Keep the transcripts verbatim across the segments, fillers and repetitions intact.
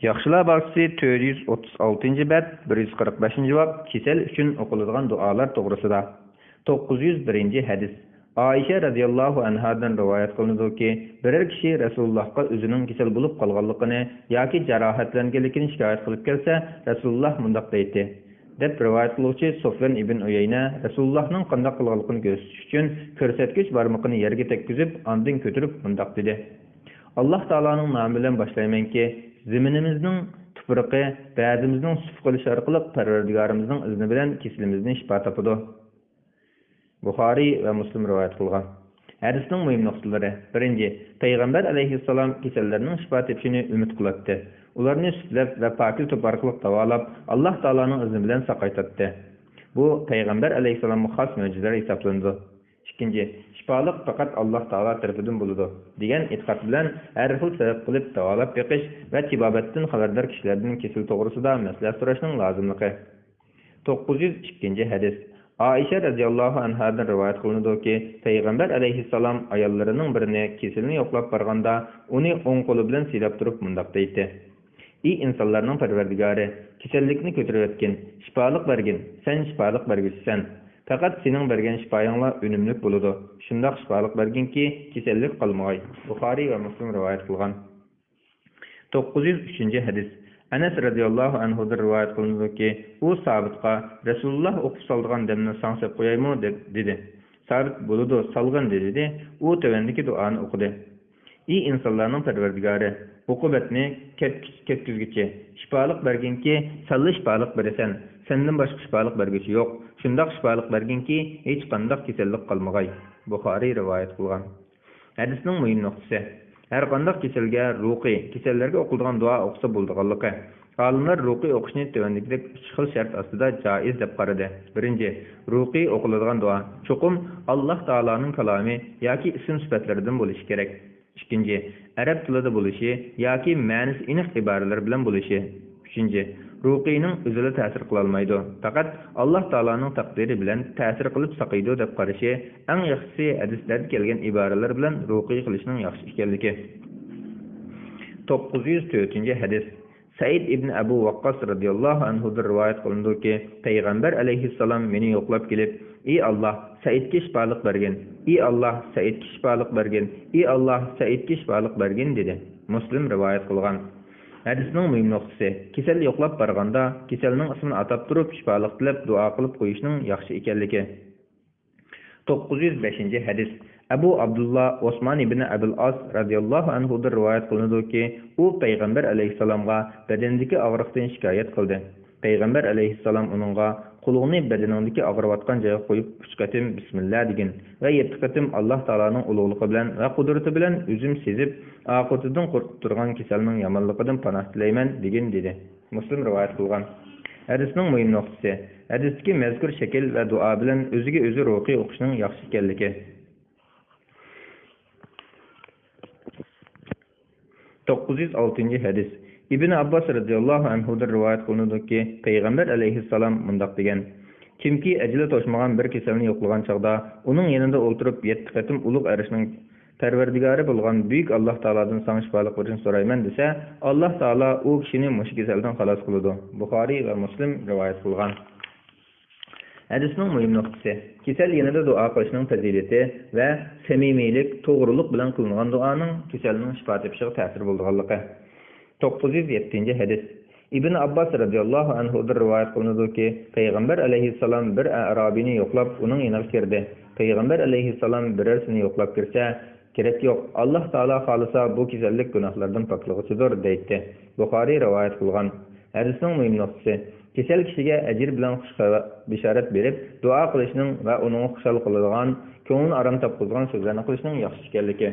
ياخشىلار باغچىسى، تۆت يۈز ئوتتۇز ئالتىنچى بەت، بىر يۈز قىرىق بەشىنچى باب، كېسەل ئۈچۈن ئوقۇلىدىغان دۇئالار توغرىسىدا. توققۇز يۈز بىرىنچى ھەدىس. ئائىشە رەزىياللاھۇ ئەنھادىن رىۋايەت قىلىنىدۇكى، بىرەر كىشى رەسۇلۇللاھقا ئۆزىنىڭ كېسەل بولۇپ قالغانلىقىنى ياكى جاراھەتلەنگەنلىكىنى شىكايەت قىلىپ كەلسە، رەسۇلۇللاھ مۇنداق دەيتتى، دەپ رىۋايەت قىلغۇچى سۇفيان ئىبن ئۇيەينە رەسۇلۇللاھنىڭ قانداق قىلغانلىقىنى كۆرسىتىش ئۈچۈن كۆرسەتكۈچ بارمىقىنى يەرگە تەگكۈزۈپ، ئاندىن كۆتۈرۈپ مۇنداق دېدى: ئاللاھ تائالانىڭ نامى بىلەن باشلايمەنكى، زېمىنىمىزنىڭ تۇپرىقى بەزىمىزنىڭ سۈت قىلىشى ئارقىلىق پەرۋەردىگارىمىزنىڭ ئىزنى بىلەن كېسىلىمىزدىن شىپا تاپىدۇ. بۇخارىي ۋە مۇسلىم رىۋايەت قىلغان. ھەدىسنىڭ مۇھىم نۇقتىلىرى. بىرىنچى، پەيغەمبەر ئەلەيھىسسالام كېسەللەرنىنىڭ شىپا تېپىشىنى ئۈمىد قىلاتتى. ئۇلارنى سۈتلەپ ۋە پاكىز توپى ئارقىلىق داۋالاپ، ئاللاھ تائالانىڭ ئىزنى بىلەن ساقايتاتتى. بۇ پەيغەمبەر ئەلەيھىسسالامغا خاس مۆجىزىلەر ھېسابلىنىدۇ. ئىككىنچى، شىپالىق پەقەت ئاللاھ تائالا تەرىپىدىن بولىدۇ، دېگەن ئېتىقاد بىلەن ھەر خىل سەۋەب قىلىپ داۋالاپ بېقىش ۋە تېبابەتتىن خەۋەردار كىشىلەردىن كېسەل توغرىسىدا مەسلىھەت سوراشنىڭ لازىملىقى. توققۇز يۈز ئىككىنچى ھەدىس. ئائىشە رەزىياللاھۇ ئەنھادىن رىۋايەت قىلىنىدۇكى، پەيغەمبەر ئەلەيھىسسالام ئاياللىرىنىڭ بىرىنى كېسىلىنى يوقلاپ بارغاندا، ئۇنى ئوڭ قولى بىلەن سىيلاپ تۇرۇپ مۇنداق دەيتتى: ئى ئىنسانلارنىڭ پەرۋەردىگارى، كېسەللىكنى كۆتۈرۈۋەتكىن، شىپالىق بەرگىن، سەن شىپالىق بەرگۈچىسەن. پەقەت سېنىڭ بەرگەن شىپايىڭلا ئۈنۈملۈك بولىدۇ. شۇنداق شىپالىق بەرگىنكى، كېسەللىك قالمىغاي. بۇخارىي ۋە مۇسلىم رىۋايەت قىلغان. توققۇز يۈز ئۈچىنچى ھەدىس. ئەنەس رەزىياللاھۇ ئەنھۇدىن رىۋايەت قىلىنىدۇكى، ئۇ سابىتقا، رەسۇلۇللاھ ئوقۇپ سالىدىغان دەمنى ساڭا سېلىپ قويايمۇ؟ دەپ دېدى. سابىت، بولىدۇ، سالغىن، دېدى. ئۇ تۆۋەندىكى دۇئانى ئوقۇدى: ئى ئىنسانلارنىڭ پەرۋەردىگارى، ئوقۇبەتنى كەتكۈز-، كەتكۈزگۈچى، شىپالىق بەرگىنكى، سەنلا شىپالىق بېرىسەن، سەندىن باشقا شىپالىق بەرگۈچى يوق، شۇنداق شىپالىق بەرگىنكى، ھېچقانداق كېسەللىك قالمىغاي. بۇخارىي رىۋايەت قىلغان. ھەدىسنىڭ مۇھىم نۇقتىسى. ھەرقانداق كېسەلگە، روھىي كېسەللەرگە ئوقۇلىدىغان دۇئا ئوقۇسا بولىدىغانلىقى. ئالىملار روھىي ئوقۇشنى تۆۋەندىكىدەك ئۈچ خىل شەرت ئاستىدا جائىز دەپ قارىدى. بىرىنچى، روھىي ئوقۇلىدىغان دۇئا چوقۇم ئاللاھ تائالانىڭ كالامى ياكى ئىسىم سۈپەتلىرىدىن بولۇشى كېرەك. ئىككىنچى، ئەرەب تىلىدا بولۇشى ياكى مەنىسى ئېنىق ئىبارىلەر بىلەن بولۇشى. ئۈچىنچى، روھىينىڭ ئۆزىلا تەسىر قىلالمايدۇ، پەقەت ئاللاھ تائالانىڭ تەقدىرى بىلەن تەسىر قىلىپ ساقىيىدۇ دەپ قارىشى. ئەڭ ياخشىسى ھەدىسلەردە كەلگەن ئىبارىلەر بىلەن روھىي قىلىشنىڭ ياخشى ئىكەنلىكى. توققۇز يۈز تۆتىنچى ھەدىس. سەئىد ئىبن ئەبۇ ۋەققاس رەزىياللاھۇ ئەنھۇدىن رىۋايەت قىلىنىدۇكى، پەيغەمبەر ئەلەيھىسسالام مېنى يوقلاپ كېلىپ، ئى ئاللاھ، سەئىدكە شىپالىق بەرگىن، ئى ئاللاھ، سەئىدكە شىپالىق بەرگىن، ئى ئاللاھ، سەئىدكە شىپالىق بەرگىن، دېدى. مۇسلىم رىۋايەت قىلغان. ھەدىسنىڭ مۇھىم نۇقتىسى، كېسەل يوقلاپ بارغاندا، كېسەلنىڭ ئىسمىنى ئاتاپ تۇرۇپ، شىپالىق تىلەپ، دۇئا قىلىپ قويۇشنىڭ ياخشى ئىكەنلىكى. توققۇز يۈز بەشىنچى ھەدىس. ئەبۇ ئابدۇللا ئوسمان ئىبنى ئەبىل ئاس رەزىياللاھۇ ئەنھۇدىن رىۋايەت قىلىنىدۇكى، ئۇ پەيغەمبەر ئەلەيھىسسالامغا بەدىنىدىكى ئاغرىقتىن شىكايەت قىلدى. پەيغەمبەر ئەلەيھىسسالام ئۇنىڭغا، قولۇڭنى بەدىنىڭدىكى ئاغرىۋاتقان جايغا قويۇپ، ئۈچ قېتىم بىسمىللا دېگىن ۋە يەتتە قېتىم ئاللاھ تائالانىڭ ئۇلۇغلۇقى بىلەن ۋە قۇدرىتى بىلەن ئۆزۈم سېزىپ، ئاقىۋىتىدىن قورقۇپ تۇرغان كېسەلنىڭ يامانلىقىدىن پاناھ تىلەيمەن، دېگىن، دېدى. مۇسلىم رىۋايەت قىلغان. ھەدىسنىڭ مۇھىم نۇقتىسى، ھەدىستىكى مەزكۇر شەكىل ۋە دۇئا بىلەن ئۆزىگە ئۆزى روھىي ئوقۇشنىڭ ياخشى ئىكەنلىكى. توققۇز يۈز ئالتىنچى ھەدىس. ئىبن ئابباس رەزىياللاھۇ ئەنھۇدىن رىۋايەت قىلىنىدۇكى، پەيغەمبەر ئەلەيھىسسالام مۇنداق دېگەن، كىمكى ئەجىلى توشمىغان بىر كېسەلنى يوقلىغان چاغدا، ئۇنىڭ يېنىدا ئولتۇرۇپ يەتتە قېتىم ئۇلۇغ ئەرشنىڭ پەرۋەردىگارى بولغان بۈيۈك ئاللاھ تائالادىن ساڭا شىپالىق بېرىشنى سورايمەن دېسە، ئاللاھ تائالا ئۇ كىشىنى مۇشۇ كېسەلدىن خالاس قىلىدۇ. بۇخارىي ۋە مۇسلىم رىۋايەت قىلغان. ھەدىسنىڭ مۇھىم نۇقتىسى، كېسەل يېنىدا دۇئا قىلىشنىڭ پەزىلىتى ۋە سەمىمىيلىك، توغرىلىق بىلەن قىلىنغان دۇئانىڭ كېسەلنىڭ شىپا تېپىشىغا تەسىرى بولىدىغانلىقى. توققۇز يۈز يەتتىنچى ھەدىس. ئىبن ئابباس رەزىياللاھۇ ئەنھۇدىن رىۋايەت قىلىنىدۇكى، پەيغەمبەر ئەلەيھىسسالام بىر ئەرابىينى يوقلاپ، ئۇنىڭ يېنىغا كىردى. پەيغەمبەر ئەلەيھىسسالام بىرەرسىنى يوقلاپ كىرسە، كېرەك يوق، ئاللاھ تائالا خالىسا، بۇ كېسەللىك گۇناھلاردىن پاكلىغۇچىدۇر، دەيتتى. بۇخارىي رىۋايەت قىلغان. ھەدىسنىڭ مۇھىم نۇقتىسى، كېسەل كىشىگە ئەجىر بىلەن خۇش خەۋەر، بېشارەت بېرىپ، دۇئا قىلىشنىڭ ۋە ئۇنىڭغا خۇشال قىلىدىغان، كۆڭلىنى ئارام تاپقۇزىدىغان سۆزلەرنى قىلىشنىڭ ياخشى ئىكەنلىكى.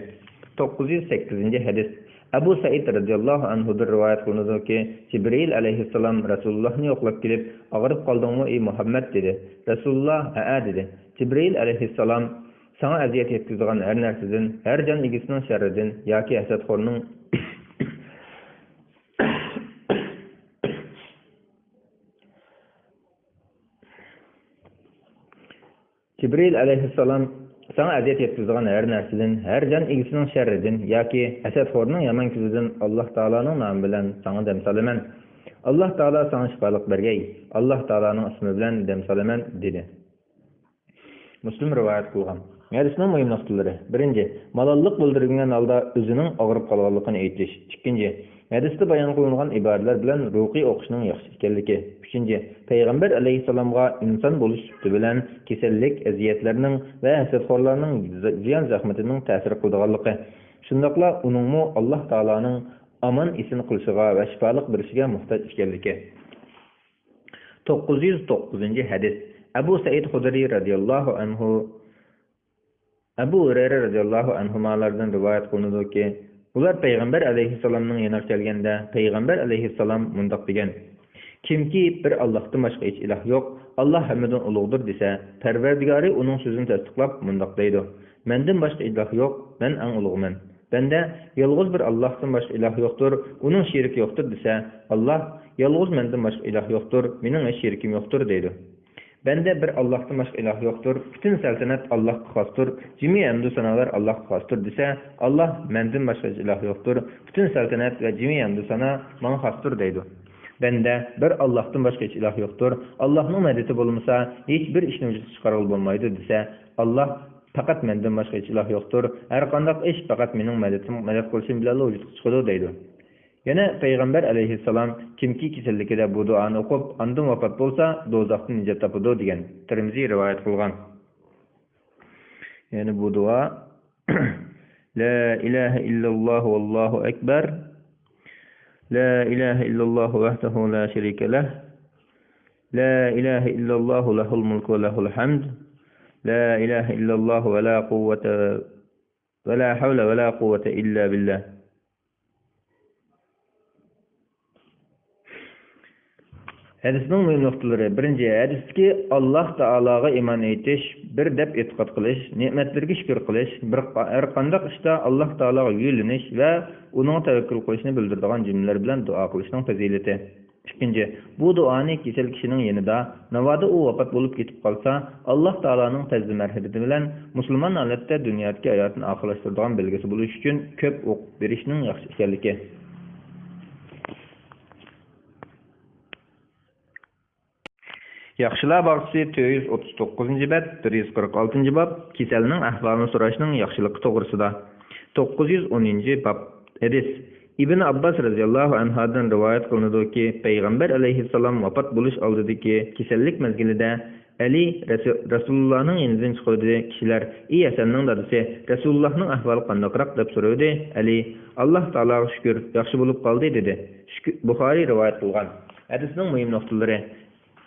توققۇز يۈز سەككىزىنچى ھەدىس. ئەبۇ سەئىد رەزىياللاھۇ ئەنھۇدىن رىۋايەت قىلىنىدۇكى، جىبرىئىل ئەلەيھىسسالام رەسۇلۇللاھنى يوقلاپ كېلىپ، ئاغرىپ قالدىڭمۇ، ئى مۇھەممەد؟ دېدى. رەسۇلۇللاھ، ھەئە، دېدى. جىبرىئىل ئەلەيھىسسالام، ساڭا ئەزىيەت يەتكۈزىدىغان ھەر نەرسىدىن، ھەر جان ئىگىسىنىڭ شەررىدىن ياكى ھەسەتخورنىڭ جىبرىئىل ئەلەيھىسسالام ساڭا ئەزىيەت يەتكۈزىدىغان ھەر نەرسىدىن، ھەر جان ئىگىسىنىڭ شەررىدىن ياكى ھەسەتخورنىڭ يامان كۆزىدىن ئاللاھ تائالانىڭ نامى بىلەن ساڭا دەم سالىمەن. ئاللاھ تائالا ساڭا شىپالىق بەرگەي. ئاللاھ تائالانىڭ ئىسمى بىلەن دەم سالىمەن، دېدى. مۇسلىم رىۋايەت قىلغان. ھەدىسنىڭ مۇھىم نۇقتىلىرى. بىرىنچى، مالاللىق بىلدۈرگەن ھالدا ئۆزىنىڭ ئاغرىپ قالغانلىقىنى ئېيتىش. ئىككىنچى، ھەدىستە بايان قىلىنغان ئىبارىلەر بىلەن رۇقىيە ئوقۇشنىڭ ياخشى ئىكەنلىكى. ئۈچىنچى، پەيغەمبەر ئەلەيھىسسالامغا ئىنسان بولۇش سۈپىتى بىلەن كېسەللىك، ئەزىيەتلەرنىڭ ۋە ھەسەتخورلارنىڭ زىيان زەخمىتىنىڭ تەسىر قىلىدىغانلىقى، شۇنداقلا ئۇنىڭمۇ ئاللاھ تائالانىڭ ئامان ئېسىن قىلىشىغا ۋە شىپالىق بېرىشىگە موھتاج ئىكەنلىكى. توققۇز يۈز توققۇزىنچى ھەدىس. ئەبۇ سەئىد خۇدرى رەزىياللاھۇ ئەنھۇ، ئەبۇ ھۇرەيرە رەزىياللاھۇ ئەنھۇمالاردىن رىۋايەت قىلىنىدۇكى، ئۇلار پەيغەمبەر ئەلەيھىسسالامنىڭ يېنىغا كەلگەندە، پەيغەمبەر ئەلەيھىسسالام مۇنداق دېگەن: كىمكى بىر ئاللاھتىن باشقا ھېچ ئىلاھ يوق، ئاللاھ ھەممىدىن ئۇلۇغدۇر دېسە، پەرۋەردىگارى ئۇنىڭ سۆزىنى تەستىقلاپ مۇنداق دەيدۇ: مەندىن باشقا ئىلاھ يوق، مەن ئەڭ ئۇلۇغمەن. بەندە يالغۇز بىر ئاللاھتىن باشقا ئىلاھ يوقتۇر، ئۇنىڭ شېرىكى يوقتۇر دېسە، ئاللاھ: يالغۇز مەندىن باشقا ئىلاھ يوقتۇر، مېنىڭ ھېچ شېرىكىم يوقتۇر دەيدۇ. بەندە بىر ئاللاھتىن باشقا ئىلاھ يوقتۇر، پۈتۈن سەلتەنەت ئاللاھقا خاستۇر، جىمى ھەمدۇ سانالار ئاللاھقا خاستۇر دېسە، ئاللاھ: مەندىن باشقا ھېچ ئىلاھ يوقتۇر، پۈتۈن سەلتەنەت ۋە جىمى ھەمدۇ سانا ماڭا خاستۇر دەيدۇ. بەندە بىر ئاللاھتىن باشقا ھېچ ئىلاھ يوقتۇر، ئاللاھنىڭ مەدىتى بولمىسا ھېچ بىر ئىشنى ۋۇجۇدقا چىقارغىلى بولمايدۇ دېسە، ئاللاھ: پەقەت مەندىن باشقا ھېچ ئىلاھ يوقتۇر، ھەرقانداق ئىش پەقەت مېنىڭ مەدىتىم، مەدەت قىلىشىم بىلەنلا ۋۇجۇدقا چىقىدۇ دەيدۇ. يەنە پەيغەمبەر ئەلەيھىسسالام كىمكى كېسەللىكىدە بۇ دۇئانى ئوقۇپ، ئاندىن ۋاپات بولسا، دوزاختىن نىجات تاپىدۇ دېگەن. تىرمىزى رىۋايەت قىلغان. يەنى بۇ دۇئا: لا إله إلا الله والله أكبر. لا إله إلا الله وحده لا شريك له. لا إله إلا الله له الملك وله الحمد. لا إله إلا الله ولا قوة ولا حول ولا قوة إلا بالله. ھەدىسنىڭ مۇھىم نۇقتىلىرى. بىرىنچى، ھەدىستىكى ئاللاھ تائالاغا ئىمان ئېيتىش، بىر دەپ ئېتىقاد قىلىش، نېمەتلىرىگە شۈكۈر قىلىش، بىر، ھەرقانداق ئىشتا ئاللاھ تائالاغا يۆلىنىش ۋە ئۇنىڭغا تەۋەككۈل قىلىشنى بىلدۈرىدىغان جۈملىلەر بىلەن دۇئا قىلىشنىڭ پەزىلىتى. ئىككىنچى، بۇ دۇئانى كېسەل كىشىنىڭ يېنىدا، ناۋادا ئۇ ۋاپات بولۇپ كېتىپ قالسا، ئاللاھ تائالانىڭ پەزلى مەرھىمىتى بىلەن مۇسۇلمان ھالەتتە دۇنيادىكى ھاياتىنى ئاخىرلاشتۇرىدىغان بەلگىسى بولۇش ئۈچۈن كۆپ ئوقۇپ بېرىشنىڭ ياخشى ئىكەنلىكى. ياخشىلار باغچىسى، تۆت يۈز ئوتتۇز توققۇزىنچى بەت، بىر يۈز قىرىق ئالتىنچى باب، كېسەلنىڭ ئەھۋالىنى سوراشنىڭ ياخشىلىقى توغرىسىدا. توققۇز يۈز ئونىنچى باب، ھەدىس. ئىبن ئابباس رەزىياللاھۇ ئەنھادىن رىۋايەت قىلىنىدۇكى، پەيغەمبەر ئەلەيھىسسالام ۋاپات بولۇش ئالدىدىكى كېسەللىك مەزگىلىدە ئەلى رەسۇ-، رەسۇلۇللانىڭ يېنىدىن چىقىۋىدى. كىشىلەر: ئى ھەسەننىڭ دادىسى، رەسۇلۇللانىڭ ئەھۋالى قانداقراق؟ دەپ سورىۋىدى. ئەلى: ئاللاھ تائالاغا شۈكۈر، ياخشى بولۇپ قالدى، دېدى. شۈكۈر، بۇخارىي رىۋايەت قىلغان. ھەدىسنىڭ مۇھىم نۇقتىلىرى.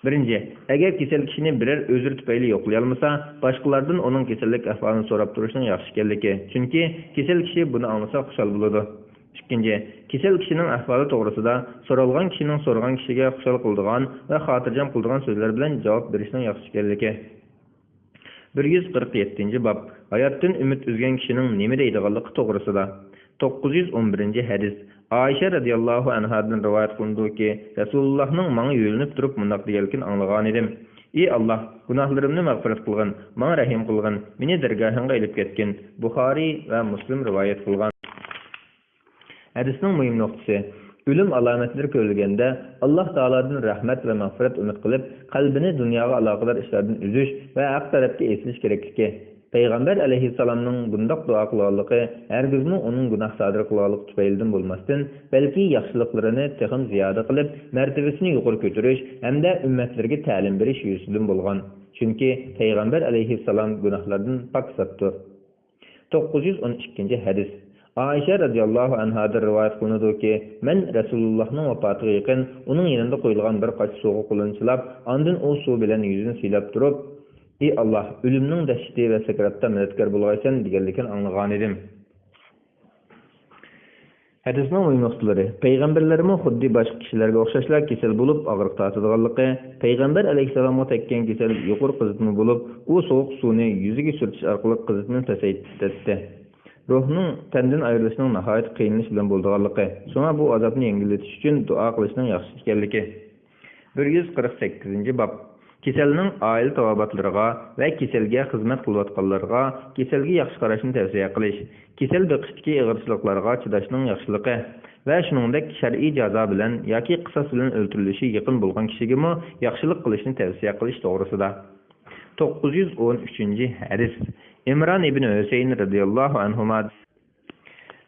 بىرىنچى، ئەگەر كېسەل كىشىنى بىرەر ئۆزرە تۈپەيلى يوقلىيالمىسا، باشقىلاردىن ئۇنىڭ كېسەللىك ئەھۋالىنى سوراپ تۇرۇشنىڭ ياخشى ئىكەنلىكى. چۈنكى كېسەل كىشى بۇنى ئاڭلىسا خۇشال بولىدۇ. ئىككىنچى، كېسەل كىشىنىڭ ئەھۋالى توغرىسىدا سورالغان كىشىنىڭ سورىغان كىشىگە خۇشال قىلىدىغان ۋە خاتىرجەم قىلىدىغان سۆزلەر بىلەن جاۋاب بېرىشنىڭ ياخشى ئىكەنلىكى. بىر يۈز قىرىق يەتتىنچى باب، ھاياتتىن ئۈمىد ئۈزگەن كىشىنىڭ نېمە دەيدىغانلىقى توغرىسىدا. توققۇز يۈز ئون بىرىنچى ھەدىس. ئائىشە رەزىياللاھۇ ئەنھادىن رىۋايەت قىلىنىدۇكى، رەسۇلۇللاھنىڭ ماڭا يۆلىنىپ تۇرۇپ مۇنداق دېگەنلىكىنى ئاڭلىغانىدىم: ئى ئاللاھ، گۇناھلىرىمنى مەغپىرەت قىلغىن، ماڭا رەھىم قىلغىن، مېنى دەرگاھىڭغا ئېلىپ كەتكىن. بۇخارىي ۋە مۇسلىم رىۋايەت قىلغان. ھەدىسنىڭ مۇھىم نۇقتىسى، ئۆلۈم ئالامەتلىرى كۆرۈلگەندە، ئاللاھ تائالادىن رەھمەت ۋە مەغپىرەت ئۈمىد قىلىپ، قەلبىنى دۇنياغا ئالاقىدار ئىشلاردىن ئۈزۈش ۋە ھەق تەرەپكە ئېسىلىش كېرەكلىكى. پەيغەمبەر ئەلەيھىسسالامنىڭ بۇنداق دۇئا قىلغانلىقى ھەرگىزمۇ ئۇنىڭ گۇناھ سادىر قىلغانلىقى تۈپەيلىدىن بولماستىن، بەلكى ياخشىلىقلىرىنى تېخىمۇ زىيادە قىلىپ، مەرتىۋىسىنى يۇقىرى كۆتۈرۈش ھەمدە ئۈممەتلىرىگە تەلىم بېرىش يۈزىسىدىن بولغان. چۈنكى پەيغەمبەر ئەلەيھىسسالام گۇناھلاردىن پاك زاتتۇر. توققۇز يۈز ئون ئىككىنچى ھەدىس. ئائىشە رەزىياللاھۇ ئەنھادىن رىۋايەت قىلىنىدۇكى، مەن رەسۇلۇللاھنىڭ ۋاپاتىغا يېقىن ئۇنىڭ يېنىدا قويۇلغان بىر قاچا سۇغا قولىنى چىلاپ، ئاندىن ئۇ سۇ بىلەن يۈزىنى سىيلاپ تۇرۇپ، ئى ئاللاھ، ئۆلۈمنىڭ دەھشىتى ۋە سەكراتتا مەدەتكار بولغايسەن دېگەنلىكىنى ئاڭلىغانىدىم. ھەدىسنىڭ مۇھىم نۇقتىلىرى. پەيغەمبەرلەرمۇ خۇددى باشقا كىشىلەرگە ئوخشاشلا كېسەل بولۇپ ئاغرىق تارتىدىغانلىقى، پەيغەمبەر ئەلەيھىسسالامغا تەگكەن كېسەل يۇقىرى قىزىتما بولۇپ، ئۇ سوغۇق سۇنى يۈزىگە سۈرتۈش ئارقىلىق قىزىتمىنى پەسەيتەتتى. روھنىڭ تەندىن ئايرىلىشنىڭ ناھايىتى قىينىلىش بىلەن بولىدىغانلىقى، شۇڭا بۇ ئازابنى يەڭگىللىتىش ئۈچۈن دۇئا قىلىشنىڭ ياخشى ئىكەنلىكى. بىر يۈز قىرىق سەككىزىنچى باب. كېسەلنىڭ ئائىلە تاۋابىئاتلىرىغا ۋە كېسەلگە خىزمەت قىلىۋاتقانلارغا كېسەلگە ياخشى قاراشنى تەۋسىيە قىلىش، كېسەل بېقىشتىكى ئېغىرچىلىقلارغا چىداشنىڭ ياخشىلىقى ۋە شۇنىڭدەك شەرئىي جازا بىلەن ياكى قىساس بىلەن ئۆلتۈرۈلۈشى يېقىن بولغان كىشىگىمۇ ياخشىلىق قىلىشنى تەۋسىيە قىلىش توغرىسىدا. توققۇز يۈز ئون ئۈچىنچى ھەدىس. ئىمران ئىبن ھۈسەيىن رەزىياللاھۇ ئەنھۇما.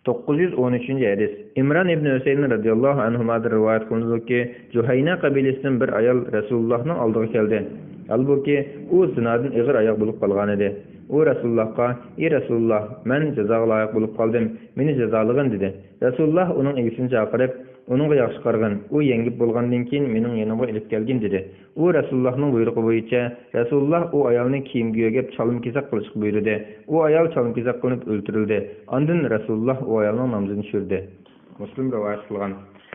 توققۇز يۈز ئون ئۈچىنچى ھەدىس. ئىمران ئىبن ھۈسەيىن رەزىياللاھۇ ئەنھۇمادىن رىۋايەت قىلىنىدۇكى، جۇھەينە قەبىلىسىدىن بىر ئايال رەسۇلۇللاھنىڭ ئالدىغا كەلدى. ھالبۇكى، ئۇ زىنادىن ئېغىر ئاياغ بولۇپ قالغانىدى. ئۇ رەسۇلۇللاھقا، ئى رەسۇلۇللاھ، مەن جازاغا لايىق بولۇپ قالدىم، مېنى جازالىغىن، دېدى. رەسۇلۇللاھ ئۇنىڭ ئىگىسىنى چاقىرىپ، ئۇنىڭغا ياخشى قارىغىن، ئۇ يەڭگىپ بولغاندىن كېيىن مېنىڭ يېنىمغا ئېلىپ كەلگىن، دېدى. ئۇ رەسۇلۇللاھنىڭ بۇيرۇقى بويىچە، رەسۇلۇللاھ ئۇ ئايالنى كىيىم كۆيۈپ، چالما-كېسەك قىلىشقا بۇيرۇدى. ئۇ ئايال چالما-كېسەك قىلىنىپ ئۆلتۈرۈلدى. ئاندىن رەسۇلۇللاھ ئۇ ئايالنىڭ نامىزىنى چۈشۈردى. مۇسلىم رىۋايەت قىلغان.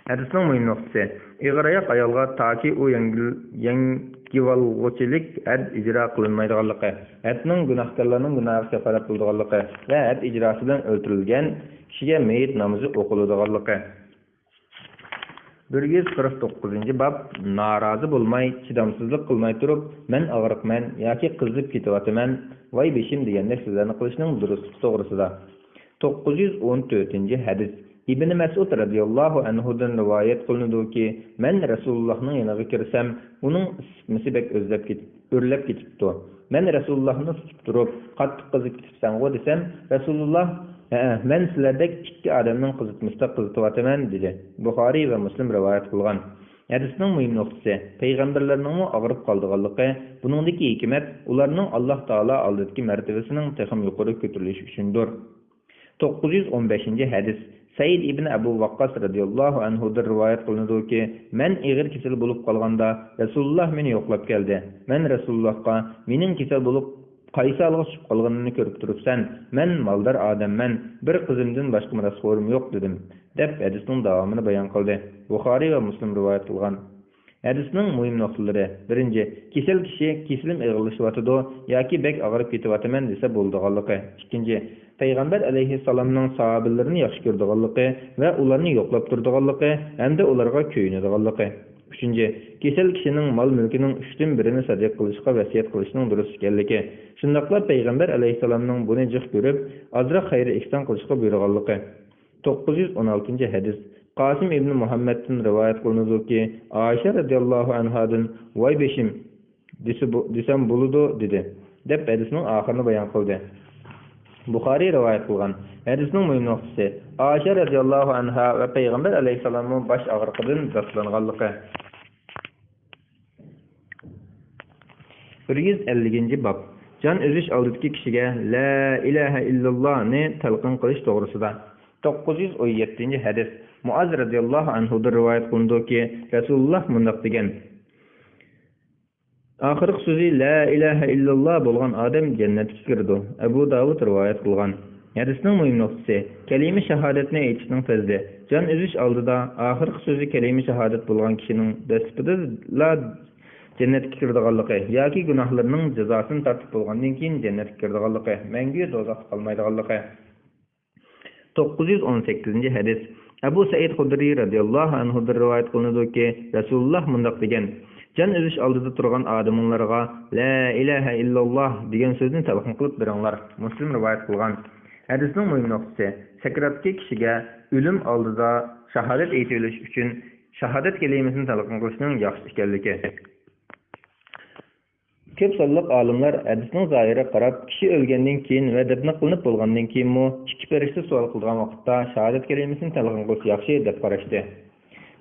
ھەدىسنىڭ مۇھىم نۇقتىسى، ئېغىر ئاياق ئايالغا تاكى ئۇ يەڭگىل-، يەڭگىۋالغۇچىلىك ھەد ئىجرا قىلىنمايدىغانلىقى، ھەدنىڭ گۇناھكارلارنىڭ گۇناھىغا كاپالەت بولىدىغانلىقى ۋە ھەد ئىجراسى بىلەن ئۆلتۈرۈلگەن كىشىگە مېيىت نامىزى ئوقۇلىدىغانلىقى. بىر يۈز قىرىق توققۇزىنچى باب، نارازى بولماي، چىدامسىزلىق قىلماي تۇرۇپ، مەن ئاغرىقمەن ياكى قىزىپ كېتىۋاتىمەن، ۋاي بېشىم دېگەندەك سۆزلەرنى قىلىشنىڭ دۇرۇسلۇقى توغرىسىدا. توققۇز يۈز ئون تۆتىنچى ھەدىس. ئىبنى مەسئۇد رەزىياللاھۇ ئەنھۇدىن رىۋايەت قىلىنىدۇكى، مەن رەسۇلۇللاھنىڭ يېنىغا كىرسەم، ئۇنىڭ ئىسسىتمىسى بەك ئۆزلەپ كېتىپ، ئۆرلەپ كېتىپتۇ. مەن رەسۇلۇللاھنى تۇتۇپ تۇرۇپ، قاتتىق قىزىپ كېتىپسەنغۇ دېسەم، رەسۇلۇللاھ، ھەئە، مەن سىلەردەك ئىككى ئادەمنىڭ قىزىتمىسىدا قىزىتىۋاتىمەن، دېدى. بۇخارىي ۋە مۇسلىم رىۋايەت قىلغان. ھەدىسنىڭ مۇھىم نۇقتىسى، پەيغەمبەرلەرنىڭمۇ ئاغرىپ قالىدىغانلىقى، بۇنىڭدىكى ھېكمەت ئۇلارنىڭ ئاللاھ تائالا ئالدىدىكى مەرتىۋىسىنىڭ تېخىمۇ يۇقىرى كۆتۈرۈلۈشى ئۈچۈندۇر. توققۇز يۈز ئون بەشىنچى ھەدىس. سەئىد ئىبن ئەبۇ ۋەققاس رەزىياللاھۇ ئەنھۇدىن رىۋايەت قىلىنىدۇكى، مەن ئېغىر كېسەل بولۇپ قالغاندا، رەسۇلۇللاھ مېنى يوقلاپ كەلدى. مەن رەسۇلۇللاھقا، مېنىڭ كېسەل بولۇپ قايسى ھالغا چۈشۈپ قالغىنىمنى كۆرۈپ تۇرۇپسەن، مەن مالدار ئادەممەن، بىر قىزىمدىن باشقا مىراسخورۇم يوق، دېدىم، دەپ ھەدىسنىڭ داۋامىنى بايان قىلدى. بۇخارىي ۋە مۇسلىم رىۋايەت قىلغان. ھەدىسنىڭ مۇھىم نۇقتىلىرى. بىرىنچى، كېسەل كىشى كېسىلىم ئېغىرلىشىۋاتىدۇ ياكى بەك ئاغرىپ كېتىۋاتىمەن دېسە بولىدىغانلىقى. ئىككىنچى، پەيغەمبەر ئەلەيھىسسالامنىڭ ساھابىلىرىنى ياخشى كۆرىدىغانلىقى ۋە ئۇلارنى يوقلاپ تۇرىدىغانلىقى ھەمدە ئۇلارغا كۆيۈنىدىغانلىقى. ئۈچىنچى، كېسەل كىشىنىڭ مال-مۈلكىنىڭ ئۈچتىن بىرىنى سەدىقە قىلىشقا ۋەسىيەت قىلىشنىڭ دۇرۇس ئىكەنلىكى، شۇنداقلا پەيغەمبەر ئەلەيھىسسالامنىڭ بۇنى جىق كۆرۈپ، ئازراق خەير-ئېھسان قىلىشقا بۇيرۇغانلىقى. توققۇز يۈز ئون ئالتىنچى ھەدىس. قاسىم ئىبنى مۇھەممەدتىن رىۋايەت قىلىنىدۇكى، ئائىشە رەزىياللاھۇ ئەنھادىن، ۋاي بېشىم، دېسە بو-، دېسەم بولىدۇ، دېدى، دەپ ھەدىسنىڭ ئاخىرىنى بايان قىلدى. بۇخارىي رىۋايەت قىلغان. ھەدىسنىڭ مۇھىم نۇقتىسى، ئائىشە رەزىياللاھۇ ئەنھا ۋە پەيغەمبەر ئەلەيھىسسالاممۇ باش ئاغرىقىدىن زاتلانغانلىقى. بىر يۈز ئەللىكىنچى باب. جان ئۈزۈش ئالدىدىكى كىشىگە لا ئىلاھە ئىللاللانى تەلقىن قىلىش توغرىسىدا. توققۇز يۈز ئون يەتتىنچى ھەدىس. مۇئاز رەزىياللاھۇ ئەنھۇدىن رىۋايەت قىلىنىدۇكى، رەسۇلۇللاھ مۇنداق دېگەن، ئاخىرقى سۆزى لا ئىلاھە ئىللاللا بولغان ئادەم جەننەتكە كىرىدۇ. ئەبۇ داۋۇد رىۋايەت قىلغان. ھەدىسنىڭ مۇھىم نۇقتىسى، كەلىمە شاھادەتنى ئېيتىشنىڭ پەزلى. جان ئۈزۈش ئالدىدا ئاخىرقى سۆزى كەلىمە شاھادەت بولغان كىشىنىڭ دەسلىپىدىلا جەننەتكە كىرىدىغانلىقى ياكى گۇناھلىرىنىڭ جازاسىنى تارتىپ بولغاندىن كېيىن جەننەتكە كىرىدىغانلىقى، مەڭگۈ دوزاختا قالمايدىغانلىقى. توققۇز يۈز ئون سەككىزىنچى ھەدىس. ئەبۇ سەئىد خۇدرى رەزىياللاھۇ ئەنھۇدىن رىۋايەت قىلىنىدۇكى، رەسۇلۇللاھ مۇنداق دېگەن، جان ئۈزۈش ئالدىدا تۇرغان ئادىمىڭلارغا لا ئىلاھە ئىللاللاھ دېگەن سۆزنى تەلقىن قىلىپ بېرىڭلار. مۇسلىم رىۋايەت قىلغان. ھەدىسنىڭ مۇھىم نۇقتىسى، سەكراتتىكى كىشىگە ئۆلۈم ئالدىدا شاھادەت ئېيتىۋېلىش ئۈچۈن شاھادەت كەلىمىسىنى تەلقىن قىلىشنىڭ ياخشى ئىكەنلىكى. كۆپ سانلىق ئالىملار ھەدىسنىڭ زاھىرىغا قاراپ، كىشى ئۆلگەندىن كېيىن ۋە دەپنە قىلىنىپ بولغاندىن كېيىنمۇ ئىككى پەرىشتە سوئال قىلىدىغان ۋاقىتتا شاھادەت كەلىمىسىنى تەلقىن قىلىش ياخشى دەپ قاراشتى.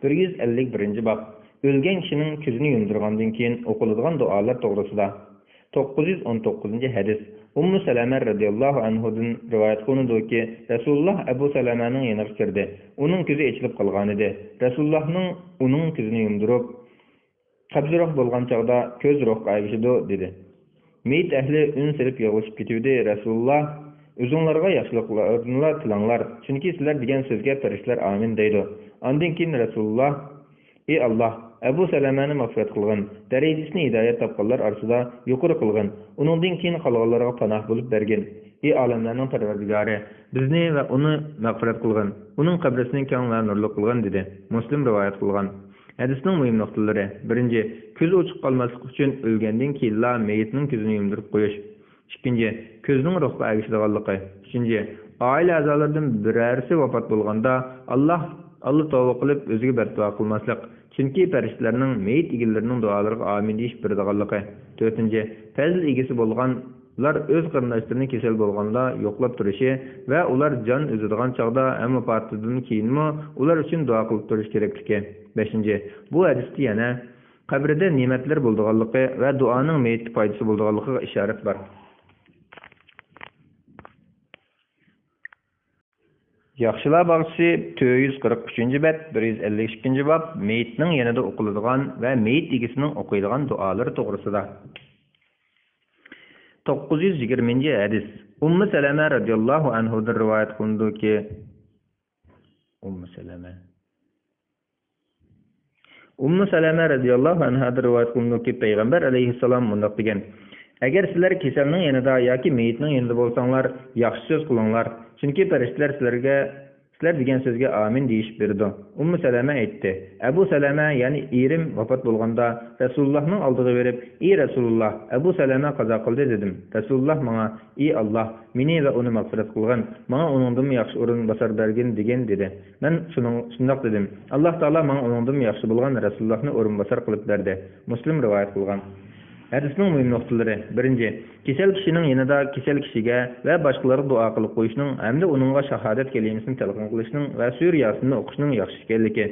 بىر يۈز ئەللىك بىرىنچى باب. ئۆلگەن كىشىنىڭ كۆزىنى يۇمدۇرغاندىن كېيىن ئوقۇلىدىغان دۇئالار توغرىسىدا. توققۇز يۈز ئون توققۇزىنچى ھەدىس. ئۇممۇ سەلەمە رەزىياللاھۇ ئەنھۇدىن رىۋايەت قىلىنىدۇكى، رەسۇلۇللاھ ئەبۇ سەلەمەنىڭ يېنىغا كىردى. ئۇنىڭ كۆزى ئېچىلىپ قالغانىدى. رەسۇلۇللاھنىڭ ئۇنىڭ كۆزىنى يۇمدۇرۇپ، قەبزى روھ بولغان چاغدا كۆز روھقا ئەگىشىدۇ، دېدى. مېيىت ئەھلى ئۈن سېلىپ يىغلىشىپ كېتىۋىدى، رەسۇلۇللا، ئۆزۈڭلارغا ياخشىلىقلاردىنلا تىلەڭلار، چۈنكى سىلەر دېگەن سۆزگە پەرىشتىلەر ئامىن دەيدۇ. ئاندىن كېيىن رەسۇلۇللا، ئى ئاللا، ئەبۇ سەلەمەنى مەغپىرەت قىلغىن، دەرىجىسىنى ھىدايەت تاپقانلار ئارىسىدا يۇقىرى قىلغىن، ئۇنىڭدىن كېيىن قالغانلارغا پاناھ بولۇپ بەرگىن، ئى ئالەملەرنىڭ پەرۋەردىگارى، بىزنى ۋە ئۇنى مەغپىرەت قىلغىن، ئۇنىڭ قەبرىسىنى كەڭ ۋە نۇرلۇق قىلغىن، دېدى. مۇسلىم رىۋايەت قىلغان. ھەدىسنىڭ مۇھىم نۇقتىلىرى. بىرىنچى، كۆزى ئوچۇق قالماسلىق ئۈچۈن ئۆلگەندىن كېيىنلا مېيىتنىڭ كۆزىنى يۇمدۇرۇپ قويۇش. ئىككىنچى، كۆزنىڭ روھقا ئەگىشىدىغانلىقى. ئۈچىنچى، ئائىلە ئەزالىرىدىن بىرەرسى ۋاپات بولغاندا، ئاللا، ئاللا توۋا قىلىپ، ئۆزىگە بەددۇئا قىلماسلىق. چۈنكى پەرىشتىلەرنىڭ مېيىت ئىگىلىرىنىڭ دۇئالىرىغا ئامىن دېيىش بېرىدىغانلىقى. تۆتىنچى، پەزىل ئىگىسى بولغانلار ئۆز قېرىنداشلىرىنى كېسەل بولغاندا يوقلاپ تۇرۇشى ۋە ئۇلار جان ئۈزىدىغان چاغدا ھەم ۋاپاتىدىن كېيىنمۇ ئۇلار ئۈچۈن دۇئا قىلىپ تۇرۇش كېرەكلىكى. بەشىنچى، بۇ ھەدىستە يەنە قەبرىدە نېمەتلەر بولىدىغانلىقى ۋە دۇئانىڭ مېيىتكە پايدىسى بولىدىغانلىقىغا ئىشارەت بار. ياخشىلار باغچىسى، تۆت يۈز قىرىق ئۈچىنچى بەت، بىر يۈز ئەللىك ئىككىنچى باب، مېيىتنىڭ يېنىدا ئوقۇلىدىغان ۋە مېيىت ئىگىسىنىڭ ئوقۇيدىغان دۇئالىرى توغرىسىدا. توققۇز يۈز يىگىرمىنچى ھەدىس. ئۇممۇ سەلەمە رەزىياللاھۇ ئەنھۇدىن رىۋايەت قىلىنىدۇكى، ئۇممۇ سەلەمە. ئۇممۇ سەلەمە رەزىياللاھۇ ئەنھادىن رىۋايەت قىلىنىدۇكى، پەيغەمبەر ئەلەيھىسسالام مۇنداق دېگەن: «ئەگەر سىلەر كېسەلنىڭ يېنىدا ياكى مېيىتنىڭ يېنىدا بولساڭلار، ياخشى سۆز قىلىڭلار، چۈنكى پەرىشتىلەر سىلەرگە، سىلەر دېگەن سۆزگە ئامىن دېيىشىپ بېرىدۇ.» ئۇممۇ سەلەمە ئېيتتى: «ئەبۇ سەلەمە، يەنى ئېرىم ۋاپات بولغاندا، رەسۇلۇللاھنىڭ ئالدىغا بېرىپ، ئى رەسۇلۇللاھ، ئەبۇ سەلەمە قازا قىلدى» دېدىم. رەسۇلۇللاھ ماڭا: «ئى ئاللاھ، مېنى ۋە ئۇنى مەغپىرەت قىلغىن، ماڭا ئۇنىڭدىنمۇ ياخشى ئورۇنباسار بەرگىن» دېگىن، دېدى. مەن شۇنىڭ، شۇنداق دېدىم. ئاللاھ تائالا ماڭا ئۇنىڭدىنمۇ ياخشى بولغان رەسۇلۇللاھنى ئورۇنباسار قىلىپ بەردى. مۇسلىم رىۋايەت قىلغان. ھەدىسنىڭ مۇھىم نۇقتىلىرى. بىرىنچى، كېسەل كىشىنىڭ يېنىدا كېسەل كىشىگە ۋە باشقىلارغا دۇئا قىلىپ قويۇشنىڭ ھەمدە ئۇنىڭغا شاھادەت كەلىمىسىنى تەلقىن قىلىشنىڭ ۋە سۈرە ياسىننى ئوقۇشنىڭ ياخشى ئىكەنلىكى.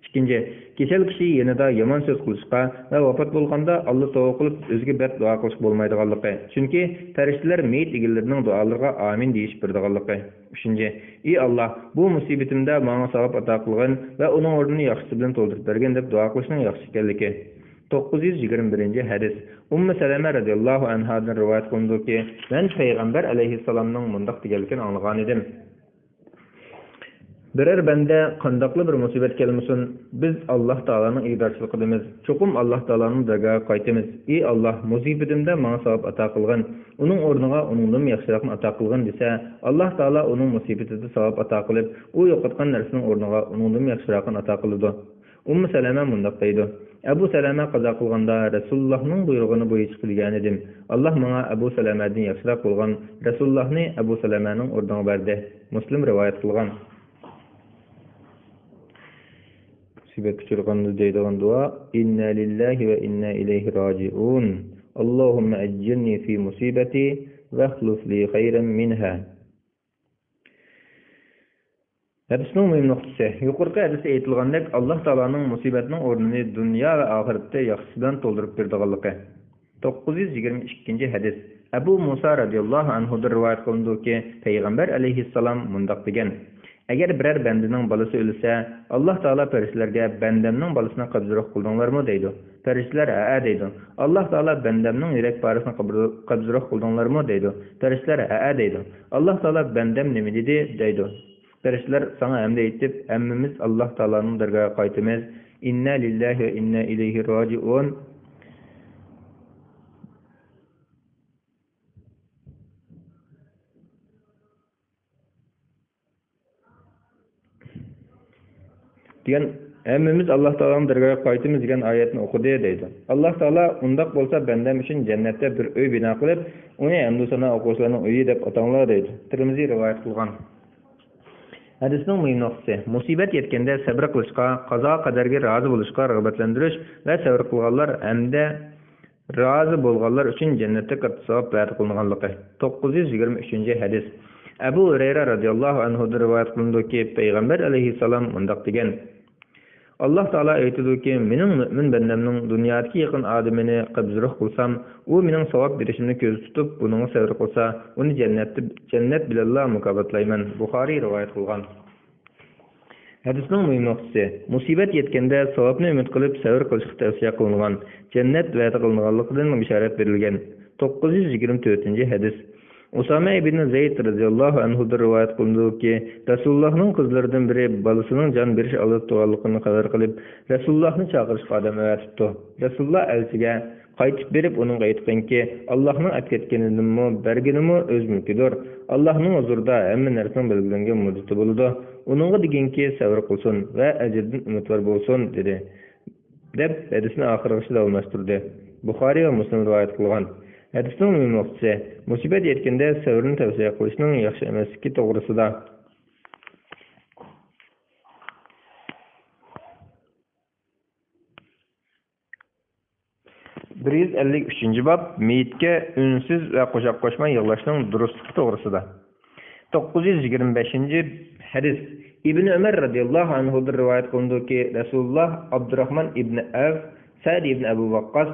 ئىككىنچى، كېسەل كىشى يېنىدا يامان سۆز قىلىشقا ۋە ۋاپات بولغاندا ئاللا توۋا قىلىپ ئۆزىگە بەددۇئا قىلىشقا بولمايدىغانلىقى. چۈنكى پەرىشتىلەر مېيىت ئىگىلىرىنىڭ دۇئالىرىغا ئامىن دېيىشىپ بېرىدىغانلىقى. ئۈچىنچى، ئى ئاللا، بۇ مۇسىبىتىمدە ماڭا ساۋاب ئاتا قىلغىن ۋە ئۇنىڭ ئورنىنى ياخشىسى بىلەن تولدۇرۇپ بەرگىن دەپ دۇئا قىلىشنىڭ ياخشى ئىكەنلىكى. توققۇز يۈز يىگىرمە بىرىنچى ھەدىس. ئۇممۇ سەلەمە رەزىياللاھۇ ئەنھادىن رىۋايەت قىلىنىدۇكى، مەن پەيغەمبەر ئەلەيھىسسالامنىڭ مۇنداق دېگەنلىكىنى ئاڭلىغانىدىم. بىرەر بەندە قانداقلا بىر مۇسىبەت كەلمىسۇن، بىز ئاللاھ تائالانىڭ ئىگىدارچىلىقىدىمىز. چوقۇم ئاللاھ تائالانىڭ دەرگاھىغا قايتىمىز. ئى ئاللاھ، مۇسىبىتىمدە ماڭا ساۋاب ئاتا قىلغىن، ئۇنىڭ ئورنىغا ئۇنىڭدىنمۇ ياخشىراقنى ئاتا قىلغىن دېسە، ئاللاھ تائالا ئۇنىڭ مۇسىبىتىدە ساۋاب ئاتا قىلىپ، ئۇ يوقاتقان نەرسىنىڭ ئورنىغا ئۇنىڭدىنمۇ ياخشىراقىنى ئاتا قىلىدۇ. ئۇممۇ سەلەمە مۇنداق دەيدۇ: ئەبۇ سەلەمە قازا قىلغاندا رەسۇلۇللاھنىڭ بۇيرۇغىنى بويىچە قىلگانىدىم. ئاللاھ ماڭا ئەبۇ سەلەمەدىن ياخشىراق بولغان رەسۇلۇللاھنى ئەبۇ سەلەمەنىڭ ئورنىغا بەردى. مۇسلىم رىۋايەت قىلغان. مۇسىبەتكە ئۇچرىغاندا دەيدىغان دۇئا: «ئىننا لىللاھى ۋە ئىننا ئىلەيھى راجىئۇن. ئاللاھۇممە ئەججىرنى فى مۇسىبەتى ۋەخلۇف لى خەيرەن مىنھا.» ھەدىسنىڭ مۇھىم نۇقتىسى. يۇقىرىقى ھەدىستە ئېيتىلغاندەك، ئاللاھ تائالانىڭ مۇسىبەتنىڭ ئورنىنى دۇنيا ۋە ئاخىرەتتە ياخشىسى بىلەن تولدۇرۇپ بېرىدىغانلىقى. توققۇز يۈز يىگىرمە ئىككىنچى ھەدىس. ئەبۇ مۇسا رەزىياللاھۇ ئەنھۇدىن رىۋايەت قىلىنىدۇكى، پەيغەمبەر ئەلەيھىسسالام مۇنداق دېگەن: «ئەگەر بىرەر بەندىنىڭ بالىسى ئۆلسە، ئاللاھ تائالا پەرىشتىلەرگە، بەندەمنىڭ بالىسىنى قەبزى روھ قىلدىڭلارمۇ؟» دەيدۇ. پەرىشتىلەر: «ھەئە» دەيدۇ. ئاللاھ تائالا بەندەمنىڭ يۈرەك پارىسىنى قەبزى روھ قىلدىڭلارمۇ؟ دەيدۇ. پەرىشتىلەر: «ھەئە» دەيدۇ. ئاللاھ تائالا: «بەندەم نېمە دېدى؟» دەيدۇ. پەرىشتىلەر: «ساڭا ھەمدە ئېيتىپ، ھەممىمىز ئاللاھ تائالانىڭ دەرگاھىغا قايتىمىز. ئىننا لىللاھى ۋە ئىننا ئىلەيھى راجىئۇن.» دېگەن، «ھەممىمىز ئاللاھ تائالانىڭ دەرگاھىغا قايتىمىز» دېگەن ئايەتنى ئوقۇدى، دەيدۇ. ئاللاھ تائالا: «ئۇنداق بولسا، بەندەم ئۈچۈن جەننەتتە بىر ئۆي بىنا قىلىپ، ئۇنى ھەمدۇ سانا ئوقۇغۇچىلارنىڭ ئۆيى دەپ ئاتاڭلار» دەيدۇ. تىرمىزى رىۋايەت قىلغان. ھەدىسنىڭ مۇھىم نۇقتىسى. مۇسىبەت يەتكەندە سەبرى قىلىشقا، قازا قەدەرگە رازى بولۇشقا رىغبەتلەندۈرۈش ۋە سەۋر قىلغانلار ھەمدە رازى بولغانلار ئۈچۈن جەننەتتە كاتتا ساۋاب ۋەدە قىلىنغانلىقى. توققۇز يۈز يىگىرمە ئۈچىنچى ھەدىس. ئەبۇ ھۇرەيرە رەزىياللاھۇ ئەنھۇدىن رىۋايەت قىلىنىدۇكى، پەيغەمبەر ئەلەيھىسسالام مۇنداق دېگەن: «ئاللاھ تائالا ئېيتىدۇكى، مېنىڭ مۆمىن بەندەمنىڭ دۇنيادىكى يېقىن ئادىمىنى قەبزى روھ قىلسام، ئۇ مېنىڭ ساۋاب بېرىشىمنى كۆزدە تۇتۇپ، بۇنىڭغا سەۋر قىلسا، ئۇنى جەننەتتە، جەننەت بىلەنلا مۇكاپاتلايمەن.» بۇخارىي رىۋايەت قىلغان. ھەدىسنىڭ مۇھىم نۇقتىسى. مۇسىبەت يەتكەندە ساۋابنى ئۈمىد قىلىپ سەۋر قىلىشقا تەۋسىيە قىلىنغان، جەننەت ۋەدە قىلىنغانلىقىدىن بېشارەت بېرىلگەن. توققۇز يۈز يىگىرمە تۆتىنچى ھەدىس. ئۇسامە ئىبنى زەيد رەزىياللاھۇ ئەنھۇدىن رىۋايەت قىلىنىدۇكى، رەسۇلۇللاھنىڭ قىزلىرىدىن بىرى بالىسىنىڭ جان بېرىش ئالدىدا تۇرغانلىقىنى خەۋەر قىلىپ، رەسۇلۇللاھنى چاقىرىشقا ئادەم ئەۋەتىپتۇ. رەسۇلۇللاھ ئەلچىگە، قايتىپ بېرىپ ئۇنىڭغا ئېيتقىنكى، ئاللاھنىڭ ئەپكەتكىنىمۇ، بەرگىنىمۇ ئۆز مۈلكىدۇر. ئاللاھنىڭ ھۇزۇرىدا ھەممە نەرسىنىڭ بەلگىلەنگەن مۇددىتى بولىدۇ. ئۇنىڭغا دېگىنكى، سەۋر قىلسۇن ۋە ئەجىردىن ئۈمىدۋار بولسۇن، دېدى. دەپ ھەدىسنى ئاخىرغىچە داۋاملاشتۇردى. بۇخارىي ۋە مۇسلىم رىۋايەت قىلغان. ھەدىسنىڭ مۇھىم نۇقتىسى، مۇسىبەت يەتكەندە سەۋرنى تەۋسىيە قىلىشنىڭ ياخشى ئەمەسلىكى توغرىسىدا. بىر يۈز ئەللىك ئۈچىنچى باب، مېيىتكە ئۈنسىز ۋە قوشاق قوشماي يىغلاشنىڭ دۇرۇسلۇقى توغرىسىدا. توققۇز يۈز يىگىرمە بەشىنچى ھەدىس. ئىبن ئۆمەر رەزىياللاھۇ ئەنھۇدىن رىۋايەت قىلىنىدۇكى، رەسۇلۇللاھ ئابدۇراخمان ئىبن ئەۋف، سەئد ئىبن ئەبۇ ۋەققاس،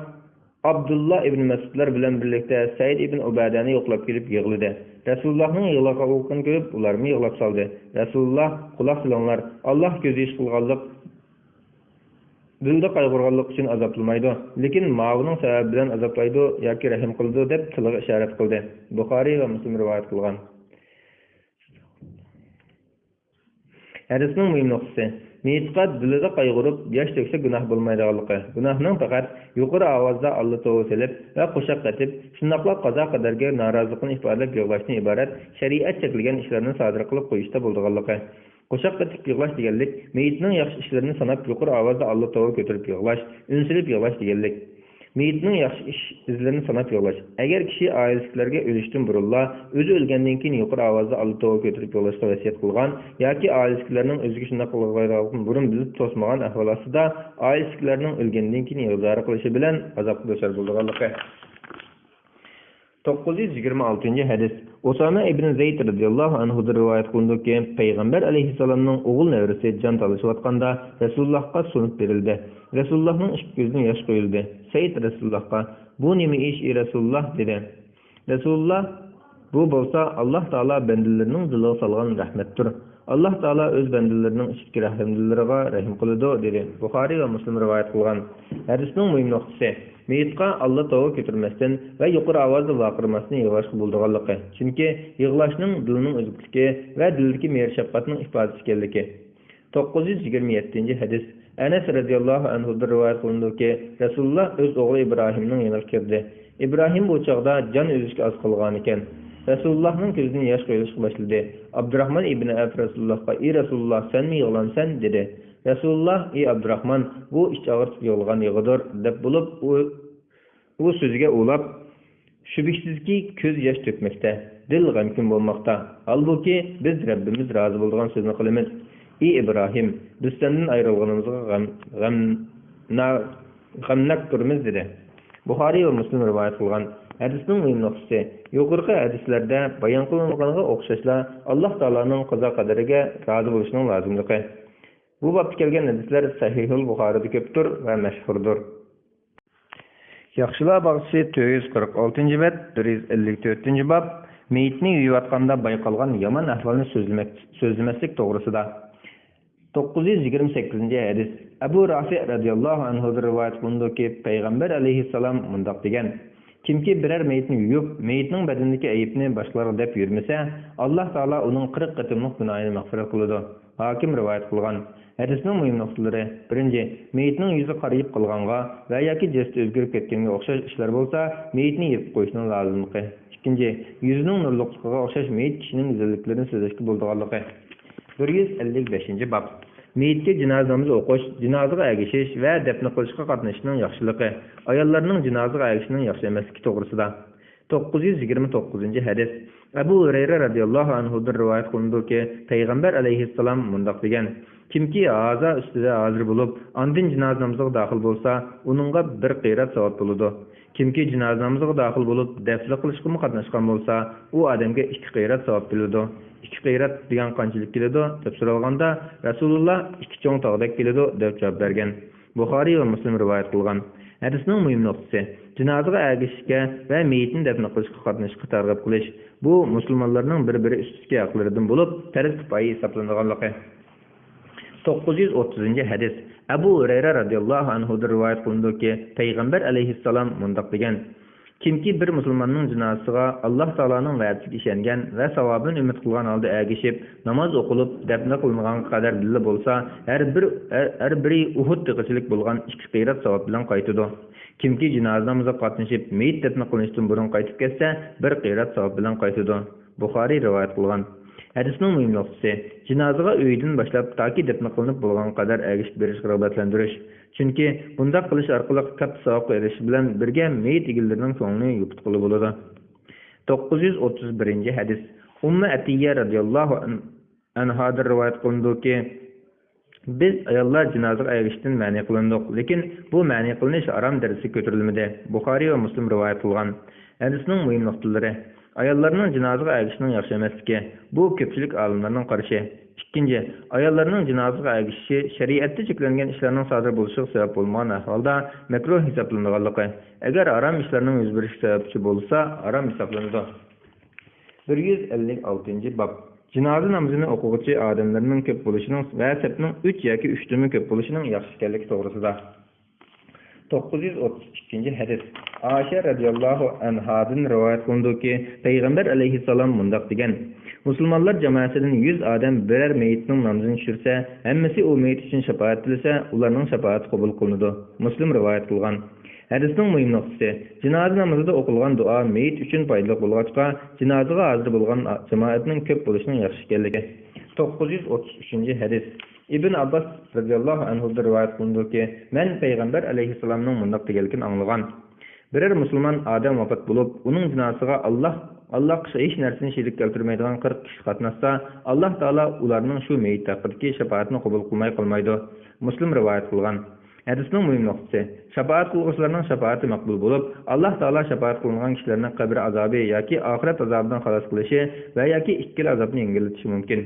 ئابدۇللا ئىبن مەسئۇدلار بىلەن بىرلىكتە سەئىد ئىبن ئۇبادەنى يوقلاپ كېلىپ يىغلىدى. رەسۇلۇللاھنىڭ يىغلىغانلىقىنى كۆرۈپ، ئۇلارمۇ يىغلاپ سالدى. رەسۇلۇللاھ، قۇلاق سېلىڭلار، ئاللاھ كۆز يېشى قىلغانلىق، دىلدا قايغۇرغانلىق ئۈچۈن ئازابلىمايدۇ، لېكىن ماۋۇنىڭ سەۋەبى بىلەن ئازابلايدۇ ياكى رەھىم قىلىدۇ، دەپ تىلىغا ئىشارەت قىلدى. بۇخارىي ۋە مۇسلىم رىۋايەت قىلغان. ھەدىسنىڭ مۇھىم نۇقتىسى، مېيىتقا دىلىدا قايغۇرۇپ، ياش تۆكسە گۇناھ بولمايدىغانلىقى، گۇناھنىڭ پەقەت يۇقىرى ئاۋازدا ئاللا توۋا سېلىپ ۋە قوشاق ئېتىپ، شۇنداقلا قازا-قەدەرگە نارازىلىقىنى ئىپادىلەپ يىغلاشتىن ئىبارەت شەرىئەت چەكلىگەن ئىشلارنى سادىر قىلىپ قويۇشتا بولىدىغانلىقى. قوشاق ئېتىپ يىغلاش دېگەنلىك، مېيىتنىڭ ياخشى ئىشلىرىنى ساناپ، يۇقىرى ئاۋازدا ئاللا توۋا كۆتۈرۈپ يىغلاش، ئۈن سېلىپ يىغلاش دېگەنلىك. مېيىتنىڭ ياخشى ئىش ئىزلىرىنى ساناپ يىغلاش. ئەگەر كىشى ئائىلىسىدىكىلەرگە ئۆلۈشتىن بۇرۇنلا، ئۆزى ئۆلگەندىن كېيىن يۇقىرى ئاۋازدا ئاللا توۋا كۆتۈرۈپ يىغلاشقا ۋەسىيەت قىلغان ياكى ئائىلىسىدىكىلەرنىڭ ئۆزىگە شۇنداق قىلغۇلىرىنى بۇرۇن بىلىپ توسمىغان ئەھۋال ئاستىدا، ئائىلىسىدىكىلەرنىڭ ئۆلگەندىن كېيىن يىغا زارى قىلىشى بىلەن ئازابقا دۇچار بولىدىغانلىقى. توققۇز يۈز يىگىرمە ئالتىنچى ھەدىس. ئۇسامە ئىبن زەيد رەزىياللاھۇ ئەنھۇدىن رىۋايەت قىلىنىدۇكى، پەيغەمبەر ئەلەيھىسسالامنىڭ ئوغۇل نەۋرىسى جان تالىشىۋاتقاندا رەسۇلۇللاھقا سۇنۇپ بېرىلدى. رەسۇلۇللاھنىڭ ئىككى كۆزىدىن ياش قۇيۇلدى. سەئىد رەسۇلۇللاھقا، «بۇ نېمە ئىش، ئى رەسۇلۇللاھ؟» دېدى. رەسۇلۇللاھ، «بۇ بولسا ئاللاھ تائالا بەندىلىرىنىڭ دىلىغا سالغان رەھمەتتۇر. ئاللاھ تائالا ئۆز بەندىلىرىنىڭ ئىچىدىكى رەھىمدىللىرىغا رەھىم قىلىدۇ» دېدى. بۇخارىي ۋە مۇسلىم رىۋايەت قىلغان. ھەدىسنىڭ مۇھىم نۇقتىسى، مېيىتقا ئاللا توۋا كۆتۈرمەستىن ۋە يۇقىرى ئاۋازدا ۋارقىرىماستىن يىغلاشقا بولىدىغانلىقى. چۈنكى يىغلاشنىڭ دىلنىڭ ئۈزۈكلۈكى ۋە دىلدىكى مېھىر-شەپقەتنىڭ ئىپادىسى ئىكەنلىكى. توققۇز يۈز يىگىرمە يەتتىنچى ھەدىس. ئەنەس رەزىياللاھۇ ئەنھۇدىن رىۋايەت قىلىنىدۇكى، رەسۇلۇللاھ ئۆز ئوغلى ئىبراھىمنىڭ يېنىغا كىردى. ئىبراھىم بۇ چاغدا جان ئۈزۈشكە ئاز قالغانىكەن. رەسۇلۇللاھنىڭ كۆزىدىن ياش قۇيۇلۇشقا باشلىدى. ئابدۇراخمان ئىبنى ئەۋف رەسۇلۇللاھقا، «ئى رەسۇلۇللاھ، سەنمۇ يىغلامسەن؟» دېدى. رەسۇلۇللاھ، «ئى ئابدۇراخمان، بۇ ئىچ ئاغرىتىپ يىغلىغان يىغىدۇر» دەپ بولۇپ، ئۇ، ئۇ سۆزىگە ئۇلاپ، «شۈبھىسىزكى، كۆز ياش تۆكمەكتە، دىل غەمكىن بولماقتا. ھالبۇكى، بىز رەببىمىز رازى بولىدىغان سۆزنى قىلىمىز. ئى ئىبراھىم، بىز سەندىن ئايرىلغىنىمىزغا غەم، غەم، نا-، غەمناك تۇرىمىز» دېدى. بۇخارىي ۋە مۇسلىم رىۋايەت قىلغان. ھەدىسنىڭ مۇھىم نۇقتىسى، يۇقىرىقى ھەدىسلەردە بايان قىلىنغىنىغا ئوخشاشلا، ئاللاھ تائالانىڭ قازا-قەدىرىگە رازى بولۇشنىڭ لازىملىقى. بۇ بابتا كەلگەن ھەدىسلەر سەھىھۇل بۇخارىدا كۆپتۇر ۋە مەشھۇردۇر. ياخشىلار باغچىسى، تۆت يۈز قىرىق ئالتىنچى بەت، بىر يۈز ئەللىك تۆتىنچى باب، مېيىتنى يۇيۇۋاتقاندا بايقالغان يامان ئەھۋالنى سۆزلىمەك، سۆزلىمەسلىك توغرىسىدا. توققۇز يۈز يىگىرمە سەككىزىنچى ھەدىس. ئەبۇ رافىئ رەزىياللاھۇ ئەنھۇدىن رىۋايەت قىلىنىدۇكى، پەيغەمبەر ئەلەيھىسسالام مۇنداق دېگەن، «كىمكى بىرەر مېيىتنى يۇيۇپ، مېيىتنىڭ بەدىنىدىكى ئەيىبنى باشقىلارغا دەپ يۈرمىسە، ئاللاھ تائالا ئۇنىڭ قىرىق قېتىملىق گۇناھىنى مەغپىرەت قىلىدۇ.» ھاكىم رىۋايەت قىلغان. ھەدىسنىڭ مۇھىم نۇقتىلىرى. بىرىنچى، مېيىتنىڭ يۈزى قارىيىپ قالغانغا ۋە ياكى جەسىتى ئۆزگىرىپ كەتكەنگە ئوخشاش ئىشلار بولسا، مېيىتنى يېپىپ قويۇشنىڭ لازىملىقى. ئىككىنچى، يۈزىنىڭ نۇرلۇقلۇقىغا ئوخشاش مېيىت كىشىنىڭ گۈزەللىكلىرىنى سۆزلەشكە بولىدىغانلىقى. بىر يۈز ئەللىك بەشىنچى باب. مېيىتكە جىنازا نامىزى ئوقۇش، جىنازىغا ئەگىشىش ۋە دەپنە قىلىشقا قاتنىشىشنىڭ ياخشىلىقى، ئاياللارنىڭ جىنازىغا ئەگىشىشنىڭ ياخشى ئەمەسلىكى توغرىسىدا. توققۇز يۈز يىگىرمە توققۇزىنچى ھەدىس. ئەبۇ ھۇرەيرە رەزىياللاھۇ ئەنھۇدىن رىۋايەت قىلىنىدۇكى، پەيغەمبەر ئەلەيھىسسالام مۇنداق دېگەن، «كىمكى ھازا ئۈستىدە ھازىر بولۇپ، ئاندىن جىنازا نامىزىغا داخىل بولسا، ئۇنىڭغا بىر قىرات ساۋاب بولىدۇ. كىمكى جىنازا نامىزىغا داخىل بولۇپ، دەپنە قىلىشقىمۇ قاتناشقان بولسا، ئۇ ئادەمگە ئىككى قىرات ساۋاب كېلىدۇ.» ئىككى قىرات دېگەن قانچىلىك كېلىدۇ؟ دەپ سورالغاندا، رەسۇلۇللا، «ئىككى چوڭ تاغدەك كېلىدۇ» دەپ جاۋاب بەرگەن. بۇخارىي ۋە مۇسلىم رىۋايەت قىلغان. ھەدىسنىڭ مۇھىم نۇقتىسى، جىنازىغا ئەگىشىشكە ۋە مېيىتنى دەپنە قىلىشقا قاتنىشىشقا تەرغىب قىلىش، بۇ مۇسۇلمانلارنىڭ بىر-بىرى ئۈستىدىكى ھەقلىرىدىن بولۇپ، پەرز كۇپايە ھېسابلىنىدىغانلىقى. توققۇز يۈز ئوتتۇزىنچى ھەدىس. ئەبۇ ھۇرەيرە رەزىياللاھۇ ئەنھۇدىن رىۋايەت قىلىنىدۇكى، پەيغەمبەر ئەلەيھىسسالام مۇنداق دېگەن، كىمكى بىر مۇسۇلماننىڭ جىنازىسىغا ئاللاھ تائالانىڭ ۋەدىسىگە ئىشەنگەن ۋە ساۋابىنى ئۈمىد قىلغان ھالدا ئەگىشىپ، ناماز ئوقۇلۇپ، دەپنە قىلىنغانغا قەدەر بىللە بولسا، ھەر بىر، ھەر، ھەر بىرى ئۇھۇد تېغىچىلىك بولغان ئىككى قىرات ساۋاب بىلەن قايتىدۇ. كىمكى جىنازا نامىزىغا قاتنىشىپ، مېيىت دەپنە قىلىنىشتىن بۇرۇن قايتىپ كەتسە، بىر قىرات ساۋاب بىلەن قايتىدۇ. بۇخارىي رىۋايەت قىلغان. ھەدىسنىڭ مۇھىم نۇقتىسى، جىنازىغا ئۆيىدىن باشلاپ تاكى دەپنە قىلىنىپ بولغانغا قەدەر ئەگىشىپ بېرىشقا رىغبەتلەندۈرۈش. چۈنكى بۇنداق قىلىش ئارقىلىق كاتتا ساۋابقا ئېرىشىش بىلەن بىرگە مېيىت ئىگىلىرىنىڭ كۆڭلىنى يوپۇتقىلى بولىدۇ. توققۇز يۈز ئوتتۇز بىرىنچى ھەدىس. ئۇممۇ ئەتىيە رەزىياللاھۇ ئەن-، ئەنھادىن رىۋايەت قىلىنىدۇكى، بىز ئاياللار جىنازىغا ئەگىشىشتىن مەنئى قىلىندۇق، لېكىن بۇ مەنئى قىلىنىش ھارام دەرىجىسىگە كۆتۈرۈلمىدى. بۇخارىي ۋە مۇسلىم رىۋايەت قىلغان. ھەدىسنىڭ مۇھىم نۇقتىلىرى. ئاياللارنىڭ جىنازىغا ئەگىشىشنىڭ ياخشى ئەمەسلىكى. بۇ كۆپچىلىك ئالىملارنىڭ قارىشى. ئىككىنچى، ئاياللارنىڭ جىنازىغا ئەگىشىشى شەرىئەتتە چەكلەنگەن ئىشلارنىڭ سادىر بولۇشىغا سەۋەب بولمىغان ئەھۋالدا مەكرۇھ ھېسابلىنىدىغانلىقى. ئەگەر ھارام ئىشلارنىڭ يۈز بېرىشىگە سەۋەبچى بولسا، ھارام ھېسابلىنىدۇ. بىر يۈز ئەللىك ئالتىنچى باب. جىنازا نامىزىنى ئوقۇغۇچى ئادەملەرنىڭ كۆپ بولۇشىنىڭ ۋە سەپنىڭ ئۈچ ياكى ئۈچتىنمۇ كۆپ بولۇشىنىڭ ياخشى ئىكەنلىكى توغرىسىدا. توققۇز يۈز ئوتتۇز ئىككىنچى ھەدىس. ئائىشە رەزىياللاھۇ ئەنھادىن رىۋايەت قىلىنىدۇكى، پەيغەمبەر ئەلەيھىسسالام مۇنداق دېگەن، مۇسۇلمانلار جامائىتىدىن يۈز ئادەم بىرەر مېيىتنىڭ نامىزىنى چۈشۈرسە، ھەممىسى ئۇ مېيىت ئۈچۈن شاپائەت تىلىسە، ئۇلارنىڭ شاپائىتى قوبۇل قىلىنىدۇ. مۇسلىم رىۋايەت قىلغان. ھەدىسنىڭ مۇھىم نۇقتىسى، جىنازا نامىزىدا ئوقۇلغان دۇئا مېيىت ئۈچۈن پايدىلىق بولغاچقا، جىنازىغا ھازىر بولغان جامائەتنىڭ كۆپ بولۇشىنىڭ ياخشى ئىكەنلىكى. توققۇز يۈز ئوتتۇز ئۈچىنچى ھەدىس. ئىبن ئابباس رەزىياللاھۇ ئەنھۇدىن رىۋايەت قىلىنىدۇكى، مەن پەيغەمبەر ئەلەيھىسسالامنىڭ مۇنداق دېگەنلىكىنى ئاڭلىغان. بىرەر مۇسۇلمان ئادەم ۋاپات بولۇپ، ئۇنىڭ جىنازىسىغا ئاللاھ، ئاللاھقا ھېچ نەرسىنى شېرىك كەلتۈرمەيدىغان قىرىق كىشى قاتناشسا، ئاللاھ تائالا ئۇلارنىڭ شۇ مېيىت ھەققىدىكى شاپائەتىنى قوبۇل قىلماي قالمايدۇ. مۇسلىم رىۋايەت قىلغان. ھەدىسنىڭ مۇھىم نۇقتىسى، شاپائەت قىلغۇچىلارنىڭ شاپائىتى مەقبۇل بولۇپ، ئاللاھ تائالا شاپائەت قىلىنغان كىشىلەرنى قەبرە ئازابى ياكى ئاخىرەت ئازابىدىن خالاس قىلىشى ۋە ياكى ئىككىلا ئازابنى يەڭگىللىتىشى مۇمكىن.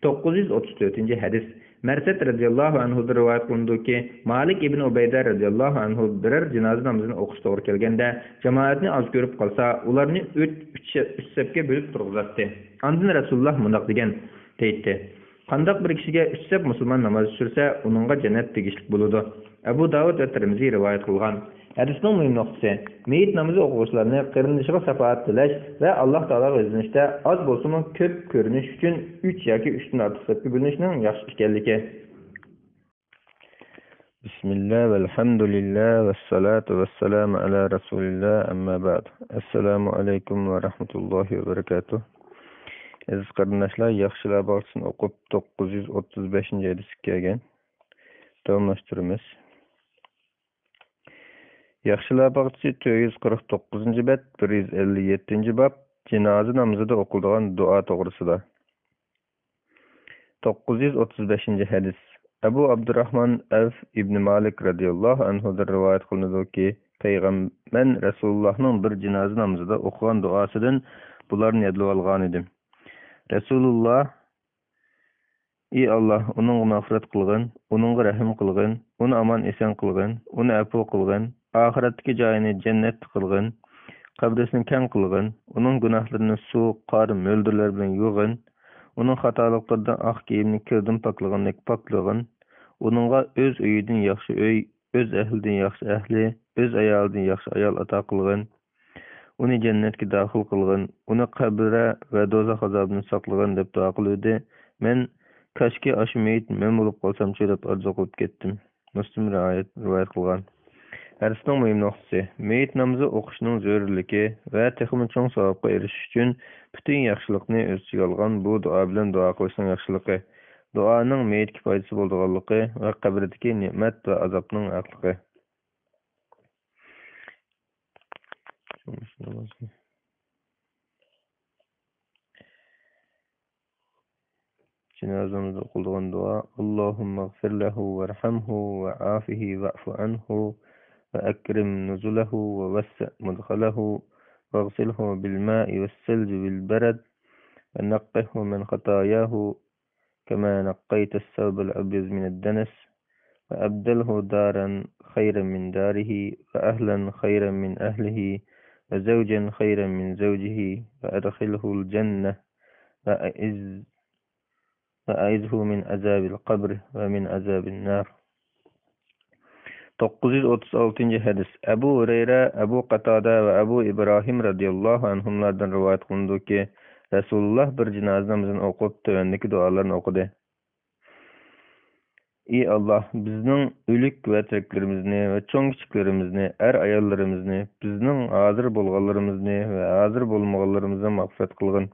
توققۇز يۈز ئوتتۇز تۆتىنچى ھەدىس. مەرسەت رەزىياللاھۇ ئەنھۇدىن رىۋايەت قىلىنىدۇكى، مالىك ئىبن ئۇبەيدە رەزىياللاھۇ ئەنھۇ بىرەر جىنازا نامىزىنى ئوقۇش توغرا كەلگەندە، جامائەتنى ئاز كۆرۈپ قالسا، ئۇلارنى ئۈچ، ئۈچ، ئۈچ سەپكە بۆلۈپ تۇرغۇزاتتى. ئاندىن رەسۇلۇللاھ مۇنداق دېگەن، دەيتتى، قانداق بىر كىشىگە ئۈچ سەپ مۇسۇلمان ناماز چۈشۈرسە، ئۇنىڭغا جەننەت تېگىشلىك بولىدۇ. ئەبۇ داۋۇد ۋە تىرمىزى رىۋايەت قىلغان. ھەدىسنىڭ مۇھىم نۇقتىسى، مېيىت نامىزى ئوقۇغۇچىلارنى قېرىندىشىغا شاپائەت تىلەش ۋە ئاللاھ تائالاغا يۈزلىنىشتە ئاز بولسىمۇ كۆپ كۆرۈنۈش ئۈچۈن ئۈچ ياكى ئۈچتىن ئارتۇق سەپكە بۆلۈنۈشنىڭ ياخشى ئىكەنلىكى. بىسمىللا، ۋەلھەمدۇلىللا، ۋەسسالاتۇ ۋەسسالامۇ ئەلا رەسۇلىللا، ئەمما بەئد. ئەسسالامۇ ئەلەيكۇم ۋە رەھمەتۇللاھى ۋە بەرەكاتۇھ. ئەزىز قېرىنداشلار، ياخشىلار باغچىسىنى ئوقۇپ، توققۇز يۈز ئوتتۇز بەشىنچى ھەدىسكە كەلگەن. داۋاملاشتۇرىمىز. ياخشىلار باغچىسى تۆت يۈز قىرىق توققۇزىنچى بەت، بىر يۈز ئەللىك يەتتىنچى باب، جىنازا نامىزىدا ئوقۇلىدىغان دۇئا توغرىسىدا. توققۇز يۈز ئوتتۇز بەشىنچى ھەدىس. ئەبۇ ئابدۇراھمان ئەۋف ئىبنى مالىك رەزىياللاھۇ ئەنھۇدىن رىۋايەت قىلىنىدۇكى، پەيغەم-، مەن رەسۇلۇللاھنىڭ بىر جىنازا نامىزىدا ئوقۇغان دۇئاسىدىن بۇلارنى يادلىۋالغانىدىم. رەسۇلۇللاھ ئى ئاللاھ، ئۇنىڭغا مەغپىرەت قىلغىن، ئۇنىڭغا رەھىم قىلغىن، ئۇنى ئامان-ئېسەن قىلغىن، ئۇنى ئەپۇ قىلغىن، ئاخىرەتتىكى جايىنى جەننەت قىلغىن، قەبرىسىنى كەڭ قىلغىن، ئۇنىڭ گۇناھلىرىنى سۇ، قار، مۆلدۈرلەر بىلەن يۇغىن، ئۇنىڭ خاتالىقلىرىدىن ئاق كىيىمنى كىردىن پاكلىغاندەك پاكلىغىن، ئۇنىڭغا ئۆز ئۆيىدىن ياخشى ئۆي، ئۆز ئەھلىدىن ياخشى ئەھلى، ئۆز ئايالىدىن ياخشى ئايال ئاتا قىلغىن. ئۇنى جەننەتكە داخىل قىلغىن، ئۇنى قەبرە ۋە دوزاخ ئازابىدىن ساقلىغىن، دەپ دۇئا قىلىۋىدى. مەن، كاشكى ئاشۇ مېيىت مەن بولۇپ قالسامچۇ، دەپ ئارزۇ قىلىپ كەتتىم. مۇسلىم رىۋايەت، رىۋايەت قىلغان. ھەدىسنىڭ مۇھىم نۇقتىسى، مېيىت نامىزى ئوقۇشنىڭ زۆرۈرلۈكى ۋە تېخىمۇ چوڭ ساۋابقا ئېرىشىش ئۈچۈن پۈتۈن ياخشىلىقنى ئۆز ئىچىگە ئالغان بۇ دۇئا بىلەن دۇئا قىلىشنىڭ ياخشىلىقى، دۇئانىڭ مېيىتكە پايدىسى بولىدىغانلىقى ۋە قەبرىدىكى نېمەت ۋە ئازابنىڭ ھەقلىقى. جىنازىمىزدا ئوقۇلىدىغان دۇئا: اللهم اغفر له وارحمه وعافه واعف عنه وأكرم نزله ووسع مدخله واغسله بالماء والثلج والبرد ونقه من خطاياه كما نقيت الثوب الأبيض من الدنس، وأبدله دارا خيرا من داره، وأهلا خيرا من أهله، وزوجا خيرا من زوجه، وأدخله الجنة، وأعز-، وأعزه من عذاب القبر ومن عذاب النار. توققۇز يۈز ئوتتۇز ئالتىنچى ھەدىس. ئەبۇ ھۇرەيرە، ئەبۇ قاتادە ۋە ئەبۇ ئىبراھىم رەزىياللاھۇ ئەنھۇملاردىن رىۋايەت قىلىنىدۇكى، رەسۇلۇللا بىر جىنازا نامىزىنى ئوقۇپ، تۆۋەندىكى دۇئالارنى ئوقۇدى: ئى ئاللاھ، بىزنىڭ ئۆلۈك ۋە تىرىكلىرىمىزنى ۋە چوڭ-كىچىكلىرىمىزنى، ئەر-ئاياللىرىمىزنى، بىزنىڭ ھازىر بولغانلىرىمىزنى ۋە ھازىر بولمىغانلىرىمىزنى مەغپىرەت قىلغىن.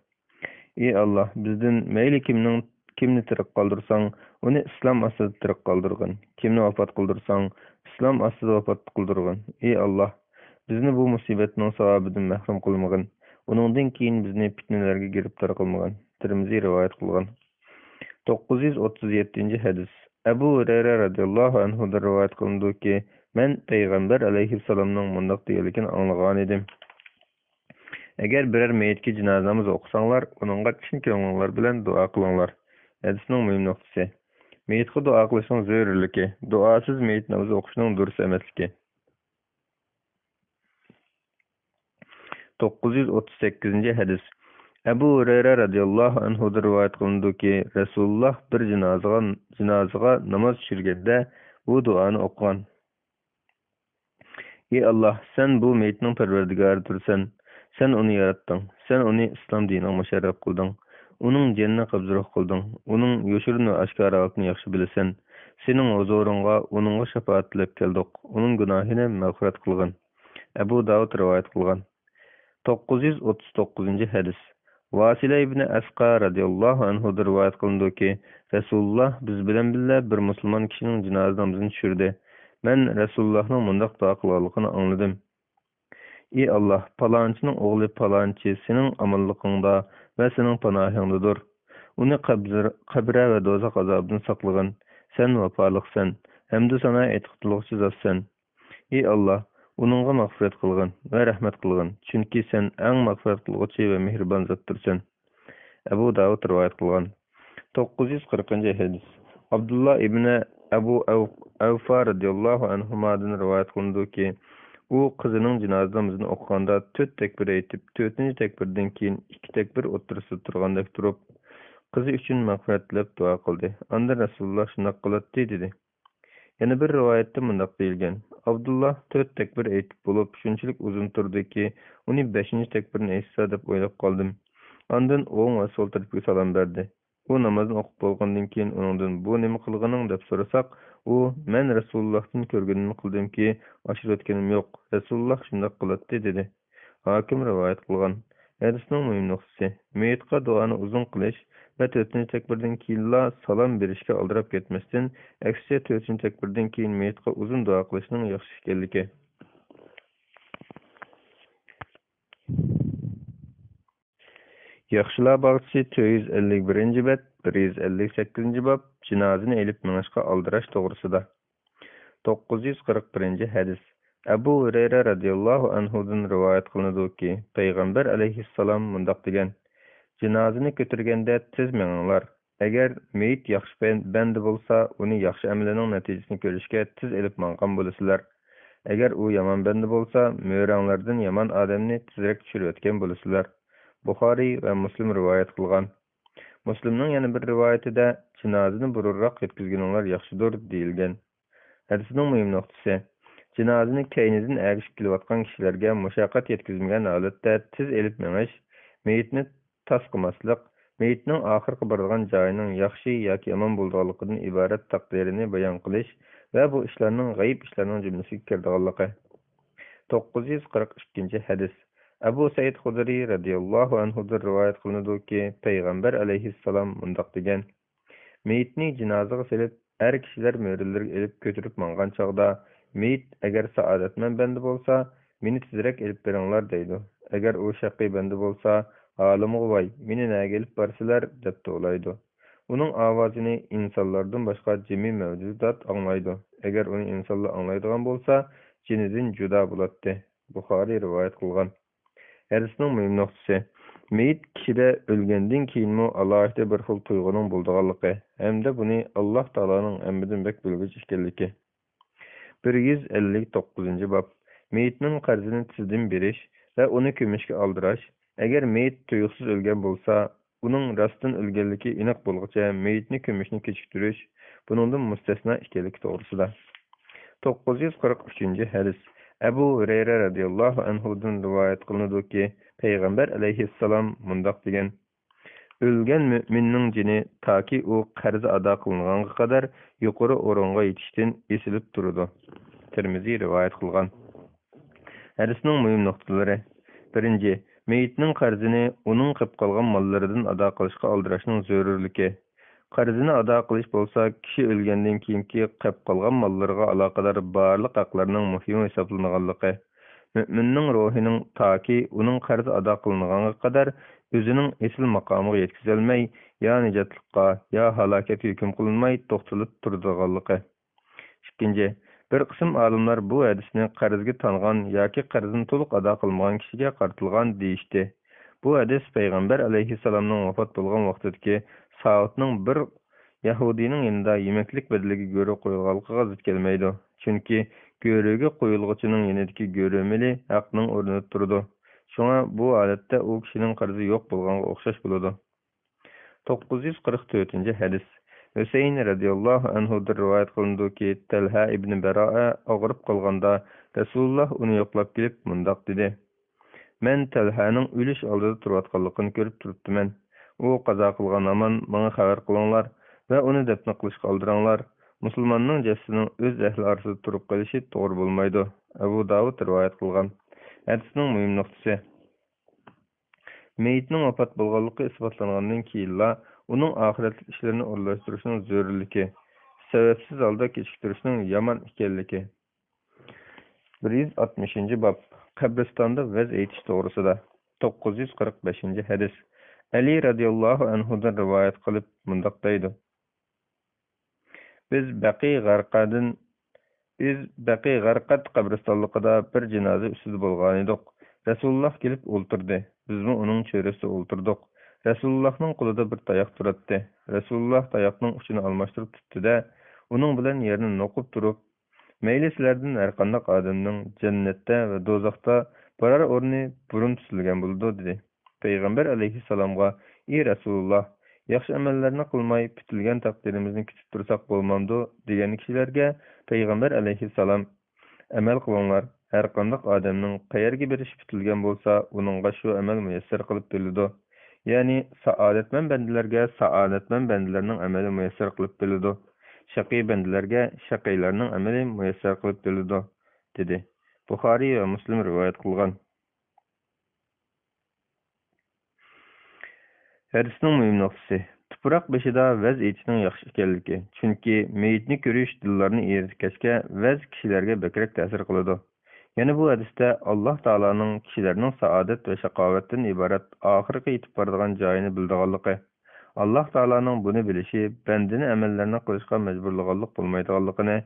ئى ئاللاھ، بىزدىن مەيلى كىمنىڭ، كىمنى تىرىك قالدۇرساڭ، ئۇنى ئىسلام ئاستىدا تىرىك قالدۇرغىن. كىمنى ۋاپات قىلدۇرساڭ، ئىسلام ئاستىدا ۋاپات قىلدۇرغىن. ئى ئاللاھ، بىزنى بۇ مۇسىبەتنىڭ ساۋابىدىن مەھرۇم قىلمىغىن. ئۇنىڭدىن كېيىن بىزنى پىتنىلەرگە گىرىپتار قىلمىغىن. تىرمىزى رىۋايەت قىلغان. توققۇز يۈز ئوتتۇز يەتتىنچى ھەدىس. ئەبۇ ھۇرەيرە رەزىياللاھۇ ئەنھۇدىن رىۋايەت قىلىنىدۇكى، مەن پەيغەمبەر ئەلەيھىسسالامنىڭ مۇنداق دېگەنلىكىنى ئاڭلىغانىدىم. ئەگەر بىرەر مېيىتكە جىنازا نامىزى ئوقۇساڭلار، ئۇنىڭغا چىن كۆڭلۈڭلار بىلەن دۇئا قىلىڭلار. ھەدىسنىڭ مۇھىم نۇقتىسى. مېيىتقا دۇئا قىلىشنىڭ زۆرۈرلۈكى، دۇئاسىز مېيىت نامىزى ئوقۇشنىڭ دۇرۇس ئەمەسلىكى. توققۇز يۈز ئوتتۇز سەككىزىنچى ھەدىس. ئەبۇ ھۇرەيرە رەزىياللاھۇ ئەنھۇدىن رىۋايەت قىلىنىدۇكى، رەسۇلۇللاھ بىر جىنازىغا، جىنازىغا ناماز چۈشۈرگەندە بۇ دۇئانى ئوقۇغان. ئى ئاللاھ، سەن بۇ مېيىتنىڭ پەرۋەردىگارىدۇرسەن. سەن ئۇنى ياراتتىڭ. سەن ئۇنى ئىسلام دىنىغا مۇشەررەپ قىلدىڭ. ئۇنىڭ جېنىنى قەبزى روھ قىلدىڭ. ئۇنىڭ يوشۇرۇن ۋە ئاشكارا ھالىتىنى ياخشى بىلىسەن. سېنىڭ ھۇزۇرۇڭغا ئۇنىڭغا شاپائەت تىلەپ كەلدۇق. ئۇنىڭ گۇناھىنى مەغپىرەت قىلغىن. ئەبۇ داۋۇد رىۋايەت قىلغان. توققۇز يۈز ئوتتۇز توققۇزىنچى ھەدىس. ۋاسىلە ئىبنى ئەسقا رەزىياللاھۇ ئەنھۇدىن رىۋايەت قىلىنىدۇكى، رەسۇلۇللاھ بىز بىلەن بىللە بىر مۇسۇلمان كىشىنىڭ جىنازا نامىزىنى چۈشۈردى. مەن رەسۇلۇللاھنىڭ مۇنداق دۇئا قىلغانلىقىنى ئاڭلىدىم. ئى ئاللاھ، پالانچىنىڭ ئوغلى پالانچى سېنىڭ ئامانلىقىڭدا ۋە سېنىڭ پاناھىڭدىدۇر. ئۇنى قەبرە، قەبرە ۋە دوزاخ ئازابىدىن ساقلىغىن. سەن ۋاپالىقسەن ھەمدۇ سانا ئېيتقۇزۇلغۇچى زاتسەن. ئى ئاللاھ، ئۇنىڭغا مەغپىرەت قىلغىن ۋە رەھمەت قىلغىن، چۈنكى سەن ئەڭ مەغپىرەت قىلغۇچى ۋە مېھرىبان زاتتۇرسەن. ئەبۇ داۋۇد رىۋايەت قىلغان. توققۇز يۈز قىرىقىنچى ھەدىس. ئابدۇللا ئىبنى ئەبۇ ئەۋ-، ئەۋفا رەزىياللاھۇ ئەنھۇمادىن رىۋايەت قىلىنىدۇكى، ئۇ قىزىنىڭ جىنازا نامىزىنى ئوقۇغاندا تۆت تەكبىر ئېيتىپ، تۆتىنچى تەكبىردىن كېيىن ئىككى تەكبىر ئوتتۇرىسىدا تۇرغاندەك تۇرۇپ، قىزى ئۈچۈن مەغپىرەت تىلەپ دۇئا قىلدى. ئاندىن رەسۇلۇللاھ شۇنداق قىلاتتى، دېدى. يەنە بىر رىۋايەتتە مۇنداق دېيىلگەن، ئابدۇللا تۆت تەكبىر ئېيتىپ بولۇپ، شۇنچىلىك ئۇزۇن تۇردىكى، ئۇنى بەشىنچى تەكبىرنى ئېيتسا دەپ ئويلاپ قالدىم. ئاندىن ئوڭ ۋە سول تەرەپكە سالام بەردى. ئۇ نامازنى ئوقۇپ بولغاندىن كېيىن ئۇنىڭدىن، بۇ نېمە قىلغىنىڭ؟ دەپ سورىساق، ئۇ، مەن رەسۇلۇللاھتىن كۆرگىنىمنى قىلدىمكى، ئاشۇرۇۋەتكىنىم يوق، رەسۇلۇللاھ شۇنداق قىلاتتى، دېدى. ھاكىم رىۋايەت قىلغان. ھەدىسنىڭ مۇھىم نۇقتىسى، مېيىتقا دۇئانى ئۇزۇن قىلىش ۋە تۆتىنچى تەكبىردىن كېيىنلا سالام بېرىشكە ئالدىراپ كەتمەستىن، ئەكسىچە تۆتىنچى تەكبىردىن كېيىن مېيىتقا ئۇزۇن دۇئا قىلىشنىڭ ياخشى ئىكەنلىكى. ياخشىلار باغچىسى، تۆت يۈز ئەللىك بىرىنچى بەت، بىر يۈز ئەللىك سەككىزىنچى باب، جىنازىنى ئېلىپ مېڭىشقا ئالدىراش توغرىسىدا. توققۇز يۈز قىرىق بىرىنچى ھەدىس. ئەبۇ ھۇرەيرە رەزىياللاھۇ ئەنھۇدىن رىۋايەت قىلىنىدۇكى، پەيغەمبەر ئەلەيھىسسالام مۇنداق دېگەن، جىنازىنى كۆتۈرگەندە تېز مېڭىڭلار. ئەگەر مېيىت ياخشى بەن-، بەندە بولسا، ئۇنى ياخشى ئەمىلىنىڭ نەتىجىسىنى كۆرۈشكە تېز ئېلىپ ماڭغان بولىسىلەر. ئەگەر ئۇ يامان بەندە بولسا، مۈرەڭلەردىن يامان ئادەمنى تېزرەك چۈشۈرۈۋەتكەن بولىسىلەر. بۇخارىي ۋە مۇسلىم رىۋايەت قىلغان. مۇسلىمنىڭ يەنە بىر رىۋايىتىدە، جىنازىنى بۇرۇنراق يەتكۈزگىنىڭلار ياخشىدۇر، دېيىلگەن. ھەدىسنىڭ مۇھىم نۇقتىسى، جىنازىنى كەينىدىن ئەگىشىپ كېلىۋاتقان كىشىلەرگە مۇشەققەت يەتكۈزمىگەن ھالەتتە تېز ئېلىپ مېڭىش، مېيىتنى تاس قىلماسلىق، مېيىتنىڭ ئاخىرقى بارىدىغان جايىنىڭ ياخشى ياكى يامان بولىدىغانلىقىدىن ئىبارەت تەقدىرىنى بايان قىلىش ۋە بۇ ئىشلارنىڭ غەيىب ئىشلارنىڭ جۈملىسىگە كىرىدىغانلىقى. توققۇز يۈز قىرىق ئىككىنچى ھەدىس. ئەبۇ سەئىد خۇدرىي رەزىياللاھۇ ئەنھۇدىن رىۋايەت قىلىنىدۇكى، پەيغەمبەر ئەلەيھىسسالام مۇنداق دېگەن، مېيىتنى جىنازىغا سېلىپ، ئەر كىشىلەر مۈرىلىرىگە ئېلىپ كۆتۈرۈپ ماڭغان چاغدا، مېيىت ئەگەر سائادەتمەن بەندە بولسا، مېنى تېزرەك ئېلىپ بېرىڭلار دەيدۇ. ئەگەر ئۇ شەقىي بەندە بولسا، ھالىمغا ۋاي، مېنى نەگە ئېلىپ بارىسىلەر دەپ توۋلايدۇ. ئۇنىڭ ئاۋازىنى ئىنسانلاردىن باشقا جىمى مەۋجۇدات ئاڭلايدۇ. ئەگەر ئۇنى ئىنسانلار ئاڭلايدىغان بولسا، جېنىدىن جۇدا بولاتتى. بۇخارىي رىۋايەت قىلغان. ھەدىسنىڭ مۇھىم نۇقتىسى، مېيىت كىشىدە ئۆلگەندىن كېيىنمۇ ئالاھىدە بىر خىل تۇيغۇنىڭ بولىدىغانلىقى ھەمدە بۇنى ئاللاھ تائالانىڭ ھەممىدىن بەك بىلگۈچى ئىكەنلىكى. بىر يۈز ئەللىك توققۇزىنچى باب. مېيىتنىڭ قەرزىنى تېزدىن بېرىش ۋە ئۇنى كۆمۈشكە ئالدىراش. ئەگەر مېيىت تۇيۇقسىز ئۆلگەن بولسا، ئۇنىڭ راستتىن ئۆلگەنلىكى ئېنىق بولغۇچە مېيىتنى كۆمۈشنى كېچىكتۈرۈش بۇنىڭدىن مۇستەسنا ئىكەنلىكى توغرىسىدا. توققۇز يۈز قىرىق ئۈچىنچى ھەدىس. ئەبۇ ھۇرەيرە رەزىياللاھۇ ئەنھۇدىن رىۋايەت قىلىنىدۇكى، پەيغەمبەر ئەلەيھىسسالام مۇنداق دېگەن، ئۆلگەن مۆمىننىڭ جېنى تاكى ئۇ قەرزى ئادا قىلىنغانغا قەدەر يۇقىرى ئورۇنغا يېتىشتىن ئېسىلىپ تۇرىدۇ. تىرمىزى رىۋايەت قىلغان. ھەدىسنىڭ مۇھىم نۇقتىلىرى. بىرىنچى، مېيىتنىڭ قەرزىنى ئۇنىڭ قېپ قالغان ماللىرىدىن ئادا قىلىشقا ئالدىراشنىڭ زۆرۈرلۈكى. قەرزىنى ئادا قىلىش بولسا كىشى ئۆلگەندىن كېيىنكى قېپ قالغان ماللىرىغا ئالاقىدار بارلىق ھەقلەرنىڭ مۇھىمى ھېسابلىنىدىغانلىقى. مۆمىننىڭ روھىنىڭ تاكى ئۇنىڭ قەرزى ئادا قىلىنغانغا قەدەر ئۆزىنىڭ ئېسىل ماقامىغا يەتكۈزەلمەي، يا نىجاتلىققا، يا ھالاكەتكە ھۆكۈم قىلىنماي توختىلىپ تۇرىدىغانلىقى. ئىككىنچى، بىر قىسىم ئالىملار بۇ ھەدىسنى قەرزگە تانغان ياكى قەرزىنى تولۇق ئادا قىلمىغان كىشىگە قارىتىلغان دېيىشتى. بۇ ھەدىس پەيغەمبەر ئەلەيھىسسالامنىڭ ۋاپات بولغان ۋاقتىدىكى ساۋۇتنىڭ بىر يەھۇدىينىڭ يېنىدا يېمەكلىك بەدىلىگە گۆرۈ قويۇلغانلىقىغا زىت كەلمەيدۇ. چۈنكى گۆرۈگە قويۇلغۇچىنىڭ يېنىدىكى گۆرۈ مېلى ھەقنىڭ ئورنىدا تۇرىدۇ. شۇڭا بۇ ھالەتتە ئۇ كىشىنىڭ قەرزى يوق بولغانغا ئوخشاش بولىدۇ. توققۇز يۈز قىرىق تۆتىنچى ھەدىس. ھۈسەيىن رەزىياللاھۇ ئەنھۇدىن رىۋايەت قىلىنىدۇكى، تەلھە ئىبنى بەرائە ئاغرىپ قالغاندا، رەسۇلۇللا ئۇنى يوقلاپ كېلىپ مۇنداق دېدى: مەن تەلھەنىڭ ئۆلۈش ئالدىدا تۇرۇۋاتقانلىقىنى كۆرۈپ تۇرۇپتىمەن. ئۇ قازا قىلغان ھامان ماڭا خەۋەر قىلىڭلار ۋە ئۇنى دەپنە قىلىشقا ئالدىراڭلار. مۇسۇلماننىڭ جەسىتىنىڭ ئۆز ئەھلى ئارىسىدا تۇرۇپ قېلىشى توغرا بولمايدۇ. ئەبۇ داۋۇد رىۋايەت قىلغان. ھەدىسنىڭ مۇھىم نۇقتىسى. مېيىتنىڭ ۋاپات بولغانلىقى ئىسپاتلانغاندىن كېيىنلا ئۇنىڭ ئاخىرەتلىك ئىشلىرىنى ئورۇنلاشتۇرۇشنىڭ زۆرۈرلۈكى، سەۋەبسىز ھالدا كېچىكتۈرۈشنىڭ يامان ئىكەنلىكى. بىر يۈز ئاتمىشىنچى باب، قەبرىستاندا ۋەز ئېيتىش توغرىسىدا. توققۇز يۈز قىرىق بەشىنچى ھەدىس. ئەلى رەزىياللاھۇ ئەنھۇدىن رىۋايەت قىلىپ مۇنداق دەيدۇ: بىز بەقى غەرقەدىن، بىز بەقى غەرقەد قەبرىستانلىقىدا بىر جىنازا ئۈستىدە بولغانىدۇق. رەسۇلۇللاھ كېلىپ ئولتۇردى. بىزمۇ ئۇنىڭ چۆرىسىدە ئولتۇردۇق. رەسۇلۇللاھنىڭ قولىدا بىر تاياق تۇراتتى. رەسۇلۇللاھ تاياقنىڭ ئۇچىنى ئالماشتۇرۇپ تۇتتى-دە، ئۇنىڭ بىلەن يەرنى نوقۇپ تۇرۇپ، مەيلى سىلەردىن ھەرقانداق ئادەمنىڭ جەننەتتە ۋە دوزاختا بارار ئورنى بۇرۇن تۈزۈلگەن بولىدۇ، دېدى. پەيغەمبەر ئەلەيھىسسالامغا، ئى رەسۇلۇللاھ، ياخشى ئەمەللەرنى قىلماي، پۈتۈلگەن تەقدىرىمىزنى كۈتۈپ تۇرساق بولمامدۇ؟ دېگەن كىشىلەرگە پەيغەمبەر ئەلەيھىسسالام، ئەمەل قىلىڭلار، ھەرقانداق ئادەمنىڭ قەيەرگە بېرىشى پۈتۈلگەن بولسا، ئۇنىڭغا شۇ ئەمەل مۇيەسسەر قىلىپ بېرىلىدۇ. يەنى، سائادەتمەن بەندىلەرگە سائادەتمەن بەندىلەرنىڭ ئەمىلى مۇيەسسەر قىلىپ بېرىلىدۇ، شەقىي بەندىلەرگە شەقىيلەرنىڭ ئەمىلى مۇيەسسەر قىلىپ بېرىلىدۇ، دېدى. بۇخارىي ۋە مۇسلىم رىۋايەت قىلغان. ھەدىسنىڭ مۇھىم نۇقتىسى، تۇپراق بېشىدا ۋەز ئېيتىشنىڭ ياخشى ئىكەنلىكى. چۈنكى مېيىتنى كۆرۈش دىللارنى ئېرىتكەچكە، ۋەز كىشىلەرگە بەكرەك تەسىر قىلىدۇ. يەنە بۇ ھەدىستە ئاللاھ تائالانىڭ كىشىلەرنىڭ سائادەت ۋە شاقاۋەتتىن ئىبارەت ئاخىرقى يېتىپ بارىدىغان جايىنى بىلىدىغانلىقى، ئاللاھ تائالانىڭ بۇنى بىلىشى بەندىنى ئەمەللەرنى قىلىشقا مەجبۇرلىغانلىق بولمايدىغانلىقىنى،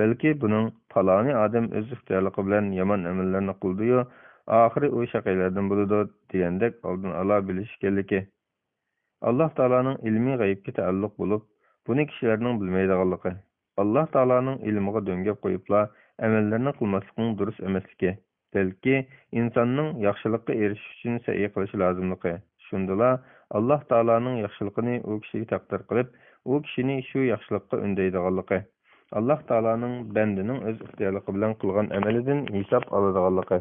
بەلكى بۇنىڭ پالانى ئادەم ئۆز ئىختىيارلىقى بىلەن يامان ئەمەللەرنى قىلدىيۇ، ئاخىرى ئۇ شەقىيلەردىن بولىدۇ، دېگەندەك ئالدىن ئالا بىلىش ئىكەنلىكى. ئاللاھ تائالانىڭ ئىلمى غەيىبكە تەئەللۇق بولۇپ، بۇنى كىشىلەرنىڭ بىلمەيدىغانلىقى، ئاللاھ تائالانىڭ ئىلمىغا دۆڭگەپ قويۇپلا، ئەمەللەرنى قىلماسلىقنىڭ دۇرۇس ئەمەسلىكى، بەلكى ئىنساننىڭ ياخشىلىققا ئېرىشىش ئۈچۈن سەئي قىلىشى لازىملىقى، شۇندىلا ئاللاھ تائالانىڭ ياخشىلىقىنى ئۇ كىشىگە تەقدىر قىلىپ، ئۇ كىشىنى شۇ ياخشىلىققا ئۈندەيدىغانلىقى، ئاللاھ تائالانىڭ بەندىنىڭ ئۆز ئىختىيارلىقى بىلەن قىلغان ئەمىلىدىن ھېساب ئالىدىغانلىقى.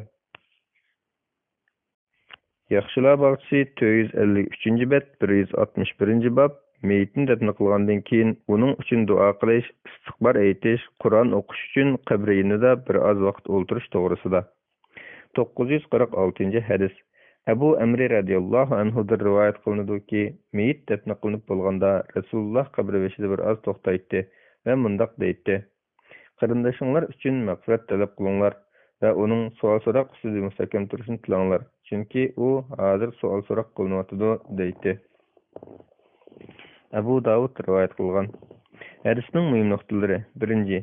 ياخشىلار باغچىسى، تۆت يۈز ئەللىك ئۈچىنچى بەت، بىر يۈز ئاتمىش بىرىنچى باب. مېيىتنى دەپنە قىلغاندىن كېيىن ئۇنىڭ ئۈچۈن دۇئا قىلىش، ئىستىغپار ئېيتىش، قۇرئان ئوقۇش ئۈچۈن قەبرە يېنىدا بىر ئاز ۋاقىت ئولتۇرۇش توغرىسىدا. توققۇز يۈز قىرىق ئالتىنچى ھەدىس. ئەبۇ ئەمرى رەزىياللاھۇ ئەنھۇدىن رىۋايەت قىلىنىدۇكى، مېيىت دەپنە قىلىنىپ بولغاندا، رەسۇلۇللاھ قەبرە بېشىدا بىر ئاز توختايتتى ۋە مۇنداق دەيتتى: قېرىندىشىڭلار ئۈچۈن مەغپىرەت تەلەپ قىلىڭلار ۋە ئۇنىڭ سوئال-سوراق ئۈستىدە مۇستەھكەم تۇرۇشىنى تىلەڭلار، چۈنكى ئۇ ھازىر سوئال-سوراق قىلىنىۋاتىدۇ، دەيتتى. ئەبۇ داۋۇد رىۋايەت قىلغان. ھەدىسنىڭ مۇھىم نۇقتىلىرى. بىرىنچى،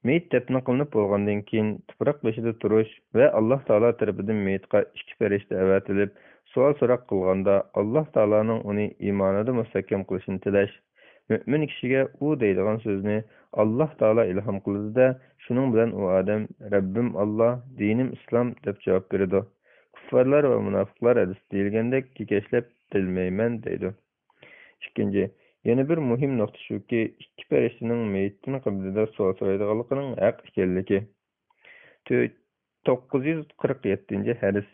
مېيىت دەپنە قىلىنىپ بولغاندىن كېيىن تۇپراق بېشىدا تۇرۇش ۋە ئاللاھ تائالا تەرىپىدىن مېيىتقا ئىككى پەرىشتە ئەۋەتىلىپ، سوئال-سوراق قىلغاندا، ئاللاھ تائالانىڭ ئۇنى ئىمانىدا مۇستەھكەم قىلىشىنى تىلەش. مۆمىن كىشىگە ئۇ دەيدىغان سۆزنى ئاللاھ تائالا ئىلھام قىلىدۇ-دە، شۇنىڭ بىلەن ئۇ ئادەم «رەببىم ئاللاھ، دىنىم ئىسلام» دەپ جاۋاب بېرىدۇ. كۇففارلار ۋە مۇناپىقلار ھەدىستە دېيىلگەندەك كېكەچلەپ «بىلمەيمەن» دەيدۇ. ئىككىنچى، يەنە بىر مۇھىم نۇقتا شۇكى، ئىككى پەرىشتىنىڭ مېيىتتىن قەبرىدە سوئال سورايدىغانلىقىنىڭ ھەق ئىكەنلىكى. تۆت، توققۇز يۈز قىرىق يەتتىنچى ھەدىس.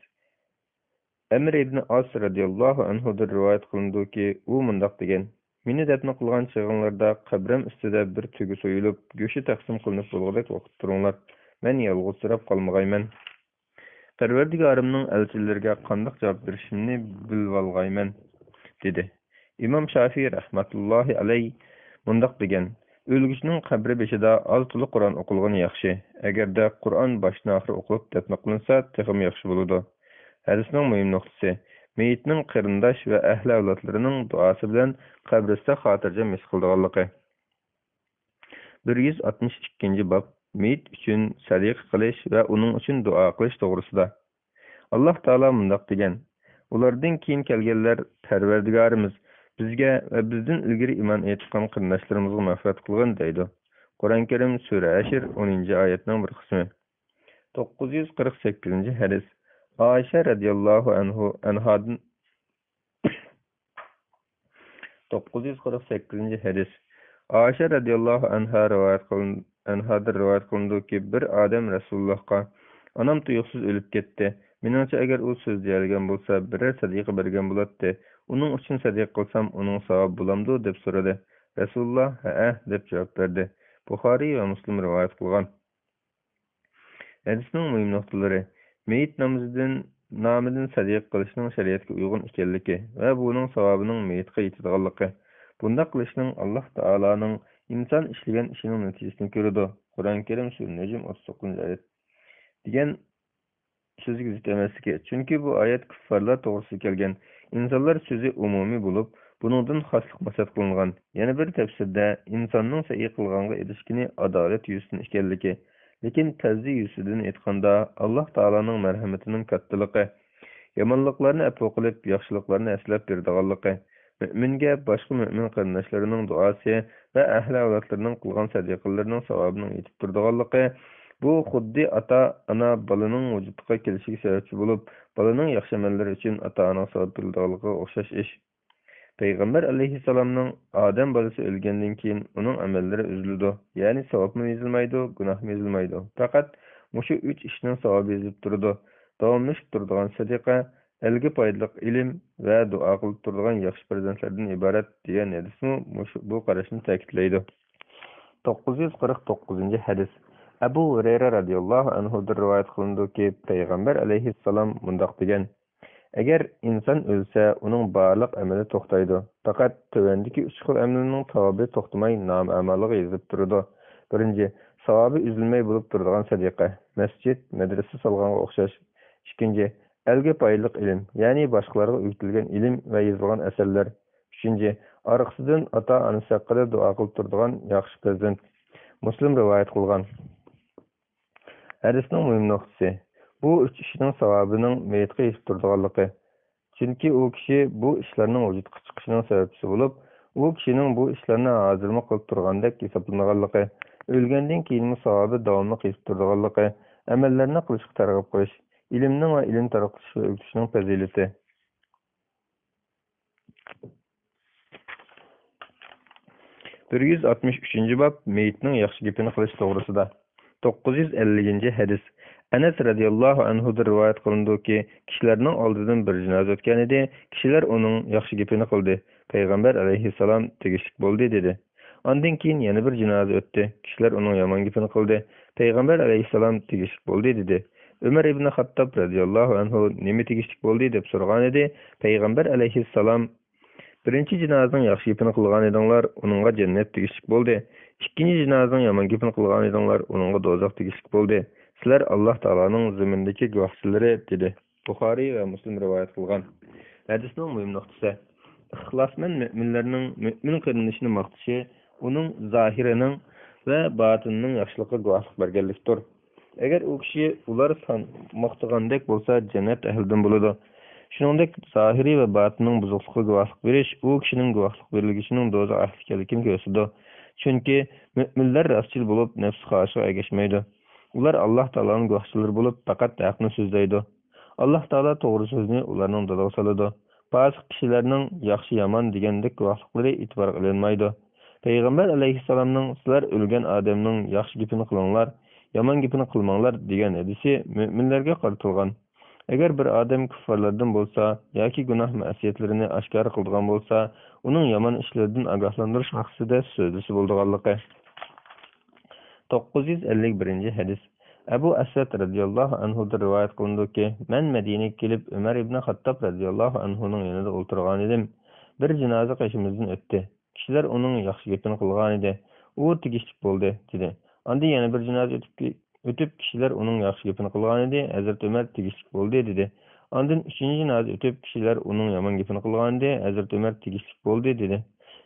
ئەمر ئىبنى ئاس رەزىياللاھۇ ئەنھۇدىن رىۋايەت قىلىنىدۇكى، ئۇ مۇنداق دېگەن: مېنى دەپنە قىلغان چېغىڭلاردا قەبرەم ئۈستىدە بىر تۆگە سويۇلۇپ، گۆشى تەقسىم قىلىنىپ بولغۇدەك ۋاقىت تۇرۇڭلار. مەن يالغۇزسىراپ قالمىغايمەن. پەرۋەردىگارىمنىڭ ئەلچىلىرىگە قانداق جاۋاب بېرىشىمنى بىلىۋالغايمەن» دېدى. ئىمام شافىئى رەھمەتۇللاھى ئەلەيھ مۇنداق دېگەن: «ئۆلگۈچىنىڭ قەبرە بېشىدا ئاز-تولا قۇرئان ئوقۇلغىنى ياخشى. ئەگەردە قۇرئان باشتىن-ئاخىر ئوقۇلۇپ دەپنە قىلىنسا، تېخىمۇ ياخشى بولىدۇ.» ھەدىسنىڭ مۇھىم نۇقتىسى: مېيىتنىڭ قېرىنداش ۋە ئەھلى-ئەۋلادلىرىنىڭ دۇئاسى بىلەن قەبرىسىدە خاتىرجەم ھېس قىلىدىغانلىقى. بىر يۈز ئاتمىش ئىككىنچى باب، مېيىت ئۈچۈن سەدىقە قىلىش ۋە ئۇنىڭ ئۈچۈن دۇئا قىلىش توغرىسىدا. ئاللاھ تائالا مۇنداق دېگەن: «ئۇلاردىن كېيىن كەلگەنلەر، پەرۋەردىگارىمىز، بىزگە ۋە بىزدىن ئىلگىرى ئىمان ئېيتقان قېرىنداشلىرىمىزغا مەغپىرەت قىلغىن» دەيدۇ. قۇرئان كەرىم، سۈرە ھەشر، ئونىنچى ئايەتنىڭ بىر قىسمى. توققۇز يۈز قىرىق سەككىزىنچى ھەدىس. ئائىشە رەزىياللاھۇ ئەنھۇ، ئەنھادىن توققۇز يۈز قىرىق سەككىزىنچى ھەدىس. ئائىشە رەزىياللاھۇ ئەنھا رىۋايەت قىلىن-، ئەنھادىن رىۋايەت قىلىنىدۇكى، بىر ئادەم رەسۇلۇللاھقا: «ئانام تۇيۇقسىز ئۆلۈپ كەتتى. مېنىڭچە، ئەگەر ئۇ سۆزلىيەلىگەن بولسا، بىرەر سەدىقە بەرگەن بولاتتى. ئۇنىڭ ئۈچۈن سەدىقە قىلسام، ئۇنىڭ ساۋابى بولامدۇ؟» دەپ سورىدى. رەسۇلۇللا: «ھەئە» دەپ جاۋاب بەردى. بۇخارىي ۋە مۇسلىم رىۋايەت قىلغان. ھەدىسنىڭ مۇھىم نۇقتىلىرى: مېيىت نامىزىدىن، نامىدىن سەدىقە قىلىشنىڭ شەرىئەتكە ئۇيغۇن ئىكەنلىكى ۋە بۇنىڭ ساۋابىنىڭ مېيىتقا يېتىدىغانلىقى. بۇنداق قىلىشنىڭ ئاللاھ تائالانىڭ ئىنسان ئىشلىگەن ئىشىنىڭ نەتىجىسىنى كۆرىدۇ. قۇرئان كەرىم، سۈرە نەجم، ئوتتۇز توققۇزىنچى ئايەت. دېگەن سۆزىگە زىت ئەمەسلىكى. چۈنكى بۇ ئايەت كۇففارلار توغرىسىدا كەلگەن. ئىنسانلار سۆزى ئومۇمىي بولۇپ، بۇنىڭدىن خاسلىق مەقسەت قىلىنغان. يەنە بىر تەپسىردە، ئىنساننىڭ سەئيى قىلغانغا ئېرىشكىنى ئادالەت يۈزىسىدىن ئىكەنلىكى. لېكىن پەزلى يۈزىسىدىن ئېيتقاندا، ئاللاھ تائالانىڭ مەرھەمىتىنىڭ كاتتىلىقى، يامانلىقلارنى ئەپۇ قىلىپ، ياخشىلىقلارنى ئەسلەپ بېرىدىغانلىقى، مۆمىنگە باشقا مۆمىن قېرىنداشلىرىنىڭ دۇئاسى ۋە ئەھلى ئەۋلادلىرىنىڭ قىلغان سەدىقىلىرىنىڭ ساۋابىنىڭ يېتىپ تۇرىدىغانلىقى، بۇ خۇددى ئاتا-ئانا بالىنىڭ ۋۇجۇدقا كېلىشىگە سەۋەبچى بولۇپ، بالىنىڭ ياخشى ئەمەللىرى ئۈچۈن ئاتا-ئانىغا ساۋاب بېرىلىدىغانلىقىغا ئوخشاش ئىش. پەيغەمبەر ئەلەيھىسسالامنىڭ ئادەم بالىسى ئۆلگەندىن كېيىن ئۇنىڭ ئەمەللىرى ئۈزۈلىدۇ، يەنى ساۋابمۇ يېزىلمايدۇ، گۇناھمۇ يېزىلمايدۇ. پەقەت مۇشۇ ئۈچ ئىشنىڭ ساۋابى يېزىلىپ تۇرىدۇ: داۋاملىشىپ تۇرىدىغان سەدىقە، ئەلگە پايدىلىق ئىلىم ۋە دۇئا قىلىپ تۇرىدىغان ياخشى پەرزەنتلەردىن ئىبارەت، دېگەن ھەدىسمۇ مۇشۇ، بۇ قاراشنى تەكىتلەيدۇ. توققۇز يۈز قىرىق توققۇزىنچى ھەدىس. ئەبۇ ھۇرەيرە رەزىياللاھۇ ئەنھۇدىن رىۋايەت قىلىنىدۇكى، پەيغەمبەر ئەلەيھىسسالام مۇنداق دېگەن: «ئەگەر ئىنسان ئۆلسە، ئۇنىڭ بارلىق ئەمىلى توختايدۇ. پەقەت تۆۋەندىكى ئۈچ خىل ئەمىلنىڭ ساۋابى توختىماي نامە-ئەمالىغا يېزىلىپ تۇرىدۇ. بىرىنچى، ساۋابى ئۈزۈلمەي بولۇپ تۇرىدىغان سەدىقە، مەسچىت، مەدرىسە سالغانغا ئوخشاش. ئىككىنچى، ئەلگە پايدىلىق ئىلىم، يەنى باشقىلارغا ئۆگىتىلگەن ئىلىم ۋە يېزىلغان ئەسەرلەر. ئۈچىنچى، ئارقىسىدىن ئاتا-ئانىسى ھەققىدە دۇئا قىلىپ تۇرىدىغان ياخشى پەرزەنت.» مۇسلىم رىۋايەت قىلغان. ھەدىسنىڭ مۇھىم نۇقتىسى: بۇ ئۈچ ئىشنىڭ ساۋابىنىڭ مېيىتقا يېتىپ تۇرىدىغانلىقى. چۈنكى ئۇ كىشى بۇ ئىشلارنىڭ ۋۇجۇدقا چىقىشىنىڭ سەۋەبچىسى بولۇپ، ئۇ كىشىنىڭ بۇ ئىشلارنى ھازىرمۇ قىلىپ تۇرغاندەك ھېسابلىنىدىغانلىقى، ئۆلگەندىن كېيىنمۇ ساۋابى داۋاملىق يېتىپ تۇرىدىغانلىقى، ئەمەللەرنى قىلىشقا تەرغىب قىلىش، ئىلىمنىڭ ۋە ئىلىم تارقىتىش ۋە ئۆگىتىشنىڭ پەزىلىتى. بىر يۈز ئاتمىش ئۈچىنچى باب، مېيىتنىڭ ياخشى گېپىنى قىلىش توغرىسىدا. توققۇز يۈز ئەللىكىنچى ھەدىس. ئەنەس رەزىياللاھۇ ئەنھۇدىن رىۋايەت قىلىنىدۇكى، كىشىلەرنىڭ ئالدىدىن بىر جىنازا ئۆتكەنىدى، كىشىلەر ئۇنىڭ ياخشى گېپىنى قىلدى. پەيغەمبەر ئەلەيھىسسالام تېگىشلىك بولدى دېدى. ئاندىن كېيىن يەنە بىر جىنازا ئۆتتى، كىشىلەر ئۇنىڭ يامان گېپىنى قىلدى. پەيغەمبەر ئەلەيھىسسالام تېگىشلىك بولدى دېدى. ئۆمەر ئىبنى خاتتاب رەزىياللاھۇ ئەنھۇ نېمە تېگىشلىك بولدى دەپ سورىغانىدى، پەيغەمبەر ئەلەيھىسسالام بىرىنچى جىنازىنىڭ ياخشى گېپىنى قىلغانىدىڭلار، ئۇنىڭغا جەننەت تېگىشلىك بولدى. ئىككىنچى جىنازىنىڭ يامان گېپىنى قىلغانىدىڭلار، ئۇنىڭغا دوزاخ تېگىشلىك بولدى. سىلەر ئاللاھ تائالانىڭ زېمىندىكى گۇۋاھچىلىرى، دېدى. بۇخارىي ۋە مۇسلىم رىۋايەت قىلغان. ھەدىسنىڭ مۇھىم نۇقتىسى: ئىخلاسمەن مۆمىنلەرنىڭ مۆمىن قېرىندىشىنى ماختىشى ئۇنىڭ زاھىرىنىڭ ۋە باتىنىنىڭ ياخشىلىقىغا گۇۋاھلىق بەرگەنلىكتۇر. ئەگەر ئۇ كىشى ئۇلار سان-، ماختىغاندەك بولسا، جەننەت ئەھلىدىن بولىدۇ. شۇنىڭدەك زاھىرى ۋە باتىنىنىڭ بۇزۇقلۇقىغا گۇۋاھلىق بېرىش ئۇ كىشىنىڭ گۇۋاھلىق بېرىلگۈچىنىڭ دوزاخ ئەھلى ئىكەنلىكىنى كۆرسىتىدۇ. چۈنكى مۆمىنلەر راستچىل بولۇپ، نەپسى خاھىشىغا ئەگەشمەيدۇ. ئۇلار ئاللاھ تائالانىڭ گۇۋاھچىلىرى بولۇپ، پەقەت ھەقنى سۆزلەيدۇ. ئاللاھ تائالا توغرا سۆزنى ئۇلارنىڭ دىلىغا سالىدۇ. پاسىق كىشىلەرنىڭ ياخشى-يامان دېگەندەك گۇۋاھلىقلىرى ئېتىبارغا ئېلىنمايدۇ. پەيغەمبەر ئەلەيھىسسالامنىڭ، سىلەر ئۆلگەن ئادەمنىڭ ياخشى گېپىنى قىلىڭلار، يامان گېپىنى قىلماڭلار، دېگەن ھەدىسى مۆمىنلەرگە قارىتىلغان. ئەگەر بىر ئادەم كۇففارلاردىن بولسا ياكى گۇناھ-مەئسىيەتلىرىنى ئاشكارا قىلىدىغان بولسا، ئۇنىڭ يامان ئىشلىرىدىن ئاگاھلاندۇرۇش مەقسىتىدە سۆزلىسە بولىدىغانلىقى. توققۇز يۈز ئەللىك بىرىنچى ھەدىس. ئەبۇ ئەسۋەد رەزىياللاھۇ ئەنھۇدىن رىۋايەت قىلىنىدۇكى، مەن مەدىنىگە كېلىپ، ئۆمەر ئىبنى خاتتاب رەزىياللاھۇ ئەنھۇنىڭ يېنىدا ئولتۇرغانىدىم. بىر جىنازا قېشىمىزدىن ئۆتتى. كىشىلەر ئۇنىڭ ياخشى گېپىنى قىلغانىدى. ئۇ تېگىشلىك بولدى، دېدى. ئاندىن يەنە بىر جىنازا ئۆتۈپ كى-، ئۆتۈپ، كىشىلەر ئۇنىڭ ياخشى گېپىنى قىلغانىدى. ھەزرىتى ئۆمەر تېگىشلىك بولدى، دېدى. ئاندىن ئۈچىنچى جىنازا ئۆتۈپ، كىشىلەر ئۇنىڭ يامان گېپىنى قىلغانىدى. ھەزرىتى ئۆمەر تېگىشلىك بولدى، دېدى.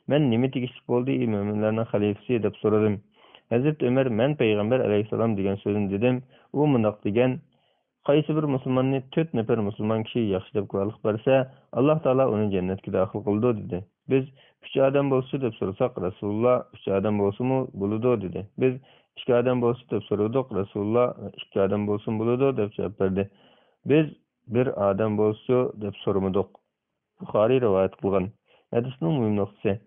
مەن نېمە تېگىشلىك بولدى، ئى مۆمىنلەرنىڭ خەلىپىسى؟ دەپ سورىدىم. ھەزرىتى ئۆمەر مەن پەيغەمبەر ئەلەيھىسسالام دېگەن سۆزنى دېدىم. ئۇ مۇنداق دېگەن، قايسى بىر مۇسۇلماننى تۆت نەپەر مۇسۇلمان كىشى ياخشى دەپ گۇۋاھلىق بەرسە، ئاللاھ تائالا ئۇنى جەننەتكە داخىل قىلىدۇ، دېدى. بىز، ئۈچ ئادەم بولسىچۇ؟ دەپ سورىساق، رەسۇلۇللاھ، ئۈچ ئادەم بولسىمۇ بولىدۇ، دېدى. بىز، ئىككى ئادەم بولسىچۇ؟ دەپ سورىدۇق، رەسۇلۇللاھ، ئىككى ئادەم بولسىمۇ بولىدۇ، دەپ جاۋاب بەردى. بىز، بىر ئادەم بولسىچۇ؟ دەپ سورىمىدۇق. بۇخارىي رىۋايەت قىلغان. ھەدىسنىڭ مۇھىم نۇقتىسى.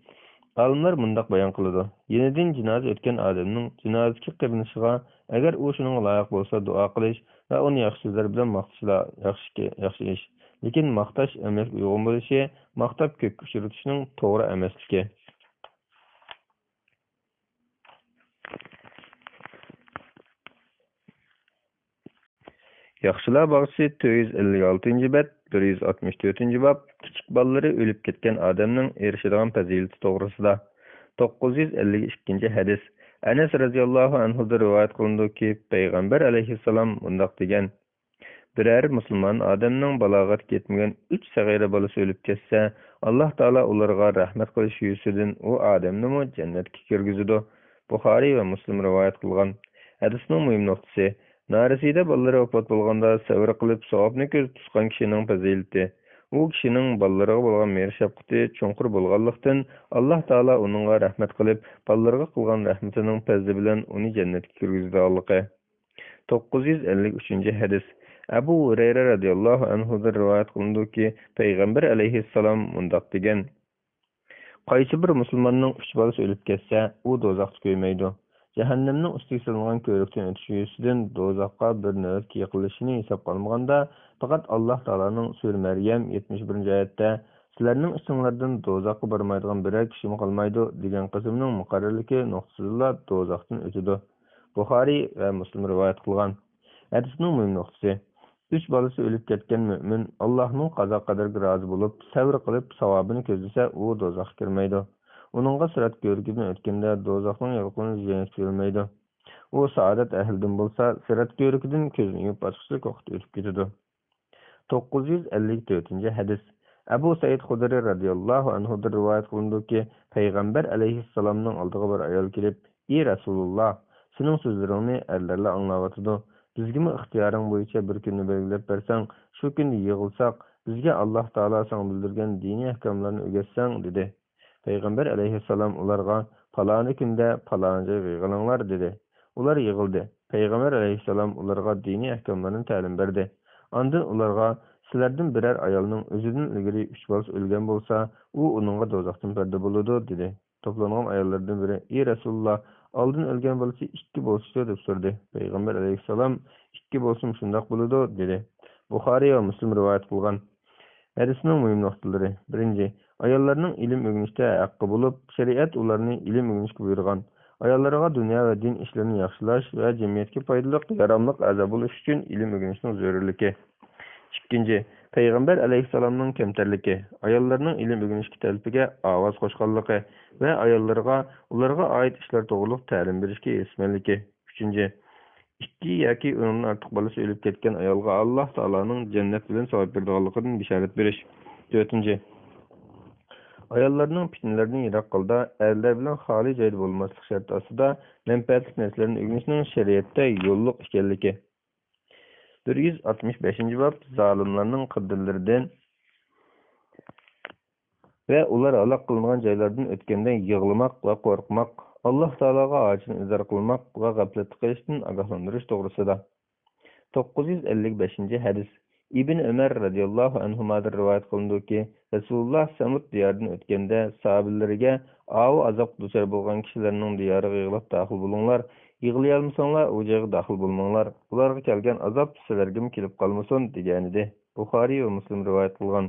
ئالىملار مۇنداق بايان قىلىدۇ، يېنىدىن جىنازا ئۆتكەن ئادەمنىڭ جىنازىدىكى قېرىندىشىغا، ئەگەر ئۇ شۇنىڭغا لايىق بولسا، دۇئا قىلىش ۋە ئۇنى ياخشى سۆزلەر بىلەن ماختىشى لا-، ياخشى، ياخشى ئىش. لېكىن ماختاش ئەمەلگە ئۇيغۇن بولۇشى، ماختاپ كۆككە ئۇچرىتىشنىڭ توغرا ئەمەسلىكى. ياخشىلار باغچىسى، تۆت يۈز ئەللىك ئالتىنچى بەت، بىر يۈز ئاتمىش تۆتىنچى باب، كىچىك بالىلىرى ئۆلۈپ كەتكەن ئادەمنىڭ ئېرىشىدىغان پەزىلىتى توغرىسىدا. توققۇز يۈز ئەللىك ئىككىنچى ھەدىس. ئەنەس رەزىياللاھۇ ئەنھۇدىن رىۋايەت قىلىنىدۇكى، پەيغەمبەر ئەلەيھىسسالام مۇنداق دېگەن، بىرەر مۇسۇلمان ئادەمنىڭ بالاغەتكە يەتمىگەن ئۈچ سەغىرە بالىسى ئۆلۈپ كەتسە، ئاللاھ تائالا ئۇلارغا رەھمەت قىلىش يۈزىسىدىن ئۇ ئادەمنىمۇ جەننەتكە كىرگۈزىدۇ. بۇخارىي ۋە مۇسلىم رىۋايەت قىلغان. ھەدىسنىڭ مۇھىم نۇقتىسى، نارەسىدە بالىلىرى ۋاپات بولغاندا سەۋر قىلىپ ساۋابنى كۆزدە تۇتقان كىشىنىڭ پەزىلىتى. ئۇ كىشىنىڭ بالىلىرىغا بولغان مېھىر-شەپقىتى چوڭقۇر بولغانلىقتىن، ئاللاھ تائالا ئۇنىڭغا رەھمەت قىلىپ، بالىلىرىغا قىلغان رەھمىتىنىڭ پەزلى بىلەن ئۇنى جەننەتكە كىرگۈزىدىغانلىقى. توققۇز يۈز ئەللىك ئۈچىنچى ھەدىس. ئەبۇ ھۇرەيرە رەزىياللاھۇ ئەنھۇدىن رىۋايەت قىلىنىدۇكى، پەيغەمبەر ئەلەيھىسسالام مۇنداق دېگەن، قايسى بىر مۇسۇلماننىڭ ئۈچ بالىسى ئۆلۈپ كەتسە، ئۇ دوزاختا كۆيمەيدۇ. جەھەننەمنىڭ ئۈستىگە سېلىنغان كۆۋرۈكتىن ئۆتۈش يۈزىسىدىن دوزاخقا بىر نۆۋەتكە يېقىنلىشىشىنى ھېسابقا ئالمىغاندا، پەقەت ئاللاھ تائالانىڭ سۈرە مەريەم يەتمىش بىرىنچى ئايەتتە، سىلەرنىڭ ئىچىڭلاردىن دوزاخقا بارمايدىغان بىرەر كىشىمۇ قالمايدۇ، دېگەن قىسىمنىڭ مۇقەررەرلىكى نۇقتىسىدىلا دوزاختىن ئۆتىدۇ. بۇخارىي ۋە مۇسلىم رىۋايەت قىلغان. ھەدىسنىڭ مۇھىم نۇقتىسى، ئۈچ بالىسى ئۆلۈپ كەتكەن مۆمىن ئاللاھنىڭ قازا-قەدىرىگە رازى بولۇپ، سەۋر قىلىپ، ساۋابىنى كۆزلىسە، ئۇ دوزاخقا كىرمەيدۇ. ئۇنىڭغا سىرات كۆۋرۈكىدىن ئۆتكەندە دوزاخنىڭ يالقۇنى زىيان يەتكۈزەلمەيدۇ. ئۇ سائادەت ئەھلىدىن بولسا، سىرات كۆۋرۈكىدىن كۆزىنى يۇمۇپ ئاچقۇچىلىك ۋاقىت ئۆتۈپ كېتىدۇ. توققۇز يۈز ئەللىك تۆتىنچى ھەدىس. ئەبۇ سەئىد خۇدرى رەزىياللاھۇ ئەنھۇدىن رىۋايەت قىلىنىدۇكى، پەيغەمبەر ئەلەيھىسسالامنىڭ ئالدىغا بىر ئايال كېلىپ، ئى رەسۇلۇللاھ، سېنىڭ سۆزلىرىڭنى ئەرلەرلا ئاڭلاۋاتىدۇ. بىزگىمۇ ئىختىيارىڭ بويىچە بىر كۈننى بەلگىلەپ بەرسەڭ، شۇ كۈندە يىغىلساق، بىزگە ئاللاھ تائالا ساڭا بىلدۈرگەن دىنىي ئەھكاملارنى ئۆگەتسەڭ، دېدى. پەيغەمبەر ئەلەيھىسسالام ئۇلارغا، پالانى كۈندە پالانى جايغا يىغىلىڭلار، دېدى. ئۇلار يىغىلدى. پەيغەمبەر ئەلەيھىسسالام ئۇلارغا دىنىي ئەھكاملارنى تەلىم بەردى. ئاندىن ئۇلارغا، سىلەردىن بىرەر ئايالنىڭ ئۆزىدىن ئىلگىرى ئۈچ بالىسى ئۆلگەن بولسا، ئۇ ئۇنىڭغا دوزاختىن پەردە بولىدۇ، دېدى. توپلانغان ئاياللاردىن بىرى، ئى رەسۇلۇللاھ، ئالدىن ئۆلگەن بالىسى ئىككى بولسىچۇ؟ دەپ سورىدى. پەيغەمبەر ئەلەيھىسسالام، ئىككى بولسىمۇ شۇنداق بولىدۇ، دېدى. بۇخارىي ۋە مۇسلىم رىۋايەت قىلغان. ھەدىسنىڭ مۇھىم نۇقتىلىرى. بىرىنچى، ئاياللارنىڭ ئىلىم ئۆگىنىشتە ھەققى بولۇپ، شەرىئەت ئۇلارنى ئىلىم ئۆگىنىشكە بۇيرۇغان. ئاياللىرىغا دۇنيا ۋە دىن ئىشلىرىنى ياخشىلاش ۋە جەمئىيەتكە پايدىلىق، ياراملىق ئەزا بولۇش ئۈچۈن ئىلىم ئۆگىنىشنىڭ زۆرۈرلۈكى. ئىككىنچى، پەيغەمبەر ئەلەيھىسسالامنىڭ كەمتەرلىكى، ئاياللارنىڭ ئىلىم ئۆگىنىشكە تەلىپىگە ئاۋاز قوشقانلىقى ۋە ئاياللىرىغا ئۇلارغا ئائىت ئىشلار توغرۇلۇق تەلىم بېرىشكە ھېرىسمەنلىكى. ئۈچىنچى، ئىككى ياكى ئۇنىڭدىن ئارتۇق بالىسى ئۆلۈپ كەتكەن ئايالغا ئاللاھ تائالانىڭ جەننەت بىلەن ساۋاب بېرىدىغانلىقىدىن بېشارەت بېرىش. تۆتىنچى، ئاياللارنىڭ پىتنىلەردىن يىراق ھالدا ئەرلەر بىلەن خالىي جايدا بولماسلىق شەرتى ئاستىدا مەنپەئەتلىك نەرسىلەرنى ئۆگىنىشنىڭ شەرىئەتتە يوللۇق ئىكەنلىكى. بىر يۈز ئاتمىش بەشىنچى باب، زالىملارنىڭ قىردىلىرىدىن ۋە ئۇلار ھالاك قىلىنغان جايلاردىن ئۆتكەندە يىغلىماق ۋە قورقماق، ئاللاھ تائالاغا ھاجەتنى ئىزھار قىلماق ۋە غەپلەتتە قېلىشتىن ئاگاھلاندۇرۇش توغرىسىدا. توققۇز يۈز ئەللىك بەشىنچى ھەدىس. ئىبن ئۆمەر رەزىياللاھۇ ئەنھۇمادىن رىۋايەت قىلىنىدۇكى، رەسۇلۇللاھ سەمۇد دىيارىدىن ئۆتكەندە، ساھابىلىرىگە، ئاۋۇ ئازابقا دۇچار بولغان كىشىلەرنىڭ دىيارىغا يىغلاپ داخىل بولۇڭلار، يىغلىيالمىساڭلار، ئۇ جايغا داخىل بولماڭلار، ئۇلارغا كەلگەن ئازاب سىلەرگىمۇ كېلىپ قالمىسۇن، دېگەنىدى. بۇخارىي ۋە مۇسلىم رىۋايەت قىلغان.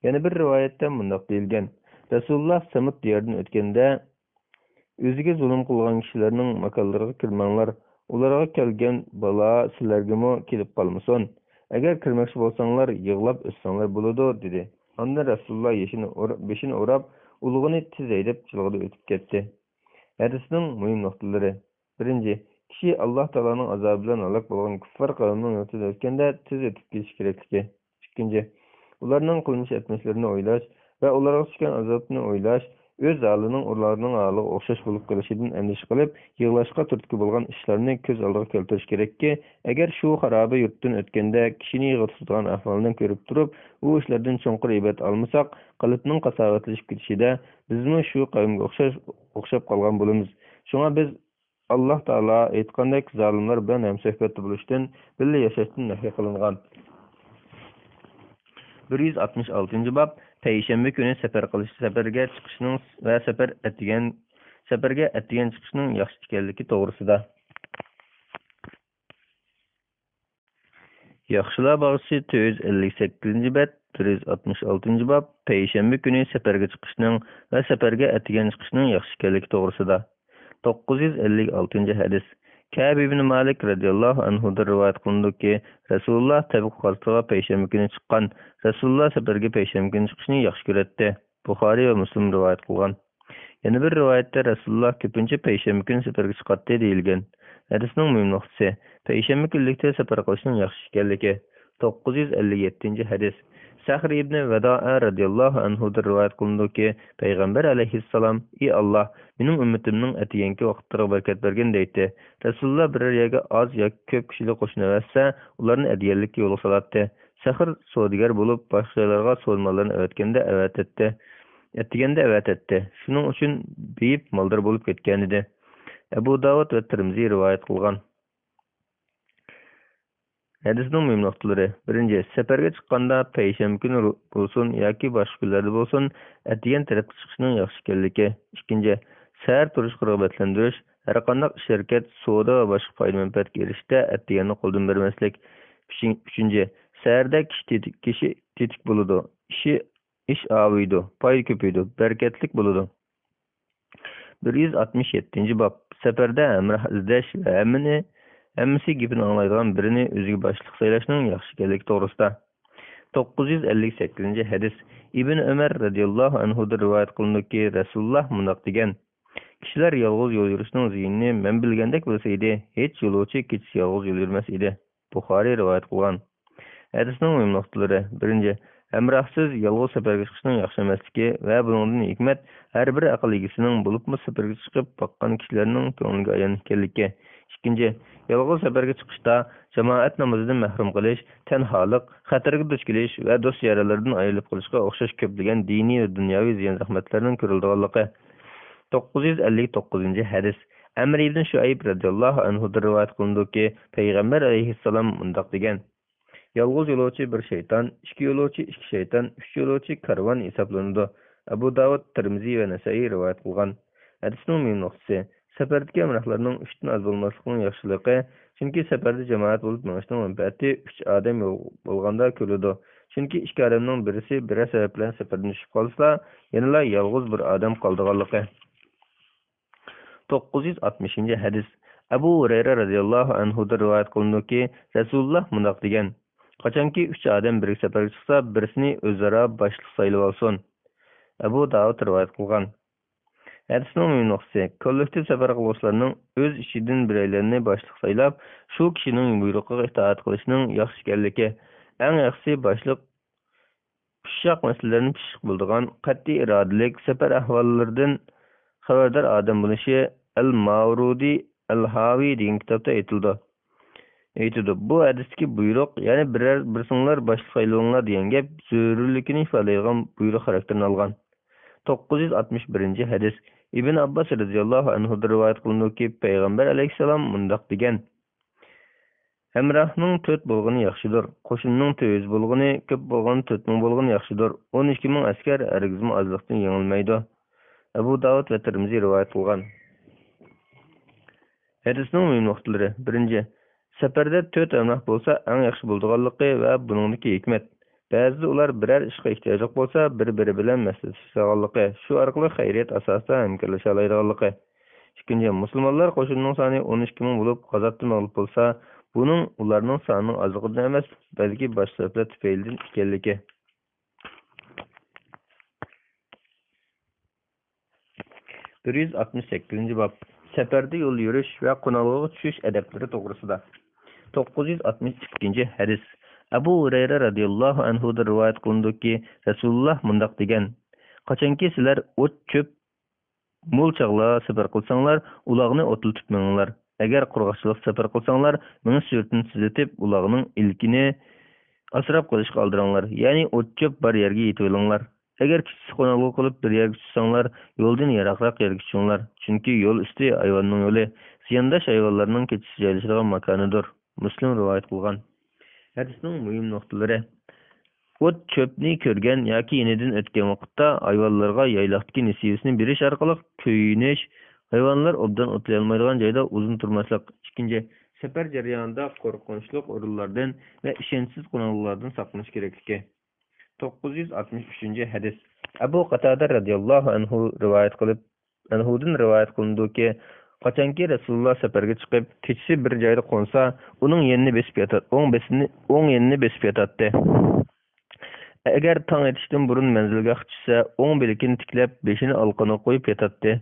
يەنە بىر رىۋايەتتە مۇنداق دېيىلگەن، رەسۇلۇللاھ سەمۇد دىيارىدىن ئۆتكەندە، ئۆزىگە زۇلۇم قىلغان كىشىلەرنىڭ ماكانلىرىغا كىرمەڭلار، ئۇلارغا كەلگەن بالا سىلەرگىمۇ كېلىپ قالمىسۇن. ئەگەر كىرمەكچى بولساڭلار، يىغلاپ ئۆتسەڭلار بولىدۇ، دېدى. ئاندىن رەسۇلۇللا يېشىنى ئۇر-، بېشىنى ئوراپ، ئۇلىغىنى تېز ھەيدەپ، جىلغىدا ئۆتۈپ كەتتى. ھەدىسنىڭ مۇھىم نۇقتىلىرى. بىرىنچى، كىشى ئاللاھ تائالانىڭ ئازابى بىلەن ھالاك بولغان كۇففار قەۋمنىڭ يۇرتىدىن ئۆتكەندە تېز ئۆتۈپ كېتىشى كېرەكلىكى. ئىككىنچى، ئۇلارنىڭ قىلمىش ئەتمىشلىرىنى ئويلاش ۋە ئۇلارغا چۈشكەن ئازابنى ئويلاش، ئۆز ھالىنىڭ ئۇلارنىڭ ھالىغا ئوخشاش بولۇپ قېلىشىدىن ئەندىشە قىلىپ، يىغلاشقا تۈرتكە بولغان ئىشلارنى كۆز ئالدىغا كەلتۈرۈش كېرەككى، ئەگەر شۇ خارابە يۇرتتىن ئۆتكەندە كىشىنى يىغا تۇتىدىغان ئەھۋالنى كۆرۈپ تۇرۇپ، ئۇ ئىشلاردىن چوڭقۇر ئىبرەت ئالمىساق، قەلبنىڭ قاساۋەتلىشىپ كېتىشىدە بىزمۇ شۇ قەۋمگە ئوخشاش، ئوخشاپ قالغان بولىمىز. شۇڭا بىز ئاللاھ تائالا ئېيتقاندەك، زالىملار بىلەن ھەمسۆھبەتتە بولۇشتىن، بىللە ياشاشتىن نەھي قىلىنغان. بىر يۈز ئاتمىش ئالتىنچى باب، پەيشەنبە كۈنى سەپەر قىلىش، سەپەرگە چىقىشنىڭ ۋە سەپەر ئەتىگەن، سەپەرگە ئەتىگەن چىقىشنىڭ ياخشى ئىكەنلىكى توغرىسىدا. ياخشىلار باغچىسى، تۆت يۈز ئەللىك سەككىزىنچى بەت، بىر يۈز ئاتمىش ئالتىنچى باب، پەيشەنبە كۈنى سەپەرگە چىقىشنىڭ ۋە سەپەرگە ئەتىگەن چىقىشنىڭ ياخشى ئىكەنلىكى توغرىسىدا. توققۇز يۈز ئەللىك ئالتىنچى ھەدىس. كەئب ئىبن مالىك رەزىياللاھۇ ئەنھۇدىن رىۋايەت قىلىنىدۇكى، رەسۇلۇللا تەبۇك غازىتىغا پەيشەنبە كۈنى چىققان. رەسۇلۇللا سەپەرگە پەيشەنبە كۈنى چىقىشنى ياخشى كۆرەتتى. بۇخارىي ۋە مۇسلىم رىۋايەت قىلغان. يەنە بىر رىۋايەتتە رەسۇلۇللا كۆپىنچە پەيشەنبە كۈنى سەپەرگە چىقاتتى دېيىلگەن. ھەدىسنىڭ مۇھىم نۇقتىسى، پەيشەنبە كۈنلۈكتە سەپەر قىلىشنىڭ ياخشى ئىكەنلىكى. توققۇز يۈز ئەللىك يەتتىنچى ھەدىس. سەخر ئىبنى ۋەدائە رەزىياللاھۇ ئەنھۇدىن رىۋايەت قىلىنىدۇكى، پەيغەمبەر ئەلەيھىسسالام، ئى ئاللاھ، مېنىڭ ئۈممىتىمنىڭ ئەتىگەنكى ۋاقىتلىرىغا بەرىكەت بەرگىن دەيتتى. رەسۇلۇللا بىرەر يەرگە ئاز ياكى كۆپ كىشىلىك قوشۇن ئەۋەتسە، ئۇلارنى ئەتىگەنلىككە يولغا سالاتتى. سەخر سودىگەر بولۇپ، باشقا جايلارغا سودا ماللىرىنى ئەۋەتكەندە ئەۋەتەتتى. ئەتىگەندە ئەۋەتەتتى. شۇنىڭ ئۈچۈن بېيىپ مالدار بولۇپ كەتكەنىدى. ئەبۇ داۋۇد ۋە تىرمىزى رىۋايەت قىلغان. ھەدىسنىڭ مۇھىم نۇقتىلىرى. بىرىنچى، سەپەرگە چىققاندا پەيشەنبە كۈنى بولسۇن ياكى باشقا كۈنلەردە بولسۇن، ئەتىگەن تەرەپتە چىقىشنىڭ ياخشى ئىكەنلىكى. ئىككىنچى، سەھەر تۇرۇشقا رىغبەتلەندۈرۈش، ھەرقانداق ئىش-ھەرىكەت، سودا ۋە باشقا پايدا-مەنپەئەتكە ئېرىشىشتە ئەتىگەننى قولدىن بەرمەسلىك. ئۈچىن-، ئۈچىنچى، سەھەردە كىشى تېتىك، كىشى تېتىك بولىدۇ، ئىشى، ئىش ئاۋۇيدۇ، پايدا كۆپىيىدۇ، بەرىكەتلىك بولىدۇ. بىر يۈز ئاتمىش يەتتىنچى باب. سەپەردە ھەمراھ ئىزدەش ۋە ھەممىنى، ھەممىسى گېپىنى ئاڭلايدىغان بىرىنى ئۆزىگە باشلىق سايلاشنىڭ ياخشى ئىكەنلىكى توغرىسىدا. توققۇز يۈز ئەللىك سەككىزىنچى ھەدىس. ئىبن ئۆمەر رەزىياللاھۇ ئەنھۇدىن رىۋايەت قىلىنىدۇكى، رەسۇلۇللا مۇنداق دېگەن: كىشىلەر يالغۇز يول يۈرۈشنىڭ زىيىنىنى مەن بىلگەندەك بىلسە ئىدى، ھېچ يولۇچى كېچىسى يالغۇز يول يۈرمەس ئىدى. بۇخارىي رىۋايەت قىلغان. ھەدىسنىڭ مۇھىم نۇقتىلىرى. بىرىنچى، ھەمراھسىز يالغۇز سەپەرگە چىقىشنىڭ ياخشى ئەمەسلىكى ۋە بۇنىڭدىن ھېكمەت ھەر بىر ئەقىل ئىگىسىنىڭ، بولۇپمۇ سەپەرگە چىقىپ باققان كىشىلەرنىڭ كۆڭلىگە ئايان ئىكەنلىكى. ئىككىنچى، يالغۇز سەپەرگە چىقىشتا جامائەت نامىزىدىن مەھرۇم قېلىش، تەنھالىق، خەتەرگە دۇچ كېلىش ۋە دوست-يارەنلىرىدىن ئايرىلىپ قېلىشقا ئوخشاش كۆپلىگەن دىنىي ۋە دۇنياۋى زىيان-زەخمەتلەرنىڭ كۆرۈلىدىغانلىقى. توققۇز يۈز ئەللىك توققۇزىنچى ھەدىس. ئەمر ئىبن شۇئەيب رەزىياللاھۇ ئەنھۇدىن رىۋايەت قىلىنىدۇكى، پەيغەمبەر ئەلەيھىسسالام مۇنداق دېگەن: يالغۇز يولۇچى بىر شەيتان، ئىككى يولۇچى ئىككى شەيتان، ئۈچ يولۇچى كارۋان ھېسابلىنىدۇ. ئەبۇ داۋۇد، تىرمىزى ۋە نەسەئىي رىۋايەت قىلغان. ھەدىسنىڭ مۇھىم نۇقتىسى، سەپەردىكى ھەمراھلارنىڭ ئۈچتىن ئاز بولماسلىقىنىڭ ياخشىلىقى، چۈنكى سەپەردە جامائەت بولۇپ مېڭىشنىڭ مەنپەئەتى ئۈچ ئادەم يول بولغاندا كۆرۈلىدۇ. چۈنكى ئىككى ئادەمنىڭ بىرسى بىرەر سەۋەب بىلەن سەپەردىن چۈشۈپ قالسىلا، يەنىلا يالغۇز بىر ئادەم قالىدىغانلىقى. توققۇز يۈز ئاتمىشىنچى ھەدىس. ئەبۇ ھۇرەيرە رەزىياللاھۇ ئەنھۇدىن رىۋايەت قىلىنىدۇكى، رەسۇلۇللا مۇنداق دېگەن: قاچانكى ئۈچ ئادەم بىرگە سەپەرگە چىقسا، بىرسىنى ئۆزئارا باشلىق سايلىۋالسۇن. ئەبۇ داۋۇد رىۋايەت قىلغان. ھەدىسنىڭ مۇھىم نۇقتىسى، كوللېكتىپ سەپەر قىلغۇچىلارنىڭ ئۆز ئىچىدىن بىرەيلەننى باشلىق سايلاپ، شۇ كىشىنىڭ بۇيرۇقىغا ئىتائەت قىلىشنىڭ ياخشى ئىكەنلىكى. ئەڭ ياخشىسى باشلىق ئۇششاق مەسىلىلەرنى پىششىق بىلىدىغان، قەتئىي ئىرادىلىك، سەپەر ئەھۋاللىرىدىن خەۋەردار ئادەم بولۇشى. ئەل ماۋرۇدى ئەل ھاۋى دېگەن كىتابتا ئېيتىلىدۇ. ئېيتىدۇ، بۇ ھەدىستىكى بۇيرۇق، يەنى بىرەر بىرسىڭلار باشلىق سايلىۋالىڭلار دېگەن گەپ زۆرۈرلۈكىنى ئىپادىلەيدىغان بۇيرۇق خاراكتېرىنى ئالغان. توققۇز يۈز ئاتمىش بىرىنچى ھەدىس. ئىبن ئابباس رەزىياللاھۇ ئەنھۇدىن رىۋايەت قىلىنىدۇكى، پەيغەمبەر ئەلەيھىسسالام مۇنداق دېگەن: ھەمراھنىڭ تۆت بولغىنى ياخشىدۇر. قوشۇننىڭ تۆت يۈز بولغىنى، كۆپ بولغان تۆت مىڭ بولغىنى ياخشىدۇر. ئون ئىككى مىڭ ئەسكەر ھەرگىزمۇ ئازلىقتىن يېڭىلمەيدۇ. ئەبۇ داۋۇد ۋە تىرمىزى رىۋايەت قىلغان. ھەدىسنىڭ مۇھىم نۇقتىلىرى. بىرىنچى، سەپەردە تۆت ھەمراھ بولسا ئەڭ ياخشى بولىدىغانلىقى ۋە بۇنىڭدىكى ھېكمەت. بەزىدە ئۇلار بىرەر ئىشقا ئېھتىياجلىق بولسا، بىر-بىرى بىلەن مەسلىھەتلىشەلىگەنلىكى، شۇ ئارقىلىق خەيرىيەت ئاساسىدا ھەمكارلىشالايدىغانلىقى. ئىككىنچى، مۇسۇلمانلار قوشۇنىنىڭ سانى ئون ئىككى مىڭ بولۇپ، غازاتتا مەغلۇپ بولسا، بۇنىڭ ئۇلارنىڭ سانىنىڭ ئازلىقىدىن ئەمەس، بەلكى باشقا سەۋەبلەر تۈپەيلىدىن ئىكەنلىكى. بىر يۈز ئاتمىش سەككىزىنچى باب، سەپەردە يول يۈرۈش ۋە قوناقلىققا چۈشۈش ئەدەپلىرى توغرىسىدا. توققۇز يۈز ئاتمىش ئىككىنچى ھەدىس. ئەبۇ ھۇرەيرە رەزىياللاھۇ ئەنھۇدىن رىۋايەت قىلىنىدۇكى، رەسۇلۇللاھ مۇنداق دېگەن: قاچانكى سىلەر ئوت-چۆپ مول چاغلارغا سەپەر قىلساڭلار، ئۇلاغنى ئوتلىتىپ مېڭىڭلار. ئەگەر قۇرغاقچىلىقتا سەپەر قىلساڭلار، مېڭىش سۈرئىتىنى تېزلىتىپ، ئۇلاغنىڭ ئىلكىنى ئاسراپ قېلىشقا ئالدىراڭلار. يەنى ئوت-چۆپ بار يەرگە يېتىۋېلىڭلار. ئەگەر كېچىسى قوناقلىق قىلىپ بىر يەرگە چۈشسەڭلار، يولدىن يىراقراق يەرگە چۈشۈڭلار. چۈنكى يول ئۈستى ھايۋاننىڭ يولى، زىيانداش ھايۋانلارنىڭ كېچىسى جايلىشىدىغان ماكانىدۇر. مۇسلىم رىۋايەت قىلغان. ھەدىسنىڭ مۇھىم نۇقتىلىرى. ئوت-چۆپنى كۆرگەن ياكى يېنىدىن ئۆتكەن ۋاقىتتا ھايۋانلارغا يايلاقتىكى نېسىۋىسىنى بېرىش ئارقىلىق كۆيۈنۈش، ھايۋانلار ئوبدان ئوتلىيالمايدىغان جايدا ئۇزۇن تۇرماسلىق. ئىككىنچى، سەپەر جەريانىدا قورقۇنچلۇق ئورۇنلاردىن ۋە ئىشەنچسىز قوناقلىقلاردىن ساقلىنىش كېرەكلىكى. توققۇز يۈز ئاتمىش ئۈچىنچى ھەدىس. ئەبۇ قاتادە رەزىياللاھۇ ئەنھۇ رىۋايەت قىلىپ، ئەنھۇدىن رىۋايەت قىلىنىدۇكى، قاچانكى رەسۇلۇللا سەپەرگە چىقىپ، كېچىسى بىر جايدا قونسا، ئۇنىڭ يېنىنى بېسىپ ياتاتتى، ئوڭ بېسىنى، ئوڭ يېنىنى بېسىپ ياتاتتى. ئەگەر تاڭ ئېتىشتىن بۇرۇن مەنزىلگاھقا چۈشسە، ئوڭ بىلىكىنى تىكلەپ، بېشىنى ئالقىنىغا قويۇپ ياتاتتى.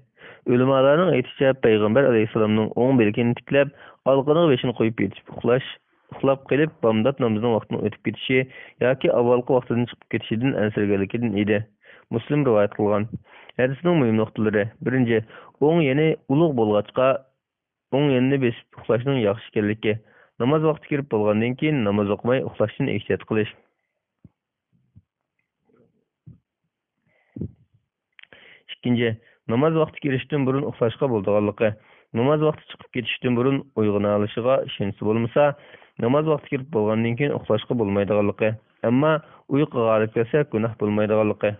ئۆلىمالارنىڭ ئېيتىشىچە، پەيغەمبەر ئەلەيھىسسالامنىڭ ئوڭ بىلىكىنى تىكلەپ، ئالقىنىغا بېشىنى قويۇپ يېتىپ ئۇخلاش، ئۇخلاپ قېلىپ، بامدات نامىزىنىڭ ۋاقتىنىڭ ئۆتۈپ كېتىشى ياكى ئاۋۋالقى ۋاقتىدىن چىقىپ كېتىشىدىن ئەنسىرىگەنلىكىدىن ئىدى. مۇسلىم رىۋايەت قىلغان. ھەدىسنىڭ مۇھىم نۇقتىلىرى. بىرىنچى، ئوڭ يېنى ئۇلۇغ بولغاچقا، ئوڭ يېنىنى بېسىپ ئۇخلاشنىڭ ياخشى ئىكەنلىكى. ناماز ۋاقتى كىرىپ بولغاندىن كېيىن ناماز ئوقۇماي ئۇخلاشتىن ئېھتىيات قىلىش. ئىككىنچى، ناماز ۋاقتى كىرىشتىن بۇرۇن ئۇخلاشقا بولىدىغانلىقى، ناماز ۋاقتى چىقىپ كېتىشتىن بۇرۇن ئويغىنالىشىغا ئىشەنچىسى بولمىسا، ناماز ۋاقتى كىرىپ بولغاندىن كېيىن ئۇخلاشقا بولمايدىغانلىقى، ئەمما ئۇيقۇ غالىب كەلسە گۇناھ بولمايدىغانلىقى.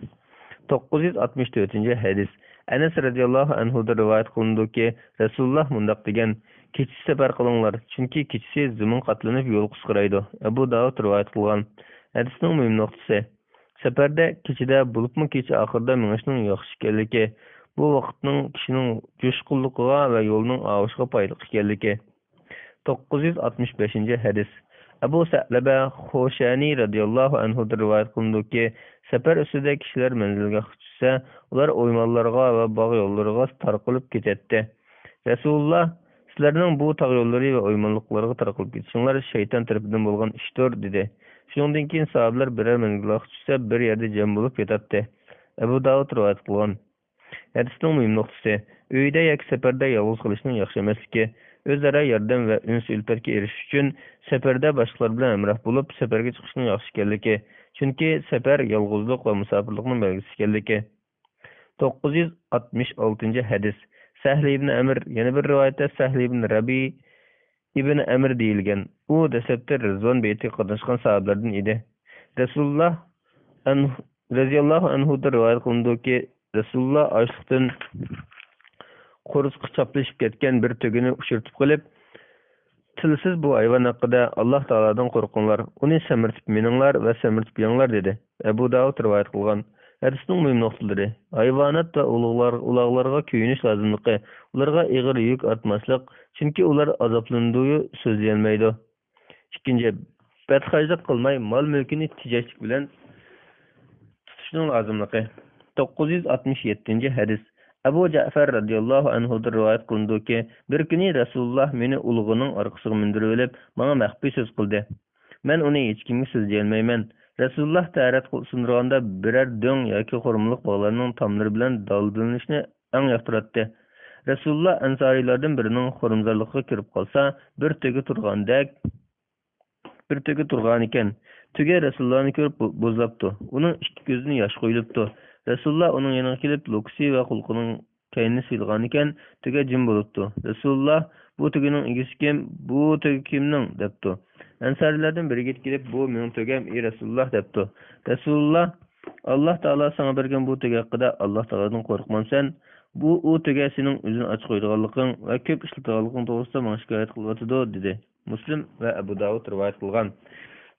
توققۇز يۈز ئاتمىش تۆتىنچى ھەدىس. ئەنەس رەزىياللاھۇ ئەنھۇدىن رىۋايەت قىلىنىدۇكى، رەسۇلۇللا مۇنداق دېگەن: كېچىسى سەپەر قىلىڭلار، چۈنكى كېچىسى زېمىن قاتلىنىپ يول قىسقىرايدۇ. ئەبۇ داۋۇد رىۋايەت قىلغان. ھەدىسنىڭ مۇھىم نۇقتىسى. سەپەردە كېچىدە، بولۇپمۇ كېچە ئاخىرىدا مېڭىشنىڭ ياخشى ئىكەنلىكى، بۇ ۋاقىتنىڭ كىشىنىڭ جۇشقۇنلۇقىغا ۋە يولنىڭ ئاۋۇشىغا پايدىلىق ئىكەنلىكى. توققۇز يۈز ئاتمىش بەشىنچى ھەدىس. ئەبۇ سەلەبە خۇشەنى رەزىياللاھۇ ئەنھۇدىن رىۋايەت قىلىنىدۇكى، سەپەر ئۈستىدە كىشىلەر مەنزىلگاھقا چۈشسە، ئۇلار ئويمانلارغا ۋە باغ يوللىرىغا تارقىلىپ كېتەتتى. رەسۇلۇللا، سىلەرنىڭ بۇ تاغ يوللىرى ۋە ئويمانلىقلارغا تارقىلىپ كېتىشىڭلار شەيتان تەرىپىدىن بولغان ئىشتۇر، دېدى. شۇنىڭدىن كېيىن ساھابىلەر بىرەر مەنزىلگاھقا چۈشسە، بىر يەردە جەم بولۇپ ياتاتتى. ئەبۇ داۋۇد رىۋايەت قىلغان. ھەدىسنىڭ مۇھىم نۇقتىسى. ئۆيدە ياكى سەپەردە يالغۇز قېلىشنىڭ ياخشى ئەمەسلىكى. ئۆزئارا ياردەم ۋە ئۈنس-ئۈلپەتكە ئېرىشىش ئۈچۈن سەپەردە باشقىلار بىلەن ھەمراھ بولۇپ، سەپەرگە چىقىشنىڭ ياخشى ئىكەنلىكى. چۈنكى سەپەر يالغۇزلۇق ۋە مۇساپىرلىقنىڭ بەلگىسى ئىكەنلىكى. توققۇز يۈز ئاتمىش ئالتىنچى ھەدىس. سەھلى ئىبن ئەمىر، يەنە بىر رىۋايەتتە سەھلى ئىبن رەبىي ئىبن ئەمىر دېيىلگەن. ئۇ دەسلەپتە رىزۋان بېيىتىگە قاتناشقان ساھابىلەردىن ئىدى. رەسۇلۇللا ئەنھ-، رەزىياللاھۇ ئەنھۇدىن رىۋايەت قىلىنىدۇكى، رەسۇلۇللا ئاچلىقتىن قورسىقى چاپلىشىپ كەتكەن بىر تۆگىنى ئۇچرىتىپ قېلىپ، تىلسىز بۇ ھايۋان ھەققىدە، ئاللاھ تائالادىن قورقۇڭلار، ئۇنى سەمرىتىپ مىنىڭلار ۋە سەمرىتىپ يەڭلار، دېدى. ئەبۇ داۋۇد رىۋايەت قىلغان. ھەدىسنىڭ مۇھىم نۇقتىلىرى. ھايۋانات ۋە ئۇلۇغلار-، ئۇلاغلارغا كۆيۈنۈش لازىملىقى. ئۇلارغا ئېغىر يۈك ئارتماسلىق، چۈنكى ئۇلار ئازابلىنىدۇ، سۆزلىيەلمەيدۇ. ئىككىنچى، بەتخەجلىك قىلماي، مال-مۈلكىنى تېجەشلىك بىلەن تۇتۇشنىڭ لازىملىقى. توققۇز يۈز ئاتمىش يەتتىنچى ھەدىس. ئەبۇ جەئفەر رەزىياللاھۇ ئەنھۇدىن رىۋايەت قىلىنىدۇكى، بىر كۈنى رەسۇلۇللا مېنى ئۇلىغىنىڭ ئارقىسىغا مىندۈرۈۋېلىپ، ماڭا مەخپىي سۆز قىلدى. مەن ئۇنى ھېچكىمگە سۆزلىيەلمەيمەن. رەسۇلۇللا تەھارەت قىل-، سۇندۇرغاندا بىرەر دۆڭ ياكى خورمىلىق باغلارنىڭ تاملىرى بىلەن دالدىلىنىشنى ئەڭ ياقتۇراتتى. رەسۇلۇللا ئەنسارىيلاردىن بىرىنىڭ خورمىزارلىقىغا كىرىپ قالسا، بىر تۆگە تۇرغاندەك، بىر تۆگە تۇرغانىكەن. تۆگە رەسۇلۇللانى كۆرۈپ بو-، بوزلاپتۇ. ئۇنىڭ ئىككى كۆزىدىن ياش قۇيۇلۇپتۇ. رەسۇلۇللا ئۇنىڭ يېنىغا كېلىپ، لوكىسى ۋە قۇلىقىنىڭ كەينىنى سىيلىغانىكەن، تۆگە جىم بولۇپتۇ. رەسۇلۇللا، «بۇ تۆگىنىڭ ئىگىسى كىم؟ بۇ تۆگە كىمنىڭ؟» دەپتۇ. ئەنسارىيلاردىن بىرى يېتىپ كېلىپ، «بۇ مېنىڭ تۆگەم، ئى رەسۇلۇللا» دەپتۇ. رەسۇلۇللا، «ئاللاھ تائالا ساڭا بەرگەن بۇ تۆگە ھەققىدە ئاللاھ تائالادىن قورقمامسەن؟ بۇ، ئۇ تۆگە سېنىڭ ئۆزىنى ئاچ قويىدىغانلىقىڭ ۋە كۆپ ئىشلىتىدىغانلىقىڭ توغرىسىدا ماڭا شىكايەت قىلىۋاتىدۇ» دېدى. مۇسلىم ۋە ئەبۇ داۋۇد رىۋايەت قىلغان.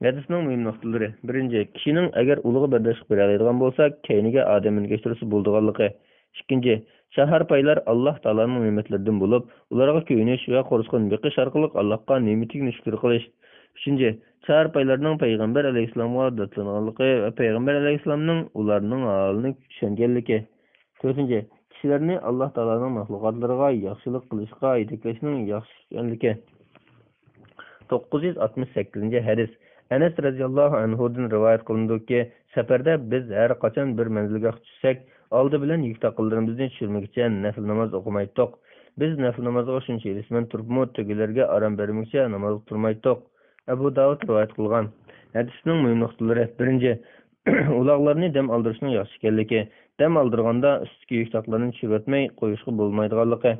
ھەدىسنىڭ مۇھىم نۇقتىلىرى. بىرىنچى، كىشىنىڭ ئەگەر ئۇلىغا بەرداشلىق بېرەلەيدىغان بولسا، كەينىگە ئادەم مىنگەشتۈرسە بولىدىغانلىقى. ئىككىنچى، چاھارپايلار ئاللاھ تائالانىڭ نېمەتلىرىدىن بولۇپ، ئۇلارغا كۆيۈنۈش ۋە قورسىقىنى بېقىش ئارقىلىق ئاللاھقا نېمىتىگىنى شۈكۈر قىلىش. ئۈچىنچى، چاھارپايلارنىڭ پەيغەمبەر ئەلەيھىسسالامغا داتلانغانلىقى ۋە پەيغەمبەر ئەلەيھىسسالامنىڭ ئۇلارنىڭ ھالىنى چۈشەنگەنلىكى. تۆتىنچى، كىشىلەرنى ئاللاھ تائالانىڭ مەخلۇقاتلىرىغا ياخشىلىق قىلىشقا يېتەكلەشنىڭ ياخشى ئىكەنلىكى. توققۇز يۈز ئاتمىش سەككىزىنچى ھەدىس. ئەنەس رەزىياللاھۇ ئەنھۇدىن رىۋايەت قىلىنىدۇكى، سەپەردە بىز ھەر قاچان بىر مەنزىلگاھ چۈشسەك، ئالدى بىلەن يۈك تاقىلىرىمىزنى چۈشۈرمىگۈچە نەپلى ناماز ئوقۇمايتتۇق. بىز نەپلى نامازغا شۇنچە ھېرىسمەن تۇرۇپمۇ، تۆگىلەرگە ئارام بەرمىگۈچە ناماز ئوقۇتۇرمايتتۇق. ئەبۇ داۋۇد رىۋايەت قىلغان. ھەدىسنىڭ مۇھىم نۇقتىلىرى. بىرىنچى، ئۇلاغلارنى دەم ئالدۇرۇشنىڭ ياخشى ئىكەنلىكى. دەم ئالدۇرغاندا ئۈستىدىكى يۈك تاقلارنى چۈشۈرۈۋەتمەي قويۇشقا بولمايدىغانلىقى.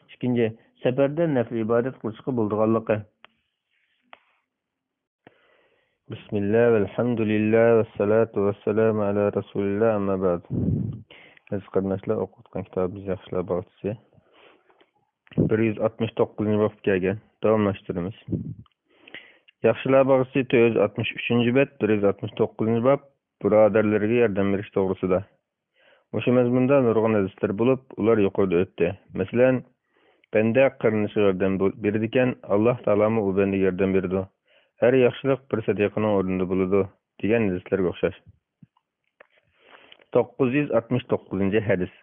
ئىككىنچى، سەپەردە نەپلى ئىبادەت قىلىشقا بولىدىغانلىقى. بىسمىللا، ۋەلھەمدۇلىللا، ۋەسسالاتۇ ۋەسسالامۇ ئەلا رەسۇلىللا، ئەمما بەئد. ئەزىز قېرىنداشلار، ئوقۇۋاتقان كىتابىمىز ياخشىلار باغچىسى. بىر يۈز ئاتمىش توققۇزىنچى بابقا كەلگەن. داۋاملاشتۇرىمىز. ياخشىلار باغچىسى، تۆت يۈز ئاتمىش ئۈچىنچى بەت، بىر يۈز ئاتمىش توققۇزىنچى باب، بۇرادەرلىرىگە ياردەم بېرىش توغرىسىدا. مۇشۇ مەزمۇندا نۇرغۇن ھەدىسلەر بولۇپ، ئۇلار يۇقىرىدا ئۆتتى. مەسىلەن، بەندە قېرىندىشىغا ياردەم بو-، بېرىدىكەن، ئاللاھ تائالامۇ ئۇ بەندىگە ياردەم بېرىدۇ. ھەر ياخشىلىق بىر سەدىقىنىڭ ئورنىدا بولىدۇ، دېگەن ھەدىسلەرگە ئوخشاش. توققۇز يۈز ئاتمىش توققۇزىنچى ھەدىس.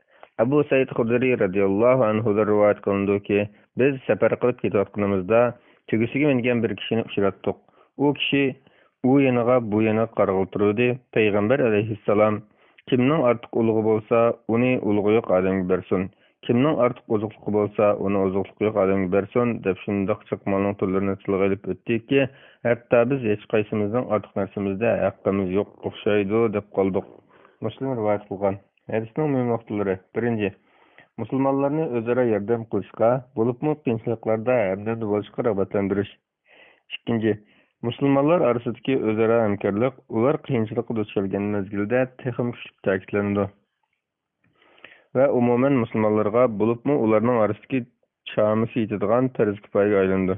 ئەبۇ سەئىد خۇدرىي رەزىياللاھۇ ئەنھۇدىن رىۋايەت قىلىنىدۇكى، بىز سەپەر قىلىپ كېتىۋاتقىنىمىزدا، تۆگىسىگە مىنگەن بىر كىشىنى ئۇچراتتۇق. ئۇ كىشى ئۇ يېنىغا، بۇ يېنىغا قارىغىلى تۇرۇۋىدى. پەيغەمبەر ئەلەيھىسسالام، «كىمنىڭ ئارتۇق ئۇلۇغى بولسا، ئۇنى ئۇلۇغى يوق ئادەمگە بەرسۇن. كىمنىڭ ئارتۇق ئوزۇقلۇقى بولسا، ئۇنى ئوزۇقلۇقى يوق ئادەمگە بەرسۇن» دەپ، شۇنداق جىق مالنىڭ تۈرلىرىنى تىلغا ئېلىپ ئۆتتىكى، ھەتتا بىز ھېچقايسىمىزنىڭ ئارتۇق نەرسىمىزدە ھەققىمىز يوق ئوخشايدۇ دەپ قالدۇق. مۇسلىم رىۋايەت قىلغان. ھەدىسنىڭ مۇھىم نۇقتىلىرى. بىرىنچى، مۇسۇلمانلارنى ئۆزئارا ياردەم قىلىشقا، بولۇپمۇ قىيىنچىلىقلاردا ھەمدەمدە بولۇشقا رىغبەتلەندۈرۈش. ئىككىنچى، مۇسۇلمانلار ئارىسىدىكى ئۆزئارا ھەمكارلىق ئۇلار قىيىنچىلىققا دۇچ كەلگەن مەزگىلدە تېخىمۇ كۈچلۈك تەكىتلىنىدۇ ۋە ئومۇمەن مۇسۇلمانلارغا، بولۇپمۇ ئۇلارنىڭ ئارىسىدىكى چامىسى يېتىدىغان پەرز كۇپايىگە ئايلىنىدۇ.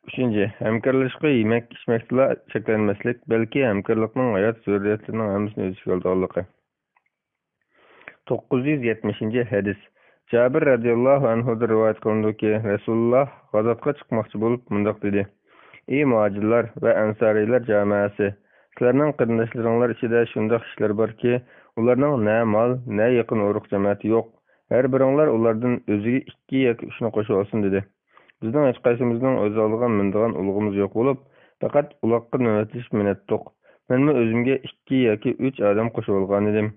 ئۈچىنچى، ھەمكارلىشىشقا يېمەك-ئىچمەكتىلا چەكلەنمەسلىك، بەلكى ھەمكارلىقنىڭ ھايات زۆرۈرىيەتلىرىنىڭ ھەممىسىنى ئۆز ئىچىگە ئالىدىغانلىقى. توققۇز يۈز يەتمىشىنچى ھەدىس. جابىر رەزىياللاھۇ ئەنھۇدىن رىۋايەت قىلىنىدۇكى، رەسۇلۇللا غازاتقا چىقماقچى بولۇپ مۇنداق دېدى: «ئى مۇھاجىرلار ۋە ئەنسارىيلار جامائەسى، سىلەرنىڭ قېرىنداشلىرىڭلار ئىچىدە شۇنداق كىشىلەر باركى، ئۇلارنىڭ نە مال، نە يېقىن ئۇرۇق جامائىتى يوق. ھەر بىرىڭلار ئۇلاردىن ئۆزىگە ئىككى ياكى ئۈچنى قوشۇۋالسۇن» دېدى. بىزنىڭ ھېچقايسىمىزنىڭ ئۆز ئالدىغا مىنىدىغان ئۇلىغىمىز يوق بولۇپ، پەقەت ئۇلاغقا نۆۋەتلىشىپ مىنەتتۇق. مەنمۇ ئۆزۈمگە ئىككى ياكى ئۈچ ئادەم قوشۇۋالغانىدىم.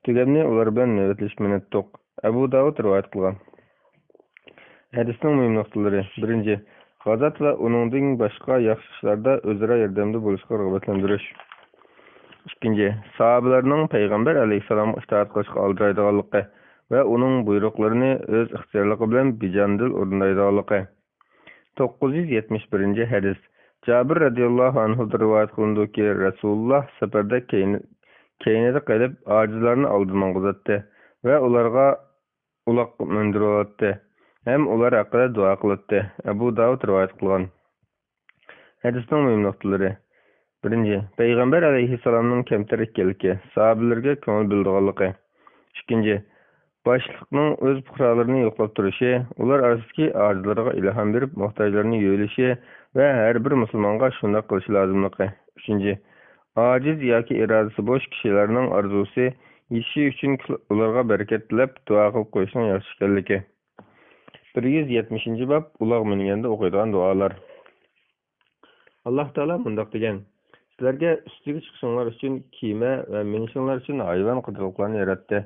تۈگەمنى ئۇلار بىلەن نۆۋەتلىشىپ مىنەتتۇق. ئەبۇ داۋۇد رىۋايەت قىلغان. ھەدىسنىڭ مۇھىم نۇقتىلىرى. بىرىنچى، غازات ۋە ئۇنىڭدىن باشقا ياخشى ئىشلاردا ئۆزئارا ياردەمدە بولۇشقا رىغبەتلەندۈرۈش. ئىككىنچى، ساھابىلەرنىڭ پەيغەمبەر ئەلەيھىسسالامغا ئىتائەت قىلىشقا ئالدىرايدىغانلىقى ۋە ئۇنىڭ بۇيرۇقلىرىنى ئۆز ئىختىيارلىقى بىلەن بىجانىدىل ئورۇندايدىغانلىقى. توققۇز يۈز يەتمىش بىرىنچى ھەدىس. جابىر رەزىياللاھۇ ئەنھۇدىن رىۋايەت قىلىنىدۇكى، رەسۇلۇللا سەپەردە كەينى-، كەينىدە قېلىپ، ئاجىزلارنى ئالدىدا ماڭغۇزاتتى ۋە ئۇلارغا ئۇلاغ مىندۈرۈۋالاتتى ھەم ئۇلار ھەققىدە دۇئا قىلاتتى. ئەبۇ داۋۇد رىۋايەت قىلغان. ھەدىسنىڭ مۇھىم نۇقتىلىرى. بىرىنچى، پەيغەمبەر ئەلەيھىسسالامنىڭ كەمتەر ئىكەنلىكى، ساھابىلىرىگە كۆڭۈل بۆلىدىغانلىقى. ئىككىنچى، باشلىقنىڭ ئۆز پۇقرالىرىنى يوقلاپ تۇرۇشى، ئۇلار ئارىسىدىكى ئاجىزلارغا ئىلھام بېرىپ، موھتاجلارنى يۆلىشى ۋە ھەر بىر مۇسۇلمانغا شۇنداق قىلىشى لازىملىقى. ئۈچىنچى، ئاجىز ياكى ئىرادىسى بوش كىشىلەرنىڭ ئارزۇسى يېتىشى ئۈچۈن ئۇلارغا بەرىكەت تىلەپ، دۇئا قىلىپ قويۇشنىڭ ياخشى ئىكەنلىكى. بىر يۈز يەتمىشىنچى باب، ئۇلاغ مىنگەندە ئوقۇيدىغان دۇئالار. ئاللاھ تائالا مۇنداق دېگەن: «سىلەرگە ئۈستىگە چىقىشىڭلار ئۈچۈن كېمە ۋە مىنىشىڭلار ئۈچۈن ھايۋان قىدىرلىقلارنى ياراتتى.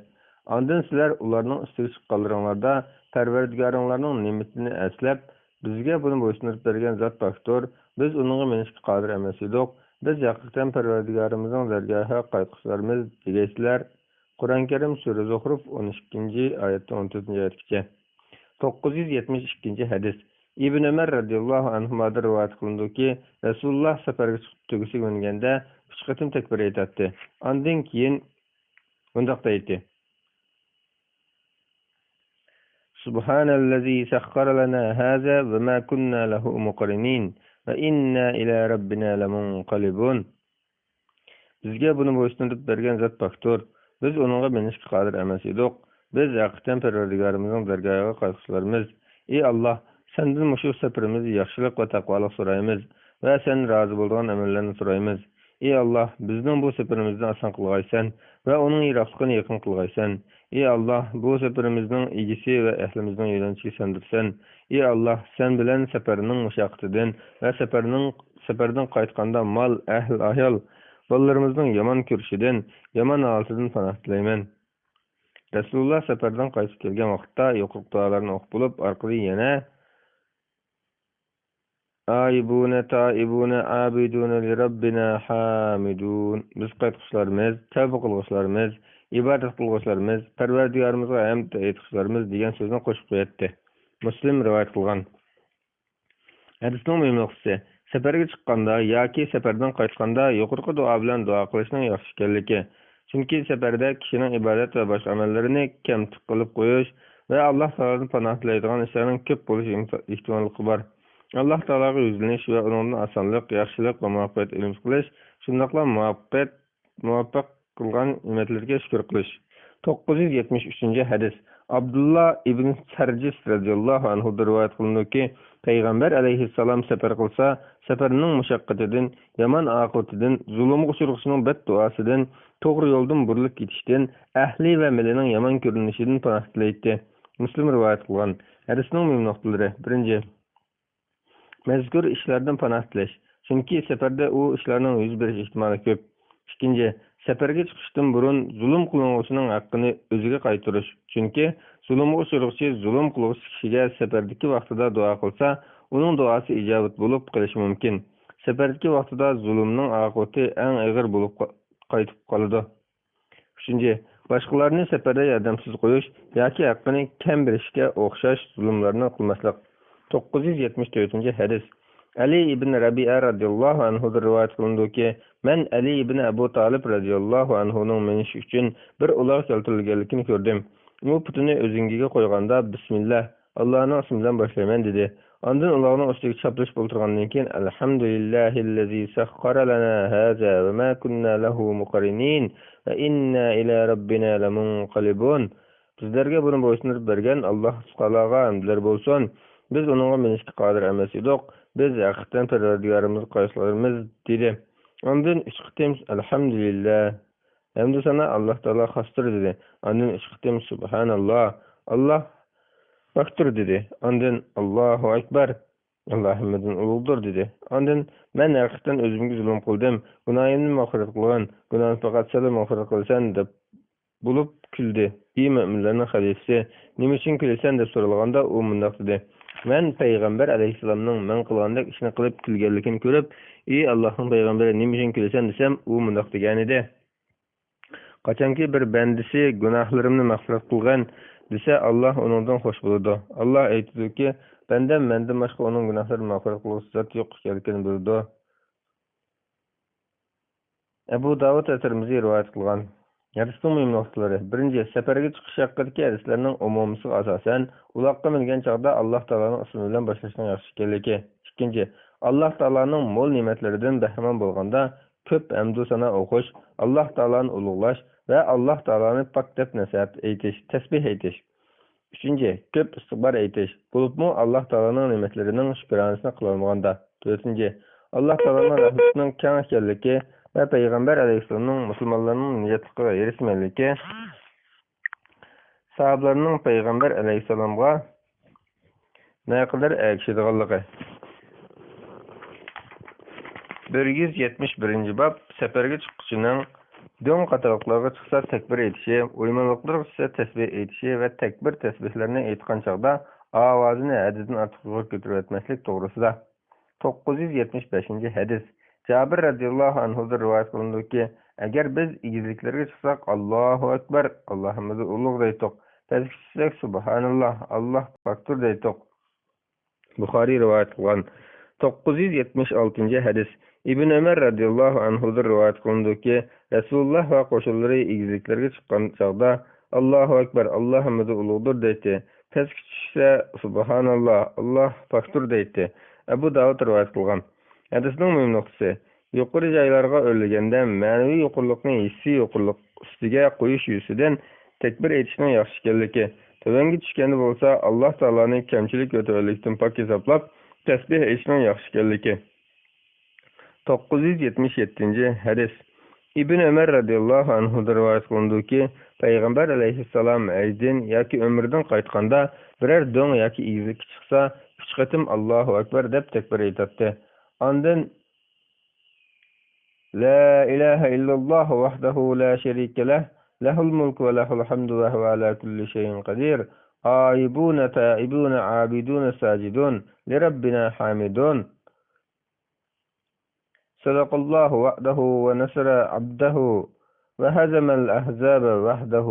ئاندىن سىلەر ئۇلارنىڭ ئۈستىگە چىققانلىرىڭلاردا پەرۋەردىگارىڭلارنىڭ نېمىتىنى ئەسلەپ، بىزگە بۇنى بويسۇندۇرۇپ بەرگەن زات پاكتۇر، بىز ئۇنىڭغا مىنىشكە قادىر ئەمەس ئىدۇق، بىز ھەقىقەتەن پەرۋەردىگارىمىزنىڭ دەرگاھىغا قايتقۇچىلارمىز» دېگەيسىلەر. قۇرئان كەرىم، سۈرە زۇخرۇف، ئون ئىككىنچى ئايەتتىن ئون تۆتىنچى ئايەتكىچە. توققۇز يۈز يەتمىش ئىككىنچى ھەدىس. ئىبن ئۆمەر رەزىياللاھۇ ئەنھۇمادىن رىۋايەت قىلىنىدۇكى، رەسۇلۇللا سەپەرگە چىقىپ تۆگىسىگە مىنگەندە ئۈچ قېتىم تەكبىر ئېيتاتتى. ئاندىن كېيىن مۇنداق دەيتتى: سبحان الذي سخر لنا هذا وما كنا له مقرنين وإنا إلى ربنا لمنقلبون. بىزگە بۇنى بويسۇندۇرۇپ بەرگەن زات پاكتۇر. بىز ئۇنىڭغا مىنىشكە قادىر ئەمەس ئىدۇق. بىز ھەقىقەتەن پەرۋەردىگارىمىزنىڭ دەرگاھىغا قايتقۇچىلارمىز. ئى ئاللاھ، سەندىن مۇشۇ سەپىرىمىزدە ياخشىلىق ۋە تەقۋالىق سورايمىز ۋە سەن رازى بولىدىغان ئەمەللەرنى سورايمىز. ئى ئاللاھ، بىزنىڭ بۇ سەپىرىمىزنى ئاسان قىلغايسەن ۋە ئۇنىڭ يىراقلىقىنى يېقىن قىلغايسەن. ئى ئاللاھ، بۇ سەپىرىمىزنىڭ ئىگىسى ۋە ئەھلىمىزنىڭ يۆلەنچۈكى سەندۇرسەن. ئى ئاللاھ، سەن بىلەن سەپەرنىڭ مۇشەققىتىدىن ۋە سەپەرنىڭ، سەپەردىن قايتقاندا مال، ئەھل، ئايال، بالىلىرىمىزنىڭ يامان كۆرۈشىدىن، يامان ھالىتىدىن پاناھ تىلەيمەن. رەسۇلۇللاھ سەپەردىن قايتىپ كەلگەن ۋاقىتتا يۇقىرىقى دۇئالارنى ئوقۇپ بولۇپ، ئارقىدىن يەنە ئائىبۇنە، تائىبۇنە، ئابىدۇنە لىرەببىنا ھامىدۇن. بىز قايتقۇچىلارمىز، تەۋبە قىلغۇچىلارمىز، ئىبادەت قىلغۇچىلارمىز، پەرۋەردىگارىمىزغا ھەمد ئېيتقۇچىلارمىز دېگەن سۆزنى قوشۇپ قوياتتى. مۇسلىم رىۋايەت قىلغان. ھەدىسنىڭ مۇھىم نۇقتىسى، سەپەرگە چىققاندا ياكى سەپەردىن قايتقاندا يۇقىرىقى دۇئا بىلەن دۇئا قىلىشنىڭ ياخشى ئىكەنلىكى. چۈنكى سەپەردە كىشىنىڭ ئىبادەت ۋە باشقا ئەمەللىرىنى كەمتۈك قىلىپ قويۇش ۋە ئاللاھ تائالادىن پاناھ تىلەيدىغان ئىشلارنىڭ كۆپ بولۇش ئىمكا-، ئېھتىماللىقى بار. ئاللاھ تائالاغا يۈزلىنىش ۋە ئۇنىڭدىن ئاسانلىق، ياخشىلىق ۋە مۇۋەپپەقىيەت ئېلىپ قېلىش، شۇنداقلا مۇۋەپپەقىيەت مۇۋەپپەق قىلغان نېمەتلىرىگە شۈكۈر قىلىش. توققۇز يۈز يەتمىش ئۈچىنچى ھەدىس. ئابدۇللا ئىبن سەرجىس رەزىياللاھۇ ئەنھۇدىن رىۋايەت قىلىنىدۇكى، پەيغەمبەر ئەلەيھىسسالام سەپەر قىلسا، سەپەرنىڭ مۇشەققىتىدىن، يامان ئاقىۋىتىدىن، زۇلۇمغا ئۇچرىغۇچىنىڭ بەتدۇئاسىدىن، توغرا يولدىن بۇرۇلۇپ كېتىشتىن، ئەھلى ۋە مېلىنىڭ يامان كۆرۈنۈشىدىن پاناھ تىلەيتتى. مۇسلىم رىۋايەت قىلغان. ھەدىسنىڭ مۇھىم نۇقتىلىرى. بىرىنچى، مەزكۇر ئىشلاردىن پاناھ تىلەش. چۈنكى سەپەردە ئۇ ئىشلارنىڭ يۈز بېرىش ئېھتىمالى كۆپ. ئىككىنچى، سەپەرگە چىقىشتىن بۇرۇن زۇلۇم قىلىنغۇچىنىڭ ھەققىنى ئۆزىگە قايتۇرۇش. چۈنكى زۇلۇمغا ئۇچرىغۇچى زۇلۇم قىلغۇچى كىشىگە سەپەردىكى ۋاقتىدا دۇئا قىلسا، ئۇنىڭ دۇئاسى ئىجابەت بولۇپ قېلىشى مۇمكىن. سەپەردىكى ۋاقتىدا زۇلۇمنىڭ ئاقىۋىتى ئەڭ ئېغىر بولۇپ قا-، قايتىپ قالىدۇ. ئۈچىنچى، باشقىلارنى سەپەردە ياردەمسىز قويۇش ياكى ھەققىنى كەم بېرىشكە ئوخشاش زۇلۇملارنى قىلماسلىق. توققۇز يۈز يەتمىش تۆتىنچى ھەدىس. ئەلى ئىبن رەبىئە رەزىياللاھۇ ئەنھۇدىن رىۋايەت قىلىنىدۇكى، مەن ئەلى ئىبن ئەبۇ تالىپ رەزىياللاھۇ ئەنھۇنىڭ مىنىشى ئۈچۈن بىر ئۇلاغ كەلتۈرۈلگەنلىكىنى كۆردۈم. ئۇ پۇتىنى ئۆزەڭگىگە قويغاندا، بىسمىللا، ئاللانىڭ ئىسمى بىلەن باشلايمەن، دېدى. ئاندىن ئۇلاغنىڭ ئۈستىگە چاپلىشىپ ئولتۇرغاندىن كېيىن، الحمد لله الذي سخر لنا هذا وما كنا له مقرنين وإنا إلى ربنا لمنقلبون. بىزلەرگە بۇنى بويسۇندۇرۇپ بەرگەن ئاللا تائالاغا ھەمدلەر بولسۇن. بىز ئۇنىڭغا مىنىشكە قادىر ئەمەس ئىدۇق. بىز ھەقىقەتەن پەرۋەردىگارىمىزغا قايتقۇچىلارمىز، دېدى. ئاندىن ئۈچ قېتىم، الحمد لله، ھەمدۇ سانا ئاللا تائالاغا خاستۇر، دېدى. ئاندىن ئۈچ قېتىم، سۇبھاناللا، ئاللا پاكتۇر، دېدى. ئاندىن، ئاللاھۇ ئەكبەر، ئاللا ھەممىدىن ئۇلۇغدۇر، دېدى. ئاندىن، مەن ھەقىقەتەن ئۆزۈمگە زۇلۇم قىلدىم، گۇناھىمنى مەغپىرەت قىلغىن، گۇناھنى پەقەت سەنلا مەغپىرەت قىلىسەن، دەپ بولۇپ كۈلدى. ئى مۆمىنلەرنىڭ خەلىپىسى، نېمە ئۈچۈن كۈلىسەن؟ دەپ سورالغاندا، ئۇ مۇنداق دېدى، مەن پەيغەمبەر ئەلەيھىسسالامنىڭ مەن قىلغاندەك ئىشنى قىلىپ كۈلگەنلىكىنى كۆرۈپ، ئى ئاللاھنىڭ پەيغەمبىرى، نېمە ئۈچۈن كۈلىسەن؟ دېسەم، ئۇ مۇنداق دېگەنىدى، قاچانكى بىر بەندىسى گۇناھلىرىمنى مەغپىرەت قىلغىن دېسە، ئاللا ئۇنىڭدىن خوش بولىدۇ. ئاللا ئېيتىدۇكى، بەندەم مەندىن باشقا ئۇنىڭ گۇناھلىرىنى مەغپىرەت قىلغۇچى زات يوق ئىكەنلىكىنى بىلىدۇ. ئەبۇ داۋۇد ۋە تىرمىزى رىۋايەت قىلغان. ھەدىسنىڭ مۇھىم نۇقتىلىرى. بىرىنچى، سەپەرگە چىقىش ھەققىدىكى ھەدىسلەرنىڭ ئومۇمىسىغا ئاساسەن، ئۇلاغقا مىنگەن چاغدا ئاللا تائالانىڭ ئىسمى بىلەن باشلاشنىڭ ياخشى ئىكەنلىكى. ئىككىنچى، ئاللا تائالانىڭ مول نېمەتلىرىدىن بەھرىمەن بولغاندا، كۆپ ھەمدۇ سانا ئوقۇش، ئاللا تائالانى ئۇلۇغلاش ۋە ئاللا تائالانى پاك دەپ نەسىھەت ئېيتىش، تەسبىھ ئېيتىش. ئۈچىنچى، كۆپ ئىستىغپار ئېيتىش، بولۇپمۇ ئاللا تائالانىڭ نېمەتلىرىنىڭ شۈكرانىسىنى قىلالمىغاندا. تۆتىنچى، ئاللا تائالانىڭ رەھمىتىنىڭ كەڭ ئىكەنلىكى ۋە پەيغەمبەر ئەلەيھىسسالامنىڭ مۇسۇلمانلارنىڭ نىجاتلىقىغا ھېرىسمەنلىكى، ساھابىلەرنىڭ پەيغەمبەر ئەلەيھىسسالامغا نەقەدەر ئەگىشىدىغانلىقى. بىر يۈز يەتمىش بىرىنچى باب، سەپەرگە چىققۇچىنىڭ دۆڭ قاتارلىقلارغا چىقسا تەكبىر ئېيتىشى، ئويمانلىقلارغا چىقسا تەسبىھ ئېيتىشى ۋە تەكبىر تەسبىھلەرنى ئېيتقان چاغدا ئاۋازىنى ھەددىدىن ئارتۇق يۇقىرى كۆتۈرۈۋەتمەسلىك توغرىسىدا. توققۇز يۈز يەتمىش بەشىنچى ھەدىس. جابىر رەزىياللاھۇ ئەنھۇدىن رىۋايەت قىلىنىدۇكى، ئەگەر بىز ئېگىزلىكلەرگە چىقساق، ئاللاھۇ ئەكبەر، ئاللا ھەممىدىن ئۇلۇغ دەيتتۇق. پەسكە چۈشسەك، سۇبھاناللا، ئاللا پاكتۇر دەيتتۇق. بۇخارىي رىۋايەت قىلغان. توققۇز يۈز يەتمىش ئالتىنچى ھەدىس. ئىبن ئۆمەر رەزىياللاھۇ ئەنھۇدىن رىۋايەت قىلىنىدۇكى، رەسۇلۇللا ۋە قوشۇنلىرى ئېگىزلىكلەرگە چىققان چاغدا، ئاللاھۇ ئەكبەر، ئاللا ھەممىدىن ئۇلۇغدۇر دەيتتى. پەسكە چۈشسە، سۇبھاناللا، ئاللا پاكتۇر دەيتتى. ئەبۇ داۋۇد رىۋايەت قىلغان. ھەدىسنىڭ مۇھىم نۇقتىسى. يۇقىرى جايلارغا ئۆرلىگەندە مەنىۋى يۇقىرىلىقنى ھېسسىي يۇقىرىلىق ئۈستىگە قويۇش يۈزىسىدىن تەكبىر ئېيتىشنىڭ ياخشى ئىكەنلىكى، تۆۋەنگە چۈشكەندە بولسا ئاللاھ تائالانى كەمچىلىك ۋە تۆۋەنلىكتىن پاك ھېسابلاپ تەسبىھ ئېيتىشنىڭ ياخشى ئىكەنلىكى. توققۇز يۈز يەتمىش يەتتىنچى ھەدىس. ئىبن ئۆمەر رەزىياللاھۇ ئەنھۇدىن رىۋايەت قىلىنىدۇكى، پەيغەمبەر ئەلەيھىسسالام ھەجدىن ياكى ئۆمرىدىن قايتقاندا بىرەر دۆڭ ياكى ئېگىزلىككە چىقسا، ئۈچ قېتىم «ئاللاھۇ ئەكبەر» دەپ تەكبىر ئېيتاتتى. ئاندىن لا إله إلا الله وحده لا شريك له، له الملك وله الحمد وهو على كل شيء قدير، آيبون تائبون عابدون ساجدون، لربنا حامدون. صدق الله وعده ونصر عبده وهزم الأحزاب وحده.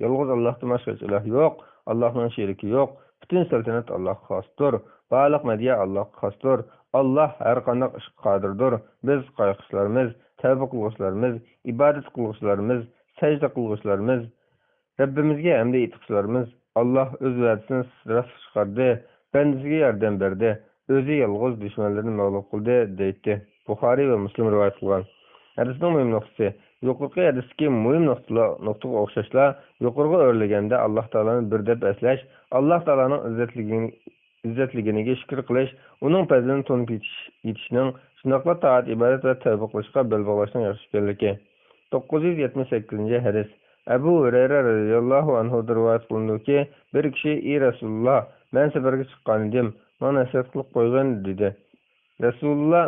يالغۇز ئاللاھتىن باشقا ھېچ ئىلاھ يوق، ئاللاھنىڭ شېرىكى يوق، پۈتۈن سەلتەنەت ئاللاھقا خاستۇر، بارلىق مەدھىيە ئاللاھقا خاستۇر. ئاللاھ ھەر قانداق ئىشقا قادىردۇر. بىز قايغۇچىلارمىز، تەۋبە قىلغۇچىلارمىز، ئىبادەت قىلغۇچىلارمىز، سەجدە قىلغۇچىلارمىز. رەببىمىزگە ھەمدە ئېيتقۇچىلارمىز. ئاللاھ ئۆز ۋەدىسىنى راستقا چىقاردى، بەندىسىگە ياردەم بەردى، ئۆزى يالغۇز دۈشمەنلىرىنى مەغلۇپ قىلدى، دەيتتى. بۇخارىي ۋە مۇسلىم رىۋايەت قىلغان. ھەدىسنىڭ مۇھىم نۇقتىسى. يۇقىرىقى ھەدىستىكى مۇھىم نۇقتىلار، نۇقتىغا ئوخشاشلا، يۇقىرىغا ئۆرلىگەندە ئاللاھ تائالانى بىر دەپ ئەسلەش، ئاللاھ تائالانىڭ ئىززەتلىكىنى، ئىززەتلىكىنىگە شۈكۈر قىلىش، ئۇنىڭ پەزلىنى تونۇپ يېتىش، يېتىشنىڭ، شۇنداقلا تائەت-ئىبادەت ۋە تەۋبە قىلىشقا بەل باغلاشنىڭ ياخشى ئىكەنلىكى. توققۇز يۈز يەتمىش سەككىزىنچى ھەدىس. ئەبۇ ھۇرەيرە رەزىياللاھۇ ئەنھۇدىن رىۋايەت قىلىنىدۇكى، بىر كىشى: «ئى رەسۇلۇللاھ، مەن سەپەرگە چىققانىدىم، ماڭا نەسىھەت قىلىپ قويغىن» دېدى. رەسۇلۇللاھ: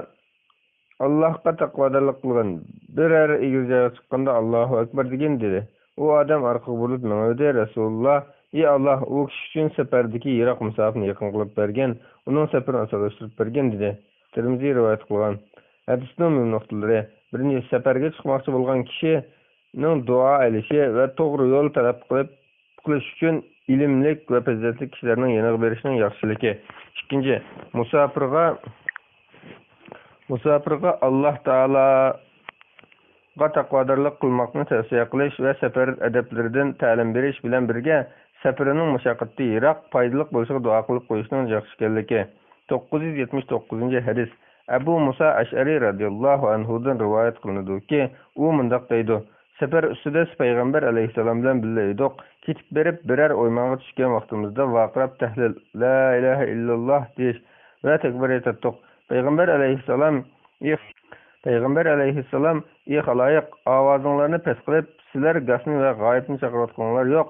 «ئاللاھقا تەقۋادارلىق قىلغىن، بىرەر ئېگىز جايغا چىققاندا ئاللاھۇ ئەكبەر دېگىن» دېدى. ئۇ ئادەم ئارقىغا بۇرۇلۇپ مېڭىۋىدى. رەسۇلۇللاھ: «ئى ئاللاھ، ئۇ كىشى ئۈچۈن سەپەردىكى يىراق مۇساپىنى يېقىن قىلىپ بەرگىن، ئۇنىڭ سەپىرىنى ئاسانلاشتۇرۇپ بەرگىن» دېدى. تىرمىزى رىۋايەت قىلغان. ھەدىسنىڭ مۇھىم نۇقتىلىرى. بىرىنچى، سەپەرگە چىقماقچى بولغان كىشىنىڭ دۇئا ئېلىشى ۋە توغرا يول تەلەپ قىلىپ، قىلىش ئۈچۈن ئىلىملىك ۋە پەزىلەتلىك كىشىلەرنىڭ يېنىغا بېرىشنىڭ ياخشىلىقى. ئىككىنچى، مۇساپىرغا، مۇساپىرغا ئاللاھ تائالاغا تەقۋادارلىق قىلماقنى تەۋسىيە قىلىش ۋە سەپەر ئەدەپلىرىدىن تەلىم بېرىش بىلەن بىرگە، سەپىرىنىڭ مۇشەققىتى يىراق، پايدىلىق بولۇشىغا دۇئا قىلىپ قويۇشنىڭ ياخشى ئىكەنلىكى. توققۇز يۈز يەتمىش توققۇزىنچى ھەدىس. ئەبۇ مۇسا ئەشئەرى رەزىياللاھۇ ئەنھۇدىن رىۋايەت قىلىنىدۇكى، ئۇ مۇنداق دەيدۇ: «سەپەر ئۈستىدە پەيغەمبەر ئەلەيھىسسالام بىلەن بىللە ئىدۇق. كېتىپ بېرىپ، بىرەر ئويمانغا چۈشكەن ۋاقتىمىزدا ۋارقىراپ تەھلىل، لا ئىلاھە ئىللاللاھ دېيىش ۋە تەكبىر ئېيتاتتۇق. پەيغەمبەر ئەلەيھىسسالام، ئى، پەيغەمبەر ئەلەيھىسسالام، ئى خالايىق، ئاۋازىڭلارنى پەس قىلىپ، سىلەر گاسنى ۋە غايىبنى چاقىرىۋاتقىنىڭلار يوق.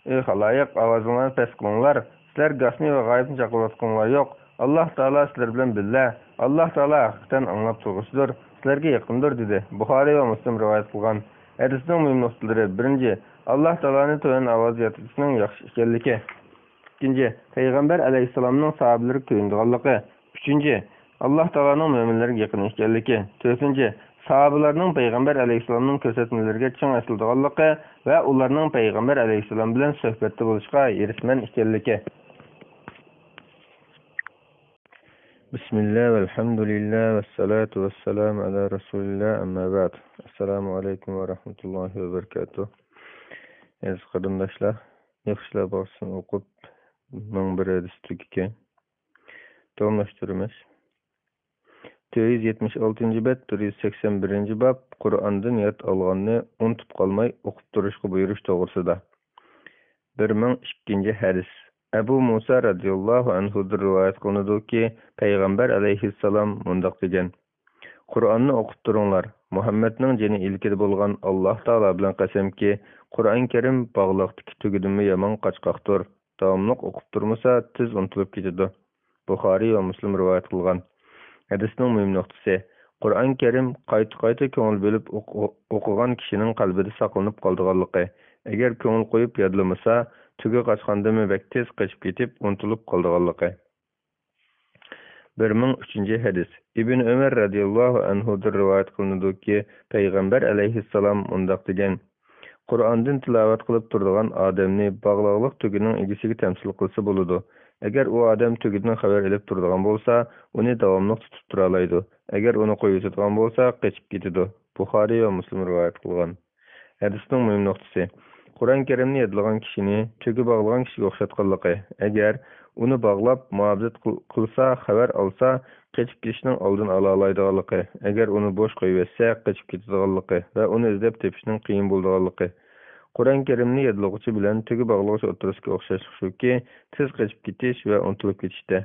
ئى خالايىق، ئاۋازىڭلارنى پەس قىلىڭلار. سىلەر گاسنى ۋە غايىبنى چاقىرىۋاتقىنىڭلار يوق. ئاللاھ تائالا سىلەر بىلەن بىللە. ئاللاھ تائالا ھەقىقەتەن ئاڭلاپ تۇرغۇچىدۇر، سىلەرگە يېقىندۇر» دېدى. بۇخارىي ۋە مۇسلىم رىۋايەت قىلغان. ھەدىسنىڭ مۇھىم نۇقتىلىرى. بىرىنچى، ئاللاھ تائالانى تۆۋەن ئاۋازدا ياد ئېتىشنىڭ ياخشى ئىكەنلىكى. ئىككىنچى، پەيغەمبەر ئەلەيھىسسالامنىڭ ساھابىلىرىگە كۆيۈنىدىغانلىقى. ئۈچىنچى، ئاللاھ تائالانىڭ مۆمىنلەرگە يېقىن ئىكەنلىكى. تۆتىنچى، ساھابىلارنىڭ پەيغەمبەر ئەلەيھىسسالامنىڭ كۆرسەتمىلىرىگە چىڭ ئېسىلىدىغانلىقى ۋە ئۇلارنىڭ پەيغەمبەر ئەلەيھىسسالام بىلەن سۆھبەتتە بولۇشقا ھېرىسمەن ئىكەنلىكى. بىسمىللا، ۋەلھەمدۇلىللا، ۋەسسالاتۇ ۋەسسالامۇ ئەلا رەسۇلىللا، ئەمما بەئد. ئەسسالامۇ ئەلەيكۇم ۋە رەھمەتۇللاھى ۋە بەرىكاتۇھ. ئەزىز قېرىنداشلار، ياخشىلار بارسۇن ئوقۇپ، مىڭ بىر ھەدىس تۈگىگەن. داۋاملاشتۇرىمىز. تۆت يۈز يەتمىش ئالتىنچى بەت، بىر يۈز سەكسەن بىرىنچى باب، قۇرئاندىن ياد ئالغاننى ئۇنتۇپ قالماي ئوقۇپ تۇرۇشقا بۇيرۇش توغرىسىدا. بىر مىڭ ئىككىنچى ھەدىس. ئەبۇ مۇسا رەزىياللاھۇ ئەنھۇدىن رىۋايەت قىلىنىدۇكى، پەيغەمبەر ئەلەيھىسسالام مۇنداق دېگەن: «قۇرئاننى ئوقۇپ تۇرۇڭلار. مۇھەممەدنىڭ جېنى ئىلكىدە بولغان ئاللاھ تائالا بىلەن قەسەمكى، قۇرئان كەرىم باغلاقتىكى تۈگىدىنمۇ يامان قاچقاقتۇر. داۋاملىق ئوقۇپ تۇرمىسا، تېز ئۇنتۇلۇپ كېتىدۇ.» بۇخارىي ۋە مۇسلىم رىۋايەت قىلغان. ھەدىسنىڭ مۇھىم نۇقتىسى. قۇرئان كەرىم قايتا-قايتا كۆڭۈل بۆلۈپ ئوقۇ-، ئوقۇغان كىشىنىڭ قەلبىدە ساقلىنىپ قالىدىغانلىقى، ئەگەر كۆڭۈل قويۇپ يادلىمىسا، تۈگە قاچقاندىمۇ بەك تېز قېچىپ كېتىپ، ئۇنتۇلۇپ قالىدىغانلىقى. بىر مىڭ ئۈچىنچى ھەدىس. ئىبن ئۆمەر رەزىياللاھۇ ئەنھۇدىن رىۋايەت قىلىنىدۇكى، پەيغەمبەر ئەلەيھىسسالام مۇنداق دېگەن: «قۇرئاندىن تىلاۋەت قىلىپ تۇرىدىغان ئادەمنى باغلاقلىق تۈگىنىڭ ئىگىسىگە تەمسىل قىلسا بولىدۇ. ئەگەر ئۇ ئادەم تۈگىدىن خەۋەر ئېلىپ تۇرىدىغان بولسا، ئۇنى داۋاملىق تۇتۇپ تۇرالايدۇ. ئەگەر ئۇنى قويۇۋېتىدىغان بولسا، قېچىپ كېتىدۇ.» بۇخارىي ۋە مۇسلىم رىۋايەت قىلغان. ھەدىسنىڭ مۇھىم نۇقتىسى. قۇرئان كەرىمنى يادلىغان كىشىنى تۈگە باغلىغان كىشىگە ئوخشاتقانلىقى. ئەگەر ئۇنى باغلاپ، مۇھاپىزەت قىل-، قىلسا، خەۋەر ئالسا، قېچىپ كېتىشنىڭ ئالدىنى ئالالايدىغانلىقى، ئەگەر ئۇنى بوش قويۇۋەتسە، قېچىپ كېتىدىغانلىقى ۋە ئۇنى ئىزدەپ تېپىشنىڭ قىيىن بولىدىغانلىقى، قۇرئان كەرىمنى يادلىغۇچى بىلەن تۆگە باغلىغۇچى ئوتتۇرىسىدىكى ئوخشاشلىق شۇكى، تېز قېچىپ كېتىش ۋە ئۇنتۇلۇپ كېتىشتە.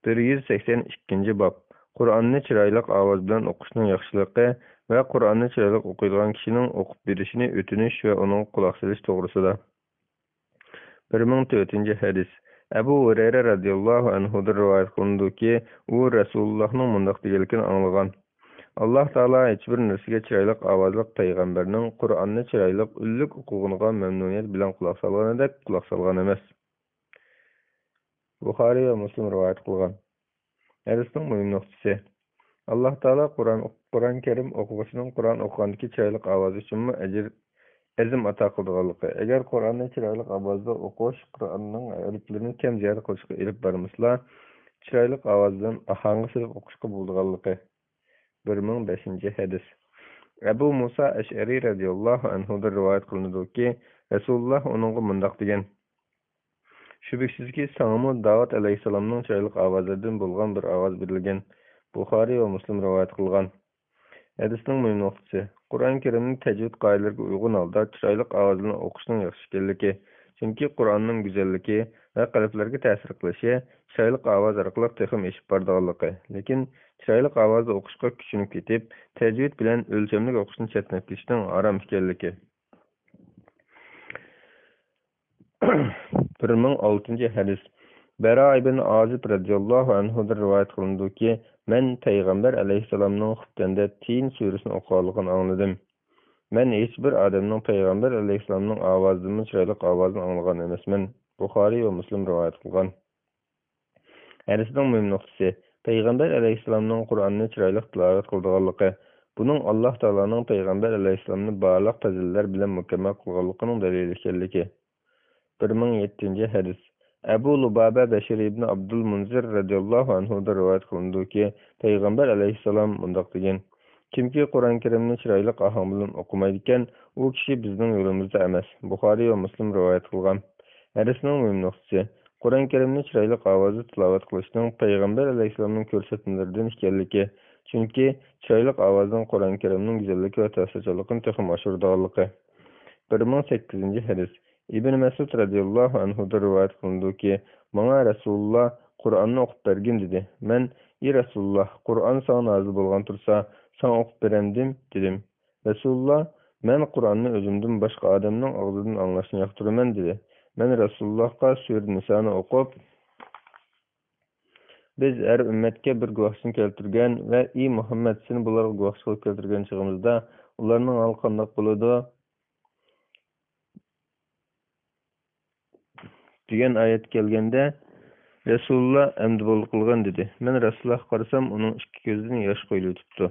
بىر يۈز سەكسەن ئىككىنچى باب. قۇرئاننى چىرايلىق ئاۋاز بىلەن ئوقۇشنىڭ ياخشىلىقى ۋە قۇرئاننى چىرايلىق ئوقۇيدىغان كىشىنىڭ ئوقۇپ بېرىشىنى ئۆتۈنۈش ۋە ئۇنىڭغا قۇلاق سېلىش توغرىسىدا. بىر مىڭ تۆتىنچى ھەدىس. ئەبۇ ھۇرەيرە رەزىياللاھۇ ئەنھۇدىن رىۋايەت قىلىنىدۇكى، ئۇ رەسۇلۇللاھنىڭ مۇنداق دېگەنلىكىنى ئاڭلىغان: «ئاللاھ تائالا ھېچبىر نەرسىگە چىرايلىق ئاۋازلىق پەيغەمبەرنىڭ قۇرئاننى چىرايلىق، ئۈنلۈك ئوقۇغىنىغا مەمنۇنىيەت بىلەن قۇلاق سالغىنىدەك قۇلاق سالغان ئەمەس.» بۇخارىي ۋە مۇسلىم رىۋايەت قىلغان. ھەدىسنىڭ مۇھىم نۇقتىسى. ئاللاھ تائالا قۇرئان، قۇرئان كەرىم ئوقۇغۇچىنىڭ قۇرئان ئوقۇغاندىكى چىرايلىق ئاۋازى ئۈچۈنمۇ ئەجىر، ئەزىم ئاتا قىلىدىغانلىقى. ئەگەر قۇرئاننى چىرايلىق ئاۋازدا ئوقۇش، قۇرئاننىڭ ھەرپلىرىنى كەم زىيادە قىلىشقا ئېلىپ بارمىسىلا، چىرايلىق ئاۋاز بىلەن ئاھاڭغا سېلىپ ئوقۇشقا بولىدىغانلىقى. بىر مىڭ بەشىنچى ھەدىس. ئەبۇ مۇسا ئەشئەرى رەزىياللاھۇ ئەنھۇدىن رىۋايەت قىلىنىدۇكى، رەسۇلۇللاھ ئۇنىڭغا مۇنداق دېگەن: «شۈبھىسىزكى، ساڭىمۇ داۋۇت ئەلەيھىسسالامنىڭ چىرايلىق ئاۋازلىرىدىن بولغان بىر ئاۋاز بېرىلگەن.» بۇخارىي ۋە مۇسلىم رىۋايەت قىلغان. ھەدىسنىڭ مۇھىم نۇقتىسى. قۇرئان كەرىمنى تەجۋىد قائىدىلىرىگە ئۇيغۇن ھالدا چىرايلىق ئاۋاز بىلەن ئوقۇشنىڭ ياخشى ئىكەنلىكى. چۈنكى قۇرئاننىڭ گۈزەللىكى ۋە قەلبلەرگە تەسىر قىلىشى چىرايلىق ئاۋاز ئارقىلىق تېخىمۇ ئېشىپ بارىدىغانلىقى، لېكىن چىرايلىق ئاۋازدا ئوقۇشقا كۈچىنىپ كېتىپ، تەجۋىد بىلەن ئۆلچەملىك ئوقۇشنى چەتنەپ كېتىشنىڭ ھارام ئىكەنلىكى. بىر مىڭ ئالتىنچى ھەدىس. بەرا ئىبن ئازىب رەزىياللاھۇ ئەنھۇدىن رىۋايەت قىلىنىدۇكى، مەن پەيغەمبەر ئەلەيھىسسالامنىڭ خۇپتەندە تىن سۈرىسىنى ئوقۇغانلىقىنى ئاڭلىدىم. مەن ھېچبىر ئادەمنىڭ پەيغەمبەر ئەلەيھىسسالامنىڭ ئاۋازىدىنمۇ چىرايلىق ئاۋازىنى ئاڭلىغان ئەمەسمەن. بۇخارىي ۋە مۇسلىم رىۋايەت قىلغان. ھەدىسنىڭ مۇھىم نۇقتىسى، پەيغەمبەر ئەلەيھىسسالامنىڭ قۇرئاننى چىرايلىق تىلاۋەت قىلىدىغانلىقى. بۇنىڭ ئاللاھ تائالانىڭ پەيغەمبەر ئەلەيھىسسالامنى بارلىق پەزىلەتلەر بىلەن مۇكەممەل قىلغانلىقىنىڭ دەلىلى ئىكەنلىكى. بىر مىڭ يەتتىنچى ھەدىس. ئەبۇ لۇبابە بەشىر ئىبنى ئابدۇل مۇنزىر رەزىياللاھۇ ئەنھۇدىن رىۋايەت قىلىنىدۇكى، پەيغەمبەر ئەلەيھىسسالام مۇنداق دېگەن: «كىمكى قۇرئان كەرىمنى چىرايلىق ئاھاڭ بىلەن ئوقۇمايدىكەن، ئۇ كىشى بىزنىڭ يولىمىزدا ئەمەس.» بۇخارىي ۋە مۇسلىم رىۋايەت قىلغان. ھەدىسنىڭ مۇھىم نۇقتىسى. قۇرئان كەرىمنى چىرايلىق ئاۋازدا تىلاۋەت قىلىشنىڭ پەيغەمبەر ئەلەيھىسسالامنىڭ كۆرسەتمىلىرىدىن ئىكەنلىكى، چۈنكى چىرايلىق ئاۋازنىڭ قۇرئان كەرىمنىڭ گۈزەللىكى ۋە تەسىرچانلىقىنى تېخىمۇ ئاشۇرىدىغانلىقى. بىر مىڭ سەككىزىنچى ھەدىس. ئىبن مەسئۇد رەزىياللاھۇ ئەنھۇدىن رىۋايەت قىلىنىدۇكى، ماڭا رەسۇلۇللا قۇرئاننى ئوقۇپ بەرگىن دېدى. مەن، ئى رەسۇلۇللا، قۇرئان ساڭا نازىل بولغان تۇرسا، ساڭا ئوقۇپ بېرەمدىم؟ دېدىم. رەسۇلۇللا، مەن قۇرئاننى ئۆزۈمدىن باشقا ئادەمنىڭ ئاغزىدىن ئاڭلاشنى ياقتۇرىمەن، دېدى. مەن رەسۇلۇللاھقا سۈرە نىسانى ئوقۇپ، بىز ھەر ئۈممەتكە بىر گۇۋاھچىنى كەلتۈرگەن ۋە ئى مۇھەممەد، سېنى بۇلارغا گۇۋاھچى قىلىپ كەلتۈرگەن چېغىمىزدا، ئۇلارنىڭ ھالى قانداق بولىدۇ؟ دېگەن ئايەت كەلگەندە، رەسۇلۇللا ئەمدى بولدى قىلغىن دېدى. مەن رەسۇلۇللاھقا قارىسام، ئۇنىڭ ئىككى كۆزىدىن ياش قۇيۇلۇۋېتىپتۇ.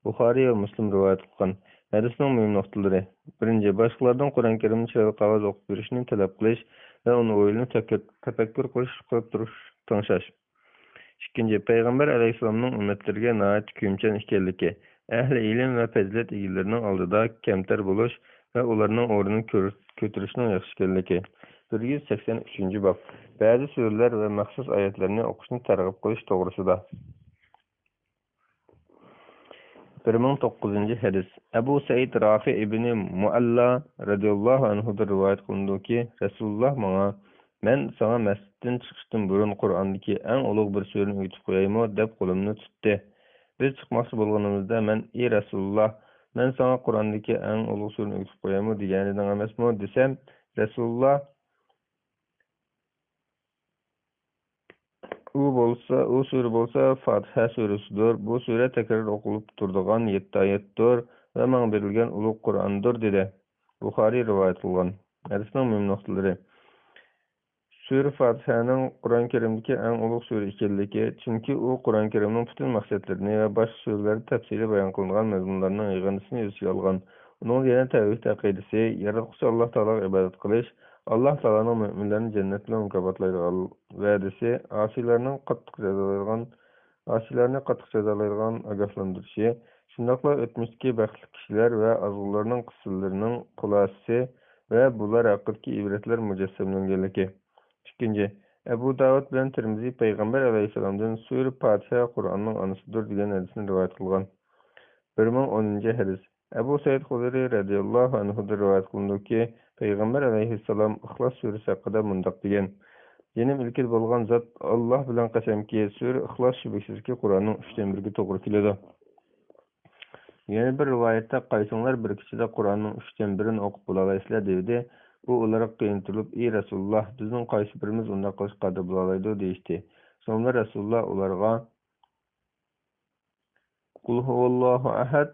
بۇخارىي ۋە مۇسلىم رىۋايەت قىلغان. ھەدىسنىڭ مۇھىم نۇقتىلىرى. بىرىنچى، باشقىلاردىن قۇرئان كەرىمنى چىرايلىق ئاۋازدا ئوقۇپ بېرىشنى تەلەپ قىلىش ۋە ئۇنى ئويلىنىپ تەپەككۇر، تەپەككۇر قىلىش، قىلىپ تۇرۇش، تىڭشاش. ئىككىنچى، پەيغەمبەر ئەلەيھىسسالامنىڭ ئۈممەتلىرىگە ناھايىتى كۆيۈمچان ئىكەنلىكى، ئەھلى ئىلىم ۋە پەزىلەت ئىگىلىرىنىڭ ئالدىدا كەمتەر بولۇش ۋە ئۇلارنىڭ ئورنىنى كۆر-، كۆتۈرۈشنىڭ ياخشى ئىكەنلىكى. بىر يۈز سەكسەن ئۈچىنچى باب. بەزى سۈرىلەر ۋە مەخسۇس ئايەتلەرنى ئوقۇشنى تەرغىب قىلىش توغرىسىدا. بىر مىڭ توققۇزىنچى ھەدىس. ئەبۇ سەئىد رافى ئىبنى مۇئەللا رەزىياللاھۇ ئەنھۇدىن رىۋايەت قىلىنىدۇكى، رەسۇلۇللا ماڭا، مەن ساڭا مەسچىتتىن چىقىشتىن بۇرۇن قۇرئاندىكى ئەڭ ئۇلۇغ بىر سۈرىنى ئۆگىتىپ قويايمۇ؟ دەپ قولۇمنى تۇتتى. بىز چىقماقچى بولغىنىمىزدا مەن، ئى رەسۇلۇللا، مەن ساڭا قۇرئاندىكى ئەڭ ئۇلۇغ سۈرىنى ئۆگىتىپ قويايمۇ دېگەنىدىڭ ئەمەسمۇ؟ دېسەم، رەسۇلۇللا، ئۇ بولسا، ئۇ سۈرە بولسا فاتىھە سۈرىسىدۇر. بۇ سۈرە تەكرار ئوقۇلۇپ تۇرىدىغان يەتتە ئايەتتۇر ۋە ماڭا بېرىلگەن ئۇلۇغ قۇرئاندۇر، دېدى. بۇخارىي رىۋايەت قىلغان. ھەدىسنىڭ مۇھىم نۇقتىلىرى. سۈرە فاتىھەنىڭ قۇرئان كەرىمدىكى ئەڭ ئۇلۇغ سۈرە ئىكەنلىكى، چۈنكى ئۇ قۇرئان كەرىمنىڭ پۈتۈن مەقسەتلىرىنى ۋە باشقا سۈرىلەردە تەپسىلىي بايان قىلىنغان مەزمۇنلارنىڭ يىغىندىسىنى ئۆز ئىچىگە ئالغان. ئۇنىڭدا يەنە تەۋھىد ئەقىدىسى، ياراتقۇچى ئاللاھ تائالاغا ئىبادەت قىلىش، ئاللاھ تائالانىڭ مۆمىنلەرنى جەننەت بىلەن مۇكاپاتلايدىغان ۋەدىسى، ئاسىيلارنىڭ قاتتىق جازالايدىغان، ئاسىيلارنى قاتتىق جازالايدىغان ئاگاھلاندۇرۇشى، شۇنداقلا ئۆتمۈشتىكى بەختلىك كىشىلەر ۋە ئازغۇنلارنىڭ قىسسىلىرىنىڭ خۇلاسىسى ۋە بۇلار ھەققىدىكى ئىبرەتلەر مۇجەسسەملەنگەنلىكى. ئىككىنچى، ئەبۇ داۋۇد بىلەن تىرمىزى پەيغەمبەر ئەلەيھىسسالامدىن سۈرە پاتىھە قۇرئاننىڭ ئانىسىدۇر دېگەن ھەدىسنى رىۋايەت قىلغان. بىر مىڭ ئونىنچى ھەدىس. ئەبۇ سەئىد خۇدرى رەزىياللاھۇ ئەنھۇدىن رىۋايەت قىلىنىدۇكى، پەيغەمبەر ئەلەيھىسسالام ئىخلاس سۈرىسى ھەققىدە مۇنداق دېگەن: جېنىم ئىلكىدە بولغان زات، ئاللاھ بىلەن قەسەمكى، سۈرە ئىخلاس شۈبھىسىزكى قۇرئاننىڭ ئۈچتىن بىرىگە توغرا كېلىدۇ. يەنە بىر رىۋايەتتە، قايسىڭلار بىر كېچىدە قۇرئاننىڭ ئۈچتىن بىرىنى ئوقۇپ بولالايسىلەر؟ دېدى. ئۇ ئۇلارغا قىينىپ تۇرۇپ، ئى رەسۇلۇللاھ، بىزنىڭ قايسى بىرىمىز ئۇنداق قىلىشقا قادىر بولالايدۇ؟ دېيىشتى. شۇڭا رەسۇلۇللاھ ئۇلارغا، قۇل ھۇۋاللاھۇ ئەھەد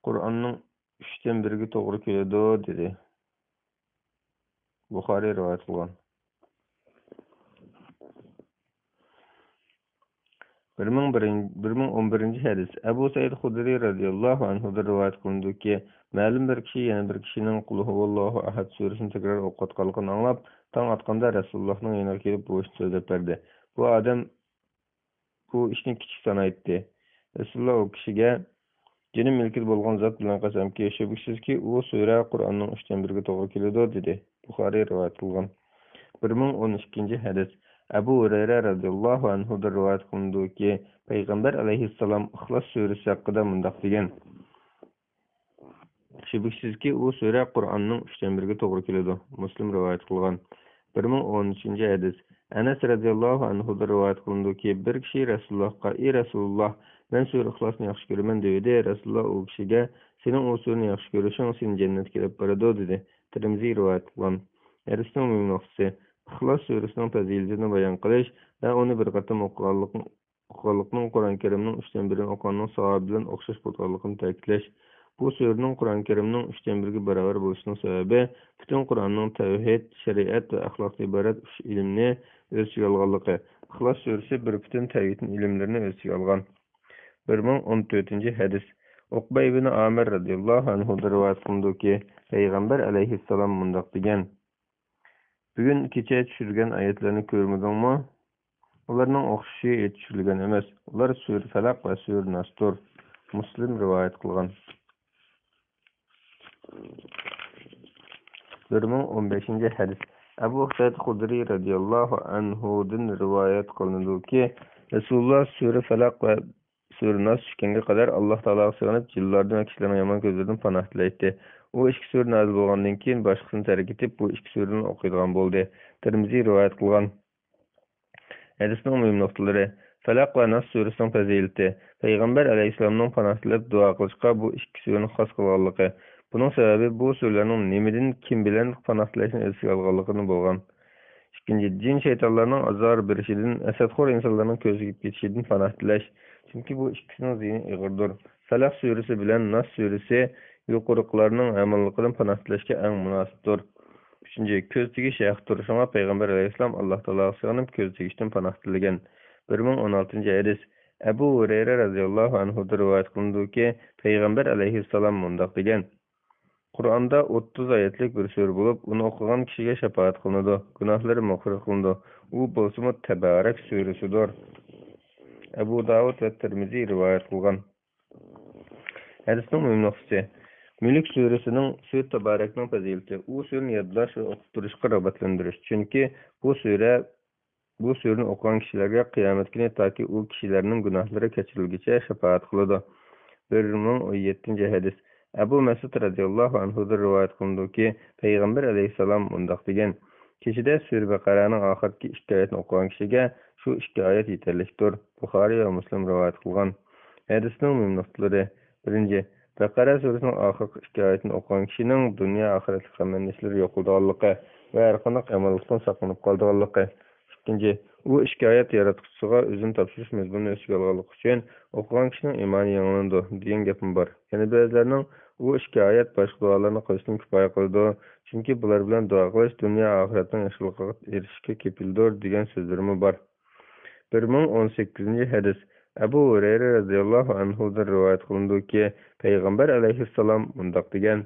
قۇرئاننىڭ ئۈچتىن بىرىگە توغرا كېلىدۇ، دېدى. بۇخارىي رىۋايەت قىلغان. بىر مىڭ بىرىنچى، بىر مىڭ ئون بىرىنچى ھەدىس. ئەبۇ سەئىد خۇدرى رەزىياللاھۇ ئەنھۇدىن رىۋايەت قىلىنىدۇكى، مەلۇم بىر كىشى يەنە بىر كىشىنىڭ قۇل ھۇۋاللاھۇ ئەھەد سۈرىسىنى تەكرار ئوقۇۋاتقانلىقىنى ئاڭلاپ، تاڭ ئاتقاندا رەسۇلۇللاھنىڭ يېنىغا كېلىپ بۇ ئىشنى سۆزلەپ بەردى. بۇ ئادەم بۇ ئىشنى كىچىك سانايتتى. رەسۇلۇللا ئۇ كىشىگە، جېنىم مىلكىدە بولغان زات بىلەن قەسەمكى، شۈبھىسىزكى، ئۇ سۈرە قۇرئاننىڭ ئۈچتىن بىرىگە توغرا كېلىدۇ، دېدى. بۇخارىي رىۋايەت قىلغان. بىر مىڭ ئون ئىككىنچى ھەدىس. ئەبۇ ھۇرەيرە رەزىياللاھۇ ئەنھۇدىن رىۋايەت قىلىنىدۇكى، پەيغەمبەر ئەلەيھىسسالام ئىخلاس سۈرىسى ھەققىدە مۇنداق دېگەن: شۈبھىسىزكى، ئۇ سۈرە قۇرئاننىڭ ئۈچتىن بىرىگە توغرا كېلىدۇ. مۇسلىم رىۋايەت قىلغان. بىر مىڭ ئون ئۈچىنچى ھەدىس. ئەنەس رەزىياللاھۇ ئەنھۇدىن رىۋايەت قىلىنىدۇكى، بىر كىشى رەسۇلۇللاھقا، ئى رەسۇلۇللاھ، مەن سۈرە ئىخلاسنى ياخشى كۆرىمەن، دېۋىدى. رەسۇلۇللاھ ئۇ كىشىگە، سېنىڭ ئۇ سۈرىنى ياخشى كۆرۈشۈڭ سېنى جەننەتكە ئېلىپ بارىدۇ، دېدى. تىرمىزى رىۋايەت قىلغان. ھەدىسنىڭ مۇھىم نۇقتىسى، ئىخلاس سۈرىسىنىڭ پەزىلىتىنى بايان قىلىش ۋە ئۇنى بىر قېتىم ئوقۇغانلىق، ئوقۇغانلىقنىڭ قۇرئان كەرىمنىڭ ئۈچتىن بىرىنى ئوقۇغاننىڭ ساۋابى بىلەن ئوخشاش بولىدىغانلىقىنى تەكىتلەش. بۇ سۈرىنىڭ قۇرئان كەرىمنىڭ ئۈچتىن بىرىگە باراۋەر بولۇشىنىڭ سەۋەبى، پۈتۈن قۇرئاننىڭ تەۋھىد، شەرىئەت ۋە ئەخلاقتىن ئىبارەت ئۈچ ئىلىمنى ئۆز ئىچىگە ئالغانلىقى. ئىخلاس سۈرىسى بىر پۈتۈن تەۋھىدنىڭ ئىلىملىرىنى ئۆز ئىچىگە ئالغان. بىر مىڭ ئون تۆتىنچى ھەدىس. ئۇقبە ئىبنى ئامىر رەزىياللاھۇ ئەنھۇدىن رىۋايەت قىلىنىدۇكى، پەيغەمبەر ئەلەيھىسسالام مۇنداق دېگەن: بۈگۈن كېچە چۈشۈرگەن ئايەتلەرنى كۆرمىدىڭمۇ؟ ئۇلارنىڭ ئوخشىشى ھېچ چۈشۈرۈلگەن ئەمەس. ئۇلار سۈرە فەلەق ۋە سۈرە ناستۇر. مۇسلىم رىۋايەت قىلغان. بىر مىڭ ئون بەشىنچى ھەدىس. ئەبۇ سەئىد خۇدرى رەزىياللاھۇ ئەنھۇدىن رىۋايەت قىلىنىدۇكى، رەسۇلۇللا سۈرە فەلەق ۋە سۈرە ناس چۈشكەنگە قەدەر ئاللاھ تائالاغا سىغىنىپ، جىنلاردىن ۋە كىشىلەرنىڭ يامان كۆزلىرىدىن پاناھ تىلەيتتى. ئۇ ئىككى سۈرە نازىل بولغاندىن كېيىن، باشقىسىنى تەرك ئېتىپ، بۇ ئىككى سۈرىنى ئوقۇيدىغان بولدى. تىرمىزى رىۋايەت قىلغان. ھەدىسنىڭ مۇھىم نۇقتىلىرى. فەلەق ۋە ناس سۈرىسىنىڭ پەزىلىتى. پەيغەمبەر ئەلەيھىسسالامنىڭ پاناھ تىلەپ دۇئا قىلىشقا بۇ ئىككى سۈرىنى خاس قىلغانلىقى. بۇنىڭ سەۋەبى بۇ سۈرىلەرنىڭ نېمىدىن، كىم بىلەن پاناھ تىلەشنى ئۆز ئىچىگە ئالغانلىقىدىن بولغان. ئىككىنچى، جىن شەيتانلارنىڭ ئازار بېرىشىدىن، ھەسەتخور ئىنسانلارنىڭ كۆزى كېتىشىدىن پاناھ تىلەش. چۈنكى بۇ ئىككىسىنىڭ زىيىنى ئېغىردۇر. فەلەق سۈرىسى بىلەن ناس سۈرىسى يۇقىرىقىلارنىڭ يامانلىقىدىن پاناھ تىلەشكە ئەڭ مۇناسىپتۇر. ئۈچىنچى، كۆز تېگىش ھەقتۇر. شۇڭا پەيغەمبەر ئەلەيھىسسالام ئاللاھ تائالاغا سىغىنىپ، كۆز تېگىشتىن پاناھ تىلىگەن. بىر مىڭ ئون ئالتىنچى ھەدىس. ئەبۇ ھۇرەيرە رەزىياللاھۇ ئەنھۇدىن رىۋايەت قىلىنىدۇكى، پەيغەمبەر ئەلەيھىسسالام مۇنداق دېگەن: قۇرئاندا ئوتتۇز ئايەتلىك بىر سۈرە بولۇپ، ئۇنى ئوقۇغان كىشىگە شاپائەت قىلىنىدۇ، گۇناھلىرى مەغپىرەت قىلىنىدۇ. ئۇ بولسىمۇ تەبارەك سۈرىسىدۇر. ئەبۇ داۋۇد ۋە تىرمىزى رىۋايەت قىلغان. ھەدىسنىڭ مۇھىم نۇقتىسى. مۈلۈك سۈرىسىنىڭ، سۈرە تەبارەكنىڭ پەزىلىتى. ئۇ سۈرىنى يادلاش ۋە ئوقۇپ تۇرۇشقا رىغبەتلەندۈرۈش. چۈنكى بۇ سۈرە، بۇ سۈرىنى ئوقۇغان كىشىلەرگە قىيامەت كۈنى تاكى ئۇ كىشىلەرنىڭ گۇناھلىرى كەچۈرۈلگۈچە شاپائەت قىلىدۇ. بىر مىڭ ئون يەتتىنچى ھەدىس. ئەبۇ مەسئۇد رەزىياللاھۇ ئەنھۇدىن رىۋايەت قىلىنىدۇكى، پەيغەمبەر ئەلەيھىسسالام مۇنداق دېگەن: كېچىدە سۈرە بەقەرەنىڭ ئاخىرقى ئىككى ئايەتنى ئوقۇغان كىشىگە شۇ ئىككى ئايەت يېتەرلىكتۇر. بۇخارىي ۋە مۇسلىم رىۋايەت قىلغان. ھەدىسنىڭ مۇھىم نۇقتىلىرى. بىرىنچى، بەقەرە سۈرىسىنىڭ ئاخىرقى ئىككى ئايىتىنى ئوقۇغان كىشىنىڭ دۇنيا ئاخىرەتلىك غەم ئەندىشىلىرى يوقىلىدىغانلىقى ۋە ھەرقانداق يامانلىقتىن ساقلىنىپ قالىدىغانلىقى. ئىككىنچى، ئۇ ئىككى ئايەت ياراتقۇچىسىغا ئۆزىنى تاپشۇرۇش مەزمۇنىنى ئۆز ئىچىگە ئالغانلىقى ئۈچۈن ئوقۇغان كىشىنىڭ ئىمانى يېڭىلىنىدۇ، دېگەن گەپمۇ بار. يەنە بەزىلەرنىڭ ئۇ ئىككى ئايەت باشقا دۇئالارنى قىلىشتىن كۇپايە قىلىدۇ، چۈنكى بۇلار بىلەن دۇئا قىلىش دۇنيا ئاخىرەتنىڭ ياخشىلىقىغا ئېرىشىشكە كېپىلدۇر، دېگەن سۆزلىرىمۇ بار. بىر مىڭ ئون سەككىزىنچى ھەدىس. ئەبۇ ھۇرەيرە رەزىياللاھۇ ئەنھۇدىن رىۋايەت قىلىنىدۇكى، پەيغەمبەر ئەلەيھىسسالام مۇنداق دېگەن: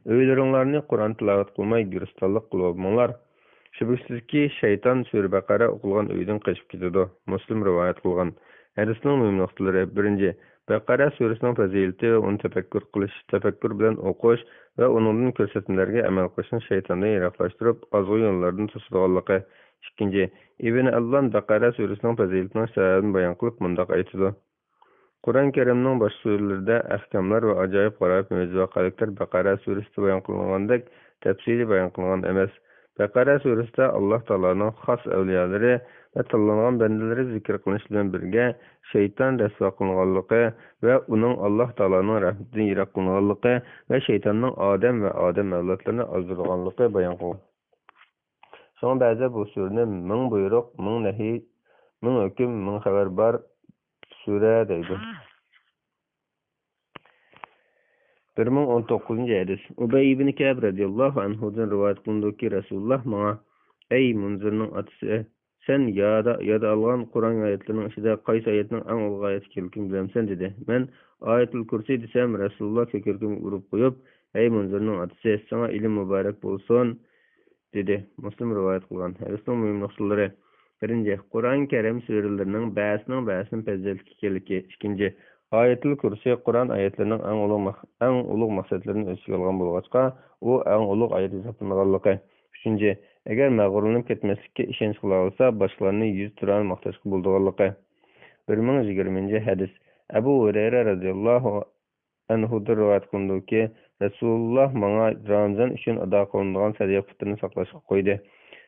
ئۆيلىرىڭلارنى قۇرئان تىلاۋەت قىلماي گۆرىستانلىق قىلىۋالماڭلار. شۈبھىسىزكى، شەيتان سۈرە بەقەرە ئوقۇلغان ئۆيدىن قېچىپ كېتىدۇ. مۇسلىم رىۋايەت قىلغان. ھەدىسنىڭ مۇھىم نۇقتىلىرى. بىرىنچى، بەقەرە سۈرىسىنىڭ پەزىلىتى ۋە ئۇنى تەپەككۇر قىلىش، تەپەككۇر بىلەن ئوقۇش ۋە ئۇنىڭدىن كۆرسەتمىلەرگە ئەمەل قىلىشنى شەيتاندىن يىراقلاشتۇرۇپ، ئازغۇن يوللاردىن توسىدىغانلىقى. ئىككىنچى، ئىبن ئەللان بەقەرە سۈرىسىنىڭ پەزىلىتىنىڭ سەۋەبىنى بايان قىلىپ مۇنداق ئېيتىدۇ: قۇرئان كەرىمنىڭ باشقا سۈرىلىرىدە ئەھكاملار ۋە ئاجايىپ غارايىپ مۆجىزە ۋەقەلىكلەر بەقەرە سۈرىسىدە بايان قىلىنغاندەك تەپسىلىي بايان قىلىنغان ئەمەس. بەقەرە سۈرىسىدە ئاللاھ تائالانىڭ خاس ئەۋلىيالىرى ۋە تاللانغان بەندىلىرى زىكىر قىلىنىش بىلەن بىرگە، شەيتان رەسۋا قىلىنغانلىقى ۋە ئۇنىڭ ئاللاھ تائالانىڭ رەھمىتىدىن يىراق قىلىنغانلىقى ۋە شەيتاننىڭ ئادەم ۋە ئادەم ئەۋلادلىرىنى ئازدۇرىدىغانلىقى بايان قىلغان. شۇڭا بەزىلەر بۇ سۈرىنى مىڭ بۇيرۇق، مىڭ نەھى، مىڭ ھۆكۈم، مىڭ خەۋەر بار سۈرە دەيدۇ. بىر مىڭ ئون توققۇزىنچى ھەدىس. ئۇبەي ئىبن كەئب رەزىياللاھۇ ئەنھۇدىن رىۋايەت قىلىنىدۇكى، رەسۇلۇللاھ ماڭا: «ئەي مۇنزىرنىڭ ئاتىسى، سەن يادا، ياد ئالغان قۇرئان ئايەتلىرىنىڭ ئىچىدە قايسى ئايەتنىڭ ئەڭ ئۇلۇغ ئايەت ئىكەنلىكىنى بىلەمسەن؟» دېدى. مەن: «ئايەتۇل كۇرسى» دېسەم، رەسۇلۇللاھ كۆكرىكىمگە ئۇرۇپ قويۇپ: «ئەي مۇنزىرنىڭ ئاتىسى، ساڭا ئىلىم مۇبارەك بولسۇن!» دېدى. مۇسلىم رىۋايەت قىلغان. ھەدىسنىڭ مۇھىم نۇقتىلىرى. بىرىنچى، قۇرئان كەرىم سۈرىلىرىنىڭ بەزىسىنىڭ بەزىسىدىن پەزىلەتلىك ئىكەنلىكى. ئىككىنچى، ئايەتۇل كۇرسى قۇرئان ئايەتلىرىنىڭ ئەڭ ئۇلۇغ مەق-، ئەڭ ئۇلۇغ مەقسەتلىرىنى ئۆز ئىچىگە ئالغان بولغاچقا، ئۇ ئەڭ ئۇلۇغ ئايەت ھېسابلىنىدىغانلىقى. ئۈچىنچى، ئەگەر مەغرۇرلىنىپ كەتمەسلىككە ئىشەنچ قىلالىسا، باشقىلارنى يۈز تۈرەن ماختاشقا بولىدىغانلىقى. بىر مىڭ يىگىرمىنچى ھەدىس. ئەبۇ ھۇرەيرە رەزىياللاھۇ ئەنھۇدىن رىۋايەت قىلىنىدۇكى، رەسۇلۇللاھ ماڭا رامىزان ئۈچۈن ئادا قىلىنىدىغان سەدىقە پىتىرنى ساقلاشقا قويدى.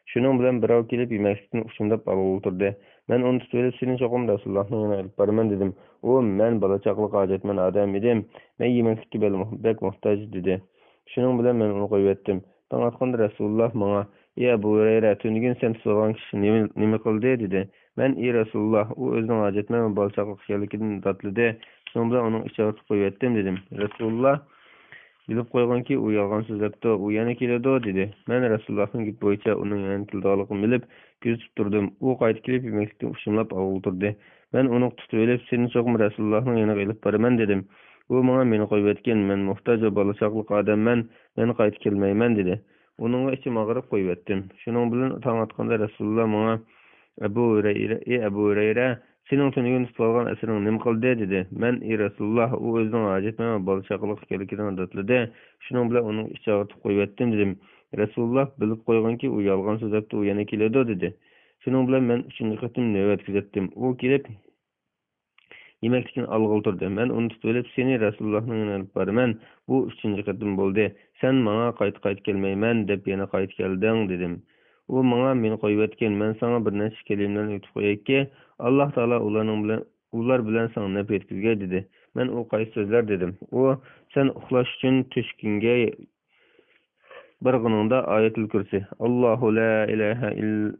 شۇنىڭ بىلەن بىراۋ كېلىپ يېمەكلىكتىن ئۇششۇملاپ ئالغىلى تۇردى. مەن ئۇنى تۇتۇۋېلىپ، سېنى چوقۇم رەسۇلۇللاھنىڭ يېنىغا ئېلىپ بارىمەن دېدىم. ئۇ، مەن بالا چاغلىق ھاجەتمەن ئادەم ئىدىم، مەن يېمەكلىككە بەل-، بەك موھتاج دېدى. شۇنىڭ بىلەن مەن ئۇنى قويۇۋەتتىم. تاڭ ئاتقاندا رەسۇلۇللاھ ماڭا، ئى ئەبۇ ھۇرەيرە، تۈنۈگۈن سەن تۇتۇۋالغان كىشى نېمە، نېمە قىلدى؟ دېدى. مەن، ئى رەسۇلۇللاھ، ئۇ ئۆزىنىڭ ھاجەتمەن ۋە بالا چاغلىق ئىكەنلىكىدىن داتلىدى. شۇنىڭ بىلەن ئۇنىڭ ئىچى ئاغرىتىپ قويۇۋەتتىم، دېدىم. رەسۇلۇللاھ، بىلىپ قويغىنكى، ئۇ يالغان سۆزلەپتۇ، ئۇ يەنە كېلىدۇ، دېدى. مەن رەسۇلۇللاھنىڭ گېپى بويىچە ئۇنىڭ يەنە كېلىدىغانلىقىنى بىلىپ، كۆزىتىپ تۇردۇم. ئۇ قايتا كېلىپ، يېمەكلىكتىن ئۇششۇملاپ ئالغىلى تۇردى. مەن ئۇنى تۇتۇۋېلىپ، سېنى چوقۇم رەسۇلۇللاھنىڭ يېنىغا ئېلىپ بارىمەن، دېدىم. ئۇ ماڭا، مېنى قويۇۋەتكىن، مەن موھتاج ۋە بالا چاغلىق ئادەممەن، مەن قايتا كەلمەيمەن، دېدى. ئۇنىڭغا ئىچىم ئاغرىپ قويۇۋەتتىم. شۇنىڭ بىلەن تاڭ ئاتقاندا رەسۇلۇللاھ ماڭا، ئەبۇ ھۇرەيرە، ئى ئەبۇ ھۇرەيرە، سېنىڭ تۈنۈگۈن تۇتۇۋالغان ئەسىرىڭ نېمە قىلدى؟ دېدى. مەن، ئى رەسۇلۇللاھ، ئۇ ئۆزىنىڭ ھاجەتمەن ۋە بالا چاغلىق ئىكەنلىكىنى داتلىدى. شۇنىڭ بىلەن ئۇنىڭ ئىچى ئاغرىتىپ قويۇۋەتتىم، دېدىم. رەسۇلۇللاھ، بىلىپ قويغىنكى، ئۇ يالغان سۆزلەپتۇ، ئۇ يەنە كېلىدۇ، دېدى. شۇنىڭ بىلەن مەن ئۈچىنچى قېتىم نۆۋەت كۆزەتتىم. ئۇ كېلىپ، يېمەكلىكىنى ئالغىلى تۇردى. مەن ئۇنى تۇتۇۋېلىپ، سېنى رەسۇلۇللاھنىڭ يېنىغا ئېلىپ بارىمەن. بۇ ئۈچىنچى قېتىم بولدى. سەن ماڭا قايتا-قايتا كەلمەيمەن دەپ يەنە قايتا كەلدىڭ، دېدىم. ئۇ ماڭا، مېنى قويۇۋەتكىن، مەن ساڭا بىر نەچچە كەلىمىلەرنى ئۆگىتىپ قويايكى، ئاللاھ تائالا ئۇلارنىڭ بىلەن، ئۇلار بىلەن ساڭا نەپ يەتكۈزگەي، دېدى. مەن، ئۇ قايسى سۆزلەر؟ دېدىم. ئۇ، سەن ئۇخلاش ئۈچۈن تۆشۈكۈڭگە بارغىنىڭدا ئايەتۇل كۇرسى، ئاللاھۇ لا ئىلاھە ئىل-،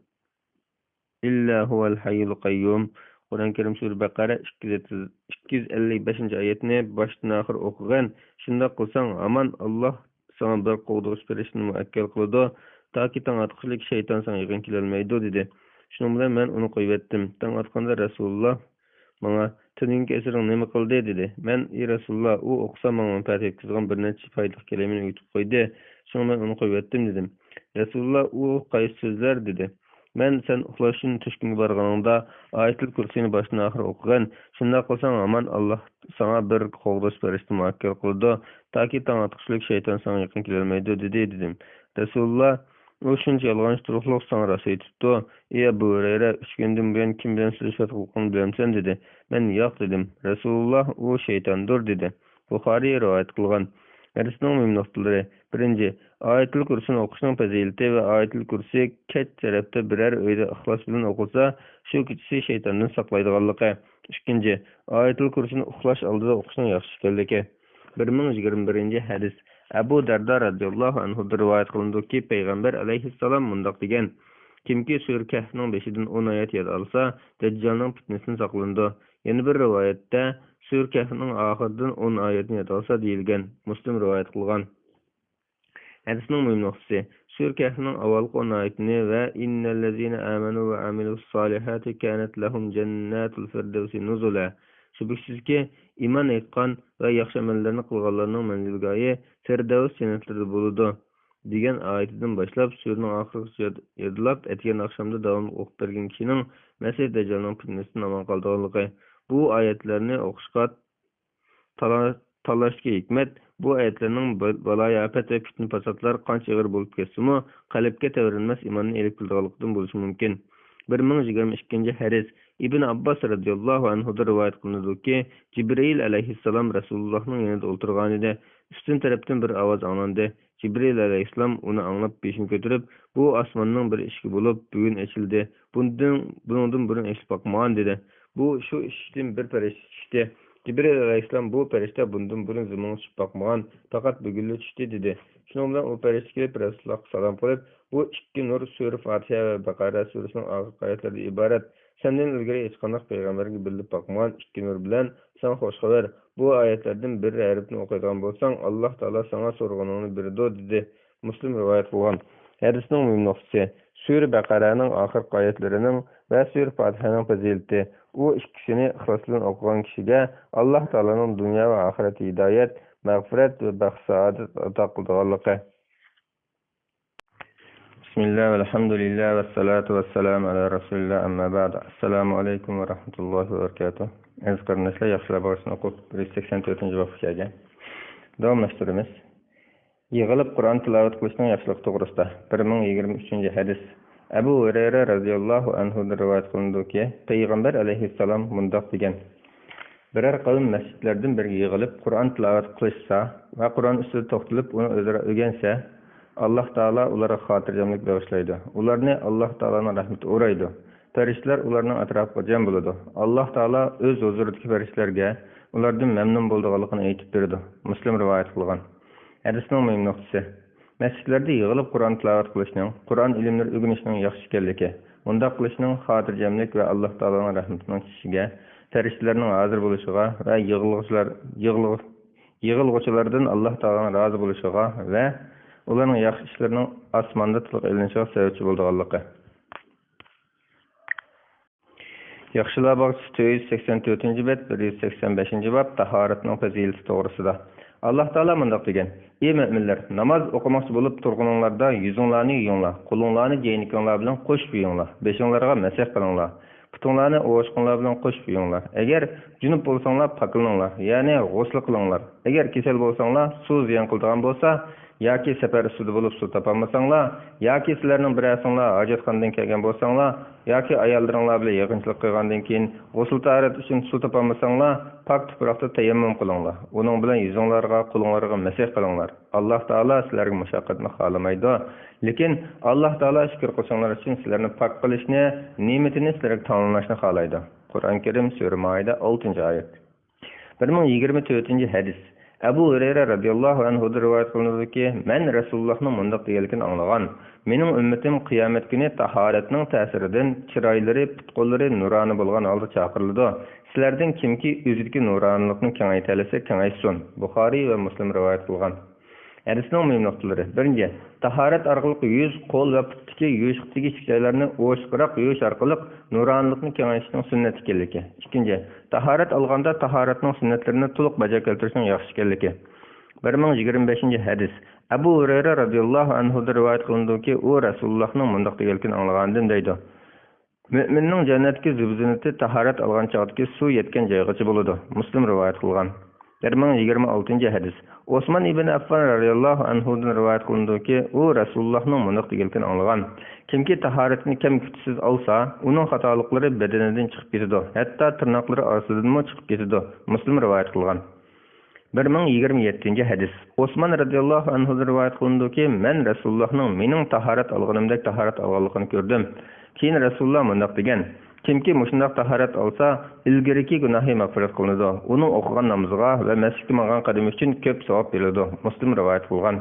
ئىللا ھۇۋەل ھەييۇل قەييۇم. قۇرئان كەرىم سۈرە بەقەرە ئىككى يۈز ئەللىك بەشىنچى ئايەتنى باشتىن ئاخىر ئوقۇغىن. شۇنداق قىلساڭ، ھامان ئاللاھ ساڭا بىر قوغدىغۇچ پەرىشتىنى مۇئەككەل قىلىدۇ، تاكى تاڭ ئاتقۇچىلىك شەيتان ساڭا يېقىن كېلەلمەيدۇ، دېدى. شۇنىڭ بىلەن مەن ئۇنى قويۇۋەتتىم. تاڭ ئاتقاندا رەسۇلۇللاھ ماڭا، تۈنۈگۈنكى ئەسىرىڭ نېمە قىلدى؟ دېدى. مەن، ئى رەسۇلۇللاھ، ئۇ ئوقۇسا ماڭا مەنپەئەت يەتكۈزىدىغان بىر نەچچە پايدىلىق كەلىمىنى ئۆگىتىپ قويدى. شۇڭا مەن ئۇنى قويۇۋەتتىم، دېدىم. رەسۇلۇللاھ، ئۇ قايسى سۆزلەر؟ دېدى. مەن، سەن ئۇخلاش ئۈچۈن تۆشۈكۈڭگە بارغىنىڭدا ئايەتۇل كۇرسىنى باشتىن ئاخىر ئوقۇغىن. شۇنداق قىلساڭ، ھامان ئاللاھ ساڭا بىر قوغداش پەرىشتە مۇئەككەل قىلىدۇ، تاكى تاڭ ئاتقۇچىلىك شەيتان ساڭا يېقىن كېلەلمەيدۇ، دېدى، دېدىم. رەسۇلۇللاھ، ئۇ شۇنچە يالغانچى تۇرۇقلۇق ساڭا راست ئېيتىپتۇ. ئى ئەبۇ ھۇرەيرە، ئۈچ كۈندىن بۇيان كىم بىلەن سۆزلىشىۋاتقانلىقىنى بىلەمسەن؟ دېدى. مەن، ياق، دېدىم. رەسۇلۇللاھ، ئۇ شەيتاندۇر، دېدى. بۇخارىي رىۋايەت قىلغان. ھەدىسنىڭ مۇھىم نۇقتىلىرى. بىرىنچى، ئايەتۇل كۇرسىنى ئوقۇشنىڭ پەزىلىتى ۋە ئايەتۇل كۇرسى كەچ تەرەپتە بىرەر ئۆيدە ئىخلاس بىلەن ئوقۇلسا، شۇ كېچىسى شەيتاندىن ساقلايدىغانلىقى. ئىككىنچى، ئايەتۇل كۇرسىنى ئۇخلاش ئالدىدا ئوقۇشنىڭ ياخشى ئىكەنلىكى. بىر مىڭ يىگىرمە بىرىنچى ھەدىس. ئەبۇ دەردە رەزىياللاھۇ ئەنھۇدىن رىۋايەت قىلىنىدۇكى، پەيغەمبەر ئەلەيھىسسالام مۇنداق دېگەن: «كىمكى سۈرە كەھفنىڭ بېشىدىن ئون ئايەت ياد ئالسا، دەججالنىڭ پىتنىسىدىن ساقلىنىدۇ.» يەنە بىر رىۋايەتتە، سۈرە كەھفنىڭ ئاخىرىدىن ئون ئايەتنى ياد ئالسا دېيىلگەن. مۇسلىم رىۋايەت قىلغان. ھەدىسنىڭ مۇھىم نۇقتىسى، سۈرە كەھفنىڭ ئاۋۋالقى ئون ئايىتىنى ۋە «ئىننەللەزىنە ئامەنۇ ۋە ئامىلۇسسالىھاتى كانەت لەھۇم جەنناتۇل فىردەۋسى نۇزۇلا»، شۈبھىسىزكى، ئىمان ئېيتقان ۋە ياخشى ئەمەللەرنى قىلغانلارنىڭ مەنزىلگاھى فىردەۋس جەننەتلىرىدە بولىدۇ، دېگەن ئايىتىدىن باشلاپ، سۈرىنىڭ ئاخىرىغىچە ياد-، يادلاپ، ئەتىگەن ئاخشامدا داۋاملىق ئوقۇپ بەرگەن كىشىنىڭ مەسىھ دەججالنىڭ پىتنىسىدىن ئامان قالىدىغانلىقى. بۇ ئايەتلەرنى ئوقۇشقا تالا-، تاللاشتىكى ھېكمەت بۇ ئايەتلەرنىڭ بال-، بالايىئاپەت ۋە پىتنە-پاساتلار قانچە ئېغىر بولۇپ كەتسىمۇ، قەلبكە تەۋرەنمەس ئىماننى ئېلىپ كېلىدىغانلىقىدىن بولۇشى مۇمكىن. بىر مىڭ يىگىرمە ئىككىنچى ھەدىس. ئىبن ئابباس رەزىياللاھۇ ئەنھۇدىن رىۋايەت قىلىنىدۇكى، جىبرىئىل ئەلەيھىسسالام رەسۇلۇللاھنىڭ يېنىدا ئولتۇرغانىدى. ئۈستۈن تەرەپتىن بىر ئاۋاز ئاڭلاندى. جىبرىئىل ئەلەيھىسسالام ئۇنى ئاڭلاپ بېشىنى كۆتۈرۈپ، بۇ ئاسماننىڭ بىر ئىشىكى بولۇپ، بۈگۈن ئېچىلدى. بۇندىن، بۇنىڭدىن بۇرۇن ئېچىلىپ باقمىغان، دېدى. بۇ، شۇ ئىشىكتىن بىر پەرىشتە چۈشتى. جىبرىئىل ئەلەيھىسسالام، بۇ پەرىشتە بۇندىن بۇرۇن زېمىنغا چۈشۈپ باقمىغان، پەقەت بۈگۈنلا چۈشتى، دېدى. شۇنىڭ بىلەن ئۇ پەرىشتە كېلىپ رەسۇلۇللاھقا سالام قىلىپ، بۇ ئىككى نۇر سۈرە فاتىھە ۋە بەقەرە سۈرىسىنىڭ ئاخىرقى ئايەتلىرىدىن ئىبارەت، سەندىن ئىلگىرى ھېچقانداق پەيغەمبەرگە بىلدۈرۈپ باقمىغان ئىككى نۇر بىلەن ساڭا خۇش خەۋەر، بۇ ئايەتلەردىن بىر ھەرپنى ئوقۇيدىغان بولساڭ، ئاللاھ تائالا ساڭا سورىغىنىڭنى بېرىدۇ، دېدى. مۇسلىم رىۋايەت قىلغان. ھەدىسنىڭ مۇھىم نۇقتىسى، سۈرە بەقەرەنىڭ ئاخىرقى ئايەتلىرىنىڭ ۋە سۈرە فاتىھەنىڭ پەزىلىتى. ئۇ ئىككىسىنى ئىخلاس بىلەن ئوقۇغان كىشىگە ئاللاھ تائالانىڭ دۇنيا ۋە ئاخىرەتتە ھىدايەت، مەغپىرەت ۋە بەخت-سائادەت ئاتا قىلىدىغانلىقى. بىسمىللاھ، ۋەلھەمدۇلىللاھ، ۋەسسالاتۇ ۋەسسالامۇ ئەلا رەسۇلىللاھ، ئەمما بەئد. ئەسسالامۇ ئەلەيكۇم ۋە رەھمەتۇللاھى ۋە بەرىكاتۇھ. ئەزىز قېرىنداشلار، ياخشىلار بارسىنى ئوقۇپ، بىر يۈز سەكسەن تۆتىنچى بابقا كەلگەن. داۋاملاشتۇرىمىز. يىغىلىپ قۇرئان تىلاۋەت قىلىشنىڭ ياخشىلىقى توغرىسىدا. بىر مىڭ يىگىرمە ئۈچىنچى ھەدىس. ئەبۇ ھۇرەيرە رەزىياللاھۇ ئەنھۇدىن رىۋايەت قىلىنىدۇكى، پەيغەمبەر ئەلەيھىسسالام مۇنداق دېگەن: بىرەر قەۋم مەسچىتلەردىن بىرگە يىغىلىپ قۇرئان تىلاۋەت قىلىشسا ۋە قۇرئان ئۈستىدە توختىلىپ ئۇنى ئۆزئارا ئۆگەنسە، ئاللاھ تائالا ئۇلارغا خاتىرجەملىك بېغىشلايدۇ. ئۇلارنى ئاللاھ تائالانىڭ رەھمىتى ئورايدۇ. پەرىشتىلەر ئۇلارنىڭ ئەتراپىغا جەم بولىدۇ. ئاللاھ تائالا ئۆز ھۇزۇرىدىكى پەرىشتىلەرگە ئۇلاردىن مەمنۇن بولىدىغانلىقىنى ئېيتىپ بېرىدۇ. مۇسلىم رىۋايەت قىلغان. ھەدىسنىڭ مۇھىم نۇقتىسى. مەسچىتلەردە يىغىلىپ قۇرئان تىلاۋەت قىلىشنىڭ، قۇرئان ئىلىملىرى ئۆگىنىشنىڭ ياخشى ئىكەنلىكى، مۇنداق قىلىشنىڭ خاتىرجەملىك ۋە ئاللاھ تائالانىڭ رەھمىتىنىڭ چۈشۈشىگە، پەرىشتىلەرنىڭ ھازىر بولۇشىغا ۋە يىغىلغۇچىلار، يىغىلغۇ-، يىغىلغۇچىلاردىن ئاللاھ تائالانىڭ رازى بولۇشىغا ۋە ئۇلارنىڭ ياخشى ئىشلىرىنىڭ ئاسماندا تىلغا ئېلىنىشىغا سەۋەبچى بولىدىغانلىقى. ياخشىلار باغچىسى، تۆت يۈز سەكسەن تۆتىنچى بەت، بىر يۈز سەكسەن بەشىنچى باب، تاھارەتنىڭ پەزىلىتى توغرىسىدا. ئاللاھ تائالا مۇنداق دېگەن: ئى مۆمىنلەر، ناماز ئوقۇماقچى بولۇپ تۇرغىنىڭلاردا يۈزۈڭلارنى يۇيۇڭلار، قولۇڭلارنى جەينىكىڭلار بىلەن قوشۇپ يۇيۇڭلار، بېشىڭلارغا مەسىھ قىلىڭلار، پۇتۇڭلارنى ئوۋۇشقۇڭلار بىلەن قوشۇپ يۇيۇڭلار. ئەگەر جۈنۈپ بولساڭلار، پاكلىنىڭلار، يەنى غۇسلى قىلىڭلار. ئەگەر كېسەل بولساڭلار، سۇ زىيان قىلىدىغان بولسا، ياكى سەپەر ئۈستىدە بولۇپ سۇ تاپالمىساڭلار، ياكى سىلەرنىڭ بىرەرسىڭلار ھاجەتخانىدىن كەلگەن بولساڭلار، ياكى ئاياللىرىڭلار بىلەن يېقىنچىلىق قىلغاندىن كېيىن غۇسۇل تاھارەت ئۈچۈن سۇ تاپالمىساڭلار، پاك تۇپراقتا تەيەممۇم قىلىڭلار. ئۇنىڭ بىلەن يۈزۈڭلارغا، قولۇڭلارغا مەسىھ قىلىڭلار. ئاللاھ تائالا سىلەرگە مۇشەققەتنى خالىمايدۇ. لېكىن ئاللاھ تائالا شۈكۈر قىلىشىڭلار ئۈچۈن سىلەرنى پاك قىلىشنى، نېمىتىنى سىلەرگە تاماملاشنى خالايدۇ. قۇرئان كەرىم، سۈرە مائىدە، ئالتىنچى ئايەت. بىر مىڭ يىگىرمە تۆتىنچى ھەدىس. ئەبۇ ھۇرەيرە رەزىياللاھۇ ئەنھۇدىن رىۋايەت قىلىنىدۇكى، مەن رەسۇلۇللاھنىڭ مۇنداق دېگەنلىكىنى ئاڭلىغان: مېنىڭ ئۈممىتىم قىيامەت كۈنى تاھارەتنىڭ تەسىرىدىن چىرايلىرى، پۇت-قوللىرى نۇرانە بولغان ھالدا چاقىرىلىدۇ. سىلەردىن كىمكى ئۆزىدىكى نۇرانىلىقنى كېڭەيتەلىسە، كېڭەيتسۇن. بۇخارىي ۋە مۇسلىم رىۋايەت قىلغان. ھەدىسنىڭ مۇھىم نۇقتىلىرى. بىرىنچى، تاھارەت ئارقىلىق يۈز، قول ۋە پۇتتىكى يۇيۇشقا تېگىشلىك جايلارنى ئوشۇقراق يۇيۇش ئارقىلىق نۇرانىلىقنى كېڭەيتىشنىڭ سۈننەت ئىكەنلىكى. ئىككىنچى، تاھارەت ئالغاندا تاھارەتنىڭ سۈننەتلىرىنى تولۇق بەجا كەلتۈرۈشنىڭ ياخشى ئىكەنلىكى. بىر مىڭ يىگىرمە بەشىنچى ھەدىس. ئەبۇ ھۇرەيرە رەزىياللاھۇ ئەنھۇدىن رىۋايەت قىلىنىدۇكى، ئۇ رەسۇلۇللاھنىڭ مۇنداق دېگەنلىكىنى ئاڭلىغانىدىم دەيدۇ. مۆمىننىڭ جەننەتتىكى زىبۇ-زىننىتى تاھارەت ئالغان چاغدىكى سۇ يەتكەن جايغىچە بولىدۇ. مۇسلىم رىۋايەت قىلغان. بىر مىڭ يىگىرمە ئالتىنچى ھەدىس. ئوسمان ئىبن ئەففان رەزىياللاھۇ ئەنھۇدىن رىۋايەت قىلىنىدۇكى، ئۇ رەسۇلۇللاھنىڭ مۇنداق دېگەنلىكىنى ئاڭلىغان: كىمكى تاھارەتنى كەم-كۈتىسىز ئالسا، ئۇنىڭ خاتالىقلىرى بەدىنىدىن چىقىپ كېتىدۇ، ھەتتا تىرناقلىرى ئارىسىدىنمۇ چىقىپ كېتىدۇ. مۇسلىم رىۋايەت قىلغان. بىر مىڭ يىگىرمە يەتتىنچى ھەدىس. ئوسمان رەزىياللاھۇ ئەنھۇدىن رىۋايەت قىلىنىدۇكى، مەن رەسۇلۇللاھنىڭ مېنىڭ تاھارەت ئالغىنىمدەك تاھارەت ئالغانلىقىنى كۆردۈم. كېيىن رەسۇلۇللا مۇنداق دېگەن: كىمكى مۇشۇنداق تاھارەت ئالسا، ئىلگىرىكى گۇناھى مەغپىرەت قىلىنىدۇ. ئۇنىڭ ئوقۇغان نامىزىغا ۋە مەسچىتكە ماڭغان قەدىمى ئۈچۈن كۆپ ساۋاب بېرىلىدۇ. مۇسلىم رىۋايەت قىلغان.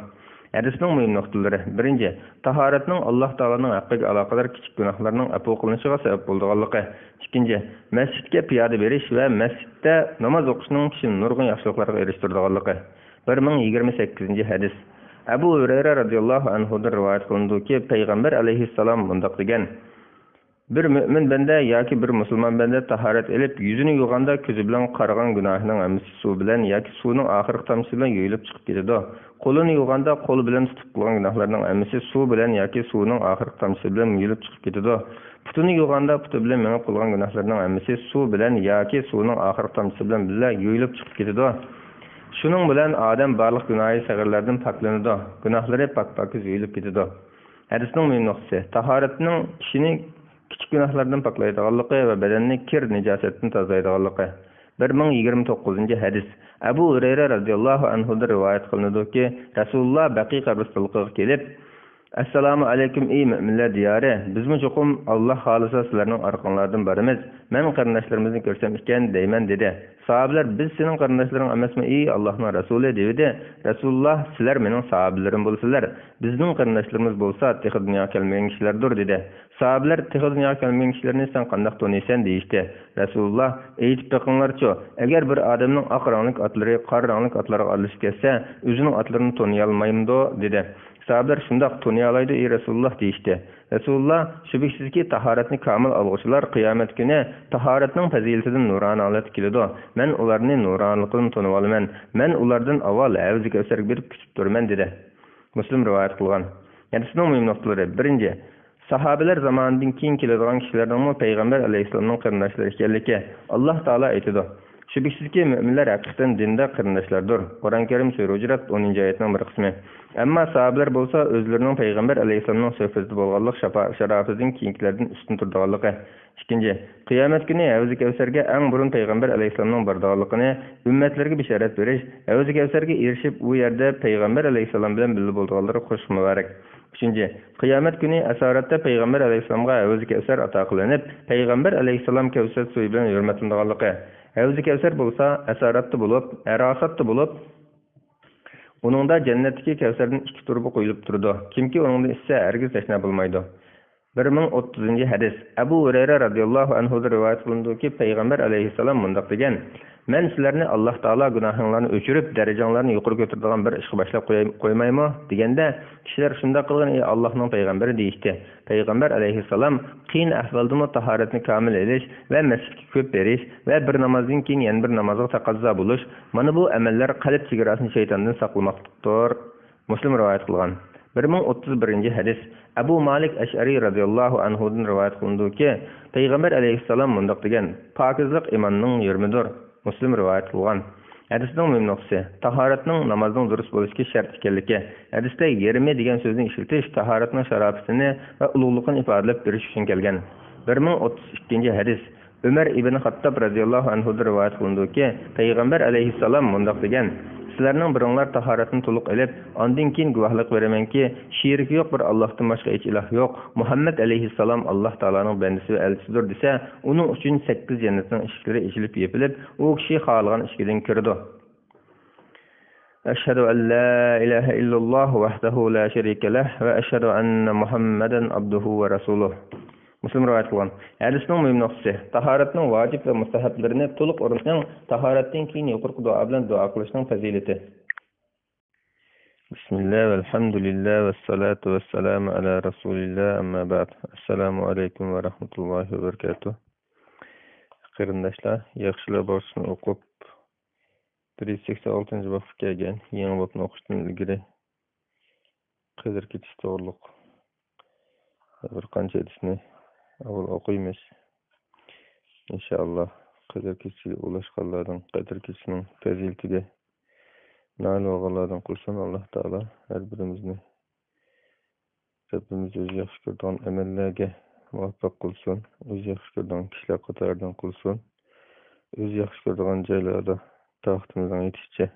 ھەدىسنىڭ مۇھىم نۇقتىلىرى. بىرىنچى، تاھارەتنىڭ ئاللاھ تائالانىڭ ھەققىگە ئالاقىدار كىچىك گۇناھلارنىڭ ئەپۇ قىلىنىشىغا سەۋەب بولىدىغانلىقى. ئىككىنچى، مەسچىتكە پىيادە بېرىش ۋە مەسچىتتە ناماز ئوقۇشنىڭ كىشىنى نۇرغۇن ياخشىلىقلارغا ئېرىشتۈرىدىغانلىقى. بىر مىڭ يىگىرمە سەككىزىنچى ھەدىس. ئەبۇ ھۇرەيرە رەزىياللاھۇ ئەنھۇدىن رىۋايەت قىلىنىدۇكى، پەيغەمبەر ئەلەيھىسسالام مۇنداق دېگەن: بىر مۆمىن بەندە ياكى بىر مۇسۇلمان بەندە تاھارەت ئېلىپ، يۈزىنى يۇغاندا كۆزى بىلەن قارىغان گۇناھىنىڭ ھەممىسى سۇ بىلەن ياكى سۇنىڭ ئاخىرقى تامچىسى بىلەن يۇيۇلۇپ چىقىپ كېتىدۇ. قولىنى يۇغاندا قولى بىلەن تۇتۇپ قىلغان گۇناھلىرىنىڭ ھەممىسى سۇ بىلەن ياكى سۇنىڭ ئاخىرقى تامچىسى بىلەن يۇيۇلۇپ چىقىپ كېتىدۇ. پۇتىنى يۇغاندا پۇتى بىلەن مېڭىپ قىلغان گۇناھلىرىنىڭ ھەممىسى سۇ بىلەن ياكى سۇنىڭ ئاخىرقى تامچىسى بىلەن بىللە يۇيۇلۇپ چىقىپ كېتىدۇ. شۇنىڭ بىلەن ئادەم بارلىق گۇناھى سەغىرلەردىن پاكلىنىدۇ، گۇناھلىرى پاك-پاكىز يۇيۇلۇپ كېتىدۇ. ھەدىسنىڭ مۇھىم نۇقتىسى، تاھارەتنىڭ كىشىنى كىچىك گۇناھلاردىن پاكلايدىغانلىقى ۋە بەدەننى كىر، نىجاسەتتىن تازىلايدىغانلىقى. بىر مىڭ يىگىرمە توققۇزىنچى ھەدىس. ئەبۇ ھۇرەيرە رەزىياللاھۇ ئەنھۇدىن رىۋايەت قىلىنىدۇكى، رەسۇلۇللا بەقىي قەبرىستانلىقىغا كېلىپ، «ئەسسالامۇ ئەلەيكۇم، ئى مۆمىنلەر دىيارى! بىزمۇ چوقۇم، ئاللا خالىسا، سىلەرنىڭ ئارقاڭلاردىن بارىمىز. مەن قېرىنداشلىرىمىزنى كۆرسەم ئىكەن، دەيمەن» دېدى. ساھابىلەر، «بىز سېنىڭ قېرىنداشلىرىڭ ئەمەسمۇ، ئى ئاللاھنىڭ رەسۇلى؟» دېۋىدى. رەسۇلۇللا، «سىلەر مېنىڭ ساھابىلىرىم بولىسىلەر. بىزنىڭ قېرىنداشلىرىمىز بولسا تېخى دۇنياغا كەلمىگەن كىشىلەردۇر» دېدى. ساھابىلەر، «تېخى دۇنياغا كەلمىگەن كىشىلەرنى سەن قانداق تونۇيسەن؟» دېيىشتى. رەسۇلۇللا، «ئېيتىپ بېقىڭلارچۇ، ئەگەر بىر ئادەمنىڭ ئاق رەڭلىك ئاتلىرى قارا رەڭلىك ئاتلارغا ئارىلىشىپ كەتسە، ئۆزىنىڭ ئاتلىرىنى تونۇيالمايمىدۇ؟» دېدى. ساھابىلەر، «شۇنداق، تونۇيالايدۇ، ئى رەسۇلۇللا» دېيىشتى. رەسۇلۇللا، «شۈبھىسىزكى، تاھارەتنى كامىل ئالغۇچىلار قىيامەت كۈنى تاھارەتنىڭ پەزىلىتىدىن نۇرانە ھالەتتە كېلىدۇ. مەن ئۇلارنى نۇرانىلىقىدىن تونۇۋالىمەن. مەن ئۇلاردىن ئاۋۋال ھەۋزى كەۋسەرگە بېرىپ كۈتۈپ تۇرىمەن» دېدى. مۇسلىم رىۋايەت قىلغان. ھەدىسنىڭ مۇھىم نۇقتىلىرى. بىرىنچى، ساھابىلەر زامانىدىن كېيىن كېلىدىغان كىشىلەرنىڭمۇ پەيغەمبەر ئەلەيھىسسالامنىڭ قېرىنداشلىرى ئىكەنلىكى. ئاللا تائالا ئېيتىدۇ، «شۈبھىسىزكى، مۆمىنلەر ھەقىقەتەن دىندا قېرىنداشلاردۇر.» قۇرئان كەرىم، سۈرە ھۇجرات، ئونىنچى ئايەتنىڭ بىر قىسمى. ئەمما ساھابىلەر بولسا ئۆزلىرىنىڭ پەيغەمبەر ئەلەيھىسسالامنىڭ سۆھبىتىدە بولغانلىق شاپا-، شارافىتىدىن كېيىنكىلەردىن ئۈستۈن تۇرىدىغانلىقى. ئىككىنچى، قىيامەت كۈنى ھەۋزى كەۋسەرگە ئەڭ بۇرۇن پەيغەمبەر ئەلەيھىسسالامنىڭ بارىدىغانلىقىنى، ئۈممەتلىرىگە بېشارەت بېرىش، ھەۋزى كەۋسەرگە ئېرىشىپ، ئۇ يەردە پەيغەمبەر ئەلەيھىسسالام بىلەن بىللە بولىدىغانلىرىغا خوش مۇبارەك. ئۈچىنچى، قىيامەت كۈنى ئەسارەتتە پەيغەمبەر ئەلەيھىسسالامغا ھەۋزى كەۋسەر ئاتا قىلىنىپ، پەيغەمبەر ئەلەيھىسسالام كەۋسەر سۈيى بىلەن ھۆرمەتلىنىدىغانلىقى. ھەۋزى كەۋسەر بولسا ئەسارەتتە بولۇپ، ئەراساتتا بولۇپ، ئۇنىڭدا جەننەتتىكى كەۋسەردىن ئىككى تۇرۇبا قۇيۇلۇپ تۇرىدۇ. كىمكى ئۇنىڭدىن ئىچسە، ھەرگىز تەشنا بولمايدۇ. بىر مىڭ ئوتتۇزىنچى ھەدىس. ئەبۇ ھۇرەيرە رەزىياللاھۇ ئەنھۇدىن رىۋايەت قىلىنىدۇكى، پەيغەمبەر ئەلەيھىسسالام مۇنداق دېگەن، «مەن سىلەرنى ئاللا تائالا گۇناھىڭلارنى ئۆچۈرۈپ، دەرىجەڭلارنى يۇقىرى كۆتۈرىدىغان بىر ئىشقا باشلاپ قوياي-، قويمايمۇ؟» دېگەندە، كىشىلەر، «شۇنداق قىلغىن، ئەي ئاللاھنىڭ پەيغەمبىرى» دېيىشتى. پەيغەمبەر ئەلەيھىسسالام قىيىن ئەھۋالدىمۇ تاھارەتنى كامىل ئېلىش ۋە مەسچىتكە كۆپ بېرىش ۋە بىر نامازدىن كېيىن يەنە بىر نامازغا تەقەززا بولۇش، مانا بۇ ئەمەللەر قەلب چېگراسىنى شەيتاندىن ساقلىماقلىقتۇر. مۇسلىم رىۋايەت قىلغان. بىر مىڭ ئوتتۇز بىرىنچى ھەدىس. ئەبۇ مالىك ئەشئەرى رەزىياللاھۇ ئەنھۇدىن رىۋايەت قىلىنىدۇكى، پەيغەمبەر ئەلەيھىسسالام مۇنداق دېگەن، «پاكىزلىق ئىماننىڭ يېرىمىدۇر.» مۇسلىم رىۋايەت قىلغان. ھەدىسنىڭ مۇھىم نۇقتىسى، تاھارەتنىڭ نامازنىڭ دۇرۇس بولۇشىدىكى شەرت ئىكەنلىكى. ھەدىستە يېرىمى دېگەن سۆزنى ئىشلىتىش تاھارەتنىڭ شاراپىتىنى ۋە ئۇلۇغلۇقىنى ئىپادىلەپ بېرىش ئۈچۈن كەلگەن. بىر مىڭ ئوتتۇز ئىككىنچى ھەدىس. ئۆمەر ئىبن خاتتاب رەزىياللاھۇ ئەنھۇدىن رىۋايەت قىلىنىدۇكى، پەيغەمبەر ئەلەيھىسسالام مۇنداق دېگەن، «سىلەرنىڭ بىرىڭلار تاھارەتنى تولۇق ئېلىپ، ئاندىن كېيىن گۇۋاھلىق بېرىمەنكى، شېرىكى يوق بىر ئاللاھتىن باشقا ھېچ ئىلاھ يوق، مۇھەممەد ئەلەيھىسسالام ئاللاھ تائالانىڭ بەندىسى ۋە ئەلچىسىدۇر» دېسە، ئۇنىڭ ئۈچۈن سەككىز جەننەتنىڭ ئىشىكلىرى ئېچىلىپ يېپىلىپ، ئۇ كىشى خالىغان ئىشىكىدىن كىرىدۇ. أشهد أن لا إله إلا الله وحده لا شريك له وأشهد أن محمدا عبده ورسوله. مۇسلىم رىۋايەت قىلغان. ھەدىسنىڭ مۇھىم نۇقتىسى، تاھارەتنىڭ ۋاجىپ ۋە مۇستەھەبلىرىنى تولۇق ئورۇننىڭ، تاھارەتتىن كېيىن يۇقىرىقى دۇئا بىلەن دۇئا قىلىشنىڭ پەزىلىتى. بسم الله والحمد لله والصلاة والسلام على رسول الله، أما بعد. السلام عليكم ورحمة الله وبركاته. قېرىنداشلار، ياخشىلار باغچىسىنى ئوقۇپ، بىر يۈز سەكسەن ئالتىنچى بابقا كەلگەن. يېڭى بابنى ئوقۇشتىن ئىلگىرى قەدىر كېچىسى توغرۇلۇق بىر قانچە ھەدىسنى ئاۋۋال ئوقۇيمىز. ئىنشائاللا، قەدىر كېچىسىگە ئۇلاشقانلاردىن، قەدىر كېچىسىنىڭ پەزىلىتىگە نائىل بولغانلاردىن قىلسۇن ئاللاھ تائالا ھەر بىرىمىزنى. رەببىمىز ئۆزى ياخشى كۆرىدىغان ئەمەللەرگە مۇۋەپپەق قىلسۇن. ئۆزى ياخشى كۆرىدىغان كىشىلەر قاتارىدىن قىلسۇن. ئۆزى ياخشى كۆرىدىغان جايلاردا تاقىتىمىزنىڭ يېتىشىچە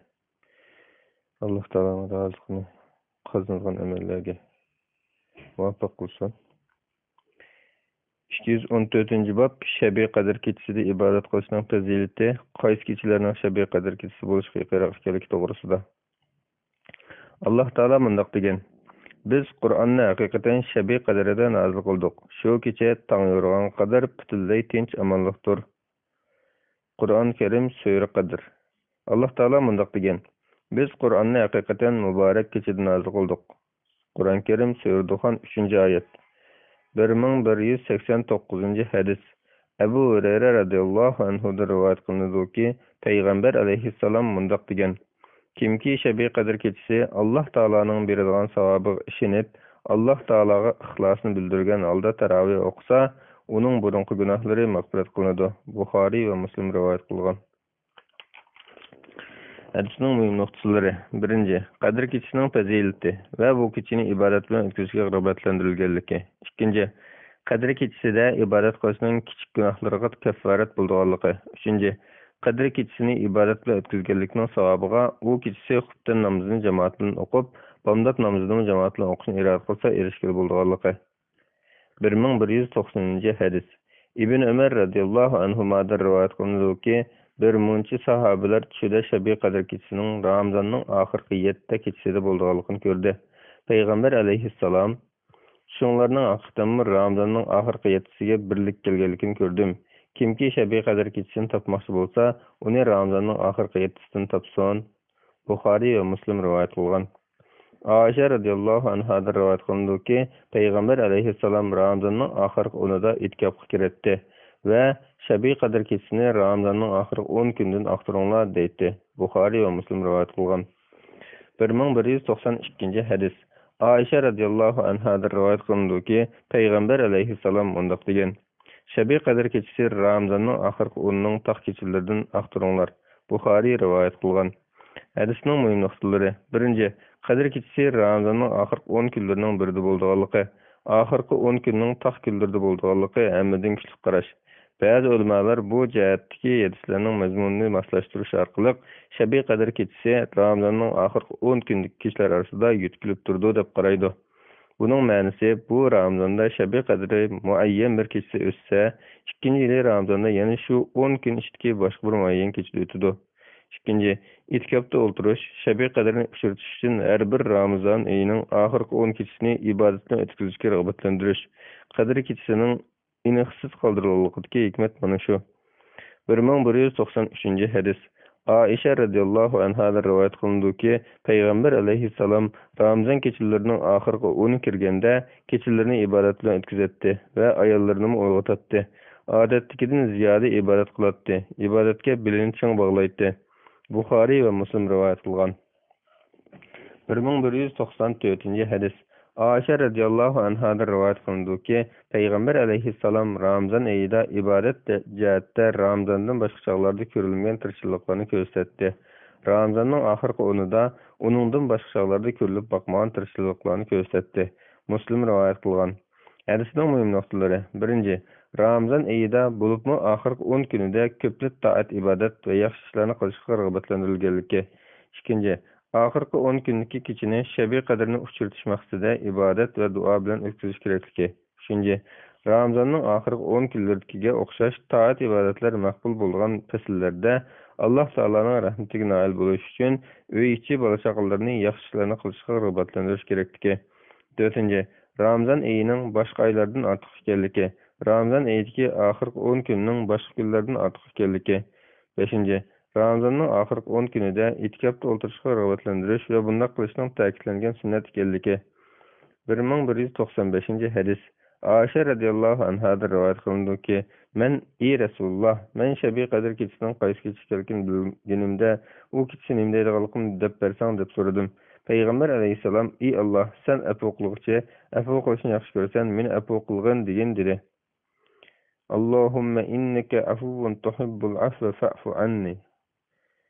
ئاللاھ تائالانىڭ رازىلىقىنى قازىنىدىغان ئەمەللەرگە مۇۋەپپەق قىلسۇن. ئىككى يۈز ئون تۆتىنچى باب، شەبى قەدىر كېچىسىدە ئىبادەت قىلىشنىڭ پەزىلىتى، قايسى كېچىلەرنىڭ شەبى قەدىر كېچىسى بولۇشقا يېقىنراق ئىكەنلىكى توغرىسىدا. ئاللاھ تائالا مۇنداق دېگەن، بىز قۇرئاننى ھەقىقەتەن شەبى قەدرىدە نازىل قىلدۇق. شۇ كېچە تاڭ يورۇغانغا قەدەر پۈتۈنلەي تىنچ ئامانلىقتۇر. قۇرئان كەرىم سۈرە قەدىر. ئاللاھ تائالا مۇنداق دېگەن، بىز قۇرئاننى ھەقىقەتەن مۇبارەك كېچىدە نازىل قىلدۇق. قۇرئان كەرىم سۈرە دۇخان ئۈچىنچى ئايەت. بىر مىڭ بىر يۈز سەكسەن توققۇزىنچى ھەدىس. ئەبۇ ھۇرەيرە رەزىياللاھۇ ئەنھۇدىن رىۋايەت قىلىنىدۇكى، پەيغەمبەر ئەلەيھىسسالام مۇنداق دېگەن، كىمكى شەبى قەدىر كېچىسى ئاللاھ تائالانىڭ بېرىدىغان ساۋابىغا ئىشىنىپ، ئاللاھ تائالاغا ئىخلاسىنى بىلدۈرگەن ھالدا تاراۋىھ ئوقۇسا، ئۇنىڭ بۇرۇنقى گۇناھلىرى مەغپىرەت قىلىنىدۇ. بۇخارىي ۋە مۇسلىم رىۋايەت قىلغان. ھەدىسنىڭ مۇھىم نۇقتىلىرى. بىرىنچى، قەدىر كېچىسىنىڭ پەزىلىتى ۋە بۇ كېچىنى ئىبادەت بىلەن ئۆتكۈزۈشكە رىغبەتلەندۈرۈلگەنلىكى. ئىككىنچى، قەدىر كېچىسىدە ئىبادەت قىلىشنىڭ كىچىك گۇناھلىرىغا كەففارەت بولىدىغانلىقى. ئۈچىنچى، قەدىر كېچىسىنى ئىبادەت بىلەن ئۆتكۈزگەنلىكنىڭ ساۋابىغا ئۇ كېچىسى خۇپتەن نامىزىنى جامائەت بىلەن ئوقۇپ، بامدات نامىزىنىمۇ جامائەت بىلەن ئوقۇشنى ئىرادە قىلسا ئېرىشكىلى بولىدىغانلىقى. بىر مىڭ بىر يۈز توقسىنىنچى ھەدىس. ئىبن ئۆمەر رەزىياللاھۇ ئەنھۇمادىن رىۋايەت قىلىنىدۇكى، بىر مۇنچە ساھابىلەر چۈشىدە شەبى قەدىر كېچىسىنىڭ رامزاننىڭ ئاخىرقى يەتتە كېچىسىدە بولىدىغانلىقىنى كۆردى. پەيغەمبەر ئەلەيھىسسالام، چۈشۈڭلارنىڭ ھەقىقەتەنمۇ رامزاننىڭ ئاخىرقى يەتتىسىگە بىرلىك كەلگەنلىكىنى كۆردۈم. كىمكى شەبى قەدىر كېچىسىنى تاپماقچى بولسا، ئۇنى رامزاننىڭ ئاخىرقى يەتتىسىدىن تاپسۇن. بۇخارىي ۋە مۇسلىم رىۋايەت قىلغان. ئائىشە رەزىياللاھۇ ئەنھادىن رىۋايەت قىلىنىدۇكى، پەيغەمبەر ئەلەيھىسسالام رامزاننىڭ ئاخىرقى ئونىدا ئېتىكاپقا كىرەتتى ۋە شەبى قەدىر كېچىسىنى رامزاننىڭ ئاخىرقى ئون كۈنىدىن ئاختۇرۇڭلار دەيتتى. بۇخارىي ۋە مۇسلىم رىۋايەت قىلغان. بىر مىڭ بىر يۈز توقسان ئىككىنچى ھەدىس. ئائىشە رەزىياللاھۇ ئەنھادىن رىۋايەت قىلىنىدۇكى، پەيغەمبەر ئەلەيھىسسالام مۇنداق دېگەن: شەبى قەدىر كېچىسى رامزاننىڭ ئاخىرقى ئونىنىڭ تاق كېچىلىرىدىن ئاختۇرۇڭلار. بۇخارىي رىۋايەت قىلغان. ھەدىسنىڭ مۇھىم نۇقتىلىرى. بىرىنچى، قەدىر كېچىسى رامزاننىڭ ئاخىرقى ئون كۈنلىرىنىڭ بىرىدە بولىدىغانلىقى، ئاخىرقى ئون كۈننىڭ تاق كۈنلىرىدە بولىدىغانلىقى ھەممىدىن كۈچلۈك قاراش. بەزى ئۆلىمالار بۇ جەھەتتىكى ھەدىسلەرنىڭ مەزمۇنىنى ماسلاشتۇرۇش ئارقىلىق شەبى قەدىر كېچىسى رامزاننىڭ ئاخىرقى ئون كۈندىكى كېچىلەر ئارىسىدا يۆتكىلىپ تۇرىدۇ دەپ قارايدۇ. بۇنىڭ مەنىسى، بۇ رامىزاندا شەبى قەدرى مۇئەييەن بىر كېچىسى ئۆتسە، ئىككىنچى يىلى رامىزاندا يەنە شۇ ئون كۈن ئىچىدىكى باشقا بىر مۇئەييەن كېچىدە ئۆتىدۇ. ئىككىنچى، ئېتىكاپتا ئولتۇرۇش، شەبى قەدرىنى ئۇچرىتىش ئۈچۈن ھەر بىر رامىزان ئېيىنىڭ ئاخىرقى ئون كېچىسىنى ئىبادەت بىلەن ئۆتكۈزۈشكە رىغبەتلەندۈرۈش. قەدىر كېچىسىنىڭ ئېنىقسىز قالدۇرۇلغىنىدىكى ھېكمەت مانا شۇ. بىر مىڭ بىر يۈز توقسان ئۈچىنچى ھەدىس. ئائىشە رەزىياللاھۇ ئەنھادىن رىۋايەت قىلىنىدۇكى، پەيغەمبەر ئەلەيھىسسالام رامىزان كېچىلىرىنىڭ ئاخىرقى ئونى كىرگەندە، كېچىلىرىنى ئىبادەت بىلەن ئۆتكۈزەتتى ۋە ئاياللىرىنىمۇ ئويغىتاتتى. ئادەتتىكىدىن زىيادە ئىبادەت قىلاتتى. ئىبادەتكە بېلىنى چىڭ باغلايتتى. بۇخارىي ۋە مۇسلىم رىۋايەت قىلغان. بىر مىڭ بىر يۈز توقسان تۆتىنچى ھەدىس. ئائىشە رەزىياللاھۇ ئەنھادىن رىۋايەت قىلىنىدۇكى، پەيغەمبەر ئەلەيھىسسالام رامىزان ئېيىدا ئىبادەت جەھەتتە رامىزاندىن باشقا چاغلاردا كۆرۈلمىگەن تىرىشچانلىقلارنى كۆرسەتتى. رامىزاننىڭ ئاخىرقى ئونىدا ئۇنىڭدىن باشقا چاغلاردا كۆرۈلۈپ باقمىغان تىرىشچانلىقلارنى كۆرسەتتى. مۇسلىم رىۋايەت قىلغان. ھەدىسنىڭ مۇھىم نۇقتىلىرى. بىرىنچى، رامىزان ئېيىدا، بولۇپمۇ ئاخىرقى ئون كۈنىدە كۆپلەپ تائەت-ئىبادەت ۋە ياخشى ئىشلارنى قىلىشقا رىغبەتلەندۈرۈلگەنلىكى. ئىككىنچى، ئاخىرقى ئون كۈندىكى كېچىنى شەبى قەدرىنى ئۇچرىتىش مەقسىتىدە ئىبادەت ۋە دۇئا بىلەن ئۆتكۈزۈش كېرەكلىكى. ئۈچىنچى، رامىزاننىڭ ئاخىرقى ئون كۈنلىرىدىكىگە ئوخشاش تائەت-ئىبادەتلەر مەقبۇل بولىدىغان پەسىللەردە ئاللاھ تائالانىڭ رەھمىتىگە نائىل بولۇش ئۈچۈن ئۆي ئىچى بالا-چاقىلىرىنى ياخشى ئىشلارنى قىلىشقا رىغبەتلەندۈرۈش كېرەكلىكى. تۆتىنچى، رامىزان ئېيىنىڭ باشقا ئايلاردىن ئارتۇق ئىكەنلىكى، رامىزان ئېيىدىكى ئاخىرقى ئون كۈننىڭ باشقا كۈنلەردىن ئارتۇق ئىكەنلىكى. بەشىنچى، رامىزاننىڭ ئاخىرقى ئون كۈنىدە ئېتىكاپتا ئولتۇرۇشقا رىغبەتلەندۈرۈش ۋە بۇنداق قىلىشنىڭ تەكىتلەنگەن سۈننەت ئىكەنلىكى. بىر مىڭ بىر يۈز توقسان بەشىنچى ھەدىس. ئائىشە رەزىياللاھۇ ئەنھادىن رىۋايەت قىلىنىدۇكى، مەن، ئى رەسۇلۇللاھ، مەن شەبى قەدىر كېچىسىنىڭ قايسى كېچە ئىكەنلىكىنى بىلگىنىمدە، ئۇ كېچىسى نېمە دەيدىغانلىقىمنى دەپ بەرسەڭ، دەپ سورىدىم. پەيغەمبەر ئەلەيھىسسالام، ئى ئاللاھ، سەن ئەپۇ قىلغۇچى، ئەپۇ قىلىشنى ياخشى كۆرىسەن، مېنى ئەپۇ قىلغىن، دېگىن، دېدى. اللهم إنك عفو تحب العفو فاعف عني.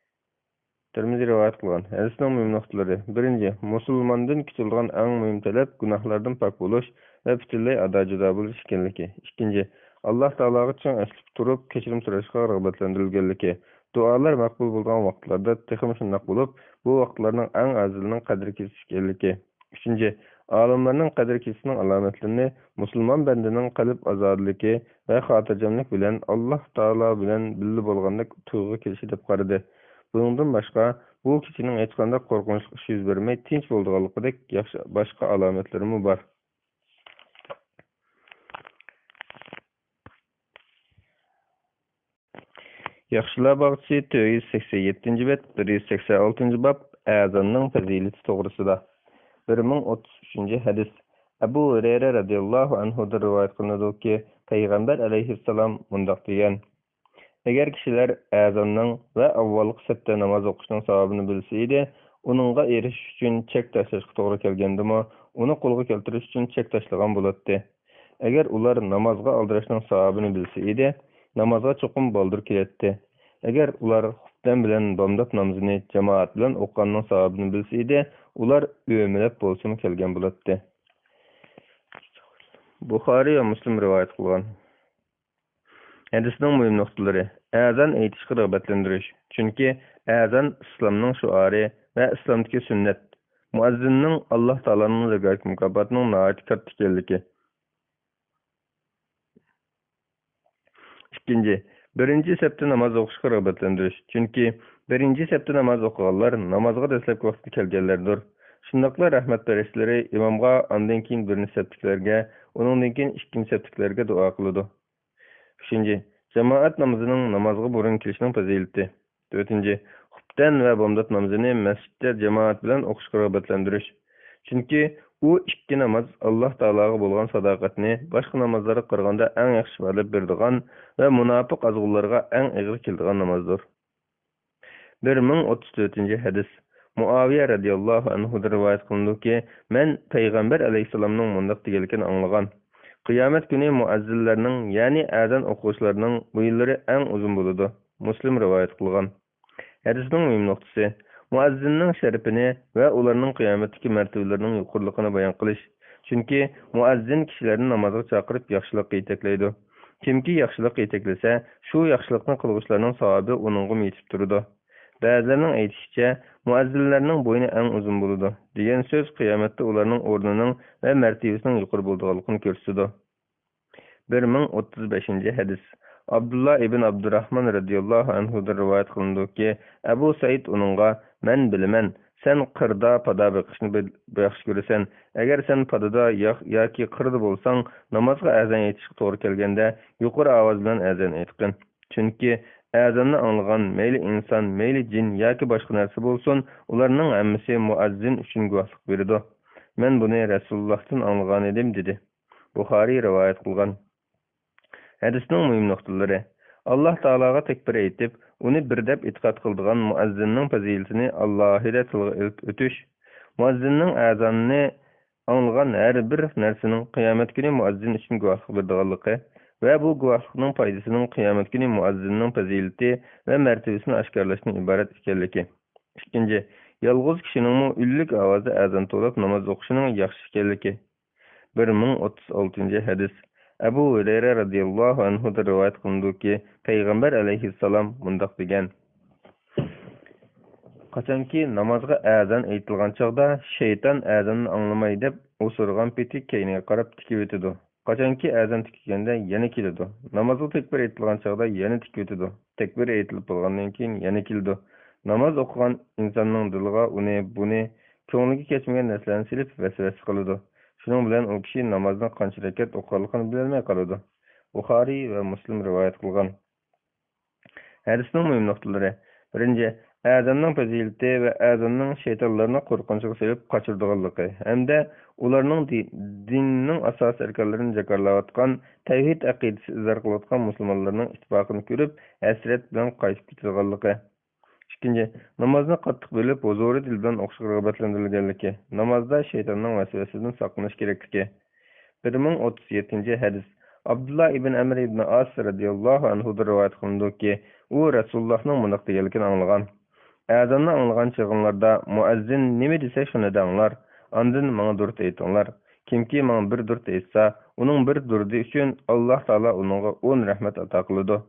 تىرمىزى رىۋايەت قىلغان. ھەدىسنىڭ مۇھىم نۇقتىلىرى. بىرىنچى، مۇسۇلماندىن كۈتۈلىدىغان ئەڭ مۇھىم تەلەپ گۇناھلاردىن پاك بولۇش ۋە پۈتۈنلەي ئادا-جۇدا بولۇش ئىكەنلىكى. ئىككىنچى، ئاللاھ تائالاغا چىڭ ئېسىلىپ تۇرۇپ، كەچۈرۈم سوراشقا رىغبەتلەندۈرۈلگەنلىكى. دۇئالار مەقبۇل بولىدىغان ۋاقىتلاردا تېخىمۇ شۇنداق بولۇپ، بۇ ۋاقىتلارنىڭ ئەڭ ئەزىزىنىڭ قەدىر كېچىسى ئىكەنلىكى. ئۈچىنچى، ئالىملارنىڭ قەدىر كېچىسىنىڭ ئالامەتلىرىنى مۇسۇلمان بەندىنىڭ قەلب ئازادىلىكى ۋە خاتىرجەملىك بىلەن ئاللاھ تائالا بىلەن بىللە بولغاندەك تۇيغۇغا كېلىشى دەپ قارىدى. بۇنىڭدىن باشقا، بۇ كېچىنىڭ ھېچقانداق قورقۇنچلۇق ئىش يۈز بەرمەي، تىنچ بولىدىغانلىقىدەك ياخشى باشقا ئالامەتلىرىمۇ بار. ياخشىلار باغچىسى، تۆت يۈز سەكسەن يەتتىنچى بەت، بىر يۈز سەكسەن ئالتىنچى باب، ئەزاننىڭ پەزىلىتى توغرىسىدا. بىر مىڭ ئوتتۇز ئۈچىنچى ھەدىس. ئەبۇ ھۇرەيرە رەزىياللاھۇ ئەنھۇدىن رىۋايەت قىلىنىدۇكى، پەيغەمبەر ئەلەيھىسسالام مۇنداق دېگەن: ئەگەر كىشىلەر ئەزاننىڭ ۋە ئاۋۋالقى سەپتە ناماز ئوقۇشنىڭ ساۋابىنى بىلسە ئىدى، ئۇنىڭغا ئېرىشىش ئۈچۈن چەك تاشلاشقا توغرا كەلگەندىمۇ، ئۇنى قولغا كەلتۈرۈش ئۈچۈن چەك تاشلىغان بولاتتى. ئەگەر ئۇلار نامازغا ئالدىراشنىڭ ساۋابىنى بىلسە ئىدى، نامازغا چوقۇم بالدۇر كېلەتتى. ئەگەر ئۇلار خۇپتەن بىلەن بامدات نامىزىنى جامائەت بىلەن ئوقۇغاننىڭ ساۋابىنى بىلسە ئىدى، ئۇلار ئۆمىلەپ بولسىمۇ كەلگەن بولاتتى. بۇخارىي ۋە مۇسلىم رىۋايەت قىلغان. ھەدىسنىڭ مۇھىم نۇقتىلىرى. ئەزان ئېيتىشقا رىغبەتلەندۈرۈش. چۈنكى ئەزان ئىسلامنىڭ شوئارى ۋە ئىسلامدىكى سۈننەت. مۇئەززىننىڭ ئاللاھ تائالانىڭ نازارەتتىكى مۇكاپاتىنىڭ ناھايىتى كاتتا ئىكەنلىكى. ئىككىنچى، بىرىنچى سەپتە ناماز ئوقۇشقا رىغبەتلەندۈرۈش. چۈنكى بىرىنچى سەپتە ناماز ئوقۇغانلار نامازغا دەسلەپكى ۋاقتىدا كەلگەنلەردۇر. شۇنداقلا رەھمەت پەرىشتىلىرى ئىمامغا، ئاندىن كېيىن بىرىنچى سەپتىكىلەرگە، ئۇنىڭدىن كېيىن ئىككىنچى سەپتىكىلەرگە دۇئا قىلىدۇ. ئۈچىنچى، جامائەت نامىزىنىڭ نامازغا بۇرۇن كېلىشنىڭ پەزىلىتى. تۆتىنچى، خۇپتەن ۋە بامدات نامىزىنى مەسچىتتە جامائەت بىلەن ئوقۇشقا رىغبەتلەندۈرۈش. چۈنكى ئۇ ئىككى ناماز ئاللاھ تائالاغا بولغان ساداقەتنى باشقا نامازلارغا قارىغاندا ئەڭ ياخشى ئىپادىلەپ بېرىدىغان ۋە مۇناپىق ئازغۇنلارغا ئەڭ ئېغىر كېلىدىغان نامازدۇر. بىر مىڭ ئوتتۇز تۆتىنچى ھەدىس. مۇئاۋىيە رەزىياللاھۇ ئەنھۇدىن رىۋايەت قىلىنىدۇكى، مەن پەيغەمبەر ئەلەيھىسسالامنىڭ مۇنداق دېگەنلىكىنى ئاڭلىغان: قىيامەت كۈنى مۇئەززىنلەرنىڭ، يەنى ئەزان ئوقۇغۇچىلارنىڭ بويۇنلىرى ئەڭ ئۇزۇن بولىدۇ. مۇسلىم رىۋايەت قىلغان. ھەدىسنىڭ مۇھىم نۇقتىسى، مۇئەززىننىڭ شەرىپىنى ۋە ئۇلارنىڭ قىيامەتتىكى مەرتىۋىلىرىنىڭ يۇقىرىلىقىنى بايان قىلىش. چۈنكى مۇئەززىن كىشىلەرنى نامازغا چاقىرىپ ياخشىلىققا يېتەكلەيدۇ. كىمكى ياخشىلىققا يېتەكلىسە، شۇ ياخشىلىقنى قىلغۇچىلارنىڭ ساۋابى ئۇنىڭغىمۇ يېتىپ تۇرىدۇ. بەزىلەرنىڭ ئېيتىشىچە، مۇئەززىنلەرنىڭ بوينى ئەڭ ئۇزۇن بولىدۇ دېگەن سۆز قىيامەتتە ئۇلارنىڭ ئورنىنىڭ ۋە مەرتىۋىسىنىڭ يۇقىرى بولىدىغانلىقىنى كۆرسىتىدۇ. بىر مىڭ ئوتتۇز بەشىنچى ھەدىس. ئابدۇللا ئىبن ئابدۇراھمان رەزىياللاھۇ ئەنھۇدىن رىۋايەت قىلىنىدۇكى، ئەبۇ سەئىد ئۇنىڭغا، مەن بىلىمەن، سەن قىردا پادا بېقىشنى بىل-، ياخشى كۆرىسەن. ئەگەر سەن پادىدا يا-، ياكى قىردا بولساڭ، نامازغا ئەزان ئېيتىشقا توغرا كەلگەندە، يۇقىرى ئاۋاز بىلەن ئەزان ئېيتقىن. چۈنكى ئەزاننى ئاڭلىغان مەيلى ئىنسان، مەيلى جىن ياكى باشقا نەرسە بولسۇن، ئۇلارنىڭ ھەممىسى مۇئەززىن ئۈچۈن گۇۋاھلىق بېرىدۇ. مەن بۇنى رەسۇلۇللاھتىن ئاڭلىغانىدىم، دېدى. بۇخارىي رىۋايەت قىلغان. ھەدىسنىڭ مۇھىم نۇقتىلىرى. ئاللاھ تائالاغا تەكبىر ئېيتىپ، ئۇنى بىر دەپ ئېتىقاد قىلىدىغان مۇئەززىننىڭ پەزىلىتىنى ئالاھىدە تىلغا ئېلىپ ئۆتۈش. مۇئەززىننىڭ ئەزانىنى ئاڭلىغان ھەر بىر نەرسىنىڭ قىيامەت كۈنى مۇئەززىن ئۈچۈن گۇۋاھلىق بېرىدىغانلىقى ۋە بۇ گۇۋاھلىقنىڭ پايدىسىنىڭ قىيامەت كۈنى مۇئەززىننىڭ پەزىلىتى ۋە مەرتىۋىسىنى ئاشكارىلاشتىن ئىبارەت ئىكەنلىكى. ئىككىنچى، يالغۇز كىشىنىڭمۇ ئۈنلۈك ئاۋازدا ئەزان توۋلاپ ناماز ئوقۇشىنىڭ ياخشى ئىكەنلىكى. بىر مىڭ ئوتتۇز ئالتىنچى ھەدىس. ئەبۇ ھۇرەيرە رەزىياللاھۇ ئەنھۇدىن رىۋايەت قىلىنىدۇكى، پەيغەمبەر ئەلەيھىسسالام مۇنداق دېگەن: قاچانكى نامازغا ئەزان ئېيتىلغان چاغدا شەيتان ئەزاننى ئاڭلىماي دەپ ئۇسۇرغان پېتى كەينىگە قاراپ تىكىۋېتىدۇ. قاچانكى ئەزان تۈگىگەندە يەنە كېلىدۇ. نامازغا تەكبىر ئېيتىلغان چاغدا يەنە تىكىۋېتىدۇ. تەكبىر ئېيتىلىپ بولغاندىن كېيىن يەنە كېلىدۇ. ناماز ئوقۇغان ئىنساننىڭ دىلىغا ئۇنى، بۇنى، كۆڭلىگە كەچمىگەن نەرسىلەرنى سېلىپ ۋەسۋەسە قىلىدۇ. شۇنىڭ بىلەن ئۇ كىشى نامازنىڭ قانچە رەكەت ئوقۇغانلىقىنى بىلەلمەي قالىدۇ. بۇخارىي ۋە مۇسلىم رىۋايەت قىلغان. ھەدىسنىڭ مۇھىم نۇقتىلىرى. بىرىنچى، ئەزاننىڭ پەزىلىتى ۋە ئەزاننىڭ شەيتانلارنى قورقۇنچىغا سېلىپ قاچۇرىدىغانلىقى ھەمدە ئۇلارنىڭ دى-، دىننىڭ ئاساسىي ئەركانلىرىنى جاكارلاۋاتقان، تەۋھىد ئەقىدىسى ئىزھار قىلىۋاتقان مۇسۇلمانلارنىڭ ئىتتىپاقىنى كۆرۈپ، ھەسرەت بىلەن قايتىپ كېتىدىغانلىقى. ئىككىنچى، نامازنى قاتتىق بىلىپ، ھۇزۇرى دىل بىلەن ئوقۇشقا رىغبەتلەندۈرۈلگەنلىكى، نامازدا شەيتاننىڭ ۋەسۋەسىسىدىن ساقلىنىش كېرەكلىكى. بىر مىڭ ئوتتۇز يەتتىنچى ھەدىس. ئابدۇللا ئىبن ئەمر ئىبن ئاس رەزىياللاھۇ ئەنھۇدىن رىۋايەت قىلىنىدۇكى، ئۇ رەسۇلۇللاھنىڭ مۇنداق دېگەنلىكىنى ئاڭلىغان: ئەزاننى ئاڭلىغان چېغىڭلاردا مۇئەززىن نېمە دېسە، شۇنى دەڭلار، ئاندىن ماڭا دۇرۇت ئېيتىڭلار. كىمكى ماڭا بىر دۇرۇت ئېيتسا، ئۇنىڭ بىر دۇرۇتى ئۈچۈن ئاللاھ تائالا ئۇنىڭغا ئون رەھمەت ئاتا قىلىدۇ.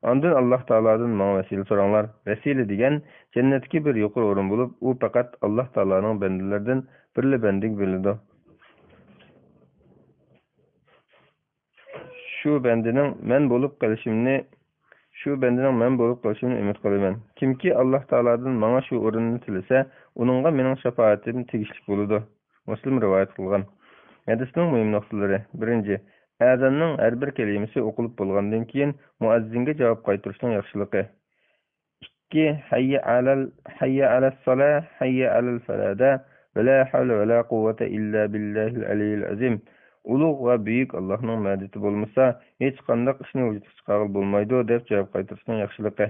ئاندىن ئاللاھ تائالادىن ماڭا ۋەسىلە سوراڭلار. ۋەسىلە دېگەن جەننەتتىكى بىر يۇقىرى ئورۇن بولۇپ، ئۇ پەقەت ئاللاھ تائالانىڭ بەندىلىرىدىن بىرلا بەندىگە بېرىلىدۇ. شۇ بەندىنىڭ مەن بولۇپ قېلىشىمنى، شۇ بەندىنىڭ مەن بولۇپ قېلىشىمنى ئۈمىد قىلىمەن. كىمكى ئاللاھ تائالادىن ماڭا شۇ ئورۇننى تىلىسە، ئۇنىڭغا مېنىڭ شاپائىتىم تېگىشلىك بولىدۇ. مۇسلىم رىۋايەت قىلغان. ھەدىسنىڭ مۇھىم نۇقتىلىرى. بىرىنچى، ئەزاننىڭ ھەر بىر كەلىمىسى ئوقۇلۇپ بولغاندىن كېيىن مۇئەززىنگە جاۋاب قايتۇرۇشنىڭ ياخشىلىقى. ئىككى، ھەييە ئەلەل، ھەييە ئەلەسسالا، ھەييە ئەلەل فەلادا، ۋەلا ھەۋلە ۋەلا قۇۋۋەتە ئىللا بىللاھىل ئەلىييىل ئەزىم. ئۇلۇغ ۋە بۈيۈك ئاللاھنىڭ مەدىتى بولمىسا، ھېچقانداق ئىشنى ۋۇجۇدقا چىقارغىلى بولمايدۇ، دەپ جاۋاب قايتۇرۇشنىڭ ياخشىلىقى.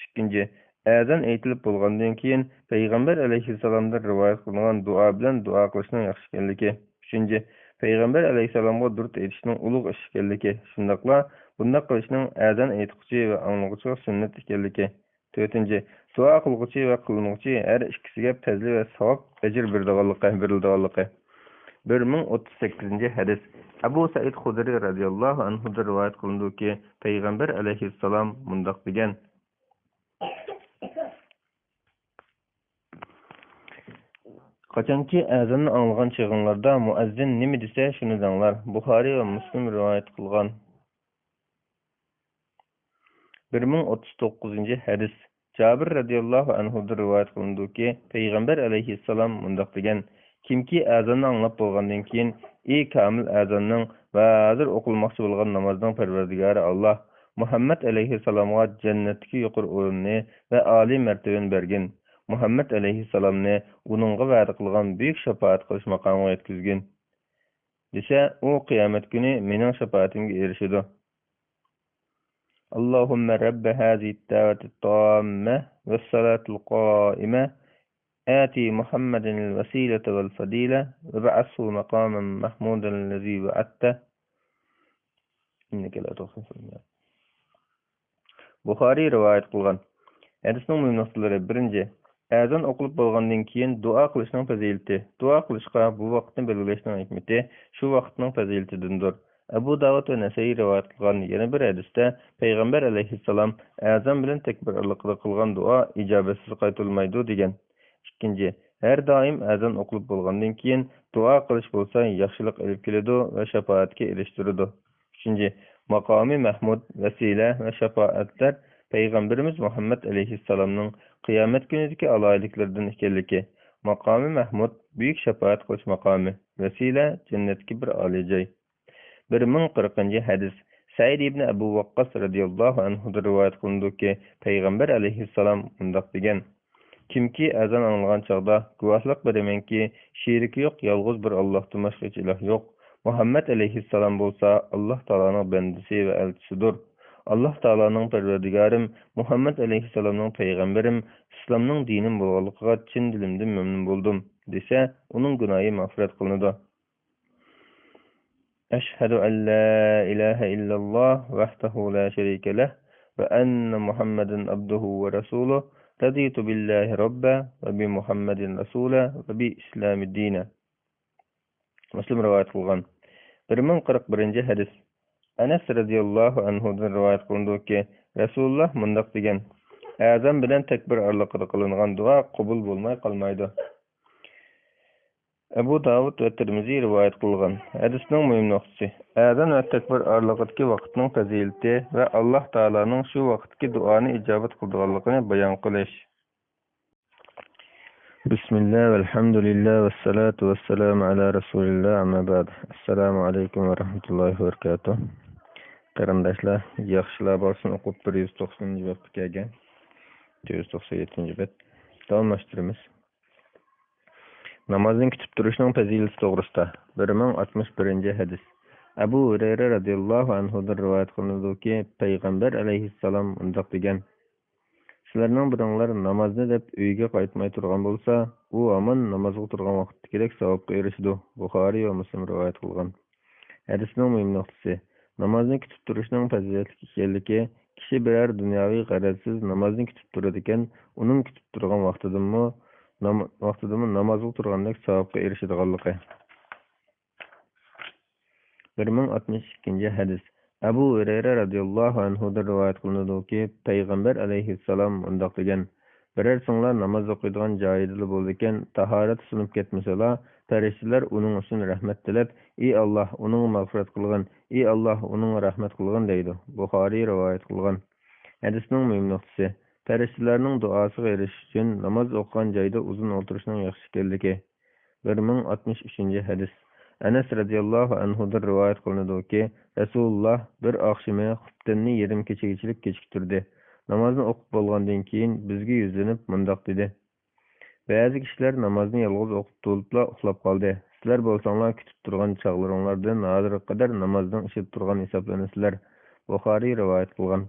ئىككىنچى، ئەزان ئېيتىلىپ بولغاندىن كېيىن پەيغەمبەر ئەلەيھىسسالامدىن رىۋايەت قىلىنغان دۇئا بىلەن دۇئا قىلىشنىڭ ياخشى ئىكەنلىكى. ئۈچىنچى، پەيغەمبەر ئەلەيھىسسالامغا دۇرۇت ئېيتىشنىڭ ئۇلۇغ ئىش ئىكەنلىكى، شۇنداقلا بۇنداق قىلىشنىڭ ئەزان ئېيتقۇچى ۋە ئاڭلىغۇچىغا سۈننەت ئىكەنلىكى. تۆتىنچى، دۇئا قىلغۇچى ۋە قىلىنغۇچى ھەر ئىككىسىگە پەزلى ۋە ساۋاب، ئەجىر بېرىدىغانلىقى، بېرىلىدىغانلىقى. بىر مىڭ ئوتتۇز سەككىزىنچى ھەدىس. ئەبۇ سەئىد خۇدرى رەزىياللاھۇ ئەنھۇدىن رىۋايەت قىلىنىدۇكى، پەيغەمبەر ئەلەيھىسسالام مۇنداق دېگەن: قاچانكى ئەزاننى ئاڭلىغان چېغىڭلاردا مۇئەززىن نېمە دېسە، شۇنى دەڭلار. بۇخارىي ۋە مۇسلىم رىۋايەت قىلغان. بىر مىڭ ئوتتۇز توققۇزىنچى ھەدىس. جابىر رەزىياللاھۇ ئەنھۇدىن رىۋايەت قىلىنىدۇكى، پەيغەمبەر ئەلەيھىسسالام مۇنداق دېگەن: كىمكى ئەزاننى ئاڭلاپ بولغاندىن كېيىن، ئى كامىل ئەزاننىڭ ۋە ھازىر ئوقۇلماقچى بولغان نامازنىڭ پەرۋەردىگارى ئاللاھ، مۇھەممەد ئەلەيھىسسالامغا جەننەتتىكى يۇقىرى ئورۇننى ۋە ئالىي مەرتىۋىنى بەرگىن. مۇھەممەد ئەلەيھىسسالامنى ئۇنىڭغا ۋەدە قىلغان بۈيۈك شاپائەت قىلىش ماقامىغا يەتكۈزگىن، دېسە، ئۇ قىيامەت كۈنى مېنىڭ شاپائىتىمگە ئېرىشىدۇ. اللهم رب هذه الدعوة التامة والصلاة القائمة، آت محمدا الوسيلة والفضيلة وابعثه مقاما محمودا الذي وعدته. إنك لا تخلف الميعاد. بۇخارىي رىۋايەت قىلغان. ھەدىسنىڭ مۇھىم نۇقتىلىرى. بىرىنچى، ئەزان ئوقۇلۇپ بولغاندىن كېيىن دۇئا قىلىشنىڭ پەزىلىتى. دۇئا قىلىشقا بۇ ۋاقىتنى بەلگىلەشنىڭ ھېكمىتى شۇ ۋاقىتنىڭ پەزىلىتىدىندۇر. ئەبۇ داۋۇد ۋە نەسەئىي رىۋايەت قىلغان يەنە بىر ھەدىستە پەيغەمبەر ئەلەيھىسسالام ئەزان بىلەن تەكبىر ئارىلىقىدا قىلغان دۇئا ئىجابەتسىز قايتۇرۇلمايدۇ، دېگەن. ئىككىنچى، ھەر دائىم ئەزان ئوقۇلۇپ بولغاندىن كېيىن دۇئا قىلىش بولسا ياخشىلىق ئېلىپ كېلىدۇ ۋە شاپائەتكە ئېرىشتۈرىدۇ. ئۈچىنچى، ماقامى مەھمۇد، ۋەسىلە ۋە شاپائەتلەر پەيغەمبىرىمىز مۇھەممەد ئەلەيھىسسالامنىڭ قىيامەت كۈنىدىكى ئالاھىدىلىكلىرىدىن ئىكەنلىكى. ماقامى مەھمۇد بۈيۈك شاپائەت قىلىش ماقامى، ۋەسىلە جەننەتتىكى بىر ئالىي جاي. بىر مىڭ قىرىقىنچى ھەدىس. سەئىد ئىبنى ئەبۇ ۋەققاس رەزىياللاھۇ ئەنھۇدىن رىۋايەت قىلىنىدۇكى، پەيغەمبەر ئەلەيھىسسالام مۇنداق دېگەن: كىمكى ئەزان ئاڭلىغان چاغدا، گۇۋاھلىق بېرىمەنكى، شېرىكى يوق يالغۇز بىر ئاللاھتىن باشقا ھېچ ئىلاھ يوق، مۇھەممەد ئەلەيھىسسالام بولسا ئاللاھ تائالانىڭ بەندىسى ۋە ئەلچىسىدۇر. ئاللاھ تائالانىڭ پەرۋەردىگارىم، مۇھەممەد ئەلەيھىسسالامنىڭ پەيغەمبىرىم، ئىسلامنىڭ دىنىم بولغانلىقىغا چىن دىلىمدىن مەمنۇن بولدۇم، دېسە، ئۇنىڭ گۇناھى مەغپىرەت قىلىنىدۇ. أشهد أن لا إله إلا الله وحده لا شريك له، وأن محمدا عبده ورسوله، رضيت بالله ربا، وبمحمد رسولا، وبالإسلام دينا. مۇسلىم رىۋايەت قىلغان. بىر مىڭ قىرىق بىرىنچى ھەدىس. ئەنەس رەزىياللاھۇ ئەنھۇدىن رىۋايەت قىلىنىدۇكى، رەسۇلۇللاھ مۇنداق دېگەن: ئەزان بىلەن تەكبىر ئارىلىقىدا قىلىنغان دۇئا قوبۇل بولماي قالمايدۇ. ئەبۇ داۋۇد ۋە تىرمىزى رىۋايەت قىلغان. ھەدىسنىڭ مۇھىم نۇقتىسى، ئەزان ۋە تەكبىر ئارىلىقىدىكى ۋاقىتنىڭ پەزىلىتى ۋە ئاللاھ تائالانىڭ شۇ ۋاقىتتىكى دۇئانى ئىجابەت قىلىدىغانلىقىنى بايان قىلىش. بىسمىللا، ۋەلھەمدۇلىللا، ۋەسسالاتۇ ۋەسسالامۇ ئەلا رەسۇلىللا، ئەمما بەئد. ئەسسالامۇ ئەلەيكۇم ۋە رەھمەتۇللاھى ۋە بەرىكاتۇھ. قېرىنداشلار، ياخشىلار بارسۇن، ئوقۇپ بىر يۈز توقسىنىنچى بەتكە كەلگەن. بىر يۈز توقسان يەتتىنچى بەت. داۋاملاشتۇرىمىز. نامازنى كۈتۈپ تۇرۇشنىڭ پەزىلىتى توغرىسىدا. بىر مىڭ ئاتمىش بىرىنچى ھەدىس. ئەبۇ ھۇرەيرە رەزىياللاھۇ ئەنھۇدىن رىۋايەت قىلىنىدۇكى، پەيغەمبەر ئەلەيھىسسالام مۇنداق دېگەن: سىلەرنىڭ بىرىڭلار نامازنى دەپ ئۆيىگە قايتماي تۇرغان بولسا، ئۇ ھامان نامازغا تۇرغان ۋاقىتتىكىدەك ساۋابقا ئېرىشىدۇ. بۇخارىي ۋە مۇسلىم رىۋايەت قىلغان. ھەدىسنىڭ مۇھىم نۇقتىسى، نامازنى كۈتۈپ تۇرۇشنىڭ پەزىلەتلىك ئىكەنلىكى، كىشى بىرەر دۇنياۋى غەرەزسىز نامازنى كۈتۈپ تۇرىدىكەن، ئۇنىڭ كۈتۈپ تۇرغان ۋاقتىدىمۇ، نام-، ۋاقتىدىمۇ نامازغا تۇرغاندەك ساۋابقا ئېرىشىدىغانلىقى. بىر مىڭ ئاتمىش ئىككىنچى ھەدىس. ئەبۇ ھۇرەيرە رەزىياللاھۇ ئەنھۇدىن رىۋايەت قىلىنىدۇكى، پەيغەمبەر ئەلەيھىسسالام مۇنداق دېگەن: بىرەرسىڭلار ناماز ئوقۇيدىغان جايىدىلا بولىدىكەن، تاھارەت سۇنۇپ كەتمىسىلا، پەرىشتىلەر ئۇنىڭ ئۈچۈن رەھمەت تىلەپ، ئى ئاللاھ، ئۇنىڭغا مەغپىرەت قىلغىن، ئى ئاللاھ، ئۇنىڭغا رەھمەت قىلغىن، دەيدۇ. بۇخارىي رىۋايەت قىلغان. ھەدىسنىڭ مۇھىم نۇقتىسى، پەرىشتىلەرنىڭ دۇئاسىغا ئېرىشىش ئۈچۈن ناماز ئوقۇغان جايدا ئۇزۇن ئولتۇرۇشنىڭ ياخشى ئىكەنلىكى. بىر مىڭ ئاتمىش ئۈچىنچى ھەدىس. ئەنەس رەزىياللاھۇ ئەنھۇدىن رىۋايەت قىلىنىدۇكى، رەسۇلۇللاھ بىر ئاخشىمى خۇپتەننى يېرىم كېچىگىچىلىك كېچىكتۈردى. نامازنى ئوقۇپ بولغاندىن كېيىن بىزگە يۈزلىنىپ مۇنداق دېدى: بەزى كىشىلەر نامازنى يالغۇز ئوقۇپ تۇرۇپلا ئۇخلاپ قالدى. سىلەر بولساڭلار كۈتۈپ تۇرغان چاغلىرىڭلاردىن ھازىرغا قەدەر نامازنىڭ ئىچىدە تۇرغان ھېسابلىنىسىلەر. بۇخارىي رىۋايەت قىلغان.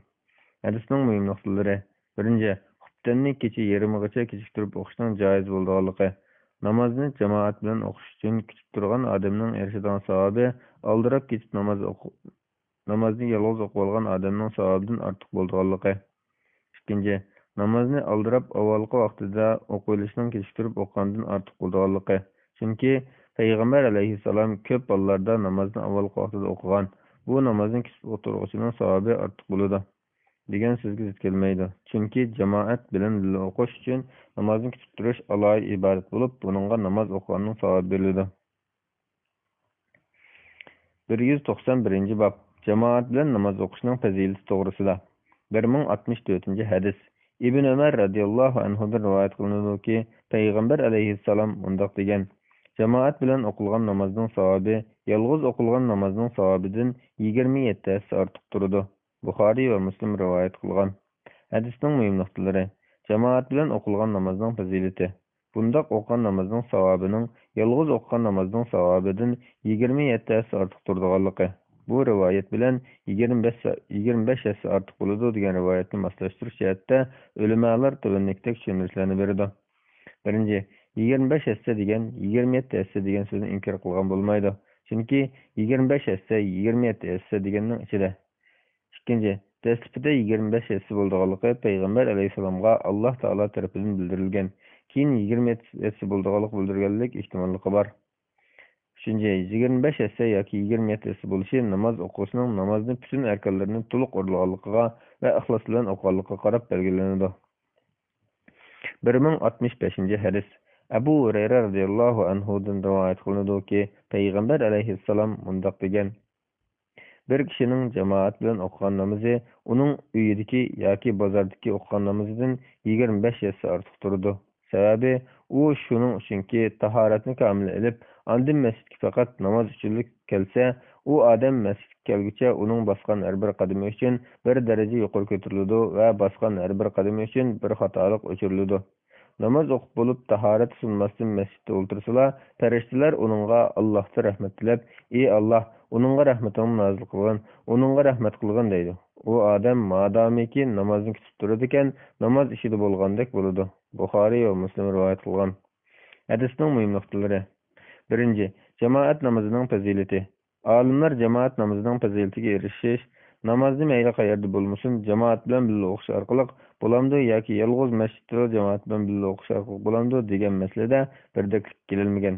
ھەدىسنىڭ مۇھىم نۇقتىلىرى. بىرىنچى، خۇپتەننى كېچە يېرىمىغىچە كېچىكتۈرۈپ ئوقۇشنىڭ جائىز بولىدىغانلىقى. نامازنى جامائەت بىلەن ئوقۇش ئۈچۈن كۈتۈپ تۇرغان ئادەمنىڭ ئېرىشىدىغان ساۋابى ئالدىراپ كېتىپ ناماز ئوقۇ-، نامازنى يالغۇز ئوقۇۋالغان ئادەمنىڭ ساۋابىدىن ئارتۇق بولىدىغانلىقى. ئىككىنچى، نامازنى ئالدىراپ ئاۋۋالقى ۋاقتىدا ئوقۇۋېلىشنىڭ كېچىكتۈرۈپ ئوقۇغاندىن ئارتۇق بولىدىغانلىقى. چۈنكى پەيغەمبەر ئەلەيھىسسالام كۆپ ھاللاردا نامازنى ئاۋۋالقى ۋاقتىدا ئوقۇغان. بۇ نامازنى كېسىپ ئولتۇرغۇچىنىڭ ساۋابى ئارتۇق بولىدۇ دېگەن سۆزگە زىت كەلمەيدۇ. چۈنكى جامائەت بىلەن بىللە ئوقۇش ئۈچۈن نامازنى كېسىپ تۇرۇش ئالاھىدە ئىبادەت بولۇپ، بۇنىڭغا ناماز ئوقۇغاننىڭ ساۋابى بېرىلىدۇ. بىر يۈز توقسان بىرىنچى باب، جامائەت بىلەن ناماز ئوقۇشنىڭ پەزىلىتى توغرىسىدا. بىر مىڭ ئاتمىش تۆتىنچى ھەدىس. ئىبن ئۆمەر رەزىياللاھۇ ئەنھۇدىن رىۋايەت قىلىنىدۇكى، پەيغەمبەر ئەلەيھىسسالام مۇنداق دېگەن: «جامائەت بىلەن ئوقۇلغان نامازنىڭ ساۋابى يالغۇز ئوقۇلغان نامازنىڭ ساۋابىدىن يىگىرمە يەتتە ھەسسە ئارتۇق تۇرىدۇ.» بۇخارىي ۋە مۇسلىم رىۋايەت قىلغان. ھەدىسنىڭ مۇھىملىقلىرى. جامائەت بىلەن ئوقۇلغان نامازنىڭ پەزىلىتى. بۇنداق ئوقۇغان نامازنىڭ ساۋابىنىڭ يالغۇز ئوقۇغان نامازنىڭ ساۋابىدىن يىگىرمە يەتتە ھەسسە ئارتۇق تۇرىدىغانلىقى. بۇ رىۋايەت بىلەن يىگىرمە بەش، يىگىرمە بەش ھەسسە ئارتۇق بولىدۇ دېگەن رىۋايەتنى ماسلاشتۇرۇش جەھەتتە ئۆلىمالار تۆۋەندىكىدەك چۈشەندۈرۈشلەرنى بېرىدۇ. بىرىنچى، يىگىرمە بەش ھەسسە دېگەن يىگىرمە يەتتە ھەسسە دېگەن سۆزنى ئىنكار قىلغان بولمايدۇ. چۈنكى يىگىرمە بەش ھەسسە، يىگىرمە يەتتە ھەسسە دېگەننىڭ ئىچىدە. ئىككىنچى، دەسلىپىدە يىگىرمە بەش ھەسسە بولىدىغانلىقى پەيغەمبەر ئەلەيھىسسالامغا ئاللاھ تائالا تەرىپىدىن بىلدۈرۈلگەن، كېيىن يىگىرمە يەتتە ھەسسە بولىدىغانلىقى بىلدۈرگەنلىك ئېھتىماللىقى بار. ئۈچىنچى، يىگىرمە بەش ھەسسە ياكى يىگىرمە يەتتە ھەسسە بولۇشى ناماز ئوقۇغۇچىنىڭ نامازنى پۈتۈن ئەركانلىرىنى تولۇق ئورۇنلىغانلىقىغا ۋە ئىخلاس بىلەن ئوقۇغانلىقىغا قاراپ بەلگىلىنىدۇ. بىر مىڭ ئاتمىش بەشىنچى ھەدىس. ئەبۇ ھۇرەيرە رەزىياللاھۇ ئەنھۇدىن رىۋايەت قىلىنىدۇكى، پەيغەمبەر ئەلەيھىسسالام مۇنداق دېگەن: «بىر كىشىنىڭ جامائەت بىلەن ئوقۇغان نامىزى ئۇنىڭ ئۆيىدىكى ياكى بازاردىكى ئوقۇغان نامىزىدىن يىگىرمە بەش ھەسسە ئارتۇق تۇرىدۇ. سەۋەبى، ئۇ شۇنىڭ ئۈچۈنكى، تاھارەتنى كامىل ئېلىپ، ئاندىن مەسچىتكە پەقەت ناماز ئۈچۈنلا كەلسە، ئۇ ئادەم مەسچىتكە كەلگۈچە ئۇنىڭ باسقان ھەر بىر قەدىمى ئۈچۈن بىر دەرىجە يۇقىرى كۆتۈرۈلىدۇ ۋە باسقان ھەر بىر قەدىمى ئۈچۈن بىر خاتالىق ئۆچۈرۈلىدۇ.» ناماز ئوقۇپ بولۇپ، تاھارەت سۇنماستىن مەسچىتتە ئولتۇرسىلا، پەرىشتىلەر ئۇنىڭغا ئاللاھتىن رەھمەت تىلەپ، «ئى ئاللاھ، ئۇنىڭغا رەھمىتىڭنى نازىل قىلغىن، ئۇنىڭغا رەھمەت قىلغىن» دەيدۇ. ئۇ ئادەم مادامىكى نامازنى كۈتۈپ تۇرىدىكەن، ناماز ئىچىدە بولغاندەك بولىدۇ. بۇخارىي ۋە مۇسلىم رىۋايەت قىلغان. ھەدىسنىڭ مۇھىملىقلىرى. بىرىنچى، جامائەت نامىزىنىڭ پەزىلىتى. ئالىملار جامائەت نامىزىنىڭ پەزىلىتىگە ئېرىشىش، نامازنى مەيلى قەيەردە بولمىسۇن، جامائەت بىلەن بىللە ئوقۇش ئارقىلىق بولامدۇ ياكى يالغۇز مەسچىتتىلا جامائەت بىلەن بىللە ئوقۇش ئارقىلىق بولامدۇ دېگەن مەسىلىدە بىردەكلىككە كېلىنمىگەن.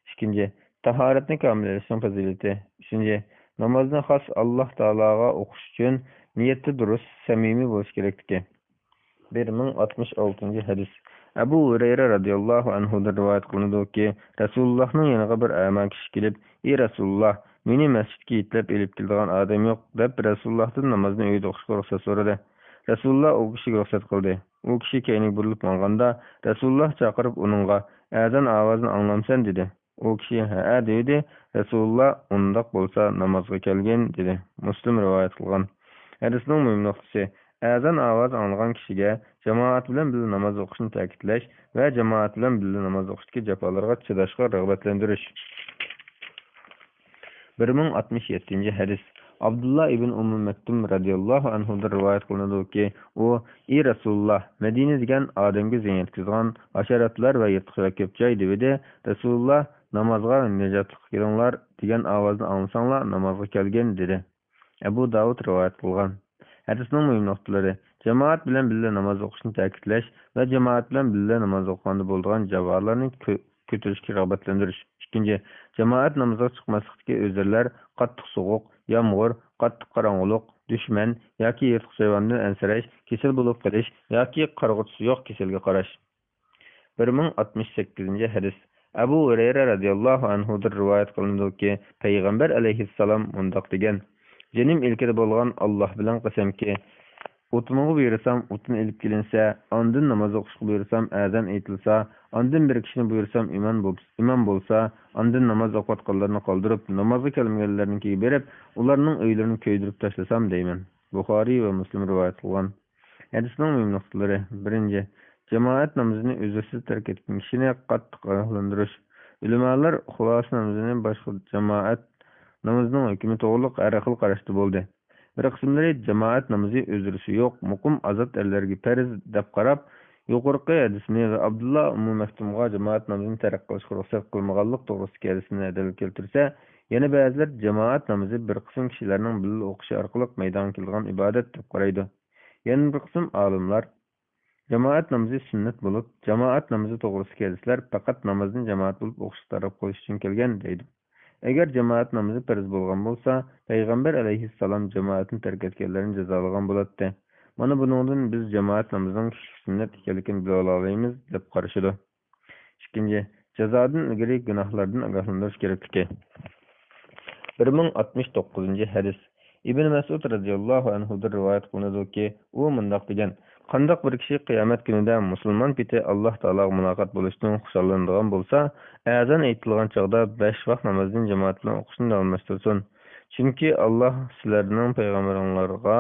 ئىككىنچى، تاھارەتنى كامىل ئېلىشنىڭ پەزىلىتى. ئۈچىنچى، نامازنى خاس ئاللاھ تائالاغا ئوقۇش ئۈچۈن نىيەتتە دۇرۇس، سەمىمىي بولۇش كېرەكلىكى. بىر مىڭ ئاتمىش ئالتىنچى ھەدىس. ئەبۇ ھۇرەيرە رەزىياللاھۇ ئەنھۇدىن رىۋايەت قىلىنىدۇكى، رەسۇلۇللاھنىڭ يېنىغا بىر ئەما كىشى كېلىپ، «ئى رەسۇلۇللاھ، مېنى مەسچىتكە يېتىلەپ ئېلىپ كېلىدىغان ئادەم يوق» دەپ، رەسۇلۇللاھتىن نامازنى ئۆيدە ئوقۇشقا رۇخسەت سورىدى. رەسۇلۇللاھ ئۇ كىشىگە رۇخسەت قىلدى. ئۇ كىشى كەينىگە بۇرۇلۇپ ماڭغاندا، رەسۇلۇللاھ چاقىرىپ ئۇنىڭغا، «ئەزان ئاۋازىنى ئاڭلامسەن؟» دېدى. ئۇ كىشى، «ھەئە» دېدى. رەسۇلۇللاھ، «ئۇنداق بولسا نامازغا كەلگىن» دېدى. مۇسلىم رىۋايەت قىلغان. ھەدىسنىڭ مۇھىم نۇقتىسى، ئەزان ئاۋازى ئاڭلىغان كىشىگە جامائەت بىلەن بىللە ناماز ئوقۇشنى تەكىتلەش ۋە جامائەت بىلەن بىللە ناماز ئوقۇشتىكى جاپالارغا چىداشقا رىغبەتلەندۈرۈش. بىر مىڭ ئاتمىش يەتتىنچى ھەدىس. ئابدۇللا ئىبن ئۇممۇ مەكتۇم رەزىياللاھۇ ئەنھۇدىن رىۋايەت قىلىنىدۇكى، ئۇ، ئى رەسۇلۇللاھ، مەدىنە دېگەن ئادەمگە زىيان يەتكۈزىدىغان ھاشاراتلار ۋە يىرتقۇچلار كۆپ جاي، دېۋىدى. رەسۇلۇللاھ، نامازغا نىجاتلىققا كېلىڭلار دېگەن ئاۋازنى ئاڭلىساڭلار نامازغا كەلگىن، دېدى. ئەبۇ داۋۇد رىۋايەت قىلغان. ھەدىسنىڭ مۇھىم نۇقتىلىرى، جامائەت بىلەن بىللە ناماز ئوقۇشنى تەكىتلەش ۋە جامائەت بىلەن بىللە ناماز ئوقۇغاندا بولىدىغان جاپالارنى كۆ-، كۆتۈرۈشكە رىغبەتلەندۈرۈش. ئىككىنچى، جامائەت نامىزىغا چىقماسلىقتىكى ئۆزۈرلەر، قاتتىق سوغۇق، يامغۇر، قاتتىق قاراڭغۇلۇق، دۈشمەن ياكى يىرتقۇچ ھايۋاندىن ئەنسىرەش، كېسەل بولۇپ قېلىش ياكى قارىغۇچىسى يوق كېسەلگە قاراش. بىر مىڭ ئاتمىش سەككىزىنچى ھەدىس. ئەبۇ ھۇرەيرە رەزىياللاھۇ ئەنھۇدىن رىۋايەت قىلىنىدۇكى، پەيغەمبەر ئەلەيھىسسالام مۇنداق دېگەن، جېنىم ئىلكىدە بولغان ئاللاھ بىلەن قەسەمكى، ئوتۇنغا بۇيرۇسام، ئوتۇن ئېلىپ كېلىنسە، ئاندىن ناماز ئوقۇشقا بۇيرۇسام، ئەزان ئېيتىلسا، ئاندىن بىر كىشىنى بۇيرۇسام، ئىمام بول-، ئىمام بولسا، ئاندىن ناماز ئوقۇۋاتقانلارنى قالدۇرۇپ، نامازغا كەلمىگەنلەرنىڭكىگە بېرىپ، ئۇلارنىڭ ئۆيلىرىنى كۆيدۈرۈپ تاشلىسام دەيمەن. بۇخارىي ۋە مۇسلىم رىۋايەت قىلغان. ھەدىسنىڭ مۇھىم نۇقتىلىرى. بىرىنچى، جامائەت نامىزىنى ئۈزرسىز تەرك ئەتكەن كىشىنى قاتتىق ئاگاھلاندۇرۇش. ئۆلىمالار خۇلاسە نامىزىنى باشقا جامائەت نامىزىنىڭ ھۆكمى توغرۇلۇق ھەر خىل قاراشتا بولدى. بىر قىسىملىرى جامائەت نامىزى ئۈزرىسى يوق، مۇقىم ئازاد ئەرلەرگە پەرز دەپ قاراپ، يۇقىرىقى ھەدىسنى ۋە ئابدۇللا ئۇممۇ مەكتۇمغا جامائەت نامىزىنى تەرك قىلىشقا رۇخسەت قىلمىغانلىق توغرىسىدىكى ھەدىسنى دەلىل كەلتۈرسە، يەنە بەزىلەر جامائەت نامىزى بىر قىسىم كىشىلەرنىڭ بىللە ئوقۇشى ئارقىلىق مەيدانغا كېلىدىغان ئىبادەت دەپ قارايدۇ. يەنە بىر قىسىم ئالىملار جامائەت نامىزى سۈننەت بولۇپ، جامائەت نامىزى توغرىسىدىكى ھەدىسلەر پەقەت نامازنى جامائەت بولۇپ ئوقۇشقا تەرغىب قىلىش ئۈچۈن كەلگەن، دەيدۇ. ئەگەر جامائەت نامىزى پەرز بولغان بولسا، پەيغەمبەر ئەلەيھىسسالام جامائەتنى تەرك ئەتكەنلەرنى جازالىغان بولاتتى. مانا بۇنىڭدىن بىز جامائەت نامىزىنىڭ كىشىلىك سۈننەت ئىكەنلىكىنى بىلىۋالالايمىز، دەپ قارىشىدۇ. ئىككىنچى، جازادىن ئىلگىرى گۇناھلاردىن ئاگاھلاندۇرۇش كېرەكلىكى. بىر مىڭ ئاتمىش توققۇزىنچى ھەدىس. ئىبن مەسئۇد رەزىياللاھۇ ئەنھۇدىن رىۋايەت قىلىنىدۇكى، ئۇ مۇنداق دېگەن: قانداق بىر كىشى قىيامەت كۈنىدە مۇسۇلمان پېتى ئاللاھ تائالاغا مۇلاقات بولۇشتىن خۇشاللىنىدىغان بولسا، ئەزان ئېيتىلغان چاغدا بەش ۋاق نامازنى جامائەت بىلەن ئوقۇشنى داۋاملاشتۇرسۇن. چۈنكى ئاللاھ سىلەرنىڭ پەيغەمبىرىڭلارغا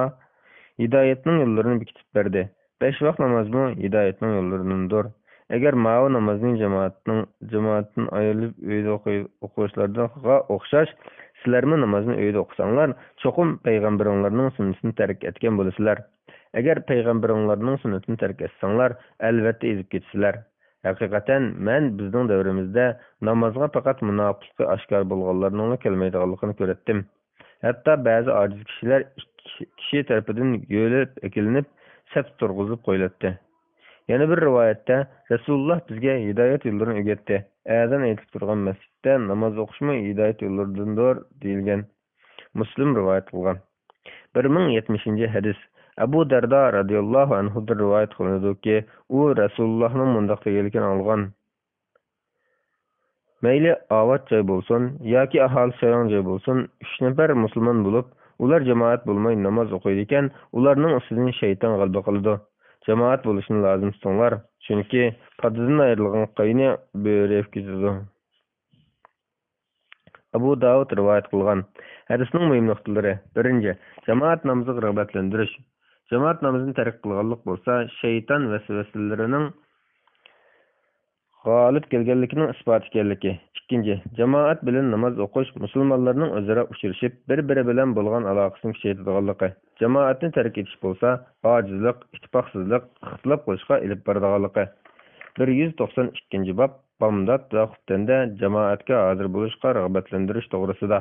ھىدايەتنىڭ يوللىرىنى بېكىتىپ بەردى. بەش ۋاق نامازمۇ ھىدايەتنىڭ يوللىرىدىندۇر. ئەگەر ماۋۇ نامازنى جامائەتنىڭ، جامائەتتىن ئايرىلىپ ئۆيدە ئوقۇي-، ئوقۇغۇچىلارغا ئوخشاش، سىلەرمۇ نامازنى ئۆيدە ئوقۇساڭلار، چوقۇم پەيغەمبىرىڭلارنىڭ سۈننىتىنى تەرك ئەتكەن بولىسىلەر. ئەگەر پەيغەمبىرىڭلارنىڭ سۈننىتىنى تەرك ئەتسەڭلار، ئەلۋەتتە ئېزىپ كېتىسىلەر. ھەقىقەتەن، مەن بىزنىڭ دەۋرىمىزدە نامازغا پەقەت مۇناپىقلىقى ئاشكارا بولغانلارنىڭلا كەلمەيدىغانلىقىنى كۆرەتتىم. ھەتتا بەزى ئاجىز كىشىلەر ئىككى كىشى تەرىپىدىن يۆلەپ ئەكېلىنىپ، سەپتە تۇرغۇزۇپ قويۇلاتتى. يەنە بىر رىۋايەتتە، رەسۇلۇللاھ بىزگە ھىدايەت يوللىرىنى ئۆگەتتى، ئەزان ئېيتىلىپ تۇرغان مەسچىتتە ناماز ئوقۇشمۇ ھىدايەت يوللىرىدىندۇر، دېيىلگەن. مۇسلىم رىۋايەت قىلغان. بىر مىڭ يەتمىشىنچى ھەدىس. ئەبۇ دەردا رەزىياللاھۇ ئەنھۇدىن رىۋايەت قىلىنىدۇكى، ئۇ رەسۇلۇللاھنىڭ مۇنداق دېگەنلىكىنى ئاڭلىغان: مەيلى ئاۋات جاي بولسۇن ياكى ئاھالىسى ساياڭ جاي بولسۇن، ئۈچ نەپەر مۇسۇلمان بولۇپ، ئۇلار جامائەت بولماي ناماز ئوقۇيدىكەن، ئۇلارنىڭ ئۈستىدىن شەيتان غەلىبە قىلىدۇ. جامائەت بولۇشنى لازىم تۇتۇڭلار، چۈنكى پادىدىن ئايرىلغان قاينى بۆرە يەپ كېتىدۇ. ئەبۇ داۋۇد رىۋايەت قىلغان. ھەدىسنىڭ مۇھىم نۇقتىلىرى. بىرىنچى، جامائەت نامىزىغا رىغبەتلەندۈرۈش. جامائەت نامىزىنى تەرك قىلغانلىق بولسا، شەيتان ۋەسۋەسىلىرىنىڭ غالىب كەلگەنلىكىنىڭ ئىسپاتى ئىكەنلىكى. ئىككىنچى، جامائەت بىلەن ناماز ئوقۇش مۇسۇلمانلارنىڭ ئۆزئارا ئۇچرىشىپ، بىر-بىرى بىلەن بولغان ئالاقىسىنى كۈچەيتىدىغانلىقى، جامائەتنى تەرك ئېتىش بولسا، ئاجىزلىق، ئىتتىپاقسىزلىق، ئىختىلاپ قىلىشقا ئېلىپ بارىدىغانلىقى. بىر يۈز توقسان ئىككىنچى باب، بامدات ۋە خۇپتەندە جامائەتكە ھازىر بولۇشقا رىغبەتلەندۈرۈش توغرىسىدا.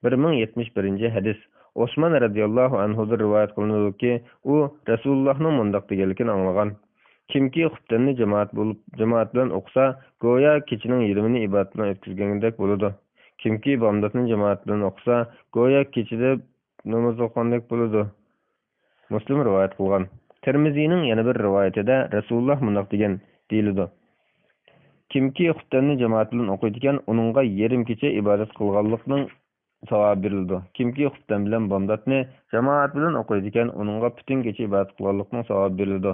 بىر مىڭ يەتمىش بىرىنچى ھەدىس. ئوسمان رەزىياللاھۇ ئەنھۇدىن رىۋايەت قىلىنىدۇكى، ئۇ رەسۇلۇللاھنىڭ مۇنداق دېگەنلىكىنى ئاڭلىغان: كىمكى خۇپتەننى جامائەت بولۇپ، جامائەت بىلەن ئوقۇسا، گويا كېچىنىڭ يېرىمىنى ئىبادەت بىلەن ئۆتكۈزگەندەك بولىدۇ. كىمكى بامداتنى جامائەت بىلەن ئوقۇسا، گويا كېچىدە ناماز ئوقۇغاندەك بولىدۇ. مۇسلىم رىۋايەت قىلغان. تىرمىزىنىڭ يەنە بىر رىۋايىتىدە رەسۇلۇللاھ مۇنداق دېگەن، دېيىلىدۇ: كىمكى خۇپتەننى جامائەت بىلەن ئوقۇيدىكەن، ئۇنىڭغا يېرىم كېچە ئىبادەت قىلغانلىقنىڭ ساۋابى بېرىلىدۇ. كىمكى خۇپتەن بىلەن بامداتنى جامائەت بىلەن ئوقۇيدىكەن، ئۇنىڭغا پۈتۈن كېچە ئىبادەت قىلغانلىقنىڭ ساۋابى بېرىلىدۇ.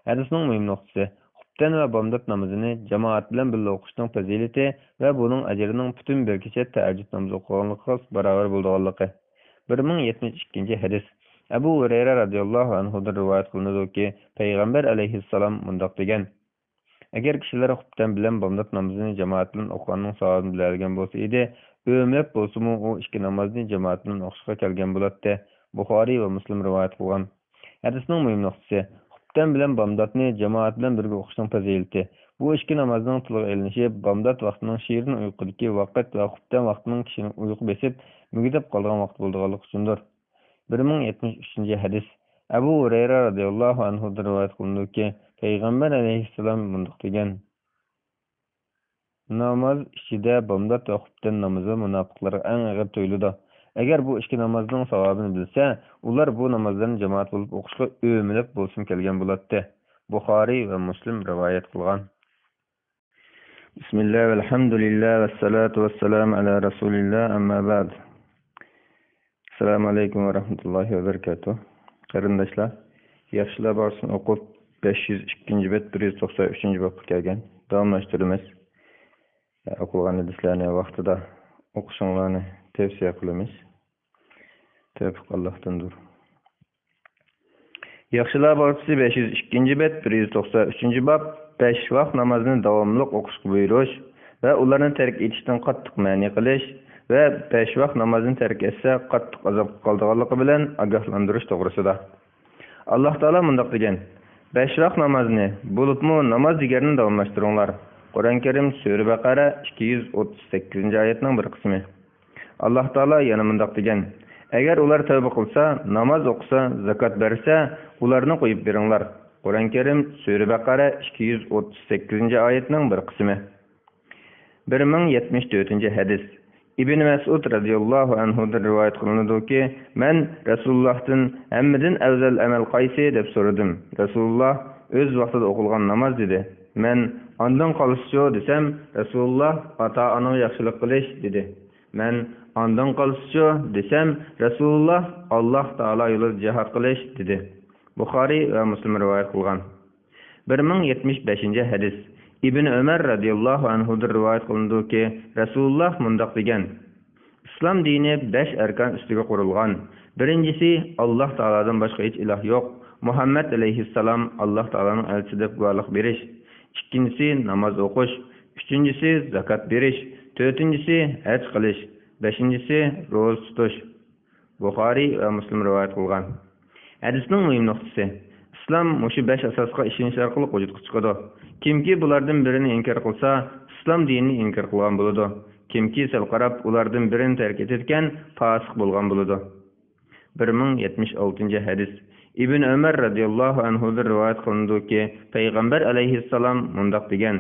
ھەدىسنىڭ مۇھىم نۇقتىسى، خۇپتەن ۋە بامدات نامىزىنى جامائەت بىلەن بىللە ئوقۇشنىڭ پەزىلىتى ۋە بۇنىڭ ئەجرىنىڭ پۈتۈن بىر كېچە تەھەججۇد نامىزى ئوقۇغانلىقىغا باراۋەر بولىدىغانلىقى. بىر مىڭ يەتمىش ئىككىنچى ھەدىس. ئەبۇ ھۇرەيرە رەزىياللاھۇ ئەنھۇدىن رىۋايەت قىلىنىدۇكى، پەيغەمبەر ئەلەيھىسسالام مۇنداق دېگەن: ئەگەر كىشىلەر خۇپتەن بىلەن بامدات نامىزىنى جامائەت بىلەن ئوقۇغاننىڭ ساۋابىنى بىلەلىگەن بولسا ئىدى، ئۆمىلەپ بولسىمۇ ئۇ ئىككى نامازنى جامائەت بىلەن ئوقۇشقا كەلگەن بولاتتى. بۇخارىي ۋە مۇسلىم رىۋايەت قىلغان. ھەدىسنىڭ مۇھىم نۇقتىسى، خۇپتەن بىلەن بامداتنى جامائەت بىلەن بىرگە ئوقۇشنىڭ پەزىلىتى. بۇ ئىككى نامازنىڭ تىلغا ئېلىنىشى بامدات ۋاقتىنىڭ شېرىن ئۇيقۇدىكى ۋاقىت ۋە خۇپتەن ۋاقتىنىڭ كىشىنى ئۇيقۇ بېسىپ، مۈگدەپ قالىدىغان ۋاقىت بولىدىغانلىقى ئۈچۈندۇر. بىر مىڭ يەتمىش ئۈچىنچى ھەدىس. ئەبۇ ھۇرەيرە رەزىياللاھۇ ئەنھۇدىن رىۋايەت قىلىنىدۇكى، پەيغەمبەر ئەلەيھىسسالام مۇنداق دېگەن: ناماز ئىچىدە بامدات ۋە خۇپتەن نامىزى مۇناپىقلارغا ئەڭ ئېغىر تۇيۇلىدۇ. ئەگەر بۇ ئىككى نامازنىڭ ساۋابىنى بىلسە، ئۇلار بۇ نامازلارنى جامائەت بولۇپ ئوقۇشقا ئۆمىلەپ بولسىمۇ كەلگەن بولاتتى. بۇخارىي ۋە مۇسلىم رىۋايەت قىلغان. بسم الله والحمد لله والصلاة والسلام على رسول الله، أما بعد. السلام عليكم ورحمة الله وبركاته. قېرىنداشلار، ياخشىلار بارسىنى ئوقۇپ، بەش يۈز ئىككىنچى بەت، بىر يۈز توقسان ئۈچىنچى بابقا كەلگەن. داۋاملاشتۇرىمىز. ئوقۇلغان ھەدىسلەرنى ۋاقتىدا ئوقۇشۇڭلارنى تەۋسىيە قىلىمىز. تەۋپىق ئاللاھتىندۇر. ياخشىلار بارچىسى بەش يۈز ئىككىنچى بەت، بىر يۈز توقسان ئۈچىنچى باب، بەش ۋاق نامازنى داۋاملىق ئوقۇشقا بۇيرۇش ۋە ئۇلارنى تەرك ئېتىشتىن قاتتىق مەنئى قىلىش ۋە بەش ۋاق نامازنى تەرك ئەتسە قاتتىق ئازابقا قالىدىغانلىقى بىلەن ئاگاھلاندۇرۇش توغرىسىدا. ئاللاھ تائالا مۇنداق دېگەن: بەش ۋاق نامازنى، بولۇپمۇ ناماز دېگەرنى داۋاملاشتۇرۇڭلار. قۇرئان كەرىم، سۈرە بەقەرە، ئىككى يۈز ئوتتۇز سەككىزىنچى ئايەتنىڭ بىر قىسمى. ئاللاھ تائالا يەنە مۇنداق دېگەن: ئەگەر ئۇلار تەۋبە قىلسا، ناماز ئوقۇسا، زاكات بەرسە، ئۇلارنى قويۇپ بېرىڭلار. قۇرئان كەرىم، سۈرە بەقەرە، ئىككى يۈز ئوتتۇز سەككىزىنچى ئايەتنىڭ بىر قىسمى. بىر مىڭ يەتمىش تۆتىنچى ھەدىس. ئىبن مەسئۇد رەزىياللاھۇ ئەنھۇدىن رىۋايەت قىلىنىدۇكى، مەن رەسۇلۇللاھتىن، ھەممىدىن ئەۋزەل ئەمەل قايسى؟ دەپ سورىدىم. رەسۇلۇللاھ، ئۆز ۋاقتىدا ئوقۇلغان ناماز، دېدى. مەن، ئاندىن قالسىچۇ؟ دېسەم، رەسۇلۇللاھ، ئاتا-ئاناڭغا ياخشىلىق قىلىش، دېدى. مەن، ئاندىن قالسىچۇ؟ دېسەم، رەسۇلۇللاھ، ئاللاھ تائالا يولىدا جىھاد قىلىش، دېدى. بۇخارىي ۋە مۇسلىم رىۋايەت قىلغان. بىر مىڭ يەتمىش بەشىنچى ھەدىس. ئىبن ئۆمەر رەزىياللاھۇ ئەنھۇدىن رىۋايەت قىلىنىدۇكى، رەسۇلۇللاھ مۇنداق دېگەن، ئىسلام دىنى بەش ئەركان ئۈستىگە قۇرۇلغان. بىرىنچىسى، ئاللاھ تائالادىن باشقا ھېچ ئىلاھ يوق، مۇھەممەد ئەلەيھىسسالام ئاللاھ تائالانىڭ ئەلچىسى دەپ گۇۋاھلىق بېرىش. ئىككىنچىسى، ناماز ئوقۇش. ئۈچىنچىسى، زاكات بېرىش. تۆتىنچىسى، ھەج قىلىش. بەشىنچىسى، روزا تۇتۇش. بۇخارىي ۋە مۇسلىم رىۋايەت قىلغان. ھەدىسنىڭ مۇھىم نۇقتىسى، ئىسلام مۇشۇ بەش ئاساسقا ئىشىنىش ئارقىلىق ۋۇجۇدقا چىقىدۇ. كىمكى بۇلاردىن بىرىنى ئىنكار قىلسا، ئىسلام دىنىنى ئىنكار قىلغان بولىدۇ. كىمكى سەل قاراپ ئۇلاردىن بىرىنى تەرك ئېتىدىكەن، پاسىق بولغان بولىدۇ. بىر مىڭ يەتمىش ئالتىنچى ھەدىس. ئىبن ئۆمەر رەزىياللاھۇ ئەنھۇدىن رىۋايەت قىلىنىدۇكى، پەيغەمبەر ئەلەيھىسسالام مۇنداق دېگەن،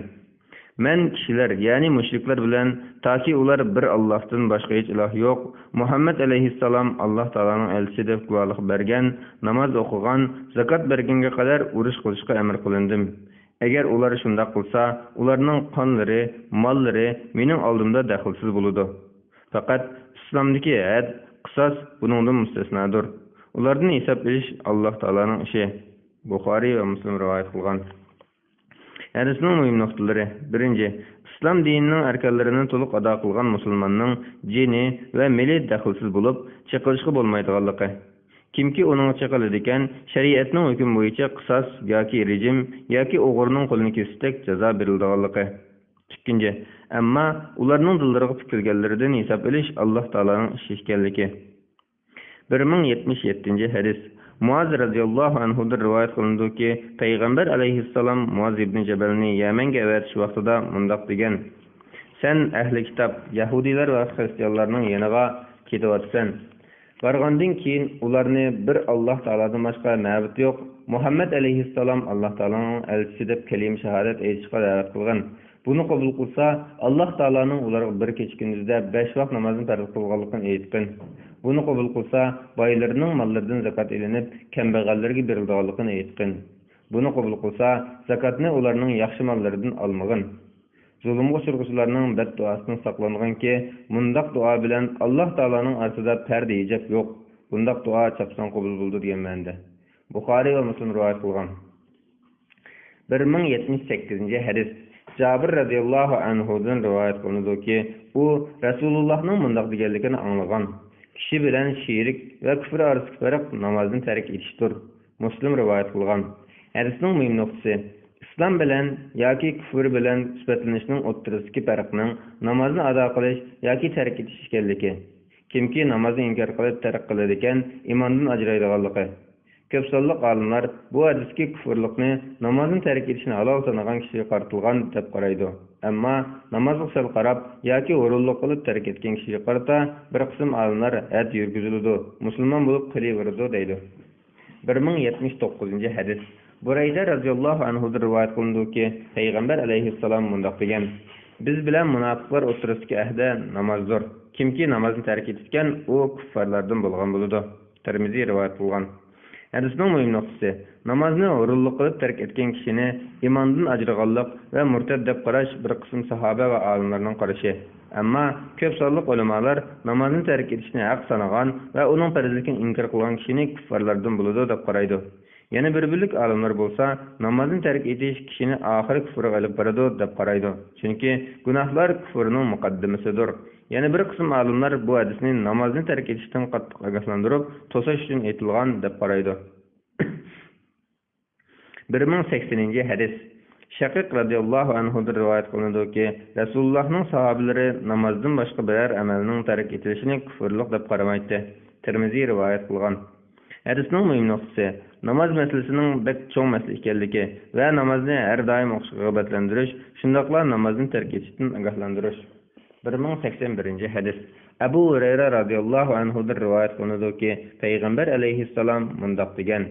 مەن كىشىلەر، يەنى مۇشرىكلار بىلەن، تاكى ئۇلار بىر ئاللاھتىن باشقا ھېچ ئىلاھ يوق، مۇھەممەد ئەلەيھىسسالام ئاللاھ تائالانىڭ ئەلچىسى دەپ گۇۋاھلىق بەرگەن، ناماز ئوقۇغان، زاكات بەرگەنگە قەدەر ئۇرۇش قىلىشقا ئەمر قىلىندىم. ئەگەر ئۇلار شۇنداق قىلسا، ئۇلارنىڭ قانلىرى، ماللىرى مېنىڭ ئالدىمدا دەخلىسىز بولىدۇ. پەقەت ئىسلامدىكى ھەد، قىساس بۇنىڭدىن مۇستەسنادۇر. ئۇلاردىن ھېساب ئېلىش ئاللاھ تائالانىڭ ئىشى. بۇخارىي ۋە مۇسلىم رىۋايەت قىلغان. ھەدىسنىڭ مۇھىم نۇقتىلىرى. بىرىنچى، ئىسلام دىنىنىڭ ئەركانلىرىنى تولۇق ئادا قىلغان مۇسۇلماننىڭ جېنى ۋە مېلى دەخلىسىز بولۇپ، چېقىلىشقا بولمايدىغانلىقى. كىمكى ئۇنىڭغا چېقىلىدىكەن، شەرىئەتنىڭ ھۆكمى بويىچە قىساس ياكى رېجىم ياكى ئوغرىنىڭ قولىنى كېسىشتەك جازا بېرىلىدىغانلىقى. ئىككىنچى، ئەمما ئۇلارنىڭ دىللىرىغا پۈكۈلگەنلىرىدىن ھېساب ئېلىش ئاللاھ تائالانىڭ ئىشى ئىكەنلىكى. بىر مىڭ يەتمىش يەتتىنچى ھەدىس. مۇئاز رەزىياللاھۇ ئەنھۇدىن رىۋايەت قىلىنىدۇكى، پەيغەمبەر ئەلەيھىسسالام مۇئاز ئىبنى جەبەلنى يەمەنگە ئەۋەتىش ۋاقتىدا مۇنداق دېگەن، سەن ئەھلى كىتاب، يەھۇدىيلار ۋە خىرىستىيانلارنىڭ يېنىغا كېتىۋاتىسەن. بارغاندىن كېيىن ئۇلارنى بىر ئاللاھ تائالادىن باشقا مەبۇد يوق، مۇھەممەد ئەلەيھىسسالام ئاللاھ تائالانىڭ ئەلچىسى دەپ كەلىمە شاھادەت ئېيتىشقا دەۋەت قىلغىن. بۇنى قوبۇل قىلسا، ئاللاھ تائالانىڭ ئۇلارغا بىر كېچە-كۈندۈزدە بەش ۋاق نامازنى پەرز قىلغانلىقىنى ئېيتقىن. بۇنى قوبۇل قىلسا، بايلىرىنىڭ ماللىرىدىن زاكات ئېلىنىپ، كەمبەغەللەرگە بېرىلىدىغانلىقىنى ئېيتقىن. بۇنى قوبۇل قىلسا، زاكاتنى ئۇلارنىڭ ياخشى ماللىرىدىن ئالمىغىن. زۇلۇمغا ئۇچرىغۇچىلارنىڭ بەددۇئاسىدىن ساقلانغىنكى، مۇنداق دۇئا بىلەن ئاللاھ تائالانىڭ ئارىسىدا پەردە ھىجاب يوق. بۇنداق دۇئا چاپسان قوبۇل بولىدۇ دېگەن مەنىدە. بۇخارىي ۋە مۇسلىم رىۋايەت قىلغان. بىر مىڭ يەتمىش سەككىزىنچى ھەدىس. جابىر رەزىياللاھۇ ئەنھۇدىن رىۋايەت قىلىنىدۇكى، ئۇ رەسۇلۇللاھنىڭ مۇنداق دېگەنلىكىنى ئاڭلىغان، كىشى بىلەن شېرىك ۋە كۇفر ئارىسىدىكى پەرق نامازنى تەرك ئېتىشتۇر. مۇسلىم رىۋايەت قىلغان. ھەدىسنىڭ مۇھىم نۇقتىسى، ئىسلام بىلەن ياكى كۇفر بىلەن سۈپەتلىنىشنىڭ ئوتتۇرىسىدىكى پەرقنىڭ نامازنى ئادا قىلىش ياكى تەرك ئېتىش ئىكەنلىكى. كىمكى نامازنى ئىنكار قىلىپ تەرك قىلىدىكەن، ئىماندىن ئاجرايدىغانلىقى. كۆپ سانلىق ئالىملار بۇ ھەدىستىكى كۇفرلۇقنى نامازنى تەرك ئېتىشنى ھالال سانىغان كىشىگە قارىتىلغان دەپ قارايدۇ. ئەمما نامازغا سەل قاراپ ياكى ھۇرۇنلۇق قىلىپ تەرك ئەتكەن كىشىگە قارىتا بىر قىسىم ئالىملار ھەد يۈرگۈزۈلىدۇ، مۇسۇلمان بولۇپ قېلىۋېرىدۇ دەيدۇ. بىر مىڭ يەتمىش توققۇزىنچى ھەدىس. بۇرەيدە رەزىياللاھۇ ئەنھۇدىن رىۋايەت قىلىنىدۇكى، پەيغەمبەر ئەلەيھىسسالام مۇنداق دېگەن، بىز بىلەن مۇناپىقلار ئوتتۇرىسىدىكى ئەھدە نامازدۇر. كىمكى نامازنى تەرك ئېتىدىكەن، ئۇ كۇففارلاردىن بولغان بولىدۇ. تىرمىزى رىۋايەت قىلغان. ھەدىسنىڭ مۇھىم نۇقتىسى، نامازنى ھۇرۇنلۇق قىلىپ تەرك ئەتكەن كىشىنى ئىماندىن ئاجرىغانلىق ۋە مۇرتەت دەپ قاراش بىر قىسىم ساھابە ۋە ئالىملارنىڭ قارىشى. ئەمما كۆپ سانلىق ئۆلىمالار نامازنى تەرك ئېتىشنى ھەق سانىغان ۋە ئۇنىڭ پەرزلىكىنى ئىنكار قىلغان كىشىنى كۇففارلاردىن بولىدۇ دەپ قارايدۇ. يەنە بىر بۆلەك ئالىملار بولسا، نامازنى تەرك ئېتىش كىشىنى ئاخىرى كۇفرغا ئېلىپ بارىدۇ دەپ قارايدۇ. چۈنكى گۇناھلار كۇفرنىڭ مۇقەددىمىسىدۇر. يەنە بىر قىسىم ئالىملار بۇ ھەدىسنى نامازنى تەرك ئېتىشتىن قاتتىق ئاگاھلاندۇرۇپ، توساش ئۈچۈن ئېيتىلغان دەپ قارايدۇ. بىر مىڭ سەكسىنىنچى ھەدىس. شەقىق رەزىياللاھۇ ئەنھۇدىن رىۋايەت قىلىنىدۇكى، رەسۇلۇللاھنىڭ ساھابىلىرى نامازدىن باشقا بىرەر ئەمەلنىڭ تەرك ئېتىلىشىنى كۇفرلۇق دەپ قارىمايتتى. تىرمىزى رىۋايەت قىلغان. ھەدىسنىڭ مۇھىم نۇقتىسى، ناماز مەسىلىسىنىڭ بەك چوڭ مەسىلە ئىكەنلىكى ۋە نامازنى ھەر دائىم ئوقۇشقا رىغبەتلەندۈرۈش، شۇنداقلا نامازنى تەرك ئېتىشتىن ئاگاھلاندۇرۇش. بىر مىڭ سەكسەن بىرىنچى ھەدىس. ئەبۇ ھۇرەيرە رەزىياللاھۇ ئەنھۇدىن رىۋايەت قىلىنىدۇكى، پەيغەمبەر ئەلەيھىسسالام مۇنداق دېگەن،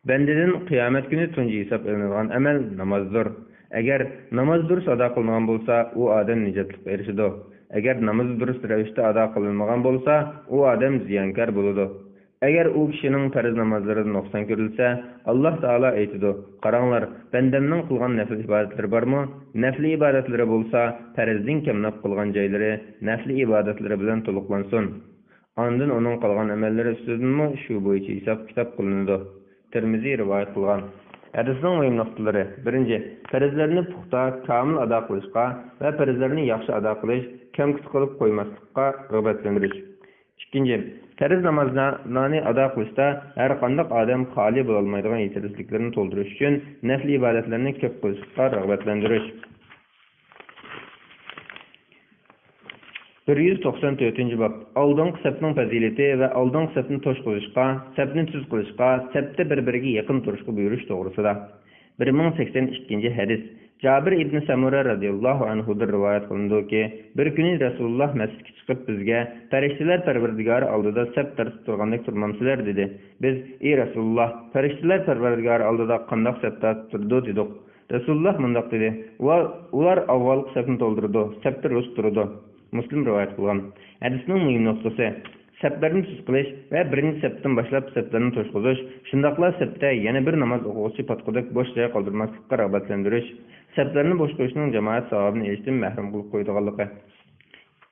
بەندىدىن قىيامەت كۈنى تۇنجى ھېساب ئېلىنىدىغان ئەمەل نامازدۇر. ئەگەر ناماز دۇرۇس ئادا قىلىنغان بولسا، ئۇ ئادەم نىجاتلىققا ئېرىشىدۇ. ئەگەر ناماز دۇرۇس رەۋىشتە ئادا قىلىنمىغان بولسا، ئۇ ئادەم زىيانكار بولىدۇ. ئەگەر ئۇ كىشىنىڭ پەرز نامازلىرىدا نۇقسان كۆرۈلسە، ئاللاھ تائالا ئېيتىدۇ، قاراڭلار، بەندەمنىڭ قىلغان نەپلى ئىبادەتلىرى بارمۇ؟ نەپلى ئىبادەتلىرى بولسا، پەرزدىن كەملەپ قىلغان جايلىرى نەپلى ئىبادەتلىرى بىلەن تولۇقلانسۇن. ئاندىن ئۇنىڭ قالغان ئەمەللىرى ئۈستىدىنمۇ شۇ بويىچە ھېساب-كىتاب قىلىنىدۇ. تىرمىزى رىۋايەت قىلغان. ھەدىسنىڭ مۇھىم نۇقتىلىرى. بىرىنچى، پەرزلەرنى پۇختا، كامىل ئادا قىلىشقا ۋە پەرزلەرنى ياخشى ئادا قىلىش، كەم-كۈت قىلىپ قويماسلىققا رىغبەتلەندۈرۈش. ئىككىنچى، پەرز نامازلارنى ئادا قىلىشتا ھەر قانداق ئادەم خالىي بولالمايدىغان يېتەرسىزلىكلىرىنى تولدۇرۇش ئۈچۈن نەپلى ئىبادەتلەرنى كۆپ قىلىشقا رىغبەتلەندۈرۈش. بىر يۈز توقسان تۆتىنچى باب. ئالدىنقى سەپنىڭ پەزىلىتى ۋە ئالدىنقى سەپنى توشقۇزۇشقا، سەپنى تۈز قىلىشقا، سەپتە بىر-بىرىگە يېقىن تۇرۇشقا بۇيرۇش توغرىسىدا. بىر مىڭ سەكسەن ئىككىنچى ھەدىس. جابىر ئىبنى سەمۇرە رەزىياللاھۇ ئەنھۇدىن رىۋايەت قىلىنىدۇكى، بىر كۈنى رەسۇلۇللاھ مەسچىتكە چىقىپ بىزگە، پەرىشتىلەر پەرۋەردىگارى ئالدىدا سەپ تارتىپ تۇرغاندەك تۇرمامسىلەر؟ دېدى. بىز، ئى رەسۇلۇللاھ، پەرىشتىلەر پەرۋەردىگارى ئالدىدا قانداق سەپ تارتىپ تۇرىدۇ؟ دېدۇق. رەسۇلۇللاھ مۇنداق دېدى، ئۇلار، ئۇلار ئاۋۋالقى سەپنى تولدۇرىدۇ، سەپتە رۇس تۇرىدۇ. مۇسلىم رىۋايەت قىلغان. ھەدىسنىڭ مۇھىم نۇقتىسى، سەپلەرنى تۈز قىلىش ۋە بىرىنچى سەپتىن باشلاپ سەپلەرنى توشقۇزۇش، شۇنداقلا سەپتە يەنە بىر ناماز ئوقۇغۇچى پاتقۇدەك بوش جاي قالدۇرماسلىققا رىغبەتلەندۈرۈش، سەپلەرنى بوش قويۇشنىڭ جامائەت ساۋابىنى ئېلىشتىن مەھرۇم قىلىپ قويىدىغانلىقى.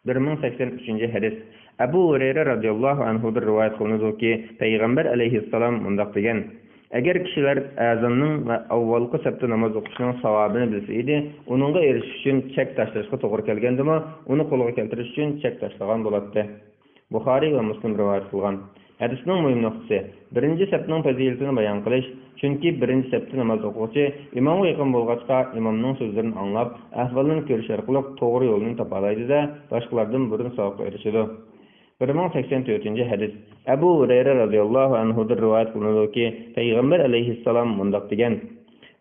بىر مىڭ سەكسەن ئۈچىنچى ھەدىس. ئەبۇ ھۇرەيرە رەزىياللاھۇ ئەنھۇدىن رىۋايەت قىلىنىدۇكى، پەيغەمبەر ئەلەيھىسسالام مۇنداق دېگەن، ئەگەر كىشىلەر ئەزاننىڭ ۋە ئاۋۋالقى سەپتە ناماز ئوقۇشنىڭ ساۋابىنى بىلسە ئىدى، ئۇنىڭغا ئېرىشىش ئۈچۈن چەك تاشلاشقا توغرا كەلگەندىمۇ، ئۇنى قولغا كەلتۈرۈش ئۈچۈن چەك تاشلىغان بولاتتى. بۇخارىي ۋە مۇسلىم رىۋايەت قىلغان. ھەدىسنىڭ مۇھىم نۇقتىسى، بىرىنچى سەپنىڭ پەزىلىتىنى بايان قىلىش، چۈنكى بىرىنچى سەپتە ناماز ئوقۇغۇچى ئىمامغا يېقىن بولغاچقا، ئىمامنىڭ سۆزلىرىنى ئاڭلاپ، ئەھۋالىنى كۆرۈش ئارقىلىق توغرا يولنى تاپالايدۇ-دە، باشقىلاردىن بۇرۇن ساۋابقا ئېرىشىدۇ. بىر مىڭ سەكسەن تۆتىنچى ھەدىس. ئەبۇ ھۇرەيرە رەزىياللاھۇ ئەنھۇدىن رىۋايەت قىلىنىدۇكى، پەيغەمبەر ئەلەيھىسسالام مۇنداق دېگەن،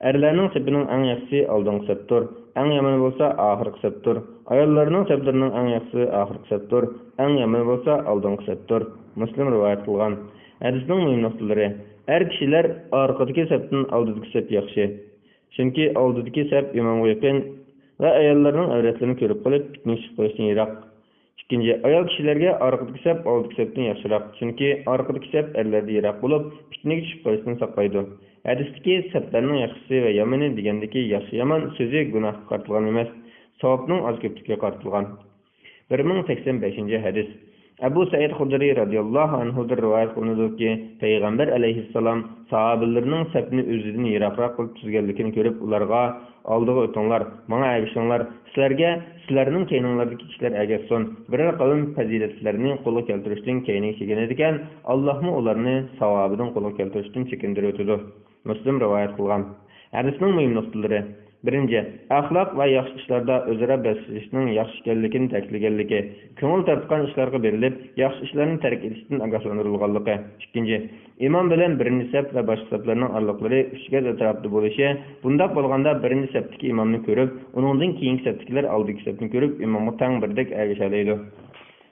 ئەرلەرنىڭ سېپىنىڭ ئەڭ ياخشىسى ئالدىنقى سەپتۇر، ئەڭ يامىنى بولسا ئاخىرقى سەپتۇر. ئاياللارنىڭ سەپلىرىنىڭ ئەڭ ياخشىسى ئاخىرقى سەپتۇر، ئەڭ يامىنى بولسا ئالدىنقى سەپتۇر. مۇسلىم رىۋايەت قىلغان. ھەدىسنىڭ مۇھىم نۇقتىلىرى. ئەر كىشىلەر ئارقىدىكى سەپتىن ئالدىدىكى سەپ ياخشى. چۈنكى ئالدىدىكى سەپ ئىمامغا يېقىن ۋە ئاياللارنىڭ ئەۋرەتلىرىنى كۆرۈپ قېلىپ، پىتنىگە چۈشۈپ قېلىشتىن يىراق. ئىككىنچى، ئايال كىشىلەرگە ئارقىدىكى سەپ ئالدىدىكى سەپتىن ياخشىراق، چۈنكى ئارقىدىكى سەپ ئەرلەردىن يىراق بولۇپ، پىتنىگە چۈشۈپ قېلىشتىن ساقلايدۇ. ھەدىستىكى سەپلەرنىڭ ياخشىسى ۋە يامىنى دېگەندىكى ياخشى-يامان سۆزى گۇناھقا قارىتىلغان ئەمەس، ساۋابنىڭ ئاز-كۆپلۈكىگە قارىتىلغان. بىر مىڭ سەكسەن بەشىنچى ھەدىس. ئەبۇ سەئىد خۇدرىي رەزىياللاھۇ ئەنھۇدىن رىۋايەت قىلىنىدۇكى، پەيغەمبەر ئەلەيھىسسالام ساھابىلىرىنىڭ سەپنى ئۆزىدىن يىراقراق قىلىپ تۈزگەنلىكىنى كۆرۈپ، ئۇلارغا، ئالدىغا ئۆتۈڭلار، ماڭا ئەگىشىڭلار، سىلەرگە سىلەرنىڭ كەينىڭلاردىكى كىشىلەر ئەگەشسۇن، بىرەر قەۋم پەزىلەتلەرنى قولغا كەلتۈرۈشتىن كەينىگە چېكىنىدىكەن، ئاللاھمۇ ئۇلارنى ساۋابىدىن قولغا كەلتۈرۈشتىن چېكىندۈرۈۋېتىدۇ. مۇسلىم رىۋايەت قىلغان. ھەدىسنىڭ مۇھىم نۇقتىلىرى. بىرىنچى، ئەخلاق ۋە ياخشى ئىشلاردا ئۆزئارا بەسلىشىشنىڭ ياخشى ئىكەنلىكىنى تەكىتلىگەنلىكى، كۆڭۈل تارتقان ئىشلارغا بېرىلىپ، ياخشى ئىشلارنى تەرك ئېتىشتىن ئاگاھلاندۇرۇلغانلىقى. ئىككىنچى، ئىمام بىلەن بىرىنچى سەپ ۋە باشقا سەپلەرنىڭ ئارىلىقلىرى ئۈچ گەز ئەتراپىدا بولۇشى، بۇنداق بولغاندا بىرىنچى سەپتىكى ئىمامنى كۆرۈپ، ئۇنىڭدىن كېيىنكى سەپتىكىلەر ئالدىنقى سەپنى كۆرۈپ، ئىمامغا تەڭ بىردەك ئەگىشەلەيدۇ.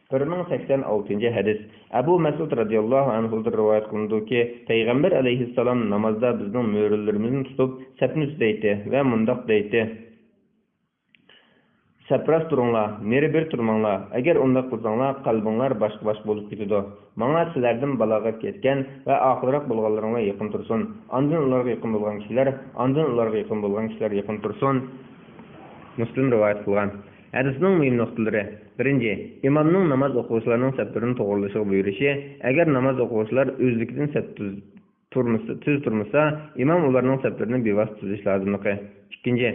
بىر مىڭ سەكسەن ئالتىنچى ھەدىس. ئەبۇ مەسئۇد رەزىياللاھۇ ئەنھۇدىن رىۋايەت قىلىنىدۇكى، پەيغەمبەر ئەلەيھىسسالام نامازدا بىزنىڭ مۈرىلىرىمىزنى تۇتۇپ، سەپنى تۈزەيتتى ۋە مۇنداق دەيتتى، سەپراست تۇرۇڭلار، نېرى بىر تۇرماڭلار، ئەگەر ئۇنداق قىلساڭلار، قەلبىڭلار باشقا-باشقا بولۇپ كېتىدۇ. ماڭا سىلەردىن بالاغەت يەتكەن ۋە ئاقىلراق بولغانلىرىڭلار يېقىن تۇرسۇن، ئاندىن ئۇلارغا يېقىن بولغان كىشىلەر، ئاندىن ئۇلارغا يېقىن بولغان كىشىلەر يېقىن تۇرسۇن. مۇسلىم رىۋايەت قىلغان. ھەدىسنىڭ مۇھىم نۇقتىلىرى. بىرىنچى، ئىمامنىڭ ناماز ئوقۇغۇچىلارنىڭ سەپلىرىنى توغرىلىشىغا بۇيرۇشى، ئەگەر ناماز ئوقۇغۇچىلار ئۆزلۈكىدىن سەپ تۈز تۇرمىسا، تۈز تۇرمىسا، ئىمام ئۇلارنىڭ سەپلىرىنى بىۋاسىتە تۈزۈش لازىملىقى. ئىككىنچى،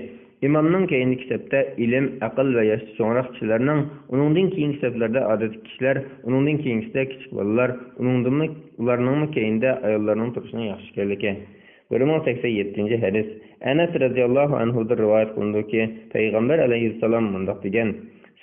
ئىمامنىڭ كەينىدىكى سەپتە ئىلىم، ئەقىل ۋە ياشتا چوڭراق كىشىلەرنىڭ، ئۇنىڭدىن كېيىنكى سەپلەردە ئادەتتىكى كىشىلەر، ئۇنىڭدىن كېيىنكىسىدە كىچىك بالىلار، ئۇنىڭدىنمۇ، ئۇلارنىڭمۇ كەينىدە ئاياللارنىڭ تۇرۇشىنىڭ ياخشى ئىكەنلىكى. بىر مىڭ سەكسەن يەتتىنچى ھەدىس. ئەنەس رەزىياللاھۇ ئەنھۇدىن رىۋايەت قىلىنىدۇكى، پەيغەمبەر ئەلەيھىسسالام مۇنداق دېگەن،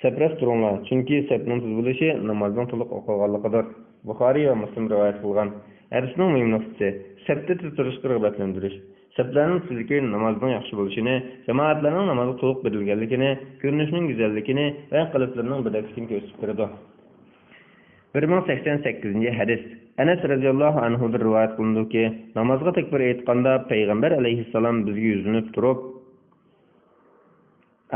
سەپراست تۇرۇڭلار، چۈنكى سەپنىڭ تۈز بولۇشى نامازنىڭ تولۇق ئوقۇلغانلىقىدۇر. بۇخارىي ۋە مۇسلىم رىۋايەت قىلغان. ھەدىسنىڭ مۇھىم نۇقتىسى، سەپتە تېز تۇرۇشقا رىغبەتلەندۈرۈش. سەپلەرنىڭ تېزلىكى نامازنىڭ ياخشى بولۇشىنى، جامائەتلەرنىڭ نامازغا تولۇق بېرىلگەنلىكىنى، كۆرۈنۈشنىڭ گۈزەللىكىنى ۋە قەلبلىرىنىڭ بىردەكلىكىنى كۆرسىتىپ بېرىدۇ. بىر مىڭ سەكسەن سەككىزىنچى ھەدىس. ئەنەس رەزىياللاھۇ ئەنھۇدىن رىۋايەت قىلىنىدۇكى، نامازغا تەكبىر ئېيتقاندا پەيغەمبەر ئەلەيھىسسالام بىزگە يۈزلىنىپ تۇرۇپ،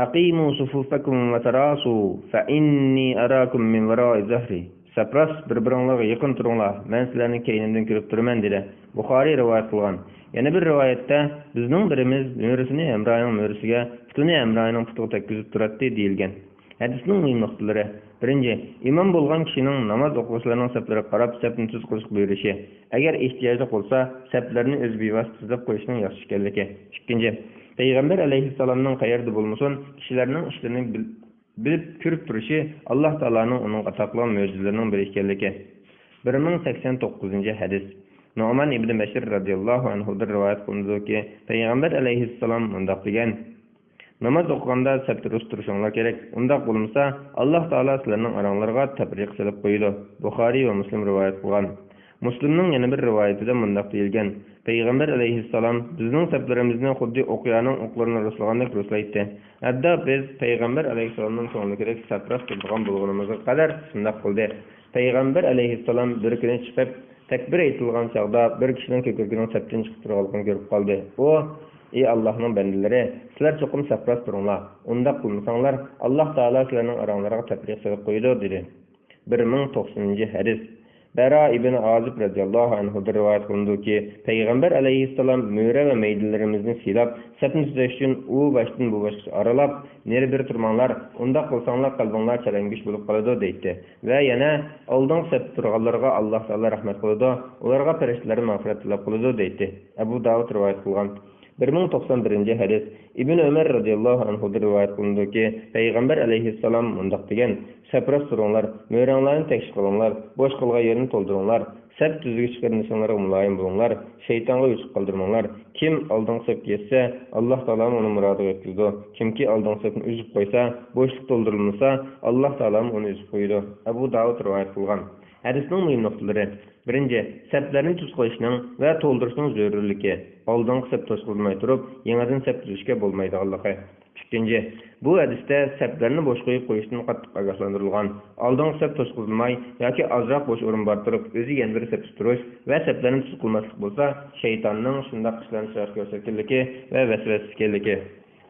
«أقيموا صفوفكم وتراصوا فإني أراكم من وراء ظهري.» «سەپراست بىر-بىرىڭلارغا يېقىن تۇرۇڭلار، مەن سىلەرنى كەينىمدىن كۆرۈپ تۇرىمەن» دېدى. بۇخارىي رىۋايەت قىلغان. يەنە بىر رىۋايەتتە، «بىزنىڭ بىرىمىز مۈرىسىنى ھەمراھىنىڭ مۈرىسىگە، پۇتىنى ھەمراھىنىڭ پۇتىغا تەگكۈزۈپ تۇراتتى» دېيىلگەن. ھەدىسنىڭ مۇھىم نۇقتىلىرى. بىرىنچى، ئىمام بولغان كىشىنىڭ ناماز ئوقۇغۇچىلارنىڭ سەپلىرىگە قاراپ سەپنى تۈز قىلىشقا بۇيرۇشى، ئەگەر ئېھتىياجلىق بولسا، سەپلەرنى ئۆزى بىۋاسىتە تۈزەپ قويۇشنىڭ ياخشى ئىكەنلىكى. ئىككىنچى، پەيغەمبەر ئەلەيھىسسالامنىڭ قەيەردە بولمىسۇن، كىشىلەرنىڭ ئىشلىرىنى بىل-، بىلىپ، كۆرۈپ تۇرۇشى ئاللاھ تائالانىڭ ئۇنىڭغا ئاتا قىلغان مۆجىزىلىرىنىڭ بىرى ئىكەنلىكى. بىر مىڭ سەكسەن توققۇزىنچى ھەدىس. نۇئمان ئىبنى بەشىر رەزىياللاھۇ ئەنھۇدىن رىۋايەت قىلىنىدۇكى، پەيغەمبەر ئەلەيھىسسالام مۇنداق دېگەن: «ناماز ئوقۇغاندا سەپتە رۇس تۇرۇشۇڭلار كېرەك. ئۇنداق بولمىسا، ئاللاھ تائالا سىلەرنىڭ ئاراڭلارغا تەپرىقە سېلىپ قويىدۇ.» بۇخارىي ۋە مۇسلىم رىۋايەت قىلغان. مۇسلىمنىڭ يەنە بىر رىۋايىتىدە مۇنداق دېيىلگەن: «پەيغەمبەر ئەلەيھىسسالام بىزنىڭ سەپلىرىمىزنى خۇددى ئوقيانىڭ ئوقلىرىنى رۇسلىغاندەك رۇسلايتتى. ھەتتا بىز پەيغەمبەر ئەلەيھىسسالامنىڭ كۆڭلى كېرەك سەپراست تۇرىدىغان بولغىنىمىزغا قەدەر شۇنداق قىلدى.» پەيغەمبەر ئەلەيھىسسالام بىر كۈنى چىقىپ، تەكبىر ئېيتىلغان چاغدا بىر كىشىنىڭ كۆكرىكىنىڭ سەپتىن چىقىپ تۇرغانلىقىنى كۆرۈپ قالدى. ئۇ: «ئى ئاللاھنىڭ بەندىلىرى، سىلەر چوقۇم سەپراست تۇرۇڭلار. ئۇنداق قىلمىساڭلار، ئاللاھ تائالا سىلەرنىڭ ئاراڭلارغا تەپرىقە سېلىپ قويىدۇ» دېدى. بىر مىڭ توقسىنىنچى ھەدىس. بەرا ئىبن ئازىب رەزىياللاھۇ ئەنھۇدىن رىۋايەت قىلىنىدۇكى، پەيغەمبەر ئەلەيھىسسالام مۈرە ۋە مەيدىلىرىمىزنى سىيلاپ، سەپنى تۈزەش ئۈچۈن ئۇ باشتىن بۇ باشقىچە ئارىلاپ، «نېرى بېرى تۇرماڭلار، ئۇنداق قىلساڭلار قەلبىڭلار چەلەنگۈچ بولۇپ قالىدۇ» دەيتتى. ۋە يەنە، «ئالدىنقى سەپتە تۇرغانلارغا ئاللاھ تائالا رەھمەت قىلىدۇ، ئۇلارغا پەرىشتىلەر مەغپىرەت تەلەپ قىلىدۇ» دەيتتى. ئەبۇ داۋۇد رىۋايەت قىلغان. بىر مىڭ توقسان بىرىنچى ھەدىس. ئىبن ئۆمەر رەزىياللاھۇ ئەنھۇدىن رىۋايەت قىلىنىدۇكى، پەيغەمبەر ئەلەيھىسسالام مۇنداق دېگەن: «سەپراست تۇرۇڭلار، مۆرەڭلارنى تەكشى قىلىڭلار، بوش قالغان يەرنى تولدۇرۇڭلار، سەپ تۈزگۈچ قېرىندىشىڭلارغا مۇلايىم بولۇڭلار، شەيتانغا يۈچۈك قالدۇرماڭلار. كىم ئالدىنقى سەپكە يەتسە، ئاللاھ تائالامۇ ئۇنى مۇرادىغا يەتكۈزىدۇ. كىمكى ئالدىنقى سەپنى ئۈزۈپ قويسا، بوشلۇق تولدۇرۇلمىسا، ئاللاھ تائالامۇ ئۇنى ئۈزۈپ قويىدۇ.» ئەبۇ داۋۇد رىۋايەت قىلغان. ھەدىسنىڭ مۇھىم نۇقتىلىرى. بىرىنچى، سەپلەرنى تۈز قىلىشنىڭ ۋە تولدۇرۇشنىڭ زۆرۈرلۈكى. ئالدىنقى سەپ توشقۇزۇلماي تۇرۇپ، يېڭىدىن سەپ تۈزۈشكە بولمايدىغانلىقى. ئىككىنچى، بۇ ھەدىستە سەپلەرنى بوش قويۇپ قويۇشتىن قاتتىق ئاگاھلاندۇرۇلغان. ئالدىنقى سەپ توشقۇزۇلماي ياكى ئازراق بوش ئورۇن بار تۇرۇپ، ئۆزى يەنە بىر سەپتە تۇرۇش ۋە سەپلەرنى تۈز قىلماسلىق بولسا، شەيتاننىڭ شۇنداق ئىشلارنى چىرايلىق كۆرسەتكەنلىكى ۋە ۋەسۋەسە ئىكەنلىكى.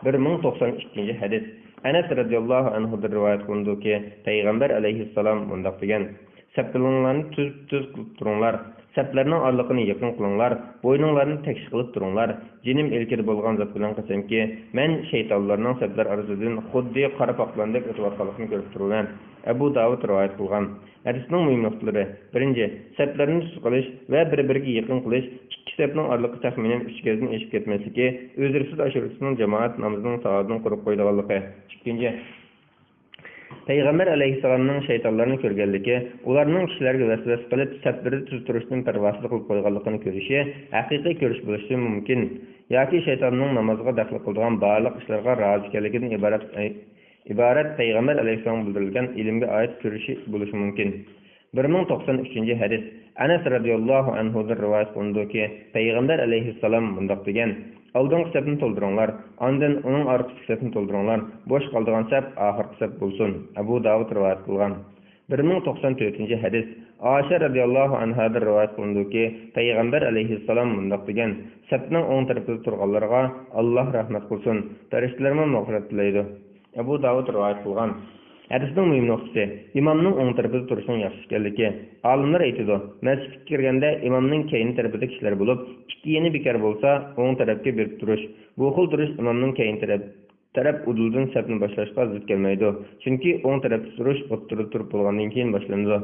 بىر مىڭ توقسان ئىككىنچى ھەدىس. ئەنەس رەزىياللاھۇ ئەنھۇدىن رىۋايەت قىلىنىدۇكى، پەيغەمبەر ئەلەيھىسسالام مۇنداق دېگەن: «سەپلىرىڭلارنى تۈز، تۈز قىلىپ تۇرۇڭلار. سەپلەرنىڭ ئارىلىقىنى يېقىن قىلىڭلار. بوينۇڭلارنى تەكشى قىلىپ تۇرۇڭلار. جېنىم ئىلكىدە بولغان زات بىلەن قەسەمكى، مەن شەيتانلارنىڭ سەپلەر ئارىسىدىن خۇددى قارا پاقلاندەك ئۆتۈۋاتقانلىقىنى كۆرۈپ تۇرىمەن.» ئەبۇ داۋۇد رىۋايەت قىلغان. ھەدىسنىڭ مۇھىم نۇقتىلىرى. بىرىنچى، سەپلەرنى تۈز قىلىش ۋە بىر-بىرىگە يېقىن قىلىش، ئىككى سەپنىڭ ئارىلىقى تەخمىنەن ئۈچ گەزدىن ئېشىپ كەتمەسلىكى، ئۆزرىسىز ئاشۇرىسىنىڭ جامائەت نامىزىنىڭ ساۋابىدىن قۇرۇق قويىدىغانلىقى. ئىككىنچى، پەيغەمبەر ئەلەيھىسسالامنىڭ شەيتانلارنى كۆرگەنلىكى، ئۇلارنىڭ كىشىلەرگە ۋەسۋەسە قىلىپ، سەپلىرىدە تۈز تۇرۇشتىن پەرۋاسىز قىلىپ قويغانلىقىنى كۆرۈشى ھەقىقىي كۆرۈش بولۇشى مۇمكىن ياكى شەيتاننىڭ نامازغا دەخلى قىلىدىغان بارلىق ئىشلارغا رازى ئىكەنلىكىدىن ئىبارەت، ئىبارەت پەيغەمبەر ئەلەيھىسسالامغا بىلدۈرۈلگەن ئىلىمگە ئائىت كۆرۈشى بولۇشى مۇمكىن. بىر مىڭ توقسان ئۈچىنچى ھەدىس. ئەنەس رەزىياللاھۇ ئەنھۇدىن رىۋايەت قىلىنىدۇكى، پەيغەمبەر ئەلەيھىسسالام مۇنداق دېگەن: «ئالدىنقى سەپنى تولدۇرۇڭلار، ئاندىن ئۇنىڭ ئارقىسىدىكى سەپنى تولدۇرۇڭلار، بوش قالىدىغان سەپ ئاخىرقى سەپ بولسۇن.» ئەبۇ داۋۇد رىۋايەت قىلغان. بىر مىڭ توقسان تۆتىنچى ھەدىس. ئائىشە رەزىياللاھۇ ئەنھادىن رىۋايەت قىلىنىدۇكى، پەيغەمبەر ئەلەيھىسسالام مۇنداق دېگەن: «سەپنىڭ ئوڭ تەرىپىدە تۇرغانلارغا ئاللاھ رەھمەت قىلسۇن، پەرىشتىلەرمۇ مەغپىرەت تىلەيدۇ.» ئەبۇ داۋۇد رىۋايەت قىلغان. ھەدىسنىڭ مۇھىم نۇقتىسى، ئىمامنىڭ ئوڭ تەرىپىدە تۇرۇشنىڭ ياخشى ئىكەنلىكى. ئالىملار ئېيتىدۇ، مەسچىتكە كىرگەندە ئىمامنىڭ كەينى تەرىپىدە كىشىلەر بولۇپ، ئىككى يېنى بىكار بولسا، ئوڭ تەرەپكە بېرىپ تۇرۇش. بۇ خىل تۇرۇش ئىمامنىڭ كەينى تەرەپ، تەرەپ ئۇدۇلىدىن سەپنى باشلاشقا زىت كەلمەيدۇ، چۈنكى ئوڭ تەرەپتە تۇرۇش ئوتتۇرىدا تۇرۇپ بولغاندىن كېيىن باشلىنىدۇ.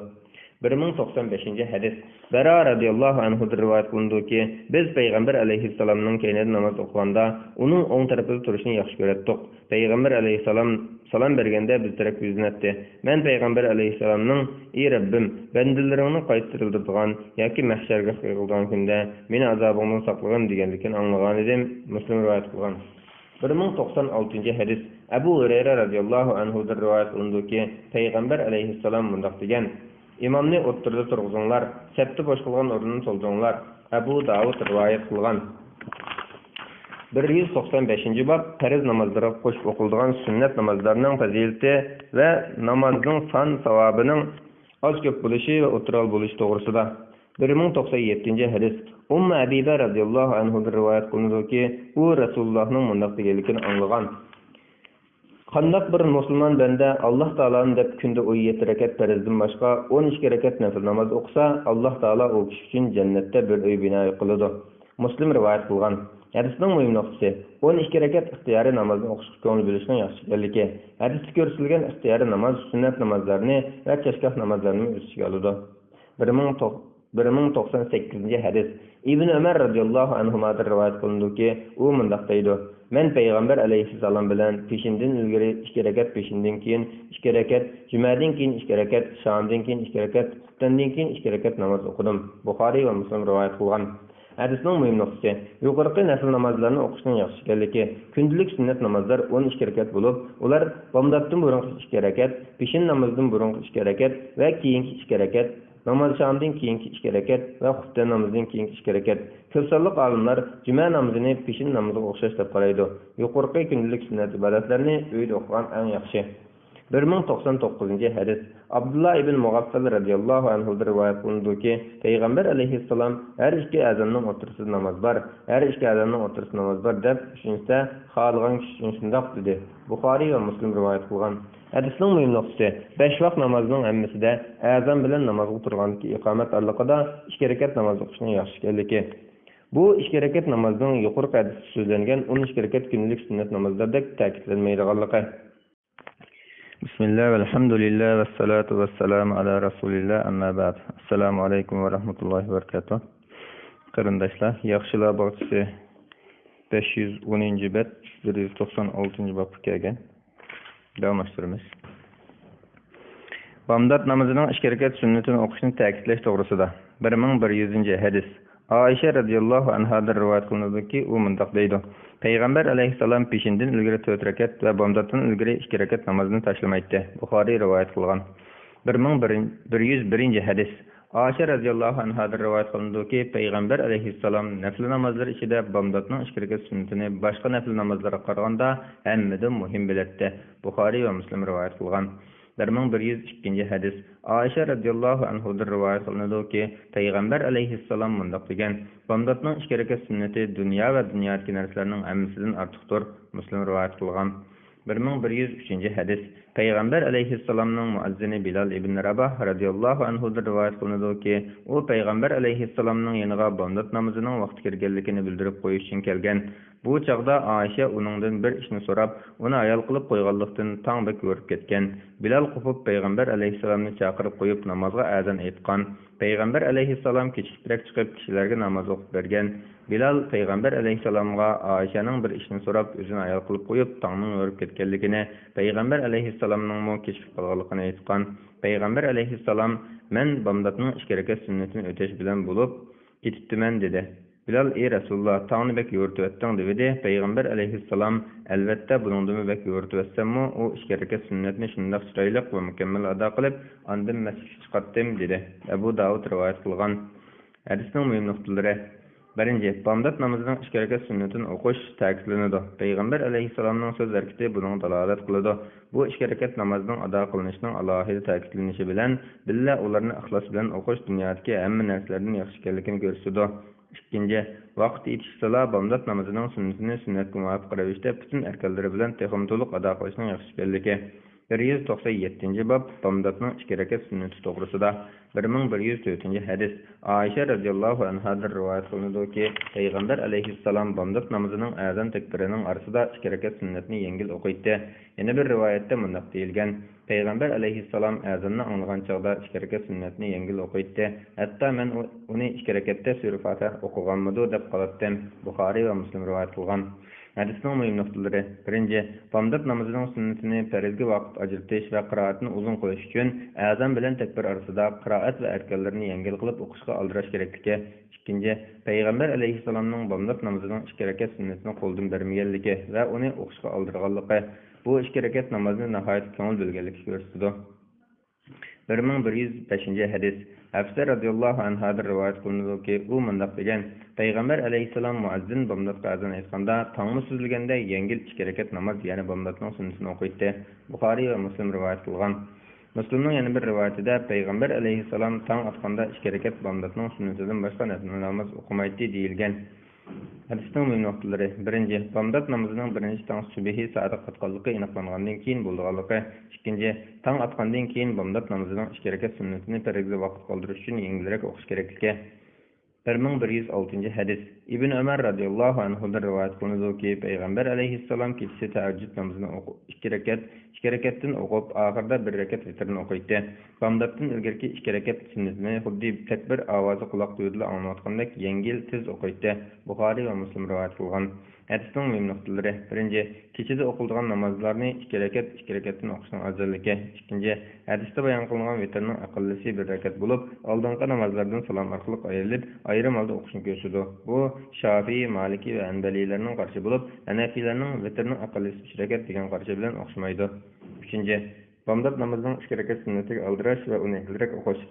بىر مىڭ توقسان بەشىنچى ھەدىس. بەرا رەزىياللاھۇ ئەنھۇدىن رىۋايەت قىلىنىدۇكى، بىز پەيغەمبەر ئەلەيھىسسالامنىڭ كەينىدە ناماز ئوقۇغاندا، ئۇنىڭ ئوڭ تەرىپىدە تۇرۇشىنى ياخشى كۆرەتتۇق. پەيغەمبەر ئەلەيھىسسالام سالام بەرگەندە بىز تەرەپكە يۈزلىنەتتى. مەن پەيغەمبەر ئەلەيھىسسالامنىڭ، «ئى رەببىم، بەندىلىرىڭنى قايتا تىرىلدۈرىدىغان ياكى مەھشەرگاھقا يىغىلىدىغان كۈندە مېنى ئازابىڭدىن ساقلىغىن» دېگەنلىكىنى ئاڭلىغانىدىم. مۇسلىم رىۋايەت قىلغان. بىر مىڭ توقسان ئالتىنچى ھەدىس. ئەبۇ ھۇرەيرە رەزىياللاھۇ ئەنھۇدىن رىۋايەت قىلىنىدۇكى، پەيغەمبەر ئەلەيھىسسالام مۇنداق دېگەن: «ئىمامنى ئوتتۇرىدا تۇرغۇزۇڭلار، سەپتە بوش قالغان ئورۇننى تولدۇرۇڭلار.» ئەبۇ داۋۇد رىۋايەت قىلغان. بىر يۈز توقسان بەشىنچى باب. پەرز نامازلىرىغا قوشۇپ ئوقۇلىدىغان سۈننەت نامازلارنىڭ پەزىلىتى ۋە نامازنىڭ سان ساۋابىنىڭ ئاز كۆپ بولۇشى ۋە ئوتتۇرا ھال بولۇشى توغرىسىدا. بىر مىڭ توقسان يەتتىنچى ھەدىس. ئۇممۇ ھەبىبە رەزىياللاھۇ ئەنھۇدىن رىۋايەت قىلىنىدۇكى، ئۇ رەسۇلۇللاھنىڭ مۇنداق دېگەنلىكىنى ئاڭلىغان: قانداق بىر مۇسۇلمان بەندە ئاللاھ تائالانى دەپ كۈندە ئون يەتتە رەكەت پەرزدىن باشقا ئون ئىككى رەكەت نەپىل ناماز ئوقۇسا، ئاللاھ تائالا ئۇ كىشى ئۈچۈن جەننەتتە بىر ئۆي بىنا قىلىدۇ. مۇسلىم رىۋايەت قىلغان. ھەدىسنىڭ مۇھىم نۇقتىسى، ئون ئىككى رەكەت ئىختىيارىي نامازنى ئوقۇشقا كۆڭۈل بۆلۈشنىڭ ياخشى ئىكەنلىكى. ھەدىستە كۆرسىتىلگەن ئىختىيارىي ناماز سۈننەت نامازلارنى ۋە چەشكاھ نامازلارنىمۇ ئۆز ئىچىگە ئالىدۇ. بىر مىڭ توق-، بىر مىڭ توقسان سەككىزىنچى ھەدىس. ئىبن ئۆمەر رەزىياللاھۇ ئەنھۇمادىن رىۋايەت قىلىنىدۇكى، ئۇ مۇنداق دەيدۇ: مەن پەيغەمبەر ئەلەيھىسسالام بىلەن پېشىندىن ئىلگىرى ئىككى رەكەت، پېشىندىن كېيىن ئىككى رەكەت، جۈمەدىن كېيىن ئىككى رەكەت، شامدىن كېيىن ئىككى رەكەت، خۇپتەندىن كېيىن ئىككى رەكەت ناماز ئوقۇدۇم. بۇخارىي ۋە مۇسلىم رىۋايەت قىلغان. ھەدىسنىڭ مۇھىم نۇقتىسى، يۇقىرىقى نەپىل نامازلارنى ئوقۇشنىڭ ياخشى ئىكەنلىكى. كۈندىلىك سۈننەت نامازلار ئون ئىككى رەكەت بولۇپ، ئۇلار بامداتتىن بۇرۇنقى ئىككى رەكەت، پېشىن نامىزىدىن بۇرۇنقى ئىككى رەكەت ۋە كېيىنكى ئىككى رەكەت، ناماز شامدىن كېيىنكى ئىككى رەكەت ۋە خۇپتەن نامىزىدىن كېيىنكى ئىككى رەكەت. كۆپ سانلىق ئالىملار جۈمە نامىزىنى پېشىن نامىزىغا ئوخشاش دەپ قارايدۇ. يۇقىرىقى كۈندىلىك سۈننەت ئىبادەتلەرنى ئۆيدە ئوقۇغان ئەڭ ياخشى. بىر مىڭ توقسان توققۇزىنچى ھەدىس. ئابدۇللا ئىبن مۇغەففەل رەزىياللاھۇ ئەنھۇدىن رىۋايەت قىلىنىدۇكى، پەيغەمبەر ئەلەيھىسسالام، ھەر ئىككى ئەزاننىڭ ئوتتۇرىسىدا ناماز بار، ھەر ئىككى ئەزاننىڭ ئوتتۇرىسىدا ناماز بار دەپ چۈشەنسە، خالىغان كىشى ئۈچۈن شۇنداق دېدى. بۇخارىي ۋە مۇسلىم رىۋايەت قىلغان. ھەدىسنىڭ مۇھىم نۇقتىسى، بەش ۋاق نامازنىڭ ھەممىسىدە ئەزان بىلەن نامازغا تۇرغاندىكى ئىقامەت ئارىلىقىدا ئىككى رەكەت ناماز ئوقۇشنىڭ ياخشى ئىكەنلىكى. بۇ ئىككى رەكەت نامازنىڭ يۇقىرىقى ھەدىستە سۆزلەنگەن ئون ئىككى رەكەت كۈندىلىك سۈننەت نامازلاردەك تەكىتلەنمەيدىغانلىقى. بىسمىللا، ۋەلھەمدۇلىللا، ۋەسسالاتۇ ۋەسسالامۇ ئالا رەسۇلىللا، ئەمما بەئد. ئەسسالامۇ ئەلەيكۇم ۋە رەھمەتۇللاھى ۋە بەرىكاتۇھ. قېرىنداشلار، ياخشىلار باغچىسى بەش يۈز ئونىنچى بەت، بىر يۈز توقسان ئالتىنچى بابقا كەلگەن. داۋاملاشتۇرىمىز. بامدات نامىزىنىڭ ئىككى رەكەت سۈننىتىنى ئوقۇشنى تەكىتلەش توغرىسىدا. بىر مىڭ بىر يۈزىنچى ھەدىس. ئائىشە رەزىياللاھۇ ئەنھادىن رىۋايەت قىلىنىدۇكى، ئۇ مۇنداق دەيدۇ: پەيغەمبەر ئەلەيھىسسالام پېشىندىن ئىلگىرى تۆت رەكەت ۋە بامداتتىن ئىلگىرى ئىككى رەكەت نامازنى تاشلىمايتتى. بۇخارىي رىۋايەت قىلغان. بىر مىڭ بىر يۈز بىرىنچى ھەدىس. ئائىشە رەزىياللاھۇ ئەنھادىن رىۋايەت قىلىنىدۇكى، پەيغەمبەر ئەلەيھىسسالام نەپلى نامازلىرى ئىچىدە بامداتنىڭ ئىككى رەكەت سۈننىتىنى باشقا نەپلى نامازلارغا قارىغاندا ھەممىدىن مۇھىم بىلەتتى. بۇخارىي ۋە مۇسلىم رىۋايەت قىلغان. بىر مىڭ بىر يۈز ئىككىنچى ھەدىس. ئائىشە رەزىياللاھۇ ئەنھۇدىن رىۋايەت قىلىنىدۇكى، پەيغەمبەر ئەلەيھىسسالام مۇنداق دېگەن: بامداتنىڭ ئىككى رەكەت سۈننىتى دۇنيا ۋە دۇنيادىكى نەرسىلەرنىڭ ھەممىسىدىن ئارتۇقتۇر. مۇسلىم رىۋايەت قىلغان. بىر مىڭ بىر يۈز ئۈچىنچى ھەدىس. پەيغەمبەر ئەلەيھىسسالامنىڭ مۇئەززىنى بىلال ئىبن رەباھ رەزىياللاھۇ ئەنھۇدىن رىۋايەت قىلىنىدۇكى، ئۇ پەيغەمبەر ئەلەيھىسسالامنىڭ يېنىغا بامدات نامىزىنىڭ ۋاقتى كىرگەنلىكىنى بىلدۈرۈپ قويۇش ئۈچۈن كەلگەن. بۇ چاغدا ئائىشە ئۇنىڭدىن بىر ئىشنى سوراپ، ئۇنى ھايال قىلىپ قويغانلىقتىن، تاڭ بەك يورۇپ كەتكەن. بىلال قوپۇپ، پەيغەمبەر ئەلەيھىسسالامنى چاقىرىپ قويۇپ، نامازغا ئەزان ئېيتقان. پەيغەمبەر ئەلەيھىسسالام كېچىكىپرەك چىقىپ، كىشىلەرگە ناماز ئوقۇپ بەرگەن. بىلال پەيغەمبەر ئەلەيھىسسالامغا ئائىشەنىڭ بىر ئىشنى سوراپ، ئۆزىنى ھايال قىلىپ قويۇپ، تاڭنىڭ يورۇپ كەتكەنلىكىنى، پەيغەمبەر ئەلەيھىسسالامنىڭمۇ كېچىكىپ قالغانلىقىنى ئېيتقان. پەيغەمبەر ئەلەيھىسسالام، مەن بامداتنىڭ ئىككى رەكەت سۈننىتىنى ئۆتەش بىلەن بولۇپ كېتىپتىمەن، دېدى. بىلال، ئى رەسۇلۇللا، تاڭنى بەك يورۇتۇۋەتتىڭ، دېۋىدى. پەيغەمبەر ئەلەيھىسسالام، ئەلۋەتتە، بۇنىڭدىنمۇ بەك يورۇتۇۋەتسەممۇ، ئۇ ئىككى رەكەت سۈننەتنى شۇنداق چىرايلىق ۋە مۇكەممەل ئادا قىلىپ، ئاندىن مەسچىتكە چىقاتتىم، دېدى. ئەبۇ داۋۇد رىۋايەت قىلغان. ھەدىسنىڭ مۇھىم نۇقتىلىرى. بىرىنچى، بامدات نامىزىنىڭ ئىككى رەكەت سۈننىتىنى ئوقۇش تەكىتلىنىدۇ. پەيغەمبەر ئەلەيھىسسالامنىڭ سۆز ھەرىكىتى بۇنىڭغا دالالەت قىلىدۇ. بۇ ئىككى رەكەت نامازنىڭ ئادا قىلىنىشىنىڭ ئالاھىدە تەكىتلىنىشى بىلەن بىللە، ئۇلارنى ئىخلاس بىلەن ئوقۇش دۇنيادىكى ھەممە نەرسىلەردىن ياخشى ئىكەنلىكىنى كۆرسىتىدۇ. ئىككىنچى، ۋاقىت يېتىشسىلا بامدات نامىزىنىڭ سۈننىتىنى سۈننەتكە مۇۋاپىق رەۋىشتە پۈتۈن ئەركانلىرى بىلەن تېخىمۇ تولۇق ئادا قىلىشنىڭ ياخشى ئىكەنلىكى. بىر يۈز توقسان يەتتىنچى باب، بامداتنىڭ ئىككى رەكەت سۈننىتى توغرىسىدا. بىر مىڭ بىر يۈز تۆتىنچى ھەدىس. ئائىشە رەزىياللاھۇ ئەنھادىن رىۋايەت قىلىنىدۇكى، پەيغەمبەر ئەلەيھىسسالام بامدات نامىزىنىڭ ئەزان تەكبىرىنىڭ ئارىسىدا ئىككى رەكەت سۈننەتنى يەڭگىل ئوقۇيتتى. يەنە بىر رىۋايەتتە مۇنداق دېيىلگەن: پەيغەمبەر ئەلەيھىسسالام ئەزاننى ئاڭلىغان چاغدا ئىككى رەكەت سۈننەتنى يەڭگىل ئوقۇيتتى. ھەتتا مەن ئۇ-، ئۇنى ئىككى رەكەتتە سۈرە فاتىھە ئوقۇغانمىدۇ دەپ قالاتتىم. بۇخارىي ۋە مۇسلىم رىۋايەت قىلغان. ھەدىسنىڭ مۇھىم نۇقتىلىرى. بىرىنچى، بامدات نامىزىنىڭ سۈننىتىنى پەرزگە ۋاقىت ئاجرىتىش ۋە قىرائەتنى ئۇزۇن قىلىش ئۈچۈن ئەزان بىلەن تەكبىر ئارىسىدا قىرائەت ۋە ئەركانلىرىنى يەڭگىل قىلىپ ئوقۇشقا ئالدىراش كېرەكلىكى. ئىككىنچى، پەيغەمبەر ئەلەيھىسسالامنىڭ بامدات نامىزىنىڭ ئىككى رەكەت سۈننىتىنى قولدىن بەرمىگەنلىكى ۋە ئۇنى ئوقۇشقا ئالدىرىغانلىقى، بۇ ئىككى رەكەت نامازنى ناھايىتى كۆڭۈل بۆلگەنلىكى كۆرسىتىدۇ. بىر مىڭ بىر يۈز بەشىنچى ھەدىس. ھەپسە رەزىياللاھۇ ئەنھادىن رىۋايەت قىلىنىدۇكى، ئۇ مۇنداق دېگەن: پەيغەمبەر ئەلەيھىسسالام مۇئەززىن بامداتقا ئەزان ئېيتقاندا، تاڭمۇ سۈزۈلگەندە يەڭگىل ئىككى رەكەت ناماز، يەنى بامداتنىڭ سۈننىتىنى ئوقۇيتتى. بۇخارىي ۋە مۇسلىم رىۋايەت قىلغان. مۇسلىمنىڭ يەنە بىر رىۋايىتىدە، پەيغەمبەر ئەلەيھىسسالام تاڭ ئاتقاندا ئىككى رەكەت بامداتنىڭ سۈننىتىدىن باشقا نەپلى ناماز ئوقۇمايتتى، دېيىلگەن. ھەدىسنىڭ مۇھىم نۇقتىلىرى. بىرىنچى، بامدات نامىزىنىڭ بىرىنچى تاڭ سۈبھى سادىق ئاتقانلىقى ئېنىقلانغاندىن كېيىن بولىدىغانلىقى. ئىككىنچى، تاڭ ئاتقاندىن كېيىن بامدات نامىزىنىڭ ئىككى رەكەت سۈننىتىنى پەرزگە ۋاقىت قالدۇرۇش ئۈچۈن يەڭگىلرەك ئوقۇش كېرەكلىكى. بىر مىڭ بىر يۈز ئالتىنچى ھەدىس. ئىبن ئۆمەر رەزىياللاھۇ ئەنھۇدىن رىۋايەت قىلىنىدۇكى، پەيغەمبەر ئەلەيھىسسالام كېچىسى تەھەججۇد نامىزىنى ئوقۇپ، ئىككى رەكەت، ئىككى رەكەتتىن ئوقۇپ، ئاخىرىدا بىر رەكەت ۋىتىرنى ئوقۇيتتى. بامداتتىن ئىلگىرىكى ئىككى رەكەت سۈننىتىنى خۇددى تەكبىر ئاۋازى قۇلاق تۈۋىدىلا ئاڭلىنىۋاتقاندەك يەڭگىل، تېز ئوقۇيتتى. بۇخارىي ۋە مۇسلىم رىۋايەت قىلغان. ھەدىسنىڭ مۇھىم نۇقتىلىرى. بىرىنچى، كېچىدە ئوقۇلىدىغان نامازلارنى ئىككى رەكەت، ئىككى رەكەتتىن ئوقۇشنىڭ ئەۋزەللىكى. ئىككىنچى، ھەدىستە بايان قىلىنغان ۋىتىرنىڭ ئەقەللىسى بىر رەكەت بولۇپ، ئالدىنقى نامازلاردىن سالام ئارقىلىق ئايرىلىپ، ئايرىم ھالدا ئوقۇشنى كۆرسىتىدۇ. بۇ شافىئىي، مالىكىي ۋە ھەنبەلىيلەرنىڭ قارىشى بولۇپ، ھەنەفىيلەرنىڭ ۋىتىرنىڭ ئەقەللىسى ئۈچ رەكەت دېگەن قارىشى بىلەن ئوخشىمايدۇ. ئۈچىنچى، بامدات نامىزىنىڭ ئىككى رەكەت سۈننىتىگە ئالدىراش ۋە ئۇنى ئەۋزەلرەك ئوقۇش.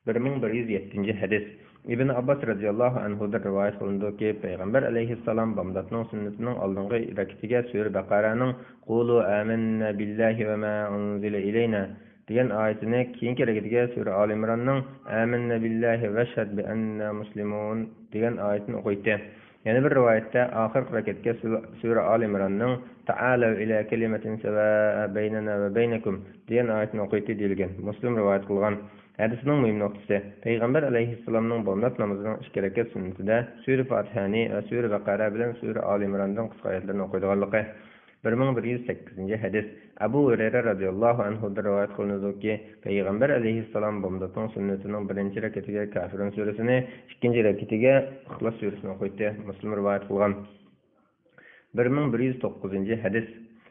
بىر مىڭ بىر يۈز يەتتىنچى ھەدىس. ئىبن ئابباس رەزىياللاھۇ ئەنھۇدىن رىۋايەت قىلىنىدۇكى، پەيغەمبەر ئەلەيھىسسالام بامداتنىڭ سۈننىتىنىڭ ئالدىنقى رەكىتىگە سۈرە بەقەرەنىڭ «قۇلۇ ئامەننا بىللاھى ۋە ما ئۇنزىلە ئىلەينا» دېگەن ئايىتىنى، كېيىنكى رەكىتىگە سۈرە ئالى ئىمراننىڭ «ئامەننا بىللاھى ۋەشھەد بىئەننا مۇسلىمۇن» دېگەن ئايىتىنى ئوقۇيتتى. يەنە بىر رىۋايەتتە ئاخىرقى رەكەتكە سۈ-، سۈرە ئالى ئىمراننىڭ «تائالەۋ ئىلە كەلىمەتىن سەۋائەن بەينەنا ۋە بەينەكۇم» دېگەن ئايىتىنى ئوقۇيتتى دېيىلگەن. مۇسلىم رىۋايەت قىلغان. ھەدىسنىڭ مۇھىم نۇقتىسى، پەيغەمبەر ئەلەيھىسسالامنىڭ بامدات نامىزىنىڭ ئىككى رەكەت سۈننىتىدە سۈرە فاتىھەنى ۋە سۈرە بەقەرە بىلەن سۈرە ئالى ئىمراندىن قىسقا ئايەتلەرنى ئوقۇيدىغانلىقى. بىر مىڭ بىر يۈز سەككىزىنچى ھەدىس. ئەبۇ ھۇرەيرە رەزىياللاھۇ ئەنھۇدىن رىۋايەت قىلىنىدۇكى، پەيغەمبەر ئەلەيھىسسالام بامداتنىڭ سۈننىتىنىڭ بىرىنچى رەكىتىگە كافىرۇن سۈرىسىنى، ئىككىنچى رەكىتىگە ئىخلاس سۈرىسىنى ئوقۇيتتى. مۇسلىم رىۋايەت قىلغان. بىر مىڭ بىر يۈز توققۇزىنچى ھەدىس.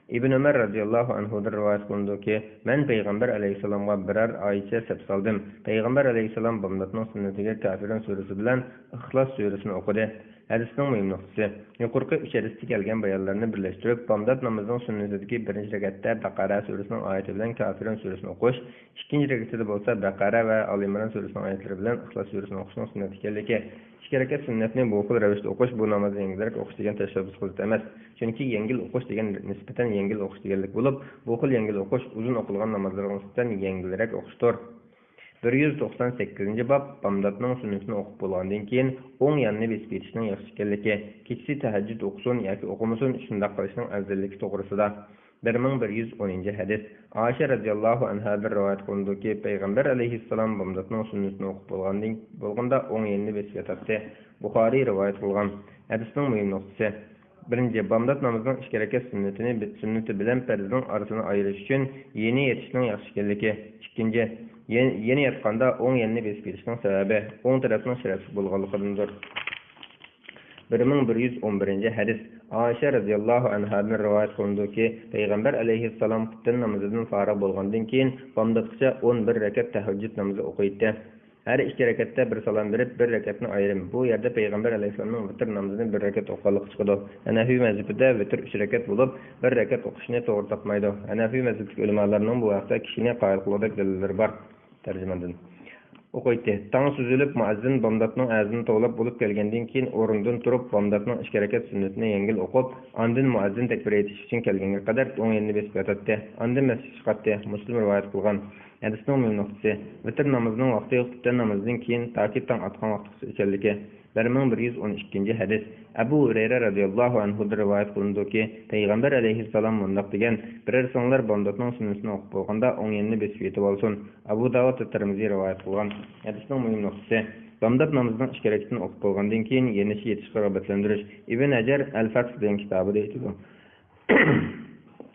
ئىبن ئۆمەر رەزىياللاھۇ ئەنھۇدىن رىۋايەت قىلىنىدۇكى، مەن پەيغەمبەر ئەلەيھىسسالامغا بىرەر ئايچە سەپ سالدىم. پەيغەمبەر ئەلەيھىسسالام بامداتنىڭ سۈننىتىگە كافىرۇن سۈرىسى بىلەن ئىخلاس سۈرىسىنى ئوقۇدى. ھەدىسنىڭ مۇھىم نۇقتىسى، يۇقىرىقى ئۈچ ھەدىستە كەلگەن بايانلارنى بىرلەشتۈرۈپ، بامدات نامىزىنىڭ سۈننىتىدىكى بىرىنچى رەكەتتە بەقەرە سۈرىسىنىڭ ئايىتى بىلەن كافىرۇن سۈرىسىنى ئوقۇش، ئىككىنچى رەكىتىدە بولسا بەقەرە ۋە ئالى ئىمران سۈرىسىنىڭ ئايەتلىرى بىلەن ئىخلاس سۈرىسىنى ئوقۇشنىڭ سۈننەت ئىكەنلىكى. ئىككى رەكەت سۈننەتنى بۇ خىل رەۋىشتە ئوقۇش بۇ نامازنى يەڭگىلرەك ئوقۇش دېگەن تەشەببۇس خىلىتى ئەمەس. چۈنكى يەڭگىل ئوقۇش دېگەن نىسبەتەن يەڭگىل ئوقۇش دېگەنلىك بولۇپ، بۇ خىل يەڭگىل ئوقۇش ئۇزۇن ئوقۇلغان نامازلارغا نىسبەتەن يەڭگىلرەك ئوقۇشتۇر. بىر يۈز توقسان سەككىزىنچى باب، بامداتنىڭ سۈننىتىنى ئوقۇپ بولغاندىن كېيىن ئوڭ ياننى بېسىپ يېتىشنىڭ ياخشى ئىكەنلىكى، كېچىسى تەھەججۇد ئوقۇسۇن ياكى ئوقۇمىسۇن، شۇنداق قىلىشنىڭ ئەۋزەللىكى توغرىسىدا. بىر مىڭ بىر يۈز ئونىنچى ھەدىس. ئائىشە رەزىياللاھۇ ئەنھادىن رىۋايەت قىلىنىدۇكى، پەيغەمبەر ئەلەيھىسسالام بامداتنىڭ سۈننىتىنى ئوقۇپ بولغاندىن، بولغاندا ئوڭ يېنىنى بېسىپ ياتاتتى. بۇخارىي رىۋايەت قىلغان. ھەدىسنىڭ مۇھىم نۇقتىسى. بىرىنچى، بامدات نامىزىنىڭ ئىككى رەكەت سۈننىتىنى، سۈننىتى بىلەن پەرزنىڭ ئارىسىنى ئايرىش ئۈچۈن يېنى يېتىشنىڭ ياخشى ئىكەنلىكى. ئىككىنچى، يە-، يېنى ياتقاندا ئوڭ يەننى بېسىپ يېتىشنىڭ سەۋەبى ئوڭ تەرەپنىڭ شەرەپلىك بولغانلىقىدىندۇر. بىر مىڭ بىر يۈز ئون بىرىنچى ھەدىس. ئائىشە رەزىياللاھۇ ئەنھادىن رىۋايەت قىلىنىدۇكى، پەيغەمبەر ئەلەيھىسسالام خۇپتەن نامىزىدىن فارىغ بولغاندىن كېيىن، بامداتقىچە ئون بىر رەكەت تەھەججۇد نامىزى ئوقۇيتتى. ھەر ئىككى رەكەتتە بىر سالام بېرىپ، بىر رەكەتنى ئايرىم. بۇ يەردە پەيغەمبەر ئەلەيھىسسالامنىڭ ۋىتىر نامىزىنى بىر رەكەت ئوقۇغانلىقى چىقىدۇ. ھەنەفىي مەزھىپىدە ۋىتىر ئۈچ رەكەت بولۇپ، بىر رەكەت ئوقۇشنى توغرا تاپمايدۇ. ھەنەفىي مەزھىپتىكى ئۆلىمالارنىڭ بۇ ھەقتە كىشىنى قايىل قىلغۇدەك دەلىللىرى بار. تەرجىمەدىن. ئوقۇيتتى. تاڭ سۈزۈلۈپ، مۇئەززىن بامداتنىڭ ئەزىنى توۋلاپ بولۇپ كەلگەندىن كېيىن، ئورنىدىن تۇرۇپ، بامداتنىڭ ئىككى رەكەت سۈننىتىنى يەڭگىل ئوقۇپ، ئاندىن مۇئەززىن تەكبىر ئېيتىش ئۈچۈن كەلگەنگە قەدەر ئوڭ يېنىنى بېسىپ ياتاتتى. ئاندىن مەسچىتكە چىقاتتى. مۇسلىم رىۋايەت قىلغان. ھەدىسنىڭ مۇھىم نۇقتىسى، ۋىتىر نامىزىنىڭ ۋاقتى خۇپتەن نامىزىدىن كېيىن تاكى تاڭ ئاتقان ۋاقىتقىچە ئىكەنلىكى. بىر مىڭ بىر يۈز ئون ئىككىنچى ھەدىس. ئەبۇ ھۇرەيرە رەزىياللاھۇ ئەنھۇدىن رىۋايەت قىلىنىدۇكى، پەيغەمبەر ئەلەيھىسسالام مۇنداق دېگەن، بىرەر سىڭلار بامداتنىڭ سۈننىتىنى ئوقۇپ بولغاندا ئوڭ يېنىنى بېسىپ يېتىۋالسۇن. ئەبۇ داۋۇد ۋە تىرمىزى رىۋايەت قىلغان. ھەدىسنىڭ مۇھىم نۇقتىسى، بامدات نامىزىنىڭ ئىككى رەكىتىنى ئوقۇپ بولغاندىن كېيىن يېنىشى يېتىشقا رىغبەتلەندۈرۈش. ئىبن ھەجەر ئەل-فەتھ دېگەن كىتابىدا ئېيتىدۇ.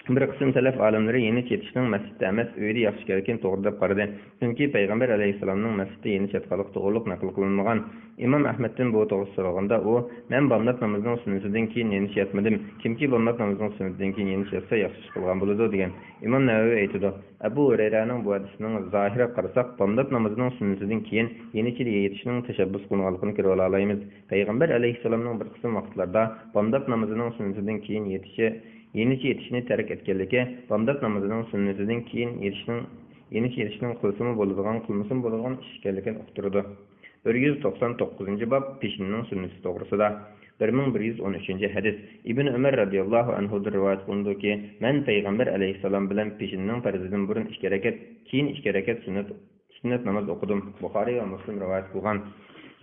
بىر قىسىم سەلەف ئالىملىرى يېنىچ يېتىشنىڭ مەسچىتتە ئەمەس، ئۆيدە ياخشى ئىكەنلىكىنى توغرا دەپ قارىدى. چۈنكى پەيغەمبەر ئەلەيھىسسالامنىڭ مەسچىتتە يېنىچ ياتقانلىقى توغرىلىق نەقىل قىلىنمىغان. ئىمام ئەھمەدتىن بۇ توغرىسىدا سورالغاندا ئۇ، مەن بامدات نامىزىنىڭ سۈننىتىدىن كېيىن يېنىچ ياتمىدىم. كىمكى بامدات نامىزىنىڭ سۈننىتىدىن كېيىن يېنىچ ياتسا ياخشى ئىش قىلغان بولىدۇ، دېگەن. ئىمام نەۋەۋى ئېيتىدۇ، ئەبۇ ھۇرەيرەنىڭ بۇ ھەدىسىنىڭ زاھىرىغا قارىساق، بامدات نامىزىنىڭ سۈننىتىدىن كېيىن يېنىچ يېتىشنىڭ تەشەببۇس قىلىنغانلىقىنى كۆرۈۋالالايمىز. پەيغەمبەر ئەلەيھىسسالامنىڭ بىر قىسىم ۋاقىتلاردا بامدات نامىزىنىڭ سۈننىتىدىن كېيىن يېتىشى، يېنىچ يېتىشنى تەرك ئەتكەنلىكى، بامدات نامىزىنىڭ سۈننىتىدىن كېيىن يېتىشنىڭ، يېنىچ يېتىشنىڭ قىلسىمۇ بولىدىغان، قىلمىسىمۇ بولىدىغان ئىش ئىكەنلىكىنى ئۇقتۇرىدۇ. بىر يۈز توقسان توققۇزىنچى باب، پېشىننىڭ سۈننىتى توغرىسىدا. بىر مىڭ بىر يۈز ئون ئۈچىنچى ھەدىس. ئىبن ئۆمەر رەزىياللاھۇ ئەنھۇدىن رىۋايەت قىلىنىدۇكى، مەن پەيغەمبەر ئەلەيھىسسالام بىلەن پېشىننىڭ پەرزىدىن بۇرۇن ئىككى رەكەت، كېيىن ئىككى رەكەت سۈننەت، سۈننەت ناماز ئوقۇدۇم. بۇخارىي ۋە مۇسلىم رىۋايەت قىلغان.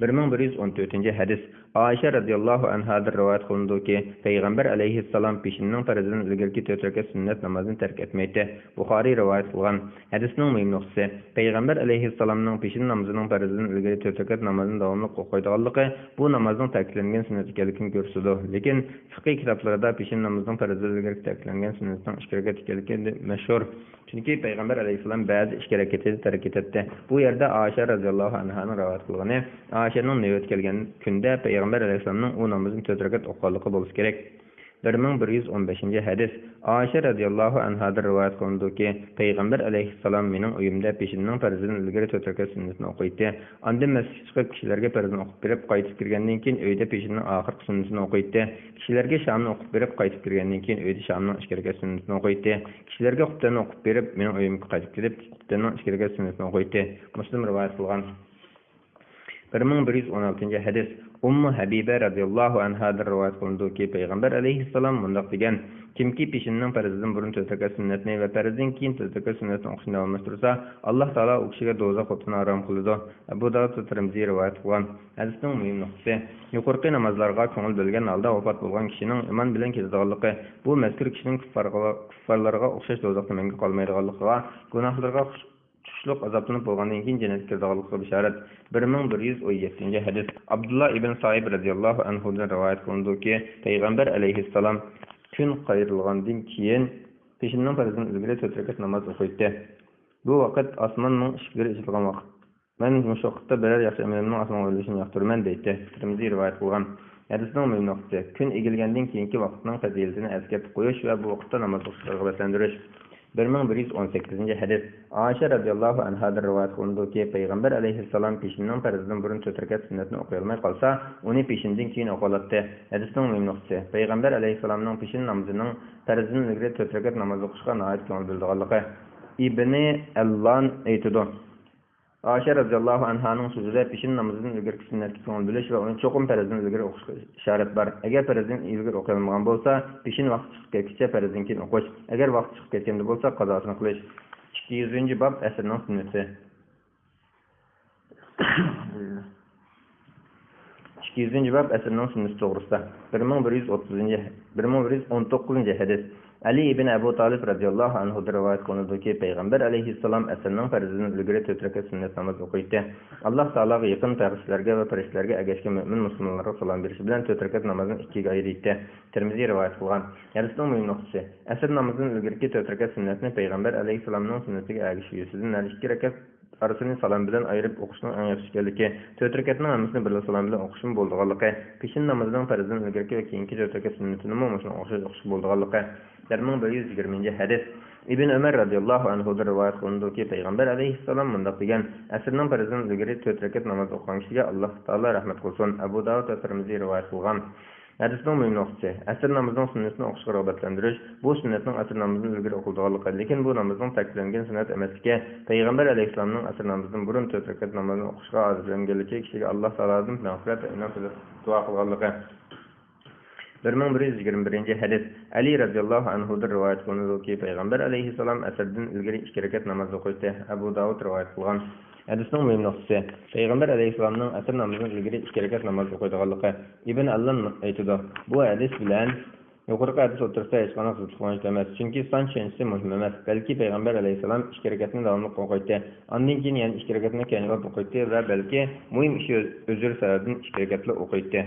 بىر مىڭ بىر يۈز ئون تۆتىنچى ھەدىس. ئائىشە رەزىياللاھۇ ئەنھادىن رىۋايەت قىلىنىدۇكى، پەيغەمبەر ئەلەيھىسسالام پېشىننىڭ پەرزىدىن ئىلگىرىكى تۆت رەكەت سۈننەت نامازنى تەرك ئەتمەيتتى. بۇخارىي رىۋايەت قىلغان. ھەدىسنىڭ مۇھىم نۇقتىسى، پەيغەمبەر ئەلەيھىسسالامنىڭ پېشىن نامىزىنىڭ پەرزىدىن ئىلگىرى تۆت رەكەت نامازنى داۋاملىق ئوقۇيدىغانلىقى، بۇ نامازنىڭ تەكىتلەنگەن سۈننەت ئىكەنلىكىنى كۆرسىتىدۇ. لېكىن فىقھىي كىتابلىرىدا پېشىن نامىزىنىڭ پەرزىدىن ئىلگىرى تەكىتلەنگەن سۈننەتنىڭ ئىككى رەكەت ئىكەنلىكى مەشھۇر. چۈنكى پەيغەمبەر ئەلەيھىسسالام بەزى ئىككى رەكەتنى تەرك ئېتەتتى. بۇ يەردە ئائىشە رەزىياللاھۇ ئەنھانىڭ رىۋايەت قىلغىنى، ئائىشەنىڭ نۆۋەت كەلگەن كۈندە پەيغەمبەر ئەلەيھىسسالامنىڭ ئۇ نامىزىنى تۆت رەكەت ئوقۇغانلىقى بولسا كېرەك. بىر مىڭ بىر يۈز ئون بەشىنچى ھەدىس. ئائىشە رەزىياللاھۇ ئەنھادىن رىۋايەت قىلىنىدۇكى، پەيغەمبەر ئەلەيھىسسالام مېنىڭ ئۆيۈمدە پېشىننىڭ پەرزىدىن ئىلگىرى تۆت رەكەت سۈننىتىنى ئوقۇيتتى. ئاندىن مەسچىتكە چىقىپ، كىشىلەرگە پەرزىنى ئوقۇپ بېرىپ، قايتىپ كىرگەندىن كېيىن، ئۆيدە پېشىننىڭ ئاخىرقى سۈننىتىنى ئوقۇيتتى. كىشىلەرگە شامنى ئوقۇپ بېرىپ، قايتىپ كىرگەندىن كېيىن، ئۆيدە شامنىڭ ئىككى رەكەت سۈننىتىنى ئوقۇيتتى. كىشىلەرگە خۇپتەننى ئوقۇپ بېرىپ، مېنىڭ ئۆيۈمگە قايتىپ كېلىپ، خۇپتەننىڭ ئىككى رەكەت سۈننىتىنى ئوقۇيتتى. مۇسلىم رىۋايەت قىلغان. بىر مىڭ بىر يۈز ئون ئالتىنچى ھەدىس. ئۇممۇ ھەبىبە رەزىياللاھۇ ئەنھادىن رىۋايەت قىلىنىدۇكى، پەيغەمبەر ئەلەيھىسسالام مۇنداق دېگەن، كىمكى پېشىننىڭ پەرزىدىن بۇرۇن تۆت رەكەت سۈننەتنى ۋە پەرزدىن كېيىن تۆت رەكەت سۈننەتنى ئوقۇشنى داۋاملاشتۇرسا، ئاللاھ تائالا ئۇ كىشىگە دوزاخ ئوتىنى ھارام قىلىدۇ. ئەبۇ داۋۇد ۋە تىرمىزى رىۋايەت قىلغان. ھەدىسنىڭ مۇھىم نۇقتىسى، يۇقىرىقى نامازلارغا كۆڭۈل بۆلگەن ھالدا ۋاپات بولغان كىشىنىڭ ئىمان بىلەن كېتىدىغانلىقى، بۇ مەزكۇر كىشىنىڭ كۇففارغا، كۇففارلارغا ئوخشاش دوزاختا مەڭگۈ قالمايدىغانلىقىغا، گۇناھلىرىغا خۇش-، تۇشلۇق ئازابلىنىپ بولغاندىن كېيىن جەننەتكە كىرىدىغانلىقىغا بېشارەت. بىر مىڭ بىر يۈز ئون يەتتىنچى ھەدىس. ئابدۇللا ئىبن سائىب رەزىياللاھۇ ئەنھۇدىن رىۋايەت قىلىنىدۇكى، پەيغەمبەر ئەلەيھىسسالام كۈن قايرىلغاندىن كېيىن پېشىننىڭ پەرزىدىن ئىلگىرى تۆت رەكەت ناماز ئوقۇيتتى. بۇ ۋاقىت ئاسماننىڭ ئىشىكلىرى ئېچىلغان ۋاقىت. مەن مۇشۇ ۋاقىتتا بىرەر ياخشى ئەمىلىمنىڭ ئاسمانغا ئۆرلىشىنى ياقتۇرىمەن، دەيتتى. تىرمىزى رىۋايەت قىلغان. ھەدىسنىڭ مۇھىم نۇقتىسى، كۈن ئېگىلگەندىن كېيىنكى ۋاقىتنىڭ پەزىلىتىنى ئەسكەرتىپ قويۇش ۋە بۇ ۋاقىتتا ناماز ئوقۇشقا رىغبەتلەندۈرۈش. بىر مىڭ بىر يۈز ئون سەككىزىنچى ھەدىس. ئائىشە رەزىياللاھۇ ئەنھادىن رىۋايەت قىلىنىدۇكى، پەيغەمبەر ئەلەيھىسسالام پېشىننىڭ پەرزىدىن بۇرۇن تۆت رەكەت سۈننەتنى ئوقۇيالماي قالسا، ئۇنى پېشىندىن كېيىن ئوقۇۋالاتتى. ھەدىسنىڭ مۇھىم نۇقتىسى، پەيغەمبەر ئەلەيھىسسالامنىڭ پېشىن نامىزىنىڭ پەرزىدىن ئىلگىرى تۆت رەكەت ناماز ئوقۇشقا ناھايىتى كۆڭۈل بۆلىدىغانلىقى. ئىبنى ئەللان ئېيتىدۇ، ئائىشە رەزىياللاھۇ ئەنھانىڭ سۆزىدە پېشىن نامىزىدىن ئىلگىرىكى سۈننەتكە كۆڭۈل بۆلۈش ۋە ئۇنى چوقۇم پەرزدىن ئىلگىرى ئوقۇشقا ئىشارەت بار. ئەگەر پەرزدىن ئىلگىرى ئوقۇيالمىغان بولسا، پېشىن ۋاقتى چىقىپ كەتكۈچە پەرزدىن كېيىن ئوقۇش، ئەگەر ۋاقتى چىقىپ كەتكەندە بولسا، قازاسىنى قىلىش. ئىككى يۈزىنچى باب، ئەسرنىڭ سۈننىتى. ئىككى يۈزىنچى باب، ئەسرنىڭ سۈننىتى توغرىسىدا. بىر مىڭ بىر يۈز ئوتتۇزىنچى، بىر مىڭ بىر يۈز ئون توققۇزىنچى ھەدىس. ئەلى ئىبن ئەبۇ تالىپ رەزىياللاھۇ ئەنھۇدىن رىۋايەت قىلىنىدۇكى، پەيغەمبەر ئەلەيھىسسالام ئەسرنىڭ پەرزىدىن ئىلگىرى تۆت رەكەت سۈننەت ناماز ئوقۇيتتى. ئاللاھ تائالاغا يېقىن پەرىشتىلەرگە ۋە پەرىشتىلەرگە ئەگەشكەن مۆمىن مۇسۇلمانلارغا سالام بېرىشى بىلەن تۆت رەكەت نامازنى ئىككىگە ئايرىيتتى. تىرمىزى رىۋايەت قىلغان. ھەدىسنىڭ مۇھىم نۇقتىسى، ئەسر نامىزىدىن ئىلگىرىكى تۆت رەكەت سۈننەتنى پەيغەمبەر ئەلەيھىسسالامنىڭ سۈننىتىگە ئەگىشىش يۈزىسىدىن ھەر ئىككى رەكەت ئارىسىنى سالام بىلەن ئايرىپ ئوقۇشنىڭ ئەڭ ياخشى ئىكەنلىكى، تۆت رەكەتنىڭ ھەممىسىنى بىرلا سالام بىلەن ئوقۇشمۇ بولىدىغانلىقى، پېشىن نامىزىنىڭ پەرزىدىن ئىلگىرىكى ۋە كېيىنكى تۆت رەكەت سۈننىتىنىمۇ مۇشۇنىڭغا ئوخشاش ئوقۇشقا بولىدىغانلىقى. بىر مىڭ بىر يۈز يىگىرمىنچى ھەدىس. ئىبن ئۆمەر رەزىياللاھۇ ئەنھۇدىن رىۋايەت قىلىنىدۇكى، پەيغەمبەر ئەلەيھىسسالام مۇنداق دېگەن، ئەسرنىڭ پەرزىدىن ئىلگىرى تۆت رەكەت ناماز ئوقۇغان كىشىگە ئاللاھ تائالا رەھمەت قىلسۇن. ئەبۇ داۋۇد ۋە تىرمىزى رىۋايەت قىلغان. ھەدىسنىڭ مۇھىم نۇقتىسى، ئەسىر نامىزىنىڭ سۈننىتىنى ئوقۇشقا رىغبەتلەندۈرۈش، بۇ سۈننەتنىڭ ئەسىر نامىزىدىن ئىلگىرى ئوقۇلىدىغانلىقى، لېكىن بۇ نامازنىڭ تەكىتلەنگەن سۈننەت ئەمەسلىكى، پەيغەمبەر ئەلەيھىسسالامنىڭ ئەسىر نامىزىدىن بۇرۇن تۆت رەكەت نامازنى ئوقۇشقا ئادەتلەنگەنلىكى، كىشىگە ئاللاھ تائالادىن مەغپىرەت ۋە ئىنئام تىلەپ دۇئا قىلغانلىقى. بىر مىڭ بىر يۈز يىگىرمە بىرىنچى ھەدىس. ئەلى رەزىياللاھۇ ئەنھۇدىن رىۋايەت قىلىنىدۇكى، پەيغەمبەر ئەلەيھىسسالام ئەسىردىن ئىلگىرى ئىككى رەكەت ناماز ئوقۇيتتى. ئەبۇ داۋۇد رىۋايەت قىلغان. ھەدىسنىڭ مۇھىم نۇقتىسى، پەيغەمبەر ئەلەيھىسسالامنىڭ ئەسىر نامىزىدىن ئىلگىرى ئىككى رەكەت ناماز ئوقۇيدىغانلىقى. ئىبن ئەللان ئېيتىدۇ، بۇ ھەدىس بىلەن يۇقىرىقى ھەدىس ئوتتۇرىسىدا ھېچقانداق زىتلىق ئورۇنلۇق ئەمەس، چۈنكى سان چۈشەنچىسى مۇھىم ئەمەس، بەلكى پەيغەمبەر ئەلەيھىسسالام ئىككى رەكەتنى داۋاملىق ئوقۇيتتى، ئاندىن كېيىن يەنە ئىككى رەكەتنى كەينىگە ئوقۇيتتى ۋە بەلكى مۇھىم ئىشى ئۆز-، ئۆزرى سەۋەبىدىن ئىككى رەكەتلا ئوقۇيتتى.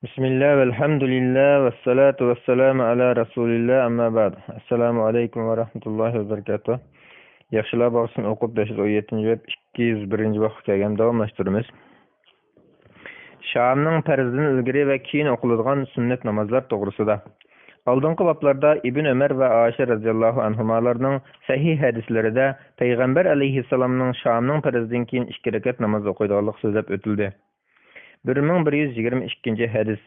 بىسمىللا، ۋەلھەمدۇلىللا، ۋەسسالاتۇ ۋەسسالامۇ ئەلا رەسۇلىللا، ئەمما بەئد. ئەسسالامۇ ئەلەيكۇم ۋە رەھمەتۇللاھى ۋە بەرىكاتۇھ. ياخشىلار باغچىسىنى ئوقۇپ، بەش يۈز ئون يەتتىنچى باب، ئىككى يۈز بىرىنچى بابقا كەلگەن، داۋاملاشتۇرىمىز. شامنىڭ پەرزىدىن ئىلگىرى ۋە كېيىن ئوقۇلىدىغان سۈننەت نامازلار توغرىسىدا. ئالدىنقى بابلاردا ئىبن ئۆمەر ۋە ئائىشە رەزىياللاھۇ ئەنھۇمالارنىڭ سەھىھ ھەدىسلىرىدە پەيغەمبەر ئەلەيھىسسالامنىڭ شامنىڭ پەرزىدىن كېيىن ئىككى رەكەت ناماز ئوقۇيدىغانلىقى سۆزلەپ ئۆتۈلدى. بىر مىڭ بىر يۈز يىگىرمە ئىككىنچى ھەدىس.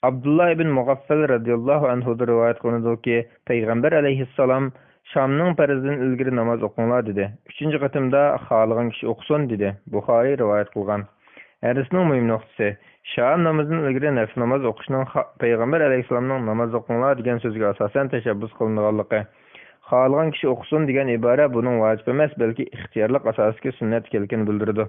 ئابدۇللا ئىبن مۇغەففەل رەزىياللاھۇ ئەنھۇدىن رىۋايەت قىلىنىدۇكى، پەيغەمبەر ئەلەيھىسسالام، شامنىڭ پەرزىدىن ئىلگىرى ناماز ئوقۇڭلار، دېدى. ئۈچىنچى قېتىمدا، خالىغان كىشى ئوقۇسۇن، دېدى. بۇخارىي رىۋايەت قىلغان. ھەدىسنىڭ مۇھىم نۇقتىسى، شام نامىزىدىن ئىلگىرى نەپلى ناماز ئوقۇشنىڭ خا-، پەيغەمبەر ئەلەيھىسسالامنىڭ ناماز ئوقۇڭلار دېگەن سۆزىگە ئاساسەن تەشەببۇس قىلىنىدىغانلىقى. خالىغان كىشى ئوقۇسۇن دېگەن ئىبارە بۇنىڭ ۋاجىپ ئەمەس، بەلكى ئىختىيارلىق ئاساسىدىكى سۈننەت ئىكەنلىكىنى بىلدۈرىدۇ.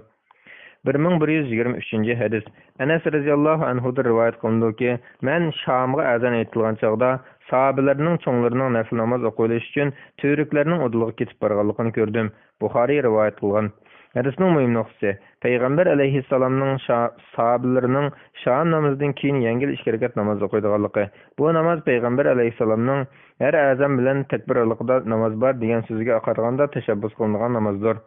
بىر مىڭ بىر يۈز يىگىرمە ئۈچىنچى ھەدىس. ئەنەس رەزىياللاھۇ ئەنھۇدىن رىۋايەت قىلىنىدۇكى، مەن شامغا ئەزان ئېيتىلغان چاغدا ساھابىلەرنىڭ چوڭلىرىنىڭ نەپلى ناماز ئوقۇۋېلىش ئۈچۈن تۈۋرۈكلەرنىڭ ئۇدۇلىغا كېتىپ بارغانلىقىنى كۆردۈم. بۇخارىي رىۋايەت قىلغان. ھەدىسنىڭ مۇھىم نۇقتىسى، پەيغەمبەر ئەلەيھىسسالامنىڭ شا-، ساھابىلىرىنىڭ شام نامىزىدىن كېيىن يەڭگىل ئىككى رەكەت ناماز ئوقۇيدىغانلىقى. بۇ ناماز پەيغەمبەر ئەلەيھىسسالامنىڭ ھەر ئەزان بىلەن تەكبىر ئارىلىقىدا ناماز بار دېگەن سۆزىگە قارىغاندا تەشەببۇس قىلىنىدىغان نامازدۇر.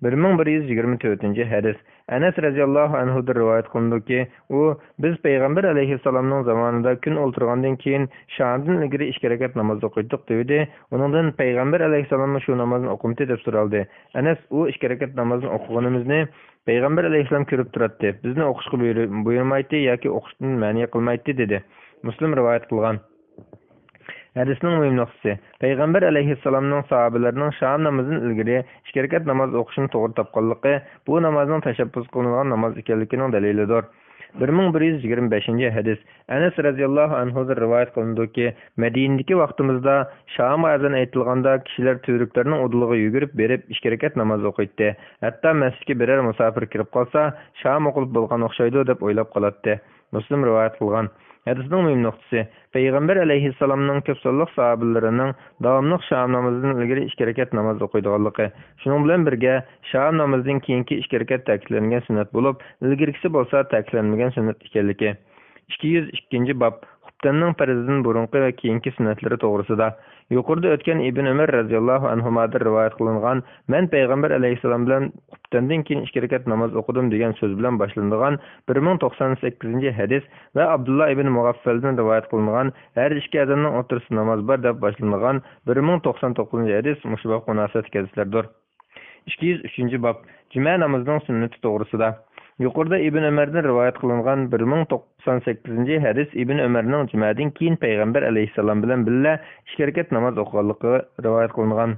بىر مىڭ بىر يۈز يىگىرمە تۆتىنچى ھەدىس. ئەنەس رەزىياللاھۇ ئەنھۇدىن رىۋايەت قىلىنىدۇكى، ئۇ، بىز پەيغەمبەر ئەلەيھىسسالامنىڭ زامانىدا كۈن ئولتۇرغاندىن كېيىن شامدىن ئىلگىرى ئىككى رەكەت ناماز ئوقۇيتتۇق دېدى. ئۇنىڭدىن پەيغەمبەر ئەلەيھىسسالاممۇ شۇ نامازنى ئوقۇمتى دەپ سورالدى. ئەنەس، ئۇ ئىككى رەكەت نامازنى ئوقۇغىنىمىزنى پەيغەمبەر ئەلەيھىسسالام كۆرۈپ تۇراتتى، بىزنى ئوقۇشقا بۇيرۇ-، بۇيرۇمايتتى ياكى ئوقۇشتىن مەنئى قىلمايتتى دېدى. مۇسلىم رىۋايەت قىلغان. ھەدىسنىڭ مۇھىم نۇقتىسى، پەيغەمبەر ئەلەيھىسسالامنىڭ ساھابىلىرىنىڭ شام نامىزىدىن ئىلگىرى ئىككى رەكەت ناماز ئوقۇشىنى توغرا تاپقانلىقى، بۇ نامازنىڭ تەشەببۇس قىلىنىدىغان ناماز ئىكەنلىكىنىڭ دەلىلىدۇر. بىر مىڭ بىر يۈز يىگىرمە بەشىنچى ھەدىس. ئەنەس رەزىياللاھۇ ئەنھۇدىن رىۋايەت قىلىنىدۇكى، مەدىنىدىكى ۋاقتىمىزدا شامغا ئەزان ئېيتىلغاندا كىشىلەر تۈۋرۈكلەرنىڭ ئۇدۇلىغا يۈگۈرۈپ بېرىپ ئىككى رەكەت ناماز ئوقۇيتتى. ھەتتا مەسچىتكە بىرەر مۇساپىر كىرىپ قالسا، شام ئوقۇلۇپ بولغان ئوخشايدۇ دەپ ئويلاپ قالاتتى. مۇسلىم رىۋايەت قىلغان. ھەدىسنىڭ مۇھىم نۇقتىسى، پەيغەمبەر ئەلەيھىسسالامنىڭ كۆپ سانلىق ساھابىلىرىنىڭ داۋاملىق شام نامىزىدىن ئىلگىرى ئىككى رەكەت ناماز ئوقۇيدىغانلىقى، شۇنىڭ بىلەن بىرگە، شام نامىزىدىن كېيىنكى ئىككى رەكەت تەكىتلەنگەن سۈننەت بولۇپ، ئىلگىرىكىسى بولسا تەكىتلەنمىگەن سۈننەت ئىكەنلىكى. ئىككى يۈز ئىككىنچى باب، خۇپتەننىڭ پەرزىدىن بۇرۇنقى ۋە كېيىنكى سۈننەتلىرى توغرىسىدا. يۇقىرىدا ئۆتكەن ئىبن ئۆمەر رەزىياللاھۇ ئەنھۇمادىن رىۋايەت قىلىنغان، مەن پەيغەمبەر ئەلەيھىسسالام بىلەن خۇپتەندىن كېيىن ئىككى رەكەت ناماز ئوقۇدۇم دېگەن سۆز بىلەن باشلىنىدىغان بىر مىڭ توقسان سەككىزىنچى ھەدىس ۋە ئابدۇللا ئىبن مۇغەففەلدىن رىۋايەت قىلىنغان، ھەر ئىككى ئەزاننىڭ ئوتتۇرىسىدا ناماز بار دەپ باشلىنىدىغان بىر مىڭ توقسان توققۇزىنچى ھەدىس مۇشۇ بابقا مۇناسىۋەتلىك ھەدىسلەردۇر. ئىككى يۈز ئۈچىنچى باب، جۈمە نامىزىنىڭ سۈننىتى توغرىسىدا. يۇقىرىدا ئىبن ئۆمەردىن رىۋايەت قىلىنغان بىر مىڭ توقسان سەككىزىنچى ھەدىس ئىبن ئۆمەرنىڭ جۈمەدىن كېيىن پەيغەمبەر ئەلەيھىسسالام بىلەن بىللە ئىككى رەكەت ناماز ئوقۇغانلىقى رىۋايەت قىلىنغان.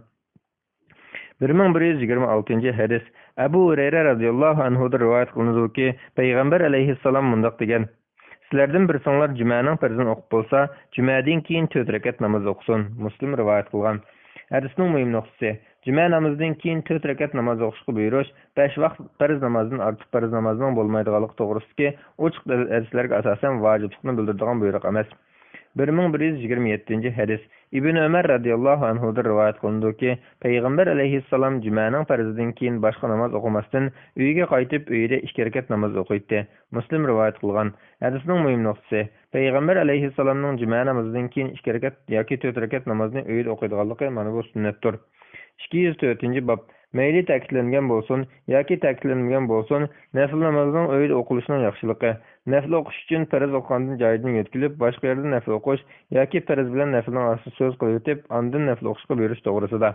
بىر مىڭ بىر يۈز يىگىرمە ئالتىنچى ھەدىس. ئەبۇ ھۇرەيرە رەزىياللاھۇ ئەنھۇدىن رىۋايەت قىلىنىدۇكى، پەيغەمبەر ئەلەيھىسسالام مۇنداق دېگەن، سىلەردىن بىرسىڭلار جۈمەنىڭ پەرزىنى ئوقۇپ بولسا، جۈمەدىن كېيىن تۆت رەكەت ناماز ئوقۇسۇن. مۇسلىم رىۋايەت قىلغان. ھەدىسنىڭ مۇھىم نۇقتىسى، جۈمە نامىزىدىن كېيىن تۆت رەكەت ناماز ئوقۇشقا بۇيرۇش، بەش ۋاقىت پەرز نامازدىن ئارتۇق پەرز نامازنىڭ بولمايدىغانلىقى توغرىسىدىكى ئوچۇق دەل-، ھەدىسلەرگە ئاساسەن ۋاجىپلىقنى بىلدۈرىدىغان بۇيرۇق ئەمەس. بىر مىڭ بىر يۈز يىگىرمە يەتتىنچى ھەدىس. ئىبن ئۆمەر رەزىياللاھۇ ئەنھۇدىن رىۋايەت قىلىنىدۇكى، پەيغەمبەر ئەلەيھىسسالام جۈمەنىڭ پەرزىدىن كېيىن باشقا ناماز ئوقۇماستىن، ئۆيىگە قايتىپ، ئۆيىدە ئىككى رەكەت ناماز ئوقۇيتتى. مۇسلىم رىۋايەت قىلغان. ھەدىسنىڭ مۇھىم نۇقتىسى، پەيغەمبەر ئەلەيھىسسالامنىڭ جۈمە نامىزىدىن كېيىن ئىككى رەكەت ياكى تۆت رەكەت نامازنى ئۆيىدە ئوقۇيدىغانلىقى مانا بۇ سۈننەتتۇر. ئىككى يۈز تۆتىنچى باب. مەيلى تەكىتلەنگەن بولسۇن ياكى تەكىتلەنمىگەن بولسۇن، نەپىل نامازنىڭ ئۆيدە ئوقۇلۇشىنىڭ ياخشىلىقى. نەپىل ئوقۇش ئۈچۈن پەرز ئوقۇغاندىن جايىدىن يۆتكىلىپ، باشقا يەردىن نەپىل ئوقۇش ياكى پەرز بىلەن نەپىلنىڭ ئارىسىدا سۆز قىلىۋېتىپ، ئاندىن نەپىل ئوقۇشقا بۇيرۇش توغرىسىدا.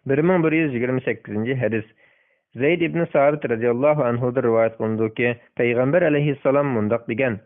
بىر مىڭ بىر يۈز يىگىرمە سەككىزىنچى ھەدىس. زەيد ئىبنى سابىت رەزىياللاھۇ ئەنھۇدىن رىۋايەت قىلىنىدۇكى، پەيغەمبەر ئەلەيھىسسالام مۇنداق دېگەن،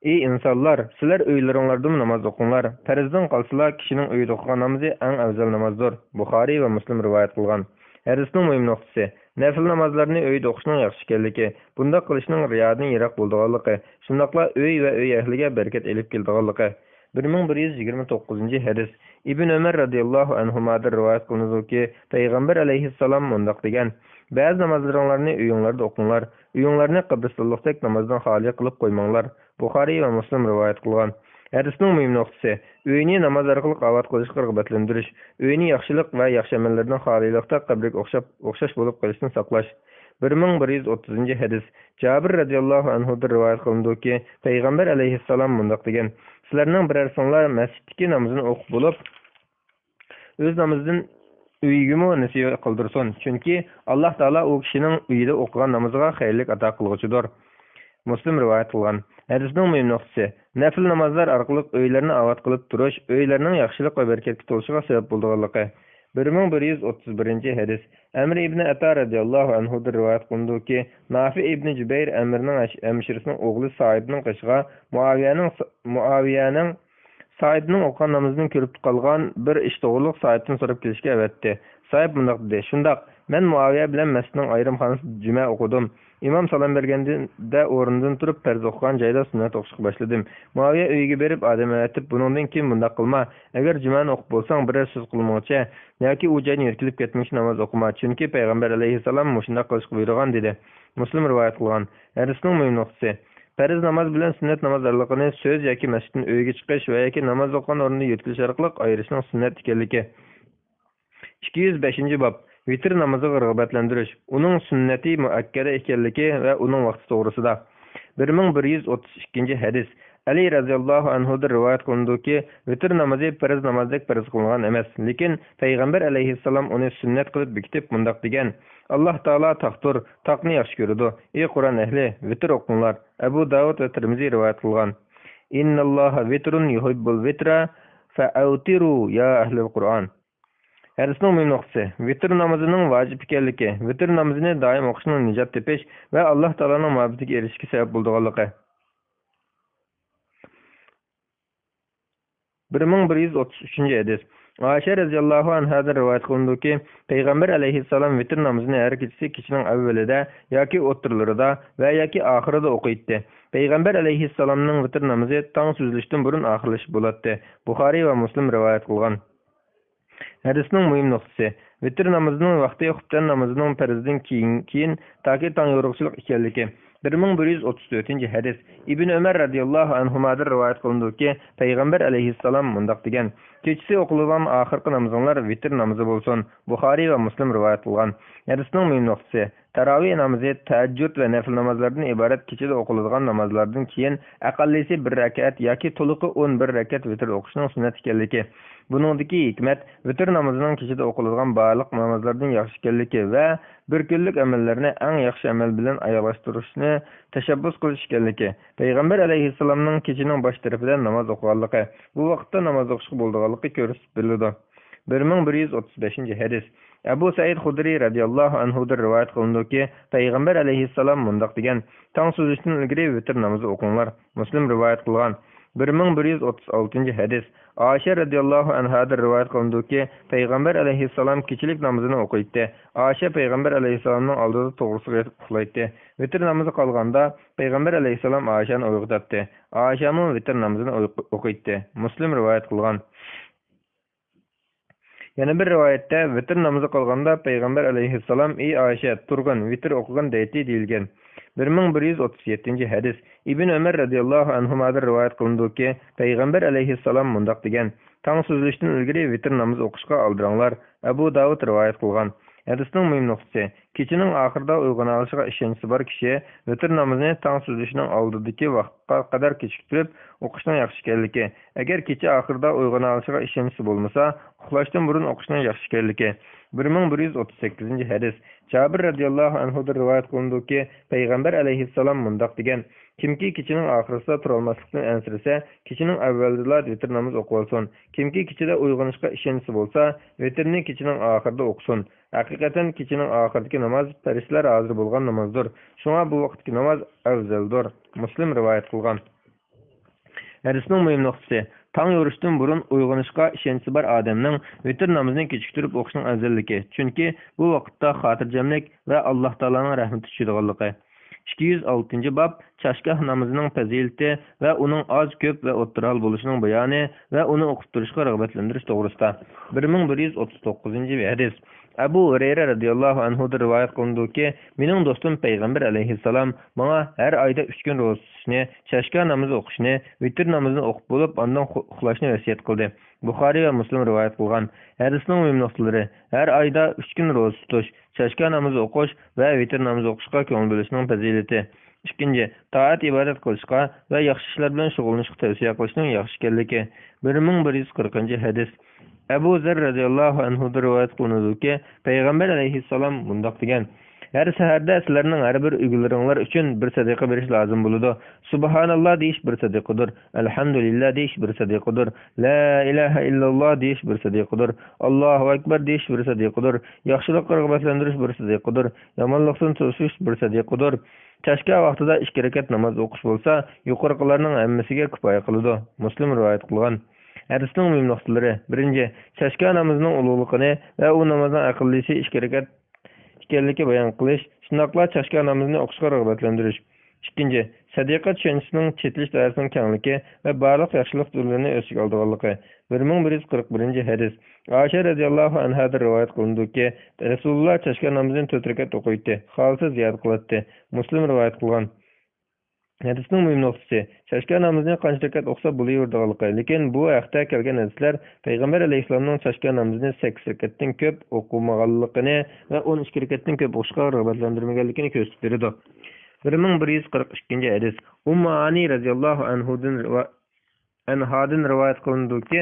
ئى ئىنسانلار، سىلەر ئۆيلىرىڭلاردىمۇ ناماز ئوقۇڭلار. پەرزدىن قالسىلا، كىشىنىڭ ئۆيىدە ئوقۇغان نامىزى ئەڭ ئەۋزەل نامازدۇر. بۇخارىي ۋە مۇسلىم رىۋايەت قىلغان. ھەدىسنىڭ مۇھىم نۇقتىسى، نەپىل نامازلارنى ئۆيدە ئوقۇشنىڭ ياخشى ئىكەنلىكى، بۇنداق قىلىشنىڭ رىيادىن يىراق بولىدىغانلىقى، شۇنداقلا ئۆي ۋە ئۆي ئەھلىگە بەرىكەت ئېلىپ كېلىدىغانلىقى. بىر مىڭ بىر يۈز يىگىرمە توققۇزىنچى ھەدىس. ئىبن ئۆمەر رەزىياللاھۇ ئەنھۇمادىن رىۋايەت قىلىنىدۇكى، پەيغەمبەر ئەلەيھىسسالام مۇنداق دېگەن، بەزى نامازلىرىڭلارنى ئۆيۈڭلاردا ئوقۇڭلار، ئۆيۈڭلارنى قەبرىستانلىقتەك نامازدىن خالىي قىلىپ قويماڭلار. بۇخارىي ۋە مۇسلىم رىۋايەت قىلغان. ھەدىسنىڭ مۇھىم نۇقتىسى، ئۆينى ناماز ئارقىلىق ئاۋات قىلىشقا رىغبەتلەندۈرۈش، ئۆينى ياخشىلىق ۋە ياخشى ئەمەللەردىن خالىيلىقتا قەبرىگە ئوخشاپ، ئوخشاش بولۇپ قېلىشتىن ساقلاش. بىر مىڭ بىر يۈز ئوتتۇزىنچى ھەدىس. جابىر رەزىياللاھۇ ئەنھۇدىن رىۋايەت قىلىنىدۇكى، پەيغەمبەر ئەلەيھىسسالام مۇنداق دېگەن، سىلەرنىڭ بىرەرسىڭلار مەسچىتتىكى نامىزىنى ئوقۇپ بولۇپ، ئۆز نامىزىدىن ئۆيىگىمۇ نېسىۋە قىلدۇرسۇن، چۈنكى ئاللاھ تائالا ئۇ كىشىنىڭ ئۆيىدە ئوقۇغان نامىزىغا خەيرلىك ئاتا قىلغۇچىدۇر. مۇسلىم رىۋايەت قىلغان. ھەدىسنىڭ مۇھىم نۇقتىسى، نەپىل نامازلار ئارقىلىق ئۆيلەرنى ئاۋات قىلىپ تۇرۇش ئۆيلەرنىڭ ياخشىلىق ۋە بەرىكەتكە تولۇشىغا سەۋەب بولىدىغانلىقى. بىر مىڭ بىر يۈز ئوتتۇز بىرىنچى ھەدىس. ئەمر ئىبنى ئەتا رەزىياللاھۇ ئەنھۇدىن رىۋايەت قىلىنىدۇكى، نافى ئىبنى جۈبەير ئەمرنىڭ ئەش-، ھەمشىرىسىنىڭ ئوغلى سائىبنىڭ قېشىغا مۇئاۋىيەنىڭ، مۇئاۋىيەنىڭ سائىبنىڭ ئوقۇغان نامىزىنى كۆرۈپ قالغان بىر ئىش توغرۇلۇق سائىبتىن سوراپ كېلىشكە ئەۋەتتى. سائىب مۇنداق دېدى، شۇنداق، مەن مۇئاۋىيە بىلەن مەسچىتنىڭ ئايرىم خانىسىدا جۈمە ئوقۇدۇم. ئىمام سالام بەرگەندە ئورنىدىن تۇرۇپ پەرز ئوقۇغان جايدا سۈننەت ئوقۇشقا باشلىدىم. مۇئاۋىيە ئۆيىگە بېرىپ ئادەم ئەۋەتىپ، بۇنىڭدىن كېيىن بۇنداق قىلما، ئەگەر جۈمەنى ئوقۇپ بولساڭ بىرەر سۆز قىلمىغۇچە ياكى ئۇ جايدىن يۆتكىلىپ كەتمىگۈچە ناماز ئوقۇما، چۈنكى پەيغەمبەر ئەلەيھىسسالام مۇشۇنداق قىلىشقا بۇيرۇغان، دېدى. مۇسلىم رىۋايەت قىلغان. ھەدىسنىڭ مۇھىم نۇقتىسى، پەرز ناماز بىلەن سۈننەت ناماز ئارىلىقىنى سۆز ياكى مەسچىتتىن ئۆيگە چىقىش ۋە ياكى ناماز ئوقۇغان ئورنىدا يۆتكىلىش ئارقىلىق ئايرىشنىڭ سۈننەت ئىكەنلىكى. ئىككى يۈز بەشىنچى باب، ۋىتىر نامىزىغا رىغبەتلەندۈرۈش، ئۇنىڭ سۈننىتى مۇئەككەدە ئىكەنلىكى ۋە ئۇنىڭ ۋاقتى توغرىسىدا. بىر مىڭ بىر يۈز ئوتتۇز ئىككىنچى ھەدىس، ئەلى رەزىياللاھۇ ئەنھۇدىن رىۋايەت قىلىنىدۇكى، ۋىتىر نامىزى پەرز نامازدەك پەرز قىلىنغان ئەمەس، لېكىن پەيغەمبەر ئەلەيھىسسالام ئۇنى سۈننەت قىلىپ بېكىتىپ مۇنداق دېگەن، ئاللاھ تائالا تاقتۇر، تاقنى ياخشى كۆرىدۇ. ئى قۇرئان ئەھلى، ۋىتىر ئوقۇڭلار. ئەبۇ داۋۇد ۋە تىرمىزى رىۋايەت قىلغان. ئىنناللاھا ۋىترۇن يۇھىببۇل ۋىترا فەئەۋتىرۇ يا ئەھلەل قۇرئان. ھەدىسنىڭ مۇھىم نۇقتىسى، ۋىتىر نامىزىنىڭ ۋاجىپ ئىكەنلىكى، ۋىتىر نامىزىنى دائىم ئوقۇشنىڭ نىجات تېپىش ۋە ئاللاھ تائالانىڭ مۇھەببىتىگە ئېرىشىشكە سەۋەب بولىدىغانلىقى. بىر مىڭ بىر يۈز ئوتتۇز ئۈچىنچى ھەدىس، ئائىشە رەزىياللاھۇ ئەنھادىن رىۋايەت قىلىنىدۇكى، پەيغەمبەر ئەلەيھىسسالام ۋىتىر نامىزىنى ھەر كېچىسى كېچىنىڭ ئەۋۋىلىدە ياكى ئوتتۇرىلىرىدا ۋە ياكى ئاخىرىدا ئوقۇيتتى. پەيغەمبەر ئەلەيھىسسالامنىڭ ۋىتىر نامىزى تاڭ سۈزۈلۈشتىن بۇرۇن ئاخىرلىشىپ بولاتتى. بۇخارىي ۋە مۇسلىم رىۋايەت قىلغان. ھەدىسنىڭ مۇھىم نۇقتىسى، ۋىتىر نامىزىنىڭ ۋاقتى خۇپتەن نامىزىنىڭ پەرزىدىن كېيىن، كېيىن تاكى تاڭ يورۇقچىلىق ئىكەنلىكى. بىر مىڭ بىر يۈز ئوتتۇز تۆتىنچى ھەدىس، ئىبن ئۆمەر رەزىياللاھۇ ئەنھۇمادىن رىۋايەت قىلىنىدۇكى، پەيغەمبەر ئەلەيھىسسالام مۇنداق دېگەن، كېچىسى ئوقۇلىدىغان ئاخىرقى نامىزىڭلار ۋىتىر نامىزى بولسۇن. بۇخارىي ۋە مۇسلىم رىۋايەت قىلغان. ھەدىسنىڭ مۇھىم نۇقتىسى، تاراۋىھ نامىزى تەھەججۇد ۋە نەپىل نامازلاردىن ئىبارەت كېچىدە ئوقۇلىدىغان نامازلاردىن كېيىن ئەقەللىسى بىر رەكەت ياكى تولۇقى ئون بىر رەكەت ۋىتىر ئوقۇشنىڭ سۈننەت ئىكەنلىكى. بۇنىڭدىكى ھېكمەت، ۋىتىر نامىزىنىڭ كېچىدە ئوقۇلىدىغان بارلىق نامازلاردىن ياخشى ئىكەنلىكى ۋە بىر كۈنلۈك ئەمەللەرنى ئەڭ ياخشى ئەمەل بىلەن ئاياغلاشتۇرۇشنى تەشەببۇس قىلىش ئىكەنلىكى. پەيغەمبەر ئەلەيھىسسالامنىڭ كېچىنىڭ باش تەرىپىدە ناماز ئوقۇغانلىقى، بۇ ۋاقىتتا ناماز ئوقۇشقا بولىدىغانلىقى كۆرسىتىپ بېرىلىدۇ. بىر مىڭ بىر يۈز ئوتتۇز بەشىنچى ھەدىس. ئەبۇ سەئىد خۇدرىي رەزىياللاھۇ ئەنھۇدىن رىۋايەت قىلىنىدۇكى، پەيغەمبەر ئەلەيھىسسالام مۇنداق دېگەن، تاڭ سۈزۈشتىن ئىلگىرى ۋىتىر نامىزى ئوقۇڭلار. مۇسلىم رىۋايەت قىلغان. بىر مىڭ بىر يۈز ئوتتۇز ئالتىنچى ھەدىس. ئائىشە رەزىياللاھۇ ئەنھادىن رىۋايەت قىلىنىدۇكى، پەيغەمبەر ئەلەيھىسسالام كېچىلىك نامىزىنى ئوقۇيتتى. ئائىشە پەيغەمبەر ئەلەيھىسسالامنىڭ ئالدىدا توغرىسىغا يېتىپ ئۇخلايتتى. ۋىتىر نامىزى قالغاندا، پەيغەمبەر ئەلەيھىسسالام ئائىشەنى ئويغىتاتتى. ئائىشەمۇ ۋىتىر نامىزىنى ئوقۇيتتى. مۇسلىم رىۋايەت قىلغان. يەنە بىر رىۋايەتتە، ۋىتىر نامىزى قىلغاندا پەيغەمبەر ئەلەيھىسسالام، ئى ئائىشە، تۇرغىن، ۋىتىر ئوقۇغىن دەيتتى، دېيىلگەن. بىر مىڭ بىر يۈز ئوتتۇز يەتتىنچى ھەدىس. ئىبن ئۆمەر رەزىياللاھۇ ئەنھۇمادىن رىۋايەت قىلىنىدۇكى، پەيغەمبەر ئەلەيھىسسالام مۇنداق دېگەن، تاڭ سۈزۈلۈشتىن ئىلگىرى ۋىتىر نامىزى ئوقۇشقا ئالدىراڭلار. ئەبۇ داۋۇد رىۋايەت قىلغان. ھەدىسنىڭ مۇھىم نۇقتىسى، كېچىنىڭ ئاخىرىدا ئويغىنالىشىغا ئىشەنچىسى بار كىشى ۋىتىر نامىزىنى تاڭ سۈزۈلۈشىنىڭ ئالدىدىكى ۋاقىتقا قەدەر كېچىكتۈرۈپ ئوقۇشنىڭ ياخشى ئىكەنلىكى، ئەگەر كېچە ئاخىرىدا ئويغىنالىشىغا ئىشەنچىسى بولمىسا، ئۇخلاشتىن بۇرۇن ئوقۇشنىڭ ياخشى ئىكەنلىكى. بىر مىڭ بىر يۈز ئوتتۇز سەككىزىنچى ھەدىس. جابىر رەزىياللاھۇ ئەنھۇدىن رىۋايەت قىلىنىدۇكى، پەيغەمبەر ئەلەيھىسسالام مۇنداق دېگەن، كىمكى كېچىنىڭ ئاخىرىسىدا تۇرالماسلىقتىن ئەنسىرىسە، كېچىنىڭ ئەۋۋەلىدىلا ۋىتىر نامىزى ئوقۇۋالسۇن. كىمكى كېچىدە ئويغىنىشقا ئىشەنچىسى بولسا، ۋىتىرنى كېچىنىڭ ئاخىرىدا ئوقۇسۇن. ھەقىقەتەن كېچىنىڭ ئاخىرىدىكى ناماز پەرىشتىلەر ھازىر بولغان نامازدۇر. شۇڭا بۇ ۋاقىتتىكى ناماز ئەۋزەلدۇر. مۇسلىم رىۋايەت قىلغان. ھەدىسنىڭ مۇھىم نۇقتىسى، تاڭ يورۇشتىن بۇرۇن ئويغىنىشقا ئىشەنچىسى بار ئادەمنىڭ ۋىتىر نامىزىنى كېچىكتۈرۈپ ئوقۇشنىڭ ئەۋزەللىكى، چۈنكى بۇ ۋاقىتتا خاتىرجەملىك ۋە ئاللاھ تائالانىڭ رەھمىتى چۈشىدىغانلىقى. ئىككى يۈز ئالتىنچى باب، چاشگاھ نامىزىنىڭ پەزىلىتى ۋە ئۇنىڭ ئاز، كۆپ ۋە ئوتتۇرا ھال بولۇشىنىڭ بايانى ۋە ئۇنى ئوقۇپ تۇرۇشقا رىغبەتلەندۈرۈش توغرىسىدا. بىر مىڭ بىر يۈز ئوتتۇز توققۇزىنچى ھەدىس. ئەبۇ ھۇرەيرە رەزىياللاھۇ ئەنھۇدىن رىۋايەت قىلىنىدۇكى، مېنىڭ دوستۇم پەيغەمبەر ئەلەيھىسسالام ماڭا ھەر ئايدا ئۈچ كۈن روزا تۇتۇشنى، چاشگاھ نامىزى ئوقۇشنى، ۋىتىر نامىزىنى ئوقۇپ بولۇپ، ئاندىن خۇ-، ئۇخلاشنى ۋەسىيەت قىلدى. بۇخارىي ۋە مۇسلىم رىۋايەت قىلغان. ھەدىسنىڭ مۇھىم نۇقتىلىرى، ھەر ئايدا ئۈچ كۈن روزا تۇتۇش، چاشگاھ نامىزى ئوقۇش ۋە ۋىتىر نامىزى ئوقۇشقا كۆڭۈل بۆلۈشنىڭ پەزىلىتى. ئىككىنچى، تائەت-ئىبادەت قىلىشقا ۋە ياخشى ئىشلار بىلەن شۇغۇللىنىشقا تەۋسىيە قىلىشنىڭ ياخشى ئىكەنلىكى. بىر مىڭ بىر يۈز قىرىقىنچى ھەدىس. ئەبۇ زەر رەزىياللاھۇ ئەنھۇدىن رىۋايەت قىلىنىدۇكى، پەيغەمبەر ئەلەيھىسسالام مۇنداق دېگەن، ھەر سەھەردە سىلەرنىڭ ھەر بىر ئۆگىلىرىڭلار ئۈچۈن بىر سەدىقە بېرىش لازىم بولىدۇ. سۇبھاناللا دېيىش بىر سەدىقىدۇر. ئەلھەمدۇلىللا دېيىش بىر سەدىقىدۇر. لا ئىلاھە ئىللاللا دېيىش بىر سەدىقىدۇر. ئاللاھۇ ئەكبەر دېيىش بىر سەدىقىدۇر. ياخشىلىققا رىغبەتلەندۈرۈش بىر سەدىقىدۇر. يامانلىقتىن توسۇش بىر سەدىقىدۇر. چاشگاھ ۋاقتىدا ئىككى رەكەت ناماز ئوقۇش بولسا، يۇقىرىقىلارنىڭ ھەممىسىگە كۇپايە قىلىدۇ. مۇسلىم رىۋايەت قىلغان. ھەدىسنىڭ مۇھىم نۇقتىلىرى. بىرىنچى، چاشگاھ نامىزىنىڭ ئۇلۇغلۇقىنى ۋە ئۇ نامازنىڭ ئەقەللىيسى ئىككى رەكەت ئىكەنلىكى بايان قىلىش، شۇنداقلا چاشكا نامىزىنى ئوقۇشقا رىغبەتلەندۈرۈش. ئىككىنچى، سەدىقە چۈشەنچىسىنىڭ چېتىلىش دائىرىسىنىڭ كەڭلىكى ۋە بارلىق ياخشىلىق تۈرلىرىنى ئۆز ئىچىگە ئالىدىغانلىقى. بىر مىڭ بىر يۈز قىرىق بىرىنچى ھەدىس. ئائىشە رەزىياللاھۇ ئەنھادىن رىۋايەت قىلىنىدۇكى، رەسۇلۇللا چاشكا نامىزىنى تۆت رەكەت ئوقۇيتتى، خالىسا زىيادە قىلاتتى. مۇسلىم رىۋايەت قىلغان. ھەدىسنىڭ مۇھىم نۇقتىسى، چاشكا نامىزىنى قانچە رەكەت ئوقۇسا بولۇۋېرىدىغانلىقى. لېكىن بۇ ھەقتە كەلگەن ھەدىسلەر پەيغەمبەر ئەلەيھىسسالامنىڭ چاشكا نامىزىنى سەككىز رەكەتتىن كۆپ ئوقۇمىغانلىقىنى ۋە ئون ئىككى رەكەتتىن كۆپ ئوقۇشقا رىغبەتلەندۈرمىگەنلىكىنى كۆرسىتىپ بېرىدۇ. بىر مىڭ بىر يۈز قىرىق ئىككىنچى ھەدىس. ئۇممۇ ھانى رەزىياللاھۇ ئەنھۇدىن رىۋا-، ئەنھادىن رىۋايەت قىلىنىدۇكى،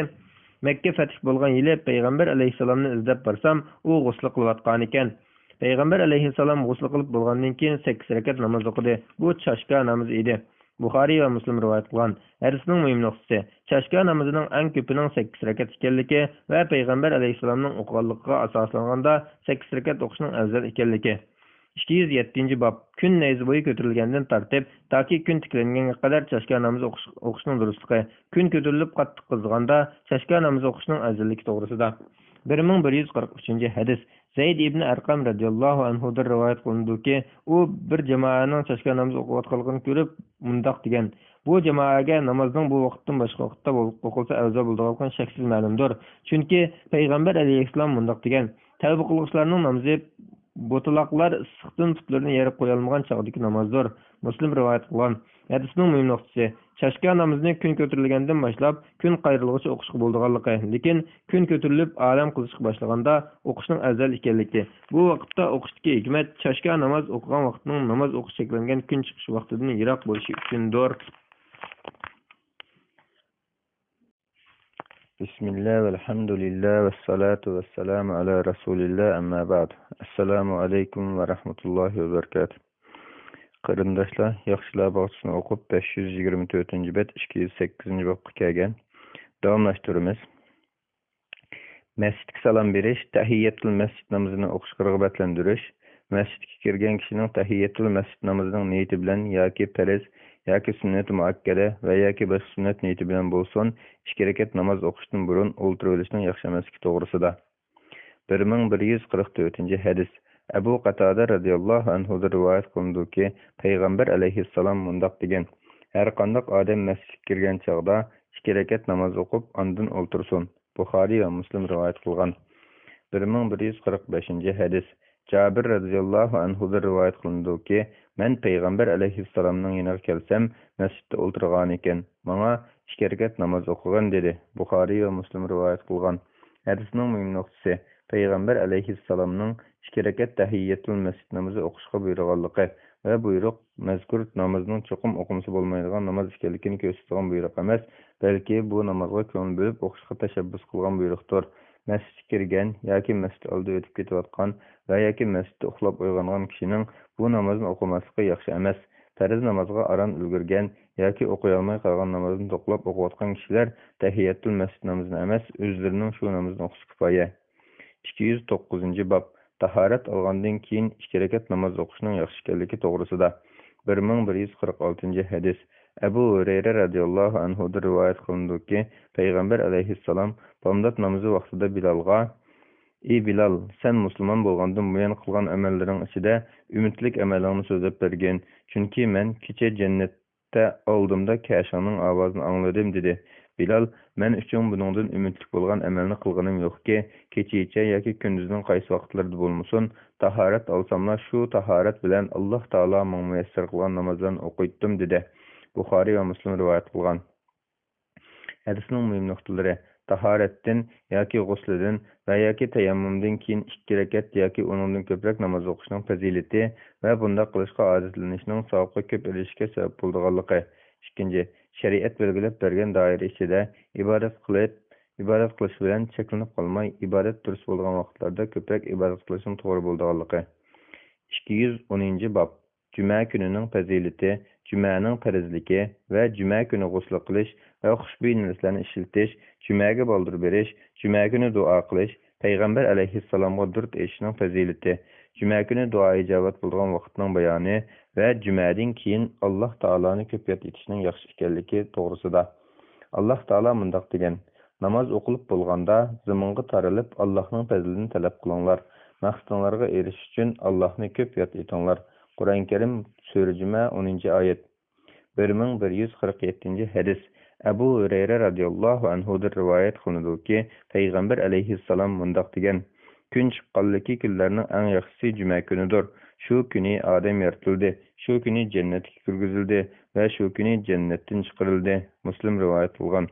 مەككە پەتھ بولغان يىلى پەيغەمبەر ئەلەيھىسسالامنى ئىزدەپ بارسام، ئۇ غۇسلى قىلىۋاتقانىكەن. پەيغەمبەر ئەلەيھىسسالام غۇسلى قىلىپ بولغاندىن كېيىن سەككىز رەكەت ناماز ئوقۇدى. بۇ چاشكا نامىزى ئىدى. بۇخارىي ۋە مۇسلىم رىۋايەت قىلغان. ھەدىسنىڭ مۇھىم نۇقتىسى، چاشكا نامىزىنىڭ ئەڭ كۆپىنىڭ سەككىز رەكەت ئىكەنلىكى ۋە پەيغەمبەر ئەلەيھىسسالامنىڭ ئوقۇغانلىقىغا ئاساسلانغاندا، سەككىز رەكەت ئوقۇشنىڭ ئەۋزەل ئىكەنلىكى. ئىككى يۈز يەتتىنچى باب. كۈن نەيزە بويى كۆتۈرۈلگەندىن تارتىپ، تاكى كۈن تىكلەنگەنگە قەدەر چاشكا نامىزى ئوقۇش، ئوقۇشنىڭ دۇرۇسلۇقى. كۈن كۆتۈرۈلۈپ قاتتىق قىزىغاندا، چاشكا نامىزى ئوقۇشنىڭ ئەۋزەللىكى توغرىسىدا. بىر مىڭ بىر يۈز قىرىق ئۈچىنچى ھەدىس. زەيد ئىبن ئەرقەم رەزىياللاھۇ ئەنھۇدىن رىۋايەت قىلىنىدۇكى، ئۇ بىر جامائەنىڭ چاشكا نامىزى ئوقۇۋاتقانلىقىنى كۆرۈپ، مۇنداق دېگەن، بۇ جامائەگە نامازنىڭ بۇ ۋاقىتتىن باشقا ۋاقىتتا بولۇپ ئوقۇلسا ئەۋزەل بولىدىغانلىقى شەكسىز مەلۇمدۇر. چۈنكى پەيغەمبەر ئەلەيھىسسالام مۇنداق دېگەن، تەۋبە قىلغۇچىلارنىڭ نامىزى بوتىلاقلار ئىسسىقتىن پۇتلىرىنى يەرگە قويالمىغان چاغدىكى نامازدۇر. مۇسلىم رىۋايەت قىلغان. ھەدىسنىڭ مۇھىم نۇقتىسى، چاشكا نامىزىنى كۈن كۆتۈرۈلگەندىن باشلاپ كۈن قايرىلغۇچە ئوقۇشقا بولىدىغانلىقى، لېكىن كۈن كۆتۈرۈلۈپ ئالەم قىزىشقا باشلىغاندا ئوقۇشنىڭ ئەۋزەل ئىكەنلىكى. بۇ ۋاقىتتا ئوقۇشتىكى ھېكمەت چاشكا ناماز ئوقۇغان ۋاقىتنىڭ ناماز ئوقۇش چەكلەنگەن كۈن چىقىش ۋاقتىدىن يىراق بولۇشى ئۈچۈندۇر. بىسمىللا، ۋەلھەمدۇلىللا، ۋەسسالاتۇ ۋەسسالامۇ ئەلا رەسۇلىللا، ئەمما بەئد. ئەسسالامۇ ئەلەيكۇم ۋە رەھمەتۇللاھى ۋە بەرىكاتۇھ. قېرىنداشلار، ياخشىلار باغچىسىنى ئوقۇپ، بەش يۈز يىگىرمە تۆتىنچى بەت، ئىككى يۈز سەككىزىنچى بابقا كەلگەن. داۋاملاشتۇرىمىز. مەسچىتكە سالام بېرىش، تەھىيەتۇل مەسچىت نامىزىنى ئوقۇشقا رىغبەتلەندۈرۈش. مەسچىتكە كىرگەن كىشىنىڭ تەھىيەتۇل مەسچىت نامىزىنىڭ نىيىتى بىلەن ياكى پەرز، ياكى سۈننەت مۇئەككەدە ۋە ياكى باشقا سۈننەت نىيىتى بىلەن بولسۇن، ئىككى رەكەت ناماز ئوقۇشتىن بۇرۇن ئولتۇرۇۋېلىشنىڭ ياخشى ئەمەسلىكى توغرىسىدا. بىر مىڭ بىر يۈز قىرىق تۆتىنچى ھەدىس. ئەبۇ قاتادە رەزىياللاھۇ ئەنھۇدىن رىۋايەت قىلىنىدۇكى، پەيغەمبەر ئەلەيھىسسالام مۇنداق دېگەن، ھەرقانداق ئادەم مەسچىتكە كىرگەن چاغدا ئىككى رەكەت ناماز ئوقۇپ، ئاندىن ئولتۇرسۇن. بۇخارىي ۋە مۇسلىم رىۋايەت قىلغان. بىر مىڭ بىر يۈز قىرىق بەشىنچى ھەدىس. جابىر رەزىياللاھۇ ئەنھۇدىن رىۋايەت قىلىنىدۇكى، مەن پەيغەمبەر ئەلەيھىسسالامنىڭ يېنىغا كەلسەم، مەسچىتتە ئولتۇرغانىكەن، ماڭا ئىككى رەكەت ناماز ئوقۇغىن دېدى. بۇخارىي ۋە مۇسلىم رىۋايەت قىلغان. ھەدىسنىڭ مۇھىم نۇقتىسى، پەيغەمبەر ئەلەيھىسسالامنىڭ ئىككى رەكەت تەھىيەتۇل مەسچىت نامىزى ئوقۇشقا بۇيرۇغانلىقى ۋە بۇيرۇق مەزكۇر نامازنىڭ چوقۇم ئوقۇمىسا بولمايدىغان ناماز ئىكەنلىكىنى كۆرسىتىدىغان بۇيرۇق ئەمەس، بەلكى بۇ نامازغا كۆڭۈل بۆلۈپ ئوقۇشقا تەشەببۇس قىلغان بۇيرۇقتۇر. مەسچىتكە كىرگەن ياكى مەسچىت ئالدىدا ئۆتۈپ كېتىۋاتقان ۋە ياكى مەسچىتتە ئۇخلاپ ئويغانغان كىشىنىڭ بۇ نامازنى ئوقۇماسلىقى ياخشى ئەمەس. پەرز نامازغا ئاران ئۈلگۈرگەن ياكى ئوقۇيالماي قالغان نامازنى توقلاپ ئوقۇۋاتقان كىشىلەر تەھىيەتۇل مەسچىت نامىزىنى ئەمەس، ئۆزلىرىنىڭ شۇ نامىزىنى ئوقۇسا كۇپايە. ئىككى يۈز توققۇزىنچى باب. تاھارەت ئالغاندىن كېيىن ئىككى رەكەت ناماز ئوقۇشنىڭ ياخشى ئىكەنلىكى توغرىسىدا. بىر مىڭ بىر يۈز قىرىق ئالتىنچى ھەدىس. ئەبۇ ھۇرەيرە رەزىياللاھۇ ئەنھۇدىن رىۋايەت قىلىنىدۇكى، پەيغەمبەر ئەلەيھىسسالام بامدات نامىزى ۋاقتىدا بىلالغا، ئى بىلال، سەن مۇسۇلمان بولغاندىن بۇيان قىلغان ئەمەللىرىڭ ئىچىدە ئۈمىدلىك ئەمەلىڭنى سۆزلەپ بەرگىن، چۈنكى مەن كېچە جەننەت تە ئالدىمدا كەشىڭنىڭ ئاۋازىنى ئاڭلىدىم، دېدى. بىلال، مەن ئۈچۈن بۇنىڭدىن ئۈمىدلىك بولغان ئەمەلنى قىلغىنىم يوقكى، كېچىچە ياكى كۈندۈزنىڭ قايسى ۋاقىتلىرىدا بولمىسۇن، تاھارەت ئالساملا، شۇ تاھارەت بىلەن ئاللاھ تائالا ماڭا مۇيەسسەر قىلغان نامازلارنى ئوقۇيتتۇم، دېدى. بۇخارىي ۋە مۇسلىم رىۋايەت قىلغان. ھەدىسنىڭ مۇھىم نۇقتىلىرى. تاھارەتتىن ياكى غۇسلىدىن ۋە ياكى تەيەممۇمدىن كېيىن ئىككى رەكەت ياكى ئۇنىڭدىن كۆپرەك ناماز ئوقۇشنىڭ پەزىلىتى ۋە بۇنداق قىلىشقا ئادەتلىنىشنىڭ ساۋابقا كۆپ ئېرىشىشكە سەۋەب بولىدىغانلىقى. ئىككىنچى، شەرىئەت بەلگىلەپ بەرگەن دائىرە ئىچىدە ئىبادەت قىلىپ، ئىبادەت قىلىش بىلەن چەكلىنىپ قالماي، ئىبادەت دۇرۇس بولىدىغان ۋاقىتلاردا كۆپرەك ئىبادەت قىلىشنىڭ توغرا بولىدىغانلىقى. ئىككى يۈز ئونىنچى باب. جۈمە كۈنىنىڭ پەزىلىتى، جۈمەنىڭ پەرزلىكى ۋە جۈمە كۈنى غۇسلى قىلىش ۋە خۇشبۇي نەرسىلەرنى ئىشلىتىش، جۈمەگە بالدۇر بېرىش، جۈمە كۈنى دۇئا قىلىش، پەيغەمبەر ئەلەيھىسسالامغا دۇرۇت ئېيتىشنىڭ پەزىلىتى، جۈمە كۈنى دۇئا ئىجابەت بولىدىغان ۋاقىتنىڭ بايانى ۋە جۈمەدىن كېيىن ئاللاھ تائالانى كۆپ ياد ئېتىشنىڭ ياخشى ئىكەنلىكى توغرىسىدا. ئاللاھ تائالا مۇنداق دېگەن، ناماز ئوقۇلۇپ بولغاندا، زېمىنغا تارىلىپ، ئاللاھنىڭ پەزلىنى تەلەپ قىلىڭلار. مەقسىتىڭلارغا ئېرىشىش ئۈچۈن ئاللاھنى كۆپ ياد ئېتىڭلار. قۇرئان كەرىم، سۈرە جۈمە، ئونىنچى ئايەت. بىر مىڭ بىر يۈز قىرىق يەتتىنچى ھەدىس. ئەبۇ ھۇرەيرە رەزىياللاھۇ ئەنھۇدىن رىۋايەت قىلىنىدۇكى، پەيغەمبەر ئەلەيھىسسالام مۇنداق دېگەن: «كۈن چىققانلىكى كۈنلەرنىڭ ئەڭ ياخشىسى جۈمە كۈنىدۇر. شۇ كۈنى ئادەم يارىتىلدى. شۇ كۈنى جەننەتكە كىرگۈزۈلدى ۋە شۇ كۈنى جەننەتتىن چىقىرىلدى.» مۇسلىم رىۋايەت قىلغان.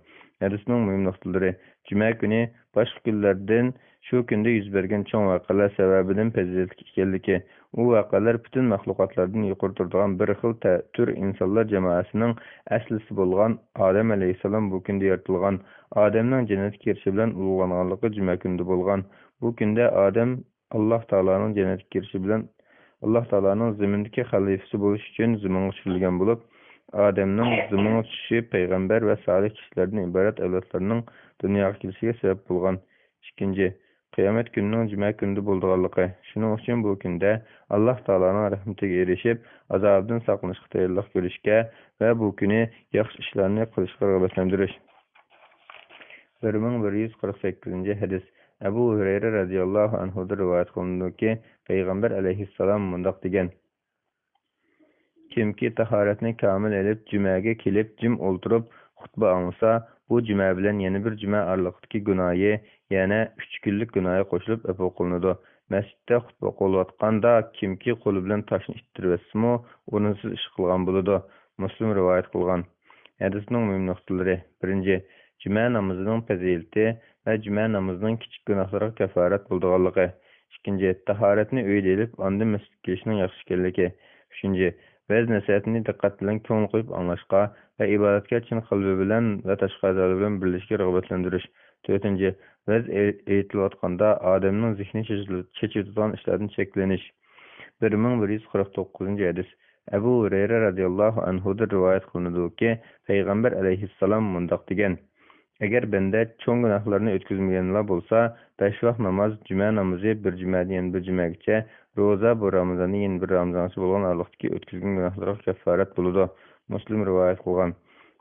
ھەدىسنىڭ مۇھىم نۇقتىلىرى. جۈمە كۈنى باشقا كۈنلەردىن شۇ كۈندە يۈز بەرگەن چوڭ ۋەقەلەر سەۋەبىدىن پەزىلەتلىك ئىكەنلىكى، ئۇ ۋەقەلەر پۈتۈن مەخلۇقاتلاردىن يۇقىرى تۇرىدىغان بىر خىل تە-، تۈر ئىنسانلار جامائەسىنىڭ ئەسلىسى بولغان ئادەم ئەلەيھىسسالام بۇ كۈندە يارىتىلغان، ئادەمنىڭ جەننەتكە كىرىشى بىلەن ئۇلۇغلانغانلىقى جۈمە كۈنىدە بولغان. بۇ كۈندە ئادەم ئاللاھ تائالانىڭ جەننەتكە كىرىشى بىلەن، ئاللاھ تائالانىڭ زېمىندىكى خەلىپىسى بولۇش ئۈچۈن زېمىنغا چۈشۈرۈلگەن بولۇپ، ئادەمنىڭ زېمىنغا چۈشۈشى پەيغەمبەر ۋە سالىھ كىشىلەردىن ئىبارەت ئەۋلادلارنىڭ دۇنياغا كېلىشىگە سەۋەب بولغان. ئىككىنچى، قىيامەت كۈنىنىڭ جۈمە كۈنىدە بولىدىغانلىقى. شۇنىڭ ئۈچۈن بۇ كۈندە ئاللاھ تائالانىڭ رەھمىتىگە ئېرىشىپ، ئازابىدىن ساقلىنىشقا تەييارلىق كۆرۈشكە ۋە بۇ كۈنى ياخشى ئىشلارنى قىلىشقا رىغبەتلەندۈرۈش. بىر مىڭ بىر يۈز قىرىق سەككىزىنچى ھەدىس. ئەبۇ ھۇرەيرە رەزىياللاھۇ ئەنھۇدىن رىۋايەت قىلىنىدۇكى، پەيغەمبەر ئەلەيھىسسالام مۇنداق دېگەن: «كىمكى تاھارەتنى كامىل ئېلىپ، جۈمەگە كېلىپ جىم ئولتۇرۇپ خۇتبە ئاڭلىسا، بۇ جۈمە بىلەن يەنە بىر جۈمە ئارىلىقتىكى گۇناھى، يەنى ئۈچ كۈنلۈك گۇناھى قوشۇلۇپ ئەپۇ قىلىنىدۇ. مەسچىتتە خۇتبە ئوقۇلۇۋاتقاندا كىمكى قولى بىلەن تاشنى ئىتتىرىۋەتسىمۇ، ئورۇنسىز ئىش قىلغان بولىدۇ.» مۇسلىم رىۋايەت قىلغان. ھەدىسنىڭ مۇھىم نۇقتىلىرى. بىرىنچى، جۈمە نامىزىنىڭ پەزىلىتى ۋە جۈمە نامىزىنىڭ كىچىك گۇناھلارغا كەففارەت بولىدىغانلىقى. ئىككىنچى، تاھارەتنى ئۆيدە ئېلىپ، ئاندىن مەسچىتكە كېلىشنىڭ ياخشى ئىكەنلىكى. ئۈچىنچى، ۋەز نەسىھەتنى دىققەت بىلەن كۆڭۈل قويۇپ ئاڭلاشقا ۋە ئىبادەتكە چىن قەلبى بىلەن ۋە تاشقى ئەزالىرى بىلەن بىرلىشىشكە رىغبەتلەندۈرۈش. تۆتىنچى، ۋەز ئېيتىلىۋاتقاندا ئادەمنىڭ زېھنى چېچىلىدىغان ئىشلاردىن چەكلىنىش. بىر مىڭ بىر يۈز قىرىق توققۇزىنچى ھەدىس. ئەبۇ ھۇرەيرە رەزىياللاھۇ ئەنھۇدىن رىۋايەت قىلىنىدۇكى، پەيغەمبەر ئەلەيھىسسالام مۇنداق دېگەن: «ئەگەر بەندە چوڭ گۇناھلارنى ئۆتكۈزمىگەنلا بولسا، بەش ۋاق ناماز، جۈمە نامىزى، بىر جۈمەدىن يەنە بىر جۈمەگىچە، روزا، بۇ رامىزاندىن يەنە بىر رامىزانغىچە بولغان ئارىلىقتىكى ئۆتكۈزگەن گۇناھلىرىغا كەففارەت بولىدۇ.» مۇسلىم رىۋايەت قىلغان.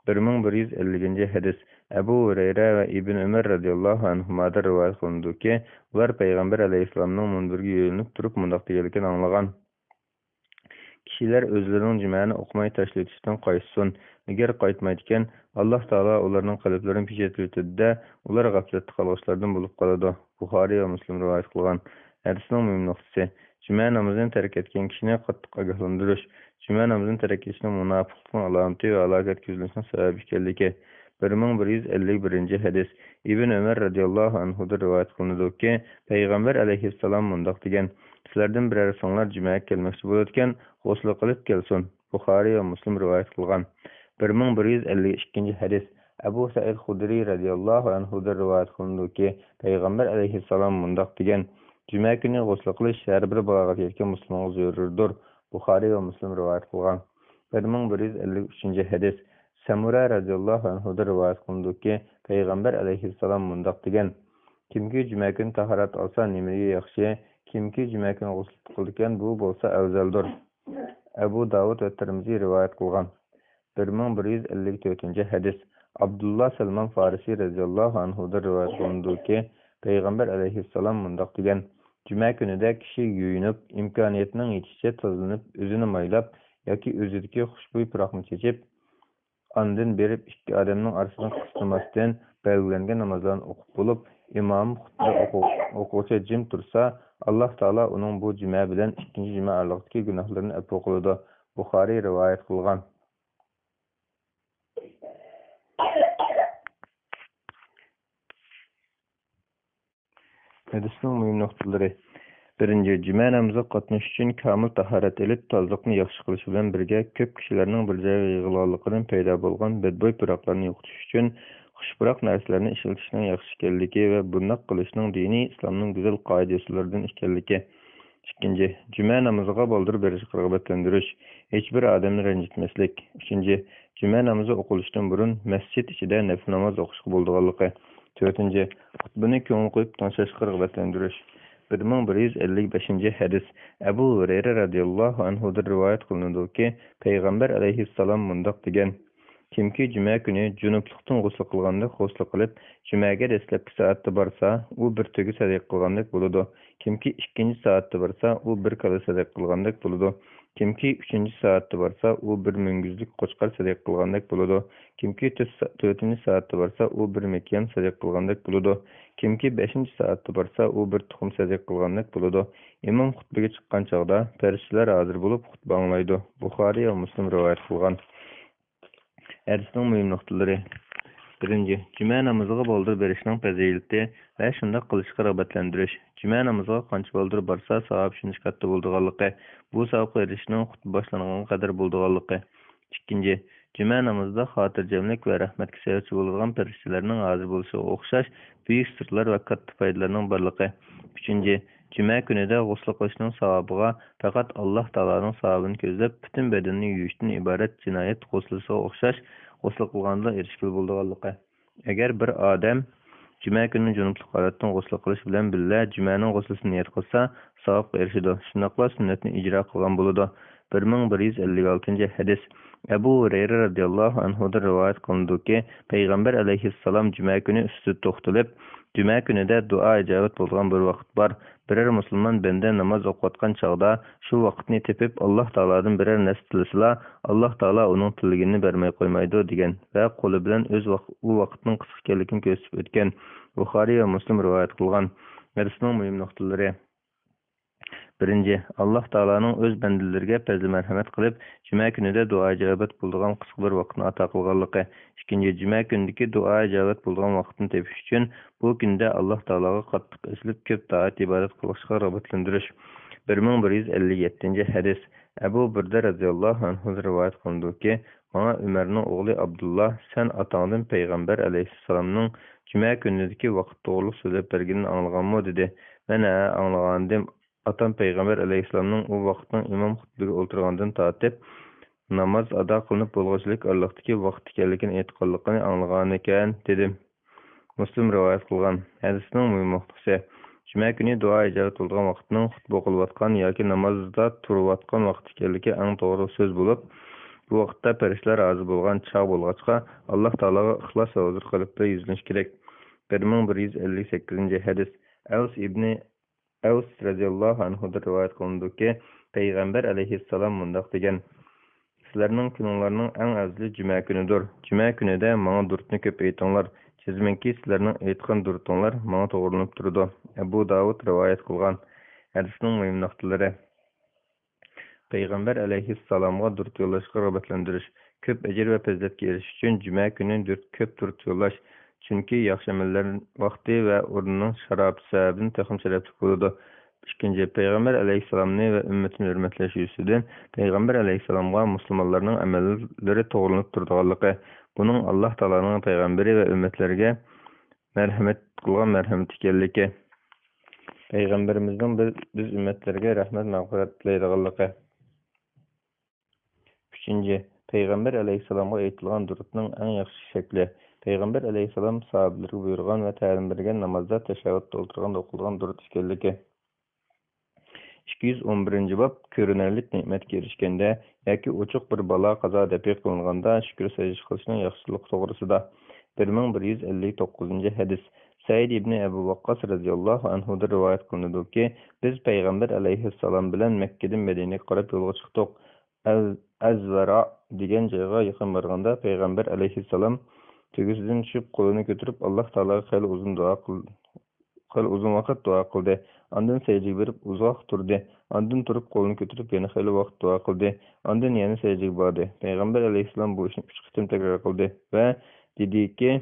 بىر مىڭ بىر يۈز ئەللىكىنچى ھەدىس. ئەبۇ ھۇرەيرە ۋە ئىبن ئۆمەر رەزىياللاھۇ ئەنھۇمادىن رىۋايەت قىلىنىدۇكى، ئۇلار پەيغەمبەر ئەلەيھىسسالامنىڭ مۇنبىرىگە يۆلىنىپ تۇرۇپ مۇنداق دېگەنلىكىنى ئاڭلىغان: «كىشىلەر ئۆزلىرىنىڭ جۈمەنى ئوقۇماي تاشلىۋېتىشتىن قاچسۇن. ئەگەر قايتمايدىكەن، ئاللاھ تائالا ئۇلارنىڭ قەلبلىرىنى پېچەتلىۋېتىدۇ-دە، ئۇلار غەپلەتتە قالغۇچىلاردىن بولۇپ قالىدۇ.» بۇخارىي ۋە مۇسلىم رىۋايەت قىلغان. ھەدىسنىڭ مۇھىم نۇقتىسى. جۈمە نامىزىنى تەرك ئەتكەن كىشىنى قاتتىق ئاگاھلاندۇرۇش. جۈمە نامىزىنى تەرك ئېتىشنىڭ مۇناپىقلىقنىڭ ئالامىتى ۋە ھالاكەتكە يۈزلىنىشنىڭ سەۋەبى ئىكەنلىكى. بىر مىڭ بىر يۈز ئەللىك بىرىنچى ھەدىس. ئىبن ئۆمەر رەزىياللاھۇ ئەنھۇدىن رىۋايەت قىلىنىدۇكى، پەيغەمبەر ئەلەيھىسسالام مۇنداق دېگەن: «سىلەردىن بىرەرسىڭلار جۈمەگە كەلمەكچى بولىدىكەن، غۇسلى قىلىپ كەلسۇن.» بۇخارىي ۋە مۇسلىم رىۋايەت قىلغان. بىر مىڭ بىر يۈز ئەللىك ئىككىنچى ھەدىس. ئەبۇ سەئىد خۇدرىي رەزىياللاھۇ ئەنھۇدىن رىۋايەت قىلىنىدۇكى، پەيغەمبەر ئەلەيھىسسالام مۇنداق دېگەن: «جۈمە كۈنى غۇسلى قىلىش ھەر بىر بالاغەتكە يەتكەن مۇسۇلمانغا زۆرۈردۇر.» بۇخارىي ۋە مۇسلىم رىۋايەت قىلغان. بىر مىڭ بىر يۈز ئەللىك ئۈچىنچى ھەدىس. سەمۇرە رەزىياللاھۇ ئەنھۇدىن رىۋايەت قىلىنىدۇكى، پەيغەمبەر ئەلەيھىسسالام مۇنداق دېگەن: «كىمكى جۈمە كۈنى تاھارەت ئالسا نېمىگە ياخشى، كىمكى جۈمە كۈنى غۇسلى قىلىدىكەن، بۇ بولسا ئەۋزەلدۇر.» ئەبۇ داۋۇد ۋە تىرمىزى رىۋايەت قىلغان. بىر مىڭ بىر يۈز ئەللىك تۆتىنچى ھەدىس. ئابدۇللا سەلمان فارسى رەزىياللاھۇ ئەنھۇدىن رىۋايەت قىلىنىدۇكى، پەيغەمبەر ئەلەيھىسسالام مۇنداق دېگەن: «جۈمە كۈنىدە كىشى يۇيۇنۇپ، ئىمكانىيەتنىڭ يېتىشىچە تازىلىنىپ، ئۆزىنى مايلاپ ياكى ئۆزىدىكى خۇشبۇي پۇراقنى چېچىپ، ئاندىن بېرىپ ئىككى ئادەمنىڭ ئارىسىنى قىستىماستىن، بەلگىلەنگەن نامازلارنى ئوقۇپ بولۇپ، ئىمام، خۇتبە ئوقۇ-، ئوقۇغۇچە جىم تۇرسا، ئاللاھ تائالا ئۇنىڭ بۇ جۈمە بىلەن ئىككىنچى جۈمە ئارىلىقتىكى گۇناھلىرىنى ئەپۇ قىلىدۇ.» بۇخارىي رىۋايەت قىلغان. ھەدىسنىڭ مۇھىم نۇقتىلىرى. بىرىنچى، جۈمە نامىزىغا قاتنىشىش ئۈچۈن كامىل تاھارەت ئېلىپ، تازىلىقنى ياخشى قىلىش بىلەن بىرگە، كۆپ كىشىلەرنىڭ بىر جايغا يىغىلغانلىقىدىن پەيدا بولغان بەدبوي پۇراقلارنى يوقىتىش ئۈچۈن خۇش پۇراق نەرسىلەرنى ئىشلىتىشنىڭ ياخشى ئىكەنلىكى ۋە بۇنداق قىلىشنىڭ دىنىي ئىسلامنىڭ گۈزەل قائىدە-ئۇسۇللىرىدىن ئىكەنلىكى. ئىككىنچى، جۈمە نامىزىغا بالدۇر بېرىشقا رىغبەتلەندۈرۈش، ھېچبىر ئادەمنى رەنجىتمەسلىك. ئۈچىنچى، جۈمە نامىزى ئوقۇلۇشتىن بۇرۇن مەسچىت ئىچىدە نەپلى ناماز ئوقۇشقا بولىدىغانلىقى. تۆتىنچى، خۇتبىنى كۆڭۈل قويۇپ تىڭشاشقا رىغبەتلەندۈرۈش. بىر مىڭ بىر يۈز ئەللىك بەشىنچى ھەدىس. ئەبۇ ھۇرەيرە رەزىياللاھۇ ئەنھۇدىن رىۋايەت قىلىنىدۇكى، پەيغەمبەر ئەلەيھىسسالام مۇنداق دېگەن: «كىمكى جۈمە كۈنى جۇنۇپلۇقتىن غۇسلى قىلغاندەك غۇسلى قىلىپ، جۈمەگە دەسلەپكى سائەتتە بارسا، ئۇ بىر تۆگە سەدىقە قىلغاندەك بولىدۇ. كىمكى ئىككىنچى سائەتتە بارسا، ئۇ بىر كالا سەدىقە قىلغاندەك بولىدۇ. كىمكى ئۈچىنچى سائەتتە بارسا، ئۇ بىر مۈڭگۈزلۈك قوچقار سەدىقە قىلغاندەك بولىدۇ. كىمكى تۆت سا-، تۆتىنچى سائەتتە بارسا، ئۇ بىر مىكيال سەدىقە قىلغاندەك بولىدۇ. كىمكى بەشىنچى سائەتتە بارسا، ئۇ بىر تۇخۇم سەدىقە قىلغاندەك بولىدۇ. ئىمام خۇتبىگە چىققان چاغدا پەرىشتىلەر ھازىر بولۇپ خۇتبە ئاڭلايدۇ. بۇخارىي ۋە مۇسلىم رىۋايەت قىلغان. ھەدىسنىڭ مۇھىم نۇقتىلىرى. بىرىنچى، جۈمە نامىزىغا بالدۇر بېرىشنىڭ پەزىلىتى ۋە شۇنداق قىلىشقا رىغبەتلەندۈرۈش. جۈمە نامىزىغا قانچە بالدۇر بارسا، ساۋابى شۇنچە كاتتا بولىدىغانلىقى، بۇ ساۋابقا ئېرىشىشنىڭ خۇتبە باشلانغانغا قەدەر بولىدىغانلىقى. ئىككىنچى، جۈمە نامىزىدا خاتىرجەملىك ۋە رەھمەتكە سەۋەبچى بولىدىغان پەرىشتىلەرنىڭ ھازىر بولۇشىغا ئوخشاش بۈيۈك سىرلار ۋە كاتتا پايدىلارنىڭ بارلىقى. ئۈچىنچى، جۈمە كۈنىدە غۇسل قىلىشنىڭ ساۋابىغا پەقەت ئاللاھ تائالانىڭ ساۋابىنى كۆزلەپ، پۈتۈن بەدەننى يۇيۇشتىن ئىبارەت جىنايەت غۇسلىسىغا ئوخشاش غۇسل قىلغاندىلا ئېرىشكىلى بولىدىغانلىقى. ئەگەر بىر ئادەم جۈمە كۈنى جۇنۇپلۇق ھالەتتىن غۇسل قىلىش بىلەن بىللە جۈمەنىڭ غۇسلىسىنى نىيەت قىلسا، ساۋابقا ئېرىشىدۇ. شۇنداقلا سۈننەتنى ئىجرا قىلغان بولىدۇ. بىر مىڭ بىر يۈز ئەللىك ئالتىنچى ھەدىس. ئەبۇ ھۇرەيرە رەزىياللاھۇ ئەنھۇدىن رىۋايەت قىلىنىدۇكى، پەيغەمبەر ئەلەيھىسسالام جۈمە كۈنى ئۈستىدە توختىلىپ، جۈمە كۈنىدە دۇئا ئىجابەت بولىدىغان بىر ۋاقىت بار. بىرەر مۇسۇلمان بەندە ناماز ئوقۇۋاتقان چاغدا شۇ ۋاقىتنى تېپىپ، ئاللاھ تائالادىن بىرەر نەرسە تىلىسىلا، ئاللاھ تائالا ئۇنىڭ تىلىگىنىنى بەرمەي قويمايدۇ، دېگەن ۋە قولى بىلەن ئۆز ۋاق-، ئۇ ۋاقىتنىڭ قىسقا ئىكەنلىكىنى كۆرسىتىپ ئۆتكەن. بۇخارىي ۋە مۇسلىم رىۋايەت قىلغان. ھەدىسنىڭ مۇھىم نۇقتىلىرى. بىرىنچى، ئاللاھ تائالانىڭ ئۆز بەندىلىرىگە پەزلى مەرھەمەت قىلىپ، جۈمە كۈنىدە دۇئا ئىجابەت بولىدىغان قىسقا بىر ۋاقىتنى ئاتا قىلغانلىقى. ئىككىنچى، جۈمە كۈنىدىكى دۇئا ئىجابەت بولىدىغان ۋاقىتنى تېپىش ئۈچۈن، بۇ كۈندە ئاللاھ تائالاغا قاتتىق ئېسىلىپ، كۆپ تائەت ئىبادەت قىلىشقا رىغبەتلەندۈرۈش. بىر مىڭ بىر يۈز ئەللىك يەتتىنچى ھەدىس. ئەبۇ بۇردە رەزىياللاھۇ ئەنھۇدىن رىۋايەت قىلىنىدۇكى، ماڭا ئۆمەرنىڭ ئوغلى ئابدۇللا، سەن ئاتاڭدىن پەيغەمبەر ئەلەيھىسسالامنىڭ جۈمە كۈنىدىكى ۋاقىت توغرۇلۇق سۆزلەپ بەرگىنىنى ئاڭلىغانمۇ؟ دېدى. مەن، ھە، ئاڭلىغانىدىم. ئاتام پەيغەمبەر ئەلەيھىسسالامنىڭ ئۇ ۋاقىتنىڭ ئىمام خۇتبىگە ئولتۇرغاندىن تارتىپ، ناماز ئادا قىلىنىپ بولغۇچىلىك ئارىلىقتىكى ۋاقىت ئىكەنلىكىنى ئېيتقانلىقىنى ئاڭلىغانىكەن، دېدىم. مۇسلىم رىۋايەت قىلغان. ھەدىسنىڭ مۇھىم نۇقتىسى. جۈمە كۈنى دۇئا ئىجابەت بولىدىغان ۋاقىتنىڭ خۇتبە ئوقۇلۇۋاتقان ياكى نامازدا تۇرۇۋاتقان ۋاقىت ئىكەنلىكى ئەڭ توغرا سۆز بولۇپ، بۇ ۋاقىتتا پەرىشتىلەر ھازىر بولغان چاغ بولغاچقا، ئاللاھ تائالاغا ئىخلاس ۋە ھۇزۇر قەلب بىلەن يۈزلىنىش كېرەك. بىر مىڭ بىر يۈز ئەللىك سەككىزىنچى ھەدىس. ئەۋس ئىبنى ئەۋس رەزىياللاھۇ ئەنھۇدىن رىۋايەت قىلىنىدۇكى، پەيغەمبەر ئەلەيھىسسالام مۇنداق دېگەن، سىلەرنىڭ كۈنۈڭلارنىڭ ئەڭ ئەۋزىلى جۈمە كۈنىدۇر. جۈمە كۈنىدە ماڭا دۇرۇتنى كۆپ ئېيتىڭلار. جەزمەنكى، سىلەرنىڭ ئېيتقان دۇرۇتۇڭلار ماڭا توغرىلىنىپ تۇرىدۇ. ئەبۇ داۋۇد رىۋايەت قىلغان. ھەدىسنىڭ مۇھىم نۇقتىلىرى. پەيغەمبەر ئەلەيھىسسالامغا دۇرۇت يوللاشقا رىغبەتلەندۈرۈش. كۆپ ئەجىر ۋە پەزىلەتكە ئېرىشىش ئۈچۈن جۈمە كۈنى دۇرۇت، كۆپ دۇرۇت يوللاش. چۈنكى ياخشى ئەمەللەر ۋاقتى ۋە ئورنىنىڭ شارائىتى سەۋەبىدىن تېخىمۇ شەرەپلىك بولىدۇ. ئىككىنچى، پەيغەمبەر ئەلەيھىسسالامنى ۋە ئۈممىتىنى ھۆرمەتلەش يۈزىسىدىن پەيغەمبەر ئەلەيھىسسالامغا مۇسۇلمانلارنىڭ ئەمەللىرى توغرىلىنىپ تۇرىدىغانلىقى، بۇنىڭ ئاللاھ تائالانىڭ پەيغەمبىرى ۋە ئۈممەتلىرىگە مەرھەمەت قىلغان مەرھەمىتى ئىكەنلىكى، پەيغەمبىرىمىزنىڭ بىز، بىز ئۈممەتلىرىگە رەھمەت، مەغپىرەت تىلەيدىغانلىقى. ئۈچىنچى، پەيغەمبەر ئەلەيھىسسالامغا ئېيتىلغان دۇرۇتنىڭ ئەڭ ياخشى شەكلى، پەيغەمبەر ئەلەيھىسسالام ساھابىلىرىگە بۇيرۇغان ۋە تەلىم بەرگەن نامازدا تەشەھھۇدتا ئولتۇرغاندا ئوقۇلغان دۇرۇت ئىكەنلىكى. ئىككى يۈز ئون بىرىنچى باب، كۆرۈنەرلىك نېمەتكە ئېرىشكەندە ياكى ئوچۇق بىر بالا قازا دەپئى قىلىنغاندا شۈكۈر سەجدىسى قىلىشنىڭ ياخشىلىقى توغرىسىدا. بىر مىڭ بىر يۈز ئەللىك توققۇزىنچى ھەدىس. سەئىد ئىبنى ئەبۇ ۋەققاس رەزىياللاھۇ ئەنھۇدىن رىۋايەت قىلىنىدۇكى، بىز پەيغەمبەر ئەلەيھىسسالام بىلەن مەككىدىن مەدىنىگە قاراپ يولغا چىقتۇق. ئەز-، ئەزۋەرا دېگەن جايغا يېقىن بارغاندا، پەيغەمبەر ئەلەيھىسسالام تۆگىسىدىن چۈشۈپ، قولىنى كۆتۈرۈپ، ئاللاھ تائالاغا خېلى ئۇزۇن دۇئا قىل-، خېلى ئۇزۇن ۋاقىت دۇئا قىلدى. ئاندىن سەجدىگە بېرىپ ئۇزاق تۇردى. ئاندىن تۇرۇپ قولىنى كۆتۈرۈپ يەنە خېلى ۋاقىت دۇئا قىلدى. ئاندىن يەنە سەجدىگە باردى. پەيغەمبەر ئەلەيھىسسالام بۇ ئىشنى ئۈچ قېتىم تەكرار قىلدى ۋە دېدىكى،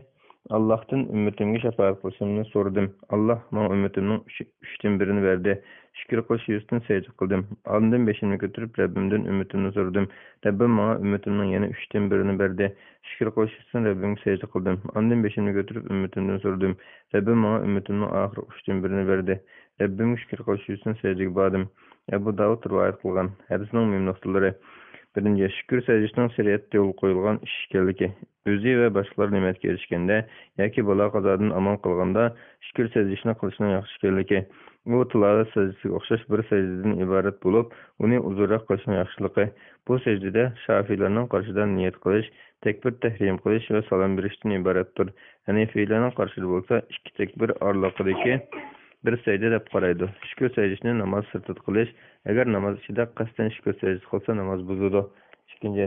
ئاللاھتىن ئۈممىتىمگە شاپائەت قىلىشىمنى سورىدىم. ئاللاھ ماڭا ئۈممىتىمنىڭ ئۈچ-، ئۈچتىن بىرىنى بەردى. شۈكۈر قىلىش يۈزىسىدىن سەجدە قىلدىم. ئاندىن بېشىمنى كۆتۈرۈپ رەببىمدىن ئۈممىتىمنى سورىدىم. رەببىم ماڭا ئۈممىتىمنىڭ يەنە ئۈچتىن بىرىنى بەردى. شۈكۈر قىلىش ئۈچۈن رەببىمگە سەجدە قىلدىم. ئاندىن بېشىمنى كۆتۈرۈپ ئۈممىتىمدىن سورىدىم. رەببىم ماڭا ئۈممىتىمنىڭ ئاخىرقى ئۈچتىن بىرىنى بەردى. رەببىمگە شۈكۈر قىلىش ئۈچۈن سەجدىگە باردىم. ئەبۇ داۋۇد رىۋايەت قىلغان. ھەدىسنىڭ مۇھىم نۇقتىلىرى. بىرىنچى، شۈكۈر سەجدىسىنىڭ شەرىئەتتە يولغا قويۇلغان ئىش ئىكەنلىكى. ئۆزى ۋە باشقىلار نېمەتكە ئېرىشكەندە ياكى بالا قازادىن ئامان قالغاندا شۈكۈر سەجدىسىنى قىلىشنىڭ ياخشى ئىكەنلىكى. ئۇ تىلاۋەت سەجدىسىگە ئوخشاش بىر سەجدىدىن ئىبارەت بولۇپ، ئۇنى ئۇزۇنراق قىلىشنىڭ ياخشىلىقى. بۇ سەجدىدە شافىيلارنىڭ قارىشىدا نىيەت قىلىش، تەكبىر تەھرىم قىلىش ۋە سالام بېرىشتىن ئىبارەتتۇر. ھەنىفىيلەرنىڭ قارىشىدا بولسا ئىككى تەكبىر ئارىلىقىدىكى بىر سەجدە دەپ قارايدۇ. شۈكۈر سەجدىسىنى ناماز سىرتىدا قىلىش، ئەگەر ناماز ئىچىدە قەستەن شۈكۈر سەجدىسى قىلسا، ناماز بۇزۇلىدۇ. ئىككىنچى،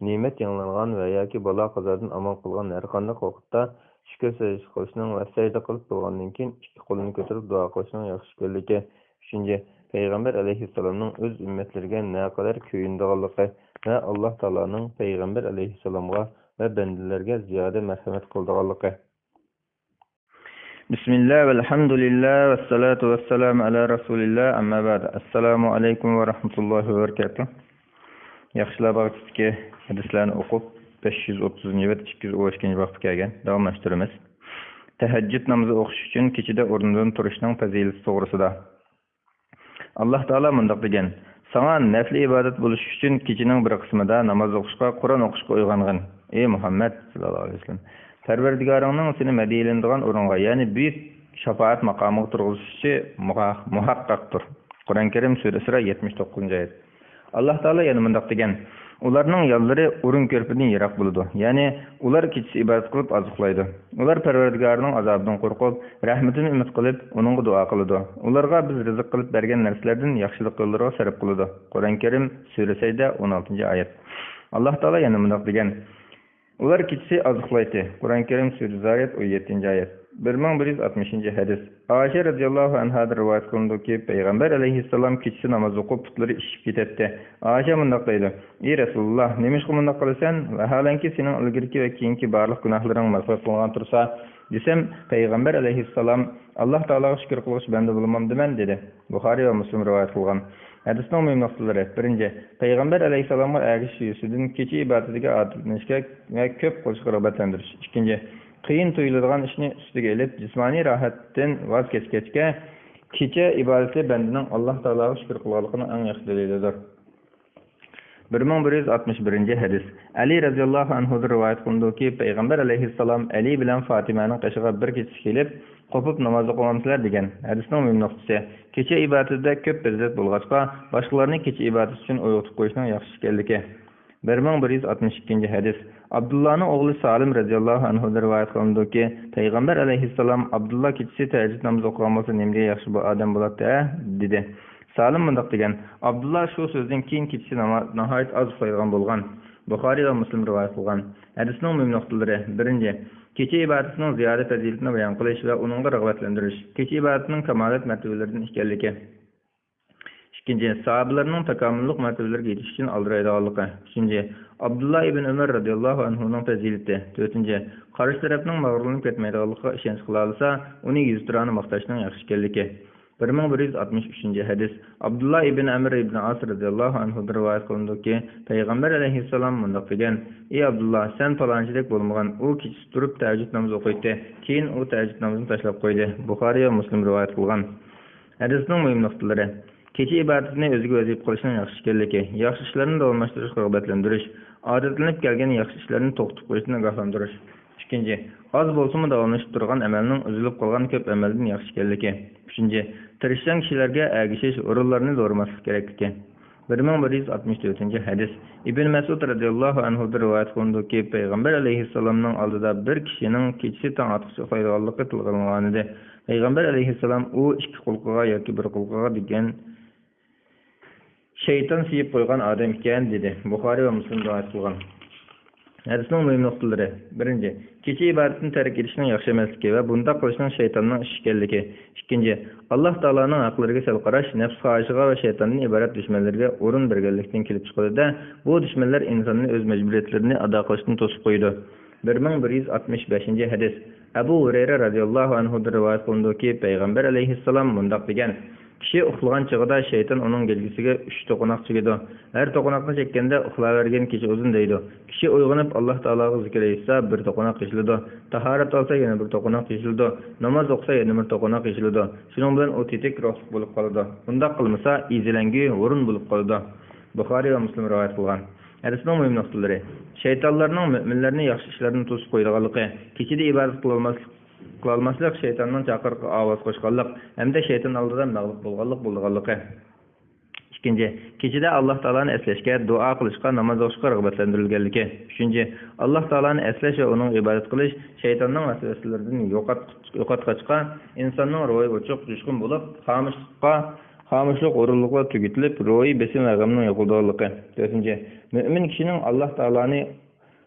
نېمەت يېڭىلانغان ۋە ياكى بالا-قازادىن ئامان قالغان ھەرقانداق ۋاقىتتا شۈكۈر سەجدىسى قىلىشنىڭ ۋە سەجدە قىلىپ بولغاندىن كېيىن ئىككى قولىنى كۆتۈرۈپ دۇئا قىلىشنىڭ ياخشى ئىكەنلىكى. ئۈچىنچى، پەيغەمبەر ئەلەيھىسسالامنىڭ ئۆز ئۈممەتلىرىگە نەقەدەر كۆيۈنىدىغانلىقى ۋە ئاللاھ تائالانىڭ پەيغەمبەر ئەلەيھىسسالامغا ۋە بەندىلەرگە زىيادە مەرھەمەت قىلىدىغانلىقى. بسم الله والحمد لله والصلاة والسلام على رسول الله، أما بعد. السلام عليكم ورحمة الله وبركاته. ياخشىلار باغچىسىدىكى ھەدىسلەرنى ئوقۇپ، بەش يۈز ئوتتۇزىنچى ۋە ئىككى يۈز ئون ئىككىنچى بابقا كەلگەن. داۋاملاشتۇرىمىز. تەھەججۇد نامىزى ئوقۇش ئۈچۈن كېچىدە ئورنىدىن تۇرۇشنىڭ پەزىلىتى توغرىسىدا. ئاللاھ تائالا مۇنداق دېگەن: ساڭا نەپلى ئىبادەت بولۇش ئۈچۈن كېچىنىڭ بىر قىسمىدا ناماز ئوقۇشقا، قۇرئان ئوقۇشقا ئويغانغىن، ئى مۇھەممەد ساللاللاھۇ ئەلەيھى ۋەسەللەم. پەرۋەردىگارىڭنىڭ سېنى مەدھىيەلىنىدىغان ئورۇنغا، يەنى بۈيۈك شاپائەت ماقامىغا تۇرغۇزۇشى مۇھا-، مۇھەققەقتۇر. قۇرئان كەرىم، سۈرە ئىسرا، يەتمىش توققۇزىنچى ئايەت. ئاللاھ تائالا يەنە مۇنداق دېگەن: ئۇلارنىڭ ياللىرى ئورۇن كۆرپىدىن يىراق بولىدۇ، يەنى ئۇلار كېچىسى ئىبادەت قىلىپ ئاز ئۇخلايدۇ. ئۇلار پەرۋەردىگارىنىڭ ئازابىدىن قورقۇپ، رەھمىتىنى ئۈمىد قىلىپ، ئۇنىڭغا دۇئا قىلىدۇ. ئۇلارغا بىز رىزىق قىلىپ بەرگەن نەرسىلەردىن ياخشىلىق يوللىرىغا سەرپ قىلىدۇ. قۇرئان كەرىم، سۈرە سەجدە، ئون ئالتىنچى ئايەت. ئاللاھ تائالا يەنە مۇنداق دېگەن: ئۇلار كېچىسى ئاز ئۇخلايتتى. قۇرئان كەرىم، سۈرە زارىيات، ئون يەتتىنچى ئايەت. بىر مىڭ بىر يۈز ئاتمىشىنچى ھەدىس. ئائىشە رەزىياللاھۇ ئەنھادىن رىۋايەت قىلىنىدۇكى، پەيغەمبەر ئەلەيھىسسالام كېچىسى ناماز ئوقۇپ، پۇتلىرى ئىششىپ كېتەتتى. ئائىشە مۇنداق دەيدۇ: ئى رەسۇلۇللاھ، نېمىشقا مۇنداق قىلىسەن؟ ۋەھالەنكى، سېنىڭ ئىلگىرىكى ۋە كېيىنكى بارلىق گۇناھلىرىڭ مەغپىرەت قىلىنغان تۇرسا، دېسەم، پەيغەمبەر ئەلەيھىسسالام، ئاللاھ تائالاغا شۈكۈر قىلغۇچى بەندە بولمامدىمەن؟ دېدى. بۇخارىي ۋە مۇسلىم رىۋايەت قىلغان. ھەدىسنىڭ مۇھىم نۇقتىلىرى. بىرىنچى، پەيغەمبەر ئەلەيھىسسالامغا ئەگىشىش يۈزىسىدىن كېچە ئىبادىتىگە ئادەتلىنىشكە ۋە كۆپ قىلىشقا رىغبەتلەندۈرۈش. ئىككىنچى، قىيىن تۇيۇلىدىغان ئىشنى ئۈستىگە ئېلىپ، جىسمانىي راھەتتىن ۋاز كەچكەچكە، كېچە ئىبادىتى بەندىنىڭ ئاللاھ تائالاغا شۈكۈر قىلغانلىقىنىڭ ئەڭ ياخشى دەلىلىدۇر. بىر مىڭ بىر يۈز ئاتمىش بىرىنچى ھەدىس. ئەلى رەزىياللاھۇ ئەنھۇدىن رىۋايەت قىلىنىدۇكى، پەيغەمبەر ئەلەيھىسسالام ئەلى بىلەن فاتىمەنىڭ قېشىغا بىر كېچىسى كېلىپ، قوپۇپ ناماز ئوقۇمامسىلەر؟ دېگەن. ھەدىسنىڭ مۇھىم نۇقتىسى، كېچە ئىبادىتىدە كۆپ پەزىلەت بولغاچقا، باشقىلارنى كېچە ئىبادىتى ئۈچۈن ئويغىتىپ قويۇشنىڭ ياخشى ئىكەنلىكى. بىر مىڭ بىر يۈز ئاتمىش ئىككىنچى ھەدىس. ئابدۇللانىڭ ئوغلى سالىم رەزىياللاھۇ ئەنھۇدىن رىۋايەت قىلىنىدۇكى، پەيغەمبەر ئەلەيھىسسالام، ئابدۇللا كېچىسى تەھەججۇد نامىزى ئوقۇغان بولسا، نېمىدېگەن ياخشى بۇ ئادەم بولاتتى ھە؟ دېدى. سالىم مۇنداق دېگەن، ئابدۇللا شۇ سۆزدىن كېيىن كېچىسى ناما-، ناھايىتى ئاز ئۇخلايدىغان بولغان. بۇخارىي ۋە مۇسلىم رىۋايەت قىلغان. ھەدىسنىڭ مۇھىم نۇقتىلىرى. بىرىنچى، كېچە ئىبادىتىنىڭ زىيادە پەزىلىتىنى بايان قىلىش ۋە ئۇنىڭغا رىغبەتلەندۈرۈش. كېچە ئىبادىتىنىڭ كامالەت مەرتىۋىلىرىدىن ئىكەنلىكى. ئىككىنچى، ساھابىلەرنىڭ تاكامۇللۇق مەرتىۋىلىرىگە يېتىش ئۈچۈن ئالدىرايدىغانلىقى. ئۈچىنچى، ئابدۇللا ئىبن ئۆمەر رەزىياللاھۇ ئەنھۇنىڭ پەزىلىتى. تۆتىنچى، قارشى تەرەپنىڭ مەغرۇرلىنىپ كەتمەيدىغانلىقىغا ئىشەنچ قىلالىسا، ئۇنى يۈزتۇرانە ماختاشنىڭ ياخشى ئىكەنلىكى. بىر مىڭ بىر يۈز ئاتمىش ئۈچىنچى ھەدىس. ئابدۇللا ئىبن ئەمر ئىبن ئاس رەزىياللاھۇ ئەنھۇدىن رىۋايەت قىلىنىدۇكى، پەيغەمبەر ئەلەيھىسسالام مۇنداق دېگەن: ئى ئابدۇللا، سەن پالانچىدەك بولمىغىن، ئۇ كېچىسى تۇرۇپ تەھەججۇد نامىزى ئوقۇيتتى، كېيىن ئۇ تەھەججۇد نامىزىنى تاشلاپ قويدى. بۇخارىي ۋە مۇسلىم رىۋايەت قىلغان. ھەدىسنىڭ مۇھىم نۇقتىلىرى. كېچە ئىبادىتىنى ئۆزىگە ۋەزىپە قىلىشنىڭ ياخشى ئىكەنلىكى، ياخشى ئىشلارنى داۋاملاشتۇرۇشقا رىغبەتلەندۈرۈش، ئادەتلىنىپ كەلگەن ياخشى ئىشلارنى توختىتىپ قويۇشتىن ئاگاھلاندۇرۇش. ئىككىنچى، ئاز بولسىمۇ داۋاملىشىپ تۇرغان ئەمەلنىڭ ئۈزۈلۈپ قالغان كۆپ ئەمەلدىن ياخشى ئىكەنلىكى. ئۈچىنچى، تىرىشچان كىشىلەرگە ئەگىشىش، ھۇرۇنلارنى زورىماسلىق كېرەكلىكى. بىر مىڭ بىر يۈز ئاتمىش تۆتىنچى ھەدىس. ئىبن مەسئۇد رەزىياللاھۇ ئەنھۇدىن رىۋايەت قىلىنىدۇكى، پەيغەمبەر ئەلەيھىسسالامنىڭ ئالدىدا بىر كىشىنىڭ كېچىسى تاڭ ئاتقۇچە ئۇخلايدىغانلىقى تىلغا ئېلىنغانىدى. پەيغەمبەر ئەلەيھىسسالام، ئۇ ئىككى قۇلىقىغا ياكى بىر قۇلىقىغا دېگەن شەيتان سىيىپ قويغان ئادەم ئىكەن، دېدى. بۇخارىي ۋە مۇسلىم رىۋايەت قىلغان. ھەدىسنىڭ مۇھىم نۇقتىلىرى. بىرىنچى، كېچە ئىبادىتىنى تەرك ئېتىشنىڭ ياخشى ئەمەسلىكى ۋە بۇنداق قىلىشنىڭ شەيتاننىڭ ئىشى ئىكەنلىكى. ئىككىنچى، ئاللاھ تائالانىڭ ھەقلىرىگە سەل قاراش نەپس خاھىشىغا ۋە شەيتاننى ئىبادەت دۈشمەنلىرىگە ئورۇن بەرگەنلىكتىن كېلىپ چىقىدۇ-دە، بۇ دۈشمەنلەر ئىنساننى ئۆز مەجبۇرىيەتلىرىنى ئادا قىلىشتىن توسۇپ قويىدۇ. بىر مىڭ بىر يۈز ئاتمىش بەشىنچى ھەدىس. ئەبۇ ھۇرەيرە رەزىياللاھۇ ئەنھۇدىن رىۋايەت قىلىنىدۇكى، پەيغەمبەر ئەلەيھىسسالام مۇنداق دېگەن: كىشى ئۇخلىغان چېغىدا شەيتان ئۇنىڭ گەجگىسىگە ئۈچ توقۇناق چىگىدۇ. ھەر توقۇناقنى چەككەندە، ئۇخلاۋەرگىن، كېچە ئۇزۇن دەيدۇ. كىشى ئويغىنىپ، ئاللاھ تائالاغا زىكىر ئېيتسا، بىر توقۇناق يېشىلىدۇ. تاھارەت ئالسا، يەنە بىر توقۇناق يېشىلىدۇ. ناماز ئوقۇسا، يەنە بىر توقۇناق يېشىلىدۇ. شۇنىڭ بىلەن ئۇ تېتىك روھلۇق بولۇپ قالىدۇ. ئۇنداق قىلمىسا، ئىزىلەڭگۈ ھۇرۇن بولۇپ قالىدۇ. بۇخارىي ۋە مۇسلىم رىۋايەت قىلغان. ھەدىسنىڭ مۇھىم نۇقتىلىرى. شەيتانلارنىڭ مۆمىنلەرنى ياخشى ئىشلاردىن توسۇپ قويىدىغانلىقى، كېچىدە ئىبادەت قىلالماسلىق، قىلالماسلىق شەيتاننىڭ چاقىرىقىغا ئاۋاز قوشقانلىق ھەمدە شەيتان ئالدىدا مەغلۇپ بولغانلىق بولىدىغانلىقى. ئىككىنچى، كېچىدە ئاللاھ تائالانى ئەسلەشكە، دۇئا قىلىشقا، ناماز ئوقۇشقا رىغبەتلەندۈرۈلگەنلىكى. ئۈچىنچى، ئاللاھ تائالانى ئەسلەش ۋە ئۇنىڭغا ئىبادەت قىلىش شەيتاننىڭ ۋەسۋەسىلىرىدىن يوقات-، يوقاتقاچقا، ئىنساننىڭ روھى ئوچۇق، جۇشقۇن بولۇپ، خامۇشلۇققا، خامۇشلۇق، ھۇرۇنلۇقلار تۈگىتىلىپ، روھىي بېسىم ۋە غەمنىڭ يوقىلىدىغانلىقى. تۆتىنچى، مۆمىن كىشىنىڭ ئاللاھ تائالانى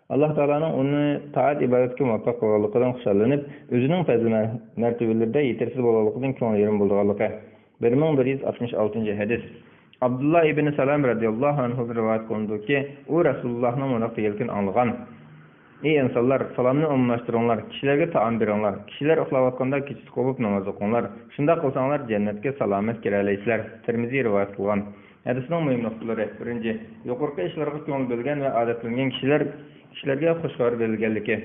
ئاللاھ تائالانىڭ ئۇنى تائەت-ئىبادەتكە مۇۋەپپەق قىلغانلىقىدىن خۇشاللىنىپ، ئۆزىنىڭ پەزىل-مەرتىۋىلىرىدە يېتەرسىز بولغانلىقىدىن كۆڭلى يېرىم بولىدىغانلىقى. بىر مىڭ بىر يۈز ئاتمىش ئالتىنچى ھەدىس. ئابدۇللا ئىبنى سالام رەزىياللاھۇ ئەنھۇدىن رىۋايەت قىلىنىدۇكى، ئۇ رەسۇلۇللاھنىڭ مۇنداق دېگەنلىكىنى ئاڭلىغان: «ئەي ئىنسانلار، سالامنى ئومۇملاشتۇرۇڭلار، كىشىلەرگە تائام بېرىڭلار، كىشىلەر ئۇخلاۋاتقاندا كېچىسى قوپۇپ ناماز ئوقۇڭلار، شۇنداق قىلساڭلار جەننەتكە سالامەت كىرەلەيسىلەر.» تىرمىزى رىۋايەت قىلغان. ھەدىسنىڭ مۇھىم نۇقتىلىرى. بىرىنچى، يۇقىرىقى ئىشلارغا كۆڭۈل بۆلگەن ۋە ئادەتلەنگەن كىشىلەر، كىشىلەرگە خۇش خەۋەر بېرىلگەنلىكى.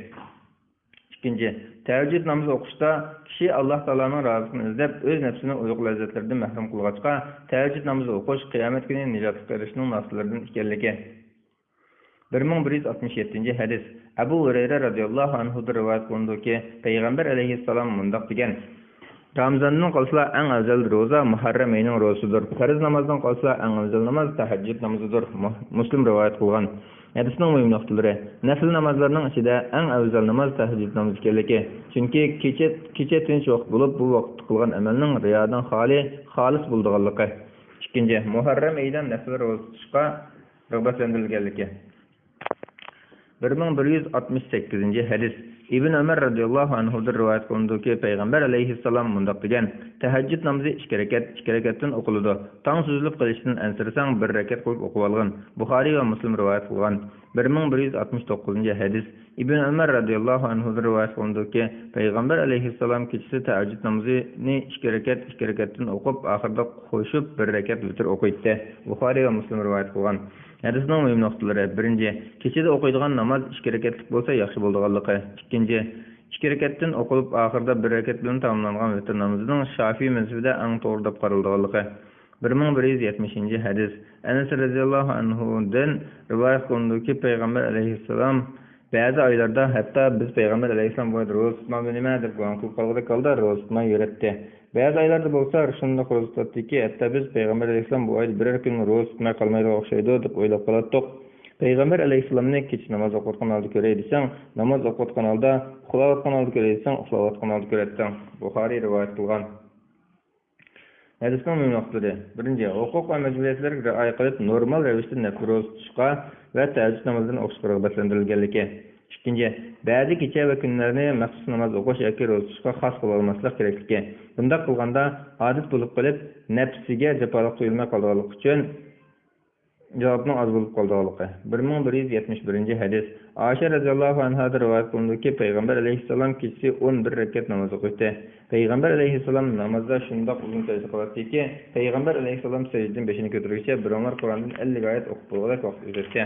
ئىككىنچى، تەھەججۇد نامىزى ئوقۇشتا كىشى ئاللاھ تائالانىڭ رازىلىقىنى ئىزدەپ، ئۆز نەپسىنى ئۇيقۇ لەززەتلىرىدىن مەھرۇم قىلغاچقا، تەھەججۇد نامىزى ئوقۇش قىيامەت كۈنى نىجاتلىققا ئېرىشىشنىڭ ناخشىلىرىدىن ئىكەنلىكى. بىر مىڭ بىر يۈز ئاتمىش يەتتىنچى ھەدىس. ئەبۇ ھۇرەيرە رەزىياللاھۇ ئەنھۇدىن رىۋايەت قىلىنىدۇكى، پەيغەمبەر ئەلەيھىسسالام مۇنداق دېگەن: «رامىزاندىن قالسىلا ئەڭ ئەۋزەل روزا مۇھەررەم ئېيىنىڭ روزىسىدۇر. پەرز نامازدىن قالسىلا ئەڭ ئەۋزەل ناماز تەھەججۇد نامىزىدۇر.» مۇ-، مۇسلىم رىۋايەت قىلغان. ھەدىسنىڭ مۇھىم نۇقتىلىرى. نەپلى نامازلارنىڭ ئىچىدە ئەڭ ئەۋزەل ناماز تەھەججۇد نامىزى ئىكەنلىكى. چۈنكى كېچە، كېچە تىنچ ۋاقىت بولۇپ، بۇ ۋاقىتتا قىلغان ئەمەلنىڭ رىيادىن خالىي، خالىس بولىدىغانلىقى. ئىككىنچى، مۇھەررەم ئېيىدا نەپلى روزا تۇتۇشقا رىغبەتلەندۈرۈلگەنلىكى. بىر مىڭ بىر يۈز ئاتمىش سەككىزىنچى ھەدىس. ئىبن ئۆمەر رەزىياللاھۇ ئەنھۇدىن رىۋايەت قىلىنىدۇكى، پەيغەمبەر ئەلەيھىسسالام مۇنداق دېگەن: «تەھەججۇد نامىزى ئىككى رەكەت، ئىككى رەكەتتىن ئوقۇلىدۇ. تاڭ سۈزۈلۈپ قېلىشتىن ئەنسىرىسەڭ، بىر رەكەت قىلىپ ئوقۇۋالغىن.» بۇخارىي ۋە مۇسلىم رىۋايەت قىلغان. بىر مىڭ بىر يۈز ئاتمىش توققۇزىنچى ھەدىس. ئىبن ئۆمەر رەزىياللاھۇ ئەنھۇدىن رىۋايەت قىلىنىدۇكى، پەيغەمبەر ئەلەيھىسسالام كېچىسى تەھەججۇد نامىزىنى ئىككى رەكەت، ئىككى رەكەتتىن ئوقۇپ، ئاخىرىدا قوشۇپ بىر رەكەت ۋىتىر ئوقۇيتتى. بۇخارىي ۋە مۇسلىم رىۋايەت قىلغان. ھەدىسنىڭ مۇھىم نۇقتىلىرى. بىرىنچى، كېچىدە ئوقۇيدىغان ناماز ئىككى رەكەتلىك بولسا ياخشى بولىدىغانلىقى. ئىككىنچى، ئىككى رەكەتتىن ئوقۇلۇپ، ئاخىرىدا بىر رەكەت بىلەن تاماملانغان ۋىتىر نامىزىنىڭ شافىئىي مەزھىپىدە ئەڭ توغرا دەپ قارىلىدىغانلىقى. بىر مىڭ بىر يۈز يەتمىشىنچى ھەدىس. ئەنەس رەزىياللاھۇ ئەنھۇدىن رىۋايەت قىلىنىدۇكى، پەيغەمبەر ئەلەيھىسسالام بەزى ئايلاردا، ھەتتا بىز پەيغەمبەر ئەلەيھىسسالام بۇ ئايدا روزا تۇتمامدۇ نېمە دەپ گۇمان قىلىپ قالغۇدەك ھالدا روزا تۇتماي يۈرەتتى. بەزى ئايلاردا بولسا شۇنداق روزا تۇتاتتىكى، ھەتتا بىز پەيغەمبەر ئەلەيھىسسالام بۇ ئايدا بىرەر كۈن روزا تۇتماي قالمايدىغان ئوخشايدۇ دەپ ئويلاپ قالاتتۇق. پەيغەمبەر ئەلەيھىسسالامنى كېچىدە ناماز ئوقۇۋاتقان ھالدا كۆرەي دېسەڭ، ناماز ئوقۇۋاتقان ھالدا، ئۇخلاۋاتقان ھالدا كۆرەي دېسەڭ، ئۇخلاۋاتقان ھالدا كۆرەتتىڭ. بۇخارىي رىۋايەت قىلغان. ھەدىسنىڭ مۇھىم نۇقتىلىرى. بىرىنچى، ھوقۇق ۋە مەجبۇرىيەتلەرگە رىئايە قىلىپ، نورمال رەۋىشتە نەپلى روزا تۇتۇشقا ۋە تەھەججۇد نامازلىرىنى ئوقۇشقا رىغبەتلەندۈرۈلگەنلىكى. ئىككىنچى، بەزى كېچە ۋە كۈنلەرنى مەخسۇس ناماز ئوقۇش ياكى روزا تۇتۇشقا خاس قىلالماسلىق كېرەكلىكى. بۇنداق قىلغاندا، ئادەت بولۇپ قېلىپ، نەپسىگە جاپالىق تۇيۇلماي قالىدىغانلىقى ئۈچۈن، جاۋابنىڭ ئاز بولۇپ قالىدىغانلىقى. بىر مىڭ بىر يۈز يەتمىش بىرىنچى ھەدىس. ئائىشە رەزىياللاھۇ ئەنھادىن رىۋايەت قىلىنىدۇكى، پەيغەمبەر ئەلەيھىسسالام كېچىسى ئون بىر رەكەت ناماز ئوقۇيتتى. پەيغەمبەر ئەلەيھىسسالام نامازدا شۇنداق ئۇزۇن سەجدە قىلاتتىكى، پەيغەمبەر ئەلەيھىسسالام سەجدىدىن بېشىنى كۆتۈرگۈچە بىراۋلار قۇرئاندىن ئەللىك ئايەت ئوقۇپ بولغۇدەك ۋاقىت ئۈزەتتى.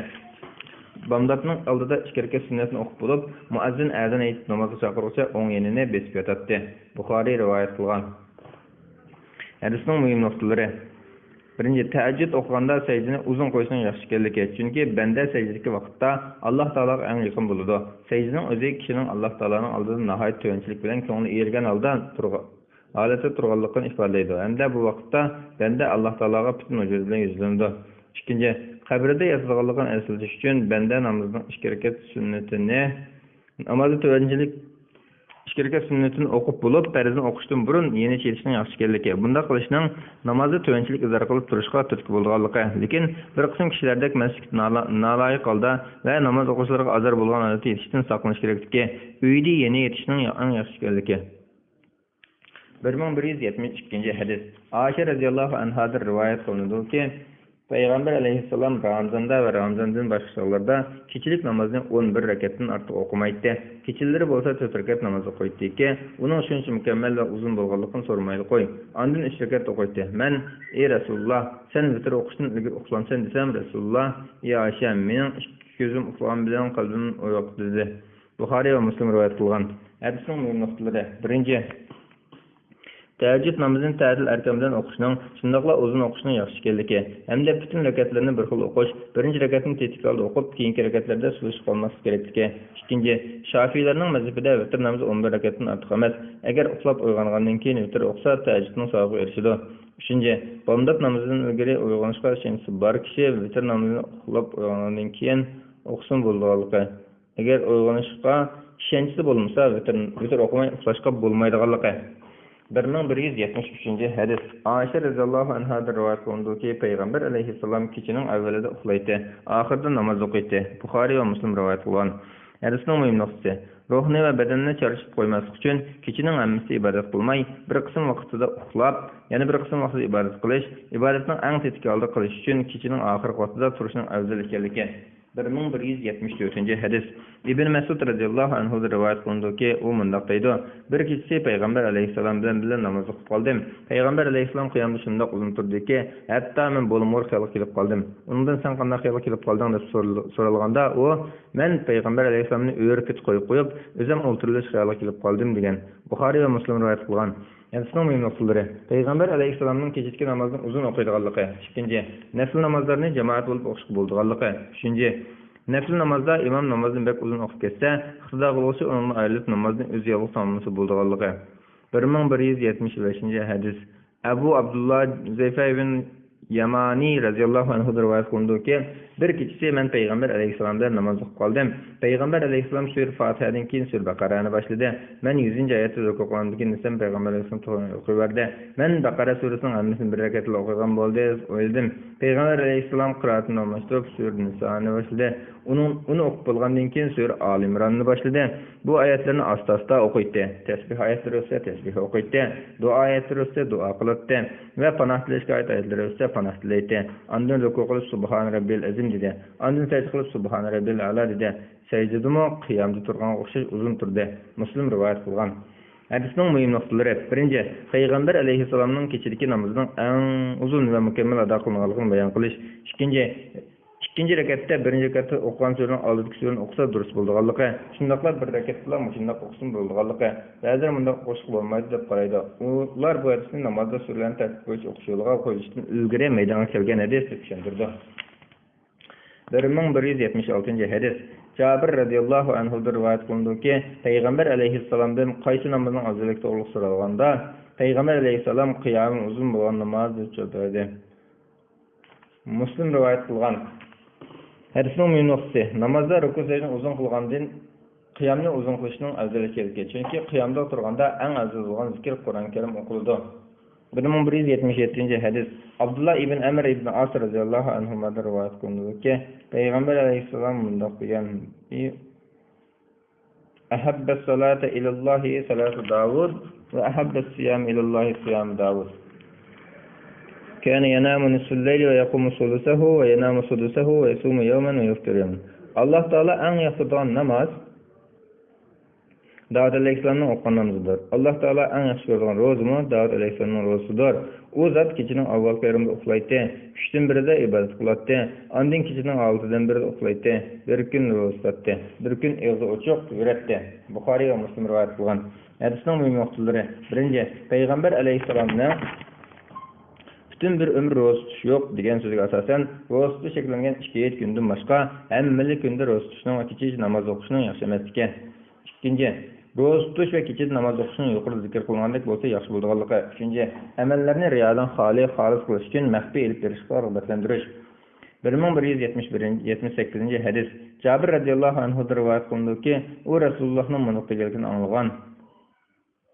بامداتنىڭ ئالدىدا ئىككى رەكەت سۈننەتنى ئوقۇپ بولۇپ، مۇئەززىن ئەزان ئېيتىپ نامازغا چاقىرغۇچە ئوڭ يېنىنى بېسىپ ياتاتتى. بۇخارىي رىۋايەت قىلغان. ھەدىسنىڭ مۇھىم نۇقتىلىرى. بىرىنچى، تەھەججۇد ئوقۇغاندا سەجدىنى ئۇزۇن قويۇشنىڭ ياخشى ئىكەنلىكى. چۈنكى بەندە سەجدىدىكى ۋاقىتتا ئاللاھ تائالاغا ئەڭ يېقىن بولىدۇ. سەجدىنىڭ ئۆزى كىشىنىڭ ئاللاھ تائالانىڭ ئالدىدا ناھايىتى تۆۋەنچىلىك بىلەن كۆڭلى ئېرىگەن ھالدا تۇرغا-، ھالەتتە تۇرغانلىقىنى ئىپادىلەيدۇ ھەمدە بۇ ۋاقىتتا بەندە ئاللاھ تائالاغا پۈتۈن ۋۇجۇدى بىلەن يۈزلىنىدۇ. ئىككىنچى، قەبرىدە ياتىدىغانلىقىنى ئەسلىتىش ئۈچۈن بەندە نامىزىنىڭ ئىككى رەكەت سۈننىتىنى نامازدا تۆۋەنچىلىك ئىككى رەكەت سۈننىتىنى ئوقۇپ بولۇپ، پەرزنى ئوقۇشتىن بۇرۇن يېنىچە يېتىشنىڭ ياخشى ئىكەنلىكى. بۇنداق قىلىشنىڭ نامازدا تۆۋەنچىلىك ئىزھار قىلىپ تۇرۇشقا تۈرتكە بولىدىغانلىقى. لېكىن بىر قىسىم كىشىلەردەك مەسچىتكە نالا-، نالايىق ھالدا ۋە ناماز ئوقۇغۇچىلارغا ئازار بولغان ھالەتتە يېتىشتىن ساقلىنىش كېرەكلىكى. ئۆيدە يېنى يېتىشنىڭ ئەڭ ياخشى ئىكەنلىكى. بىر مىڭ بىر يۈز يەتمىش ئىككىنچى ھەدىس. ئائىشە رەزىياللاھۇ ئەنھادىن رىۋايەت قىلىنىدۇكى، پەيغەمبەر ئەلەيھىسسالام رامىزاندا ۋە رامىزاندىن باشقا چاغلاردا كېچىلىك نامازنى ئون بىر رەكەتتىن ئارتۇق ئوقۇمايتتى. كېچىلىرى بولسا تۆت رەكەت ناماز ئوقۇيتتىكى، ئۇنىڭ شۇنچە مۇكەممەل ۋە ئۇزۇن بولغانلىقىنى سورىمايلى قوي. ئاندىن ئۈچ رەكەت ئوقۇيتتى. مەن، ئەي رەسۇلۇللاھ، سەن ۋىتىر ئوقۇشتىن ئىلگىرى ئۇخلامسەن دېسەم، رەسۇلۇللاھ، ئەي ئائىشە، مېنىڭ ئىككى كۆزۈم ئۇخلىغان بىلەن قەلبىم ئويغاقتى دېدى. بۇخارىي ۋە مۇسلىم رىۋايەت قىلغان. ھەدىسنىڭ مۇھىم نۇقتىلىرى. بىرىنچى، تەھەججۇد نامىزىنى تەتىل ئەركان بىلەن ئوقۇشنىڭ، شۇنداقلا ئۇزۇن ئوقۇشنىڭ ياخشى ئىكەنلىكى ھەمدە پۈتۈن رەكەتلىرىنى بىر خىل ئوقۇش، بىرىنچى رەكەتنى تېتىكالدا ئوقۇپ، كېيىنكى رەكەتلەردە سۇسلۇق قالماسلىق كېرەكلىكى. ئىككىنچى، شافىئىيلارنىڭ مەزھىپىدە ۋىتىر نامىزى ئون بىر رەكەتتىن ئارتۇق ئەمەس. ئەگەر ئۇخلاپ ئويغانغاندىن كېيىن ۋىتىر ئوقۇسا، تەھەججۇدنىڭ ساۋابىغا ئېرىشىدۇ. ئۈچىنچى، بامدات نامىزىدىن ئىلگىرى ئويغىنىشقا ئىشەنچىسى بار كىشى ۋىتىر نامىزىنى ئۇخلاپ ئويغانغاندىن كېيىن ئوقۇسىمۇ بولىدىغانلىقى. ئەگەر ئويغىنىشقا ئىشەنچىسى بولمىسا، ۋىتىر، ۋىتىر ئوقۇماي ئۇخلاشقا بولمايدىغانلىقى. بىر مىڭ بىر يۈز يەتمىش ئۈچىنچى ھەدىس. ئائىشە رەزىياللاھۇ ئەنھادىن رىۋايەت قىلىنىدۇكى، پەيغەمبەر ئەلەيھىسسالام كېچىنىڭ ئەۋۋىلىدە ئۇخلايتتى، ئاخىرىدا ناماز ئوقۇيتتى. بۇخارىي ۋە مۇسلىم رىۋايەت قىلغان. ھەدىسنىڭ مۇھىم نۇقتىسى، روھنى ۋە بەدەننى چارچىتىپ قويماسلىق ئۈچۈن كېچىنىڭ ھەممىسى ئىبادەت قىلماي، بىر قىسىم ۋاقتىدا ئۇخلاپ، يەنە بىر قىسىم ۋاقتىدا ئىبادەت قىلىش، ئىبادەتنىڭ ئەڭ تېتىكى ھالدا قىلىش ئۈچۈن كېچىنىڭ ئاخىرقى ۋاقتىدا تۇرۇشنىڭ ئەۋزەل ئىكەنلىكى. بىر مىڭ بىر يۈز يەتمىش تۆتىنچى ھەدىس. ئىبن مەسئۇد رەزىياللاھۇ ئەنھۇدىن رىۋايەت قىلىنىدۇكى، ئۇ مۇنداق دەيدۇ: بىر كېچىسى پەيغەمبەر ئەلەيھىسسالام بىلەن بىللە ناماز ئوقۇپ قالدىم. پەيغەمبەر ئەلەيھىسسالام قىيامدا شۇنداق ئۇزۇن تۇردىكى، ھەتتا مەن بولمىغۇر خىيالغا كېلىپ قالدىم. ئۇنىڭدىن سەن قانداق خىيالغا كېلىپ قالدىڭ؟ دەپ سورىل-، سورالغاندا ئۇ، مەن پەيغەمبەر ئەلەيھىسسالامنى ئۆرە كېتىپ قويۇپ، ئۆزۈم ئولتۇرۇۋېلىش خىيالىغا كېلىپ قالدىم، دېگەن. بۇخارىي ۋە مۇسلىم رىۋايەت قىلغان. ھەدىسنىڭ مۇھىم نۇقتىلىرى. پەيغەمبەر ئەلەيھىسسالامنىڭ كېچىدىكى نامازنى ئۇزۇن ئوقۇيدىغانلىقى. ئىككىنچى، نەپلى نامازلارنى جامائەت بولۇپ ئوقۇشقا بولىدىغانلىقى. ئۈچىنچى، نەپلى نامازدا ئىمام نامازنى بەك ئۇزۇن ئوقۇپ كەتسە، ئىقتىدا قىلغۇچى ئۇنىڭدىن ئايرىلىپ نامازنى ئۆزى يالغۇز تاماملىسا بولىدىغانلىقى. بىر مىڭ بىر يۈز يەتمىش بەشىنچى ھەدىس. ئەبۇ ئابدۇللا ھۈزەيفە ئىبن يامانى رەزىياللاھۇ ئەنھۇدىن رىۋايەت قىلىنىدۇكى، بىر كېچىسى مەن پەيغەمبەر ئەلەيھىسسالام بىلەن ناماز ئوقۇپ قالدىم. پەيغەمبەر ئەلەيھىسسالام سۈرە فاتىھەدىن كېيىن سۈرە بەقەرەنى باشلىدى. مەن يۈزىنچى ئايەتتە رۇكۇ قىلغاندىن كېيىن دېسەم، پەيغەمبەر ئەلەيھىسسالام توغرا ئوقۇۋەردى. مەن بەقەرە سۈرىسىنىڭ ھەممىسىنى بىر رەكەتلا ئوقۇيدىغان بولدى، ئويلىدىم. پەيغەمبەر ئەلەيھىسسالام قىرائىتىنى داۋاملاشتۇرۇپ سۈرە نىسانى باشلىدى. ئۇنىڭ، ئۇنى ئوقۇپ بولغاندىن كېيىن سۈرە ئالى ئىمراننى باشلىدى. بۇ ئايەتلەرنى ئاستا-ئاستا ئوقۇيتتى. تەسبىھ ئايەتلىرى ئۆتسە تەسبىھ ئوقۇيتتى. دۇئا ئايەتلىرى ئۆتسە دۇئا قىلاتتى. ۋە پاناھ تىلەشكە ئائىت ئايەتلەر ئۆتسە پاناھ تىلەيتتى. ئاندىن رۇكۇ قىلىپ سۇبھانە رەببىيەل ئەزىم دېدى. ئاندىن سەجدە قىلىپ سۇبھانە رەببىيەل ئەلا دېدى. سەجدىدىمۇ قىيامدا تۇرغانغا ئوخشاش ئۇزۇن تۇردى. مۇسلىم رىۋايەت قىلغان. ھەدىسنىڭ مۇھىم نۇقتىلىرى. بىرىنچى، پەيغەمبەر ئەلەيھىسسالامنىڭ كېچىدىكى نامىزىنىڭ ئەڭ ئۇزۇن ۋە مۇكەممەل ئادا قىلىنغانلىقىنى بايان قىلىش. ئىككىنچى، ئىككىنچى رەكەتتە بىرىنچى رەكەتتە ئوقۇغان سۈرىنىڭ ئالدىدىكى سۈرىنى ئوقۇسا دۇرۇس بولىدىغانلىقى، شۇنداقلا بىر رەكەتتىلا مۇشۇنداق ئوقۇسىمۇ بولىدىغانلىقى، بەزىلەر مۇنداق ئوقۇشقا بولمايدۇ دەپ قارايدۇ. ئۇلار بۇ ھەدىسنى نامازدا سۈرىلەرنى تەرتىپ بويىچە ئوقۇش يولىغا قويۇلۇشتىن ئىلگىرى مەيدانغا كەلگەن ھەدىس دەپ چۈشەندۈرىدۇ. بىر مىڭ بىر يۈز يەتمىش ئالتىنچى ھەدىس. جابىر رەزىياللاھۇ ئەنھۇدىن رىۋايەت قىلىنىدۇكى، پەيغەمبەر ئەلەيھىسسالامدىن قايسى نامازنىڭ ئەۋزەللىكى توغرىلىق سورالغاندا، پەيغەمبەر ئەلەيھىسسالام قىيامى ئۇزۇن بولغان ناماز دەپ جاۋاب بەردى. مۇسلىم رىۋايەت قىلغان. ھەدىسنىڭ مۇھىم نۇقتىسى، نامازدا رۇكۇ سەجدىنى ئۇزۇن قىلغاندىن قىيامنى ئۇزۇن قىلىشنىڭ ئەۋزەللىكى، چۈنكى قىيامدا تۇرغاندا ئەڭ ئەۋزەل بولغان زىكىر قۇرئان كەرىم ئوقۇلىدۇ. بىر مىڭ بىر يۈز يەتمىش يەتتىنچى ھەدىس. ئابدۇللا ئىبن ئەمر ئىبن ئاس رەزىياللاھۇ ئەنھۇمادىن رىۋايەت قىلىنىدۇكى، پەيغەمبەر ئەلەيھىسسالام مۇنداق دېگەن: أحب الصلاة إلى الله صلاة داود، وأحب الصيام إلى الله صيام داود. كان ينام نصف الليل ويقوم ثلثه وينام سدسه ويصوم يوما ويفطر يوما. ئاللاھ تائالا ئەڭ ياقتۇرىدىغان ناماز داۋۇت ئەلەيھىسسالامنىڭ ئوقۇغان نامىزىدۇر. ئاللاھ تائالا ئەڭ ياخشى كۆرىدىغان روزىمۇ داۋۇت ئەلەيھىسسالامنىڭ روزىسىدۇر. ئۇ زات كېچىنىڭ ئاۋۋالقى يېرىمىدا ئۇخلايتتى، ئۈچتىن بىرىدە ئىبادەت قىلاتتى، ئاندىن كېچىنىڭ ئالتىدىن بىرىدە ئۇخلايتتى، بىر كۈن روزا تۇتاتتى، بىر كۈن ئېغىزى ئوچۇق يۈرەتتى. بۇخارىي ۋە مۇسلىم رىۋايەت قىلغان. ھەدىسنىڭ مۇھىم نۇقتىلىرى. بىرىنچى، پەيغەمبەر ئەلەيھىسسالامنىڭ پۈتۈن بىر ئۆمۈر روزا تۇتۇش يوق دېگەن سۆزىگە ئاساسەن، روزا تۇتۇش چەكلەنگەن ئىككى ھېيت كۈنىدىن باشقا ھەممىلا كۈندە روزا تۇتۇشنىڭ ۋە كېچىچە ناماز ئوقۇشنىڭ ياخشى ئەمەسلىكى. ئىككىنچى، روزا تۇتۇش ۋە كېچىدە ناماز ئوقۇشنىڭ يۇقىرىدا زىكىر قىلىنغاندەك بولسا ياخشى بولىدىغانلىقى. ئۈچىنچى، ئەمەللەرنى رىيادىن خالىي، خالىس قىلىش ئۈچۈن مەخپىي ئېلىپ بېرىشقا رىغبەتلەندۈرۈش. بىر مىڭ بىر يۈز يەتمىش بىرىنچى، يەتمىش سەككىزىنچى ھەدىس. جابىر رەزىياللاھۇ ئەنھۇدىن رىۋايەت قىلىنىدۇكى، ئۇ رەسۇلۇللاھنىڭ مۇنداق دېگەنلىكىنى ئاڭلىغان: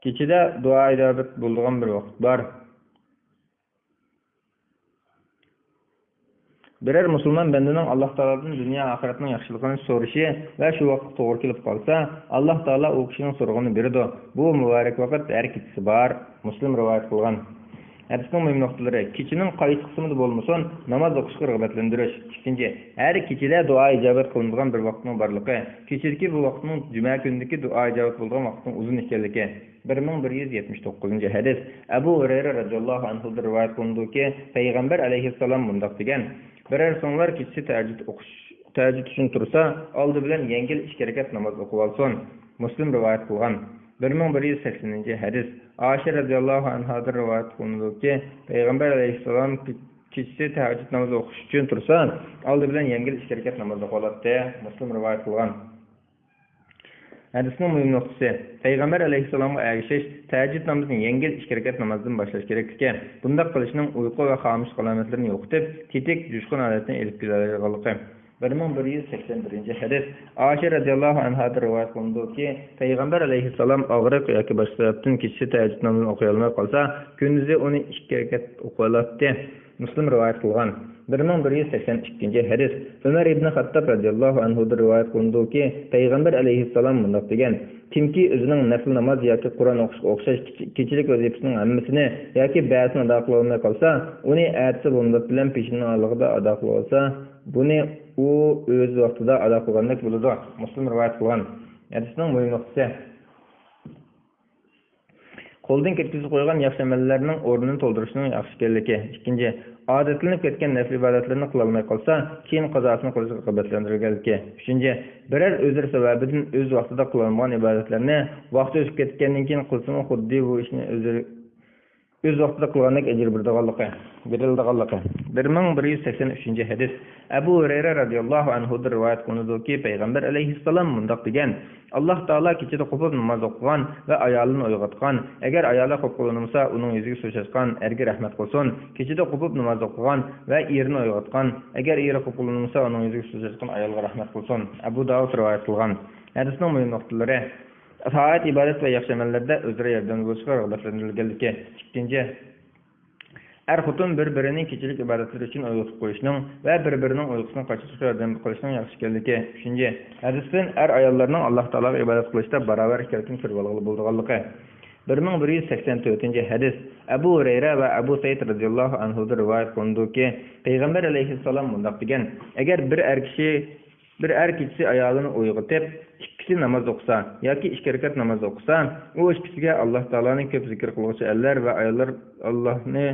كېچىدە دۇئا ئىجابەت بولىدىغان بىر ۋاقىت بار. بىرەر مۇسۇلمان بەندىنىڭ ئاللاھ تائالادىن دۇنيا ئاخىرەتنىڭ ياخشىلىقىنى سورىشى ۋە شۇ ۋاقىتقا توغرا كېلىپ قالسا، ئاللاھ تائالا ئۇ كىشىنىڭ سورىغىنىنى بېرىدۇ. بۇ مۇبارەك ۋاقىت ھەر كېچىسى بار. مۇسلىم رىۋايەت قىلغان. ھەدىسنىڭ مۇھىم نۇقتىلىرى. كېچىنىڭ قايسى قىسمىدا بولمىسۇن، ناماز ئوقۇشقا رىغبەتلەندۈرۈش. ئىككىنچى، ھەر كېچىدە دۇئا ئىجابەت قىلىنىدىغان بىر ۋاقىتنىڭ بارلىقى. كېچىدىكى بۇ ۋاقىتنىڭ جۈمە كۈنىدىكى دۇئا ئىجابەت بولىدىغان ۋاقىتنىڭ ئۇزۇن ئىكەنلىكى. بىر مىڭ بىر يۈز يەتمىش توققۇزىنچى ھەدىس. ئەبۇ ھۇرەيرە رەزىياللاھۇ ئەنھۇدىن رىۋايەت قىلىنىدۇكى، پەيغەمبەر ئەلەيھىسسالام مۇنداق دېگەن: بىرەرسىڭلار كېچىسى تەھەججۇد ئوقۇش، تەھەججۇد ئۈچۈن تۇرسا، ئالدى بىلەن يەڭگىل ئىككى رەكەت ناماز ئوقۇۋالسۇن. مۇسلىم رىۋايەت قىلغان. بىر مىڭ بىر يۈز سەكسىنىنچى ھەدىس. ئائىشە رەزىياللاھۇ ئەنھادىن رىۋايەت قىلىنىدۇكى، پەيغەمبەر ئەلەيھىسسالام كېچىسى تەھەججۇد نامىزى ئوقۇش ئۈچۈن تۇرسا، ئالدى بىلەن يەڭگىل ئىككى رەكەت ناماز ئوقۇۋالاتتى. مۇسلىم رىۋايەت قىلغان. ھەدىسنىڭ مۇھىم نۇقتىسى، پەيغەمبەر ئەلەيھىسسالامغا ئەگىشىش، تەھەججۇد نامىزىنى يەڭگىل ئىككى رەكەت نامازدىن باشلاش كېرەكلىكى. بۇنداق قىلىشنىڭ ئۇيقۇ ۋە خامۇشلۇق ئالامەتلىرىنى يوقىتىپ، تېتىك، جۇشقۇن ھالەتنى ئېلىپ كېلەلەيدىغانلىقى. بىر مىڭ بىر يۈز سەكسەن بىرىنچى ھەدىس. ئائىشە رەزىياللاھۇ ئەنھادىن رىۋايەت قىلىنىدۇكى، پەيغەمبەر ئەلەيھىسسالام ئاغرىق ياكى باشقا سەۋەبتىن كېچىسى تەھەججۇد نامىزىنى ئوقۇيالماي قالسا، كۈندۈزى ئۇنى ئىككى رەكەت ئوقۇۋالاتتى. مۇسلىم رىۋايەت قىلغان. بىر مىڭ بىر يۈز سەكسەن ئىككىنچى ھەدىس. ئۆمەر ئىبنى خەتتاب رەزىياللاھۇ ئەنھۇدىن رىۋايەت قىلىنىدۇكى، پەيغەمبەر ئەلەيھىسسالام مۇنداق دېگەن، كىمكى ئۆزىنىڭ نەپلى ناماز ياكى قۇرئان ئوقۇشقا ئوخشاش كىچ-، كېچىلىك ۋەزىپىسىنىڭ ھەممىسىنى ياكى بەزىسىنى ئادا قىلالماي قالسا، ئۇنى ئەتىسى بامدات بىلەن پېشىنىڭ ئارىلىقىدا ئادا قىلىۋالسا، بۇنى ئۇ ئۆز ۋاقتىدا ئادا قىلغاندەك بولىدۇ. مۇسلىم رىۋايەت قىلغان. ھەدىسنىڭ مۇھىم نۇقتىسى. قولدىن كەتكۈزۈپ قويغان ياخشى ئەمەللەرنىڭ ئورنىنى تولدۇرۇشنىڭ ياخشى ئىكەنلىكى. ئىككىنچى، ئادەتلىنىپ كەتكەن نەپلى ئىبادەتلەرنى قىلالماي قالسا، كېيىن قازاسىنى قىلىشقا رىغبەتلەندۈرگەنلىكى. ئۈچىنچى، بىرەر ئۆزرى سەۋەبىدىن ئۆز ۋاقتىدا قىلالمىغان ئىبادەتلەرنى ۋاقتى ئۆتۈپ كەتكەندىن كېيىن قىلسىمۇ خۇددى بۇ ئىشنى ئۆزى ئۆز ۋاقتىدا قىلغاندەك ئەجىر بېرىدىغانلىقى، بېرىلىدىغانلىقى. بىر مىڭ بىر يۈز سەكسەن ئۈچىنچى ھەدىس. ئەبۇ ھۇرەيرە رەزىياللاھۇ ئەنھۇدىن رىۋايەت قىلىنىدۇكى، پەيغەمبەر ئەلەيھىسسالام مۇنداق دېگەن، ئاللاھ تائالا كېچىدە قوپۇپ ناماز ئوقۇغان ۋە ئايالىنى ئويغاتقان، ئەگەر ئايالى قوپقىلى ئۇنىمىسا، ئۇنىڭ يۈزىگە سۇ چاچقان ئەرگە رەھمەت قىلسۇن. كېچىدە قوپۇپ ناماز ئوقۇغان ۋە ئېرىنى ئويغاتقان، ئەگەر ئېرى قوپقىلى ئۇنىمىسا، ئۇنىڭ يۈزىگە سۇ چاچقان ئايالغا رەھمەت قىلسۇن. ئەبۇ داۋۇد رىۋايەت قىلغان. ھەدىسنىڭ مۇھىم نۇقتىلىرى. تائەت، ئىبادەت ۋە ياخشى ئەمەللەردە ئۆزئارا ياردەمدە بولۇشقا رىغبەتلەندۈرۈلگەنلىكى. ئىككىنچى، ئەر-خوتۇن بىر-بىرىنى كېچىلىك ئىبادەتلىرى ئۈچۈن ئويغىتىپ قويۇشنىڭ ۋە بىر-بىرىنىڭ ئۇيقۇسىنى قاچۇرۇشقا ياردەم قىلىشنىڭ ياخشى ئىكەنلىكى. ئۈچىنچى، ھەدىستىن ئەر-ئاياللارنىڭ ئاللاھ تائالاغا ئىبادەت قىلىشتا باراۋەر ئىكەنلىكىنى كۆرۈۋالغىلى بولىدىغانلىقى. بىر مىڭ بىر يۈز سەكسەن تۆتىنچى ھەدىس. ئەبۇ ھۇرەيرە ۋە ئەبۇ سەئىد رەزىياللاھۇ ئەنھۇدىن رىۋايەت قىلىنىدۇكى، پەيغەمبەر ئەلەيھىسسالام مۇنداق دېگەن، ئەگەر بىر ئەر كىشى بىر ئەر كېچىسى ئايالىنى ئويغىتىپ، ئىككىسى ناماز ئوقۇسا ياكى ئىككى رەكەت ناماز ئوقۇسا، ئۇ ئىككىسىگە ئاللاھ تائالانى كۆپ زىكىر قىلغۇچى ئەرلەر ۋە ئاياللار ئاللاھنى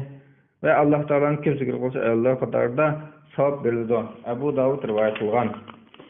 ۋە ئاللاھ تائالانى كۆپ زىكىر قىلغۇچى ئاياللار قاتارىدا ساۋاب بېرىلىدۇ. ئەبۇ داۋۇد رىۋايەت قىلغان.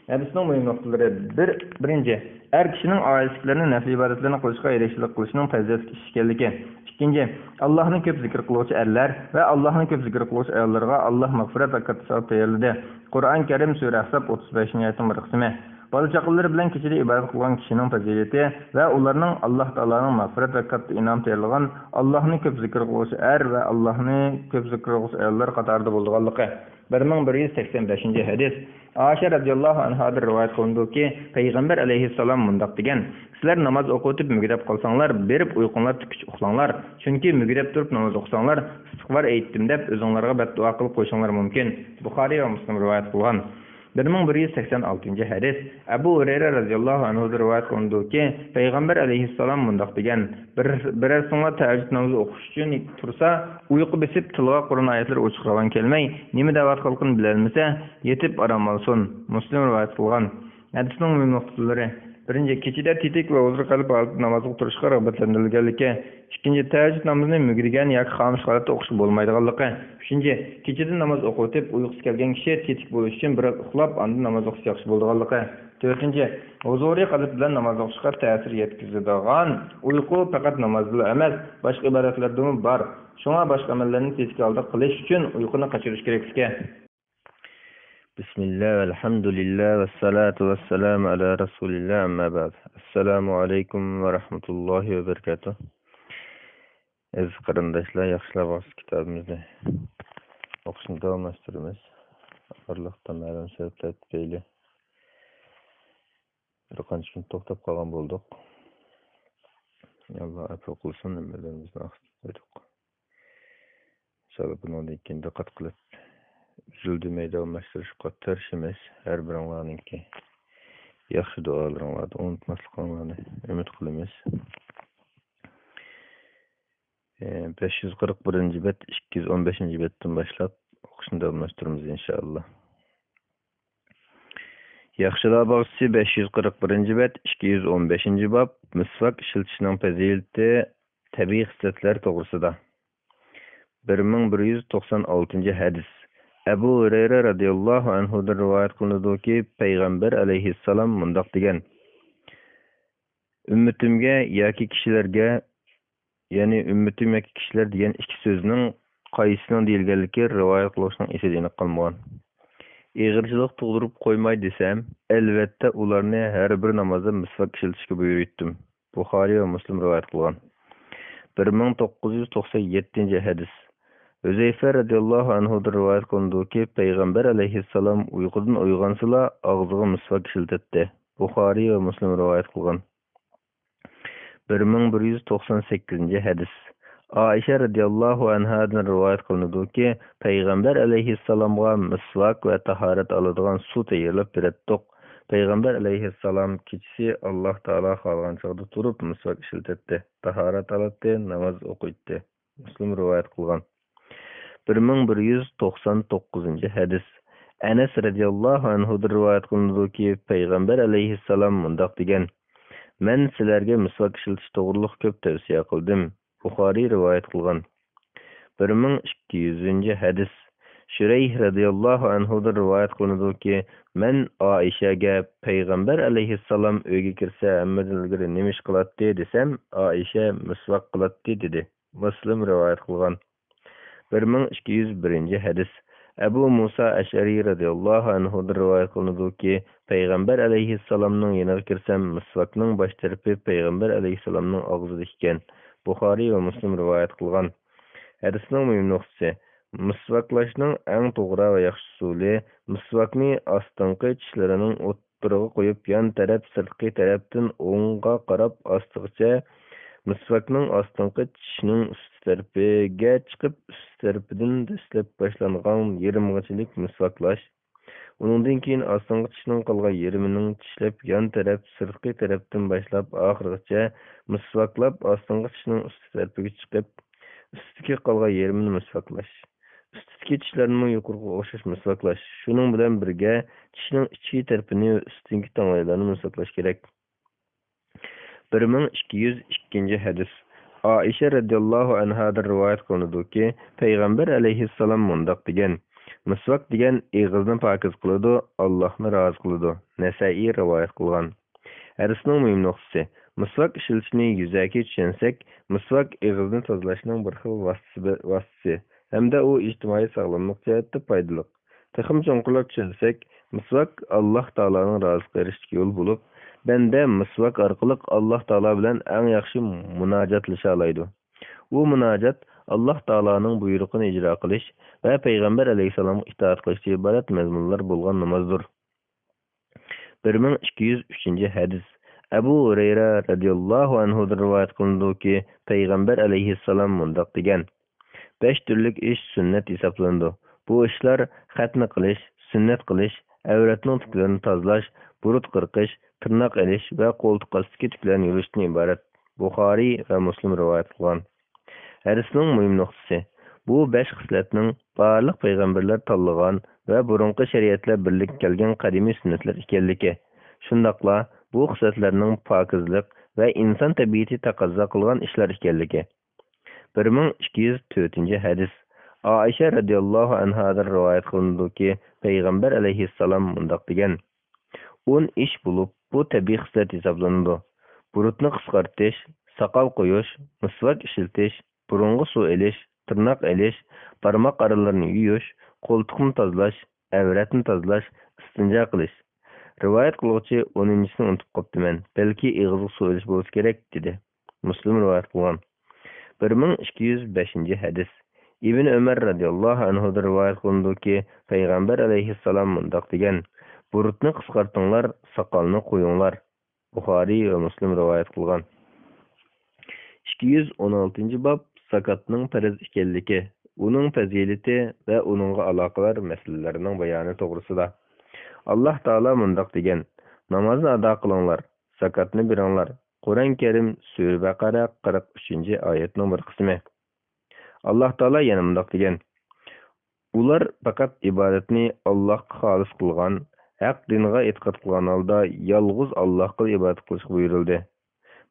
ھەدىسنىڭ مۇھىم نۇقتىلىرى. بىر، بىرىنچى، ئەر كىشىنىڭ ئائىلىسىدىكىلەرنى نەپلى ئىبادەتلەرنى قىلىشقا يېتەكچىلىك قىلىشنىڭ پەزىلەتلىك ئىش ئىكەنلىكى. ئىككىنچى، ئاللاھنى كۆپ زىكىر قىلغۇچى ئەرلەر ۋە ئاللاھنى كۆپ زىكىر قىلغۇچى ئاياللارغا ئاللاھ مەغپىرەت ۋە كاتتا ساۋاب تەييارلىدى. قۇرئان كەرىم، سۈرە ئەھزاب، ئوتتۇز بەشىنچى ئايەتنىڭ بىر قىسمى. بالا-چاقىلىرى بىلەن كېچىدە ئىبادەت قىلغان كىشىنىڭ پەزىلىتى ۋە ئۇلارنىڭ ئاللاھ تائالانىڭ مەغپىرەت ۋە كاتتا ئىنئام تەييارلىغان ئاللاھنى كۆپ زىكىر قىلغۇچى ئەر ۋە ئاللاھنى كۆپ زىكىر قىلغۇچى ئاياللار قاتارىدا بولىدىغانلىقى. بىر مىڭ بىر يۈز سەكسەن بەشىنچى ھەدىس. ئائىشە رەزىياللاھۇ ئەنھادىن رىۋايەت قىلىنىدۇكى، پەيغەمبەر ئەلەيھىسسالام مۇنداق دېگەن، سىلەر ناماز ئوقۇۋېتىپ مۈگدەپ قالساڭلار، بېرىپ ئۇيقۇڭلار تىككىچە ئۇخلاڭلار، چۈنكى مۈگدەپ تۇرۇپ ناماز ئوقۇساڭلار، ئىستىغپار ئېيتتىم دەپ ئۆزۈڭلارغا بەددۇئا قىلىپ قويۇشۇڭلار مۇمكىن. بۇخارىي ۋە مۇسلىم رىۋايەت قىلغان. بىر مىڭ بىر يۈز سەكسەن ئالتىنچى ھەدىس. ئەبۇ ھۇرەيرە رەزىياللاھۇ ئەنھۇدىن رىۋايەت قىلىنىدۇكى، پەيغەمبەر ئەلەيھىسسالام مۇنداق دېگەن، بىر-، بىرەرسىڭلار تەھەججۇد نامىزى ئوقۇش ئۈچۈن تۇرسا، ئۇيقۇ بېسىپ، تىلغا قۇرئان ئايەتلىرى ئوچۇق راۋان كەلمەي، نېمە دەۋاتقانلىقىنى بىلەلمىسە، يېتىپ ئارام ئالسۇن. مۇسلىم رىۋايەت قىلغان. ھەدىسنىڭ مۇھىم نۇقتىلىرى. بىرىنچى، كېچىدە تېتىك ۋە ھۇزۇر قەلب ھالەتتە نامازغا تۇرۇشقا رىغبەتلەندۈرۈلگەنلىكى. ئىككىنچى، تەھەججۇد نامىزىنى مۈگدىگەن ياكى خامۇش ھالەتتە ئوقۇشقا بولمايدىغانلىقى. ئۈچىنچى، كېچىدە ناماز ئوقۇۋېتىپ، ئۇيقۇسى كەلگەن كىشى تېتىك بولۇش ئۈچۈن بىراز ئۇخلاپ، ئاندىن ناماز ئوقۇسا ياخشى بولىدىغانلىقى. تۆتىنچى، ھۇزۇرىي قەلب بىلەن ناماز ئوقۇشقا تەسىر يەتكۈزىدىغان ئۇيقۇ پەقەت نامازدىلا ئەمەس، باشقا ئىبادەتلەردىمۇ بار. شۇڭا باشقا ئەمەللەرنى تېتىك ھالدا قىلىش ئۈچۈن ئۇيقۇنى قاچۇرۇش كېرەكلىكى. بىسمىللا، ۋەلھەمدۇلىللا، ۋەسسالاتۇ ۋەسسالامۇ ئەلا رەسۇلىللا، ئەمما بەئد. ئەسسالامۇ ئەلەيكۇم ۋە رەھمەتۇللاھى ۋە بەرىكاتۇھ. ئەزىز قېرىنداشلار، ياخشىلار بولسا كىتابىمىزنى ئوقۇشنى داۋاملاشتۇرىمىز. ئارىلىقتا مەلۇم سەۋەبلەر تۈپەيلى بىر قانچە كۈن توختاپ قالغان بولدۇق. ئاللا ئەپۇ قىلسۇن، ھەممىمىزنى ئاخىرىدا قويدۇق. ئىنشاللا بۇنىڭدىن كېيىن دىققەت قىلىپ، ئۈزۈلدۈرمەي داۋاملاشتۇرۇشقا تىرىشىمىز. ھەر بىرىڭلارنىڭكى ياخشى دۇئالىرىڭلارنى ئۇنتۇماسلىقىڭلارنى ئۈمىد قىلىمىز. ئى، بەش يۈز قىرىق بىرىنچى بەت، ئىككى يۈز ئون بەشىنچى بەتتىن باشلاپ ئوقۇشنى داۋاملاشتۇرىمىز، ئىنشاللا. ياخشىلار باغچىسى، بەش يۈز قىرىق بىرىنچى بەت، ئىككى يۈز ئون بەشىنچى باب، مىسۋاك ئىشلىتىشنىڭ پەزىلىتى، تەبىئىي خىسلەتلەر توغرىسىدا. بىر مىڭ بىر يۈز توقسان ئالتىنچى ھەدىس. ئەبۇ ھۇرەيرە رەزىياللاھۇ ئەنھۇدىن رىۋايەت قىلىنىدۇكى، پەيغەمبەر ئەلەيھىسسالام مۇنداق دېگەن، ئۈممىتىمگە ياكى كىشىلەرگە، يەنى ئۈممىتىم ياكى كىشىلەر دېگەن ئىككى سۆزنىڭ قايسىسىنىڭ دېيىلگەنلىكى رىۋايەت قىلغۇچىنىڭ ئېسىدە ئېنىق قالمىغان. ئېغىرچىلىق تۇغدۇرۇپ قويماي دېسەم، ئەلۋەتتە ئۇلارنى ھەر بىر نامازدا مىسۋاك ئىشلىتىشكە بۇيرۇيتتۇم. بۇخارىي ۋە مۇسلىم رىۋايەت قىلغان. بىر مىڭ توققۇز يۈز توقسان يەتتىنچى ھەدىس. ھۈزەيفە رەزىياللاھۇ ئەنھۇدىن رىۋايەت قىلىنىدۇكى، پەيغەمبەر ئەلەيھىسسالام ئۇيقۇدىن ئويغانسىلا ئاغزىغا مىسۋاك ئىشلىتەتتى. بۇخارىي ۋە مۇسلىم رىۋايەت قىلغان. بىر مىڭ بىر يۈز توقسان سەككىزىنچى ھەدىس. ئائىشە رەزىياللاھۇ ئەنھادىن رىۋايەت قىلىنىدۇكى، پەيغەمبەر ئەلەيھىسسالامغا مىسۋاك ۋە تاھارەت ئالىدىغان سۇ تەييارلاپ بېرەتتۇق. پەيغەمبەر ئەلەيھىسسالام كېچىسى ئاللاھ تائالا خالىغان چاغدا تۇرۇپ مىسۋاك ئىشلىتەتتى، تاھارەت ئالاتتى، ناماز ئوقۇيتتى. مۇسلىم رىۋايەت قىلغان. بىر مىڭ بىر يۈز توقسان توققۇزىنچى ھەدىس. ئەنەس رەزىياللاھۇ ئەنھۇدىن رىۋايەت قىلىنىدۇكى، پەيغەمبەر ئەلەيھىسسالام مۇنداق دېگەن، مەن سىلەرگە مىسۋاك ئىشلىتىش توغرۇلۇق كۆپ تەۋسىيە قىلدىم. بۇخارىي رىۋايەت قىلغان. بىر مىڭ ئىككى يۈزىنچى ھەدىس. شۈرەيھ رەزىياللاھۇ ئەنھۇدىن رىۋايەت قىلىنىدۇكى، مەن ئائىشەگە، پەيغەمبەر ئەلەيھىسسالام ئۆيگە كىرسە ھەممىدىن ئىلگىرى نېمە ئىش قىلاتتى دېسەم، ئائىشە مىسۋاك قىلاتتى دېدى. مۇسلىم رىۋايەت قىلغان. بىر مىڭ ئىككى يۈز بىرىنچى ھەدىس. ئەبۇ مۇسا ئەشئەرى رەزىياللاھۇ ئەنھۇدىن رىۋايەت قىلىنىدۇكى، پەيغەمبەر ئەلەيھىسسالامنىڭ يېنىغا كىرسەم، مىسۋاكنىڭ باش تەرىپى پەيغەمبەر ئەلەيھىسسالامنىڭ ئاغزىدا ئىكەن. بۇخارىي ۋە مۇسلىم رىۋايەت قىلغان. ھەدىسنىڭ مۇھىم نۇقتىسى، مىسۋاكلاشنىڭ ئەڭ توغرا ۋە ياخشى ئۇسۇلى، مىسۋاكنى ئاستىنقى چىشلىرىنىڭ ئوتتۇرىغا قويۇپ، يان تەرەپ سىرتقى تەرەپتىن ئوڭغا قاراپ ئاستىغىچە، مىسۋاكنىڭ ئاستىنقى چىشنىڭ ئۈستى تەرىپىگە چىقىپ، ئۈستى تەرىپىدىن دەسلەپ باشلانغان يېرىمغىچىلىك مىسۋاكلاش. ئۇنىڭدىن كېيىن ئاستىنقى چىشنىڭ قالغان يېرىمىنىڭ چىشلەپ يان تەرەپ سىرتقى تەرەپتىن باشلاپ ئاخىرغىچە مىسۋاكلاپ، ئاستىنقى چىشنىڭ ئۈستى تەرىپىگە چىقىپ، ئۈستىدىكى قالغان يېرىمىنى مىسۋاكلاش. ئۈستىدىكى چىشلارنىمۇ يۇقىرىغا ئوخشاش مىسۋاكلاش. شۇنىڭ بىلەن بىرگە، چىشنىڭ ئىچكى تەرىپىنى ۋە ئۈستۈنكى تاڭلايلارنى مىسۋاكلاش كېرەك. بىر مىڭ ئىككى يۈز ئىككىنچى ھەدىس. ئائىشە رەزىياللاھۇ ئەنھادىن رىۋايەت قىلىنىدۇكى، پەيغەمبەر ئەلەيھىسسالام مۇنداق دېگەن، مىسۋاك دېگەن ئېغىزنى پاكىز قىلىدۇ، ئاللاھنى رازى قىلىدۇ. نەسەئىي رىۋايەت قىلغان. ھەدىسنىڭ مۇھىم نۇقتىسى، مىسۋاك ئىشلىتىشنى يۈزەكى چۈشەنسەك، مىسۋاك ئېغىزنى تازىلاشنىڭ بىر خىل ۋاسىتىسى، ۋاسىتىسى ھەمدە ئۇ ئىجتىمائىي ساغلاملىق جەھەتتە پايدىلىق. تېخىمۇ چوڭقۇرلاپ چۈشەنسەك، مىسۋاك ئاللاھ تائالانىڭ رازىلىقىغا ئېرىشىشتىكى يول بولۇپ، بەندە مىسۋاك ئارقىلىق ئاللاھ تائالا بىلەن ئەڭ ياخشى مۇناجاتلىشالايدۇ. ئۇ مۇناجات ئاللاھ تائالانىڭ بۇيرۇقىنى ئىجرا قىلىش ۋە پەيغەمبەر ئەلەيھىسسالامغا ئىتائەت قىلىشتىن ئىبارەت مەزمۇنلار بولغان نامازدۇر. بىر مىڭ ئىككى يۈز ئۈچىنچى ھەدىس. ئەبۇ ھۇرەيرە رەزىياللاھۇ ئەنھۇدىن رىۋايەت قىلىنىدۇكى، پەيغەمبەر ئەلەيھىسسالام مۇنداق دېگەن، بەش تۈرلۈك ئىش سۈننەت ھېسابلىنىدۇ. بۇ ئىشلار خەتنە قىلىش، سۈننەت قىلىش، ئەۋرەتنىڭ تۈكلىرىنى تازىلاش، بۇرۇت قىرقىش، تىرناق ئېلىش ۋە قولتۇق ئاستىدىكى تۈكلەرنى يۇلۇشتىن ئىبارەت. بۇخارىي ۋە مۇسلىم رىۋايەت قىلغان. ھەدىسنىڭ مۇھىم نۇقتىسى، بۇ بەش خىسلەتنىڭ بارلىق پەيغەمبەرلەر تاللىغان ۋە بۇرۇنقى شەرىئەتلەر بىرلىككە كەلگەن قەدىمىي سۈننەتلەر ئىكەنلىكى، شۇنداقلا بۇ خىسلەتلەرنىڭ پاكىزلىق ۋە ئىنسان تەبىئىتى تەقەززا قىلغان ئىشلار ئىكەنلىكى. بىر مىڭ ئىككى يۈز تۆتىنچى ھەدىس. ئائىشە رەزىياللاھۇ ئەنھادىن رىۋايەت قىلىنىدۇكى، پەيغەمبەر ئەلەيھىسسالام مۇنداق دېگەن، ئون ئىش بولۇپ، بۇ تەبىئىي خىسلەت ھېسابلىنىدۇ. بۇرۇتنى قىسقارتىش، ساقال قويۇش، مىسۋاك ئىشلىتىش، بۇرۇنغا سۇ ئېلىش، تىرناق ئېلىش، بارماق ئارىلىرىنى يۇيۇش، قولتۇقنى تازىلاش، ئەۋرەتنى تازىلاش، ئىستىنجا قىلىش. رىۋايەت قىلغۇچى ئونىنچىسىنى ئۇنتۇپ قاپتىمەن، بەلكى ئېغىزغا سۇ ئېلىش بولسا كېرەك، دېدى. مۇسلىم رىۋايەت قىلغان. بىر مىڭ ئىككى يۈز بەشىنچى ھەدىس. ئىبن ئۆمەر رەزىياللاھۇ ئەنھۇدىن رىۋايەت قىلىنىدۇكى، پەيغەمبەر ئەلەيھىسسالام مۇنداق دېگەن، بۇرۇتنى قىسقارتىڭلار، ساقالنى قويۇڭلار. بۇخارىي ۋە مۇسلىم رىۋايەت قىلغان. ئىككى يۈز ئون ئالتىنچى باب، زاكاتنىڭ پەرز ئىكەنلىكى، ئۇنىڭ پەزىلىتى ۋە ئۇنىڭغا ئالاقىدار مەسىلىلەرنىڭ بايانى توغرىسىدا. ئاللاھ تائالا مۇنداق دېگەن، نامازنى ئادا قىلىڭلار، زاكاتنى بېرىڭلار. قۇرئان كەرىم، سۈرە بەقەرە، قىرىق ئۈچىنچى ئايەتنىڭ بىر قىسمى. ئاللاھ تائالا يەنە مۇنداق دېگەن، ئۇلار پەقەت ئىبادەتنى ئاللاھقا خالىس قىلغان، ھەق دىنغا ئېتىقاد قىلغان ھالدا يالغۇز ئاللاھقىلا ئىبادەت قىلىشقا بۇيرۇلدى.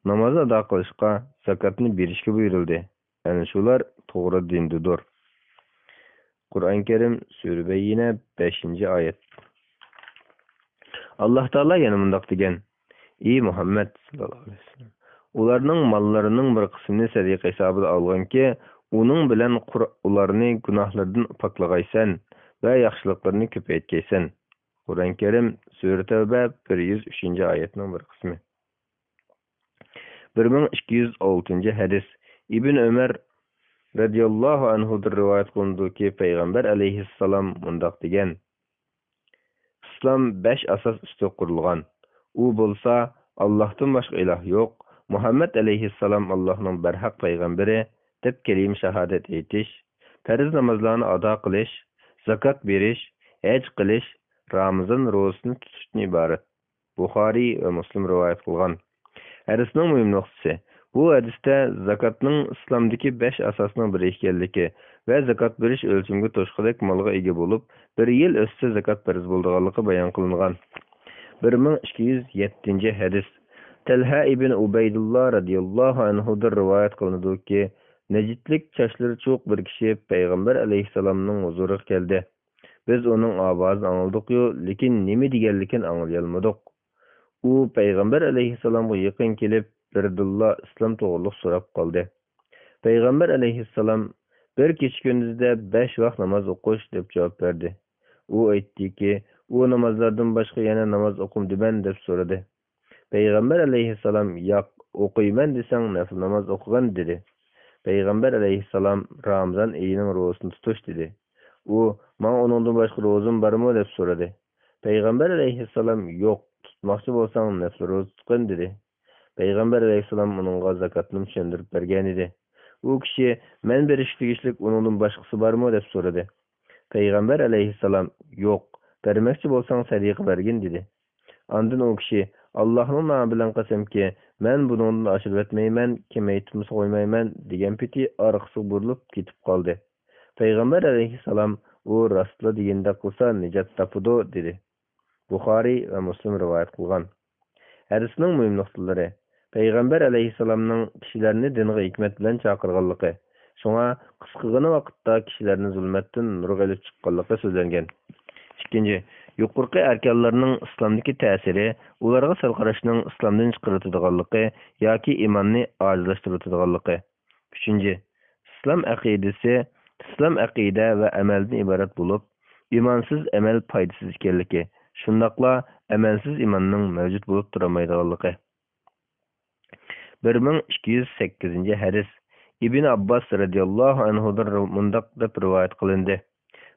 نامازنى ئادا قىلىشقا، زاكاتنى بېرىشكە بۇيرۇلدى. ئەنە شۇلار توغرا دىندىدۇر. قۇرئان كەرىم، سۈرە بەييىنە، بەشىنچى ئايەت. ئاللاھ تائالا يەنە مۇنداق دېگەن، ئى مۇھەممەد ساللاللاھۇ ئەلەيھى ۋەسەللەم، ئۇلارنىڭ ماللىرىنىڭ بىر قىسمىنى سەدىقە ھېسابىدا ئالغىنكى، ئۇنىڭ بىلەن قۇر-، ئۇلارنى گۇناھلىرىدىن پاكلىغايسەن. ۋە ياخشىلىقلىرىنى كۆپەيتكەيسەن. قۇرئان كەرىم، سۈرە تەۋبە، بىر يۈز ئۈچىنچى ئايەتنىڭ بىر قىسمى. بىر مىڭ ئىككى يۈز ئالتىنچى ھەدىس. ئىبن ئۆمەر رەزىياللاھۇ ئەنھۇدىن رىۋايەت قىلىنىدۇكى، پەيغەمبەر ئەلەيھىسسالام مۇنداق دېگەن: ئىسلام بەش ئاساس ئۈستىگە قۇرۇلغان. ئۇ بولسا، ئاللاھتىن باشقا ئىلاھ يوق، مۇھەممەد ئەلەيھىسسالام ئاللاھنىڭ بەرھەق پەيغەمبىرى دەپ كەلىمە شاھادەت ئېيتىش، پەرز نامازلارنى ئادا قىلىش، زاكات بېرىش، ھەج قىلىش، رامىزان روزىسىنى تۇتۇشتىن ئىبارەت. بۇخارىي ۋە مۇسلىم رىۋايەت قىلغان. ھەدىسنىڭ مۇھىم نۇقتىسى، بۇ ھەدىستە زاكاتنىڭ ئىسلامدىكى بەش ئاساسنىڭ بىرى ئىكەنلىكى ۋە زاكات بېرىش ئۆلچىمىگە توشقۇدەك مالغا ئىگە بولۇپ، بىر يىل ئۆتسە زاكات پەرز بولىدىغانلىقى بايان قىلىنغان. بىر مىڭ ئىككى يۈز يەتتىنچى ھەدىس. تەلھە ئىبن ئۇبەيدۇللا رەزىياللاھۇ ئەنھۇدىن رىۋايەت قىلىنىدۇكى، نەجدلىك چاچلىرى چۇۋۇق بىر كىشى پەيغەمبەر ئەلەيھىسسالامنىڭ ھۇزۇرىغا كەلدى. بىز ئۇنىڭ ئاۋازىنى ئاڭلىدۇقيۇ، لېكىن نېمە دېگەنلىكىنى ئاڭلىيالمىدۇق. ئۇ پەيغەمبەر ئەلەيھىسسالامغا يېقىن كېلىپ، بىردىنلا ئىسلام توغرۇلۇق سوراپ قالدى. پەيغەمبەر ئەلەيھىسسالام، بىر كېچە-كۈندۈزدە بەش ۋاق ناماز ئوقۇش، دەپ جاۋاب بەردى. ئۇ ئېيتتىكى، ئۇ نامازلاردىن باشقا يەنە ناماز ئوقۇمدىمەن، دەپ سورىدى. پەيغەمبەر ئەلەيھىسسالام، ياق، ئوقۇيمەن دېسەڭ نەپلى ناماز ئوقۇغىن، دېدى. پەيغەمبەر ئەلەيھىسسالام، رامىزان ئېيىنىڭ روزىسىنى تۇتۇش، دېدى. ئۇ، ماڭا ئۇنىڭدىن باشقا روزىم بارمۇ؟ دەپ سورىدى. پەيغەمبەر ئەلەيھىسسالام، يوق، تۇتماقچى بولساڭ نەپلى روزا تۇتقىن، دېدى. پەيغەمبەر ئەلەيھىسسالام ئۇنىڭغا زاكاتنىمۇ چۈشەندۈرۈپ بەرگەنىدى. ئۇ كىشى، مەن بېرىشكە تېگىشلىك ئۇنىڭدىن باشقىسى بارمۇ؟ دەپ سورىدى. پەيغەمبەر ئەلەيھىسسالام، يوق، بەرمەكچى بولساڭ سەدىقە بەرگىن، دېدى. ئاندىن ئۇ كىشى، ئاللاھنىڭ نامى بىلەن قەسەمكى، مەن بۇنىڭدىن ئاشۇرۇۋەتمەيمەن، كېمەيتىپمۇ قويمايمەن، دېگەن پېتى ئارقىسىغا بۇرۇلۇپ كېتىپ قالدى. پەيغەمبەر ئەلەيھىسسالام، ئۇ راستلا دېگىنىدەك قىلسا نىجات تاپىدۇ، دېدى. بۇخارىي ۋە مۇسلىم رىۋايەت قىلغان. ھەدىسنىڭ مۇھىم نۇقتىلىرى. پەيغەمبەر ئەلەيھىسسالامنىڭ كىشىلەرنى دىنغا ھېكمەت بىلەن چاقىرغانلىقى، شۇڭا قىسقىغىنە ۋاقىتتا كىشىلەرنى زۇلمەتتىن نۇرغا ئېلىپ چىققانلىقى سۆزلەنگەن. ئىككىنچى، يۇقىرىقى ئەركانلارنىڭ ئىسلامدىكى تەسىرى، ئۇلارغا سەل قاراشنىڭ ئىسلامدىن چىقىرىۋېتىدىغانلىقى ياكى ئىماننى ئاجىزلاشتۇرۇۋېتىدىغانلىقى. ئۈچىنچى، ئىسلام ئەقىدىسى، ئىسلام ئەقىدە ۋە ئەمەلدىن ئىبارەت بولۇپ، ئىمانسىز ئەمەل پايدىسىز ئىكەنلىكى، شۇنداقلا ئەمەلسىز ئىماننىڭ مەۋجۇت بولۇپ تۇرالمايدىغانلىقى. بىر مىڭ ئىككى يۈز سەككىزىنچى ھەدىس. ئىبن ئابباس رەزىياللاھۇ ئەنھۇدىن رىۋ-، مۇنداق دەپ رىۋايەت قىلىندى.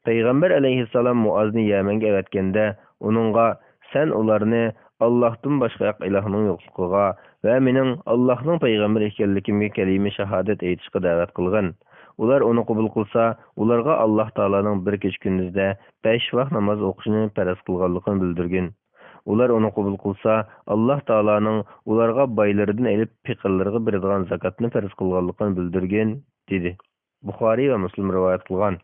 پەيغەمبەر ئەلەيھىسسالام مۇئازنى يەمەنگە ئەۋەتكەندە، ئۇنىڭغا، سەن ئۇلارنى ئاللاھتىن باشقا ھەق ئىلاھنىڭ يوقلۇقىغا ۋە مېنىڭ ئاللاھنىڭ پەيغەمبىرى ئىكەنلىكىمگە كەلىمە شاھادەت ئېيتىشقا دەۋەت قىلغىن. ئۇلار ئۇنى قوبۇل قىلسا، ئۇلارغا ئاللاھ تائالانىڭ بىر كېچە-كۈندۈزدە بەش ۋاق ناماز ئوقۇشنى پەرز قىلغانلىقىنى بىلدۈرگىن. ئۇلار ئۇنى قوبۇل قىلسا، ئاللاھ تائالانىڭ ئۇلارغا بايلىرىدىن ئېلىپ پېقىرلىرىغا بېرىدىغان زاكاتنى پەرز قىلغانلىقىنى بىلدۈرگىن، دېدى. بۇخارىي ۋە مۇسلىم رىۋايەت قىلغان.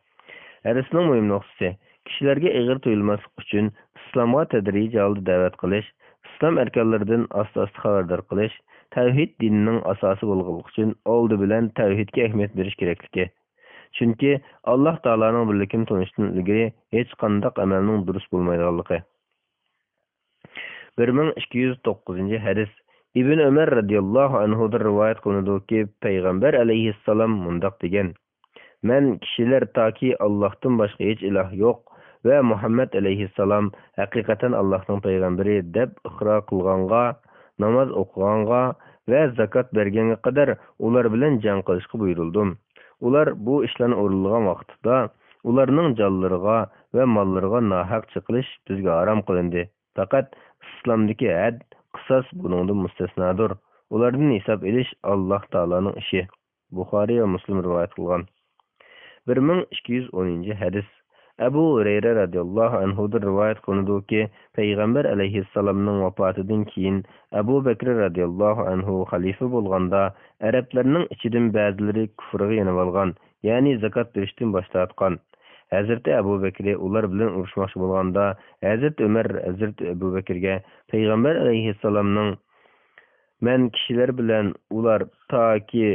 ھەدىسنىڭ مۇھىم نۇقتىسى، كىشىلەرگە ئېغىر تۇيۇلماسلىق ئۈچۈن ئىسلامغا تەدرىجىي ھالدا دەۋەت قىلىش، ئىسلام ئەركانلىرىدىن ئاستا-ئاستا خەۋەردار قىلىش، تەۋھىد دىننىڭ ئاساسى بولغانلىقى ئۈچۈن ئالدى بىلەن تەۋھىدكە ئەھمىيەت بېرىش كېرەكلىكى. چۈنكى ئاللاھ تائالانىڭ بىرلىكىنى تونۇشتىن ئىلگىرى ھېچقانداق ئەمەلنىڭ دۇرۇس بولمايدىغانلىقى. بىر مىڭ ئىككى يۈز توققۇزىنچى ھەدىس. ئىبن ئۆمەر رەزىياللاھۇ ئەنھۇدىن رىۋايەت قىلىنىدۇكى، پەيغەمبەر ئەلەيھىسسالام مۇنداق دېگەن: مەن كىشىلەر تاكى ئاللاھتىن باشقا ھېچ ئىلاھ يوق ۋە مۇھەممەد ئەلەيھىسسالام ھەقىقەتەن ئاللاھنىڭ پەيغەمبىرى دەپ ئىقرار قىلغانغا، ناماز ئوقۇغانغا ۋە زاكات بەرگەنگە قەدەر ئۇلار بىلەن جەڭ قىلىشقا بۇيرۇلدۇم. ئۇلار بۇ ئىشلارنى ئورۇنلىغان ۋاقتىدا ئۇلارنىڭ جانلىرىغا ۋە ماللىرىغا ناھەق چېقىلىش بىزگە ھارام قىلىندى. پەقەت ئىسلامدىكى ھەد، قىساس بۇنىڭدىن مۇستەسنادۇر. ئۇلاردىن ھېساب ئېلىش ئاللاھ تائالانىڭ ئىشى. بۇخارىي ۋە مۇسلىم رىۋايەت قىلغان. بىر مىڭ ئىككى يۈز ئونىنچى ھەدىس. ئەبۇ ھۇرەيرە رەزىياللاھۇ ئەنھۇدىن رىۋايەت قىلىنىدۇكى، پەيغەمبەر ئەلەيھىسسالامنىڭ ۋاپاتىدىن كېيىن، ئەبۇ بەكرى رەزىياللاھۇ ئەنھۇ خەلىپە بولغاندا، ئەرەبلەرنىڭ ئىچىدىن بەزىلىرى كۇفرغا يېنىۋالغان، يەنى زاكات بېرىشتىن باش تارتقان. ھەزرىتى ئەبۇ بەكرى ئۇلار بىلەن ئۇرۇشماقچى بولغاندا، ھەزرىتى ئۆمەر ھەزرىتى ئەبۇ بەكرىگە، پەيغەمبەر ئەلەيھىسسالامنىڭ، مەن كىشىلەر بىلەن ئۇلار تاكى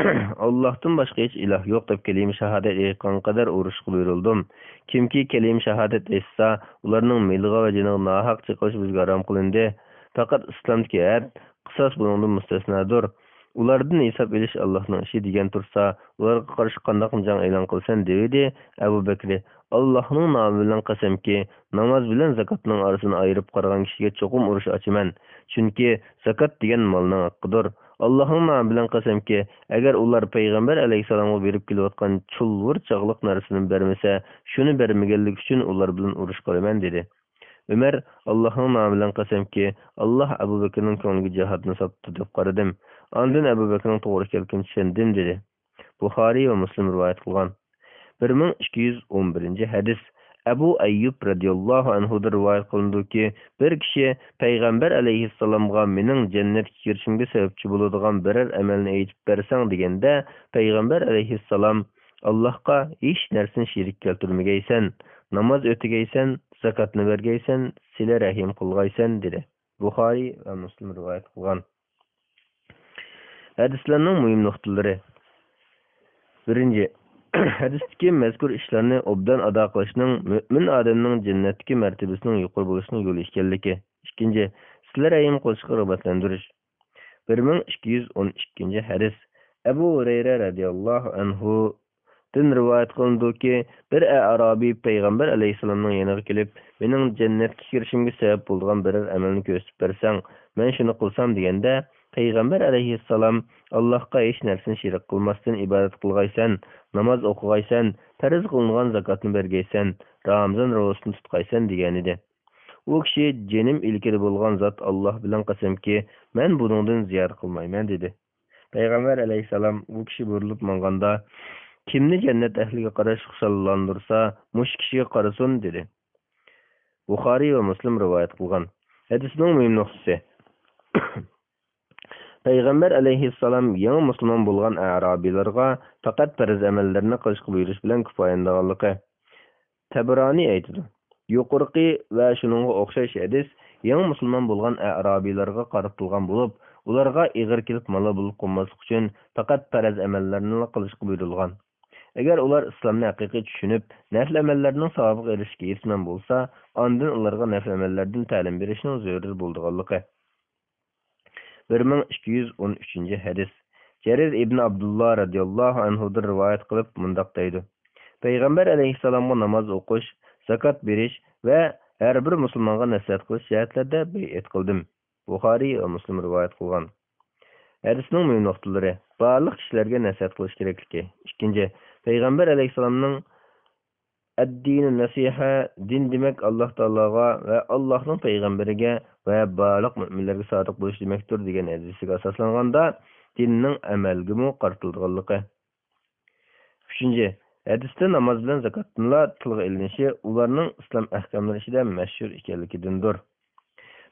ئاللاھتىن باشقا ھېچ ئىلاھ يوق دەپ كەلىمە شاھادەت ئېيتقان قەدەر ئۇرۇشقا بۇيرۇلدۇم. كىمكى كەلىمە شاھادەت ئېيتسا، ئۇلارنىڭ مېلىغا ۋە جېنىغا ناھەق چېقىلىش بىزگە ھارام قىلىندى. پەقەت ئىسلامدىكى ھەد، قىساس بۇنىڭدىن مۇستەسنادۇر. ئۇلاردىن ھېساب ئېلىش ئاللاھنىڭ ئىشى دېگەن تۇرسا، ئۇلارغا قارشى قانداق جەڭ ئېلان قىلىسەن؟ دېۋىدى. ئەبۇ بەكرى، ئاللاھنىڭ نامى بىلەن قەسەمكى، ناماز بىلەن زاكاتنىڭ ئارىسىنى ئايرىپ قارىغان كىشىگە چوقۇم ئۇرۇش ئاچىمەن. چۈنكى زاكات دېگەن مالنىڭ ھەققىدۇر. ئاللاھنىڭ نامى بىلەن قەسەمكى، ئەگەر ئۇلار پەيغەمبەر ئەلەيھىسسالامغا بېرىپ كېلىۋاتقان چۇلۋۇر چاغلىق نەرسىنى بەرمىسە، شۇنى بەرمىگەنلىكى ئۈچۈن ئۇلار بىلەن ئۇرۇش قىلىمەن، دېدى. ئۆمەر، ئاللاھنىڭ نامى بىلەن قەسەمكى، ئاللاھ ئەبۇ بەكرىنىڭ كۆڭلىگە جىھادنى ساپتۇ دەپ قارىدىم. ئاندىن ئەبۇ بەكرىنىڭ توغرا ئىكەنلىكىنى چۈشەندىم، دېدى. بۇخارىي ۋە مۇسلىم رىۋايەت قىلغان. بىر مىڭ ئىككى يۈز ئون بىرىنچى ھەدىس. ئەبۇ ئەييۇب رەزىياللاھۇ ئەنھۇدىن رىۋايەت قىلىنىدۇكى، بىر كىشى پەيغەمبەر ئەلەيھىسسالامغا مېنىڭ جەننەتكە كىرىشىمگە سەۋەبچى بولىدىغان بىرەر ئەمەلنى ئېيتىپ بەرسەڭ دېگەندە، پەيغەمبەر ئەلەيھىسسالام، ئاللاھقا ھېچ نەرسىنى شېرىك كەلتۈرمىگەيسەن، ناماز ئۆتىگەيسەن، زاكاتنى بەرگەيسەن، سىلە رەھىم قىلغايسەن، دېدى. بۇخارىي ۋە مۇسلىم رىۋايەت قىلغان. ھەدىسلەرنىڭ مۇھىم نۇقتىلىرى. بىرىنچى، ھەدىستىكى مەزكۇر ئىشلارنى ئوبدان ئادا قىلىشنىڭ مۆمىن ئادەمنىڭ جەننەتتىكى مەرتىبىسىنىڭ يۇقىرى بولۇشىنىڭ يولى ئىكەنلىكى. ئىككىنچى، سىلە رەھىم قىلىشقا رىغبەتلەندۈرۈش. بىر مىڭ ئىككى يۈز ئون ئىككىنچى ھەدىس. ئەبۇ ھۇرەيرە رەزىياللاھۇ ئەنھۇدىن رىۋايەت قىلىنىدۇكى، بىر ئەئرابىي پەيغەمبەر ئەلەيھىسسالامنىڭ يېنىغا كېلىپ، مېنىڭ جەننەتكە كىرىشىمگە سەۋەب بولىدىغان بىرەر ئەمەلنى كۆرسىتىپ بەرسەڭ، مەن شۇنى قىلسام دېگەندە، پەيغەمبەر ئەلەيھىسسالام، ئاللاھقا ھېچ نەرسىنى شېرىك قىلماستىن ئىبادەت قىلغايسەن، ناماز ئوقۇغايسەن، پەرز قىلىنغان زاكاتنى بەرگەيسەن، رامىزان روزىسىنى تۇتقايسەن دېگەنىدى. ئۇ كىشى، جېنىم ئىلكىدە بولغان زات ئاللاھ بىلەن قەسەمكى، مەن بۇنىڭدىن زىيادە قىلمايمەن، دېدى. پەيغەمبەر ئەلەيھىسسالام ئۇ كىشى بۇرۇلۇپ ماڭغاندا، كىمنى جەننەت ئەھلىگە قاراش خۇشاللاندۇرسا، مۇشۇ كىشىگە قارىسۇن، دېدى. بۇخارىي ۋە مۇسلىم رىۋايەت قىلغان. ھەدىسنىڭ مۇھىم نۇقتىسى. پەيغەمبەر ئەلەيھىسسالام يېڭى مۇسۇلمان بولغان ئەرابىيلارغا پەقەت پەرز ئەمەللەرنى قىلىشقا بۇيرۇش بىلەن كۇپايىلىنىدىغانلىقى. تەبرانى ئېيتىدۇ. يۇقىرىقى ۋە شۇنىڭغا ئوخشاش ھەدىس يېڭى مۇسۇلمان بولغان ئەرابىيلارغا قارىتىلغان بولۇپ، ئۇلارغا ئېغىر كېلىپ مالا بولۇپ قالماسلىق ئۈچۈن پەقەت پەرز ئەمەللەرنىلا قىلىشقا بۇيرۇلغان. ئەگەر ئۇلار ئىسلامنى ھەقىقىي چۈشىنىپ، نەپلى ئەمەللەرنىڭ ساۋابىغا ئېرىشىشكە ھېرىسمەن بولسا، ئاندىن ئۇلارغا نەپلى ئەمەللەردىن تەلىم بېرىشنىڭ زۆرۈر بولىدىغانلىقى. بىر مىڭ ئىككى يۈز ئون ئۈچىنچى ھەدىس. جەرىر ئىبن ئابدۇللا رەزىياللاھۇ ئەنھۇدىن رىۋايەت قىلىپ مۇنداق دەيدۇ: پەيغەمبەر ئەلەيھىسسالامغا ناماز ئوقۇش، زاكات بېرىش ۋە ھەر بىر مۇسۇلمانغا نەسىھەت قىلىش جەھەتلەردە بەيئەت قىلدىم. بۇخارىي ۋە مۇسلىم رىۋايەت قىلغان. ھەدىسنىڭ مۇھىم نۇقتىلىرى. بارلىق كىشىلەرگە نەسىھەت قىلىش كېرەكلىكى. ئىككىنچى، پەيغەمبەر ئەلەيھىسسالامنىڭ «ئەددىنۇ نەسىھە»، دىن دېمەك ئاللاھ تائالاغا ۋە ئاللاھنىڭ پەيغەمبىرىگە ۋە بارلىق مۆمىنلەرگە سادىق بولۇش دېمەكتۇر، دېگەن ھەدىسىگە ئاساسلانغاندا، دىننىڭ ئەمەلگىمۇ قارىتىلىدىغانلىقى. ئۈچىنچى، ھەدىستە ناماز بىلەن زاكاتنىلا تىلغا ئېلىنىشى ئۇلارنىڭ ئىسلام ئەھكاملىرى ئىچىدە مەشھۇر ئىكەنلىكىدىندۇر.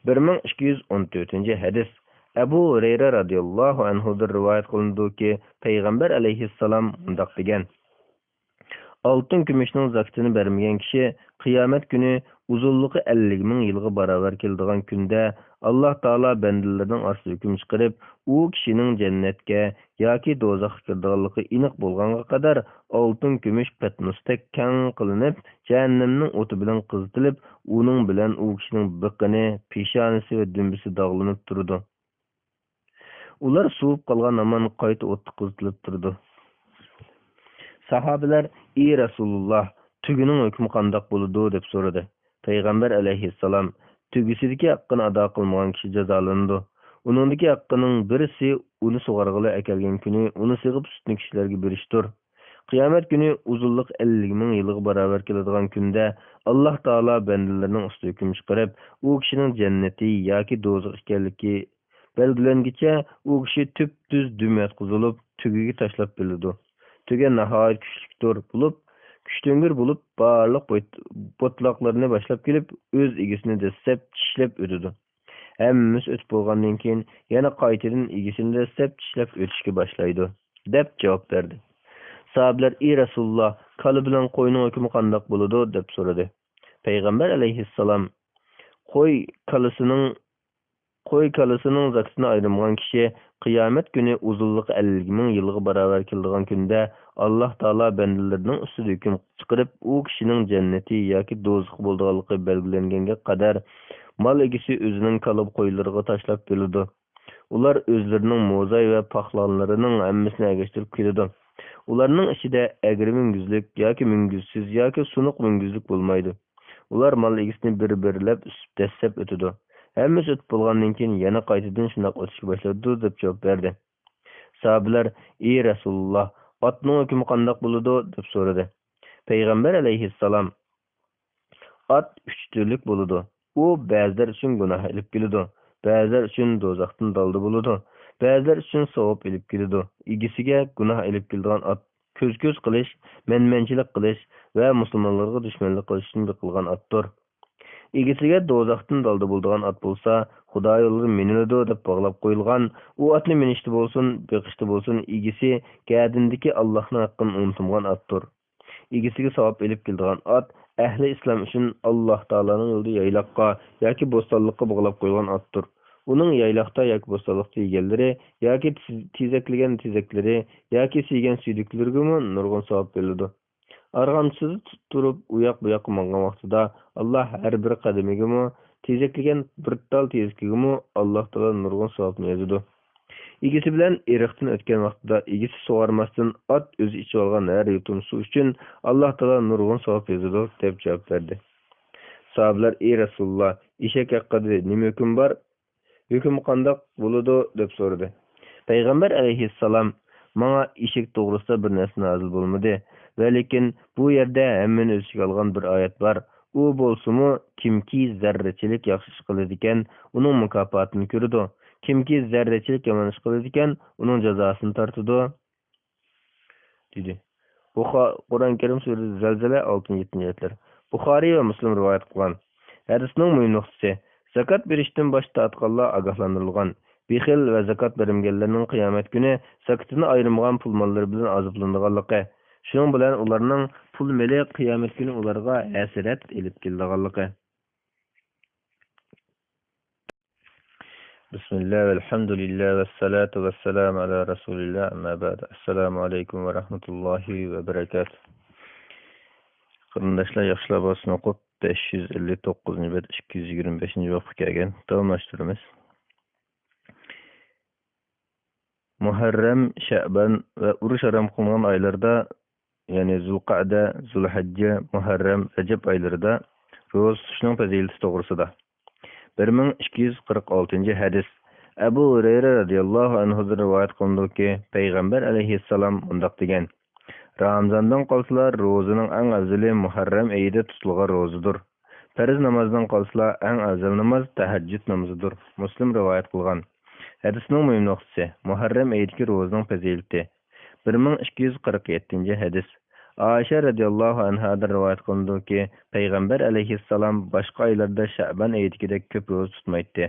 بىر مىڭ ئىككى يۈز ئون تۆتىنچى ھەدىس. ئەبۇ ھۇرەيرە رەزىياللاھۇ ئەنھۇدىن رىۋايەت قىلىنىدۇكى، پەيغەمبەر ئەلەيھىسسالام مۇنداق دېگەن: ئالتۇن كۈمۈشنىڭ زاكىتىنى بەرمىگەن كىشى قىيامەت كۈنى ئۇزۇنلۇقى ئەللىك مىڭ يىلغا باراۋەر كېلىدىغان كۈندە، ئاللاھ تائالا بەندىلىرىنىڭ ئارىسىدا ھۆكۈم چىقىرىپ، ئۇ كىشىنىڭ جەننەتكە ياكى دوزاخقا كىرىدىغانلىقى ئېنىق بولغانغا قەدەر، ئالتۇن كۈمۈش پەتنۇستەك كەڭ قىلىنىپ، جەھەننەمنىڭ ئوتى بىلەن قىزىتىلىپ، ئۇنىڭ بىلەن ئۇ كىشىنىڭ بېقىنى، پېشانىسى ۋە دۈمبىسى داغلىنىپ تۇرىدۇ. ئۇلار سوۋۇپ قالغان ھامان قايتا ئوتتا قىزىتىلىپ تۇرىدۇ. ساھابىلەر: «ئى رەسۇلۇللاھ، تۆگىنىڭ ھۆكمى قانداق بولىدۇ؟» دەپ سورىدى. پەيغەمبەر ئەلەيھىسسالام: «تۆگىسىدىكى ھەققىنى ئادا قىلمىغان كىشى جازالىنىدۇ. ئۇنىڭدىكى ھەققىنىڭ بىرسى ئۇنى سۇغارغىلى ئەكەلگەن كۈنى ئۇنى سېغىپ سۈتنى كىشىلەرگە بېرىشتۇر. قىيامەت كۈنى ئۇزۇنلۇقى ئەللىك مىڭ يىلغا باراۋەر كېلىدىغان كۈندە، ئاللاھ تائالا بەندىلىرىنىڭ ئۈستىگە ھۆكۈم چىقىرىپ، ئۇ كىشىنىڭ جەننىتى ياكى دوزىخى ئىكەنلىكى بەلگىلەنگىچە ئۇ كىشى تۈپتۈز دۈم ياتقۇزۇلۇپ، تۆگىگە تاشلاپ بېرىلىدۇ. تۆگە ناھايىتى كۈچلۈكتۇر بولۇپ، كۈچتۈڭگۈر بولۇپ، بارلىق بويت-، بوتىلاقلىرىنى باشلاپ كېلىپ، ئۆز ئىگىسىنى دەسسەپ، چىشلەپ ئۆتىدۇ. ھەممىسى ئۆتۈپ بولغاندىن كېيىن، يەنە قايتىدىن ئىگىسىنى دەسسەپ، چىشلەپ ئۆتۈشكە باشلايدۇ» دەپ جاۋاب بەردى. ساھابىلەر: «ئى رەسۇلۇللاھ، كالا بىلەن قوينىڭ ھۆكمى قانداق بولىدۇ؟» دەپ سورىدى. پەيغەمبەر ئەلەيھىسسالام: «قوي كالىسىنىڭ قوي كالىسىنىڭ زاكىتىنى ئايرىمىغان كىشى قىيامەت كۈنى ئۇزۇنلۇقى ئەللىك مىڭ يىلغا باراۋەر كېلىدىغان كۈندە، ئاللاھ تائالا بەندىلىرىنىڭ ئۈستىدە ھۆكۈم چىقىرىپ، ئۇ كىشىنىڭ جەننىتى ياكى دوزىخى بولىدىغانلىقى بەلگىلەنگەنگە قەدەر، مال ئىگىسى ئۆزىنىڭ كالا قويلىرىغا تاشلاپ بېرىلىدۇ. ئۇلار ئۆزلىرىنىڭ موزاي ۋە پاخلانلىرىنىڭ ھەممىسىنى ئەگەشتۈرۈپ كېلىدۇ. ئۇلارنىڭ ئىچىدە ئەگرى مۈڭگۈزلۈك ياكى مۈڭگۈزسىز ياكى سۇنۇق مۈڭگۈزلۈك بولمايدۇ. ئۇلار مال ئىگىسىنى بىر-بىرلەپ ئۈسۈپ دەسسەپ ئۆتىدۇ. ھەممىسى ئۆتۈپ بولغاندىن كېيىن يەنە قايتىدىن شۇنداق ئۆتۈشكە باشلايدۇ، دەپ جاۋاب بەردى. ساھابىلەر: «ئى رەسۇلۇللاھ، ئاتنىڭ ھۆكمى قانداق بولىدۇ؟» دەپ سورىدى. پەيغەمبەر ئەلەيھىسسالام: «ئات ئۈچ تۈرلۈك بولىدۇ. ئۇ بەزىلەر ئۈچۈن گۇناھ ئېلىپ كېلىدۇ، بەزىلەر ئۈچۈن دوزاختىن دالدا بولىدۇ، بەزىلەر ئۈچۈن ساۋاب ئېلىپ كېلىدۇ. ئىگىسىگە گۇناھ ئېلىپ كېلىدىغان ئات كۆز-كۆز قىلىش، مەنمەنچىلىك قىلىش ۋە مۇسۇلمانلارغا دۈشمەنلىك قىلىش ئۈچۈن بېقىلغان ئاتتۇر. ئىگىسىگە دوزاختىن دالدا بولىدىغان ئات بولسا، خۇدا يولىدا مىنىلىدۇ دەپ باغلاپ قويۇلغان. ئۇ ئاتنى مىنىشتە بولسۇن، بېقىشتا بولسۇن، ئىگىسى گەدىنىدىكى ئاللاھنىڭ ھەققىنى ئۇنتۇمىغان ئاتتۇر. ئىگىسىگە ساۋاب ئېلىپ كېلىدىغان ئات ئەھلى ئىسلام ئۈچۈن ئاللاھ تائالانىڭ يولىدا يايلاققا ياكى بوستانلىققا باغلاپ قويۇلغان ئاتتۇر. ئۇنىڭ يايلاقتا ياكى بوستانلىقتا يېگەنلىرى ياكى تېز-، تېزەكلىگەن تېزەكلىرى ياكى سىيگەن سۈيدۈكلىرىگىمۇ نۇرغۇن ساۋاب بېرىلىدۇ. ئارغامچىسىدا تۇ-، تۇرۇپ ئۇ ياق بۇ ياققا ماڭغان ۋاقتىدا ئاللاھ ھەر بىر قەدىمىگىمۇ، تېزەكلىگەن بىر تال تېزىكىگىمۇ ئاللاھ تائالا نۇرغۇن ساۋابنى يازىدۇ. ئىگىسى بىلەن ئېرىقتىن ئۆتكەن ۋاقتىدا ئىگىسى سۇغارماستىن ئات ئۆزى ئىچىۋالغان ھەر يۇتۇم سۇ ئۈچۈن ئاللاھ تائالا نۇرغۇن ساۋاب يازىدۇ، دەپ جاۋاب بەردى. ساھابىلەر: «ئى رەسۇلۇللاھ، ئېشەك ھەققىدە نېمە ھۆكۈم بار؟ ھۆكمى قانداق بولىدۇ؟» دەپ سورىدى. پەيغەمبەر ئەلەيھىسسالام: «ماڭا ئېشەك توغرىسىدا بىر نەرسە نازىل بولمىدى. ۋە لېكىن بۇ يەردە ھەممىنى ئۆز ئىچىگە ئالغان بىر ئايەت بار. ئۇ بولسىمۇ، كىمكى زەررىچىلىك ياخشى ئىش قىلىدىكەن، ئۇنىڭ مۇكاپاتىنى كۆرىدۇ. كىمكى زەررىچىلىك يامان ئىش قىلىدىكەن، ئۇنىڭ جازاسىنى تارتىدۇ» دېدى. بۇخا-، قۇرئان كەرىم سۈرىسى زەلزەلە، ئالتىنچى، يەتتىنچى ئايەتلەر. بۇخارىي ۋە مۇسلىم رىۋايەت قىلغان. ھەدىسنىڭ مۇھىم نۇقتىسى، زاكات بېرىشتىن باش تارتقانلار ئاگاھلاندۇرۇلغان. بېخىل ۋە زاكات بەرمىگەنلەرنىڭ قىيامەت كۈنى زاكىتىنى ئايرىمىغان پۇل ماللىرى بىلەن ئازابلىنىدىغانلىقى، شۇنىڭ بىلەن ئۇلارنىڭ پۇل مېلى قىيامەت كۈنى ئۇلارغا ھەسرەت ئېلىپ كېلىدىغانلىقى. بىسمىللا، ۋەلھەمدۇلىللا، ۋەسسالاتۇ ۋەسسالامۇ ئالا رەسۇلىللا، ئەمما بەئد. ئەسسالامۇ ئەلەيكۇم ۋە رەھمەتۇللاھى ۋە بەرەكاتۇھ. قېرىنداشلار، ياخشىلار بارسىن ئوقۇپ، بەش يۈز ئەللىك توققۇزىنچى بەت، ئىككى يۈز يىگىرمە بەشىنچى بابقا كەلگەن. داۋاملاشتۇرىمىز. مۇھەررەم، شەئبان ۋە ئۇرۇش ھارام قىلىنغان ئايلاردا، يەنى زۇلقەئدە، زۇلھەججە، مۇھەررەم، رەجەب ئايلىرىدا روزا تۇتۇشنىڭ پەزىلىتى توغرىسىدا. بىر مىڭ ئىككى يۈز قىرىق ئالتىنچى ھەدىس. ئەبۇ ھۇرەيرە رەزىياللاھۇ ئەنھۇدىن رىۋايەت قىلىنىدۇكى، پەيغەمبەر ئەلەيھىسسالام مۇنداق دېگەن: «رامزاندىن قالسىلا، روزىنىڭ ئەڭ ئەۋزىلى مۇھەررەم ئېيىدا تۇتۇلغان روزىدۇر. پەرز نامازدىن قالسىلا، ئەڭ ئەۋزەل ناماز تەھەججۇد نامىزىدۇر.» مۇسلىم رىۋايەت قىلغان. ھەدىسنىڭ مۇھىم نۇقتىسى، مۇھەررەم ئېيىدىكى روزىنىڭ پەزىلىتى. بىر مىڭ ئىككى يۈز قىرىق يەتتىنچى ھەدىس. ئائىشە رەزىياللاھۇ ئەنھادىن رىۋايەت قىلىنىدۇكى، پەيغەمبەر ئەلەيھىسسالام باشقا ئايلاردا شەئبان ئېيىدىكىدەك كۆپ روزا تۇتمايتتى.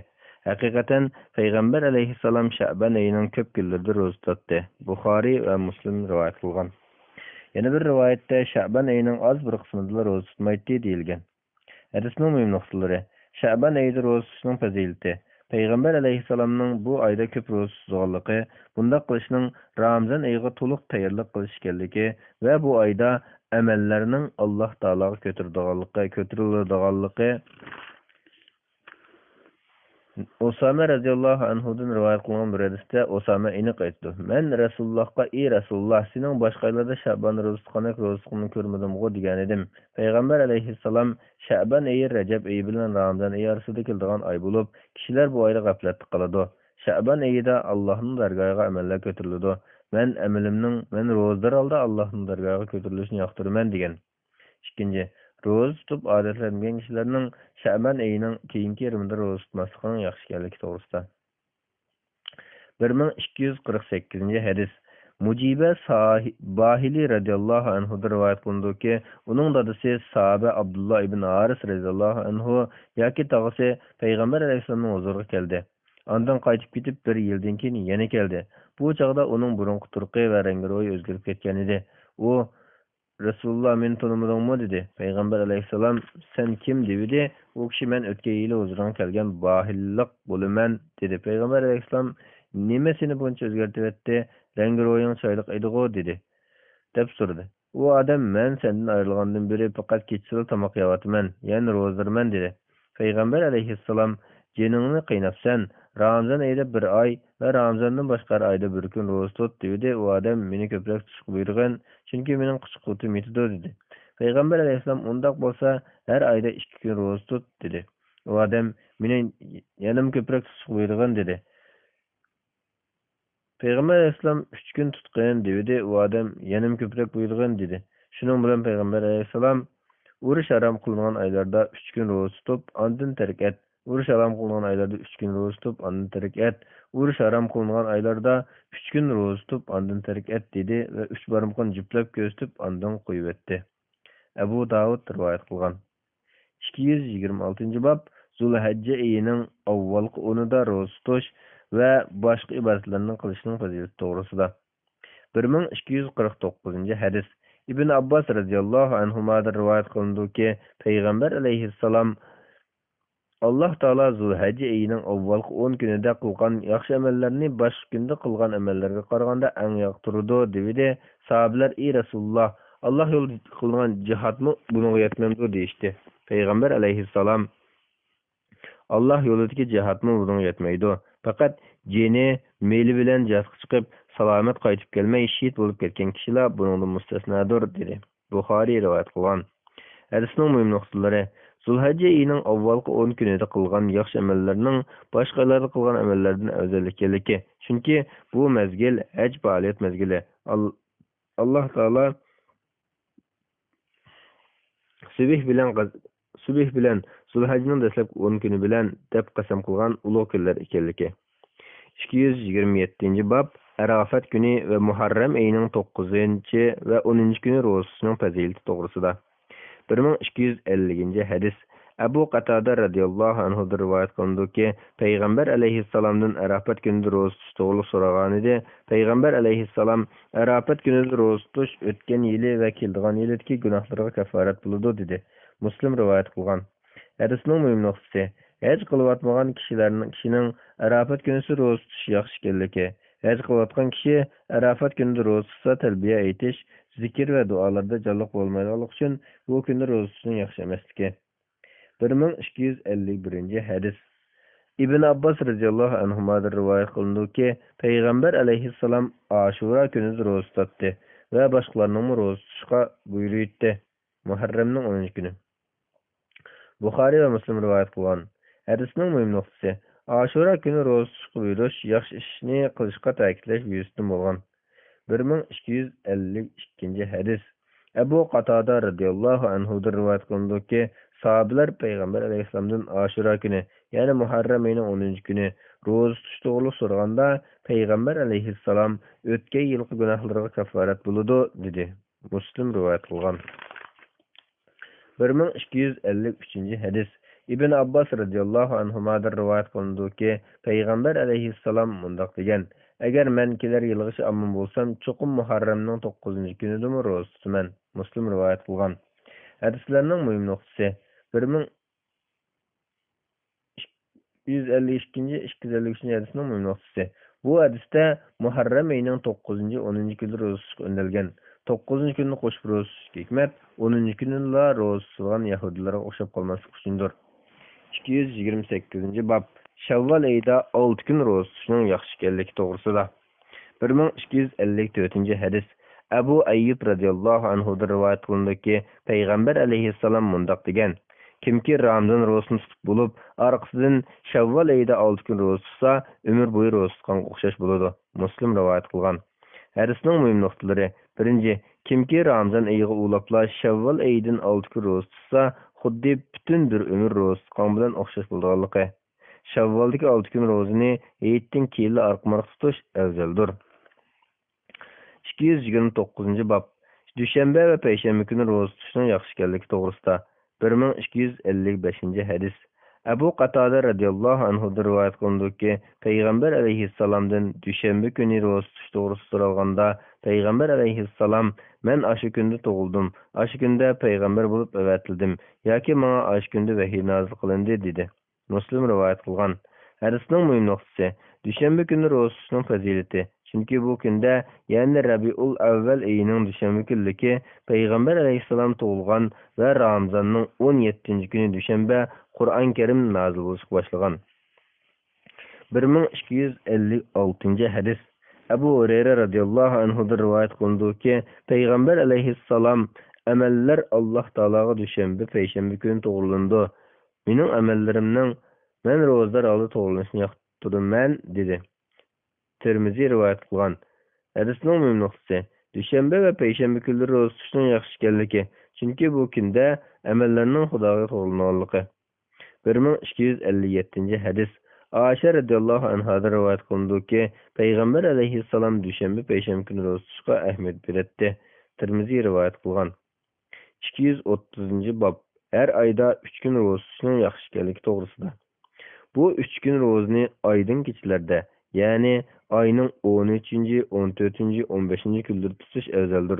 ھەقىقەتەن، پەيغەمبەر ئەلەيھىسسالام شەئبان ئېيىنىڭ كۆپ كۈنلىرىدە روزا تۇتاتتى. بۇخارىي ۋە مۇسلىم رىۋايەت قىلغان. يەنە بىر رىۋايەتتە شەئبان ئېيىنىڭ ئاز بىر قىسمىدىلا روزا تۇتمايتتى دېيىلگەن. ھەدىسنىڭ مۇھىم نۇقتىلىرى. شەئبان ئېيىدا روزا تۇتۇشنىڭ پەزىلىتى. پەيغەمبەر ئەلەيھىسسالامنىڭ بۇ ئايدا كۆپ روزا تۇتىدىغانلىقى، بۇنداق قىلىشنىڭ رامىزان ئېيىغا تولۇق تەييارلىق قىلىش ئىكەنلىكى ۋە بۇ ئايدا ئەمەللەرنىڭ ئاللاھ تائالاغا كۆتۈرىدىغانلىقى، كۆتۈرۈلىدىغانلىقى. ئۇسامە رەزىياللاھۇ ئەنھۇدىن رىۋايەت قىلىنغان بىر ھەدىستە ئۇسامە ئېنىق ئېيتىدۇ، مەن رەسۇلۇللاھقا: «ئى رەسۇلۇللاھ، سېنىڭ باشقا ئايلاردا شەئبان روزا تۇتقاندەك روزا تۇتقىنىنى كۆرمىدىمغۇ؟» دېگەنىدىم. پەيغەمبەر ئەلەيھىسسالام: «شەئبان ئېيى رەجەب ئېيى بىلەن رامىزان ئېيى ئارىسىدا كېلىدىغان ئاي بولۇپ، كىشىلەر بۇ ئايدا غەپلەتتە قالىدۇ. شەئبان ئېيىدا ئاللاھنىڭ دەرگاھىغا ئەمەللەر كۆتۈرۈلىدۇ. مەن ئەمىلىمنىڭ، مەن روزىدار ھالدا ئاللاھنىڭ دەرگاھىغا كۆتۈرۈلۈشىنى ياقتۇرىمەن» دېگەن. ئىككىنچى، روزا تۇتۇپ ئادەتلەنمىگەن كىشىلەرنىڭ شەئبان ئېيىنىڭ كېيىنكى يېرىمىدا روزا تۇتماسلىقىنىڭ ياخشى ئىكەنلىكى توغرىسىدا. بىر مىڭ ئىككى يۈز قىرىق سەككىزىنچى ھەدىس. مۇجىبە ساھى-، باھىلى رەزىياللاھۇ ئەنھۇدىن رىۋايەت قىلىنىدۇكى، ئۇنىڭ دادىسى ساھابە ئابدۇللا ئىبن ھارىس رەزىياللاھۇ ئەنھۇ ياكى تاغىسى پەيغەمبەر ئەلەيھىسسالامنىڭ ھۇزۇرىغا كەلدى. ئاندىن قايتىپ كېتىپ بىر يىلدىن كېيىن يەنە كەلدى. بۇ چاغدا ئۇنىڭ بۇرۇنقى تۇرقى ۋە رەڭگىرۇيى ئۆزگىرىپ كەتكەن ئىدى. ئۇ، «رەسۇلۇللا، مېنى تونۇمىدىڭمۇ؟» دېدى. پەيغەمبەر ئەلەيھىسسالام، «سەن كىم؟» دېۋىدى. ئۇ كىشى، «مەن ئۆتكەن يىلى ھۇزۇرۇڭغا كەلگەن باھىللىق بولىمەن» دېدى. پەيغەمبەر ئەلەيھىسسالام، «نېمە سېنى بۇنچە ئۆزگەرتىۋەتتى؟ رەڭگىرويۇڭ چىرايلىق ئىدىغۇ؟» دېدى، دەپ سورىدى. ئۇ ئادەم، «مەن سەندىن ئايرىلغاندىن بېرى پەقەت كېچىسىلا تاماق يەۋاتىمەن، يەنى روزىدارمەن» دېدى. پەيغەمبەر ئەلەيھىسسالام، «جېنىڭنى قىيناپسەن، رامىزان ئېيىدا بىر ئاي ۋە رامىزاندىن باشقا ھەر ئايدا بىر كۈن روزا تۇت، دېۋىدى. ئۇ ئادەم، مېنى كۆپرەك تۇتۇشقا بۇيرۇغىن، چۈنكى مېنىڭ قۇچ-قۇۋۋىتىم يېتىدۇ، دېدى. پەيغەمبەر ئەلەيھىسسالام، ئۇنداق بولسا، ھەر ئايدا ئىككى كۈن روزا تۇت، دېدى. ئۇ ئادەم، مېنى يەنىمۇ كۆپرەك تۇتۇشقا بۇيرۇغىن، دېدى. پەيغەمبەر ئەلەيھىسسالام، ئۈچ كۈن تۇتقىن، دېۋىدى. ئۇ ئادەم، يەنىمۇ كۆپرەك بۇيرۇغىن، دېدى. شۇنىڭ بىلەن پەيغەمبەر ئەلەيھىسسالام، ئۇرۇش ھارام قىلىنغان ئايلاردا ئۈچ كۈن روزا تۇتۇپ، ئاندىن تەرك ئەت. ئۇرۇش ھارام قىلىنغان ئايلاردا ئۈچ كۈن روزا تۇتۇپ، ئاندىن تەرك ئەت. ئۇرۇش ھارام قىلىنغان ئايلاردا ئۈچ كۈن روزا تۇتۇپ، ئاندىن تەرك ئەت، دېدى ۋە ئۈچ بارمىقىنى جۈپلەپ كۆرسىتىپ، ئاندىن قويۇۋەتتى. ئەبۇ داۋۇد رىۋايەت قىلغان. ئىككى يۈز يىگىرمە ئالتىنچى باب، زۇلھەججە ئېيىنىڭ ئاۋۋالقى ئونىدا روزا تۇتۇش ۋە باشقا ئىبادەتلەرنى قىلىشنىڭ پەزىلىتى توغرىسىدا. بىر مىڭ ئىككى يۈز قىرىق توققۇزىنچى ھەدىس. ئىبن ئابباس رەزىياللاھۇ ئەنھۇمادىن رىۋايەت قىلىنىدۇكى، پەيغەمبەر ئەلەيھىسسالام، ئاللاھ تائالا زۇلھەججە ئېيىنىڭ ئاۋۋالقى ئون كۈنىدە قىلغان ياخشى ئەمەللەرنى باشقا كۈندە قىلغان ئەمەللەرگە قارىغاندا ئەڭ ياقتۇرىدۇ، دېۋىدى. ساھابىلەر، ئى رەسۇلۇللاھ، ئاللاھ يولىدا قىلىنغان جىھادمۇ بۇنىڭغا يەتمەمدۇ؟ دېيىشتى. پەيغەمبەر ئەلەيھىسسالام، ئاللاھ يولىدىكى جىھادمۇ بۇنىڭغا يەتمەيدۇ. پەقەت جېنى، مېلى بىلەن جىھادقا چىقىپ، سالامەت قايتىپ كەلمەي، شېھىت بولۇپ كەتكەن كىشىلا بۇنىڭدىن مۇستەسنادۇر، دېدى. بۇخارىي رىۋايەت قىلغان. ھەدىسنىڭ مۇھىم نۇقتىلىرى. زۇلھەججە ئېيىنىڭ ئاۋۋالقى ئون كۈنىدە قىلغان ياخشى ئەمەللەرنىڭ باشقا ئايلاردا قىلغان ئەمەللەردىن ئەۋزەل ئىكەنلىكى. چۈنكى بۇ مەزگىل ھەج پائالىيەت مەزگىلى. ئال-، ئاللاھ تائالا سۈبھى بىلەن قەز-، سۈبھى بىلەن زۇلھەججىنىڭ دەسلەپكى ئون كۈنى بىلەن دەپ قەسەم قىلغان ئۇلۇغ كۈنلەر ئىكەنلىكى. ئىككى يۈز يىگىرمە يەتتىنچى باب، ئەرافەت كۈنى ۋە مۇھەررەم ئېيىنىڭ توققۇزىنچى ۋە ئونىنچى كۈنى روزا تۇتۇشنىڭ پەزىلىتى توغرىسىدا. بىر مىڭ ئىككى يۈز ئەللىكىنچى ھەدىس. ئەبۇ قاتادە رەزىياللاھۇ ئەنھۇدىن رىۋايەت قىلىنىدۇكى، پەيغەمبەر ئەلەيھىسسالامدىن ئەرافەت كۈنىدە روزا تۇتۇش توغرۇلۇق سورالغانىدى. پەيغەمبەر ئەلەيھىسسالام، ئەرافەت كۈنىدە روزا تۇتۇش ئۆتكەن يىلى ۋە كېلىدىغان يىلىدىكى گۇناھلىرىغا كاففارەت بولىدۇ، دېدى. مۇسلىم رىۋايەت قىلغان. ھەدىسنىڭ مۇھىم نۇقتىسى، ھەج قىلىۋاتمىغان كىشىلەرنىڭ، كىشىنىڭ ئەرافەت كۈنىسى روزا تۇتۇشى ياخشى ئىكەنلىكى. ھەج قىلىۋاتقان كىشى ئەرافەت كۈنىدە روزا تۇتسا، تەلبىيە ئېيتىش، زىكىر ۋە دۇئالاردا جانلىق بولمايدىغانلىقى ئۈچۈن بۇ كۈندە روزا تۇتۇشنىڭ ياخشى ئەمەسلىكى. بىر مىڭ ئىككى يۈز ئەللىك بىرىنچى ھەدىس. ئىبن ئابباس رەزىياللاھۇ ئەنھۇمادىن رىۋايەت قىلىنىدۇكى، پەيغەمبەر ئەلەيھىسسالام ئاشۇرا كۈنىدە روزا تۇتاتتى ۋە باشقىلارنىڭمۇ روزا تۇتۇشقا بۇيرۇيتتى. مۇھەررەمنىڭ ئونىنچى كۈنى. بۇخارىي ۋە مۇسلىم رىۋايەت قىلغان. ھەدىسنىڭ مۇھىم نۇقتىسى، ئاشۇرا كۈنى روزا تۇتۇشقا بۇيرۇش ياخشى ئىشنى قىلىشقا تەكىتلەش يۈزىسىدىن بولغان. بىر مىڭ ئىككى يۈز ئەللىك ئىككىنچى ھەدىس. ئەبۇ قاتادە رەزىياللاھۇ ئەنھۇدىن رىۋايەت قىلىنىدۇكى، ساھابىلەر پەيغەمبەر ئەلەيھىسسالامدىن ئاشۇرا كۈنى، يەنى مۇھەررەم ئېيىنىڭ ئونىنچى كۈنى روزا تۇتۇش توغرۇلۇق سورىغاندا، پەيغەمبەر ئەلەيھىسسالام، ئۆتكەن يىلقى گۇناھلىرىغا كاففارەت بولىدۇ، دېدى. مۇسلىم رىۋايەت قىلغان. بىر مىڭ ئىككى يۈز ئەللىك ئۈچىنچى ھەدىس. ئىبن ئابباس رەزىياللاھۇ ئەنھۇمادىن رىۋايەت قىلىنىدۇكى، پەيغەمبەر ئەلەيھىسسالام مۇنداق دېگەن، ئەگەر مەن كېلەر يىلغىچە ئامان بولسام، چوقۇم مۇھەررەمنىڭ توققۇزىنچى كۈنىدىمۇ روزا تۇتىمەن. مۇسلىم رىۋايەت قىلغان. ھەدىسلەرنىڭ مۇھىم نۇقتىسى. بىر مىڭ ئىككى يۈز ئەللىك ئىككىنچى، ئىككى يۈز ئەللىك ئۈچىنچى ھەدىسنىڭ مۇھىم نۇقتىسى. بۇ ھەدىستە مۇھەررەم ئېيىنىڭ توققۇزىنچى، ئونىنچى كۈنى روزا تۇتۇشقا ئۈندەلگەن. توققۇزىنچى كۈنىنى قوشۇپ روزا تۇتۇشتىكى ھېكمەت، ئونىنچى كۈنىنىلا روزا تۇتىدىغان يەھۇدىيلارغا ئوخشاپ قالماسلىق ئۈچۈندۇر. ئىككى يۈز يىگىرمە سەككىزىنچى باب. شەۋۋال ئېيىدا ئالتە كۈن روزا تۇتۇشنىڭ ياخشى ئىكەنلىكى توغرىسىدا. بىر مىڭ ئىككى يۈز ئەللىك تۆتىنچى ھەدىس. ئەبۇ ئەييۇب رەزىياللاھۇ ئەنھۇدىن رىۋايەت قىلىنىدۇكى، پەيغەمبەر ئەلەيھىسسالام مۇنداق دېگەن، كىمكى رامىزان روزىسىنى تۇتۇپ بولۇپ، ئارقىسىدىن شەۋۋال ئېيىدا ئالتە كۈن روزا تۇتسا، ئۆمۈر بويى روزا تۇتقانغا ئوخشاش بولىدۇ. مۇسلىم رىۋايەت قىلغان. ھەدىسنىڭ مۇھىم نۇقتىلىرى. بىرىنچى، كىمكى رامىزان ئېيىغا ئۇلاپلا شەۋۋال ئېيىدىن ئالتە كۈن روزا تۇتسا، خۇددى پۈتۈن بىر ئۆمۈر روزا تۇتقان بىلەن ئوخشاش بولىدىغانلىقى. شەۋۋالدىكى ئالتە كۈن روزىنى ھېيتتىن كېيىنلا ئارقىمۇ ئارقا تۇتۇش ئەۋزەلدۇر. ئىككى يۈز يىگىرمە توققۇزىنچى باب. دۈشەنبە ۋە پەيشەنبە كۈنى روزا تۇتۇشنىڭ ياخشى ئىكەنلىكى توغرىسىدا. بىر مىڭ ئىككى يۈز ئەللىك بەشىنچى ھەدىس. ئەبۇ قاتادە رەزىياللاھۇ ئەنھۇدىن رىۋايەت قىلىنىدۇكى، پەيغەمبەر ئەلەيھىسسالامدىن دۈشەنبە كۈنى روزا تۇتۇش توغرىسىدا سورالغاندا، پەيغەمبەر ئەلەيھىسسالام، مەن ئاشۇ كۈندە تۇغۇلدۇم، ئاشۇ كۈندە پەيغەمبەر بولۇپ ئەۋەتىلدىم ياكى ماڭا ئاشۇ كۈندە ۋەھىي نازىل قىلىندى، دېدى. مۇسلىم رىۋايەت قىلغان. ھەدىسنىڭ مۇھىم نۇقتىسى، دۈشەنبە كۈنى روزا تۇتۇشنىڭ پەزىلىتى. چۈنكى بۇ كۈندە، يەنى رەبىئۇل ئەۋۋەل ئېيىنىڭ دۈشەنبە كۈنلۈكى، پەيغەمبەر ئەلەيھىسسالام تۇغۇلغان ۋە رامىزاننىڭ ئون يەتتىنچى كۈنى دۈشەنبە قۇرئان كەرىم نازىل بولۇشقا باشلىغان. بىر مىڭ ئىككى يۈز ئەللىك ئالتىنچى ھەدىس. ئەبۇ ھۇرەيرە رەزىياللاھۇ ئەنھۇدىن رىۋايەت قىلىنىدۇكى، پەيغەمبەر ئەلەيھىسسالام، ئەمەللەر ئاللاھ تائالاغا دۈشەنبە، پەيشەنبە كۈنى توغرىلىنىدۇ. مېنىڭ ئەمەللىرىمنىڭ مەن روزىدار ھالدا توغرىلىنىشىنى ياقتۇرىمەن، دېدى. تىرمىزى رىۋايەت قىلغان. ھەدىسنىڭ مۇھىم نۇقتىسى، دۈشەنبە ۋە پەيشەنبە كۈنلىرى روزا تۇتۇشنىڭ ياخشى ئىكەنلىكى، چۈنكى بۇ كۈندە ئەمەللەرنىڭ خۇداغا توغرىلىنغانلىقى. بىر مىڭ ئىككى يۈز ئەللىك يەتتىنچى ھەدىس. ئائىشە رەزىياللاھۇ ئەنھادىن رىۋايەت قىلىنىدۇكى، پەيغەمبەر ئەلەيھىسسالام دۈشەنبە، پەيشەنبە كۈنى روزا تۇتۇشقا ئەھمىيەت بېرەتتى. تىرمىزى رىۋايەت قىلغان. ئىككى يۈز ئوتتۇزىنچى باب. ھەر ئايدا ئۈچ كۈن روزا تۇتۇشنىڭ ياخشى ئىكەنلىكى توغرىسىدا. بۇ ئۈچ كۈن روزىنى ئايدىڭ كېچىلەردە، يەنى ئاينىڭ ئون ئۈچىنچى، ئون تۆتىنچى، ئون بەشىنچى كۈنلىرى تۇتۇش ئەۋزەلدۇر.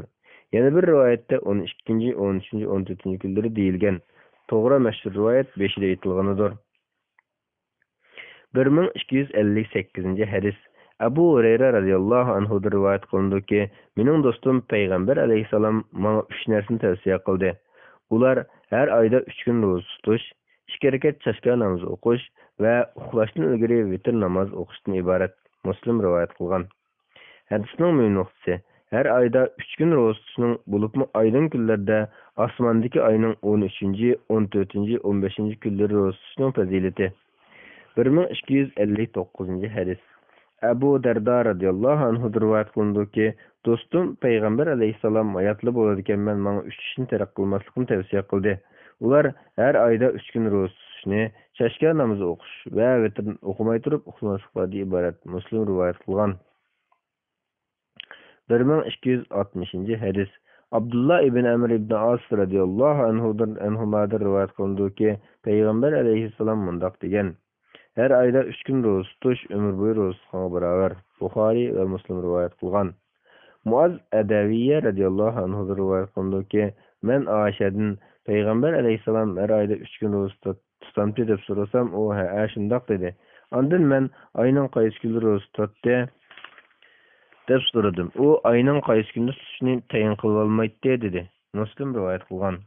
يەنە بىر رىۋايەتتە ئون ئىككىنچى، ئون ئۈچىنچى، ئون تۆتىنچى كۈنلىرى دېيىلگەن. توغرا مەشھۇر رىۋايەت بېشىدا ئېيتىلغىنىدۇر. بىر مىڭ ئىككى يۈز ئەللىك سەككىزىنچى ھەدىس. ئەبۇ ھۇرەيرە رەزىياللاھۇ ئەنھۇدىن رىۋايەت قىلىنىدۇكى، مېنىڭ دوستۇم پەيغەمبەر ئەلەيھىسسالام ماڭا ئۈچ نەرسىنى تەۋسىيە قىلدى. ئۇلار ھەر ئايدا ئۈچ كۈن روزا تۇتۇش، ئىككى رەكەت چاشكا نامىزى ئوقۇش ۋە ئۇخلاشتىن ئىلگىرى ۋىتىر ناماز ئوقۇشتىن ئىبارەت. مۇسلىم رىۋايەت قىلغان. ھەدىسنىڭ مۇھىم نۇقتىسى، ھەر ئايدا ئۈچ كۈن روزا تۇتۇشنىڭ، بولۇپمۇ ئايدىڭ كۈنلەردە ئاسماندىكى ئاينىڭ ئون ئۈچىنچى، ئون تۆتىنچى، ئون بەشىنچى كۈنلىرى روزا تۇتۇشنىڭ پەزىلىتى. بىر مىڭ ئىككى يۈز ئەللىك توققۇزىنچى ھەدىس. ئەبۇ دەردا رەزىياللاھۇ ئەنھۇدىن رىۋايەت قىلىنىدۇكى، دوستۇم پەيغەمبەر ئەلەيھىسسالام ھاياتلا بولىدىكەنمەن ماڭا ئۈچ ئىشنى تەرك قىلماسلىقنى تەۋسىيە قىلدى. ئۇلار ھەر ئايدا ئۈچ كۈن روزا تۇتۇشنى، چاشكا نامىزى ئوقۇش ۋە ۋىتىرنى ئوقۇماي تۇرۇپ ئۇخلىماسلىقلاردىن ئىبارەت. مۇسلىم رىۋايەت قىلغان. بىر مىڭ ئىككى يۈز ئاتمىشىنچى ھەدىس. ئابدۇللا ئىبن ئەمر ئىبن ئاس رەزىياللاھۇ ئەنھۇدىن، ئەنھۇمادىن رىۋايەت قىلىنىدۇكى، پەيغەمبەر ئەلەيھىسسالام مۇنداق دېگەن، ھەر ئايدا ئۈچ كۈن روزا تۇتۇش ئۆمۈر بويى روزا تۇتقانغا باراۋەر. بۇخارىي ۋە مۇسلىم رىۋايەت قىلغان. مۇئاز ئەدەۋىيە رەزىياللاھۇ ئەنھۇدىن رىۋايەت قىلىنىدۇكى، مەن ئائىشەدىن، پەيغەمبەر ئەلەيھىسسالام ھەر ئايدا ئۈچ كۈن روزا تۇتاتتى تۇتامتى دەپ سورىسام، ئۇ ھەئە، شۇنداق دېدى. ئاندىن مەن ئاينىڭ قايسى كۈنلىرى روزا تۇتاتتى دەپ سورىدىم. ئۇ ئاينىڭ قايسى كۈنى تۇتۇشنى تەيىن قىلىۋالمايتتى دېدى. مۇسلىم رىۋايەت قىلغان.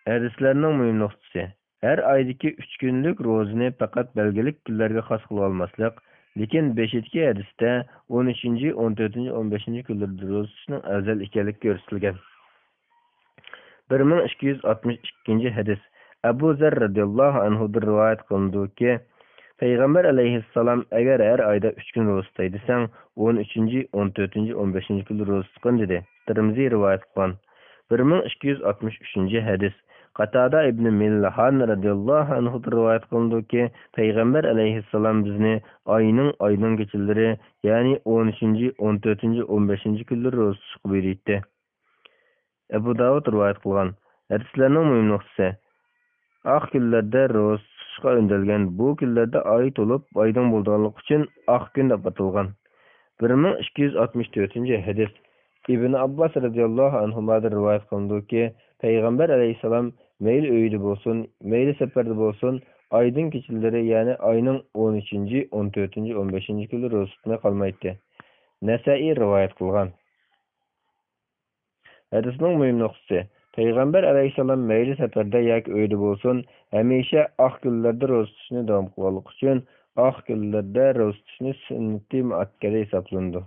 ھەدىسلەرنىڭ مۇھىم نۇقتىسى. ھەر ئايدىكى ئۈچ كۈنلۈك روزىنى پەقەت بەلگىلىك كۈنلەرگە خاس قىلىۋالماسلىق، لېكىن بېشىدىكى ھەدىستە ئون ئۈچىنچى، ئون تۆتىنچى، ئون بەشىنچى كۈنلىرىدە روزا تۇتۇشنىڭ ئەۋزەل ئىكەنلىكى كۆرسىتىلگەن. بىر مىڭ ئىككى يۈز ئاتمىش ئىككىنچى ھەدىس. ئەبۇ زەر رەزىياللاھۇ ئەنھۇدىن رىۋايەت قىلىنىدۇكى، پەيغەمبەر ئەلەيھىسسالام، ئەگەر ھەر ئايدا ئۈچ كۈن روزا تۇتاي دېسەڭ، ئون ئۈچىنچى، ئون تۆتىنچى، ئون بەشىنچى كۈنلىرى روزا تۇتقىن، دېدى. تىرمىزى رىۋايەت قىلغان. بىر مىڭ ئىككى يۈز ئاتمىش ئۈچىنچى ھەدىس. قاتادە ئىبنى مىلھان رەزىياللاھۇ ئەنھۇدىن رىۋايەت قىلىنىدۇكى، پەيغەمبەر ئەلەيھىسسالام بىزنى ئاينىڭ ئايدىڭ كېچىلىرى، يەنى ئون ئۈچىنچى، ئون تۆتىنچى، ئون بەشىنچى كۈنلىرى روزا تۇتۇشقا بۇيرۇيتتى. ئەبۇ داۋۇد رىۋايەت قىلغان. ھەدىسلەرنىڭ مۇھىم نۇقتىسى. ئاق كۈنلەردە روزا تۇتۇشقا ئۈندەلگەن. بۇ كۈنلەردە ئاي تولۇپ، ئايدىڭ بولىدىغانلىقى ئۈچۈن ئاق كۈن دەپ ئاتالغان. بىر مىڭ ئىككى يۈز ئاتمىش تۆتىنچى ھەدىس. ئىبن ئابباس رەزىياللاھۇ ئەنھۇمادىن رىۋايەت قىلىنىدۇكى، پەيغەمبەر ئەلەيھىسسالام مەيلى ئۆيىدە بولسۇن، مەيلى سەپەردە بولسۇن، ئايدىڭ كېچىلىرى، يەنى ئاينىڭ ئون ئۈچىنچى، ئون تۆتىنچى، ئون بەشىنچى كۈنلىرى روزا تۇتماي قالمايتتى. نەسەئىي رىۋايەت قىلغان. ھەدىسنىڭ مۇھىم نۇقتىسى، پەيغەمبەر ئەلەيھىسسالام مەيلى سەپەردە ياكى ئۆيدە بولسۇن، ھەمىشە ئاق كۈنلەردە روزا تۇتۇشنى داۋام قىلغانلىقى ئۈچۈن، ئاق كۈنلەردە روزا تۇتۇشنى سۈننىتى مۇئەككەدە ھېسابلىنىدۇ.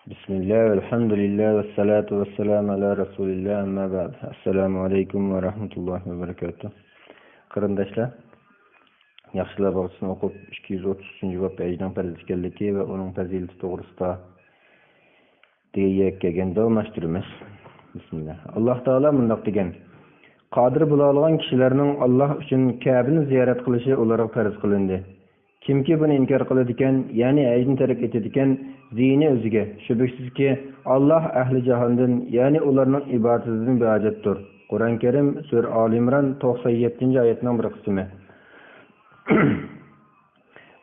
بىسمىللا، ۋەلھەمدۇلىللا، ۋەسسالاتۇ ۋەسسالامۇ ئەلا رەسۇلىللا، ئەمما بەئد. ئەسسالامۇ ئەلەيكۇم ۋە رەھمەتۇللاھى ۋە بەرەكاتۇھ. قېرىنداشلار، ياخشىلار باغچىسىنى ئوقۇپ، ئىككى يۈز ئوتتۇز ئۈچىنچى باب ھەجنىڭ پەرز ئىكەنلىكى ۋە ئۇنىڭ پەزىلىتى توغرىسىدا دېگەن يەرگە كەلگەن، داۋاملاشتۇرىمىز. بىسمىللا. ئاللاھ تائالا مۇنداق دېگەن، قادىر بولالىغان كىشىلەرنىڭ ئاللاھ ئۈچۈن كەبىنى زىيارەت قىلىشى ئۇلارغا پەرز قىلىندى. كىمكى بۇنى ئىنكار قىلىدىكەن، يەنى ھەجنى تەرك ئېتىدىكەن، زىيىنى ئۆزىگە. شۈبھىسىزكى، ئاللاھ ئەھلى جاھاندىن، يەنى ئۇلارنىڭ ئىبادىتىدىن بىھاجەتتۇر. قۇرئان كەرىم، سۈرە ئالى ئىمران، توقسان يەتتىنچى ئايەتنىڭ بىر قىسمى.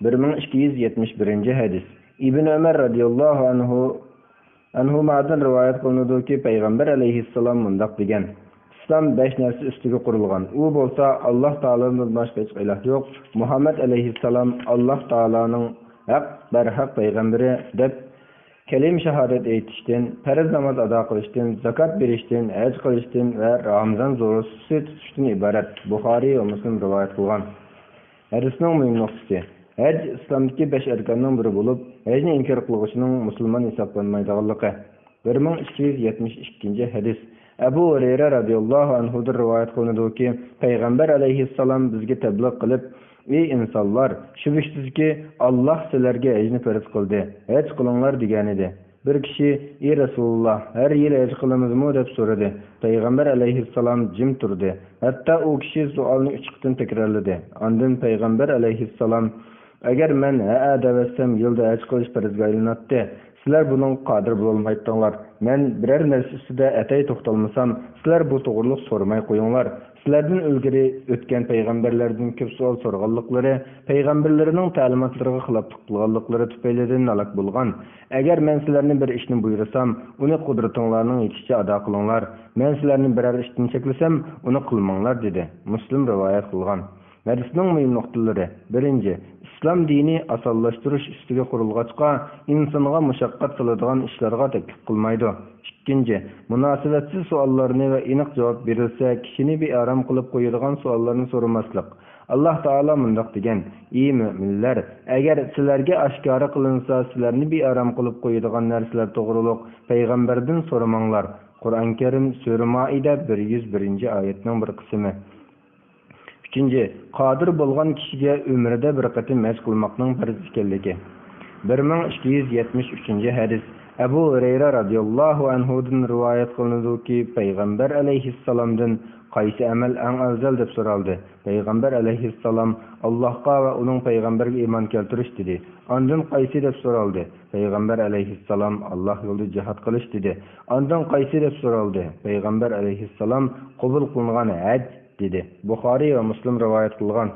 بىر مىڭ ئىككى يۈز يەتمىش بىرىنچى ھەدىس. ئىبن ئۆمەر رەزىياللاھۇ ئەنھۇ، ئەنھۇمادىن رىۋايەت قىلىنىدۇكى، پەيغەمبەر ئەلەيھىسسالام مۇنداق دېگەن، ئىسلام بەش نەرسە ئۈستىگە قۇرۇلغان. ئۇ بولسا، ئاللاھ تائالادىن باشقا ھېچ ئىلاھ يوق، مۇھەممەد ئەلەيھىسسالام ئاللاھ تائالانىڭ ھەق، بەرھەق پەيغەمبىرى دەپ كەلىمە شاھادەت ئېيتىشتىن، پەرز ناماز ئادا قىلىشتىن، زاكات بېرىشتىن، ھەج قىلىشتىن ۋە رامىزان روزىسى تۇتۇشتىن ئىبارەت. بۇخارىي ۋە مۇسلىم رىۋايەت قىلغان. ھەدىسنىڭ مۇھىم نۇقتىسى، ھەج ئىسلامدىكى بەش ئەركاننىڭ بىرى بولۇپ، ھەجنى ئىنكار قىلغۇچىنىڭ مۇسۇلمان ھېسابلانمايدىغانلىقى. بىر مىڭ ئىككى يۈز يەتمىش ئىككىنچى ھەدىس. ئەبۇ ھۇرەيرە رەزىياللاھۇ ئەنھۇدىن رىۋايەت قىلىنىدۇكى، پەيغەمبەر ئەلەيھىسسالام بىزگە تەبلىغ قىلىپ، ئى ئىنسانلار، شۈبھىسىزكى، ئاللاھ سىلەرگە ھەجنى پەرز قىلدى، ھەج قىلىڭلار دېگەنىدى. بىر كىشى، ئى رەسۇلۇللاھ، ھەر يىلى ھەج قىلىمىزمۇ؟ دەپ سورىدى. پەيغەمبەر ئەلەيھىسسالام جىم تۇردى. ھەتتا ئۇ كىشى سوئالنى ئۈچ قېتىم تەكرارلىدى. ئاندىن پەيغەمبەر ئەلەيھىسسالام، ئەگەر مەن ھەئە دەۋەتسەم، يىلدا ھەج قىلىش پەرزگە ئايلىناتتى. سىلەر بۇنىڭغا قادىر بولالمايتتىڭلار. مەن بىرەر نەرسە ئۈستىدە ئەتەي توختالمىسام، سىلەر بۇ توغرىلىق سورىماي قويۇڭلار. سىلەردىن ئىلگىرى ئۆتكەن پەيغەمبەرلەردىن كۆپ سوئال سورىغانلىقلىرى، پەيغەمبەرلىرىنىڭ تەلىماتلىرىغا خىلاپلىق قىلغانلىقلىرى تۈپەيلىدىن ھالاك بولغان. ئەگەر مەن سىلەرنى بىر ئىشنى بۇيرۇسام، ئۇنى قۇدرىتىڭلارنىڭ يېتىشىچە ئادا قىلىڭلار. مەن سىلەرنى بىرەر ئىشتىن چەكلىسەم، ئۇنى قىلماڭلار، دېدى. مۇسلىم رىۋايەت قىلغان. ھەدىسنىڭ مۇھىم نۇقتىلىرى. بىرىنچى، ئىسلام دىنى ئاسانلاشتۇرۇش ئۈستىگە قۇرۇلغاچقا، ئىنسانغا مۇشەققەت سالىدىغان ئىشلارغا تەكلىپ قىلمايدۇ. ئىككىنچى، مۇناسىۋەتسىز سوئاللارنى ۋە ئېنىق جاۋاب بېرىلسە، كىشىنى بىئارام قىلىپ قويىدىغان سوئاللارنى سورىماسلىق. ئاللاھ تائالا مۇنداق دېگەن، ئى مۆمىنلەر، ئەگەر سىلەرگە ئاشكارا قىلىنسا، سىلەرنى بىئارام قىلىپ قويىدىغان نەرسىلەر توغرۇلۇق پەيغەمبەردىن سورىماڭلار. قۇرئان كەرىم، سۈرە مائىدە، بىر يۈز بىرىنچى ئايەتنىڭ بىر قىسمى. ئۈچىنچى، قادىر بولغان كىشىگە ئۆمرىدە بىر قېتىم ھەج قىلماقنىڭ پەرز ئىكەنلىكى. بىر مىڭ ئىككى يۈز يەتمىش ئۈچىنچى ھەدىس. ئەبۇ ھۇرەيرە رەزىياللاھۇ ئەنھۇدىن رىۋايەت قىلىنىدۇكى، پەيغەمبەر ئەلەيھىسسالامدىن، قايسى ئەمەل ئەڭ ئەۋزەل؟ دەپ سورالدى. پەيغەمبەر ئەلەيھىسسالام، ئاللاھقا ۋە ئۇنىڭ پەيغەمبىرىگە ئىمان كەلتۈرۈش، دېدى. ئاندىن قايسى؟ دەپ سورالدى. پەيغەمبەر ئەلەيھىسسالام، ئاللاھ يولىدا جىھاد قىلىش، دېدى. ئاندىن قايسى؟ دەپ سورالدى. پەيغەمبەر ئەلەيھىسسالام، قوبۇل قىلىنغان ھەج، دېدى. بۇخارىي ۋە مۇسلىم رىۋايەت قىلغان.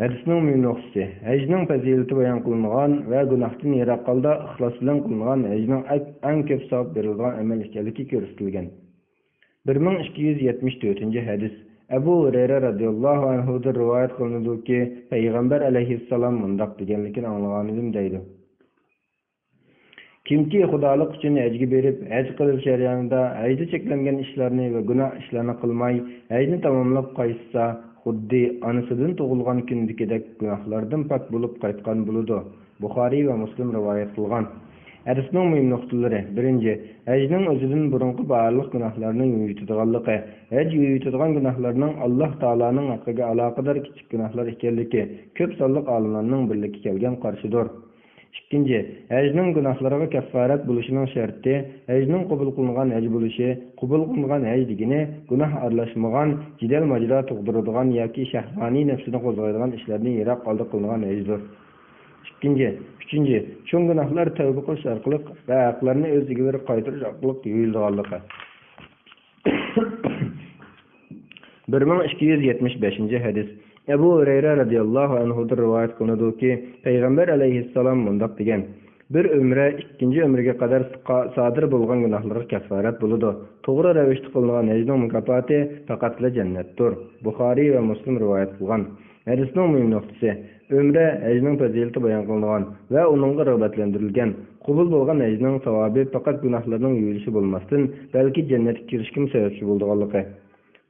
ھەدىسنىڭ مۇھىم نۇقتىسى، ھەجنىڭ پەزىلىتى بايان قىلىنغان ۋە گۇناھتىن يىراق ھالدا ئىخلاس بىلەن قىلىنغان ھەجنىڭ ئەك-، ئەڭ كۆپ ساۋاب بېرىلىدىغان ئەمەل ئىكەنلىكى كۆرسىتىلگەن. بىر مىڭ ئىككى يۈز يەتمىش تۆتىنچى ھەدىس. ئەبۇ ھۇرەيرە رەزىياللاھۇ ئەنھۇدىن رىۋايەت قىلىنىدۇكى، پەيغەمبەر ئەلەيھىسسالام مۇنداق دېگەنلىكىنى ئاڭلىغانىدىم، دەيدۇ. كىمكى خۇدالىق ئۈچۈن ھەجگە بېرىپ، ھەج قىلىش جەريانىدا ھەجدە چەكلەنگەن ئىشلارنى ۋە گۇناھ ئىشلارنى قىلماي، ھەجنى تاماملاپ قايتسا، خۇددى ئانىسىدىن تۇغۇلغان كۈندىكىدەك گۇناھلاردىن پاك بولۇپ قايتقان بولىدۇ. بۇخارىي ۋە مۇسلىم رىۋايەت قىلغان. ھەدىسنىڭ مۇھىم نۇقتىلىرى. بىرىنچى، ھەجنىڭ ئۆزىدىن بۇرۇنقى بارلىق گۇناھلارنى يۇيۇۋېتىدىغانلىقى، ھەج يۇيۇۋېتىدىغان گۇناھلارنىڭ ئاللاھ تائالانىڭ ھەققىگە ئالاقىدار كىچىك گۇناھلار ئىكەنلىكى كۆپ سانلىق ئالىملارنىڭ بىرلىككە كەلگەن قارىشىدۇر. ئىككىنچى، ھەجنىڭ گۇناھلىرىغا كەففارەت بولۇشىنىڭ شەرتى، ھەجنىڭ قوبۇل قىلىنغان ھەج بولۇشى. قوبۇل قىلىنغان ھەج دېگىنى گۇناھ ئارىلاشمىغان، جېدەل-ماجىرا تۇغدۇرىدىغان ياكى شەھۋانىي نەپسىنى قوزغايدىغان ئىشلاردىن يىراق ھالدا قىلىنغان ھەجدۇر. ئىككىنچى، ئۈچىنچى، چوڭ گۇناھلار تەۋبە قىلىش ئارقىلىق ۋە ھەقلەرنى ئۆز ئىگىلىرىگە قايتۇرۇش ئارقىلىق يۇيۇلىدىغانلىقى. بىر مىڭ ئىككى يۈز يەتمىش بەشىنچى ھەدىس. ئەبۇ ھۇرەيرە رەزىياللاھۇ ئەنھۇدىن رىۋايەت قىلىنىدۇكى، پەيغەمبەر ئەلەيھىسسالام مۇنداق دېگەن، بىر ئۆمرە ئىككىنچى ئۆمرىگە قەدەر سادىر بولغان گۇناھلىرىغا كەففارەت بولىدۇ. توغرا رەۋىشتە قىلىنغان ھەجنىڭ مۇكاپاتى پەقەتلا جەننەتتۇر. بۇخارىي ۋە مۇسلىم رىۋايەت قىلغان. ھەدىسنىڭ مۇھىم نۇقتىسى، ئۆمرە ھەجنىڭ پەزىلىتى بايان قىلىنغان ۋە ئۇنىڭغا رىغبەتلەندۈرۈلگەن. قوبۇل بولغان ھەجنىڭ ساۋابى پەقەت گۇناھلارنىڭ يۇيۇلۇشى بولماستىن، بەلكى جەننەتكە كىرىشكىمۇ سەۋەبچى بولىدىغانلىقى.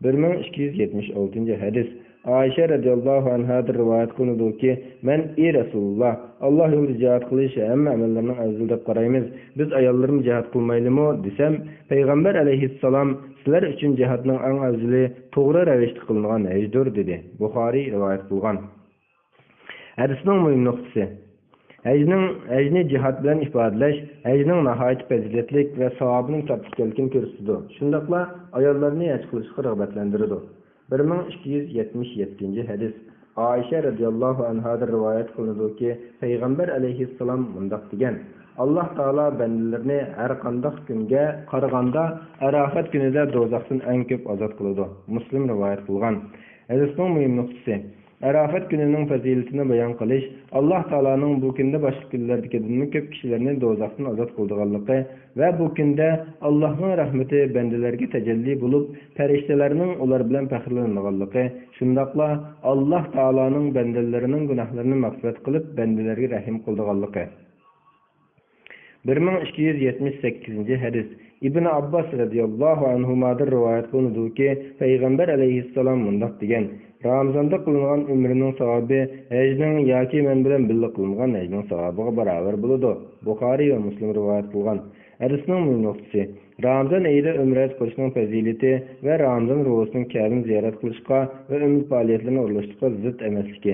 بىر مىڭ ئىككى يۈز يەتمىش ئالتىنچى ھەدىس. ئائىشە رەزىياللاھۇ ئەنھادىن رىۋايەت قىلىنىدۇكى، مەن، ئى رەسۇلۇللاھ، ئاللاھ يولىدا جىھاد قىلىش ھەممە ئەمەللەرنىڭ ئەۋزىلى دەپ قارايمىز، بىز ئاياللىرىمۇ جىھاد قىلمايلىمۇ؟ دېسەم، پەيغەمبەر ئەلەيھىسسالام، سىلەر ئۈچۈن جىھادنىڭ ئەڭ ئەۋزىلى توغرا رەۋىشتە قىلىنغان ھەجدۇر، دېدى. بۇخارىي رىۋايەت قىلغان. ھەدىسنىڭ مۇھىم نۇقتىسى. ھەجنىڭ، ھەجنى جىھاد بىلەن ئىپادىلەش ھەجنىڭ ناھايىتى پەزىلەتلىك ۋە ساۋابىنىڭ كاتتا ئىكەنلىكىنى كۆرسىتىدۇ. شۇنداقلا ئاياللارنى ھەج قىلىشقا رىغبەتلەندۈرىدۇ. بىر مىڭ ئىككى يۈز يەتمىش يەتتىنچى ھەدىس. ئائىشە رەزىياللاھۇ ئەنھادىن رىۋايەت قىلىنىدۇكى، پەيغەمبەر ئەلەيھىسسالام مۇنداق دېگەن، ئاللاھ تائالا بەندىلىرىنى ھەر قانداق كۈنگە قارىغاندا ئەرافەت كۈنىدە دوزاختىن ئەڭ كۆپ ئازاد قىلىدۇ. مۇسلىم رىۋايەت قىلغان. ھەدىسنىڭ مۇھىم نۇقتىسى. ئەرافەت كۈنىنىڭ پەزىلىتىنى بايان قىلىش، ئاللاھ تائالانىڭ بۇ كۈندە باشقا كۈنلەردىكىدىنمۇ كۆپ كىشىلەرنى دوزاختىن ئازاد قىلىدىغانلىقى ۋە بۇ كۈندە ئاللاھنىڭ رەھمىتى بەندىلەرگە تەجەللى بولۇپ، پەرىشتىلەرنىڭ ئۇلار بىلەن پەخىرلىنىدىغانلىقى، شۇنداقلا ئاللاھ تائالانىڭ بەندىلىرىنىڭ گۇناھلىرىنى مەغپىرەت قىلىپ، بەندىلەرگە رەھىم قىلىدىغانلىقى. بىر مىڭ ئىككى يۈز يەتمىش سەككىزىنچى ھەدىس. ئىبن ئابباس رەزىياللاھۇ ئەنھۇمادىن رىۋايەت قىلىنىدۇكى، پەيغەمبەر ئەلەيھىسسالام مۇنداق دېگەن: رامىزاندا قىلىنغان ئۆمرىنىڭ ساۋابى ھەجنىڭ ياكى مەن بىلەن بىللە قىلىنغان ھەجنىڭ ساۋابىغا باراۋەر بولىدۇ. بۇخارىي ۋە مۇسلىم رىۋايەت قىلغان. ھەدىسنىڭ مۇھىم نۇقتىسى: رامىزان ئېيىدا ئۆمرە ھەج قىلىشنىڭ پەزىلىتى ۋە رامىزان روزىسىنىڭ كەبىنى زىيارەت قىلىشقا ۋە ئۆمرە پائالىيەتلىرىنى ئورۇنلاشتۇرۇشقا زىت ئەمەسلىكى.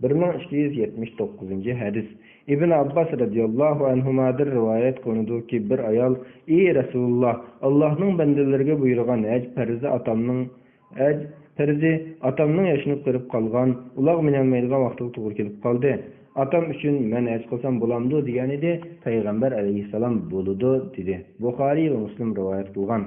بىر مىڭ ئىككى يۈز يەتمىش توققۇزىنچى ھەدىس. ئىبن ئابباس رەزىياللاھۇ ئەنھۇمادىن رىۋايەت قىلىنىدۇكى، بىر ئايال: ئى رەسۇلۇللاھ، ئاللاھنىڭ بەندىلىرىگە بۇيرۇغان ھەج پەرزى ئاتامنىڭ، ھەج پەرزى ئاتامنىڭ ياشىنىپ قېرىپ قالغان، ئۇلاغ مىنەلمەيدىغان ۋاقتىغا توغرا كېلىپ قالدى. ئاتام ئۈچۈن مەن ھەج قىلسام بولامدۇ؟ دېگەنىدى. پەيغەمبەر ئەلەيھىسسالام: بولىدۇ، دېدى. بۇخارىي ۋە مۇسلىم رىۋايەت قىلغان.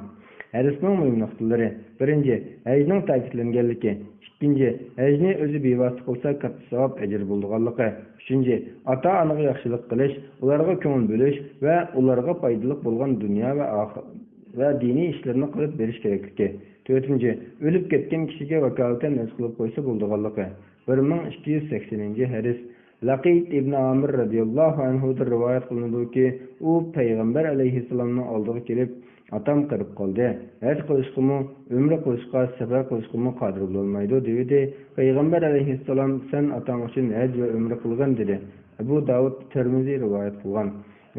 ھەدىسنىڭ مۇھىم نۇقتىلىرى: بىرىنچى، ھەجنىڭ تەكىتلەنگەنلىكى. ئىككىنچى، ھەجنى ئۆزى بىۋاسىتە قىلسا كاتتا ساۋاب، ئەجىر بولىدىغانلىقى. ئۈچىنچى، ئاتا-ئانىغا ياخشىلىق قىلىش، ئۇلارغا كۆڭۈل بۆلۈش ۋە ئۇلارغا پايدىلىق بولغان دۇنيا ۋە ئاخىر-، ۋە دىنىي ئىشلىرىنى قىلىپ بېرىش كېرەكلىكى. تۆتىنچى، ئۆلۈپ كەتكەن كىشىگە ۋاكالىتەن ھەج قىلىپ قويسا بولىدىغانلىقى. بىر مىڭ ئىككى يۈز سەكسىنىنچى ھەدىس. لەقىت ئىبن ئامىر رەزىياللاھۇ ئەنھۇدىن رىۋايەت قىلىنىدۇكى، ئۇ پەيغەمبەر ئەلەيھىسسالامنىڭ ئالدىغا كېلىپ، ئاتام قېرىپ قالدى. ھەج قىلىشقىمۇ، ئۆمرە قىلىشقا، سەپەر قىلىشقىمۇ قادىر بولالمايدۇ، دېۋىدى. پەيغەمبەر ئەلەيھىسسالام، سەن ئاتاڭ ئۈچۈن ھەج ۋە ئۆمرە قىلغىن، دېدى. ئەبۇ داۋۇد، تىرمىزى رىۋايەت قىلغان.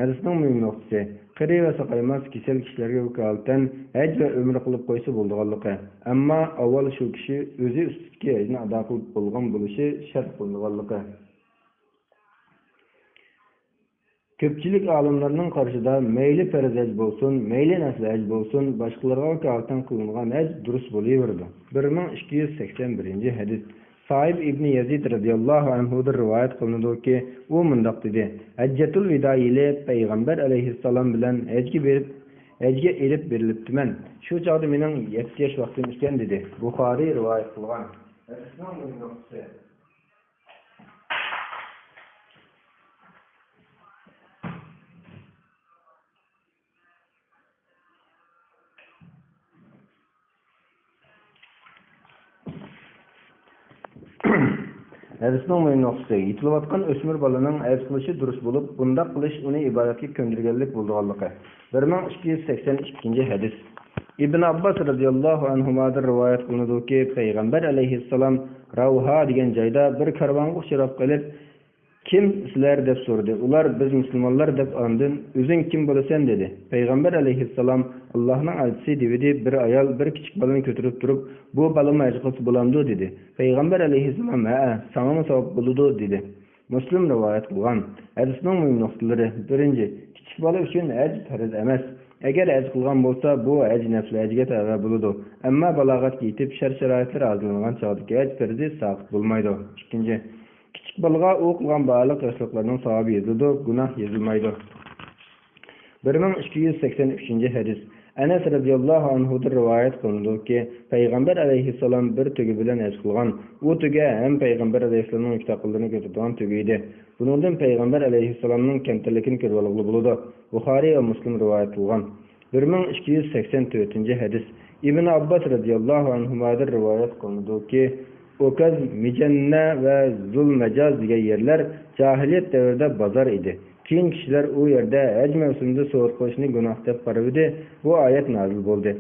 ھەدىسنىڭ مۇھىم نۇقتىسى: قېرى ۋە ساقايماس كېسەل كىشىلەرگە ۋاكالىتەن ھەج ۋە ئۆمرە قىلىپ قويسا بولىدىغانلىقى. ئەمما ئاۋۋال شۇ كىشى ئۆزى ئۈستىدىكى ھەجنى ئادا قىلىپ بولغان بولۇشى شەرت قىلىنىدىغانلىقى. كۆپچىلىك ئالىملارنىڭ قارىشىدا، مەيلى پەرز ھەج بولسۇن، مەيلى نەپلى ھەج بولسۇن، باشقىلارغا ۋاكالىتەن قىلىنغان ھەج دۇرۇس بولۇۋېرىدۇ. بىر مىڭ ئىككى يۈز سەكسەن بىرىنچى ھەدىس. سائىب ئىبنى يەزىد رەزىياللاھۇ ئەنھۇدىن رىۋايەت قىلىنىدۇكى، ئۇ مۇنداق دېدى: ھەججەتۇل ۋىدا يىلى پەيغەمبەر ئەلەيھىسسالام بىلەن ھەجگە بېرىپ، ھەجگە ئېلىپ بېرىلىپتىمەن. شۇ چاغدا مېنىڭ يەتتە ياش ۋاقتىم ئىكەن، دېدى. بۇخارىي رىۋايەت قىلغان. ھەدىسنىڭ مۇھىم نۇقتىسى. ھەدىسنىڭ مۇھىم نۇقتىسى، يېتىلىۋاتقان ئۆسمۈر بالىنىڭ ھەج قىلىشى دۇرۇس بولۇپ، بۇنداق قىلىش ئۇنى ئىبادەتكە كۆندۈرگەنلىك بولىدىغانلىقى. بىر مىڭ ئىككى يۈز سەكسەن ئىككىنچى ھەدىس. ئىبن ئابباس رەزىياللاھۇ ئەنھۇمادىن رىۋايەت قىلىنىدۇكى، پەيغەمبەر ئەلەيھىسسالام راۋھا دېگەن جايدا بىر كارۋانغا ئۇچراپ قېلىپ، كىم سىلەر؟ دەپ سورىدى. ئۇلار، بىز مۇسۇلمانلار، دەپ، ئاندىن، ئۆزۈڭ كىم بولىسەن؟ دېدى. پەيغەمبەر ئەلەيھىسسالام، ئاللاھنىڭ ئەلچىسى، دېۋىدى. بىر ئايال بىر كىچىك بالىنى كۆتۈرۈپ تۇرۇپ، بۇ بالىمۇ ھەج قىلسا بولامدۇ؟ دېدى. پەيغەمبەر ئەلەيھىسسالام، ھەئە، ساڭىمۇ ساۋاب بولىدۇ، دېدى. مۇسلىم رىۋايەت قىلغان. ھەدىسنىڭ مۇھىم نۇقتىلىرى. بىرىنچى، كىچىك بالا ئۈچۈن ھەج پەرز ئەمەس. ئەگەر ھەج قىلغان بولسا، بۇ ھەج نەپلى ھەجگە تەۋە بولىدۇ. ئەمما بالاغەتكە يېتىپ، شەرت-شارائىتلىرى ھازىرلانغان چاغدىكى ھەج پەرزى ساقىت بولمايدۇ. ئىككىنچى، كىچىك بالىغا ئۇ قىلغان بارلىق ياخشىلىقلارنىڭ ساۋابى يېزىلىدۇ، گۇناھ يېزىلمايدۇ. بىر مىڭ ئىككى يۈز سەكسەن ئۈچىنچى ھەدىس. ئەنەس رەزىياللاھۇ ئەنھۇدىن رىۋايەت قىلىنىدۇكى، پەيغەمبەر ئەلەيھىسسالام بىر تۆگە بىلەن ھەج قىلغان. ئۇ تۆگە ھەم پەيغەمبەر ئەلەيھىسسالامنىڭ ئۆكتە ئەقىللىرىنى كۆتۈرىدىغان تۆگە ئىدى. بۇنىڭدىن پەيغەمبەر ئەلەيھىسسالامنىڭ كەمتەرلىكىنى كۆرۈۋالغىلى بولىدۇ. بۇخارىي ۋە مۇسلىم رىۋايەت قىلغان. بىر مىڭ ئىككى يۈز سەكسەن تۆتىنچى ھەدىس. ئىبن ئابباس رەزىياللاھۇ ئەنھۇمادىن رىۋايەت قىلىنىدۇكى، ئوكاز، مىجەننە ۋە زۇلمەجاز دېگەن يەرلەر جاھىلىيەت دەۋرىدە بازار ئىدى. كېيىن كىشىلەر ئۇ يەردە ھەج مەۋسۇمىدا سودا قىلىشنى گۇناھ دەپ قارىۋىدى. بۇ ئايەت نازىل بولدى.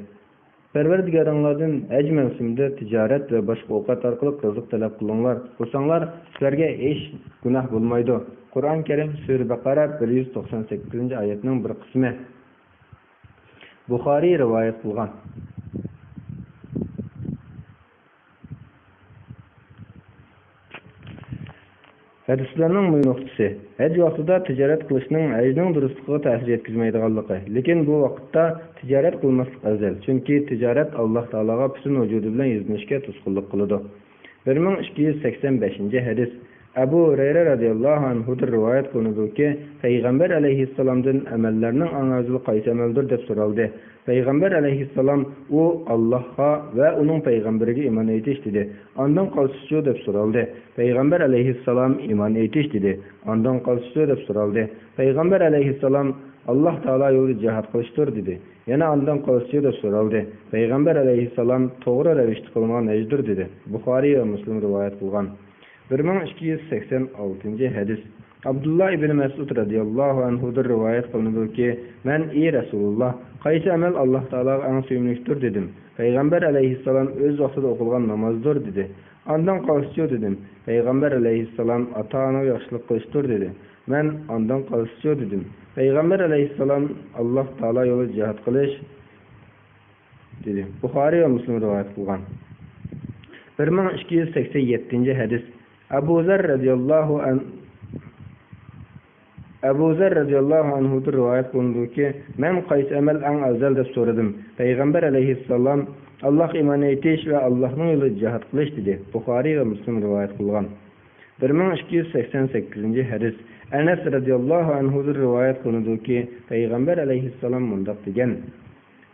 پەرۋەردىگارىڭلاردىن ھەج مەۋسۇمىدا تىجارەت ۋە باشقا ئوقەت ئارقىلىق رىزىق تەلەپ قىلىڭلار. قىلساڭلار، سىلەرگە ھېچ گۇناھ بولمايدۇ. قۇرئان كەرىم، سۈرە بەقەرە، بىر يۈز توقسان سەككىزىنچى ئايەتنىڭ بىر قىسمى. بۇخارىي رىۋايەت قىلغان. ھەدىسلەرنىڭ مۇھىم نۇقتىسى، ھەج ۋاقتىدا تىجارەت قىلىشنىڭ ھەجنىڭ دۇرۇسلۇقىغا تەسىر يەتكۈزمەيدىغانلىقى. لېكىن بۇ ۋاقىتتا تىجارەت قىلماسلىق ئەۋزەل، چۈنكى تىجارەت ئاللاھ تائالاغا پۈتۈن ۋۇجۇدى بىلەن يۈزلىنىشكە توسقۇنلۇق قىلىدۇ. بىر مىڭ ئىككى يۈز سەكسەن بەشىنچى ھەدىس. ئەبۇ ھۇرەيرە رەزىياللاھۇ ئەنھۇدىن رىۋايەت قىلىنىدۇكى، پەيغەمبەر ئەلەيھىسسالامدىن ئەمەللەرنىڭ ئەڭ ئەۋزىلى قايسى ئەمەلدۇر؟ دەپ سورالدى. پەيغەمبەر ئەلەيھىسسالام، ئۇ ئاللاھقا ۋە ئۇنىڭ پەيغەمبىرىگە ئىمان ئېيتىش، دېدى. ئاندىن قالسىچۇ؟ دەپ سورالدى. پەيغەمبەر ئەلەيھىسسالام ئىمان ئېيتىش، دېدى. ئاندىن قالسىچۇ؟ دەپ سورالدى. پەيغەمبەر ئەلەيھىسسالام، ئاللاھ تائالا يولىدا جىھاد قىلىشتۇر، دېدى. يەنە ئاندىن قالسىچۇ؟ دەپ سورالدى. پەيغەمبەر ئەلەيھىسسالام، توغرا رەۋىشتە قىلىنغان ھەجدۇر، دېدى. بۇخارىي ۋە مۇسلىم رىۋايەت قىلغان. بىر مىڭ ئىككى يۈز سەكسەن ئالتىنچى ھەدىس. ئابدۇللا ئىبنى مەسئۇد رەزىياللاھۇ ئەنھۇدىن رىۋايەت قىلىنىدۇكى، مەن: «ئى رەسۇلۇللا، قايسى ئەمەل ئاللاھ تائالاغا ئەڭ سۆيۈملۈكتۇر؟» دېدىم. پەيغەمبەر ئەلەيھىسسالام: «ئۆز ۋاقتىدا ئوقۇلغان نامازدۇر» دېدى. «ئاندىن قالسىچۇ؟» دېدىم. پەيغەمبەر ئەلەيھىسسالام: «ئاتا-ئانىغا ياخشىلىق قىلىشتۇر» دېدى. مەن: «ئاندىن قالسىچۇ؟» دېدىم. پەيغەمبەر ئەلەيھىسسالام: «ئاللاھ تائالا يولىدا جىھاد قىلىش» دېدى. بۇخارىي ۋە مۇسلىم رىۋايەت قىلغان. بىر مىڭ ئىككى يۈز سەكسەن يەتتىنچى ھەدىس. ئەبۇ زەر رەزىياللاھۇ ئەن-، ئەبۇ زەر رەزىياللاھۇ ئەنھۇدىن رىۋايەت قىلىنىدۇكى، مەن: «قايسى ئەمەل ئەڭ ئەۋزەل؟» دەپ سورىدىم. پەيغەمبەر ئەلەيھىسسالام: «ئاللاھقا ئىمان ئېيتىش ۋە ئاللاھنىڭ يولىدا جىھاد قىلىش» دېدى. بۇخارىي ۋە مۇسلىم رىۋايەت قىلغان. بىر مىڭ ئىككى يۈز سەكسەن سەككىزىنچى ھەدىس. ئەنەس رەزىياللاھۇ ئەنھۇدىن رىۋايەت قىلىنىدۇكى، پەيغەمبەر ئەلەيھىسسالام مۇنداق دېگەن: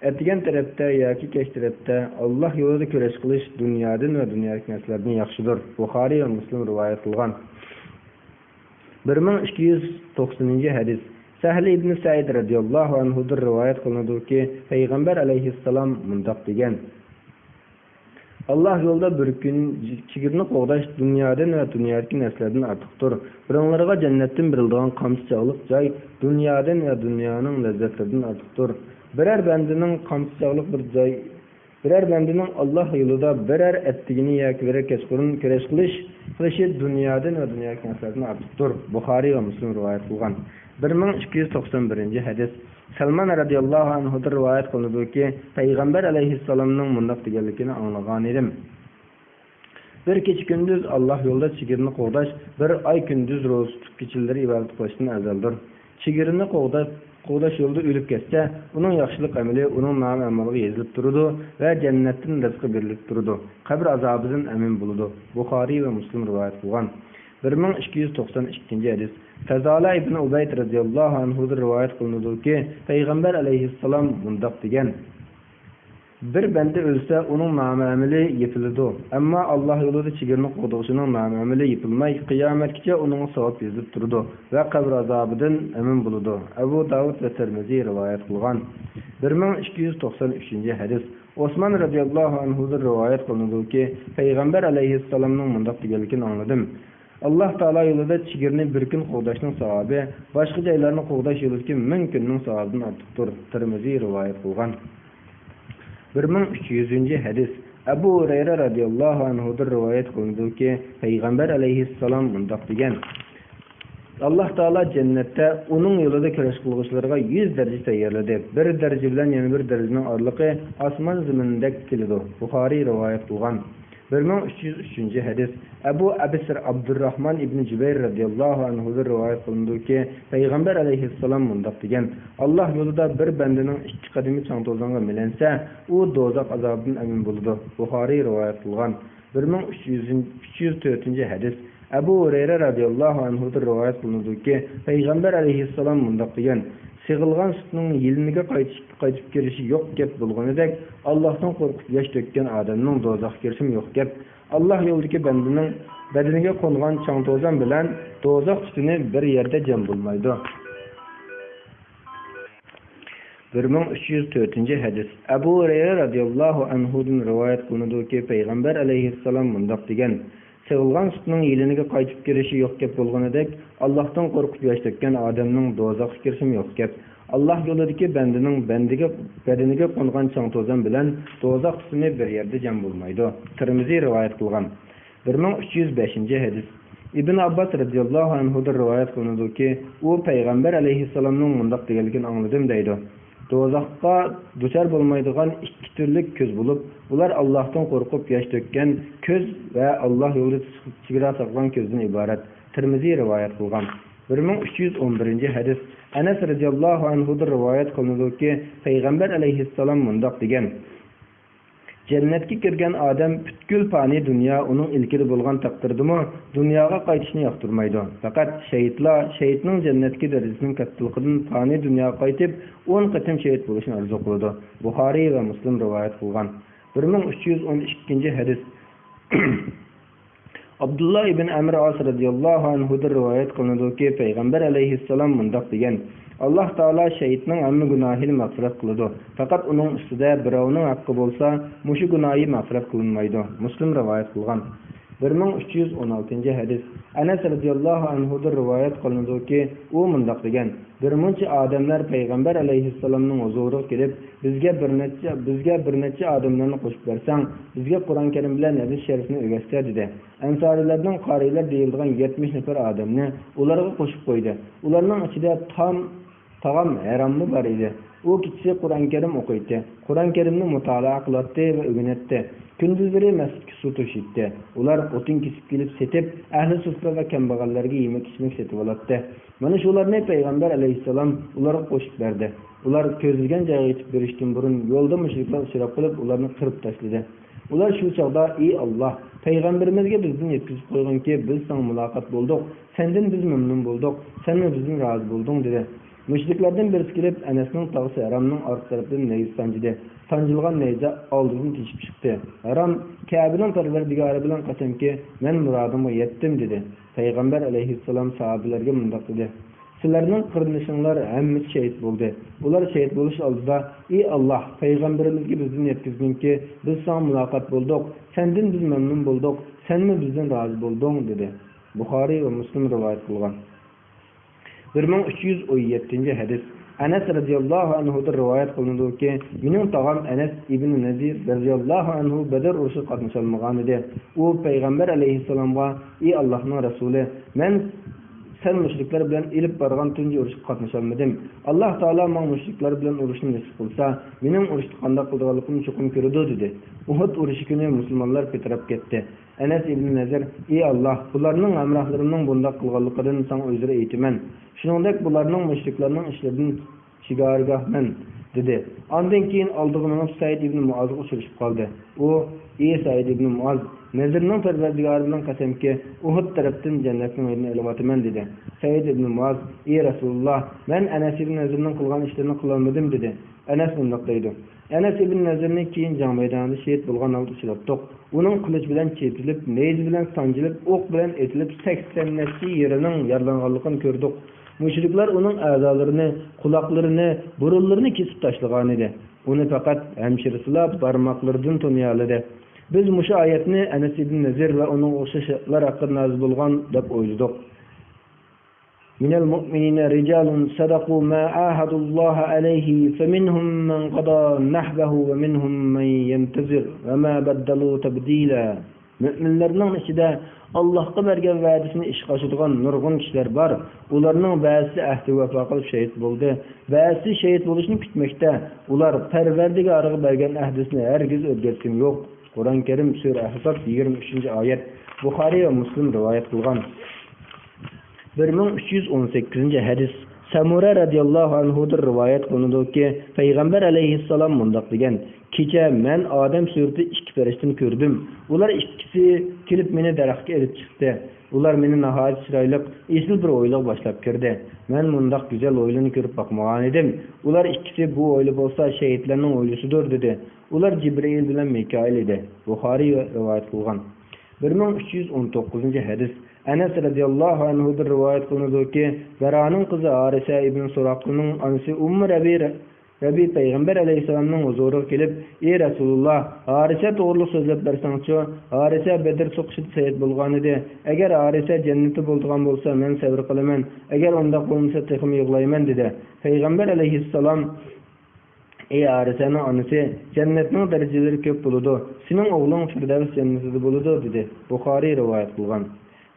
«ئەتىگەن تەرەپتە ياكى كەچ تەرەپتە ئاللاھ يولىدا كۈرەش قىلىش دۇنيادىن ۋە دۇنيادىكى نەرسىلەردىن ياخشىدۇر.» بۇخارىي ۋە مۇسلىم رىۋايەت قىلغان. بىر مىڭ ئىككى يۈز توقسىنىنچى ھەدىس. سەھل ئىبنى سەئىد رەزىياللاھۇ ئەنھۇدىن رىۋايەت قىلىنىدۇكى، پەيغەمبەر ئەلەيھىسسالام مۇنداق دېگەن: «ئاللاھ يولىدا بىر كۈن چېگرىنى قوغداش دۇنيادىن ۋە دۇنيادىكى نەرسىلەردىن ئارتۇقتۇر. بىرىڭلارغا جەننەتتىن بېرىلىدىغان قامچا چاغلىق جاي دۇنيادىن ۋە دۇنيانىڭ لەززەتلىرىدىن ئارتۇقتۇر. بىرەر بەندىنىڭ قامچا چاغلىق بىر جاي، بىرەر بەندىنىڭ ئاللاھ يولىدا بىرەر ئەتىگىنى ياكى بىرەر كەچقۇرۇن كۈرەش قىلىش، قىلىشى دۇنيادىن ۋە دۇنيادىكى نەرسىلەردىن ئارتۇقتۇر.» بۇخارىي ۋە مۇسلىم رىۋايەت قىلغان. بىر مىڭ ئىككى يۈز توقسان بىرىنچى ھەدىس. سەلمان رەزىياللاھۇ ئەنھۇدىن رىۋايەت قىلىنىدۇكى، پەيغەمبەر ئەلەيھىسسالامنىڭ مۇنداق دېگەنلىكىنى ئاڭلىغانىدىم: «بىر كېچە-كۈندۈز ئاللاھ يولىدا چېگرىنى قوغداش بىر ئاي-كۈندۈز روزا تۇتۇپ كېچىلىرى ئىبادەت قىلىشتىن ئەۋزەلدۇر. چېگرىنى قوغدا-، قوغداش يولىدا ئۆلۈپ كەتسە، ئۇنىڭ ياخشىلىق ئەمىلى ئۇنىڭ نامە ئەمىلىگە يېزىلىپ تۇرىدۇ ۋە جەننەتتىن رىزقى بېرىلىپ تۇرىدۇ. قەبرە ئازابىدىن ئەمىن بولىدۇ.» بۇخارىي ۋە مۇسلىم رىۋايەت قىلغان. بىر مىڭ ئىككى يۈز توقسان ئىككىنچى ھەدىس. فەزالە ئىبنى ئۇبەيد رەزىياللاھۇ ئەنھۇدىن رىۋايەت قىلىنىدۇكى، پەيغەمبەر ئەلەيھىسسالام مۇنداق دېگەن: «بىر بەندە ئۆلسە، ئۇنىڭ نامە ئەمىلى يېپىلىدۇ. ئەمما ئاللاھ يولىدا چېگرىنى قوغدىغۇچىنىڭ نامە ئەمىلى يېپىلماي، قىيامەتكىچە ئۇنىڭغا ساۋاب يېزىلىپ تۇرىدۇ ۋە قەبرە ئازابىدىن ئەمىن بولىدۇ.» ئەبۇ داۋۇد ۋە تىرمىزى رىۋايەت قىلغان. بىر مىڭ ئىككى يۈز توقسان ئۈچىنچى ھەدىس. ئوسمان رەزىياللاھۇ ئەنھۇدىن رىۋايەت قىلىنىدۇكى، پەيغەمبەر ئەلەيھىسسالامنىڭ مۇنداق دېگەنلىكىنى ئاڭلىدىم: «ئاللاھ تائالا يولىدا چېگرىنى بىر كۈن قوغداشنىڭ ساۋابى باشقا جايلارنى قوغداش يولىدىكى مىڭ كۈننىڭ ساۋابىدىن ئارتۇقتۇر.» تىرمىزى رىۋايەت قىلغان. بىر مىڭ ئۈچ يۈزىنچى ھەدىس. ئەبۇ ھۇرەيرە رەزىياللاھۇ ئەنھۇدىن رىۋايەت قىلىنىدۇكى، پەيغەمبەر ئەلەيھىسسالام مۇنداق دېگەن: «ئاللاھ تائالا جەننەتتە ئۇنىڭ يولىدا كۈرەش قىلغۇچىلارغا يۈز دەرىجە تەييارلىدى. بىر دەرىجە بىلەن يەنە بىر دەرىجىنىڭ ئارىلىقى ئاسمان زېمىندەك كېلىدۇ.» بۇخارىي رىۋايەت قىلغان. بىر مىڭ ئۈچ يۈز ئۈچىنچى ھەدىس. ئەبۇ ئەبىسىر ئابدۇرراھمان ئىبنى جۇبەير رەزىياللاھۇ ئەنھۇدىن رىۋايەت قىلىنىدۇكى، پەيغەمبەر ئەلەيھىسسالام مۇنداق دېگەن: «ئاللاھ يولىدا بىر بەندىنىڭ ئىككى قەدىمى چاڭ توزانغا مىلەنسە، ئۇ دوزاخ ئازابىدىن ئەمىن بولىدۇ.» بۇخارىي رىۋايەت قىلغان. بىر مىڭ ئۈچ يۈز، ئۈچ يۈز تۆتىنچى ھەدىس. ئەبۇ ھۇرەيرە رەزىياللاھۇ ئەنھۇدىن رىۋايەت قىلىنىدۇكى، پەيغەمبەر ئەلەيھىسسالام مۇنداق دېگەن: «سېغىلغان سۈتنىڭ يېلىنىگە قايتىش، قايتىپ كىرىشى يوق گەپ بولغىنىدەك، ئاللاھتىن قورقۇپ ياش تۆككەن ئادەمنىڭ دوزاخقا كىرىشىمۇ يوق گەپ. ئاللاھ يولىدىكى بەندىنىڭ بەدىنىگە قونغان چاڭ توزان بىلەن دوزاخ تۈتۈنى بىر يەردە جەم بولمايدۇ.» بىر مىڭ ئۈچ يۈز تۆتىنچى ھەدىس. ئەبۇ ھۇرەيرە رەزىياللاھۇ ئەنھۇدىن رىۋايەت قىلىنىدۇكى، پەيغەمبەر ئەلەيھىسسالام مۇنداق دېگەن: «سېغىلغان سۈتنىڭ يېلىنىگە قايتىپ كىرىشى يوق گەپ بولغىنىدەك، ئاللاھتىن قورقۇپ ياش تۆككەن ئادەمنىڭ دوزاخقا كىرىشىمۇ يوق گەپ. ئاللاھ يولىدىكى بەندىنىڭ بەندىگە، بەدىنىگە قونغان چاڭ توزان بىلەن دوزاخ تۈتۈنى بىر يەردە جەم بولمايدۇ.» تىرمىزى رىۋايەت قىلغان. بىر مىڭ ئۈچ يۈز بەشىنچى ھەدىس. ئىبن ئابباس رەزىياللاھۇ ئەنھۇدىن رىۋايەت قىلىنىدۇكى، ئۇ پەيغەمبەر ئەلەيھىسسالامنىڭ مۇنداق دېگەنلىكىنى ئاڭلىدىم دەيدۇ: «دوزاخقا دۇچار بولمايدىغان ئىككى تۈرلۈك كۆز بولۇپ، ئۇلار ئاللاھتىن قورقۇپ ياش تۆككەن كۆز ۋە ئاللاھ يولىدا چېگرا ساقلىغان كۆزدىن ئىبارەت.» تىرمىزى رىۋايەت قىلغان. بىر مىڭ ئۈچ يۈز ئون بىرىنچى ھەدىس. ئەنەس رەزىياللاھۇ ئەنھۇدىن رىۋايەت قىلىنىدۇكى، پەيغەمبەر ئەلەيھىسسالام مۇنداق دېگەن: «جەننەتكە كىرگەن ئادەم پۈتكۈل پانىي دۇنيا ئۇنىڭ ئىلكىدە بولغان تەقدىردىمۇ، دۇنياغا قايتىشنى ياقتۇرمايدۇ. پەقەت شېھىتلا شېھىتنىڭ جەننەتتىكى دەرىجىسىنىڭ كاتتىلىقىدىن پانىي دۇنياغا قايتىپ، ئون قېتىم شېھىت بولۇشنى ئارزۇ قىلىدۇ.» بۇخارىي ۋە مۇسلىم رىۋايەت قىلغان. بىر مىڭ ئۈچ يۈز ئون ئىككىنچى ھەدىس. ئابدۇللا ئىبن ئەمر ئاس رەزىياللاھۇ ئەنھۇدىن رىۋايەت قىلىنىدۇكى، پەيغەمبەر ئەلەيھىسسالام مۇنداق دېگەن: «ئاللاھ تائالا شېھىتنىڭ ھەممە گۇناھىنى مەغپىرەت قىلىدۇ. پەقەت ئۇنىڭ ئۈستىدە بىراۋنىڭ ھەققى بولسا، مۇشۇ گۇناھى مەغپىرەت قىلىنمايدۇ.» مۇسلىم رىۋايەت قىلغان. بىر مىڭ ئۈچ يۈز ئون ئالتىنچى ھەدىس. ئەنەس رەزىياللاھۇ ئەنھۇدىن رىۋايەت قىلىنىدۇكى، ئۇ مۇنداق دېگەن: بىر مۇنچە ئادەملەر پەيغەمبەر ئەلەيھىسسالامنىڭ ھۇزۇرىغا كېلىپ، بىزگە بىر نەچچە، بىزگە بىر نەچچە ئادەملەرنى قوشۇپ بەرسەڭ، بىزگە قۇرئان كەرىم بىلەن ھەدىس شەرىپنى ئۆگەتسە، دېدى. ئەنسارىيلارنىڭ قارىيلار دېيىلىدىغان يەتمىش نەپەر ئادەمنى ئۇلارغا قوشۇپ قويدى. ئۇلارنىڭ ئىچىدە تام تاغام ھەراممۇ بار ئىدى. ئۇ كېچىسى قۇرئان كەرىم ئوقۇيتتى. قۇرئان كەرىمنى مۇتالىئە قىلاتتى ۋە ئۆگىنەتتى. كۈندۈزلىرى مەسچىتكە سۇ توشۇيتتى. ئۇلار ئوتۇن كېسىپ كېلىپ سېتىپ، ئەھلى سۇفرا ۋە كەمبەغەللەرگە يېمەك-ئىچمەك سېتىۋالاتتى. مانا شۇلارنى پەيغەمبەر ئەلەيھىسسالام ئۇلارغا قوشۇپ بەردى. ئۇلار كۆزلىگەن جايغا يېتىپ بېرىشتىن بۇرۇن يولدا مۇشرىكلار ئۇچراپ قېلىپ، ئۇلارنى قىرىپ تاشلىدى. ئۇلار شۇ چاغدا: «ئى ئاللاھ، پەيغەمبىرىمىزگە بىزدىن يەتكۈزۈپ قويغىنكى، بىز ساڭا مۇلاقات بولدۇق، سەندىن بىز مەمنۇن بولدۇق، سەنمۇ بىزدىن رازى بولدۇڭ» دېدى. مۇشرىكلاردىن بىرسى كېلىپ، ئەنەسنىڭ تاغىسى ھەرامنىڭ ئارقا تەرىپىدىن نەيزە سانجىدى. سانجىلغان نەيزە ئالدىدىن تېشىپ چىقتى. ھەرام: «كەبىنىڭ پەرۋەردىگارى بىلەن قەسەمكى، مەن مۇرادىمغا يەتتىم» دېدى. پەيغەمبەر ئەلەيھىسسالام ساھابىلەرگە مۇنداق دېدى: «سىلەرنىڭ قېرىندىشىڭلار ھەممىسى شېھىت بولدى. ئۇلار شېھىت بولۇش ئالدىدا، ئى ئاللاھ، پەيغەمبىرىمىزگە بىزدىن يەتكۈزگىنكى، بىز ساڭا مۇلاقات بولدۇق، سەندىن بىز مەمنۇن بولدۇق، سەنمۇ بىزدىن رازى بولدۇڭ» دېدى. بۇخارىي ۋە مۇسلىم رىۋايەت قىلغان. بىر مىڭ ئۈچ يۈز ئون يەتتىنچى ھەدىس. ئەنەس رەزىياللاھۇ ئەنھۇدىن رىۋايەت قىلىنىدۇكى، مېنىڭ تاغام ئەنەس ئىبنى نەزىر رەزىياللاھۇ ئەنھۇ بەدر ئۇرۇشىغا قاتنىشالمىغانىدى. ئۇ پەيغەمبەر ئەلەيھىسسالامغا: «ئى ئاللاھنىڭ رەسۇلى، مەن سەن مۇشرىكلار بىلەن ئېلىپ بارغان تۇنجى ئۇرۇشقا قاتنىشالمىدىم. ئاللاھ تائالا ماڭا مۇشرىكلار بىلەن ئۇرۇشنى نېسىپ قىلسا، مېنىڭ ئۇرۇشتا قانداق قىلىدىغانلىقىمنى چوقۇم كۆرىدۇ» دېدى. ئۇھۇد ئۇرۇشى كۈنى مۇسۇلمانلار پىتىراپ كەتتى. ئەنەس ئىبنى نەزىر: «ئى ئاللاھ، بۇلارنىڭ ھەمراھلىرىمنىڭ بۇنداق قىلغانلىقىدىن ساڭا ئۆزرە ئېيتىمەن. شۇنىڭدەك بۇلارنىڭ، مۇشرىكلارنىڭ ئىشلىرىدىن شىگارگاھمەن» دېدى. ئاندىن كېيىن ئالدىغا مېڭىپ، سەئىد ئىبنى مۇئازغا ئۇچرىشىپ قالدى. ئۇ: «ئى سەئىد ئىبنى مۇئاز، نەزىرنىڭ پەرۋەردىگارى بىلەن قەسەمكى، ئۇھۇد تەرەپتىن جەننەتنىڭ ھىدىنى ئېلىۋاتىمەن» دېدى. سەئىد ئىبنى مۇئاز: «ئى رەسۇلۇللاھ، مەن ئەنەس ئىبنى نەزىرنىڭ قىلغان ئىشلىرىنى قىلالمىدىم» دېدى. ئەنەس مۇنداق دەيدۇ: ئەنەس ئىبن نەزىرنى كېيىن جەڭ مەيدانىدا شېھىت بولغان ھالدا ئۇچراتتۇق. ئۇنىڭ قىلىچ بىلەن چېپىلىپ، نەيزە بىلەن سانجىلىپ، ئوق بىلەن ئېتىلىپ، سەكسەن نەچچە يېرىنىڭ يارىلانغانلىقىنى كۆردۇق. مۇشرىكلار ئۇنىڭ ئەزالىرىنى، قۇلاقلىرىنى، بۇرۇنلىرىنى كېسىپ تاشلىغانىدى. ئۇنى پەقەت ھەمشىرىسىلا بارماقلىرىدىن تونۇيالىدى. بىز مۇشۇ ئايەتنى ئەنەس ئىبن نەزىر ۋە ئۇنىڭغا ئوخشاشلار ھەققىدە نازىل بولغان دەپ ئويلىدۇق. من المؤمنين رجال صدقوا ما عاهدوا الله عليه فمنهم من قضى نحبه ومنهم من ينتظر وما بدلوا تبديلا. مۆمىنلەرنىڭ ئىچىدە ئاللاھقا بەرگەن ۋەدىسىنى ئىشقا ئاشۇرىدىغان نۇرغۇن كىشىلەر بار. ئۇلارنىڭ بەزىسى ئەھدىگە ۋاپا قىلىپ شېھىت بولدى، بەزىسى شېھىت بولۇشنى كۈتمەكتە. ئۇلار پەرۋەردىگارىغا بەرگەن ئەھدىسىنى ھەرگىز ئۆزگەرتكىنى يوق. قۇرئان كەرىم، سۈرە ئەھزاب، يىگىرمە ئۈچىنچى ئايەت. بۇخارىي ۋە مۇسلىم رىۋايەت قىلغان. بىر مىڭ ئۈچ يۈز ئون سەككىزىنچى ھەدىس. سەمۇرە رەزىياللاھۇ ئەنھۇدىن رىۋايەت قىلىنىدۇكى، پەيغەمبەر ئەلەيھىسسالام مۇنداق دېگەن: «كېچە مەن ئادەم سۈرىتىدە ئىككى پەرىشتىنى كۆردۈم. ئۇلار ئىككىسى كېلىپ مېنى دەرەخكە ئېلىپ چىقتى. ئۇلار مېنى ناھايىتى چىرايلىق، ئېسىل بىر ھويلىغا باشلاپ كىردى. مەن مۇنداق گۈزەل ھويلىنى كۆرۈپ باقمىغانىدىم. ئۇلار ئىككىسى، بۇ ھويلا بولسا شېھىتلەرنىڭ ھويلىسىدۇر» دېدى. ئۇلار جىبرىئىل بىلەن مىكائىل ئىدى. بۇخارىي رىۋايەت قىلغان. بىر مىڭ ئۈچ يۈز ئون توققۇزىنچى ھەدىس. ئەنەس رەزىياللاھۇ ئەنھۇدىن رىۋايەت قىلىنىدۇكى، بەرانىڭ قىزى ھارىسە ئىبن سۇراقىنىڭ ئانىسى ئۇممۇ رەبى، رەبى پەيغەمبەر ئەلەيھىسسالامنىڭ ھۇزۇرىغا كېلىپ: «ئى رەسۇلۇللاھ، ھارىسە توغرىلىق سۆزلەپ بەرسەڭچۇ؟ ھارىسە بەدر سوقۇشىدا شېھىت بولغانىدى. ئەگەر ھارىسە جەننەتتە بولىدىغان بولسا، مەن سەۋر قىلىمەن. ئەگەر ئۇنداق بولمىسا، تېخىمۇ يىغلايمەن» دېدى. پەيغەمبەر ئەلەيھىسسالام: «ئى ھارىسەنىڭ ئانىسى، جەننەتنىڭ دەرىجىلىرى كۆپ بولىدۇ. سېنىڭ ئوغلۇڭ فىردەۋس جەننىتىدە بولىدۇ» دېدى. بۇخارىي رىۋايەت قىلغان.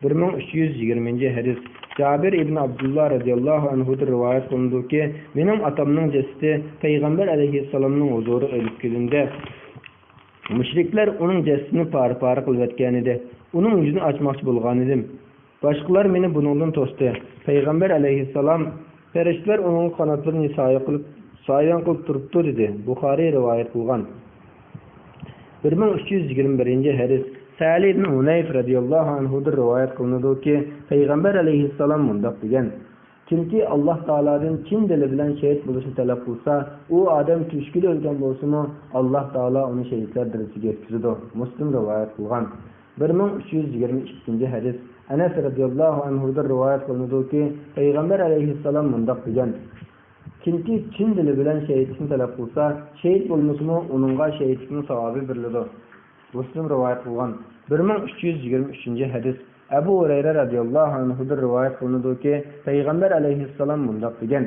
بىر مىڭ ئۈچ يۈز يىگىرمىنچى ھەدىس. جابىر ئىبن ئابدۇللا رەزىياللاھۇ ئەنھۇدىن رىۋايەت قىلىنىدۇكى، مېنىڭ ئاتامنىڭ جەسىتى پەيغەمبەر ئەلەيھىسسالامنىڭ ھۇزۇرىغا ئېلىپ كېلىندى. مۇشرىكلار ئۇنىڭ جەسىتىنى پارە-پارە قىلىۋەتكەنىدى. ئۇنىڭ يۈزىنى ئاچماقچى بولغانىدىم. باشقىلار مېنى بۇنىڭدىن توستى. پەيغەمبەر ئەلەيھىسسالام، پەرىشتىلەر ئۇنىڭغا قاناتلىرىنى سايە قىلىپ، سايىۋەن قىلىپ تۇرۇپتۇ، دېدى. بۇخارىي رىۋايەت قىلغان. بىر مىڭ ئۈچ يۈز يىگىرمە بىرىنچى ھەدىس. سەلى ئىبن ھۇنەيف رەزىياللاھۇ ئەنھۇدىن رىۋايەت قىلىنىدۇكى، پەيغەمبەر ئەلەيھىسسالام مۇنداق دېگەن: «كىمكى ئاللاھ تائالادىن چىن دىلى بىلەن شېھىت بولۇشنى تەلەپ قىلسا، ئۇ ئادەم تۆشۈكىدە ئۆلگەن بولسىمۇ، ئاللاھ تائالا ئۇنى شېھىتلەر دەرىجىسىگە يەتكۈزىدۇ.» مۇسلىم رىۋايەت قىلغان. بىر مىڭ ئۈچ يۈز يىگىرمە ئىككىنچى ھەدىس. ئەنەس رەزىياللاھۇ ئەنھۇدىن رىۋايەت قىلىنىدۇكى، پەيغەمبەر ئەلەيھىسسالام مۇنداق دېگەن: «كىمكى چىن دىلى بىلەن شېھىتلىكنى تەلەپ قىلسا، شېھىت بولمىسىمۇ، ئۇنىڭغا شېھىتلىكنىڭ ساۋابى بېرىلىدۇ.» مۇسلىم رىۋايەت قىلغان. بىر مىڭ ئۈچ يۈز يىگىرمە ئۈچىنچى ھەدىس. ئەبۇ ھۇرەيرە رەزىياللاھۇ ئەنھۇدىن رىۋايەت قىلىنىدۇكى، پەيغەمبەر ئەلەيھىسسالام مۇنداق دېگەن: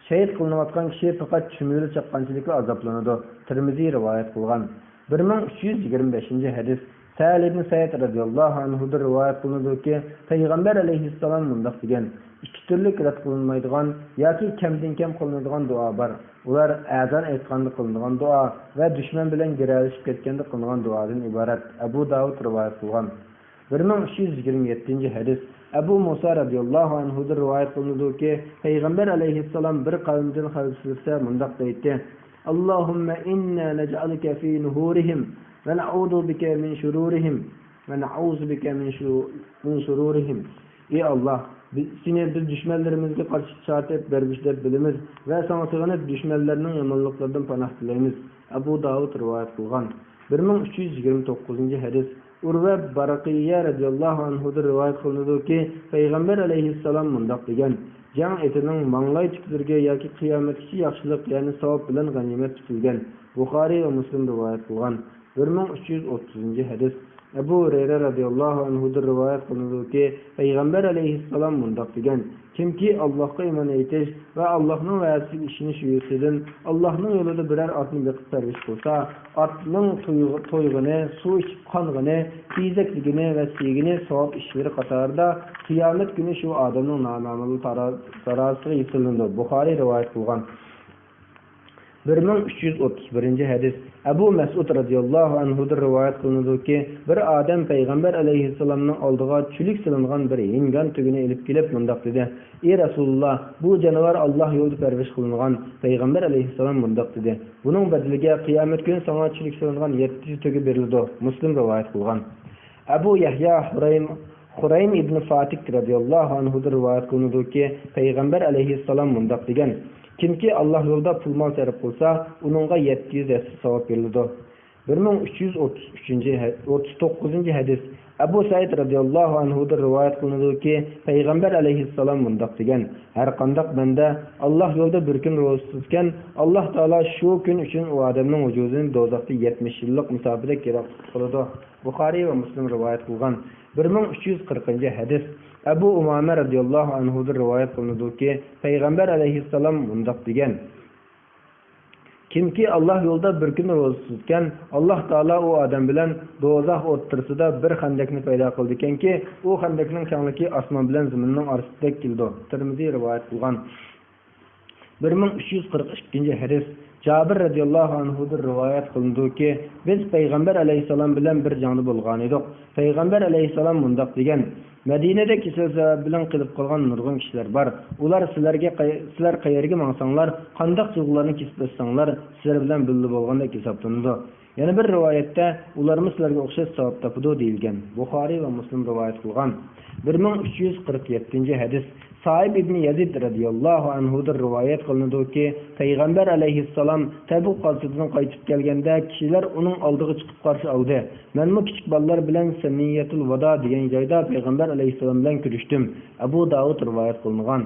شېھىت قىلىنىۋاتقان كىشى پەقەت چۈمۈلە چاققانچىلىكلا ئازابلىنىدۇ. تىرمىزى رىۋايەت قىلغان. بىر مىڭ ئۈچ يۈز يىگىرمە بەشىنچى ھەدىس. سەھەل ئىبن سەئىد رەزىياللاھۇ ئەنھۇدىن رىۋايەت قىلىنىدۇكى، پەيغەمبەر ئەلەيھىسسالام مۇنداق دېگەن: ئىككى تۈرلۈك رەت قىلىنمايدىغان ياكى كەمدىن كەم قىلىنىدىغان دۇئا بار. ئۇلار ئەزان ئېيتقاندا قىلىنىدىغان دۇئا ۋە دۈشمەن بىلەن گىرەلىشىپ كەتكەندە قىلىنىدىغان دۇئادىن ئىبارەت. ئەبۇ داۋۇد رىۋايەت قىلغان. بىر مىڭ ئۈچ يۈز يىگىرمە يەتتىنچى ھەدىس. ئەبۇ مۇسا رەزىياللاھۇ ئەنھۇدىن رىۋايەت قىلىنىدۇكى، پەيغەمبەر ئەلەيھىسسالام بىر قەۋمدىن خەۋەر سۈرسە مۇنداق دەيتتى: اللهم إنا نجعلك في نحورهم ونعوذ بك من شرورهم ونعوذ بك من شرو-، من شرورهم. ئى ئاللاھ، بىز، سېنى بىز دۈشمەنلىرىمىزگە قارشى چاتىپ بەرگۈچى دەپ بىلىمىز ۋە ساڭا سېغىنىپ دۈشمەنلەرنىڭ يامانلىقلىرىدىن پاناھ تىلەيمىز. ئەبۇ داۋۇد رىۋايەت قىلغان. بىر مىڭ ئۈچ يۈز يىگىرمە توققۇزىنچى ھەدىس. ئۇرۋە بارقىيە رەزىياللاھۇ ئەنھۇدىن رىۋايەت قىلىنىدۇكى، پەيغەمبەر ئەلەيھىسسالام مۇنداق دېگەن: جەڭ ئېتىنىڭ ماڭلاي تۈكلىرىگە ياكى قىيامەتكىچە ياخشىلىق، يەنى ساۋاب بىلەن غەنىيمەت پۈتۈلگەن. بۇخارىي ۋە مۇسلىم رىۋايەت قىلغان. بىر مىڭ ئۈچ يۈز ئوتتۇزىنچى ھەدىس. ئەبۇ ھۇرەيرە رەزىياللاھۇ ئەنھۇدىن رىۋايەت قىلىنىدۇكى، پەيغەمبەر ئەلەيھىسسالام مۇنداق دېگەن: كىمكى ئاللاھقا ئىمان ئېيتىش ۋە ئاللاھنىڭ ۋەدىسىگە ئىشىنىش يۈزىسىدىن ئاللاھنىڭ يولىدا بىرەر ئاتنى بېقىپ پەرۋىش قىلسا، ئاتنىڭ تويغ-، تويغىنى، سۇ ئىچىپ قانغىنى، تېزەكلىگىنى ۋە سىيگىنى ساۋاب ئىشلىرى قاتارىدا قىيامەت كۈنى شۇ ئادەمنىڭ نامەلۇملار تارا-، تارازىسىغا يېتىلىنىدۇ. بۇخارىي رىۋايەت قىلغان. بىر مىڭ ئۈچ يۈز ئوتتۇز بىرىنچى ھەدىس. ئەبۇ مەسئۇد رەزىياللاھۇ ئەنھۇدىن رىۋايەت قىلىنىدۇكى، بىر ئادەم پەيغەمبەر ئەلەيھىسسالامنىڭ ئالدىغا چۈلۈك سېلىنغان بىر ھىنگان تۆگىنى ئېلىپ كېلىپ مۇنداق دېدى: ئى رەسۇلۇللا، بۇ جانىۋار ئاللاھ يولىدا پەرۋىش قىلىنغان. پەيغەمبەر ئەلەيھىسسالام مۇنداق دېدى: بۇنىڭ بەدىلىگە قىيامەت كۈنى ساڭا چۈلۈك سېلىنغان يەتتە يۈز تۆگە بېرىلىدۇ. مۇسلىم رىۋايەت قىلغان. ئەبۇ يەھيا خۇرەيم، خۇرەيم ئىبنى فاتىك رەزىياللاھۇ ئەنھۇدىن رىۋايەت قىلىنىدۇكى، پەيغەمبەر ئەلەيھىسسالام مۇنداق دېگەن: كىمكى ئاللاھ يولىدا پۇل مال سەرپ قىلسا، ئۇنىڭغا يەتتە يۈز ھەسسە ساۋاب بېرىلىدۇ. بىر مىڭ ئۈچ يۈز ئوتتۇز ئۈچىنچى ھە-، ئوتتۇز توققۇزىنچى ھەدىس. ئەبۇ سەئىد رەزىياللاھۇ ئەنھۇدىن رىۋايەت قىلىنىدۇكى، پەيغەمبەر ئەلەيھىسسالام مۇنداق دېگەن: ھەرقانداق بەندە ئاللاھ يولىدا بىر كۈن روزا تۇتىدىكەن، ئاللاھ تائالا شۇ كۈن ئۈچۈن ئۇ ئادەمنىڭ ۋۇجۇدىنى دوزاختا يەتمىش يىللىق مۇساپىدەك يىراقلىق قىلىدۇ. بۇخارىي ۋە مۇسلىم رىۋايەت قىلغان. بىر مىڭ ئۈچ يۈز قىرىقىنچى ھەدىس. ئەبۇ ئۇمامە رەزىياللاھۇ ئەنھۇدىن رىۋايەت قىلىنىدۇكى، پەيغەمبەر ئەلەيھىسسالام مۇنداق دېگەن: كىمكى ئاللاھ يولىدا بىر كۈن روزا تۇتىدىكەن، ئاللاھ تائالا ئۇ ئادەم بىلەن دوزاخ ئوتتۇرىسىدا بىر خەندەكنى پەيدا قىلىدىكەنكى، ئۇ خەندەكنىڭ كەڭلىكى ئاسمان بىلەن زېمىننىڭ ئارىسىدەك كېلىدۇ. تىرمىزى رىۋايەت قىلغان. بىر مىڭ ئۈچ يۈز قىرىق ئىككىنچى ھەدىس. جابىر رەزىياللاھۇ ئەنھۇدىن رىۋايەت قىلىنىدۇكى، بىز پەيغەمبەر ئەلەيھىسسالام بىلەن بىر جەڭدە بولغانىدۇق. پەيغەمبەر ئەلەيھىسسالام مۇنداق دېگەن: مەدىنىدە كېسەل سەۋەبى بىلەن قېلىپ قالغان نۇرغۇن كىشىلەر بار. ئۇلار سىلەرگە قەي-، سىلەر قەيەرگە ماڭساڭلار، قانداق جۇغلارنى كېسىپ ئۆتسەڭلار، سىلەر بىلەن بىللە بولغاندەك ھېسابلىنىدۇ. يەنە بىر رىۋايەتتە، ئۇلارمۇ سىلەرگە ئوخشاش ساۋاب تاپىدۇ دېيىلگەن. بۇخارىي ۋە مۇسلىم رىۋايەت قىلغان. بىر مىڭ ئۈچ يۈز قىرىق يەتتىنچى ھەدىس. سائىب ئىبنى يەزىد رەزىياللاھۇ ئەنھۇدىن رىۋايەت قىلىنىدۇكى، پەيغەمبەر ئەلەيھىسسالام تەبۇك غازىتىدىن قايتىپ كەلگەندە، كىشىلەر ئۇنىڭ ئالدىغا چىقىپ قارشى ئالدى. مەنمۇ كىچىك بالىلار بىلەن سەنىيەتۇل ۋادا دېگەن جايدا پەيغەمبەر ئەلەيھىسسالام بىلەن كۆرۈشتۈم. ئەبۇ داۋۇد رىۋايەت قىلىنغان.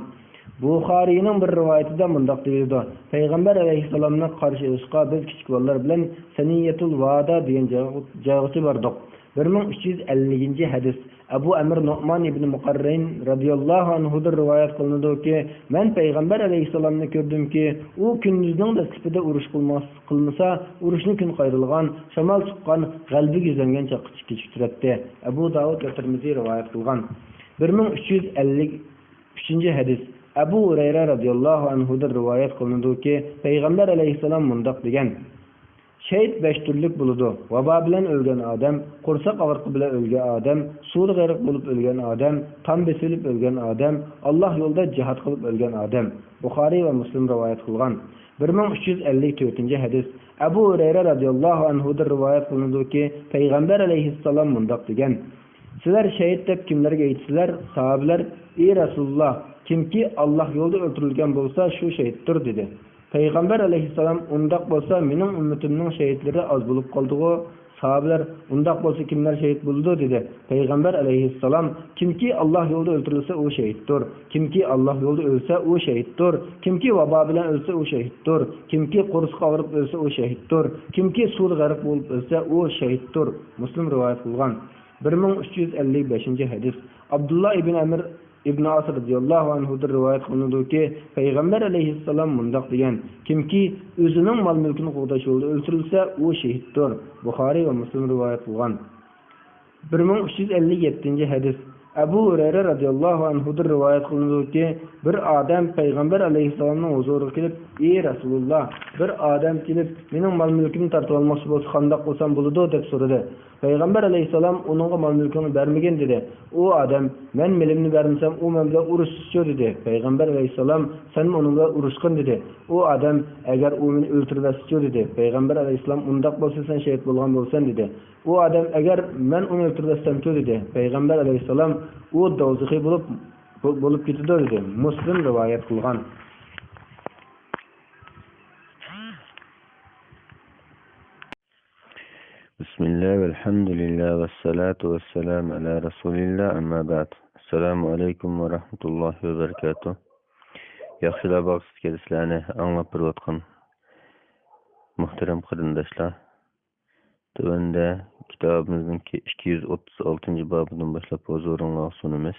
بۇخارىينىڭ بىر رىۋايىتىدە مۇنداق دېيىلىدۇ: پەيغەمبەر ئەلەيھىسسالامنى قارشى ئېلىشقا بىز كىچىك بالىلار بىلەن سەنىيەتۇل ۋادا دېگەن جايغا-، جايغىچە باردۇق. بىر مىڭ ئۈچ يۈز ئەللىكىنچى ھەدىس. ئەبۇ ئەمىر نۇئمان ئىبنى مۇقەررىن رەزىياللاھۇ ئەنھۇدىن رىۋايەت قىلىنىدۇكى، مەن پەيغەمبەر ئەلەيھىسسالامنى كۆردۈمكى، ئۇ كۈندۈزنىڭ دەسلىپىدە ئۇرۇش قىلماس-، قىلمىسا، ئۇرۇشنى كۈن قايرىلغان، شامال چىققان، غەلىبىگە يۈزلەنگەن چاغقىچە كېچىكتۈرەتتى. ئەبۇ داۋۇد ۋە تىرمىزى رىۋايەت قىلغان. بىر مىڭ ئۈچ يۈز ئەللىك ئۈچىنچى ھەدىس. ئەبۇ ھۇرەيرە رەزىياللاھۇ ئەنھۇدىن رىۋايەت قىلىنىدۇكى، پەيغەمبەر ئەلەيھىسسالام مۇنداق دېگەن: شېھىت بەش تۈرلۈك بولىدۇ: ۋابا بىلەن ئۆلگەن ئادەم، قورساق ئاغرىقى بىلەن ئۆلگەن ئادەم، سۇدا غەرق بولۇپ ئۆلگەن ئادەم، تام بېسىلىپ ئۆلگەن ئادەم، ئاللاھ يولىدا جىھاد قىلىپ ئۆلگەن ئادەم. بۇخارىي ۋە مۇسلىم رىۋايەت قىلغان. بىر مىڭ ئۈچ يۈز ئەللىك تۆتىنچى ھەدىس. ئەبۇ ھۇرەيرە رەزىياللاھۇ ئەنھۇدىن رىۋايەت قىلىنىدۇكى، پەيغەمبەر ئەلەيھىسسالام مۇنداق دېگەن: سىلەر شېھىت دەپ كىملەرگە ئېيتىسىلەر؟ ساھابىلەر: ئى رەسۇلۇللاھ، كىمكى ئاللاھ يولىدا ئۆلتۈرۈلگەن بولسا، شۇ شېھىتتۇر، دېدى. پەيغەمبەر ئەلەيھىسسالام: ئۇنداق بولسا، مېنىڭ ئۈممىتىمنىڭ شېھىتلىرى ئاز بولۇپ قالدىغۇ؟ ساھابىلەر: «ئۇنداق بولسا كىملەر شېھىت بولىدۇ؟» دېدى. پەيغەمبەر ئەلەيھىسسالام: «كىمكى ئاللاھ يولىدا ئۆلتۈرۈلسە، ئۇ شېھىتتۇر. كىمكى ئاللاھ يولىدا ئۆلسە، ئۇ شېھىتتۇر. كىمكى ۋابا بىلەن ئۆلسە، ئۇ شېھىتتۇر. كىمكى قورسىقى ئاغرىپ ئۆلسە، ئۇ شېھىتتۇر. كىمكى سۇدا غەرق بولۇپ ئۆلسە، ئۇ شېھىتتۇر.» مۇسلىم رىۋايەت قىلغان. بىر مىڭ ئۈچ يۈز ئەللىك بەشىنچى ھەدىس. ئابدۇللا ئىبن ئەمر ئىبن ئاس رەزىياللاھۇ ئەنھۇدىن رىۋايەت قىلىنىدۇكى، پەيغەمبەر ئەلەيھىسسالام مۇنداق دېگەن: «كىمكى ئۆزىنىڭ مال-مۈلكىنى قوغداش يولىدا ئۆلتۈرۈلسە، ئۇ شېھىتتۇر.» بۇخارىي ۋە مۇسلىم رىۋايەت قىلغان. بىر مىڭ ئۈچ يۈز ئەللىك يەتتىنچى ھەدىس. ئەبۇ ھۇرەيرە رەزىياللاھۇ ئەنھۇدىن رىۋايەت قىلىنىدۇكى، بىر ئادەم پەيغەمبەر ئەلەيھىسسالامنىڭ ھۇزۇرىغا كېلىپ: «ئى رەسۇلۇللا، بىر ئادەم كېلىپ، مېنىڭ مال-مۈلكۈمنى تارتىۋالماقچى بولسا، قانداق قىلسام بولىدۇ؟» دەپ سورىدى. پەيغەمبەر ئەلەيھىسسالام ئۇنىڭغا مال-مۈلكىڭنى بەرمىگىن دېدى. ئۇ ئادەم: «مەن مېلىمنى بەرمىسەم، ئۇ مەن بىلەن ئۇرۇشسىچۇ؟» دېدى. پەيغەمبەر ئەلەيھىسسالام: «سەنمۇ ئۇنىڭ بىلەن ئۇرۇشقىن» دېدى. ئۇ ئادەم: «ئەگەر ئۇ مېنى ئۆلتۈرۈۋەتسىچۇ؟» دېدى. پەيغەمبەر ئەلەيھىسسالام: «ئۇنداق بولسا سەن شېھىت بولغان بولىسەن» دېدى. ئۇ ئادەم: «ئەگەر مەن ئۇنى ئۆلتۈرۈۋەتسەمچۇ؟» دېدى. پەيغەمبەر ئەلەيھىسسالام: «ئۇ دوزىخىي بولۇپ، بولۇپ كېتىدۇ» دېدى. مۇسلىم رىۋايەت قىلغان. بسم الله والحمد لله والصلاة والسلام على رسول الله، أما بعد. السلام عليكم ورحمة الله وبركاته. ياخشىلار باغچىسىدىكى سىلەرنى ئاڭلاپ بېرىۋاتقان مۇھتەرەم قېرىنداشلار. تۆۋەندە كىتابىمىزنىڭكى ئىككى يۈز ئوتتۇز ئالتىنچى بابىدىن باشلاپ ھۇزۇرۇڭلارغا سۇنىمىز.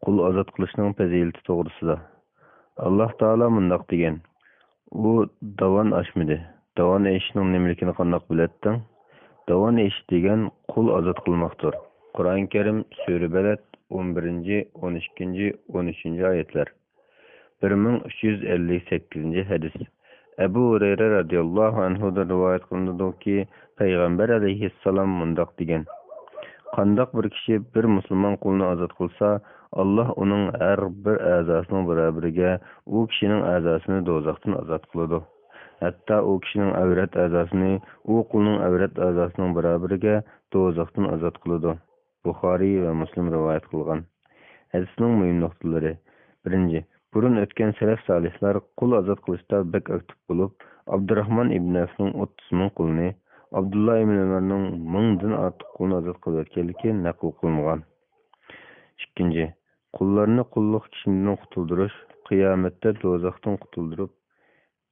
قۇل ئازاد قىلىشنىڭ پەزىلىتى توغرىسىدا. ئاللاھ تائالا مۇنداق دېگەن: «ئۇ داۋان ئاشمىدى. داۋان ئېشىشنىڭ نېمىلىكىنى قانداق بىلەتتىڭ؟ داۋان ئېشىش دېگەن قۇل ئازاد قىلماقتۇر.» قۇرئان كەرىم، سۈرە بەلەد، ئون بىرىنچى، ئون ئىككىنچى، ئون ئۈچىنچى ئايەتلەر. بىر مىڭ ئۈچ يۈز ئەللىك سەككىزىنچى ھەدىس. ئەبۇ ھۇرەيرە رەزىياللاھۇ ئەنھۇدىن رىۋايەت قىلىنىدۇكى، پەيغەمبەر ئەلەيھىسسالام مۇنداق دېگەن: «قانداق بىر كىشى بىر مۇسۇلمان قۇلنى ئازاد قىلسا، ئاللاھ ئۇنىڭ ھەر بىر ئەزاسىنىڭ بارابىرىگە ئۇ كىشىنىڭ ئەزاسىنى دوزاختىن ئازاد قىلىدۇ. ھەتتا ئۇ كىشىنىڭ ئەۋرەت ئەزاسىنى ئۇ قۇلنىڭ ئەۋرەت ئەزاسىنىڭ بارابىرىگە دوزاختىن ئازاد قىلىدۇ.» بۇخارىي ۋە مۇسلىم رىۋايەت قىلغان. ھەدىسنىڭ مۇھىم نۇقتىلىرى. بىرىنچى، بۇرۇن ئۆتكەن سەلەف سالىھلار قۇل ئازاد قىلىشتا بەك ئاكتىپ بولۇپ، ئابدۇراخمان ئىبن ئەۋفنىڭ ئوتتۇز مىڭ قۇلىنى، ئابدۇللا ئىبن ئۆمەرنىڭ مىڭدىن ئارتۇق قۇلىنى ئازاد قىلىۋەتكەنلىكى نەقىل قىلىنغان. ئىككىنچى، قۇللارنى قۇللۇق كىشىدىن قۇتۇلدۇرۇش قىيامەتتە دوزاختىن قۇتۇلدۇرۇپ،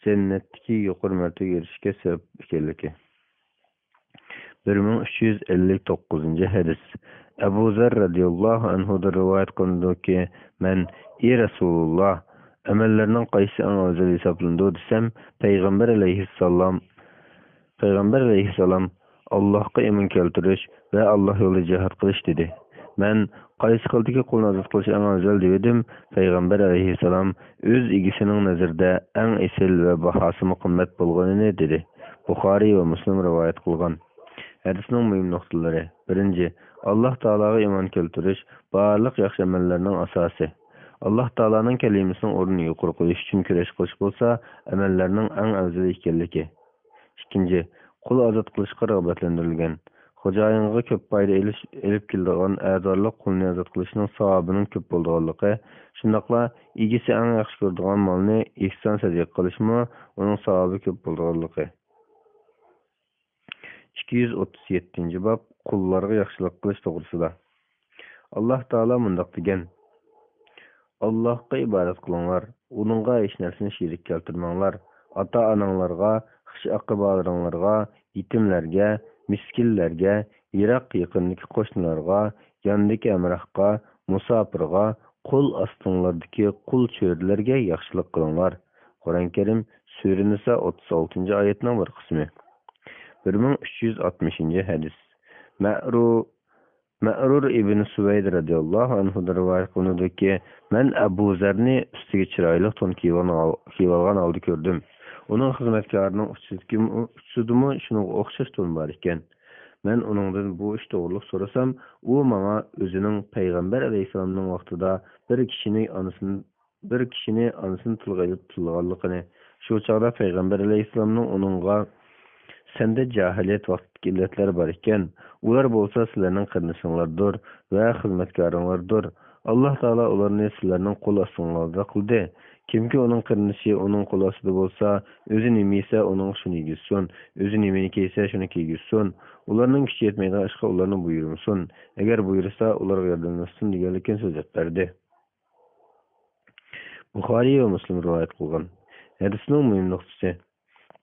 جەننەتتىكى يۇقىرى مەرتىۋىگە ئېرىشىشكە سەۋەب ئىكەنلىكى. بىر مىڭ ئۈچ يۈز ئەللىك توققۇزىنچى ھەدىس. ئەبۇ زەر رەزىياللاھۇ ئەنھۇدىن رىۋايەت قىلىنىدۇكى، مەن: «ئى رەسۇلۇللا، ئەمەللەرنىڭ قايسىسى ئەڭ ئەۋزەل ھېسابلىنىدۇ؟» دېسەم، پەيغەمبەر ئەلەيھىسسالام، پەيغەمبەر ئەلەيھىسسالام: «ئاللاھقا ئىمان كەلتۈرۈش ۋە ئاللاھ يولىدا جىھاد قىلىش» دېدى. مەن: «قايسى خىلدىكى قۇلنى ئازاد قىلىش ئەڭ ئەۋزەل؟» دېۋىدىم. پەيغەمبەر ئەلەيھىسسالام: «ئۆز ئىگىسىنىڭ نەزىرىدە ئەڭ ئېسىل ۋە باھاسىمۇ قىممەت بولغىنىنى» دېدى. بۇخارىي ۋە مۇسلىم رىۋايەت قىلغان. ھەدىسنىڭ مۇھىم نۇقتىلىرى. بىرىنچى، ئاللاھ تائالاغا ئىمان كەلتۈرۈش بارلىق ياخشى ئەمەللەرنىڭ ئاساسى. ئاللاھ تائالانىڭ كەلىمىسىنىڭ ئورنىنى يۇقىرى قويۇش ئۈچۈن كۈرەش قىلىش بولسا ئەمەللەرنىڭ ئەڭ ئەۋزىلى ئىكەنلىكى. ئىككىنچى، قۇل ئازاد قىلىشقا رىغبەتلەندۈرۈلگەن. خوجايىنغا كۆپ پايدا ئېلىش، ئېلىپ كېلىدىغان ئەزالىق قۇلنى ئازاد قىلىشنىڭ ساۋابىنىڭ كۆپ بولىدىغانلىقى، شۇنداقلا ئىگىسى ئەڭ ياخشى كۆرىدىغان مالنى ئېھسان سەدىقە قىلىشمۇ ئۇنىڭ ساۋابى كۆپ بولىدىغانلىقى. ئىككى يۈز ئوتتۇز يەتتىنچى باب، قۇللارغا ياخشىلىق قىلىش توغرىسىدا. ئاللاھ تائالا مۇنداق دېگەن: «ئاللاھقا ئىبادەت قىلىڭلار، ئۇنىڭغا ھېچ نەرسىنى شېرىك كەلتۈرمەڭلار. ئاتا-ئاناڭلارغا، خىش-ئاقرىبالىرىڭلارغا، يېتىملەرگە، مىسكىنلەرگە، يىراق-يېقىندىكى قوشنىلارغا، ياندىكى ھەمراھقا، مۇساپىرغا، قول ئاستىڭلاردىكى قۇل چۆرىلەرگە ياخشىلىق قىلىڭلار.» قۇرئان كەرىم، سۈرە نىسا، ئوتتۇز ئالتىنچى ئايەتنىڭ بىر قىسمى. بىر مىڭ ئۈچ يۈز ئاتمىشىنچى ھەدىس. مەرۇ-، مەرۇر ئىبن سۇۋەيد رەزىياللاھۇ ئەنھۇدىن رىۋايەت قىلىنىدۇكى، مەن ئەبۇ زەرنى ئۈستىگە چىرايلىق تون كىيىۋالغان ھال-، كىيىۋالغان ھالدا كۆردۈم. ئۇنىڭ خىزمەتكارىنىڭ ئۇچىسىدىكىمۇ-، ئۇچىسىدىمۇ شۇنىڭغا ئوخشاش تون بار ئىكەن. مەن ئۇنىڭدىن بۇ ئىش توغرىلىق سورىسام، ئۇ ماڭا ئۆزىنىڭ پەيغەمبەر ئەلەيھىسسالامنىڭ ۋاقتىدا بىر كىشىنى ئانىسىنى بىر كىشىنى ئانىسىنى تىلغا ئېلىپ تىللىغانلىقىنى، شۇ چاغدا پەيغەمبەر ئەلەيھىسسالامنىڭ ئۇنىڭغا، «سەندە جاھىلىيەت ۋاقتىدىكى ئىللەتلەر بار ئىكەن، ئۇلار بولسا سىلەرنىڭ قېرىندىشىڭلاردۇر ۋە خىزمەتكارىڭلاردۇر. ئاللاھ تائالا ئۇلارنى سىلەرنىڭ قول ئاستىڭلاردا قىلدى. كىمكى ئۇنىڭ قېرىندىشى ئۇنىڭ قول ئاستىدا بولسا، ئۆزى نېمە يېسە، ئۇنىڭغا شۇنى يېگۈزسۇن، ئۆزى نېمىنى كىيسە، شۇنى كىيگۈزسۇن، ئۇلارنىڭ كۈچى يەتمەيدىغان ئىشقا ئۇلارنى بۇيرۇمىسۇن. ئەگەر بۇيرۇسا، ئۇلارغا ياردەملەشسۇن دېگەنلىكىنى سۆزلەپ بەردى. بۇخارىي ۋە مۇسلىم رىۋايەت قىلغان. ھەدىسنىڭ مۇھىم نۇقتىسى.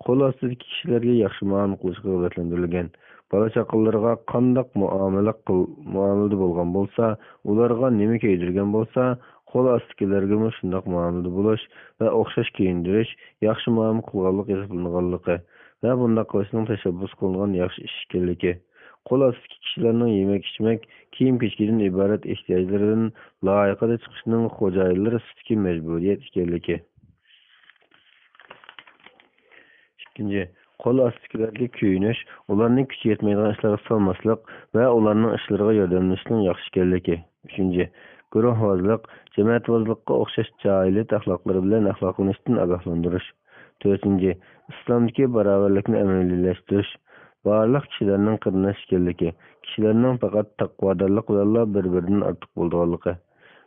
قول ئاستىدىكى كىشىلەرگە ياخشى مۇئامىلە قىلىشقا رىغبەتلەندۈرۈلگەن. بالا-چاقىلىرىغا قانداق مۇئامىلە قىل-، مۇئامىلىدە بولغان بولسا، ئۇلارغا نېمە كىيدۈرگەن بولسا، قول ئاستىدىكىلەرگىمۇ شۇنداق مۇئامىلىدە بولۇش ۋە ئوخشاش كىيىندۈرۈش ياخشى مۇئامىلە قىلغانلىق ھېسابلىنىدىغانلىقى ۋە بۇنداق قىلىشنىڭ تەشەببۇس قىلىنغان ياخشى ئىش ئىكەنلىكى. قول ئاستىدىكى كىشىلەرنىڭ يېمەك-ئىچمەك، كىيىم-كېچەكتىن ئىبارەت ئېھتىياجلىرىدىن لايىقىدا چىقىشنىڭ خوجايىنلىرى سۈپىتىدىكى مەجبۇرىيەت ئىكەنلىكى. ئىككىنچى، قول ئاستىدىكىلەرگە كۆيۈنۈش، ئۇلارنى كۈچى يەتمەيدىغان ئىشلارغا سالماسلىق ۋە ئۇلارنىڭ ئىشلىرىغا ياردەملىشىشنىڭ ياخشى ئىكەنلىكى. ئۈچىنچى، گۇرۇھۋازلىق، جەمەتىۋازلىققا ئوخشاش جاھىلىيەت ئەخلاقلىرى بىلەن ئەخلاقلىنىشتىن ئاگاھلاندۇرۇش. تۆتىنچى، ئىسلامدىكى باراۋەرلىكنى ئەمەلىيلەشتۈرۈش، بارلىق كىشىلەرنىڭ قېرىنداش ئىكەنلىكى، كىشىلەرنىڭ پەقەت تەقۋادارلىق بىلەنلا بىر-بىرىدىن ئارتۇق بولىدىغانلىقى.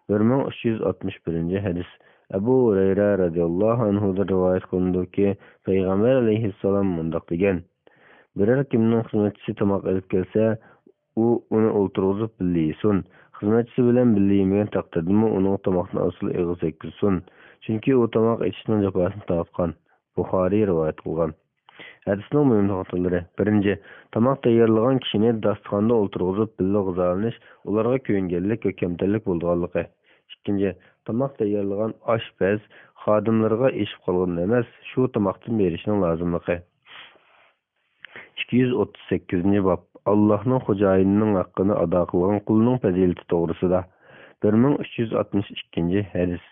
بىر مىڭ ئۈچ يۈز ئاتمىش بىرىنچى ھەدىس. ئەبۇ ھۇرەيرە رەزىياللاھۇ ئەنھۇدىن رىۋايەت قىلىنىدۇكى، پەيغەمبەر ئەلەيھىسسالام مۇنداق دېگەن: بىرەر كىمنىڭ خىزمەتچىسى تاماق ئېلىپ كەلسە، ئۇ ئۇنى ئولتۇرغۇزۇپ بىللە يېسۇن. خىزمەتچىسى بىلەن بىللە يېمىگەن تەقدىردىمۇ ئۇنىڭغا تاماقنى ئاستىلا ئېغىز تەگكۈزسۇن. چۈنكى ئۇ تاماق ئېتىشنىڭ جاپاسىنى تارتقان. بۇخارىي رىۋايەت قىلغان. ھەدىسنىڭ مۇھىم نۇقتىلىرى. بىرىنچى، تاماق تەييارلىغان كىشىنى داستىخاندا ئولتۇرغۇزۇپ بىللە غىزالىنىش ئۇلارغا كۆيۈنگەنلىك ۋە كەمتەرلىك بولىدىغانلىقى. ئىككىنچى، تاماق تەييارلىغان ئاشپەز خادىملىرىغا ئېشىپ قالغىنىنى ئەمەس، شۇ تاماقتىن بېرىشنىڭ لازىملىقى. ئىككى يۈز ئوتتۇز سەككىزىنچى باب. ئاللاھنىڭ خوجايىنىنىڭ ھەققىنى ئادا قىلغان قۇلنىڭ پەزىلىتى توغرىسىدا. بىر مىڭ ئۈچ يۈز ئاتمىش ئىككىنچى ھەدىس.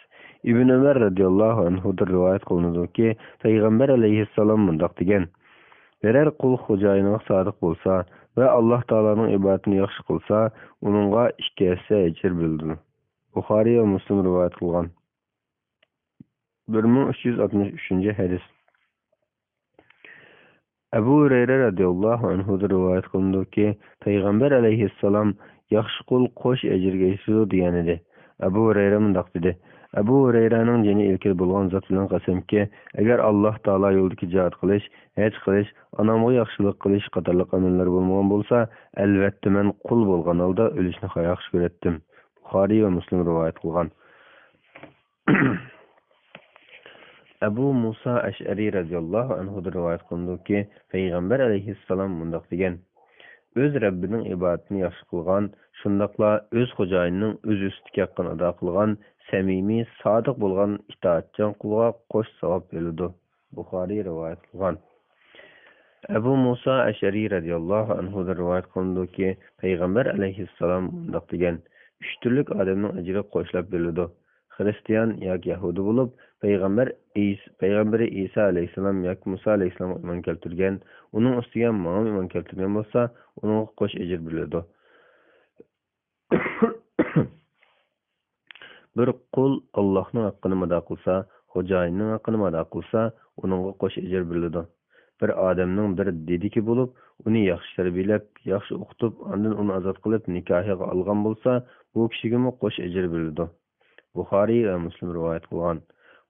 ئىبن ئۆمەر رەزىياللاھۇ ئەنھۇدىن رىۋايەت قىلىنىدۇكى، پەيغەمبەر ئەلەيھىسسالام مۇنداق دېگەن: بىرەر قۇل خوجايىنىغا سادىق بولسا ۋە ئاللاھ تائالانىڭ ئىبادىتىنى ياخشى قىلسا، ئۇنىڭغا ئىككى ھەسسە ئەجىر بېرىلىدۇ. بۇخارىي ۋە مۇسلىم رىۋايەت قىلغان. بىر مىڭ ئۈچ يۈز ئاتمىش ئۈچىنچى ھەدىس. ئەبۇ ھۇرەيرە رەزىياللاھۇ ئەنھۇدىن رىۋايەت قىلىنىدۇكى، پەيغەمبەر ئەلەيھىسسالام: ياخشى قۇل قوش ئەجىرگە ئېرىشىدۇ، دېگەنىدى. ئەبۇ ھۇرەيرە مۇنداق دېدى: ئەبۇ ھۇرەيرەنىڭ جېنى ئىلكىدە بولغان زات بىلەن قەسەمكى، ئەگەر ئاللاھ تائالا يولىدىكى جىھاد قىلىش، ھەج قىلىش، ئانامغا ياخشىلىق قىلىش قاتارلىق ئەمەللەر بولمىغان بولسا، ئەلۋەتتە مەن قۇل بولغان ھالدا ئۆلۈشنى ياخشى كۆرەتتىم. بۇخارىي ۋە مۇسلىم رىۋايەت قىلغان. ئەبۇ مۇسا ئەشئەرى رەزىياللاھۇ ئەنھۇدىن رىۋايەت قىلىنىدۇكى، پەيغەمبەر ئەلەيھىسسالام مۇنداق دېگەن: ئۆز رەببىنىڭ ئىبادىتىنى ياخشى قىلغان، شۇنداقلا ئۆز خوجايىنىنىڭ ئۆز ئۈستىدىكى ھەققىنى ئادا قىلغان، سەمىمىي، سادىق بولغان، ئىتائەتچان قۇلغا قوش ساۋاب بېرىلىدۇ. بۇخارىي رىۋايەت قىلغان. ئەبۇ مۇسا ئەشئەرى رەزىياللاھۇ ئەنھۇدىن رىۋايەت قىلىنىدۇكى، پەيغەمبەر ئەلەيھىسسالام مۇنداق دېگەن: ئۈچ تۈرلۈك ئادەمنىڭ ئەجرى قوشلاپ بېرىلىدۇ. خىرىستىيان ياكى يەھۇدىي بولۇپ، پەيغەمبەر ئىس-، پەيغەمبىرى ئىسا ئەلەيھىسسالام ياكى مۇسا ئەلەيھىسسالامغا ئىمان كەلتۈرگەن، ئۇنىڭ ئۈستىگە ماڭىمۇ ئىمان كەلتۈرگەن بولسا، ئۇنىڭغا قوش ئەجىر بېرىلىدۇ. بىر قۇل ئاللاھنىڭ ھەققىنى ئادا قىلسا، خوجايىننىڭ ھەققىنى ئادا قىلسا، ئۇنىڭغا قوش ئەجىر بېرىلىدۇ. بىر ئادەمنىڭ بىر دېدىكى بولۇپ، ئۇنى ياخشى تەربىيەلەپ، ياخشى ئوقۇتۇپ، ئاندىن ئۇنى ئازاد قىلىپ، نىكاھىغا ئالغان بولسا، بۇ كىشىگىمۇ قوش ئەجىر بېرىلىدۇ. بۇخارىي ۋە مۇسلىم رىۋايەت قىلغان.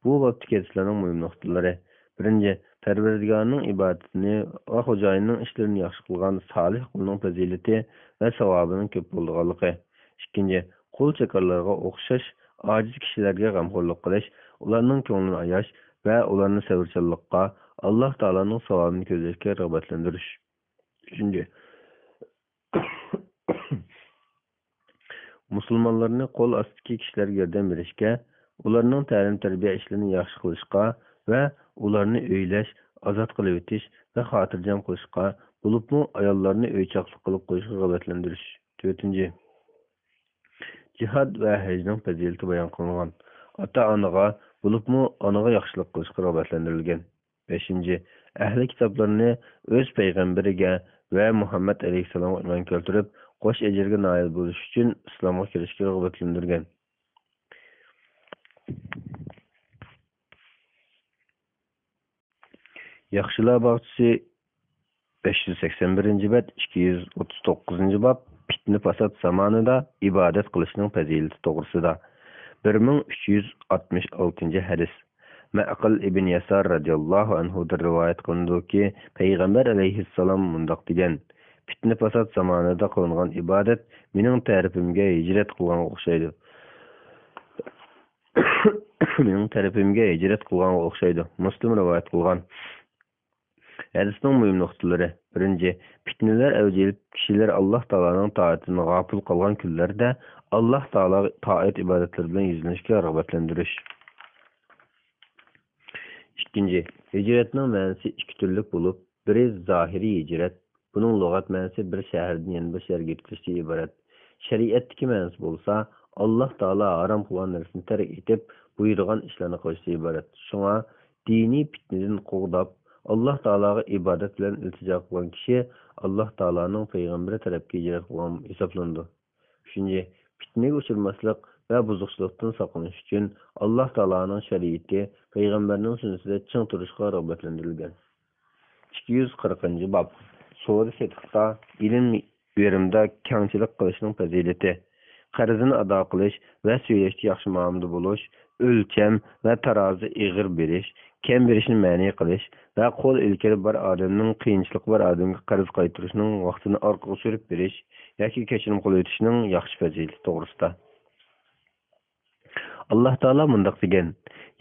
بۇ بابتىكى ھەدىسلەرنىڭ مۇھىم نۇقتىلىرى. بىرىنچى، پەرۋەردىگارنىڭ ئىبادىتىنى ۋە خوجايىننىڭ ئىشلىرىنى ياخشى قىلغان سالىھ قۇلنىڭ پەزىلىتى ۋە ساۋابىنىڭ كۆپ بولىدىغانلىقى. ئىككىنچى، قۇل چاكارلارغا ئوخشاش ئاجىز كىشىلەرگە غەمخورلۇق قىلىش، ئۇلارنىڭ كۆڭلىنى ئاياش ۋە ئۇلارنى سەۋرچانلىققا، ئاللاھ تائالانىڭ ساۋابىنى كۆزلەشكە رىغبەتلەندۈرۈش. ئۈچىنچى، مۇسۇلمانلارنى قول ئاستىدىكى كىشىلەرگە ياردەم بېرىشكە، ئۇلارنىڭ تەلىم-تەربىيە ئىشلىرىنى ياخشى قىلىشقا ۋە ئۇلارنى ئۆيلەش، ئازاد قىلىۋېتىش ۋە خاتىرجەم قىلىشقا، بولۇپمۇ ئاياللارنى ئۆيچاقلىق قىلىپ قويۇشقا رىغبەتلەندۈرۈش. تۆتىنچى، جىھاد ۋە ھەجنىڭ پەزىلىتى بايان قىلىنغان. ئاتا-ئانىغا، بولۇپمۇ ئانىغا ياخشىلىق قىلىشقا رىغبەتلەندۈرۈلگەن. بەشىنچى، ئەھلى كىتابلارنى ئۆز پەيغەمبىرىگە ۋە مۇھەممەد ئەلەيھىسسالامغا ئىمان كەلتۈرۈپ، قوش ئەجىرگە نائىل بولۇش ئۈچۈن ئىسلامغا كىرىشكە رىغبەتلەندۈرگەن. ياخشىلار باغچىسى، بەش يۈز سەكسەن بىرىنچى بەت، ئىككى يۈز ئوتتۇز توققۇزىنچى باب، پىتنە-پاسات زامانىدا ئىبادەت قىلىشنىڭ پەزىلىتى توغرىسىدا. بىر مىڭ ئۈچ يۈز ئاتمىش ئالتىنچى ھەدىس. مەئقىل ئىبن ياسار رەزىياللاھۇ ئەنھۇدىن رىۋايەت قىلىنىدۇكى، پەيغەمبەر ئەلەيھىسسالام مۇنداق دېگەن: «پىتنە-پاسات زامانىدا قىلىنغان ئىبادەت مېنىڭ تەرىپىمگە ھىجرەت قىلغانغا ئوخشايدۇ.» مېنىڭ تەرىپىمگە ھىجرەت قىلغانغا ئوخشايدۇ. مۇسلىم رىۋايەت قىلغان. ھەدىسنىڭ مۇھىم نۇقتىلىرى. بىرىنچى، پىتنىلەر ئەۋج ئېلىپ، كىشىلەر ئاللاھ تائالانىڭ تائىتىدىن غاپىل قالغان كۈنلەردە ئاللاھ تائالاغا تائەت ئىبادەتلىرى بىلەن يۈزلىنىشكە رىغبەتلەندۈرۈش. ئىككىنچى، ھىجرەتنىڭ مەنىسى ئىككى تۈرلۈك بولۇپ، بىرى زاھىرىي ھىجرەت، بۇنىڭ لۇغەت مەنىسى بىر شەھەردىن يەنە بىر شەھەرگە يۆتكىلىشتىن ئىبارەت. شەرىئەتتىكى مەنىسى بولسا، ئاللاھ تائالا ھارام قىلغان نەرسىنى تەرك ئېتىپ، بۇيرۇغان ئىشلارنى قىلىشتىن ئىبارەت. شۇڭا، دىنىي پىتنىدىن قوغداپ، ئاللاھ تائالاغا ئىبادەت بىلەن ئىلتىجا قىلغان كىشى ئاللاھ تائالانىڭ پەيغەمبىرى تەرەپكە ھىجرەت قىلغان ھېسابلىنىدۇ. ئۈچىنچى، پىتنىگە ئۇچرىماسلىق ۋە بۇزۇقچىلىقتىن ساقلىنىش ئۈچۈن ئاللاھ تائالانىڭ شەرىئىتى، پەيغەمبەرنىڭ سۈننىتىدە چىڭ تۇرۇشقا رىغبەتلەندۈرۈلگەن. ئىككى يۈز قىرىقىنچى باب. سودا سېتىقتا، ئىلىم بېرىمدا كەڭچىلىك قىلىشنىڭ پەزىلىتى. قەرزىنى ئادا قىلىش ۋە سۈيلەشتە ياخشى مۇئامىلىدە بولۇش، ئۆلچەم ۋە تارازىدا ئېغىر بېرىش، كەم بېرىشنى مەنئى قىلىش ۋە قول ئىلكىدە بار ئادەمنىڭ قىيىنچىلىقى بار ئادەمگە قەرز قايتۇرۇشنىڭ ۋاقتىنى ئارقىغا سۈرۈپ بېرىش ياكى كەچۈرۈم قولىۋېتىشنىڭ ياخشى پەزىلىتى توغرىسىدا. ئاللاھ تائالا مۇنداق دېگەن: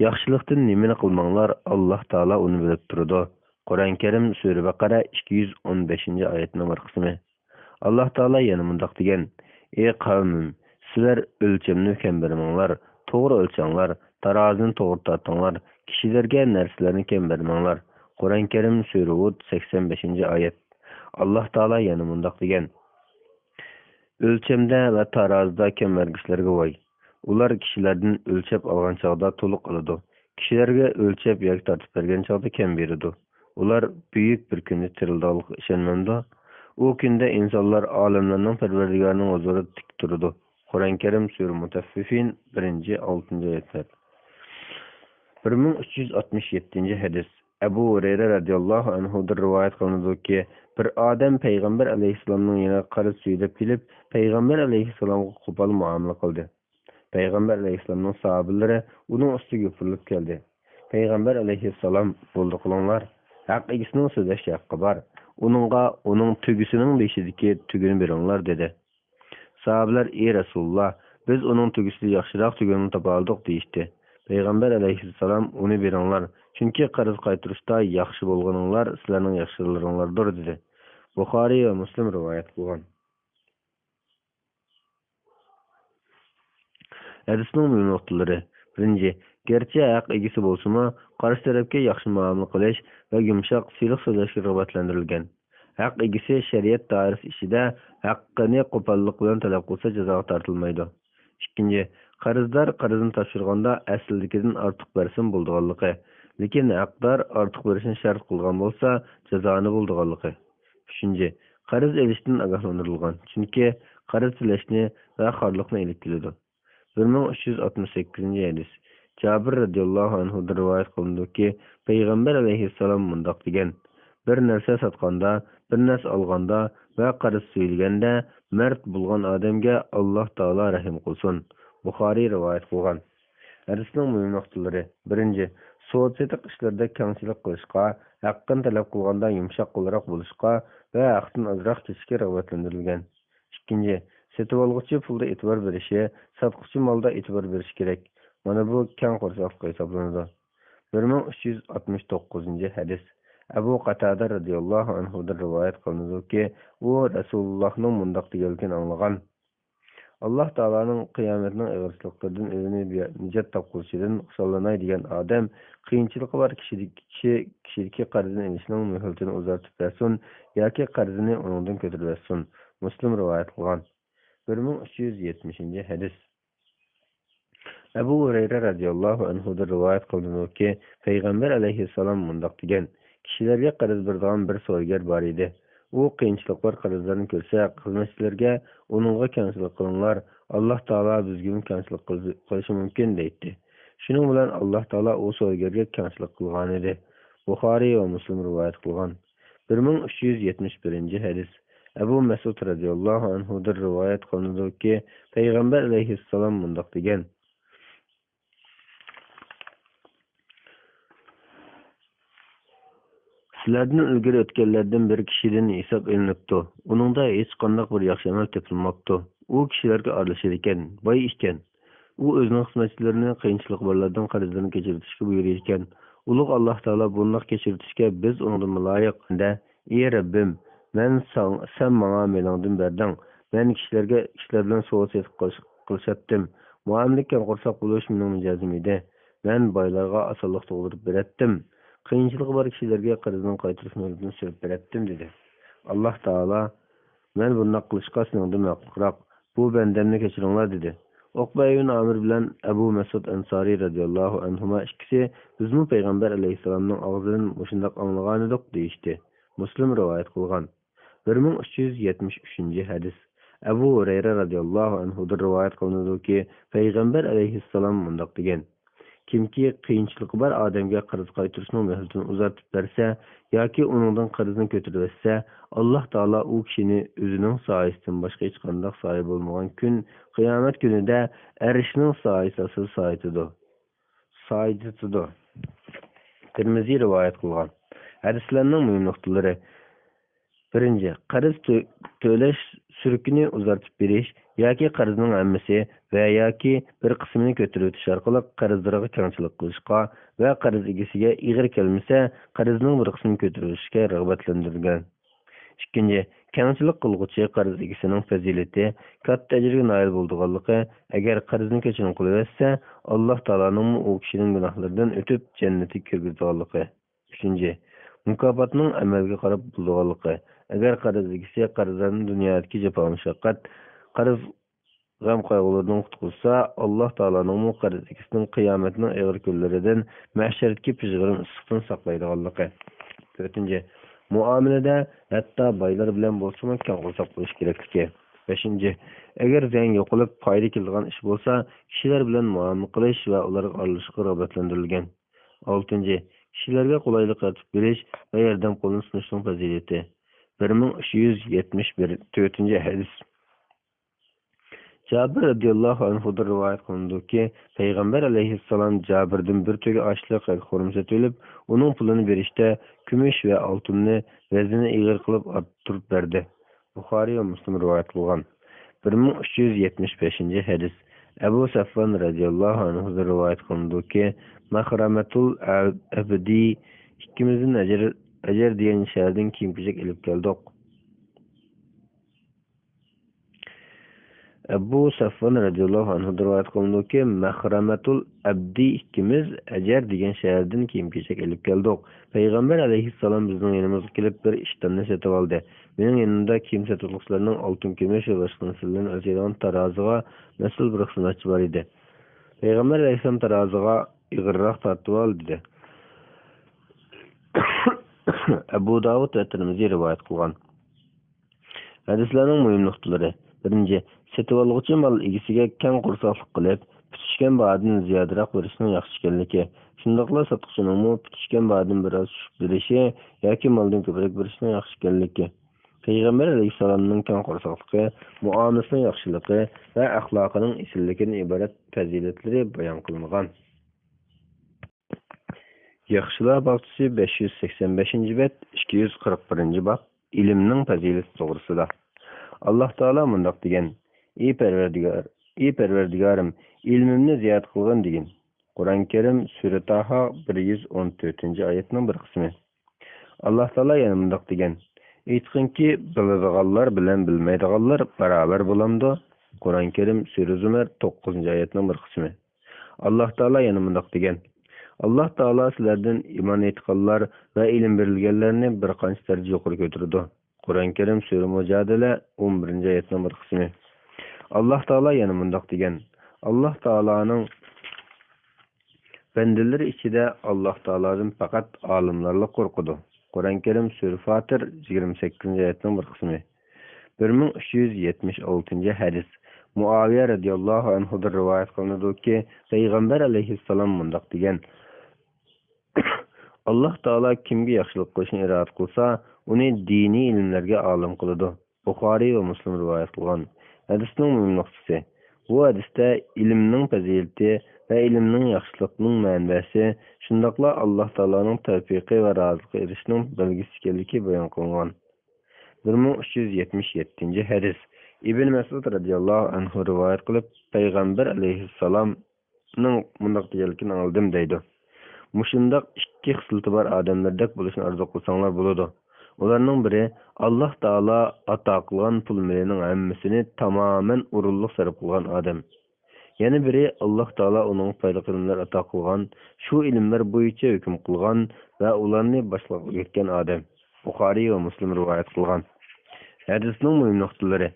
«ياخشىلىقتىن نېمىنى قىلماڭلار، ئاللاھ تائالا ئۇنى بىلىپ تۇرىدۇ.» قۇرئان كەرىم، سۈرە بەقەرە، ئىككى يۈز ئون بەشىنچى ئايەتنىڭ بىر قىسمى. ئاللاھ تائالا يەنە مۇنداق دېگەن: «ئى قەۋمىم، سىلەر ئۆلچەمنى كەم بەرمەڭلار، توغرا ئۆلچەڭلار، تارازىنى توغرا تارتىڭلار، كىشىلەرگە نەرسىلەرنى كەم بەرمەڭلار.» قۇرئان كەرىم، سۈرە ھۇد، سەكسەن بەشىنچى ئايەت. ئاللاھ تائالا يەنە مۇنداق دېگەن: «ئۆلچەمدە ۋە تارازىدا كەم بەرگۈچىلەرگە ۋاي! ئۇلار كىشىلەردىن ئۆلچەپ ئالغان چاغدا تولۇق ئالىدۇ، كىشىلەرگە ئۆلچەپ ياكى تارتىپ بەرگەن چاغدا كەم بېرىدۇ. ئۇلار بۈيۈك بىر كۈندە تىرىلىدىغانلىقىغا ئىشەنمەمدۇ؟ ئۇ كۈندە ئىنسانلار ئالەملەرنىڭ پەرۋەردىگارىنىڭ ھۇزۇرىدا تىك تۇرىدۇ.» قۇرئان كەرىم، سۈرە مۇتەففىفىن، بىرىنچى، ئالتىنچى ئايەتلەر. بىر مىڭ ئۈچ يۈز ئاتمىش يەتتىنچى ھەدىس. ئەبۇ ھۇرەيرە رەزىياللاھۇ ئەنھۇدىن رىۋايەت قىلىنىدۇكى، بىر ئادەم پەيغەمبەر ئەلەيھىسسالامنىڭ يېنىغا قەرز سۈيلەپ كېلىپ، پەيغەمبەر ئەلەيھىسسالامغا قوپال مۇئامىلە قىلدى. پەيغەمبەر ئەلەيھىسسالامنىڭ ساھابىلىرى ئۇنىڭ ئۈستىگە يوپۇرۇلۇپ كەلدى. پەيغەمبەر ئەلەيھىسسالام: «بولدى قىلىڭلار، ھەق ئىگىسىنىڭ سۆزلەشكە ھەققى بار، ئۇنىڭغا ئۇنىڭ تۆگىسىنىڭ بېشىدىكى تۆگىنى بېرىڭلار» دېدى. ساھابىلەر: «ئى رەسۇلاللا، بىز ئۇنىڭ تۆگىسىدىن ياخشىراق تۆگىنى تاپالىدۇق» دېيىشتى. پەيغەمبەر ئەلەيھىسسالام: «ئۇنى بېرىڭلار، چۈنكى قەرز قايتۇرۇشتا ياخشى بولغىنىڭلار سىلەرنىڭ ياخشىلىرىڭلاردۇر» دېدى. بۇخارىي ۋە مۇسلىم رىۋايەت قىلغان. ھەدىسنىڭ مۇھىم نۇقتىلىرى. بىرىنچى، گەرچە ھەق ئىگىسى بولسىمۇ، قارشى تەرەپكە ياخشى مۇئامىلە قىلىش ۋە يۇمشاق، سىلىق سۆزلەشكە رىغبەتلەندۈرۈلگەن. ھەق ئىگىسى شەرىئەت دائىرىسى ئىچىدە ھەققىنى قوپاللىق بىلەن تەلەپ قىلسا، جازاغا تارتىلمايدۇ. ئىككىنچى، قەرزدار قەرزىنى تاپشۇرغاندا ئەسلىدىكىدىن ئارتۇق بەرسىمۇ بولىدىغانلىقى، لېكىن ھەقدار ئارتۇق بېرىشنى شەرت قىلغان بولسا، جازانى بولىدىغانلىقى. ئۈچىنچى، قەرز ئېلىشتىن ئاگاھلاندۇرۇلغان، چۈنكى قەرز تىلەشنى ۋە خارلىقنى ئېلىپ كېلىدۇ. بىر مىڭ ئۈچ يۈز ئاتمىش سەككىزىنچى ھەدىس. جابىر رەزىياللاھۇ ئەنھۇدىن رىۋايەت قىلىنىدۇكى، پەيغەمبەر ئەلەيھىسسالام مۇنداق دېگەن: «بىر نەرسە ساتقاندا، بىر نەرسە ئالغاندا ۋە قەرز سۈيلىگەندە مەرد بولغان ئادەمگە ئاللاھ تائالا رەھىم قىلسۇن.» بۇخارىي رىۋايەت قىلغان. ھەدىسنىڭ مۇھىم نۇقتىلىرى. بىرىنچى، سودا سېتىق ئىشلىرىدا كەڭچىلىك قىلىشقا، ھەققىنى تەلەپ قىلغاندا يۇمشاق قولراق بولۇشقا ۋە ھەقتىن ئازراق كېچىشكە رىغبەتلەندۈرۈلگەن. ئىككىنچى، سېتىۋالغۇچى پۇلدا ئېتىبار بېرىشى، ساتقۇچى مالدا ئېتىبار بېرىشى كېرەك. مانا بۇ كەڭ قورساقلىق ھېسابلىنىدۇ. بىر مىڭ ئۈچ يۈز ئاتمىش توققۇزىنچى ھەدىس. ئەبۇ قاتادە رەزىياللاھۇ ئەنھۇدىن رىۋايەت قىلىنىدۇكى، ئۇ رەسۇلۇللاھنىڭ مۇنداق دېگەنلىكىنى ئاڭلىغان: «ئاللاھ تائالانىڭ قىيامەتنىڭ ئېغىرچىلىقلىرىدىن ئۆزىنى نىجات تاپقۇزۇشىدىن خۇشاللىناي دېگەن ئادەم قىيىنچىلىقى بار كىشىدىكى، كىشى، كىشىدىكى قەرزىنى ئېلىشنىڭ مۆھلىتىنى ئۇزارتىپ بەرسۇن ياكى قەرزىنى ئۇنىڭدىن كۆتۈرۈۋەتسۇن.» مۇسلىم رىۋايەت قىلغان. بىر مىڭ ئۈچ يۈز يەتمىشىنچى ھەدىس. ئەبۇ ھۇرەيرە رەزىياللاھۇ ئەنھۇدىن رىۋايەت قىلىنىدۇكى، پەيغەمبەر ئەلەيھىسسالام مۇنداق دېگەن: «كىشىلەرگە قەرز بېرىدىغان بىر سودىگەر بار ئىدى. ئۇ قىيىنچىلىقى بار قەرزدارنى كۆرسە، خىزمەتچىلىرىگە، ئۇنىڭغا كەڭچىلىك قىلىڭلار، ئاللاھ تائالا بىزگىمۇ كەڭچىلىك قىل-، قىلىشى مۇمكىن» دەيتتى. شۇنىڭ بىلەن ئاللاھ تائالا ئۇ سودىگەرگە كەڭچىلىك قىلغانىدى. بۇخارىي ۋە مۇسلىم رىۋايەت قىلغان. بىر مىڭ ئۈچ يۈز يەتمىش بىرىنچى ھەدىس. ئەبۇ مەسئۇد رەزىياللاھۇ ئەنھۇدىن رىۋايەت قىلىنىدۇكى، پەيغەمبەر ئەلەيھىسسالام مۇنداق دېگەن: سىلەردىن ئىلگىرى ئۆتكەنلەردىن بىر كىشىدىن ھېساب ئېلىنىپتۇ. ئۇنىڭدا ھېچقانداق بىر ياخشى ئەمەل تېپىلماپتۇ. ئۇ كىشىلەرگە ئارىلىشىدىكەن، باي ئىكەن. ئۇ ئۆزىنىڭ خىزمەتچىلىرىنى قىيىنچىلىقى بارلاردىن قەرزلىرىنى كەچۈرتۈشكە بۇيرۇيدىكەن. ئۇلۇغ ئاللاھ تائالا بۇنداق كەچۈرتۈشكە بىز ئۇنىڭدىن لايىق ھەمدە، ئى رەببىم، مەن ساڭ-، سەن ماڭا مېلىڭدىن بەردىڭ. مەن كىشىلەرگە، كىشىلەر بىلەن سودا سېتىق قىلىش-، قىلىشاتتىم. مۇئامىلىگە كەڭ قورساق بولۇش مېنىڭ مىجەزىم ئىدى. مەن بايلارغا ئاسانلىق تۇغدۇرۇپ بېرەتتىم. قىيىنچىلىقى بار كىشىلەرگە قەرزىنى قايتۇرۇش مۆھلىتىنى سۈرۈپ بېرەتتىم، دېدى. ئاللاھ تائالا، مەن بۇنداق قىلىشقا سېنىڭدىن مەقۇلراق. بۇ بەندەمنى كەچۈرۈڭلار، دېدى. ئۇقبە ئىبن ئامىر بىلەن ئەبۇ مەسئۇد ئەنسارى رەزىياللاھۇ ئەنھۇما ئىككىسى، بىزمۇ پەيغەمبەر ئەلەيھىسسالامنىڭ ئاغزىدىن مۇشۇنداق ئاڭلىغانىدۇق، دېيىشتى. مۇسلىم رىۋايەت قىلغان. بىر مىڭ ئۈچ يۈز يەتمىش ئۈچىنچى ھەدىس. ئەبۇ ھۇرەيرە رەزىياللاھۇ ئەنھۇدىن رىۋايەت قىلىنىدۇكى، پەيغەمبەر ئەلەيھىسسالام مۇنداق دېگەن: كىمكى قىيىنچىلىقى بار ئادەمگە قەرز قايتۇرۇشنىڭ مۆھلىتىنى ئۇزارتىپ بەرسە ياكى ئۇنىڭدىن قەرزنى كۆتۈرۈۋەتسە، ئاللاھ تائالا ئۇ كىشىنى ئۆزىنىڭ سايىسىدىن باشقا ھېچقانداق سايە بولمىغان كۈن، قىيامەت كۈنىدە ئەرشنىڭ سايىسى ئاستىدا سايىتىدۇ. سايىتىدۇ. تىرمىزى رىۋايەت قىلغان. ھەدىسلەرنىڭ مۇھىم نۇقتىلىرى. بىرىنچى، قەرز تۆ-، تۆلەش سۈرۈكىنى ئۇزارتىپ بېرىش ياكى قەرزنىڭ ھەممىسى ۋە ياكى بىر قىسمىنى كۆتۈرۈۋېتىش ئارقىلىق قەرزدارغا كەڭچىلىك قىلىشقا ۋە قەرز ئىگىسىگە ئېغىر كەلمىسە، قەرزنىڭ بىر قىسمىنى كۆتۈرۈۋېتىشكە رىغبەتلەندۈرگەن. ئىككىنچى، كەڭچىلىك قىلغۇچى قەرز ئىگىسىنىڭ پەزىلىتى، كاتتا ئەجىرگە نائىل بولىدىغانلىقى، ئەگەر قەرزنى كەچۈرۈم قىلىۋەتسە، ئاللاھ تائالانىڭمۇ ئۇ كىشىنىڭ گۇناھلىرىدىن ئۆتۈپ، جەننەتكە كىرگۈزىدىغانلىقى. ئۈچىنچى، مۇكاپاتنىڭ ئەمەلگە قاراپ بولىدىغانلىقى. ئەگەر قەرز ئىگىسى قەرزدارنى دۇنيادىكى جاپا-مۇشەققەت، قەرز غەم-قايغۇلىرىدىن قۇتقۇزسا، ئاللاھ تائالانىڭمۇ قەرز ئىگىسىنىڭ قىيامەتنىڭ ئېغىر كۈنلىرىدىن، مەھشەردىكى پىژغىرىم ئىسسىقتىن ساقلايدىغانلىقى. تۆتىنچى، مۇئامىلىدە ھەتتا بايلار بىلەن بولسىمۇ كەڭ قورساق بولۇش كېرەكلىكى. بەشىنچى، ئەگەر زىيان يوقىلىپ، پايدا كېلىدىغان ئىش بولسا، كىشىلەر بىلەن مۇئامىلە قىلىش ۋە ئۇلارغا ئارىلىشىشقا رىغبەتلەندۈرۈلگەن. ئالتىنچى، كىشىلەرگە قولايلىق يارىتىپ بېرىش ۋە ياردەم قولىنى سۇنۇشنىڭ پەزىلىتى. بىر مىڭ ئۈچ يۈز يەتمىش بىر، تۆتىنچى ھەدىس. جابىر رەزىياللاھۇ ئەنھۇدىن رىۋايەت قىلىنىدۇكى، پەيغەمبەر ئەلەيھىسسالام جابىردىن بىر تۆگە ئاشلىق ياكى خورما سېتىۋېلىپ، ئۇنىڭ پۇلىنى بېرىشتە كۈمۈش ۋە ئالتۇننى ۋەزنىنى ئېغىر قىلىپ ئارتتۇرۇپ بەردى. بۇخارىي ۋە مۇسلىم رىۋايەت قىلغان. بىر مىڭ ئۈچ يۈز يەتمىش بەشىنچى ھەدىس. ئەبۇ سەفۋان رەزىياللاھۇ ئەنھۇدىن رىۋايەت قىلىنىدۇكى، مەخرەمەتۇل ئەبدى ئىككىمىزدىن ھەجەر، ھەجەر دېگەن شەھەردىن كىيىم-كېچەك ئېلىپ كەلدۇق. ئەبۇ سەفۋان رەزىياللاھۇ ئەنھۇدىن رىۋايەت قىلىنىدۇكى، مەخرەمەتۇل ئەبدى ئىككىمىز ھەجەر دېگەن شەھەردىن كىيىم-كېچەك ئېلىپ كەلدۇق. پەيغەمبەر ئەلەيھىسسالام بىزنىڭ يېنىمىزغا كېلىپ، بىر ئىشتاننى سېتىۋالدى. مېنىڭ يېنىمدا كىيىم سېتىۋالغۇچىلارنىڭ ئالتۇن، كۈمۈش ۋە باشقا نەرسىلەرنى ئۆلچەيدىغان تارازىغا مەسئۇل بىر خىزمەتچى بار ئىدى. پەيغەمبەر ئەلەيھىسسالام تارازىغا ئېغىرراق تارتىۋال، دېدى. ئەبۇ داۋۇد ۋە تىرمىزى رىۋايەت قىلغان. ھەدىسلەرنىڭ مۇھىم نۇقتىلىرى. بىرىنچى، سېتىۋالغۇچى مال ئىگىسىگە كەڭ قورساقلىق قىلىپ، پۈتۈشكەن باھادىن زىيادىراق بېرىشنىڭ ياخشى ئىكەنلىكى، شۇنداقلا ساتقۇچىنىڭمۇ پۈتۈشكەن باھادىن بىر ئاز چۈشۈپ بېرىشى ياكى مالدىن كۆپرەك بېرىشنىڭ ياخشى ئىكەنلىكى، پەيغەمبەر ئەلەيھىسسالامنىڭ كەڭ قورساقلىقى، مۇئامىلىسىنىڭ ياخشىلىقى ۋە ئەخلاقىنىڭ ئېسىللىكىدىن ئىبارەت پەزىلەتلىرى بايان قىلىنغان. ياخشىلار باغچىسى، بەش يۈز سەكسەن بەشىنچى بەت، ئىككى يۈز قىرىق بىرىنچى باب، ئىلىمنىڭ پەزىلىتى توغرىسىدا. ئاللاھ تائالا مۇنداق دېگەن: ئى پەرۋەردىگار، ئى پەرۋەردىگارىم، ئىلمىمنى زىيادە قىلغىن، دېگىن. قۇرئان كەرىم، سۈرە تاھا، بىر يۈز ئون تۆتىنچى ئايەتنىڭ بىر قىسمى. ئاللاھ تائالا يەنە مۇنداق دېگەن: ئېيتقىنكى، بىلىدىغانلار بىلەن بىلمەيدىغانلار باراۋەر بولامدۇ؟ قۇرئان كەرىم، سۈرە زۇمەر، توققۇزىنچى ئايەتنىڭ بىر قىسمى. ئاللاھ تائالا يەنە مۇنداق دېگەن: ئاللاھ تائالا سىلەردىن ئىمان ئېيتقانلار ۋە ئىلىم بېرىلگەنلەرنى بىر قانچە دەرىجە يۇقىرى كۆتۈرىدۇ. قۇرئان كەرىم، سۈرە مۇجادىلە، ئون بىرىنچى ئايەتنىڭ بىر قىسمى. ئاللاھ تائالا يەنە مۇنداق دېگەن: ئاللاھ تائالانىڭ بەندىلىرى ئىچىدە ئاللاھ تائالادىن پەقەت ئالىملارلا قورقىدۇ. قۇرئان كەرىم، سۈرە فاتىر، يىگىرمە سەككىزىنچى ئايەتنىڭ بىر قىسمى. بىر مىڭ ئۈچ يۈز يەتمىش ئالتىنچى ھەدىس. مۇئاۋىيە رەزىياللاھۇ ئەنھۇدىن رىۋايەت قىلىنىدۇكى، پەيغەمبەر ئەلەيھىسسالام مۇنداق دېگەن: ئاللاھ تائالا كىمگە ياخشىلىق قىلىشنى ئىرادە قىلسا، ئۇنى دىنىي ئىلىملەرگە ئالىم قىلىدۇ. بۇخارىي ۋە مۇسلىم رىۋايەت قىلغان. ھەدىسنىڭ مۇھىم نۇقتىسى. بۇ ھەدىستە ئىلىمنىڭ پەزىلىتى ۋە ئىلىمنىڭ ياخشىلىقنىڭ مەنبەسى، شۇنداقلا ئاللاھ تائالانىڭ تەۋپىقى ۋە رازىلىقىغا ئېرىشىشنىڭ بەلگىسى ئىكەنلىكى بايان قىلىنغان. بىر مىڭ ئۈچ يۈز يەتمىش يەتتىنچى ھەدىس. ئىبن مەسئۇد رەزىياللاھۇ ئەنھۇ رىۋايەت قىلىپ، پەيغەمبەر ئەلەيھىسسالامنىڭ مۇنداق دېگەنلىكىنى ئاڭلىدىم دەيدۇ: مۇشۇنداق ئىككى خىسلىتى بار ئادەملەردەك بولۇشنى ئارزۇ قىلساڭلار بولىدۇ. ئۇلارنىڭ بىرى، ئاللاھ تائالا ئاتا قىلغان پۇل مېلىنىڭ ھەممىسىنى تامامەن ئورۇنلۇق سەرپ قىلغان ئادەم. يەنە بىرى، ئاللاھ تائالا ئۇنىڭغا پايدىلىق ئىلىملەر ئاتا قىلغان، شۇ ئىلىملەر بويىچە ھۆكۈم قىلغان ۋە ئۇلارنى باشقىلارغا ئۆگەتكەن ئادەم. بۇخارىي ۋە مۇسلىم رىۋايەت قىلغان. ھەدىسنىڭ مۇھىم نۇقتىلىرى.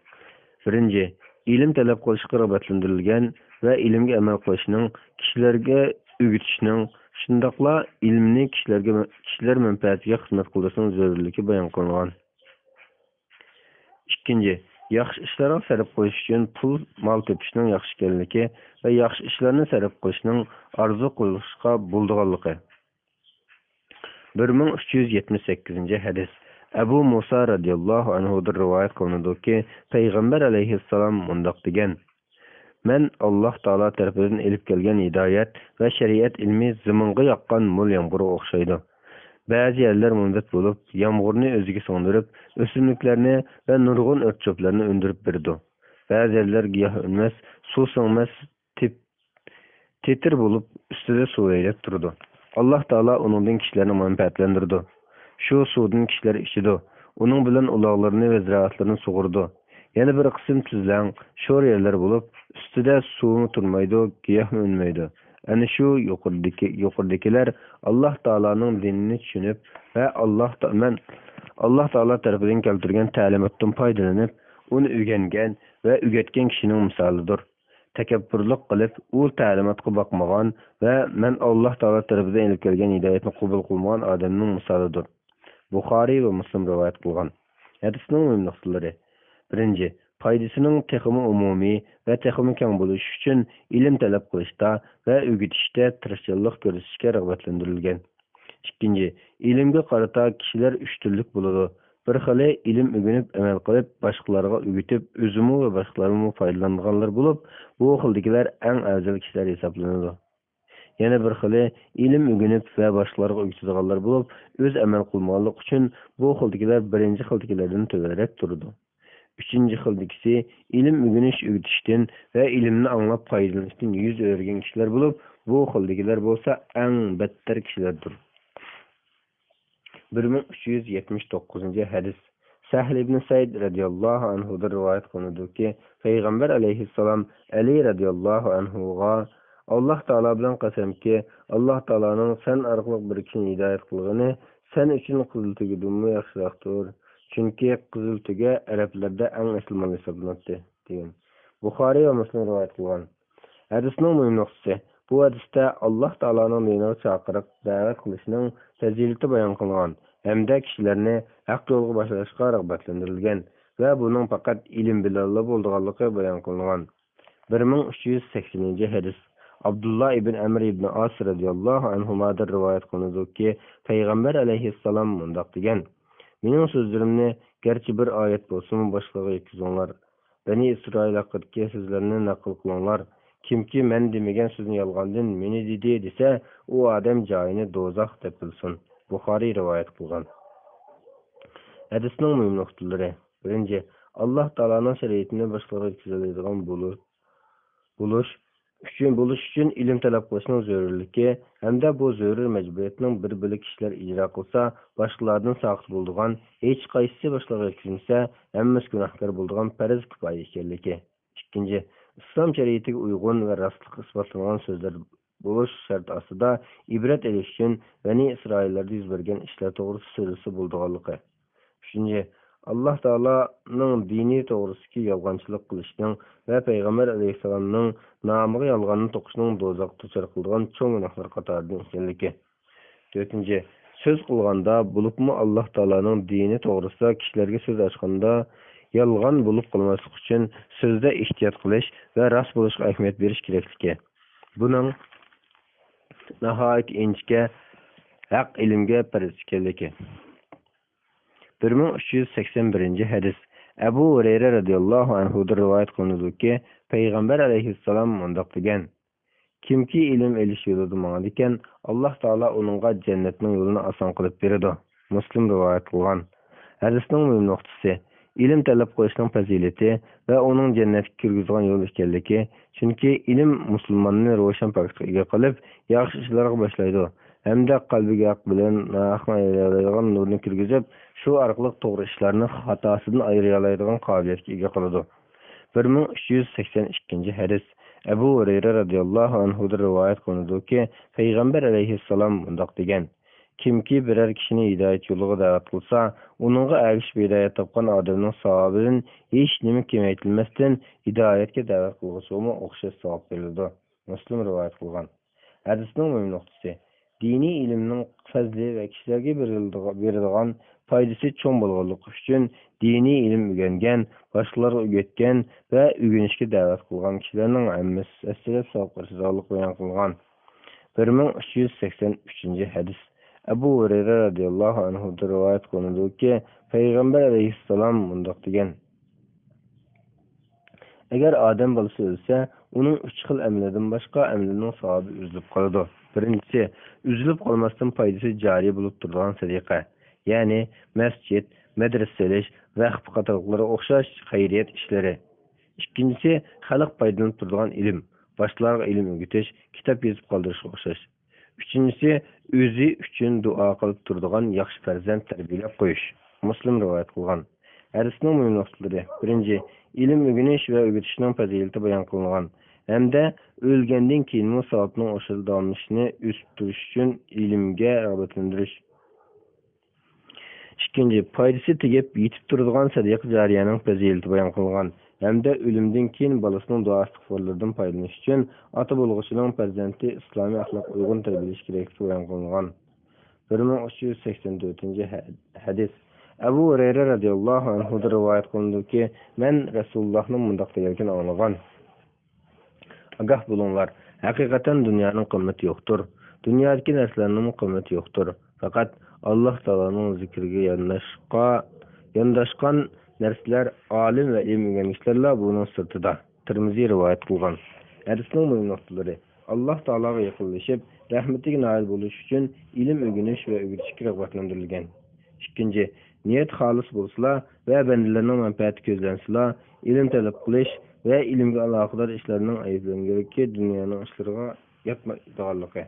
بىرىنچى، ئىلىم تەلەپ قىلىشقا رىغبەتلەندۈرۈلگەن ۋە ئىلىمگە ئەمەل قىلىشنىڭ، كىشىلەرگە ئۆگىتىشنىڭ، شۇنداقلا ئىلىمنى كىشىلەرگە، كىشىلەر مەنپەئەتىگە خىزمەت قىلدۇرۇشنىڭ زۆرۈرلۈكى بايان قىلىنغان. ئىككىنچى، ياخشى ئىشلارغا سەرپ قىلىش ئۈچۈن پۇل، مال تېپىشنىڭ ياخشى ئىكەنلىكى ۋە ياخشى ئىشلارنى سەرپ قىلىشنىڭ ئارزۇ قىلىشقا بولىدىغانلىقى. بىر مىڭ ئۈچ يۈز يەتمىش سەككىزىنچى ھەدىس. ئەبۇ مۇسا رەزىياللاھۇ ئەنھۇدىن رىۋايەت قىلىنىدۇكى، پەيغەمبەر ئەلەيھىسسالام مۇنداق دېگەن: مەن ئاللاھ تائالا تەرىپىدىن ئېلىپ كەلگەن ھىدايەت ۋە شەرىئەت ئىلمى زېمىنغا ياغقان مول يامغۇرغا ئوخشايدۇ. بەزى يەرلەر مۇنبەت بولۇپ، يامغۇرنى ئۆزىگە سىڭدۈرۈپ، ئۆسۈملۈكلەرنى ۋە نۇرغۇن ئۆت-چۆپلەرنى ئۈندۈرۈپ بېرىدۇ. بەزى يەرلەر گىياھ ئۈنمەس، سۇ سىڭمەس، تېپ-، تېتىر بولۇپ، ئۈستىدە سۇ ھەيدەپ تۇرىدۇ. ئاللاھ تائالا ئۇنىڭدىن كىشىلەرنى مەنپەئەتلەندۈرىدۇ. شۇ سۇدىن كىشىلەر ئىچىدۇ. ئۇنىڭ بىلەن ئۇلاغلىرىنى ۋە زىرائەتلىرىنى سۇغۇرىدۇ. يەنە بىر قىسىم تۈزلەڭ، شور يەرلەر بولۇپ، ئۈستىدە سۇمۇ تۇرمايدۇ، گىياھمۇ ئۈنمەيدۇ. ئەنە شۇ يۇقىرىدىكى، يۇقىرىدىكىلەر ئاللاھ تائالانىڭ دىنىنى چۈشىنىپ ۋە ئاللاھ تا-، مەن ئاللاھ تائالا تەرىپىدىن كەلتۈرگەن تەلىماتتىن پايدىلىنىپ، ئۇنى ئۆگەنگەن ۋە ئۆگەتكەن كىشىنىڭ مىسالىدۇر. تەكەببۇرلۇق قىلىپ، ئۇ تەلىماتقا باقمىغان ۋە مەن ئاللاھ تائالا تەرىپىدىن ئېلىپ كەلگەن ھىدايەتنى قوبۇل قىلمىغان ئادەمنىڭ مىسالىدۇر. بۇخارىي ۋە مۇسلىم رىۋايەت قىلغان. ھەدىسنىڭ مۇھىم نۇقتىلىرى. بىرىنچى، پايدىسىنىڭ تېخىمۇ ئومۇمىي ۋە تېخىمۇ كەڭ بولۇشى ئۈچۈن ئىلىم تەلەپ قىلىشتا ۋە ئۆگىتىشتە تىرىشچانلىق كۆرسىتىشكە رىغبەتلەندۈرۈلگەن. ئىككىنچى، ئىلىمگە قارىتا كىشىلەر ئۈچ تۈرلۈك بولىدۇ. بىر خىلى ئىلىم ئۆگىنىپ، ئەمەل قىلىپ، باشقىلارغا ئۆگىتىپ، ئۆزىمۇ ۋە باشقىلارمۇ پايدىلانغانلار بولۇپ، بۇ خىلدىكىلەر ئەڭ ئەۋزەل كىشىلەر ھېسابلىنىدۇ. يەنە بىر خىلى ئىلىم ئۆگىنىپ ۋە باشقىلارغا ئۆگىتىدىغانلار بولۇپ، ئۆزى ئەمەل قىلمىغانلىقى ئۈچۈن بۇ خىلدىكىلەر بىرىنچى خىلدىكىلەردىن تۆۋەنرەك تۇرىدۇ. ئۈچىنچى خىلدىكىسى ئىلىم ئۆگىنىش، ئۆگىتىشتىن ۋە ئىلىمنى ئاڭلاپ پايدىلىنىشتىن يۈز ئۆرۈگەن كىشىلەر بولۇپ، بۇ خىلدىكىلەر بولسا ئەڭ بەتتەر كىشىلەردۇر. بىر مىڭ ئۈچ يۈز يەتمىش توققۇزىنچى ھەدىس. سەھل ئىبن سەئىد رەزىياللاھۇ ئەنھۇدىن رىۋايەت قىلىنىدۇكى، پەيغەمبەر ئەلەيھىسسالام ئەلى رەزىياللاھۇ ئەنھۇغا، ئاللاھ تائالا بىلەن قەسەمكى، ئاللاھ تائالانىڭ سەن ئارقىلىق بىر كىشىنى ھىدايەت قىلغىنى سەن ئۈچۈن قىزىل تۆگىدىنمۇ ياخشىراقتۇر. چۈنكى قىزىل تۆگە ئەرەبلەردە ئەڭ ئېسىل مال ھېسابلىناتتى، دېگەن. بۇخارىي ۋە مۇسلىم رىۋايەت قىلغان. ھەدىسنىڭ مۇھىم نۇقتىسى. بۇ ھەدىستە ئاللاھ تائالانىڭ دىنىغا چاقىرىق، دەۋەت قىلىشنىڭ پەزىلىتى بايان قىلىنغان ھەمدە كىشىلەرنى ھەق يولغا باشلاشقا رىغبەتلەندۈرۈلگەن ۋە بۇنىڭ پەقەت ئىلىم بىلەنلا بولىدىغانلىقى بايان قىلىنغان. بىر مىڭ ئۈچ يۈز سەكسىنىنچى ھەدىس. ئابدۇللا ئىبن ئەمر ئىبن ئاس رەزىياللاھۇ ئەنھۇمادىن رىۋايەت قىلىنىدۇكى، پەيغەمبەر ئەلەيھىسسالام مۇنداق دېگەن: مېنىڭ سۆزلىرىمنى گەرچە بىر ئايەت بولسىمۇ باشقىلارغا يەتكۈزۈڭلار. بەنى ئىسرائىل ھەققىدىكى سۆزلەرنى نەقىل قىلىڭلار. كىمكى مەن دېمىگەن سۆزنى يالغاندىن مېنى دېدى دېسە، ئۇ ئادەم جايىنى دوزاخ دەپ بىلسۇن. بۇخارىي رىۋايەت قىلغان. ھەدىسنىڭ مۇھىم نۇقتىلىرى. بىرىنچى، ئاللاھ تائالانىڭ شەرىئىتىنى باشقىلارغا يەتكۈزەلەيدىغان بولۇش، بولۇش ئۈچۈن، بولۇش ئۈچۈن ئىلىم تەلەپ قىلىشنىڭ زۆرۈرلۈكى ھەمدە بۇ زۆرۈر مەجبۇرىيەتنىڭ بىر بۆلەك كىشىلەر ئىجرا قىلسا، باشقىلاردىن ساقىت بولىدىغان، ھېچقايسىسى باشقىلارغا يەتكۈزمىسە، ھەممىسى گۇناھكار بولىدىغان پەرز كۇپايە ئىكەنلىكى. ئىككىنچى، ئىسلام شەرىئىتىگە ئۇيغۇن ۋە راستلىقى ئىسپاتلانغان سۆزلەر بولۇش شەرتى ئاستىدا ئىبرەت ئېلىش ئۈچۈن بەنى ئىسرائىللاردا يۈز بەرگەن ئىشلار توغرىسىدا سۆزلىسە بولىدىغانلىقى. ئۈچىنچى، ئاللاھ تائالانىڭ دىنى توغرىسىدىكى يالغانچىلىق قىلىشنىڭ ۋە پەيغەمبەر ئەلەيھىسسالامنىڭ نامىغا يالغاننى توقۇشنىڭ دوزاخقا دۇچار قىلىدىغان چوڭ گۇناھلار قاتارىدىن ئىكەنلىكى. تۆتىنچى، سۆز قىلغاندا، بولۇپمۇ ئاللاھ تائالانىڭ دىنى توغرىسىدا كىشىلەرگە سۆز ئاچقاندا، يالغان بولۇپ قالماسلىق ئۈچۈن سۆزدە ئېھتىيات قىلىش ۋە راست بولۇشقا ئەھمىيەت بېرىش كېرەكلىكى. بۇنىڭ ناھايىتى ئىنچىكە ھەق ئىلىمگە پەرز ئىكەنلىكى. بىر مىڭ ئۈچ يۈز سەكسەن بىرىنچى ھەدىس. ئەبۇ ھۇرەيرە رەزىياللاھۇ ئەنھۇدىن رىۋايەت قىلىنىدۇكى، پەيغەمبەر ئەلەيھىسسالام مۇنداق دېگەن: كىمكى ئىلىم ئېلىش يولىدا ماڭىدىكەن، ئاللاھ تائالا ئۇنىڭغا جەننەتنىڭ يولىنى ئاسان قىلىپ بېرىدۇ. مۇسلىم رىۋايەت قىلغان. ھەدىسنىڭ مۇھىم نۇقتىسى، ئىلىم تەلەپ قىلىشنىڭ پەزىلىتى ۋە ئۇنىڭ جەننەتكە كىرگۈزىدىغان يول ئىكەنلىكى، چۈنكى ئىلىم مۇسۇلماننى روشەن پاكىتقا ئىگە قىلىپ، ياخشى ئىشلارغا باشلايدۇ ھەمدە قەلبىگە ھەق بىلەن ناھەقنى ئايرىيالايدىغان نۇرنى كىرگۈزۈپ، شۇ ئارقىلىق توغرا ئىشلارنى خاتاسىدىن ئايرىيالايدىغان قابىلىيەتكە ئىگە قىلىدۇ. بىر مىڭ ئۈچ يۈز سەكسەن ئىككىنچى ھەدىس. ئەبۇ ھۇرەيرە رەزىياللاھۇ ئەنھۇدىن رىۋايەت قىلىنىدۇكى، پەيغەمبەر ئەلەيھىسسالام مۇنداق دېگەن: كىمكى بىرەر كىشىنى ھىدايەت يولىغا دەۋەت قىلسا، ئۇنىڭغا ئەگىشىپ ھىدايەت تاپقان ئادەمنىڭ ساۋابىدىن ھېچ نېمە كېمەيتىلمەستىن، ھىدايەتكە دەۋەت قىلغۇچىغىمۇ ئوخشاش ساۋاب بېرىلىدۇ. مۇسلىم رىۋايەت قىلغان. ھەدىسنىڭ مۇھىم نۇقتىسى، دىنىي ئىلىمنىڭ پەزلى ۋە كىشىلەرگە بېرىلىدىغا-، بېرىدىغان پايدىسى چوڭ بولغانلىقى ئۈچۈن، دىنىي ئىلىم ئۆگەنگەن، باشقىلارغا ئۆگەتكەن ۋە ئۆگىنىشكە دەۋەت قىلغان كىشىلەرنىڭ ھەممىسى ئەسلىدە ساۋابقا ئېرىشىدىغانلىقى بايان قىلىنغان. بىر مىڭ ئۈچ يۈز سەكسەن ئۈچىنچى ھەدىس. ئەبۇ ھۇرەيرە رەزىياللاھۇ ئەنھۇدىن رىۋايەت قىلىنىدۇكى، پەيغەمبەر ئەلەيھىسسالام مۇنداق دېگەن: ئەگەر ئادەم بالىسى ئۆلسە، ئۇنىڭ ئۈچ خىل ئەمىلىدىن باشقا ئەمىلىنىڭ ساۋابى ئۈزۈلۈپ قالىدۇ. بىرىنچىسى، ئۈزۈلۈپ قالماستىن پايدىسى جارىي بولۇپ تۇرىدىغان سەدىقە، يەنى مەسچىت، مەدرىسە سېلىش، ۋەقىپ قاتارلىقلارغا ئوخشاش خەيرىيەت ئىشلىرى. ئىككىنچىسى، خەلق پايدىلىنىپ تۇرىدىغان ئىلىم، باشقىلارغا ئىلىم ئۆگىتىش، كىتاب يېزىپ قالدۇرۇشقا ئوخشاش. ئۈچىنچىسى، ئۆزى ئۈچۈن دۇئا قىلىپ تۇرىدىغان ياخشى پەرزەنت تەربىيەلەپ قويۇش. مۇسلىم رىۋايەت قىلغان. ھەدىسنىڭ مۇھىم نۇقتىلىرى. بىرىنچى، ئىلىم ئۆگىنىش ۋە ئۆگىتىشنىڭ پەزىلىتى بايان قىلىنغان ھەمدە ئۆلگەندىن كېيىنمۇ ساۋابنىڭ ئوشۇقىدا داۋاملىشىشىنى ئۆسۈپ تۇرۇش ئۈچۈن ئىلىمگە رىغبەتلەندۈرۈش. ئىككىنچى، پايدىسى تېگىپ يېتىپ تۇرىدىغان سەدىقە جارىيەنىڭ پەزىلىتى بايان قىلىنغان ھەمدە ئۆلۈمدىن كېيىن بالىسىنىڭ دۇئا ئىستىغپارلىرىدىن پايدىلىنىش ئۈچۈن ئاتا بولغۇچىنىڭ پەرزەنتى ئىسلامىي ئەخلاققا ئۇيغۇن تەربىيەلىشى كېرەكلىكى بايان قىلىنغان. بىر مىڭ ئۈچ يۈز سەكسەن تۆتىنچى ھە-، ھەدىس. ئەبۇ ھۇرەيرە رەزىياللاھۇ ئەنھۇدىن رىۋايەت قىلىنىدۇكى، مەن رەسۇلۇللاھنىڭ مۇنداق دېگەنلىكىنى ئاڭلىغان. ئاگاھ بولۇڭلار، ھەقىقەتەن دۇنيانىڭ قىممىتى يوقتۇر. دۇنيادىكى نەرسىلەرنىڭمۇ قىممىتى يوقتۇر. پەقەت ئاللاھ تائالانىڭ زىكرىگە يانداشقا-، يانداشقان نەرسىلەر، ئالىم ۋە ئىلىم ئۆگەنگۈچىلەرلا بۇنىڭ سىرتىدا. تىرمىزى رىۋايەت قىلغان. ھەدىسنىڭ مۇھىم نۇقتىلىرى. ئاللاھ تائالاغا يېقىنلىشىپ، رەھمىتىگە نائىل بولۇش ئۈچۈن ئىلىم ئۆگىنىش ۋە ئۆگىتىشكە رىغبەتلەندۈرۈلگەن. ئىككىنچى، نىيەت خالىس بولسىلا ۋە بەندىلەرنىڭ مەنپەئەتى كۆزلەنسىلا، ئىلىم تەلەپ قىلىش ۋە ئىلىمگە ئالاقىدار ئىشلارنىڭ ئەيىبلەنگۈدەككى دۇنيانىڭ ئىشلىرىغا ياتمايدىغانلىقى.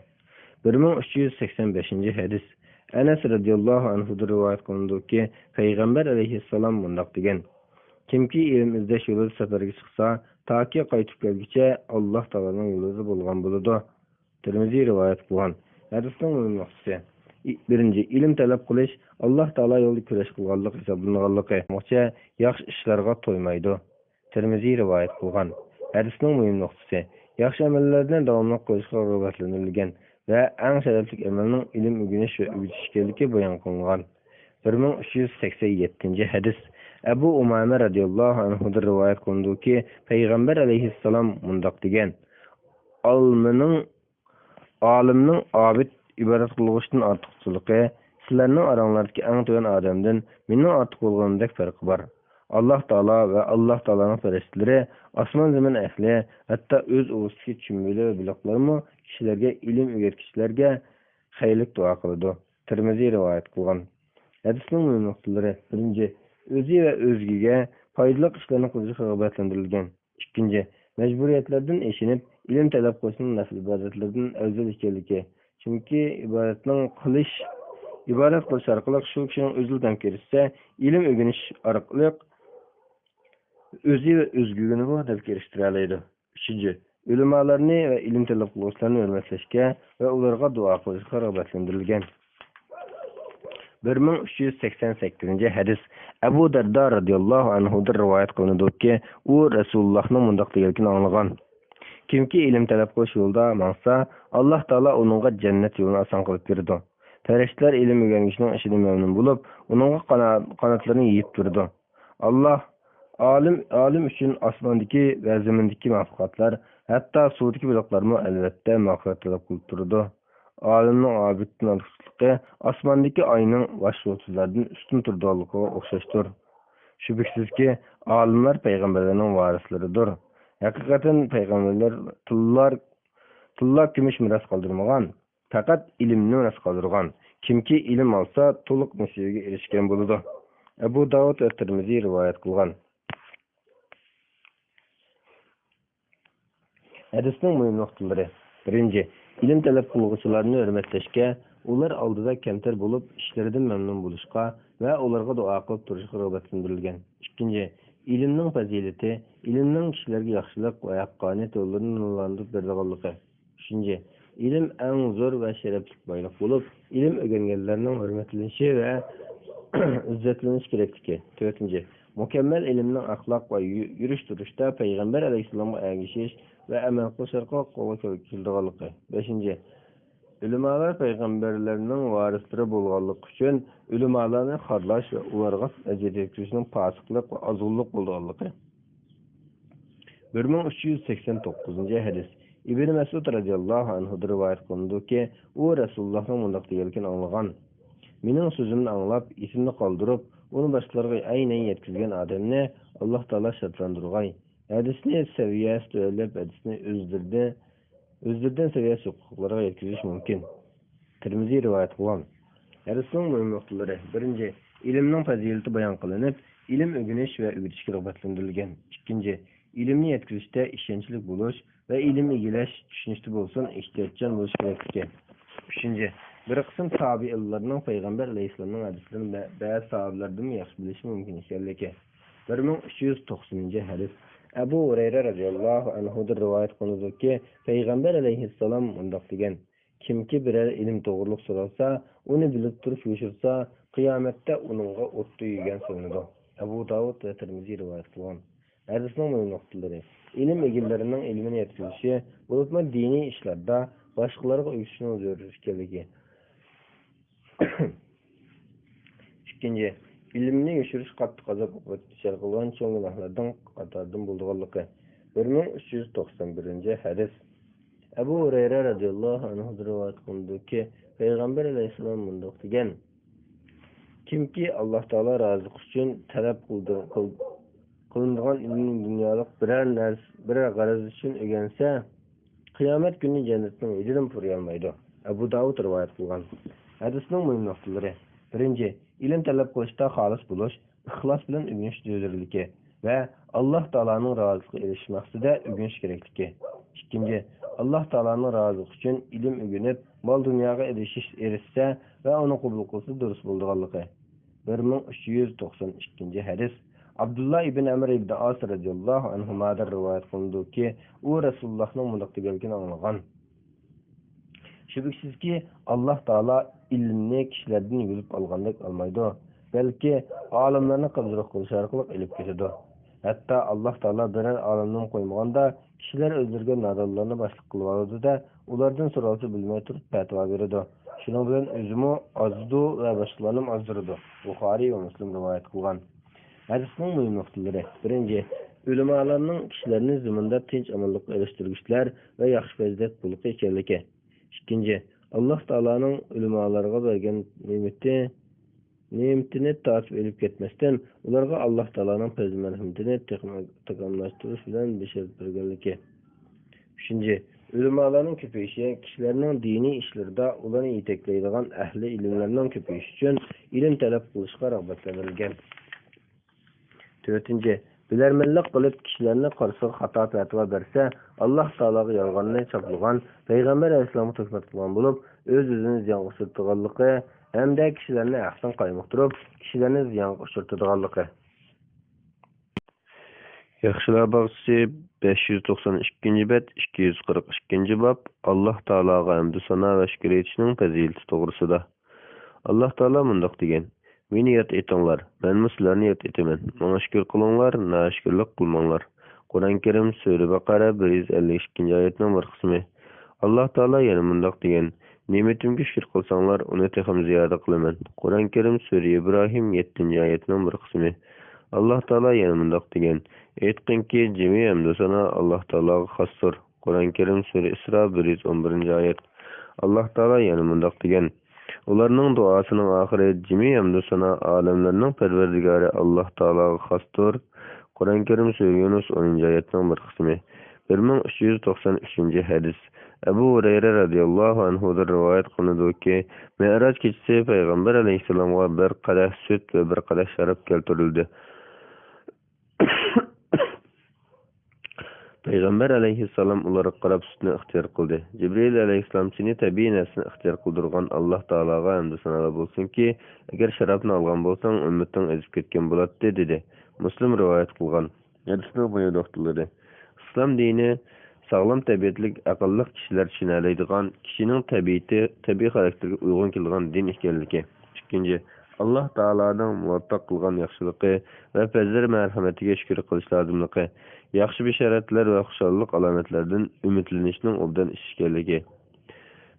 بىر مىڭ ئۈچ يۈز سەكسەن بەشىنچى ھەدىس. ئەنەس رەزىياللاھۇ ئەنھۇدىن رىۋايەت قىلىنىدۇكى، پەيغەمبەر ئەلەيھىسسالام مۇنداق دېگەن: كىمكى ئىلىم ئىزدەش يولىدا سەپەرگە چىقسا، تاكى قايتىپ كەلگۈچە ئاللاھ تائالانىڭ يولىدا بولغان بولىدۇ. تىرمىزى رىۋايەت قىلغان. ھەدىسنىڭ مۇھىم نۇقتىسى. ئى، بىرىنچى، ئىلىم تەلەپ قىلىش ئاللاھ تائالا يولىدا كۈرەش قىلغانلىق ھېسابلىنىدىغانلىقى. ياخشى ئىشلارغا تويمايدۇ. تىرمىزى رىۋايەت قىلغان. ھەدىسنىڭ مۇھىم نۇقتىسى، ياخشى ئەمەللەرنى داۋاملىق قىلىشقا رىغبەتلەندۈرۈلگەن ۋە ئەڭ شەرەپلىك ئەمەلنىڭ ئىلىم ئۆگىنىش ۋە ئۆگىتىش ئىكەنلىكى بايان قىلىنغان. بىر مىڭ ئۈچ يۈز سەكسەن يەتتىنچى ھەدىس. ئەبۇ ئۇمامە رەزىياللاھۇ ئەنھۇدىن رىۋايەت قىلىنىدۇكى، پەيغەمبەر ئەلەيھىسسالام مۇنداق دېگەن: ئالىمنىڭ ئالىمنىڭ ئابىد، ئىبادەت قىلغۇچىدىن ئارتۇقچىلىقى سىلەرنىڭ ئاراڭلاردىكى ئەڭ تۆۋەن ئادەمدىن مېنىڭ ئارتۇق بولغىنىمدەك پەرقى بار. ئاللاھ تائالا ۋە ئاللاھ تائالانىڭ پەرىشتىلىرى، ئاسمان زېمىن ئەھلى، ھەتتا ئۆز ئۇۋىسىدىكى چۈمبىلى ۋە بېلىقلارمۇ كىشىلەرگە ئىلىم ئۆگەتكۈچىلەرگە خەيرلىك دۇئا قىلىدۇ. تىرمىزى رىۋايەت قىلغان. ھەدىسنىڭ مۇھىم نۇقتىلىرى. بىرىنچى، ئۆزى ۋە ئۆزگىگە پايدىلىق ئىشلارنى قىلىشقا رىغبەتلەندۈرۈلگەن. ئىككىنچى، مەجبۇرىيەتلەردىن ئېچىنىپ، ئىلىم تەلەپ قىلىشنىڭ نەپلى ئىبادەتلەردىن ئەۋزەل ئىكەنلىكى. چۈنكى ئىبادەتنىڭ قىلىش، ئىبادەت قىلىش ئارقىلىق شۇ كىشىنىڭ ئۆزىلا تەمكىن ئېرىشسە، ئىلىم ئۆگىنىش ئارقىلىق ئۆزى ۋە ئۆزگىگىنىمۇ تەمكىن ئېرىشتۈرەلەيدۇ. ئۈچىنچى، ئۆلىمالارنى ۋە ئىلىم تەلەپ قىلغۇچىلارنى ھۆرمەتلەشكە ۋە ئۇلارغا دۇئا قىلىشقا رىغبەتلەندۈرۈلگەن. بىر مىڭ ئۈچ يۈز سەكسەن سەككىزىنچى ھەدىس. ئەبۇ دەردە رەزىياللاھۇ ئەنھۇدىن رىۋايەت قىلىنىدۇكى، ئۇ رەسۇلۇللاھنىڭ مۇنداق دېگەنلىكىنى ئاڭلىغان: كىمكى ئىلىم تەلەپ قىلىش يولىدا ماڭسا، ئاللاھ تائالا ئۇنىڭغا جەننەت يولىنى ئاسان قىلىپ بېرىدۇ. پەرىشتىلەر ئىلىم ئۆگەنگۈچىنىڭ ئىشىدىن مەمنۇن بولۇپ، ئۇنىڭغا قانا-، قاناتلىرىنى يېيىپ تۇرىدۇ. ئاللاھ، ئالىم، ئالىم ئۈچۈن ئاسماندىكى ۋە زېمىندىكى مەخلۇقاتلار، ھەتتا سۇدىكى بېلىقلارمۇ ئەلۋەتتە مەغپىرەت تەلەپ قىلىپ تۇرىدۇ. ئالىمنىڭ ئابىدتىن ئارتۇقلۇقى ئاسماندىكى ئاينىڭ باش يۇلتۇزلاردىن ئۈستۈن تۇرىدىغانلىقىغا ئوخشاشتۇر. شۈبھىسىزكى، ئالىملار پەيغەمبەرلەرنىڭ ۋارىسلىرىدۇر. ھەقىقەتەن پەيغەمبەرلەر تىللار تىللا كۈمۈش مىراس قالدۇرمىغان، پەقەت ئىلىمنى مىراس قالدۇرغان. كىمكى ئىلىم ئالسا، تولۇق نېسىۋىگە ئېرىشكەن بولىدۇ. ئەبۇ داۋۇد ۋە تىرمىزى رىۋايەت قىلغان. ھەدىسنىڭ مۇھىم نۇقتىلىرى. بىرىنچى، ئىلىم تەلەپ قىلغۇچىلارنى ھۆرمەتلەشكە، ئۇلار ئالدىدا كەمتەر بولۇپ، ئىشلىرىدىن مەمنۇن بولۇشقا ۋە ئۇلارغا دۇئا قىلىپ تۇرۇشقا رىغبەتلەندۈرۈلگەن. ئىككىنچى، ئىلىمنىڭ پەزىلىتى، ئىلىمنىڭ كىشىلەرگە ياخشىلىق ۋە ھەققانىيەت يوللىرىنى نۇرلاندۇرۇپ بېرىدىغانلىقى. ئۈچىنچى، ئىلىم ئەڭ زور ۋە شەرەپلىك بايلىق بولۇپ، ئىلىم ئۆگەنگەنلەرنىڭ ھۆرمەتلىنىشى ۋە ئىززەتلىنىشى كېرەكلىكى. تۆتىنچى، مۇكەممەل ئىلىمنىڭ ئەخلاق ۋە يۈ-، يۈرۈش-تۇرۇشتا پەيغەمبەر ئەلەيھىسسالامغا ئەگىشىش ۋە ئەمەل قىلىش ئارقىلىق قولغا كەلتۈرۈلىدىغانلىقى. بەشىنچى، ئۆلىمالار پەيغەمبەرلەرنىڭ ۋارىسلىرى بولغانلىقى ئۈچۈن، ئۆلىمالارنى خارلاش ۋە ئۇلارغا ئەزىيەت يەتكۈزۈشنىڭ پاسىقلىق ۋە ئازغۇنلۇق بولىدىغانلىقى. بىر مىڭ ئۈچ يۈز سەكسەن توققۇزىنچى ھەدىس. ئىبن مەسئۇد رەزىياللاھۇ ئەنھۇدىن رىۋايەت قىلىنىدۇكى، ئۇ رەسۇلۇللاھنىڭ مۇنداق دېگەنلىكىنى ئاڭلىغان: مېنىڭ سۆزۈمنى ئاڭلاپ، ئېسىمنى قالدۇرۇپ، ئۇنى باشقىلارغا ئەينەن يەتكۈزگەن ئادەمنى ئاللاھ تائالا شادلاندۇرغاي. ھەدىسنى سەۋىيەسى تۆۋەنلەپ، ھەدىسنى ئۆزلىرىدە ئۆزلىرىدىن سەۋىيەسى يۇقىرىقىلارغا يەتكۈزۈش مۇمكىن. تىرمىزى رىۋايەت قىلغان. ھەدىسنىڭ مۇھىم نۇقتىلىرى. بىرىنچى، ئىلىمنىڭ پەزىلىتى بايان قىلىنىپ، ئىلىم ئۆگىنىش ۋە ئۆگىتىشكە رىغبەتلەندۈرۈلگەن. ئىككىنچى، ئىلىمنى يەتكۈزۈشتە ئىشەنچلىك بولۇش ۋە ئىلىم ئىگىلەش، چۈشىنىشتە بولسۇن، ئېھتىياتچان بولۇش كېرەكلىكى. ئۈچىنچى، بىر قىسىم تابىئىنلارنىڭ پەيغەمبەر ئەلەيھىسسالامنىڭ ھەدىسلىرىنى بە-، بەزى ساھابىلەردىنمۇ ياخشى بىلىشى مۇمكىن ئىكەنلىكى. بىر مىڭ ئۈچ يۈز توقسىنىنچى ھەدىس. ئەبۇ ھۇرەيرە رەزىياللاھۇ ئەنھۇدىن رىۋايەت قىلىنىدۇكى، پەيغەمبەر ئەلەيھىسسالام مۇنداق دېگەن: كىمكى بىرەر ئىلىم توغرۇلۇق سورالسا، ئۇنى بىلىپ تۇرۇپ يوشۇرسا، قىيامەتتە ئۇنىڭغا ئوتتا يۈگەن سېلىنىدۇ. ئەبۇ داۋۇد ۋە تىرمىزى رىۋايەت قىلغان. ھەدىسنىڭ مۇھىم نۇقتىلىرى. ئىلىم ئىگىلىرىنىڭ ئىلمىنى يەتكۈزۈشى، بولۇپمۇ دىنىي ئىشلاردا باشقىلارغا ئۆگىتىشنىڭ زۆرۈر ئىكەنلىكى. ئىككىنچى، ئىلىمنى يوشۇرۇش قاتتىق ئازاب ئوقۇبەتكە دۇچار قىلىدىغان چوڭ گۇناھلاردىن قاتارىدىن بولىدىغانلىقى. بىر مىڭ ئۈچ يۈز توقسان بىرىنچى ھەدىس. ئەبۇ ھۇرەيرە رەزىياللاھۇ ئەنھۇدىن رىۋايەت قىلىنىدۇكى، پەيغەمبەر ئەلەيھىسسالام مۇنداق دېگەن: كىمكى ئاللاھ تائالا رازىلىقى ئۈچۈن تەلەپ قىلدى-، قىل-، قىلىنىدىغان ئىلىمنى دۇنيالىق بىرەر نەرسە، بىرەر غەرەز ئۈچۈن ئۆگەنسە، قىيامەت كۈنى جەننەتنىڭ ھىدىدىن پۇرىيالمايدۇ. ئەبۇ داۋۇد رىۋايەت قىلغان. ھەدىسنىڭ مۇھىم نۇقتىلىرى. بىرىنچى، ئىلىم تەلەپ قىلىشتا خالىس بولۇش، ئىخلاس بىلەن ئۆگىنىش زۆرۈرلۈكى ۋە ئاللاھ تائالانىڭ رازىلىقىغا ئېرىشىش مەقسىتىدە ئۆگىنىش كېرەكلىكى. ئىككىنچى، ئاللاھ تائالانىڭ رازىلىقى ئۈچۈن ئىلىم ئۆگىنىپ، مال-دۇنياغا ئېرىشىش، ئېرىشسە ۋە ئۇنى قوبۇل قىلسا دۇرۇس بولىدىغانلىقى. بىر مىڭ ئۈچ يۈز توقسان ئىككىنچى ھەدىس. ئابدۇللا ئىبن ئەمر ئىبن ئاس رەزىياللاھۇ ئەنھۇمادىن رىۋايەت قىلىنىدۇكى، ئۇ رەسۇلۇللاھنىڭ مۇنداق دېگەنلىكىنى ئاڭلىغان. شۈبھىسىزكى، ئاللاھ تائالا ئىلىمنى كىشىلەردىن يۇلۇپ ئالغاندەك ئالمايدۇ، بەلكى ئالىملارنى قەبزىرۇخ قىلىش ئارقىلىق ئېلىپ كېتىدۇ. ھەتتا ئاللاھ تائالا بىرەر ئالىمنىمۇ قويمىغاندا، كىشىلەر ئۆزلىرىگە نادانلارنى باشلىق قىلىۋالىدۇ-دە، ئۇلاردىن سورالسا بىلمەي تۇرۇپ پەتىۋا بېرىدۇ. شۇنىڭ بىلەن ئۆزىمۇ ئازىدۇ ۋە باشقىلارنىمۇ ئازدۇرىدۇ. بۇخارىي ۋە مۇسلىم رىۋايەت قىلغان. ھەدىسنىڭ مۇھىم نۇقتىلىرى. بىرىنچى، ئۆلىمالارنىڭ كىشىلەرنى زېمىندا تىنچ-ئامانلىققا ئېرىشتۈرگۈچىلەر ۋە ياخشى پەزىلەت قۇلىقى ئىكەنلىكى. ئىككىنچى، ئاللاھ تائالانىڭ ئۆلىمالارغا بەرگەن نېمىتى، نېمىتىنى تارتىپ ئېلىپ كەتمەستىن، ئۇلارغا ئاللاھ تائالانىڭ پەزلى-مەرھىمىتىنى تېخىمۇ تاكامۇللاشتۇرۇش بىلەن بېشارەت بەرگەنلىكى. ئۈچىنچى، ئۆلىمالارنىڭ كۆپىيىشى كىشىلەرنىڭ دىنىي ئىشلىرىدا ئۇلارنى يېتەكلەيدىغان ئەھلى ئىلىملەرنىڭ كۆپىيىشى ئۈچۈن ئىلىم تەلەپ قىلىشقا رىغبەتلەندۈرۈلگەن. تۆتىنچى، بىلەرمەنلىك قىلىپ كىشىلەرنى قارىسىغا خاتا پەتىۋا بەرسە، ئاللاھ تائالاغا يالغاننى چاپلىغان، پەيغەمبەر ئەلەيھىسسالامغا تۆھمەت قىلغان بولۇپ، ئۆز-ئۆزىنى زىيانغا ئۇچرىتىدىغانلىقى ھەمدە كىشىلەرنى ھەقتىن قايمۇقتۇرۇپ، كىشىلەرنى زىيانغا ئۇچرىتىدىغانلىقى. ياخشىلار باغچىسى، بەش يۈز توقسان ئىككىنچى بەت، ئىككى يۈز قىرىق ئىككىنچى باب، ئاللاھ تائالاغا ھەمدۇ سانا ۋە شۈكۈر ئېيتىشنىڭ پەزىلىتى توغرىسىدا. ئاللاھ تائالا مۇنداق دېگەن: مېنى ياد ئېتىڭلار، مەنمۇ سىلەرنى ياد ئېتىمەن. ماڭا شۈكۈر قىلىڭلار، ناشۈكۈرلۈك قىلماڭلار. قۇرئان كەرىم، سۈرە بەقەرە، بىر يۈز ئەللىك ئىككىنچى ئايەتنىڭ بىر قىسمى. ئاللاھ تائالا يەنە مۇنداق دېگەن: نېمىتىمگە شۈكۈر قىلساڭلار، ئۇنى تېخىمۇ زىيادە قىلىمەن. قۇرئان كەرىم، سۈرە ئىبراھىم، يەتتىنچى ئايەتنىڭ بىر قىسمى. ئاللاھ تائالا يەنە مۇنداق دېگەن: ئېيتقىنكى، جىمى ھەمدۇ سانا ئاللاھ تائالاغا خاستۇر. قۇرئان كەرىم، سۈرە ئىسرا، بىر يۈز ئون بىرىنچى ئايەت. ئاللاھ تائالا يەنە مۇنداق دېگەن: ئۇلارنىڭ دۇئاسىنىڭ ئاخىرى جىمى ھەمدۇ سانا ئالەملەرنىڭ پەرۋەردىگارى ئاللاھ تائالاغا خاستۇر. قۇرئان كەرىم، سۈرە يۇنۇس، ئونىنچى ئايەتنىڭ بىر قىسمى. بىر مىڭ ئۈچ يۈز توقسان ئۈچىنچى ھەدىس. ئەبۇ ھۇرەيرە رەزىياللاھۇ ئەنھۇدىن رىۋايەت قىلىنىدۇكى، مىئراج كېچىسى پەيغەمبەر ئەلەيھىسسالامغا بىر قەدەھ سۈت ۋە بىر قەدەھ شاراب كەلتۈرۈلدى. پەيغەمبەر ئەلەيھىسسالام ئۇلارغا قاراپ سۈتنى ئىختىيار قىلدى. جىبرىئىل ئەلەيھىسسالام سېنى تەبىئىي نەرسىنى ئىختىيار قىلدۇرغان ئاللاھ تائالاغا ھەمدۇ سانالار بولسۇنكى، ئەگەر شارابنى ئالغان بولساڭ، ئۈممىتىڭ ئېزىپ كەتكەن بولاتتى، دېدى. مۇسلىم رىۋايەت قىلغان. ھەدىسنىڭ بۇيرۇقلىرى. ئىسلام دىنى ساغلام تەبىئەتلىك، ئەقىللىق كىشىلەر چۈشىنەلەيدىغان، كىشىنىڭ تەبىئىتى، تەبىئىي خاراكتېرىگە ئۇيغۇن كېلىدىغان دىن ئىكەنلىكى. ئىككىنچى، ئاللاھ تائالانىڭ مۇۋەپپەق قىلغان ياخشىلىقى ۋە پەزلىرى مەرھەمىتىگە شۈكۈر قىلىش لازىملىقى، ياخشى بېشارەتلەر ۋە خۇشاللىق ئالامەتلەردىن ئۈمىدلىنىشنىڭ ئوبدان ئىش ئىكەنلىكى.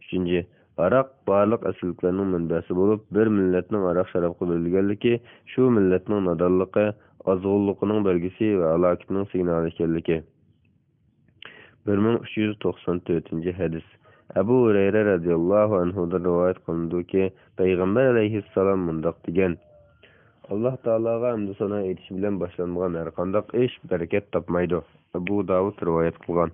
ئۈچىنچى، ھاراق بارلىق ئەسلىكلەرنىڭ مەنبەسى بولۇپ، بىر مىللەتنىڭ ھاراق-شارابقا بېرىلگەنلىكى شۇ مىللەتنىڭ نادانلىقى، ئازغۇنلۇقىنىڭ بەلگىسى ۋە ھالاكىتىنىڭ سىگنالى ئىكەنلىكى. بىر مىڭ ئۈچ يۈز توقسان تۆتىنچى ھەدىس. ئەبۇ ھۇرەيرە رەزىياللاھۇ ئەنھۇدىن رىۋايەت قىلىنىدۇكى، پەيغەمبەر ئەلەيھىسسالام مۇنداق دېگەن: ئاللاھ تائالاغا ھەمدۇ سانا ئېيتىش بىلەن باشلانمىغان ھەرقانداق ئىش بەرىكەت تاپمايدۇ. ئەبۇ داۋۇد رىۋايەت قىلغان.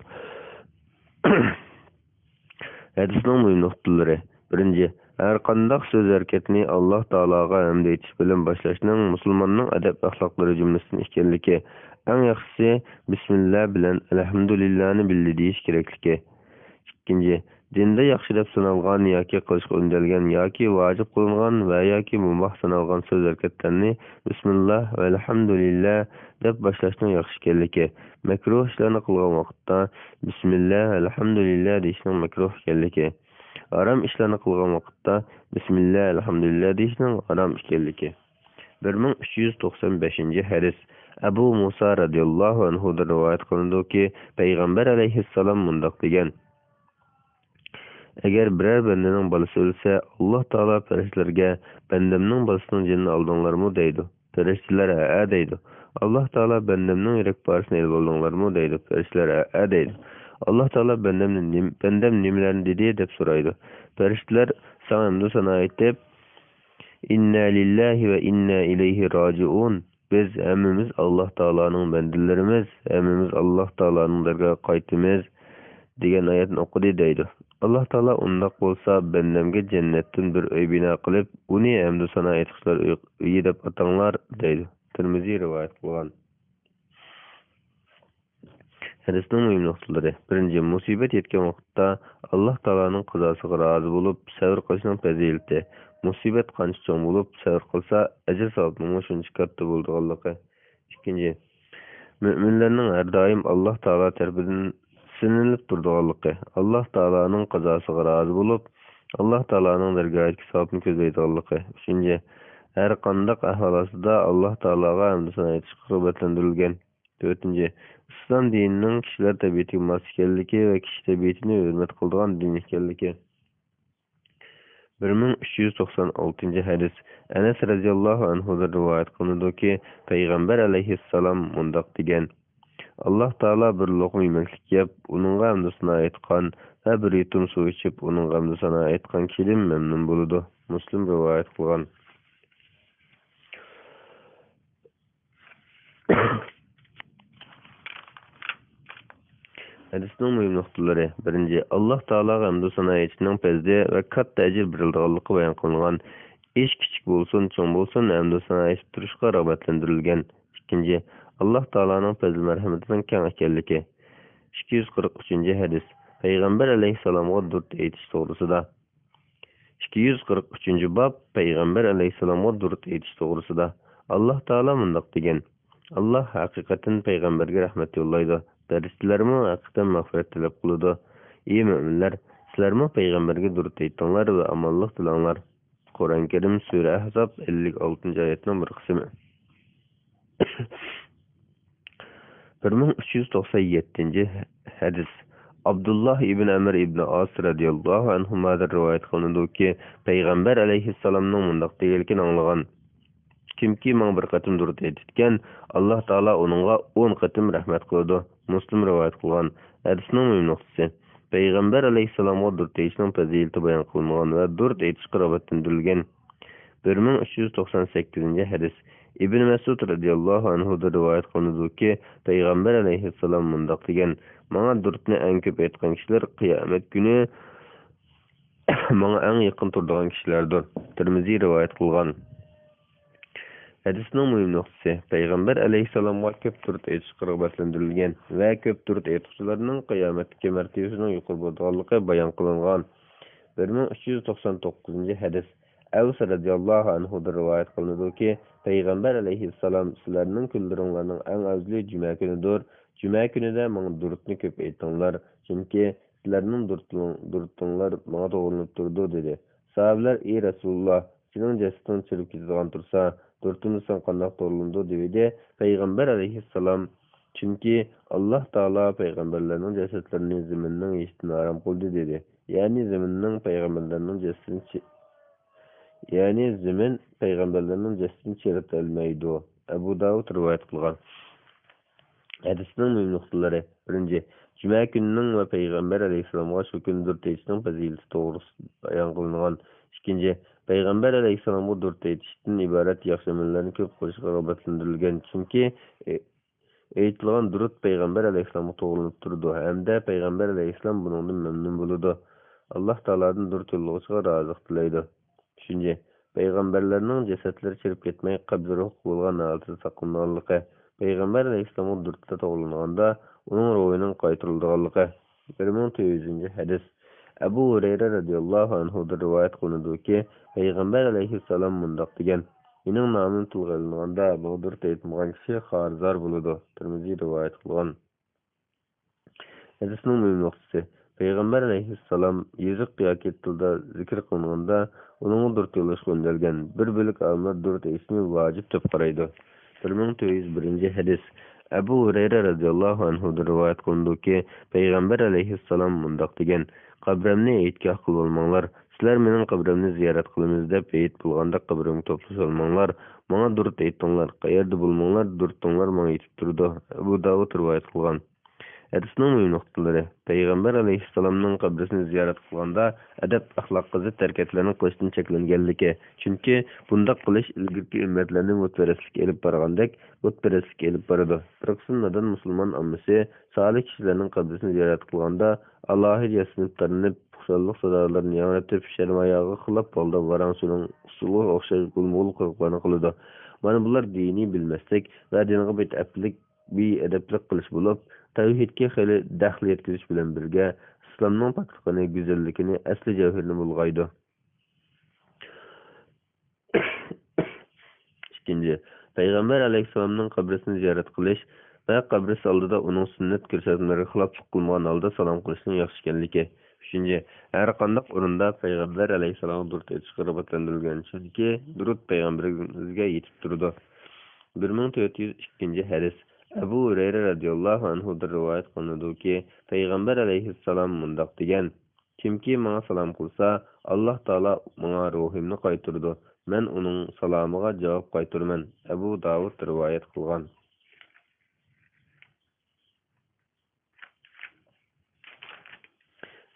ھەدىسنىڭ مۇھىم نۇقتىلىرى. بىرىنچى، ھەرقانداق سۆز ھەرىكەتنى ئاللاھ تائالاغا ھەمدە ئېيتىش بىلەن باشلاشنىڭ مۇسۇلماننىڭ ئەدەپ ئەخلاقلىرى جۈملىسىدىن ئىكەنلىكى. ئەڭ ياخشىسى بىسمىللا بىلەن ئەلھەمدۇلىللانى بىللە دېيىش كېرەكلىكى. ئىككىنچى، دىندا ياخشى دەپ سانالغان ياكى قىلىشقا ئۈندەلگەن ياكى ۋاجىپ قىلىنغان ۋە ياكى مۇباھ سانالغان سۆز ھەرىكەتلەرنى بىسمىللا ۋە ئەلھەمدۇلىللا دەپ باشلاشنىڭ ياخشى ئىكەنلىكى. مەكرۇھ ئىشلارنى قىلغان ۋاقىتتا بىسمىللا، ئەلھەمدۇلىللا دېيىشنىڭ مەكرۇھ ئىكەنلىكى. ھارام ئىشلارنى قىلغان ۋاقىتتا بىسمىللا، ئەلھەمدۇلىللا دېيىشنىڭ ھارام ئىكەنلىكى. بىر مىڭ ئۈچ يۈز توقسان بەشىنچى ھەدىس. ئەبۇ مۇسا رەزىياللاھۇ ئەنھۇدىن رىۋايەت قىلىنىدۇكى، پەيغەمبەر ئەلەيھىسسالام مۇنداق دېگەن: ئەگەر بىرەر بەندىنىڭ بالىسى ئۆلسە، ئاللاھ تائالا پەرىشتىلەرگە، بەندەمنىڭ بالىسىنىڭ جېنىنى ئالدىڭلارمۇ دەيدۇ. پەرىشتىلەر ھەئە دەيدۇ. ئاللاھ تائالا بەندەمنىڭ يۈرەك پارىسىنى ئېلىۋالدىڭلارمۇ دەيدۇ. پەرىشتىلەر ھەئە دەيدۇ. ئاللاھ تائالا بەندەمنى نېم-، بەندەم نېمىلەرنى دېدى دەپ سورايدۇ. پەرىشتىلەر ساڭا ھەمدۇ سانا ئېيتىپ، ئىننا لىللاھى ۋە ئىننا ئىلەيھى راجىئۇن. بىز ھەممىمىز ئاللاھ تائالانىڭ بەندىلىرىمىز، ھەممىمىز ئاللاھ تائالانىڭ دەرگاھىغا قايتىمىز، دېگەن ئايەتنى ئوقۇدى دەيدۇ. ئاللاھ تائالا ئۇنداق بولسا بەندەمگە جەننەتتىن بىر ئۆي بىنا قىلىپ، ئۇنى ھەمدۇ سانا ئېيتقۇچىلار ئۆي-، ئۆيى دەپ ئاتاڭلار دەيدۇ. تىرمىزى رىۋايەت قىلغان. ھەدىسنىڭ مۇھىم نۇقتىلىرى. بىرىنچى، مۇسىبەت يەتكەن ۋاقىتتا ئاللاھ تائالانىڭ قازاسىغا رازى بولۇپ سەۋر قىلىشنىڭ پەزىلىتى. مۇسىبەت قانچە چوڭ بولۇپ سەۋر قىلسا، ئەجىر ساۋابىنىڭمۇ شۇنچە كاتتا بولىدىغانلىقى. ئىككىنچى، مۆمىنلەرنىڭ ھەر دائىم ئاللاھ تائالا تەرىپىدىن سىنىلىپ تۇرىدىغانلىقى، ئاللاھ تائالانىڭ قازاسىغا رازى بولۇپ، ئاللاھ تائالانىڭ دەرگاھىدىكى ساۋابنى كۆزلەيدىغانلىقى. ئۈچىنچى، ھەر قانداق ئەھۋال ئاستىدا ئاللاھ تائالاغا ھەمدۇ سانا ئېيتىشقا رىغبەتلەندۈرۈلگەن. تۆتىنچى، ئىسلام دىنىنىڭ كىشىلەر تەبىئىتىگە ماس ئىكەنلىكى ۋە كىشى تەبىئىتىنى ھۆرمەت قىلىدىغان دىن ئىكەنلىكى. بىر مىڭ ئۈچ يۈز توقسان ئالتىنچى ھەدىس. ئەنەس رەزىياللاھۇ ئەنھۇدىن رىۋايەت قىلىنىدۇكى، پەيغەمبەر ئەلەيھىسسالام مۇنداق دېگەن: ئاللاھ تائالا بىر لوقما يېمەكلىك يەپ، ئۇنىڭغا ھەمدۇ سانا ئېيتقان ۋە بىر يۇتۇم سۇ ئىچىپ، ئۇنىڭغا ھەمدۇ سانا ئېيتقان كىشىدىن مەمنۇن بولىدۇ. مۇسلىم رىۋايەت قىلغان. ھەدىسنىڭ مۇھىم نۇقتىلىرى. بىرىنچى، ئاللاھ تائالاغا ھەمدۇ سانا ئېيتىشنىڭ پەزلى ۋە كاتتا ئەجىر بېرىلىدىغانلىقى بايان قىلىنغان. ئىش كىچىك بولسۇن، چوڭ بولسۇن، ھەمدۇ سانا ئېيتىپ تۇرۇشقا رىغبەتلەندۈرۈلگەن. ئىككىنچى، ئاللاھ تائالانىڭ پەزلى مەرھىمىتىنىڭ كەڭ ئىكەنلىكى. ئىككى يۈز قىرىق ئۈچىنچى ھەدىس. پەيغەمبەر ئەلەيھىسسالامغا دۇرۇت ئېيتىش توغرىسىدا. ئىككى يۈز قىرىق ئۈچىنچى باب، پەيغەمبەر ئەلەيھىسسالامغا دۇرۇت ئېيتىش توغرىسىدا. ئاللاھ تائالا مۇنداق دېگەن: ئاللاھ ھەقىقەتەن پەيغەمبەرگە رەھمەت يوللايدۇ، پەرىشتىلەرمۇ ھەقىقەتەن مەغپىرەت تەلەپ قىلىدۇ. ئى مۆمىنلەر، سىلەرمۇ پەيغەمبەرگە دۇرۇت ئېيتىڭلار ۋە ئامانلىق تىلەڭلار. قۇرئان كەرىم، سۈرە ئەھزاب، ئەللىك ئالتىنچى ئايەتنىڭ بىر قىسمى. بىر مىڭ ئۈچ يۈز توقسان يەتتىنچى ھەدىس. ئابدۇللاھ ئىبن ئەمر ئىبن ئاس رەزىياللاھۇ ئەنھۇمادىن رىۋايەت قىلىنىدۇكى، پەيغەمبەر ئەلەيھىسسالامنىڭ مۇنداق دېگەنلىكىنى ئاڭلىغان: كىمكى ماڭا بىر قېتىم دۇرۇت ئېيتىدىكەن، ئاللاھ تائالا ئۇنىڭغا ئون قېتىم رەھمەت قىلىدۇ. مۇسلىم رىۋايەت قىلغان. ھەدىسنىڭ مۇھىم نۇقتىسى. پەيغەمبەر ئەلەيھىسسالامغا دۇرۇت ئېيتىشنىڭ پەزىلىتى بايان قىلىنغان ۋە دۇرۇت ئېيتىشقا رىغبەتلەندۈرۈلگەن. بىر مىڭ ئۈچ يۈز توقسان سەككىزىنچى ھەدىس. ئىبن مەسئۇد رەزىياللاھۇ ئەنھۇدىن رىۋايەت قىلىنىدۇكى، پەيغەمبەر ئەلەيھىسسالام مۇنداق دېگەن: ماڭا دۇرۇتنى ئەڭ كۆپ ئېيتقان كىشىلەر قىيامەت كۈنى ماڭا ئەڭ يېقىن تۇرىدىغان كىشىلەردۇر. تىرمىزى رىۋايەت قىلغان. ھەدىسنىڭ مۇھىم نۇقتىسى، پەيغەمبەر ئەلەيھىسسالامغا كۆپ دۇرۇت ئېيتىشقا رىغبەتلەندۈرۈلگەن ۋە كۆپ دۇرۇت ئېيتقۇچىلارنىڭ قىيامەتتىكى مەرتىۋىسىنىڭ يۇقىرى بولىدىغانلىقى بايان قىلىنغان. بىر مىڭ ئۈچ يۈز توقسان توققۇزىنچى ھەدىس. ئەۋس رەزىياللاھۇ ئەنھۇدىن رىۋايەت قىلىنىدۇكى، پەيغەمبەر ئەلەيھىسسالام: سىلەرنىڭ كۈنلىرىڭلارنىڭ ئەڭ ئەۋزىلى جۈمە كۈنىدۇر. جۈمە كۈنىدە ماڭا دۇرۇتنى كۆپ ئېيتىڭلار، چۈنكى سىلەرنىڭ دۇرۇتۇڭ-، دۇرۇتۇڭلار ماڭا توغرىلىنىپ تۇرىدۇ، دېدى. ساھابىلەر: ئى رەسۇلۇللا، سېنىڭ جەسىتىڭ چىرىپ كېتىدىغان تۇرسا، دۇرۇتىمىز ساڭا قانداق توغرىلىنىدۇ؟ دېۋىدى. پەيغەمبەر ئەلەيھىسسالام: چۈنكى ئاللاھ تائالا پەيغەمبەرلەرنىڭ جەسەتلىرىنى زېمىننىڭ يېشىدىن ھارام قىلدى، دېدى. يەنى زېمىننىڭ پەيغەمبەرلەرنىڭ جەسىتىنى چى-، يەنى زېمىن پەيغەمبەرلەرنىڭ جەسىتىنى چىرىتەلمەيدۇ. ئەبۇ داۋۇد رىۋايەت قىلغان. ھەدىسنىڭ مۇھىم نۇقتىلىرى. بىرىنچى، جۈمە كۈنىنىڭ ۋە پەيغەمبەر ئەلەيھىسسالامغا شۇ كۈنى دۇرۇت ئېيتىشنىڭ پەزىلىتى توغرىسىدا بايان قىلىنغان. ئىككىنچى، پەيغەمبەر ئەلەيھىسسالامغا دۇرۇت ئېيتىشتىن ئىبارەت ياخشى ئەمەللەرنى كۆپ قىلىشقا رىغبەتلەندۈرۈلگەن، چۈنكى، ئېيتىلغان دۇرۇت پەيغەمبەر ئەلەيھىسسالامغا توغرىلىنىپ تۇرىدۇ ھەمدە پەيغەمبەر ئەلەيھىسسالام بۇنىڭدىن مەمنۇن بولىدۇ. ئاللاھ تائالادىن دۇرۇت يوللىغۇچىغا رازىلىق تىلەيدۇ. ئۈچىنچى، پەيغەمبەرلەرنىڭ جەسەتلىرى چىرىپ كەتمەي، قەبزى روھى بولغان ھالىتىدە ساقلىنىدىغانلىقى، پەيغەمبەر ئەلەيھىسسالامغا دۇرۇتتا توغرىلىنغاندا ئۇنىڭ روھىنىڭ قايتۇرۇلىدىغانلىقى. بىر مىڭ تۆت يۈزىنچى ھەدىس. ئەبۇ ھۇرەيرە رەزىياللاھۇ ئەنھۇدىن رىۋايەت قىلىنىدۇكى، پەيغەمبەر ئەلەيھىسسالام مۇنداق دېگەن: مېنىڭ نامىم تىلغا ئېلىنغاندا ماڭا دۇرۇت ئېيتمىغان كىشى خارىزار بولىدۇ. تىرمىزى رىۋايەت قىلغان. ھەدىسنىڭ مۇھىم نۇقتىسى، پەيغەمبەر ئەلەيھىسسالام يېزىق ياكى تىلدا زىكىر قىلىنغاندا ئۇنىڭغا دۇرۇت يوللاشقا ئۈندەلگەن. بىر بۆلەك ئالىملار دۇرۇت ئېيتىشنى ۋاجىپ دەپ قارايدۇ. بىر مىڭ تۆت يۈز بىرىنچى ھەدىس. ئەبۇ ھۇرەيرە رەزىياللاھۇ ئەنھۇدىن رىۋايەت قىلىنىدۇكى، پەيغەمبەر ئەلەيھىسسالام مۇنداق دېگەن: قەبرەمنى ھېيتگاھ قىلىۋالماڭلار، سىلەر مېنىڭ قەبرەمنى زىيارەت قىلىمىز دەپ ھېيت بولغاندەك قەبرەمگە توپلىشىۋالماڭلار، ماڭا دۇرۇت ئېيتىڭلار، قەيەردە بولماڭلار، دۇرۇتۇڭلار ماڭا يېتىپ تۇرىدۇ. ئەبۇ داۋۇد رىۋايەت قىلغان. ھەدىسنىڭ مۇھىم نۇقتىلىرى. پەيغەمبەر ئەلەيھىسسالامنىڭ قەبرىسىنى زىيارەت قىلغاندا ئەدەپ-ئەخلاققا زىت ھەرىكەتلەرنى قىلىشتىن چەكلەنگەنلىكى. چۈنكى بۇنداق قىلىش ئىلگىرىكى ئۈممەتلەرنى بۇتپەرەسلىككە ئېلىپ بارغاندەك بۇتپەرەسلىككە ئېلىپ بارىدۇ. بىر قىسىم نادان مۇسۇلمان ئاممىسى سالىھ كىشىلەرنىڭ قەبرىسىنى زىيارەت قىلغاندا ئالاھىدە ياسىنىپ تارىنىپ، خۇشاللىق سادالىرىنى ياڭرىتىپ، شەرم-ھاياغا خىلاپ ھالدا ۋاراڭ-چۇرۇڭ، ئۇسسۇلغا ئوخشاش گۇلمۇغۇل قىلىقلارنى قىلىدۇ. مانا بۇلار دىنىي بىلمەسلىك ۋە دىنغا بىئەدەپلىك بىئەدەپلىك قىلىش بولۇپ، تەۋھىدكە خېلى دەخلى يەتكۈزۈش بىلەن بىرگە، ئىسلامنىڭ پاكلىقىنى، گۈزەللىكىنى، ئەسلى جەۋھىرىنى بۇلغايدۇ. ئىككىنچى، پەيغەمبەر ئەلەيھىسسالامنىڭ قەبرىسىنى زىيارەت قىلىش ۋە قەبرىسى ئالدىدا ئۇنىڭ سۈننەت كۆرسەتمىلىرىگە خىلاپلىق قىلمىغان ھالدا سالام قىلىشنىڭ ياخشى ئىكەنلىكى. ئۈچىنچى، ھەر قانداق ئورۇندا پەيغەمبەر ئەلەيھىسسالامغا دۇرۇت ئېيتىشقا رىغبەتلەندۈرۈلگەن، چۈنكى دۇرۇت پەيغەمبىرىمىزگە يېتىپ تۇرىدۇ. بىر مىڭ تۆت يۈز ئىككىنچى ھەدىس. ئەبۇ ھۇرەيرە رەزىياللاھۇ ئەنھۇدىن رىۋايەت قىلىنىدۇكى، پەيغەمبەر ئەلەيھىسسالام مۇنداق دېگەن: كىمكى ماڭا سالام قىلسا، ئاللاھ تائالا ماڭا روھىمنى قايتۇرىدۇ، مەن ئۇنىڭ سالامىغا جاۋاب قايتۇرىمەن. ئەبۇ داۋۇد رىۋايەت قىلغان.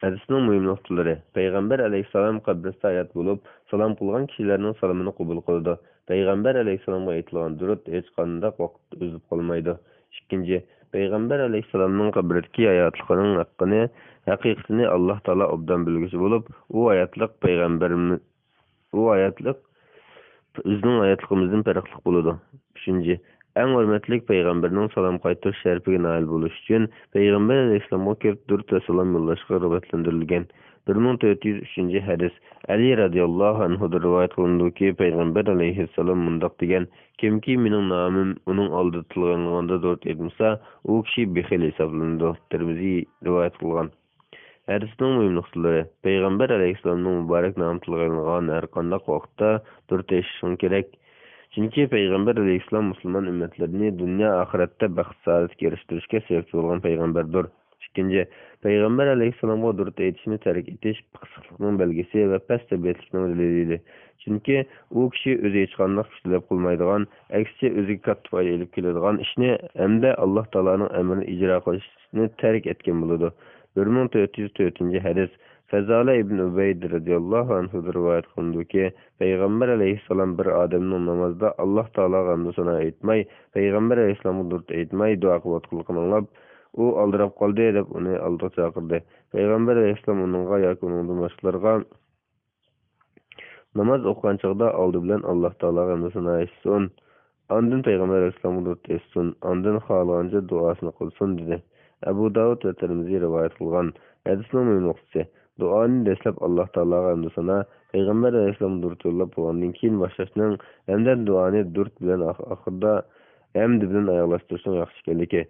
ھەدىسنىڭ مۇھىم نۇقتىلىرى. پەيغەمبەر ئەلەيھىسسالام قەبرىسىدە ھايات بولۇپ، سالام قىلغان كىشىلەرنىڭ سالىمىنى قوبۇل قىلىدۇ. پەيغەمبەر ئەلەيھىسسالامغا ئېيتىلغان دۇرۇت ھېچقانداق ۋاقىتتا ئۈزۈلۈپ قالمايدۇ. ئىككىنچى، پەيغەمبەر ئەلەيھىسسالامنىڭ قەبرىدىكى ھاياتلىقىنىڭ ھەققىنى، ھەقىقىتىنى ئاللاھ تائالا ئوبدان بىلگۈچى بولۇپ، ئۇ ھاياتلىق پەيغەمبەرمىز ئۇ ھاياتلىق بىزنىڭ ھاياتلىقىمىزدىن پەرقلىق بولىدۇ. ئۈچىنچى، ئەڭ ھۆرمەتلىك پەيغەمبەرنىڭ سالام قايتۇرۇش شەرىپىگە نائىل بولۇش ئۈچۈن پەيغەمبەر ئەلەيھىسسالامغا كۆپ دۇرۇت ۋە سالام يوللاشقا رىغبەتلەندۈرۈلگەن. بىر مىڭ تۆت يۈز ئۈچىنچى ھەدىس. ئەلى رەزىياللاھۇ ئەنھۇدىن رىۋايەت قىلىنىدۇكى، پەيغەمبەر ئەلەيھىسسالام مۇنداق دېگەن: كىمكى مېنىڭ نامىم ئۇنىڭ ئالدىدا تىلغا ئېلىنغاندا دۇرۇت ئېيتمىسا، ئۇ كىشى بېخىل ھېسابلىنىدۇ. تىرمىزى رىۋايەت قىلغان. ھەدىسنىڭ مۇھىم نۇقتىلىرى. پەيغەمبەر ئەلەيھىسسالامنىڭ مۇبارەك نامى تىلغا ئېلىنغان ھەر قانداق ۋاقىتتا دۇرۇت ئېيتىشىڭ كېرەك. چۈنكى پەيغەمبەر ئەلەيھىسسالام مۇسۇلمان ئۈممەتلىرىنى دۇنيا ئاخىرەتتە بەخت-سائادەتكە ئېرىشتۈرۈشكە سەۋەبچى بولغان پەيغەمبەردۇر. ئىككىنچى، پەيغەمبەر ئەلەيھىسسالامغا دۇرۇت ئېيتىشنى تەرك ئېتىش پىخسىقلىقنىڭ بەلگىسى ۋە پەس تەبىئەتلىكنىڭ دەلىلى. چۈنكى ئۇ كىشى ئۆزى ھېچقانداق كۈچ تەلەپ قىلمايدىغان، ئەكسىچە ئۆزىگە كاتتا پايدا ئېلىپ كېلىدىغان ئىشنى ھەمدە ئاللاھ تائالانىڭ ئەمرىنى ئىجرا قىلىش نى تەرك ئەتكەن بولىدۇ. بىر مىڭ تۆت يۈز تۆتىنچى ھەدىس. فەزالە ئىبن ئۇبەيد رەزىياللاھۇ ئەنھۇدىن رىۋايەت قىلىنىدۇكى، پەيغەمبەر ئەلەيھىسسالام بىر ئادەمنىڭ نامازدا ئاللاھ تائالاغا ھەمدۇ سانا ئېيتماي، پەيغەمبەر ئەلەيھىسسالامغا دۇرۇت ئېيتماي دۇئا قىلىۋاتقانلىقىنى ئاڭلاپ، ئۇ ئالدىراپ قالدى دەپ ئۇنى ئالدىغا چاقىردى. پەيغەمبەر ئەلەيھىسسالام ئۇنىڭغا ياكى ئۇنىڭدىن باشقىلارغا ناماز ئوقۇغان چاغدا ئالدى بىلەن ئاللاھ تائالاغا ھەمدۇ سانا ئېيتسۇن. ئاندىن پەيغەمبەر ئەلەيھىسسالامغا دۇرۇت ئېيتسۇن. ئاندىن خالىغانچە دۇئاسىنى قىلسۇن، دېدى. ئەبۇ داۋۇد ۋە تىرمىزى رىۋايەت قىلغان. ھەدىسنىڭ مۇھىم نۇقتىسى، دۇئانى دەسلەپ ئاللاھ تائالاغا ھەمدۇ سانا، پەيغەمبەر ئەلەيھىسسالامغا دۇرۇت يوللاپ بولغاندىن كېيىن باشلاشنىڭ ھەمدە دۇئانى دۇرۇت بىلەن ئاخ-، ئاخىرىدا ھەمدى بىلەن ئاياغلاشتۇرۇشنىڭ ياخشى ئىكەنلىكى.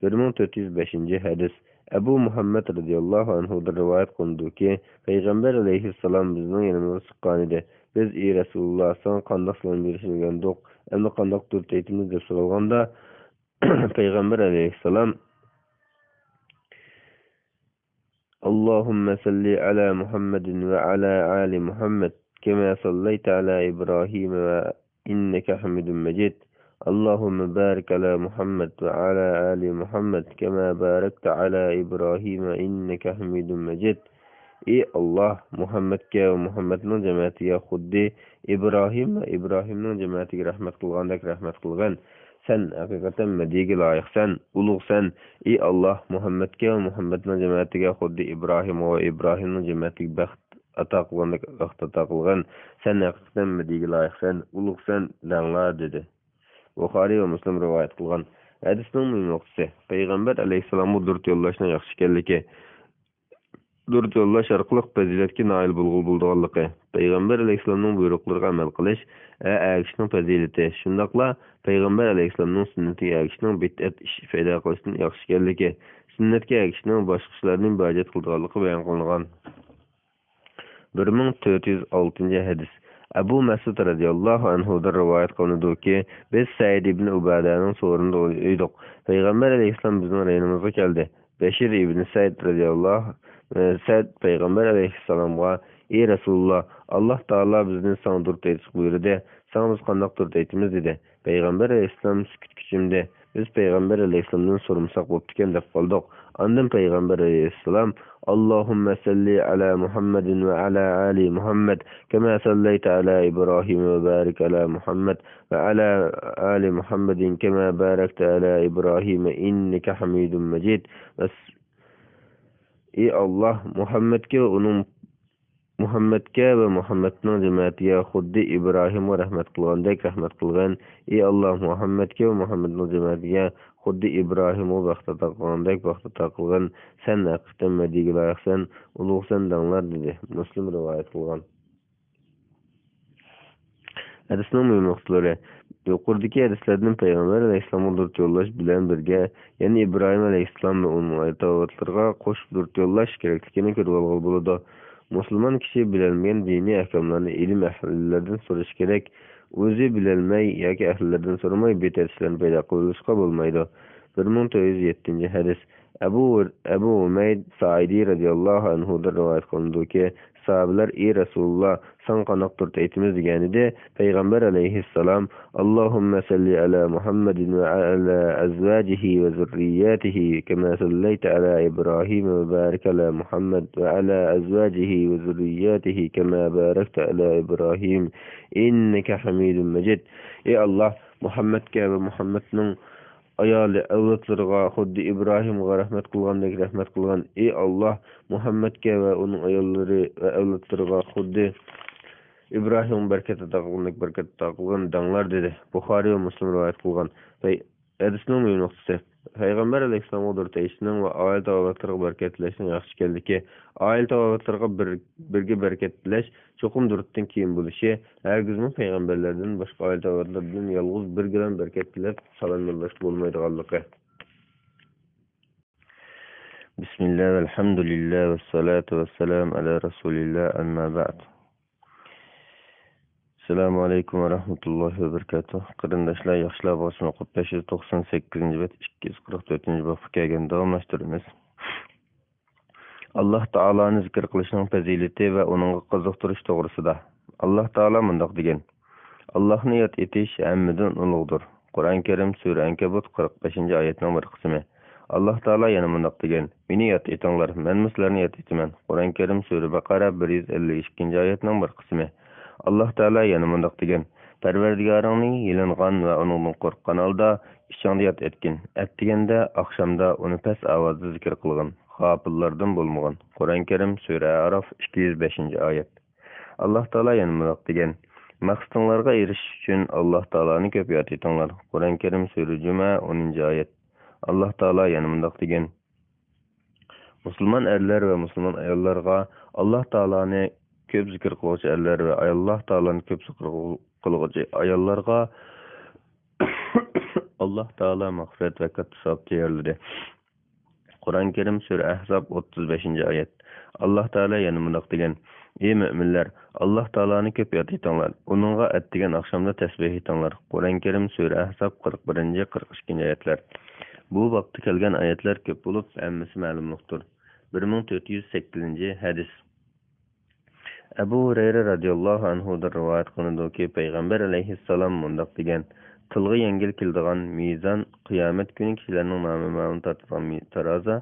بىر مىڭ تۆت يۈز بەشىنچى ھەدىس. ئەبۇ مۇھەممەد رەزىياللاھۇ ئەنھۇدىن رىۋايەت قىلىنىدۇكى، پەيغەمبەر ئەلەيھىسسالام بىزنىڭ يېنىمىزغا چىققانىدى. بىز: «ئى رەسۇلۇللاھ، ساڭا قانداق سالام بېرىشنى ئۆگەندۇق، ئەمدى قانداق دۇرۇت ئېيتىمىز؟» دەپ سورالغاندا، پەيغەمبەر ئەلەيھىسسالام: «اللهم صل على محمد وعلى آل محمد كما صليت على إبراهيم إنك حميد مجيد. اللهم بارك على محمد وعلى آل محمد كما باركت على إبراهيم إنك حميد مجيد.» ئى ئاللاھ، مۇھەممەدكە ۋە مۇھەممەدنىڭ جەمەتىگە خۇددى ئىبراھىم ۋە ئىبراھىمنىڭ جەمەتىگە رەھمەت قىلغاندەك رەھمەت قىلغىن. سەن ھەقىقەتەن مەدھىيەگە لايىقسەن، ئۇلۇغسەن. ئى ئاللاھ، مۇھەممەدكە ۋە مۇھەممەدنىڭ جەمەتىگە خۇددى ئىبراھىمغا ۋە ئىبراھىمنىڭ جەمەتىگە بەخت ئاتا قىلغاندەك بەخت ئاتا قىلغىن. سەن ھەقىقەتەن مەدھىيەگە لايىقسەن، ئۇلۇغسەن، دەڭلار، دېدى. بۇخارىي ۋە مۇسلىم رىۋايەت قىلغان. ھەدىسنىڭ مۇھىم نۇقتىسى، پەيغەمبەر ئەلەيھىسسالامغا دۇرۇت يوللاشنىڭ ياخشى ئىكەنلىكى. دۇرۇت يوللاش ئارقىلىق پەزىلەتكە نائىل بولغىلى بولىدىغانلىقى، پەيغەمبەر ئەلەيھىسسالامنىڭ بۇيرۇقلىرىغا ئەمەل قىلىش، ئە-، ئەگىشىشنىڭ پەزىلىتى، شۇنداقلا پەيغەمبەر ئەلەيھىسسالامنىڭ سۈننىتىگە ئەگىشىشنىڭ بىدئەت ئىش پەيدا قىلىشتىن ياخشى ئىكەنلىكى، سۈننەتكە ئەگىشىشنىڭ باشقا ئىشلاردىن بىھاجەت قىلىدىغانلىقى بايان قىلىنغان. بىر مىڭ تۆت يۈز ئالتىنچى ھەدىس. ئەبۇ مەسئۇد رەزىياللاھۇ ئەنھۇدىن رىۋايەت قىلىنىدۇكى، بىز سەئىد ئىبن ئۇبادەنىڭ سورۇنىدا ئۆيدۇق. پەيغەمبەر ئەلەيھىسسالام بىزنىڭ يېنىمىزغا كەلدى. بەشىر ئىبن سەئىد رەزىياللاھۇ، سەئىد پەيغەمبەر ئەلەيھىسسالامغا: «ئى رەسۇلۇللاھ، ئاللاھ تائالا بىزنى ساڭا دۇرۇت ئېيتىشقا بۇيرۇدى، ساڭا بىز قانداق دۇرۇت ئېيتىمىز؟» دېدى. پەيغەمبەر ئەلەيھىسسالام سۈكۈتكە چۆمدى. بىز پەيغەمبەر ئەلەيھىسسالامدىن سورىمىساق بوپتىكەن دەپ قالدۇق. ئاندىن پەيغەمبەر ئەلەيھىسسالام: «اللهم صل على محمد وعلى آل محمد كما صليت على إبراهيم وبارك على محمد وعلى آل محمد كما باركت على إبراهيم إنك حميد مجيد.» ئى ئاللاھ، مۇھەممەدكە ۋە ئۇنىڭ مۇھەممەدكە ۋە مۇھەممەدنىڭ جەمەتىگە خۇددى ئىبراھىمغا رەھمەت قىلغاندەك رەھمەت قىلغىن. ئى ئاللاھ، مۇھەممەدكە ۋە مۇھەممەدنىڭ جەمەتىگە خۇددى ئىبراھىمغا بەخت ئاتا قىلغاندەك بەخت ئاتا قىلغىن. سەن ھەقىقەتەن مەدھىيەگە لايىقسەن، ئۇلۇغسەن دەڭلار، دېدى. مۇسلىم رىۋايەت قىلغان. ھەدىسنىڭ مۇھىم نۇقتىلىرى. يۇقىرىدىكى ھەدىسلەردىن پەيغەمبەر ئەلەيھىسسالامغا دۇرۇت يوللاش بىلەن بىرگە، يەنە ئىبراھىم ئەلەيھىسسالام ۋە ئۇنىڭ ئايال تاۋابىئاتلىرىغا قوشۇپ دۇرۇت يوللاش كېرەكلىكىنى كۆرۈۋالغىلى بولىدۇ. مۇسۇلمان كىشى بىلەلمىگەن دىنىي ئەھكاملارنى ئىلىم ئەھلىلىرىدىن سورىشى كېرەك. ئۆزى بىلەلمەي ياكى ئەھلىلىرىدىن سورىماي بىدئەت ئىشلارنى پەيدا قىلىۋېلىشقا بولمايدۇ. بىر مىڭ تۆت يۈز يەتتىنچى ھەدىس. ئەبۇ، ئەبۇ ھۇمەيد سائىدى رەزىياللاھۇ ئەنھۇدىن رىۋايەت قىلىنىدۇكى، ساھابىلەر: «ئى رەسۇلۇللاھ، ساڭا قانداق دۇرۇت ئېيتىمىز؟» دېگەنىدى. پەيغەمبەر ئەلەيھىسسالام: «اللهم صل على محمد وعلى أزواجه وذرياته كما صليت على إبراهيم وبارك على محمد وعلى أزواجه وذرياته كما باركت على إبراهيم إنك حميد مجيد.» ئى ئاللاھ، مۇھەممەدكە ۋە مۇھەممەدنىڭ ئايالى، ئەۋلادلىرىغا خۇددى ئىبراھىمغا رەھمەت قىلغاندەك رەھمەت قىلغىن. ئى ئاللاھ، مۇھەممەدكە ۋە ئۇنىڭ ئاياللىرى ۋە ئەۋلادلىرىغا خۇددى ئىبراھىمغا بەرىكەت ئاتا قىلغاندەك بەرىكەت ئاتا قىلغىن دەڭلار، دېدى. بۇخارىي ۋە مۇسلىم رىۋايەت قىلغان. ھەي، ھەدىسنىڭ مۇھىم نۇقتىسى. پەيغەمبەر ئەلەيھىسسالامغا دۇرۇت ئېيتىشنىڭ ۋە ئائىلە تاۋابىئاتلىرىغا بەرىكەت تىلەشنىڭ ياخشى ئىكەنلىكى. ئائىلە تاۋابىئاتلىرىغا بىر، بىرگە بەرىكەت تىلەش چوقۇم دۇرۇتتىن كېيىن بولۇشى، ھەرگىزمۇ پەيغەمبەرلەردىن باشقا ئائىلە تاۋابىئاتلىرىدىن يالغۇز بىرگىلا بەرىكەت تىلەپ سالام يوللاشقا بولمايدىغانلىقى. بسم الله والحمد لله والصلاة والسلام على رسول الله، أما بعد. السلام عليكم ورحمة الله وبركاته. قېرىنداشلار، ياخشىلار بولسۇن، ئوقۇپ بەش يۈز توقسان سەككىزىنچى بەت، ئىككى يۈز قىرىق تۆتىنچى بابقا كەلگەن، داۋاملاشتۇرىمىز. ئاللاھ تائالانى زىكىر قىلىشنىڭ پەزىلىتى ۋە ئۇنىڭغا قىزىقتۇرۇش توغرىسىدا. ئاللاھ تائالا مۇنداق دېگەن: «ئاللاھنى ياد ئېتىش ھەممىدىن ئۇلۇغدۇر.» قۇرئان كەرىم، سۈرە ئەنكەبۇت، قىرىق بەشىنچى ئايەتنىڭ بىر قىسمى. ئاللاھ تائالا يەنە مۇنداق دېگەن: مېنى ياد ئېتىڭلار، مەنمۇ سىلەرنى ياد ئېتىمەن. قۇرئان كەرىم، سۈرە بەقەرە، بىر يۈز ئەللىك ئىككىنچى ئايەتنىڭ بىر قىسمى. ئاللاھ تائالا يەنە مۇنداق دېگەن: پەرۋەردىگارىڭنى يېلىنغان ۋە ئۇنىڭدىن قورققان ھالدا ئىچىڭدە ياد ئەتكىن. ئەتىگەندە، ئاخشامدا ئۇنى پەس ئاۋازدا زىكىر قىلغىن. غاپىللاردىن بولمىغىن. قۇرئان كەرىم، سۈرە ئەراف، ئىككى يۈز بەشىنچى ئايەت. ئاللاھ تائالا يەنە مۇنداق دېگەن: مەقسىتىڭلارغا ئېرىشىش ئۈچۈن ئاللاھ تائالانى كۆپ ياد ئېتىڭلار. قۇرئان كەرىم، سۈرە جۈمە، ئونىنچى ئايەت. ئاللاھ تائالا يەنە مۇنداق دېگەن: مۇسۇلمان ئەرلەر ۋە مۇسۇلمان ئاياللارغا، ئاللاھ تائالانى كۆپ زىكىر قىلغۇچى ئەرلەر ۋە ئاللاھ تائالانى كۆپ زىكىر قىلغۇچى ئاياللارغا ئاللاھ تائالا مەغپىرەت ۋە كاتتا ساۋاب تەييارلىدى. قۇرئان كەرىم، سۈرە ئەھزاب، ئوتتۇز بەشىنچى ئايەت. ئاللاھ تائالا يەنە مۇنداق دېگەن: ئى مۆمىنلەر، ئاللاھ تائالانى كۆپ ياد ئېتىڭلار، ئۇنىڭغا ئەتىگەن ئاخشامدا تەسبىھ ئېيتىڭلار. قۇرئان كەرىم، سۈرە ئەھزاب، قىرىق بىرىنچى، قىرىق ئىككىنچى ئايەتلەر. بۇ بابتا كەلگەن ئايەتلەر كۆپ بولۇپ، ھەممىسى مەلۇملۇقتۇر. بىر مىڭ تۆت يۈز سەككىزىنچى ھەدىس. ئەبۇ ھۇرەيرە رازىياللاھۇ ئەنھۇدىن رىۋايەت قىلىنىدۇكى، پەيغەمبەر ئەلەيھىسسالام مۇنداق دېگەن: تىلغا يەڭگىل كېلىدىغان مىزان، قىيامەت كۈنى كىشىلەرنىڭ نامى مەلۇم تارتىدىغان مى-، تارازا،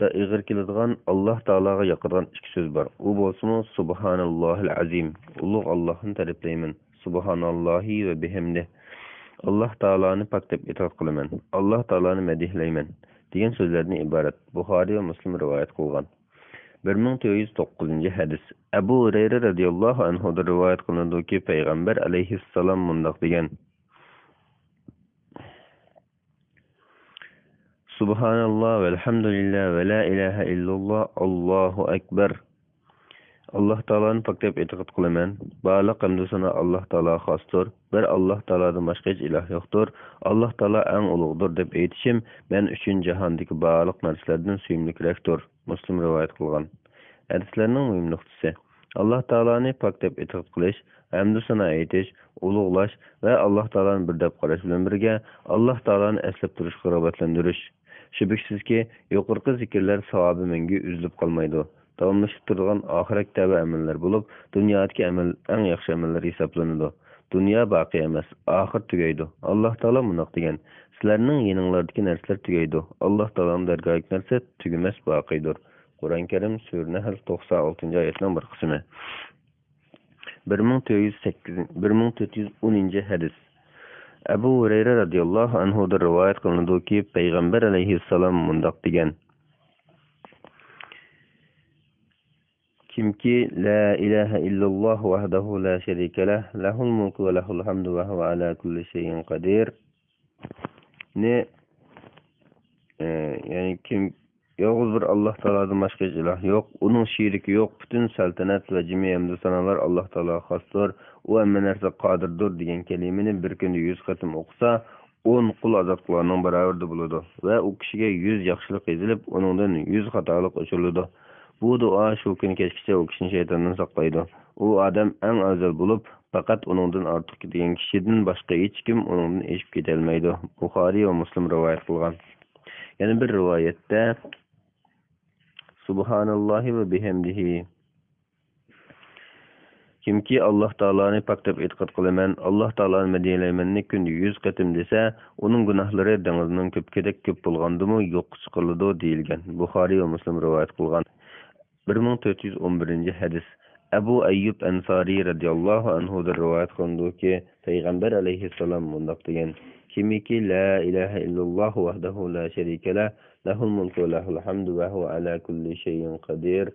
دا ئېغىر كېلىدىغان، ئاللاھ تائالاغا ياقىدىغان ئىككى سۆز بار. ئۇ بولسىمۇ، سۇبھاناللاھىل ئەزىم، ئۇلۇغ ئاللاھنى تەرىپلەيمەن، سۇبھاناللاھى ۋە بىھەمدىھ، ئاللاھ تائالانى پاك دەپ ئېتىقاد قىلىمەن، ئاللاھ تائالانى مەدھىيلەيمەن دېگەن سۆزلەردىن ئىبارەت. بۇخارىي ۋە مۇسلىم رىۋايەت قىلغان. بىر مىڭ تۆت يۈز توققۇزىنچى ھەدىس. ئەبۇ ھۇرەيرە رازىياللاھۇ ئەنھۇدىن رىۋايەت قىلىنىدۇكى، پەيغەمبەر ئەلەيھىسسالام مۇنداق دېگەن: سۇبھاناللاھ ۋەلھەمدۇلىللاھ ۋە لا ئىلاھە ئىللاللاھ، ئاللاھۇ ئەكبەر. ئاللاھ تائالانى پاك دەپ ئېتىقاد قىلىمەن. بارلىق ھەمدۇ سانا ئاللاھ تائالاغا خاستۇر. بىر ئاللاھ تائالادىن باشقا ھېچ ئىلاھ يوقتۇر. ئاللاھ تائالا ئەڭ ئۇلۇغدۇر دەپ ئېيتىشىم مەن ئۈچۈن جاھاندىكى بارلىق نەرسىلەردىن سۆيۈملۈكرەكتۇر. مۇسلىم رىۋايەت قىلغان. ھەدىسلەرنىڭ مۇھىم نۇقتىسى. ئاللاھ تائالانى پاك دەپ ئېتىقاد قىلىش، ھەمدۇ سانا ئېيتىش، ئۇلۇغلاش ۋە ئاللاھ تائالانى بىر دەپ قاراش بىلەن بىرگە، ئاللاھ تائالانى ئەسلەپ تۇرۇشقا رىغبەتلەندۈرۈش. شۈبھىسىزكى، يۇقىرىقى زىكىرلەر ساۋابى مەڭگۈ ئۈزۈلۈپ قالمايدۇ. داۋاملىشىپ تۇرىدىغان ئاخىرەتكە تەۋە ئەمەللەر بولۇپ، دۇنيادىكى ئەمەل ئەڭ ياخشى ئەمەللەر ھېسابلىنىدۇ. دۇنيا باقىي ئەمەس، ئاخىرەت تۈگەيدۇ. ئاللاھ تائالا مۇنداق دېگەن: سىلەرنىڭ يېنىڭلاردىكى نەرسىلەر تۈگەيدۇ. ئاللاھ تائالانىڭ دەرگاھىدىكى نەرسە تۈگىمەس، باقىيدۇر. قۇرئان كەرىم، سۈرە نەھل، توقسان ئالتىنچى ئايەتنىڭ بىر قىسمى. بىر مىڭ تۆت يۈز سەككىز، بىر مىڭ تۆت يۈز ئونىنچى ھەدىس. ئەبۇ ھۇرەيرە رازىياللاھۇ ئەنھۇدىن رىۋايەت قىلىنىدۇكى، پەيغەمبەر ئەلەيھىسسالام مۇنداق دېگەن: كىمكى لا ئىلاھە ئىللاللاھ ۋەھدەھۇ لا شەرىكە لەھ، لەھۇل مۇلكۇ ۋە لەھۇل ھەمدۇ ۋە ھۇۋە ئەلا كۇللى شەيئىن قەدىر نى، ئە، يەنى كىم، يالغۇز بىر ئاللاھ تائالادىن باشقا ھېچ ئىلاھ يوق، ئۇنىڭ شېرىكى يوق، پۈتۈن سەلتەنەت ۋە جىمى ھەمدۇ سانالار ئاللاھ تائالاغا خاستۇر، ئۇ ھەممە نەرسىگە قادىردۇر دېگەن كەلىمىنى بىر كۈندە يۈز قېتىم ئوقۇسا، ئون قۇل ئازاد قىلغاننىڭ باراۋىرىدە بولىدۇ ۋە ئۇ كىشىگە يۈز ياخشىلىق يېزىلىپ، ئۇنىڭدىن يۈز خاتالىق ئۆچۈرۈلىدۇ. بۇ دۇئا شۇ كۈنى كەچكىچە ئۇ كىشىنى شەيتاندىن ساقلايدۇ. ئۇ ئادەم ئەڭ ئەۋزەل بولۇپ، پەقەت ئۇنىڭدىن ئارتۇق كېتىدىگەن كىشىدىن باشقا ھېچكىم ئۇنىڭدىن ئېشىپ كېتەلمەيدۇ. بۇخارىي ۋە مۇسلىم رىۋايەت قىلغان. يەنە بىر رىۋايەتتە، سۇبھاناللاھى ۋە بىھەمدىھى. كىمكى ئاللاھ تائالانى پاك دەپ ئېتىقاد قىلىمەن، ئاللاھ تائالانى مەدھىيلەيمەننى كۈندە يۈز قېتىم دېسە، ئۇنىڭ گۇناھلىرى دېڭىزنىڭ كۆپۈكىدەك كۆپ بولغاندىمۇ يوققا چىقىرىلىدۇ، دېيىلگەن. بۇخارىي ۋە مۇسلىم رىۋايەت قىلغان. بىر مىڭ تۆت يۈز ئون بىرىنچى ھەدىس. ئەبۇ ئەييۇب ئەنسارىي رەزىياللاھۇ ئەنھۇدىن رىۋايەت قىلىنىدۇكى، پەيغەمبەر ئەلەيھىسسالام مۇنداق دېگەن: كىمكى لا ئىلاھە ئىللاللاھۇ ۋەھدەھۇ لا شەرىكە لەھ، لەھۇل مۇلكۇ ۋە لەھۇل ھەمدۇ ۋە ھۇۋە ئەلا كۇللى شەيئىن قەدىر.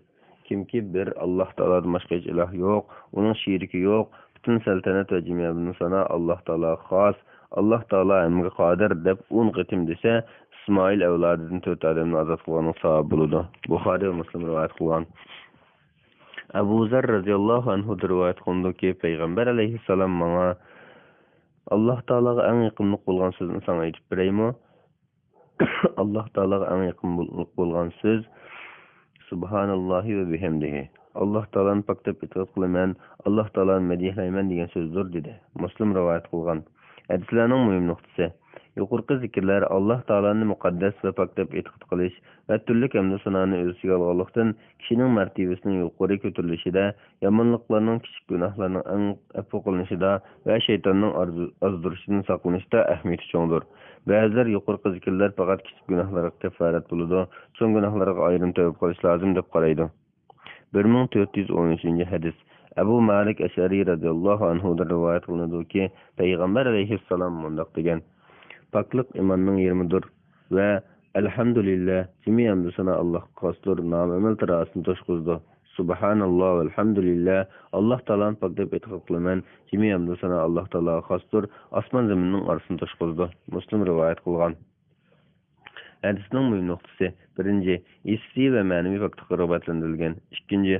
كىمكى بىر ئاللاھ تائالادىن باشقا ھېچ ئىلاھ يوق، ئۇنىڭ شېرىكى يوق، پۈتۈن سەلتەنەت ۋە جىمى ھەمدۇ سانا ئاللاھ تائالاغا خاس، ئاللاھ تائالا ھەممىگە قادىر دەپ ئون قېتىم دېسە، ئىسمائىل ئەۋلادىدىن تۆت ئادەمنى ئازاد قىلغاننىڭ ساۋابى بولىدۇ. بۇخارىي ۋە مۇسلىم رىۋايەت قىلغان. ئەبۇ زەر رەزىياللاھۇ ئەنھۇدىن رىۋايەت قىلىنىدۇكى، پەيغەمبەر ئەلەيھىسسالام ماڭا، ئاللاھ تائالاغا ئەڭ يېقىملىق بولغان سۆزنى ساڭا ئېيتىپ بېرەيمۇ؟ ئاللاھ تائالاغا ئەڭ يېقىملىق بولغان سۆز سۇبھاناللاھى ۋە بىھەمدىھى. ئاللاھ تائالانى پاك دەپ ئېتىقاد قىلىمەن، ئاللاھ تائالانى مەدھىيلەيمەن دېگەن سۆزدۇر، دېدى. مۇسلىم رىۋايەت قىلغان. ھەدىسلەرنىڭ مۇھىم نۇقتىسى. يۇقىرىقى زىكىرلەر ئاللاھ تائالانى مۇقەددەس ۋە پاك دەپ ئېتىقاد قىلىش ۋە تۈرلۈك ھەمدۇ سانانى ئۆز ئىچىگە ئالغانلىقتىن، كىشىنىڭ مەرتىۋىسىنىڭ يۇقىرى كۆتۈرۈلۈشىدە، يامانلىقلارنىڭ، كىچىك گۇناھلارنىڭ ئەڭ ئەپۇ قىلىنىشىدا ۋە شەيتاننىڭ ئارزۇ-، ئازدۇرۇشىدىن ساقلىنىشتا ئەھمىيىتى چوڭدۇر. بەزىلەر يۇقىرىقى زىكىرلەر پەقەت كىچىك گۇناھلارغا كەففارەت بولىدۇ، چوڭ گۇناھلارغا ئايرىم تەۋبە قىلىش لازىم دەپ قارايدۇ. بىر مىڭ تۆت يۈز ئون ئۈچىنچى ھەدىس. ئەبۇ مالىك ئەشئەرى رەزىياللاھۇ ئەنھۇدىن رىۋايەت قىلىنىدۇكى، پەيغەمبەر ئەلەيھىسسالام مۇنداق دېگەن: پاكلىق ئىماننىڭ يېرىمىدۇر ۋە ئەلھەمدۇلىللا، جىمى ھەمدۇ سانا ئاللاھقا خاستۇر، نامى ئەمەل تارازىسىنى توشقۇزىدۇ. سۇبھاناللا ۋەلھەمدۇلىللا، ئاللاھ تائالانى پاك دەپ ئېتىقاد قىلىمەن، جىمى ھەمدۇ سانا ئاللاھ تائالاغا خاستۇر، ئاسمان زېمىننىڭ ئارىسىنى توشقۇزىدۇ. مۇسلىم رىۋايەت قىلغان. ھەدىسنىڭ مۇھىم نۇقتىسى، بىرىنچى، ھېسسىي ۋە مەنىۋى پاكلىققا رىغبەتلەندۈرۈلگەن. ئىككىنچى،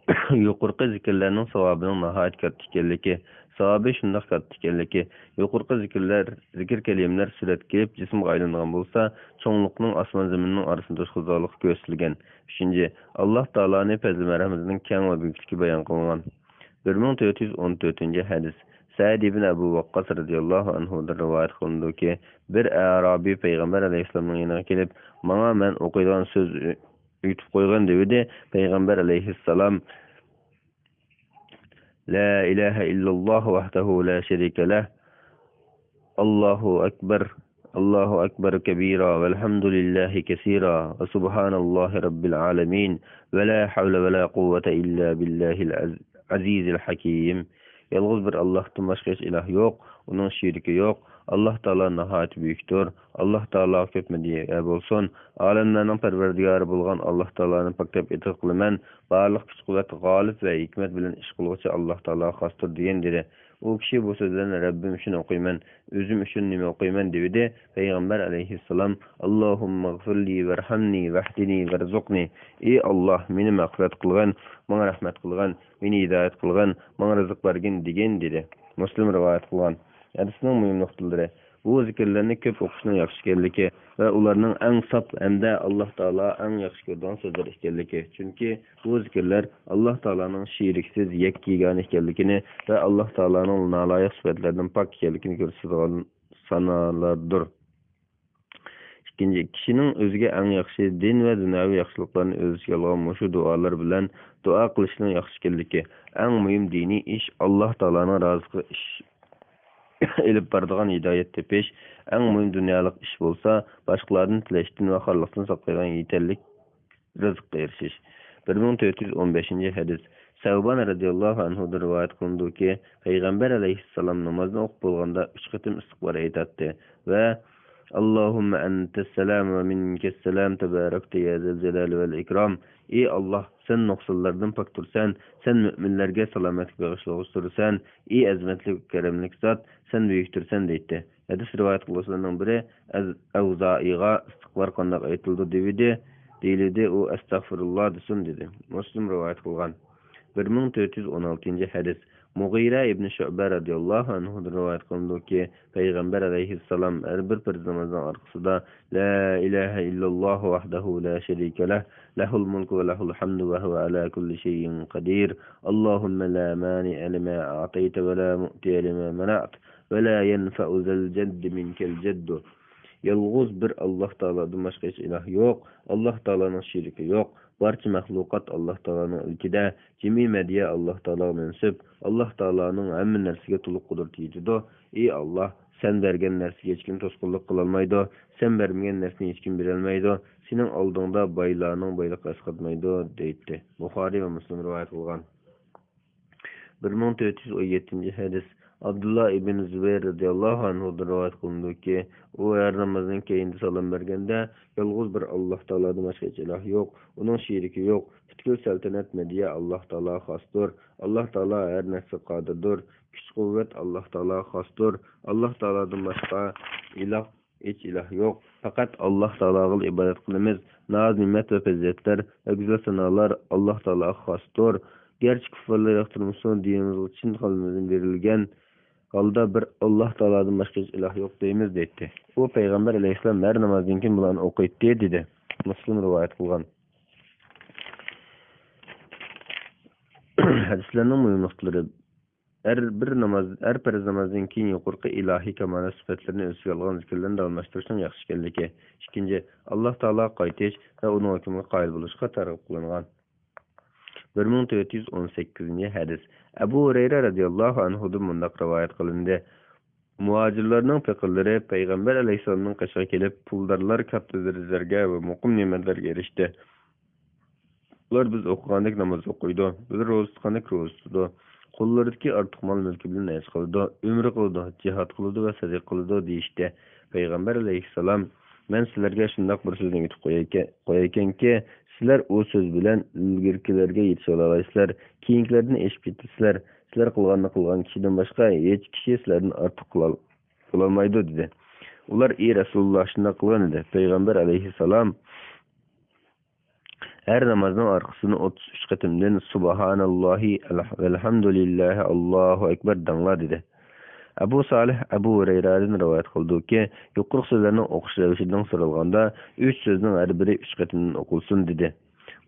يۇقىرىقى زىكىرلەرنىڭ ساۋابىنىڭ ناھايىتى كاتتا ئىكەنلىكى، ساۋابى شۇنداق كاتتا ئىكەنلىكى، يۇقىرىقى زىكىرلەر، زىكىر كەلىمىلەر سۈرەتكە كېلىپ جىسىمغا ئايلانغان بولسا، چوڭلۇقنىڭ ئاسمان زېمىننىڭ ئارىسىنى توشقۇزىدىغانلىقى كۆرسىتىلگەن. ئۈچىنچى، ئاللاھ تائالانى پەزلى مەرھەمىتىنىڭ كەڭ ۋە بۈيۈكلۈكى بايان قىلىنغان. بىر مىڭ تۆت يۈز ئون تۆتىنچى ھەدىس. سەئىد ئىبن ئەبۇ ۋەققاس رەزىياللاھۇ ئەنھۇدىن رىۋايەت قىلىنىدۇكى، بىر ئەرابىي پەيغەمبەر ئەلەيھىسسالامنىڭ يېنىغا كېلىپ، ماڭا مەن ئوقۇيدىغان سۆز ئۆگىتىپ قويغىن دېۋىدى. پەيغەمبەر ئەلەيھىسسالام، لا ئىلاھە ئىللاللاھ ۋەھدەھۇ لا شەرىكە لەھ، ئاللاھۇ ئەكبەر، ئاللاھۇ ئەكبەر كەبىرا، ۋەلھەمدۇلىللاھى كەسىرا، ۋە سۇبھاناللاھى رەببىل ئالەمىن، ۋە لا ھەۋلە ۋە لا قۇۋۋەتە ئىللا بىللاھىل ئەز-، ئەزىزىل ھەكىم. يالغۇز بىر ئاللاھتىن باشقا ھېچ ئىلاھ يوق، ئۇنىڭ شېرىكى يوق. ئاللاھ تائالا ناھايىتى بۈيۈكتۇر. ئاللاھ تائالاغا كۆپ مەدھىيە بولسۇن. ئالەملەرنىڭ پەرۋەردىگارى بولغان ئاللاھ تائالانى پاك دەپ ئېتىقاد قىلىمەن. بارلىق كۈچ-قۇۋۋەت، غالىب ۋە ھېكمەت بىلەن ئىش قىلغۇچى ئاللاھ تائالاغا خاستۇر، دېگەن، دېدى. ئۇ كىشى بۇ سۆزلەرنى رەببىم ئۈچۈن ئوقۇيمەن، ئۆزۈم ئۈچۈن نېمە ئوقۇيمەن؟ دېۋىدى. پەيغەمبەر ئەلەيھىسسالام، ئاللاھۇممەغفىرلى ۋەرھەمنى ۋەھدىنى ۋەرزۇقنى، ئى ئاللاھ، مېنى مەغپىرەت قىلغىن، ماڭا رەھمەت قىلغىن، مېنى ھىدايەت قىلغىن، ماڭا رىزىق بەرگىن، دېگىن، دېدى. مۇسلىم رىۋايەت قىلغان. ھەدىسنىڭ مۇھىم نۇقتىلىرى. بۇ زىكىرلەرنى كۆپ ئوقۇشنىڭ ياخشى ئىكەنلىكى ۋە ئۇلارنىڭ ئەڭ ساپ ھەمدە ئاللاھ تائالا ئەڭ ياخشى كۆرىدىغان سۆزلەر ئىكەنلىكى. چۈنكى بۇ زىكىرلەر ئاللاھ تائالانىڭ شېرىكسىز، يەككە يېگانە ئىكەنلىكىنى ۋە ئاللاھ تائالانىڭ نالايىق سۈپەتلەردىن پاك ئىكەنلىكىنى كۆرسىتىدىغان سانالاردۇر. ئىككىنچى، كىشىنىڭ ئۆزىگە ئەڭ ياخشى دىن ۋە دۇنياۋى ياخشىلىقلارنى ئۆز ئىچىگە ئالغان مۇشۇ دۇئالار بىلەن دۇئا قىلىشنىڭ ياخشى ئىكەنلىكى. ئەڭ مۇھىم دىنىي ئىش ئاللاھ تائالانىڭ رازىلىقىغا ئىش ئېلىپ بارىدىغان ھىدايەت تېپىش، ئەڭ مۇھىم دۇنيالىق ئىش بولسا، باشقىلاردىن تىلەشتىن ۋە خارلىقتىن ساقلايدىغان يېتەرلىك رىزىققا ئېرىشىش. بىر مىڭ تۆت يۈز ئون بەشىنچى ھەدىس. سەۋبان رەزىياللاھۇ ئەنھۇدىن رىۋايەت قىلىنىدۇكى، پەيغەمبەر ئەلەيھىسسالام نامازنى ئوقۇپ بولغاندا ئۈچ قېتىم ئىستىغپار ئېيتاتتى ۋە، اللهم أنت السلام ومنك السلام تباركت يا ذا الجلال والإكرام. ئى ئاللاھ، سەن نۇقسانلاردىن پاكتۇرسەن، سەن مۆمىنلەرگە سالامەتلىك بېغىشلىغۇچىدۇرسەن، ئى ئەزىمەتلىك، كەرەملىك زات، سەن بۈيۈكتۈرسەن، دەيتتى. ھەدىس رىۋايەت قىلغۇچىلارنىڭ بىرى ئەز-، ئەۋزائىغا ئىستىغپار قانداق ئېيتىلىدۇ دېۋىدى، دېيىلدى، ئۇ ئەستەغفىرۇللا دېسۇن دېدى. مۇسلىم رىۋايەت قىلغان. بىر مىڭ تۆت يۈز ئون ئالتىنچى ھەدىس. مۇغىرە ئىبنى شۇئبە رەزىياللاھۇ ئەنھۇدىن رىۋايەت قىلىنىدۇكى، پەيغەمبەر ئەلەيھىسسالام ھەر بىر پەرز نامازنىڭ ئارقىسىدا، لا ئىلاھە ئىللاللاھۇ ۋەھدەھۇ لا شەرىكە لەھ، لەھۇل مۇلكۇ ۋە لەھۇل ھەمدۇ ۋە ھۇۋە ئەلا كۇللى شەيئىن قەدىر. اللهم لا مانع لما أعطيت ولا معطي لما منعت ولا ينفع ذا الجد منك الجد. يالغۇز بىر ئاللاھ تائالادىن باشقا ھېچ ئىلاھ يوق. ئاللاھ تائالانىڭ شېرىكى يوق. بارچە مەخلۇقات ئاللاھ تائالانىڭ ئىلكىدە. جىمى مەدھىيە ئاللاھ تائالاغا مەنسۇپ. ئاللاھ تائالانىڭ ھەممە نەرسىگە تولۇق قۇدرىتى يېتىدۇ. ئى ئاللاھ، سەن بەرگەن نەرسىگە ھېچكىم توسقۇنلۇق قىلالمايدۇ. سەن بەرمىگەن نەرسىنى ھېچكىم بېرەلمەيدۇ. سېنىڭ ئالدىڭدا بايلارنىڭ بايلىقى ئەسقاتمايدۇ، دەيتتى. بۇخارىي ۋە مۇسلىم رىۋايەت قىلغان. بىر مىڭ تۆت يۈز ئون يەتتىنچى ھەدىس. ئابدۇللا ئىبن زۇبەير رەزىياللاھۇ ئەنھۇدىن رىۋايەت قىلىنىدۇكى، ئۇ ھەر نامازدىن كېيىندە سالام بەرگەندە، يالغۇز بىر ئاللاھ تائالادىن باشقا ھېچ ئىلاھ يوق، ئۇنىڭ شېرىكى يوق، پۈتكۈل سەلتەنەت، مەدھىيە ئاللاھ تائالاغا خاستۇر، ئاللاھ تائالا ھەر نەرسىگە قادىردۇر، كۈچ-قۇۋۋەت ئاللاھ تائالاغا خاستۇر، ئاللاھ تائالادىن باشقا ئىلاھ ھېچ ئىلاھ يوق. پەقەت ئاللاھ تائالاغىلا ئىبادەت قىلىمىز. ناز-نېمەت ۋە پەزىلەتلەر ۋە گۈزەل سانالار ئاللاھ تائالاغا خاستۇر. گەرچە كۇففارلار ياقتۇرمىسۇن، دىنىمىزغا چىن قەلبىمىزدىن بېرىلگەن ھالدا بىر ئاللاھ تائالادىن باشقا ھېچ ئىلاھ يوق دەيمىز، دەيتتى. ئۇ پەيغەمبەر ئەلەيھىسسالام ھەر نامازدىن كېيىن بۇلارنى ئوقۇيتتى، دېدى. مۇسلىم رىۋايەت قىلغان. ھەدىسلەرنىڭ مۇھىم نۇقتىلىرى. ئەر بىر ناماز، ئەر پەرز نامازدىن كېيىن يۇقىرىقى ئىلاھىي كامالەت سۈپەتلىرىنى ئۆز ئىچىگە ئالغان زىكىرلەرنى داۋاملاشتۇرۇشنىڭ ياخشى ئىكەنلىكى. ئىككىنچى، ئاللاھ تائالاغا قايتىش ۋە ئۇنىڭ ھۆكمىگە قايىل بولۇشقا تەرغىب قىلىنغان. بىر مىڭ تۆت يۈز ئون سەككىزىنچى ھەدىس. ئەبۇ ھۇرەيرە رەزىياللاھۇ ئەنھۇدىن مۇنداق رىۋايەت قىلىندى. مۇھاجىرلارنىڭ پېقىرلىرى پەيغەمبەر ئەلەيھىسسالامنىڭ قېشىغا كېلىپ، پۇلدارلار كاتتا دەرىجىلەرگە ۋە مۇقىم نېمەتلەرگە ئېرىشتى. ئۇلار بىز ئوقۇغاندەك ناماز ئوقۇيدۇ، بىز روزا تۇتقاندەك روزا تۇتىدۇ. قوللىرىدىكى ئارتۇق مال-مۈلكى بىلەن ھەج قىلىدۇ، ئۆمرە قىلىدۇ، جىھاد قىلىدۇ ۋە سەدىقە قىلىدۇ، دېيىشتى. پەيغەمبەر ئەلەيھىسسالام، مەن سىلەرگە شۇنداق بىر سۆزنى ئېيتىپ قويايكە-، قويايكەنكى، سىلەر ئۇ سۆز بىلەن ئىلگىرىكىلەرگە يېتىشىۋالالايسىلەر، كېيىنكىلەردىن ئېشىپ كېتىسىلەر. سىلەر قىلغاننى قىلغان كىشىدىن باشقا ھېچ كىشى سىلەردىن ئارتۇق قىلال-، قىلالمايدۇ، دېدى. ئۇلار، ئى رەسۇلۇللاھ، شۇنداق قىلغىن، دېدى. پەيغەمبەر ئەلەيھىسسالام، ھەر نامازنىڭ ئارقىسىدىن ئوتتۇز ئۈچ قېتىمدىن سۇبھاناللاھى ۋەلھەمدۇلىللاھى ئاللاھۇ ئەكبەر دەڭلار، دېدى. ئەبۇ سالىھ ئەبۇ ھۇرەيرادىن رىۋايەت قىلدىكى، يۇقىرىقى سۆزلەرنىڭ ئوقۇش رەۋىشىدىن سورالغاندا، ئۈچ سۆزنىڭ ھەر بىرى ئۈچ قېتىمدىن ئوقۇلسۇن، دېدى.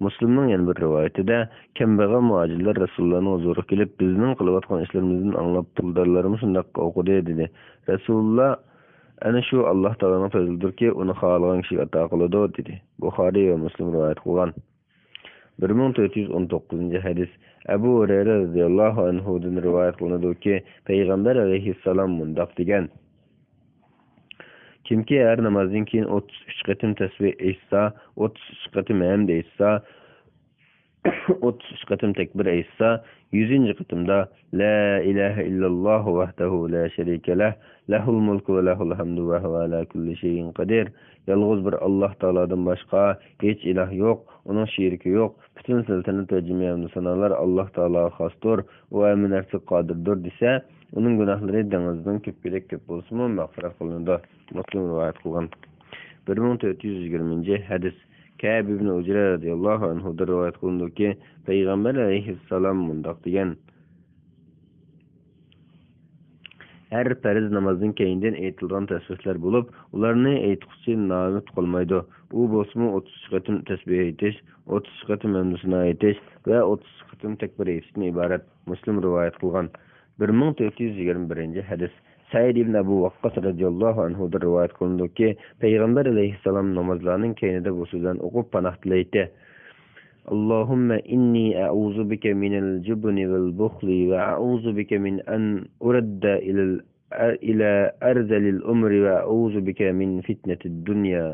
مۇسلىمنىڭ يەنە بىر رىۋايىتىدە، كەمبەغەل مۇھاجىرلار رەسۇلۇللانىڭ ھۇزۇرىغا كېلىپ، بىزنىڭ قىلىۋاتقان ئىشلىرىمىزدىن ئاڭلاپ، پۇلدارلارمۇ شۇنداق ئوقۇدى، دېدى. رەسۇلۇللا، ئەنە شۇ ئاللاھ تائالانىڭ پەزلىدۇركى، ئۇنى خالىغان كىشىگە ئاتا قىلىدۇ، دېدى. بۇخارىي ۋە مۇسلىم رىۋايەت قىلغان. بىر مىڭ تۆت يۈز ئون توققۇزىنچى ھەدىس. ئەبۇ ھۇرەيرە رەزىياللاھۇ ئەنھۇدىن رىۋايەت قىلىنىدۇكى، پەيغەمبەر ئەلەيھىسسالام مۇنداق دېگەن: كىمكى ھەر نامازدىن كېيىن ئوتتۇز ئۈچ قېتىم تەسبىھ ئېيتسا، ئوتتۇز ئۈچ قېتىم ھەمد ئېيتسا، ئوتتۇز ئۈچ قېتىم تەكبىر ئېيتسا، يۈزىنچى قېتىمدا، لا ئىلاھە ئىللاللاھۇ ۋەھدەھۇ لا شەرىكە لەھ، لەھۇل مۇلكۇ ۋە لەھۇل ھەمدۇ ۋە ھۇۋە ئەلا كۇللى شەيئىن قەدىر، يالغۇز بىر ئاللاھ تائالادىن باشقا ھېچ ئىلاھ يوق، ئۇنىڭ شېرىكى يوق، پۈتۈن سەلتەنەت ۋە جىمى ھەمدۇ سانالار ئاللاھ تائالاغا خاستۇر، ئۇ ھەممە نەرسىگە قادىردۇر، دېسە، ئۇنىڭ گۇناھلىرى دېڭىزنىڭ كۆپۈكىدەك كۆپ بولسىمۇ مەغپىرەت قىلىنىدۇ. مۇسلىم رىۋايەت قىلغان. بىر مىڭ تۆت يۈز يىگىرمىنچى ھەدىس. كەئب ئىبنى ئۇجرە رەزىياللاھۇ ئەنھۇدىن رىۋايەت قىلىنىدۇكى، پەيغەمبەر ئەلەيھىسسالام مۇنداق دېگەن: ھەر پەرز نامازدىن كەينىدىن ئېيتىلىدىغان تەسبىھلەر بولۇپ، ئۇلارنى ئېيتقۇچى نائۈمىد قالمايدۇ. ئۇ بولسىمۇ ئوتتۇز ئۈچ قېتىم تەسبىھ ئېيتىش، ئوتتۇز ئۈچ قېتىم ھەمدۇسانا ئېيتىش ۋە ئوتتۇز ئۈچ قېتىم تەكبىر ئېيتىشتىن ئىبارەت. مۇسلىم رىۋايەت قىلغان. بىر مىڭ تۆت يۈز يىگىرمە بىرىنچى ھەدىس. سەئىد ئىبن ئەبۇ ۋەققاس رەزىياللاھۇ ئەنھۇدىن رىۋايەت قىلىنىدۇكى، پەيغەمبەر ئەلەيھىسسالام نامازلارنىڭ كەينىدە بۇ سۆزلەرنى ئوقۇپ پاناھ تىلەيتتى. اللهم إني أعوذ بك من الجبن والبخل وأعوذ بك من أن أرد إلى إلى أرذل الأمور وأعوذ بك من فتنة الدنيا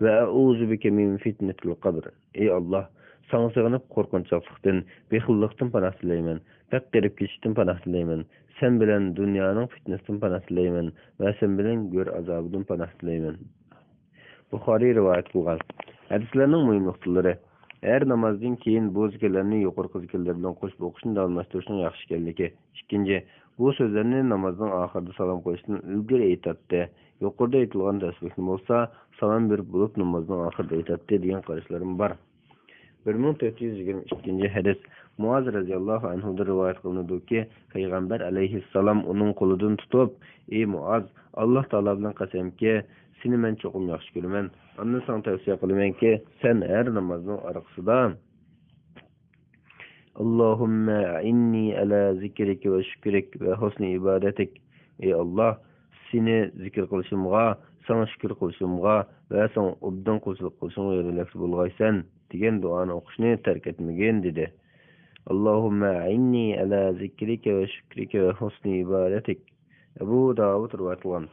وأعوذ بك من فتنة القبر. ئەي ئاللاھ، ساڭا سېغىنىپ قورقۇنچاقلىقتىن، بېخىللىقتىن پاناھ تىلەيمەن، بەك قېرىپ كېتىشتىن پاناھ تىلەيمەن، سەن بىلەن دۇنيانىڭ پىتنىسىدىن پاناھ تىلەيمەن ۋە سەن بىلەن گۆر ئازابىدىن پاناھ تىلەيمەن. بۇخارىي رىۋايەت قىلغان. ھەدىسلەرنىڭ مۇھىم نۇقتىلىرى. ھەر نامازدىن كېيىن بۇ زىكىرلەرنى يۇقىرىقى زىكىرلەر بىلەن قوشۇپ ئوقۇشنى داۋاملاشتۇرۇشنىڭ ياخشى ئىكەنلىكى. ئىككىنچى، بۇ سۆزلەرنى نامازنىڭ ئاخىرىدا سالام قويۇشتىن ئىلگىرى ئېيتاتتى. يۇقىرىدا ئېيتىلغان تەسبىھنى بولسا سالام بېرىپ بولۇپ نامازنىڭ ئاخىرىدا ئېيتاتتى دېگەن قاراشلىرىمۇ بار. بىر مىڭ تۆت يۈز يىگىرمە ئىككىنچى ھەدىس. مۇئاز رەزىياللاھۇ ئەنھۇدىن رىۋايەت قىلىنىدۇكى، پەيغەمبەر ئەلەيھىسسالام ئۇنىڭ قولىدىن تۇتۇپ، ئى مۇئاز، ئاللاھ تائالا بىلەن قەسەمكى، سېنى مەن چوقۇم ياخشى كۆرىمەن. ئاندىن ساڭا تەۋسىيە قىلىمەنكى، سەن ھەر نامازنىڭ ئارقىسىدا، اللهم أعني على ذكرك وشكرك وحسن عبادتك. ئى ئاللاھ، سېنى زىكىر قىلىشىمغا، ساڭا شۈكۈر قىلىشىمغا ۋە ساڭا ئوبدان قۇلچىلىق قىلىشىمغا يېتەكچى بولغايسەن، دېگەن دۇئانى ئوقۇشنى تەرك ئەتمىگىن، دېدى. اللهم أعني على ذكرك وشكرك وحسن عبادتك. ئەبۇ داۋۇد رىۋايەت قىلغان.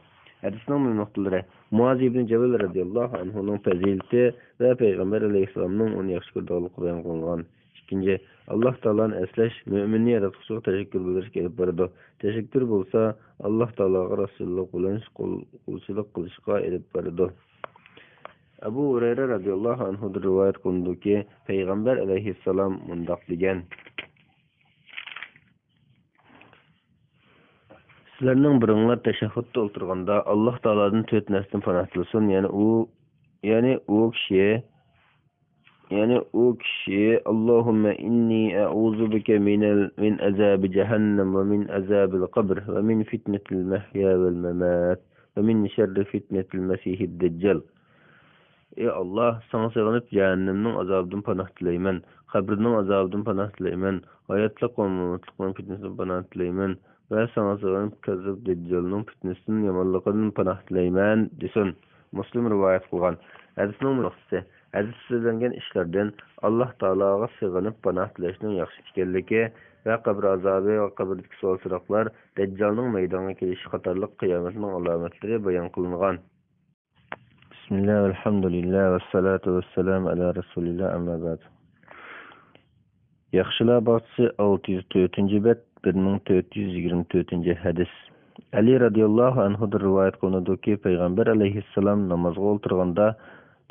ھەدىسنىڭ مۇھىم نۇقتىلىرى. مۇئاز ئىبنى جەبەل رەزىياللاھۇ ئەنھۇنىڭ پەزىلىتى ۋە پەيغەمبەر ئەلەيھىسسالامنىڭ ئۇنى ياخشى كۆرىدىغانلىقى بايان قىلىنغان. ئىككىنچى، ئاللاھ تائالانى ئەسلەش مۆمىننى ياراتقۇچىغا تەشەككۈر بىلدۈرۈشكە ئېلىپ بارىدۇ. تەشەككۈر بولسا ئاللاھ تائالاغا راستچىللىق بىلەن قۇل-، قۇلچىلىق قىلىشقا ئېلىپ بارىدۇ. ئەبۇ ھۇرەيرە رەزىياللاھۇ ئەنھۇدىن رىۋايەت قىلىنىدۇكى، پەيغەمبەر ئەلەيھىسسالام مۇنداق دېگەن: سىلەرنىڭ بىرىڭلار تەشەھھۇدتا ئولتۇرغاندا، ئاللاھ تائالادىن تۆت نەرسىدىن پاناھ تىلىسۇن، يەنى ئۇ، يەنى ئۇ كىشى، يەنى ئۇ كىشى، اللهم إني أعوذ بك من ال-، من عذاب جهنم ومن عذاب القبر ومن فتنة المحيا والممات ومن شر فتنة المسيح الدجال. ئى ئاللاھ، ساڭا سېغىنىپ جەھەننەمنىڭ ئازابىدىن پاناھ تىلەيمەن، قەبرىنىڭ ئازابىدىن پاناھ تىلەيمەن، ھاياتلىق ۋە ماماتلىقنىڭ پىتنىسىدىن پاناھ تىلەيمەن، ۋە ساڭا سېغىنىپ كاززاپ دەججالنىڭ پىتنىسىدىن، يامانلىقىدىن پاناھ تىلەيمەن، دېسۇن. مۇسلىم رىۋايەت قىلغان. ھەدىسنىڭ مۇناسىۋىتى. ھەدىستە سۆزلەنگەن ئىشلاردىن ئاللاھ تائالاغا سېغىنىپ پاناھ تىلەشنىڭ ياخشى ئىكەنلىكى ۋە قەبرە ئازابى ۋە قەبرىدىكى سوئال-سوراقلار، دەججالنىڭ مەيدانغا كېلىشى قاتارلىق قىيامەتنىڭ ئالامەتلىرى بايان قىلىنغان. بىسمىللا، ۋەلھەمدۇلىللا، ۋەسسالاتۇ ۋەسسالامۇ ئەلا رەسۇلىللا، ئەمما بەئد. ياخشىلار باغچىسى، ئالتە يۈز تۆتىنچى بەت، بىر مىڭ تۆت يۈز يىگىرمە تۆتىنچى ھەدىس. ئەلى رەزىياللاھۇ ئەنھۇدىن رىۋايەت قىلىنىدۇكى، پەيغەمبەر ئەلەيھىسسالام نامازغا ئولتۇرغاندا،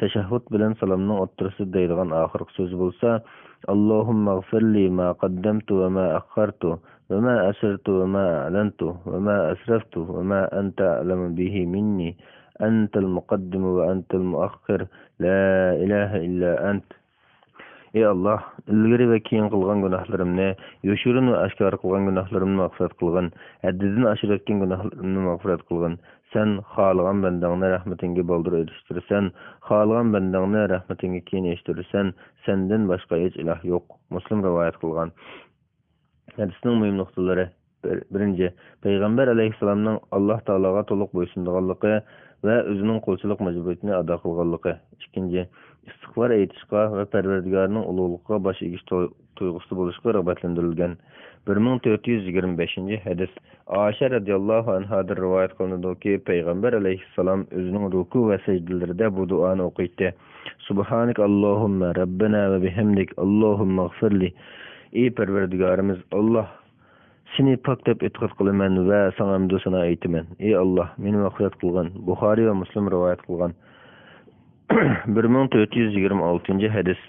تەشەھھۇد بىلەن سالامنىڭ ئوتتۇرىسىدا دەيدىغان ئاخىرقى سۆزى بولسا، اللهم اغفر لي ما قدمت وما أخرت وما أسررت وما أعلنت وما أسرفت وما أنت أعلم به مني، أنت المقدم وأنت المؤخر، لا إله إلا أنت. ئى ئاللاھ، ئىلگىرى ۋە كېيىن قىلغان گۇناھلىرىمنى، يوشۇرۇن ۋە ئاشكارا قىلغان گۇناھلىرىمنى مەغپىرەت قىلغىن. ھەددىدىن ئاشىرىۋەتكەن گۇناھلىرىمنى مەغپىرەت قىلغىن. سەن خالىغان بەندەڭنى رەھمىتىڭگە بالدۇر ئېرىشتۈرىسەن، خالىغان بەندەڭنى رەھمىتىڭگە كېيىن ئېرىشتۈرىسەن. سەندىن باشقا ھېچ ئىلاھ يوق. مۇسلىم رىۋايەت قىلغان. ھەدىسنىڭ مۇھىم نۇقتىلىرى. بىر-، بىرىنچى، پەيغەمبەر ئەلەيھىسسالامنىڭ ئاللاھ تائالاغا تولۇق بويسۇنىدىغانلىقى ۋە ئۆزىنىڭ قۇلچىلىق مەجبۇرىيىتىنى ئادا قىلغانلىقى. ئىككىنچى، ئىستىغپار ئېيتىشقا ۋە پەرۋەردىگارىنىڭ ئۇلۇغلۇقىغا باش ئېگىش تۇي-، تۇيغۇسىدا بولۇشقا رىغبەتلەندۈرۈلگەن. بىر مىڭ تۆت يۈز يىگىرمە بەشىنچى ھەدىس. ئائىشە رەزىياللاھۇ ئەنھادىن رىۋايەت قىلىنىدۇكى، پەيغەمبەر ئەلەيھىسسالام ئۆزىنىڭ رۇكۇ ۋە سەجدىلىرىدە بۇ دۇئانى ئوقۇيتتى. سۇبھانەك اللەھۇممە رەببەنا ۋە بىھەمدىك، اللەھۇممە ئىغفىرلى. ئى پەرۋەردىگارىمىز ئاللاھ، سېنى پاك دەپ ئېتىقاد قىلىمەن ۋە ساڭا ھەمدۇ سانا ئېيتىمەن. ئى ئاللاھ، مېنى مەغپىرەت قىلغىن. بۇخارىي ۋە مۇسلىم رىۋايەت قىلغان. بىر مىڭ تۆت يۈز يىگىرمە ئالتىنچى ھەدىس.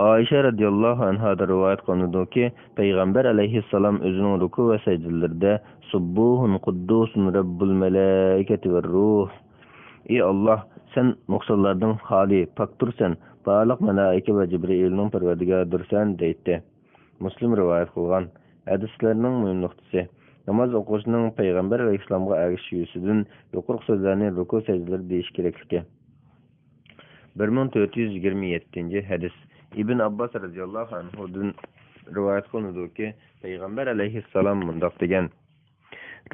ئائىشە رەزىياللاھۇ ئەنھادىن رىۋايەت قىلىنىدۇكى، پەيغەمبەر ئەلەيھىسسالام ئۆزىنىڭ رۇكۇ ۋە سەجدىلىرىدە، سۇببۇھۇن قۇددۇسۇن رەببۇل مەلائىكەتى ۋەر روھ. ئى ئاللاھ، سەن نۇقسانلاردىن خالىي، پاكتۇرسەن، بارلىق مەلائىكە ۋە جىبرىئىلنىڭ پەرۋەردىگارىدۇرسەن، دەيتتى. مۇسلىم رىۋايەت قىلغان. ھەدىسلەرنىڭ مۇھىم نۇقتىسى. ناماز ئوقۇغۇچىنىڭ پەيغەمبەر ئەلەيھىسسالامغا ئەگىشىش يۈزىسىدىن يۇقىرىقى سۆزلەرنى رۇكۇ سەجدىلىرىدە دېيىش كېرەكلىكى. بىر مىڭ تۆت يۈز يىگىرمە يەتتىنچى ھەدىس. ئىبن ئابباس رەزىياللاھۇ ئەنھۇدىن رىۋايەت قىلىنىدۇكى، پەيغەمبەر ئەلەيھىسسالام مۇنداق دېگەن: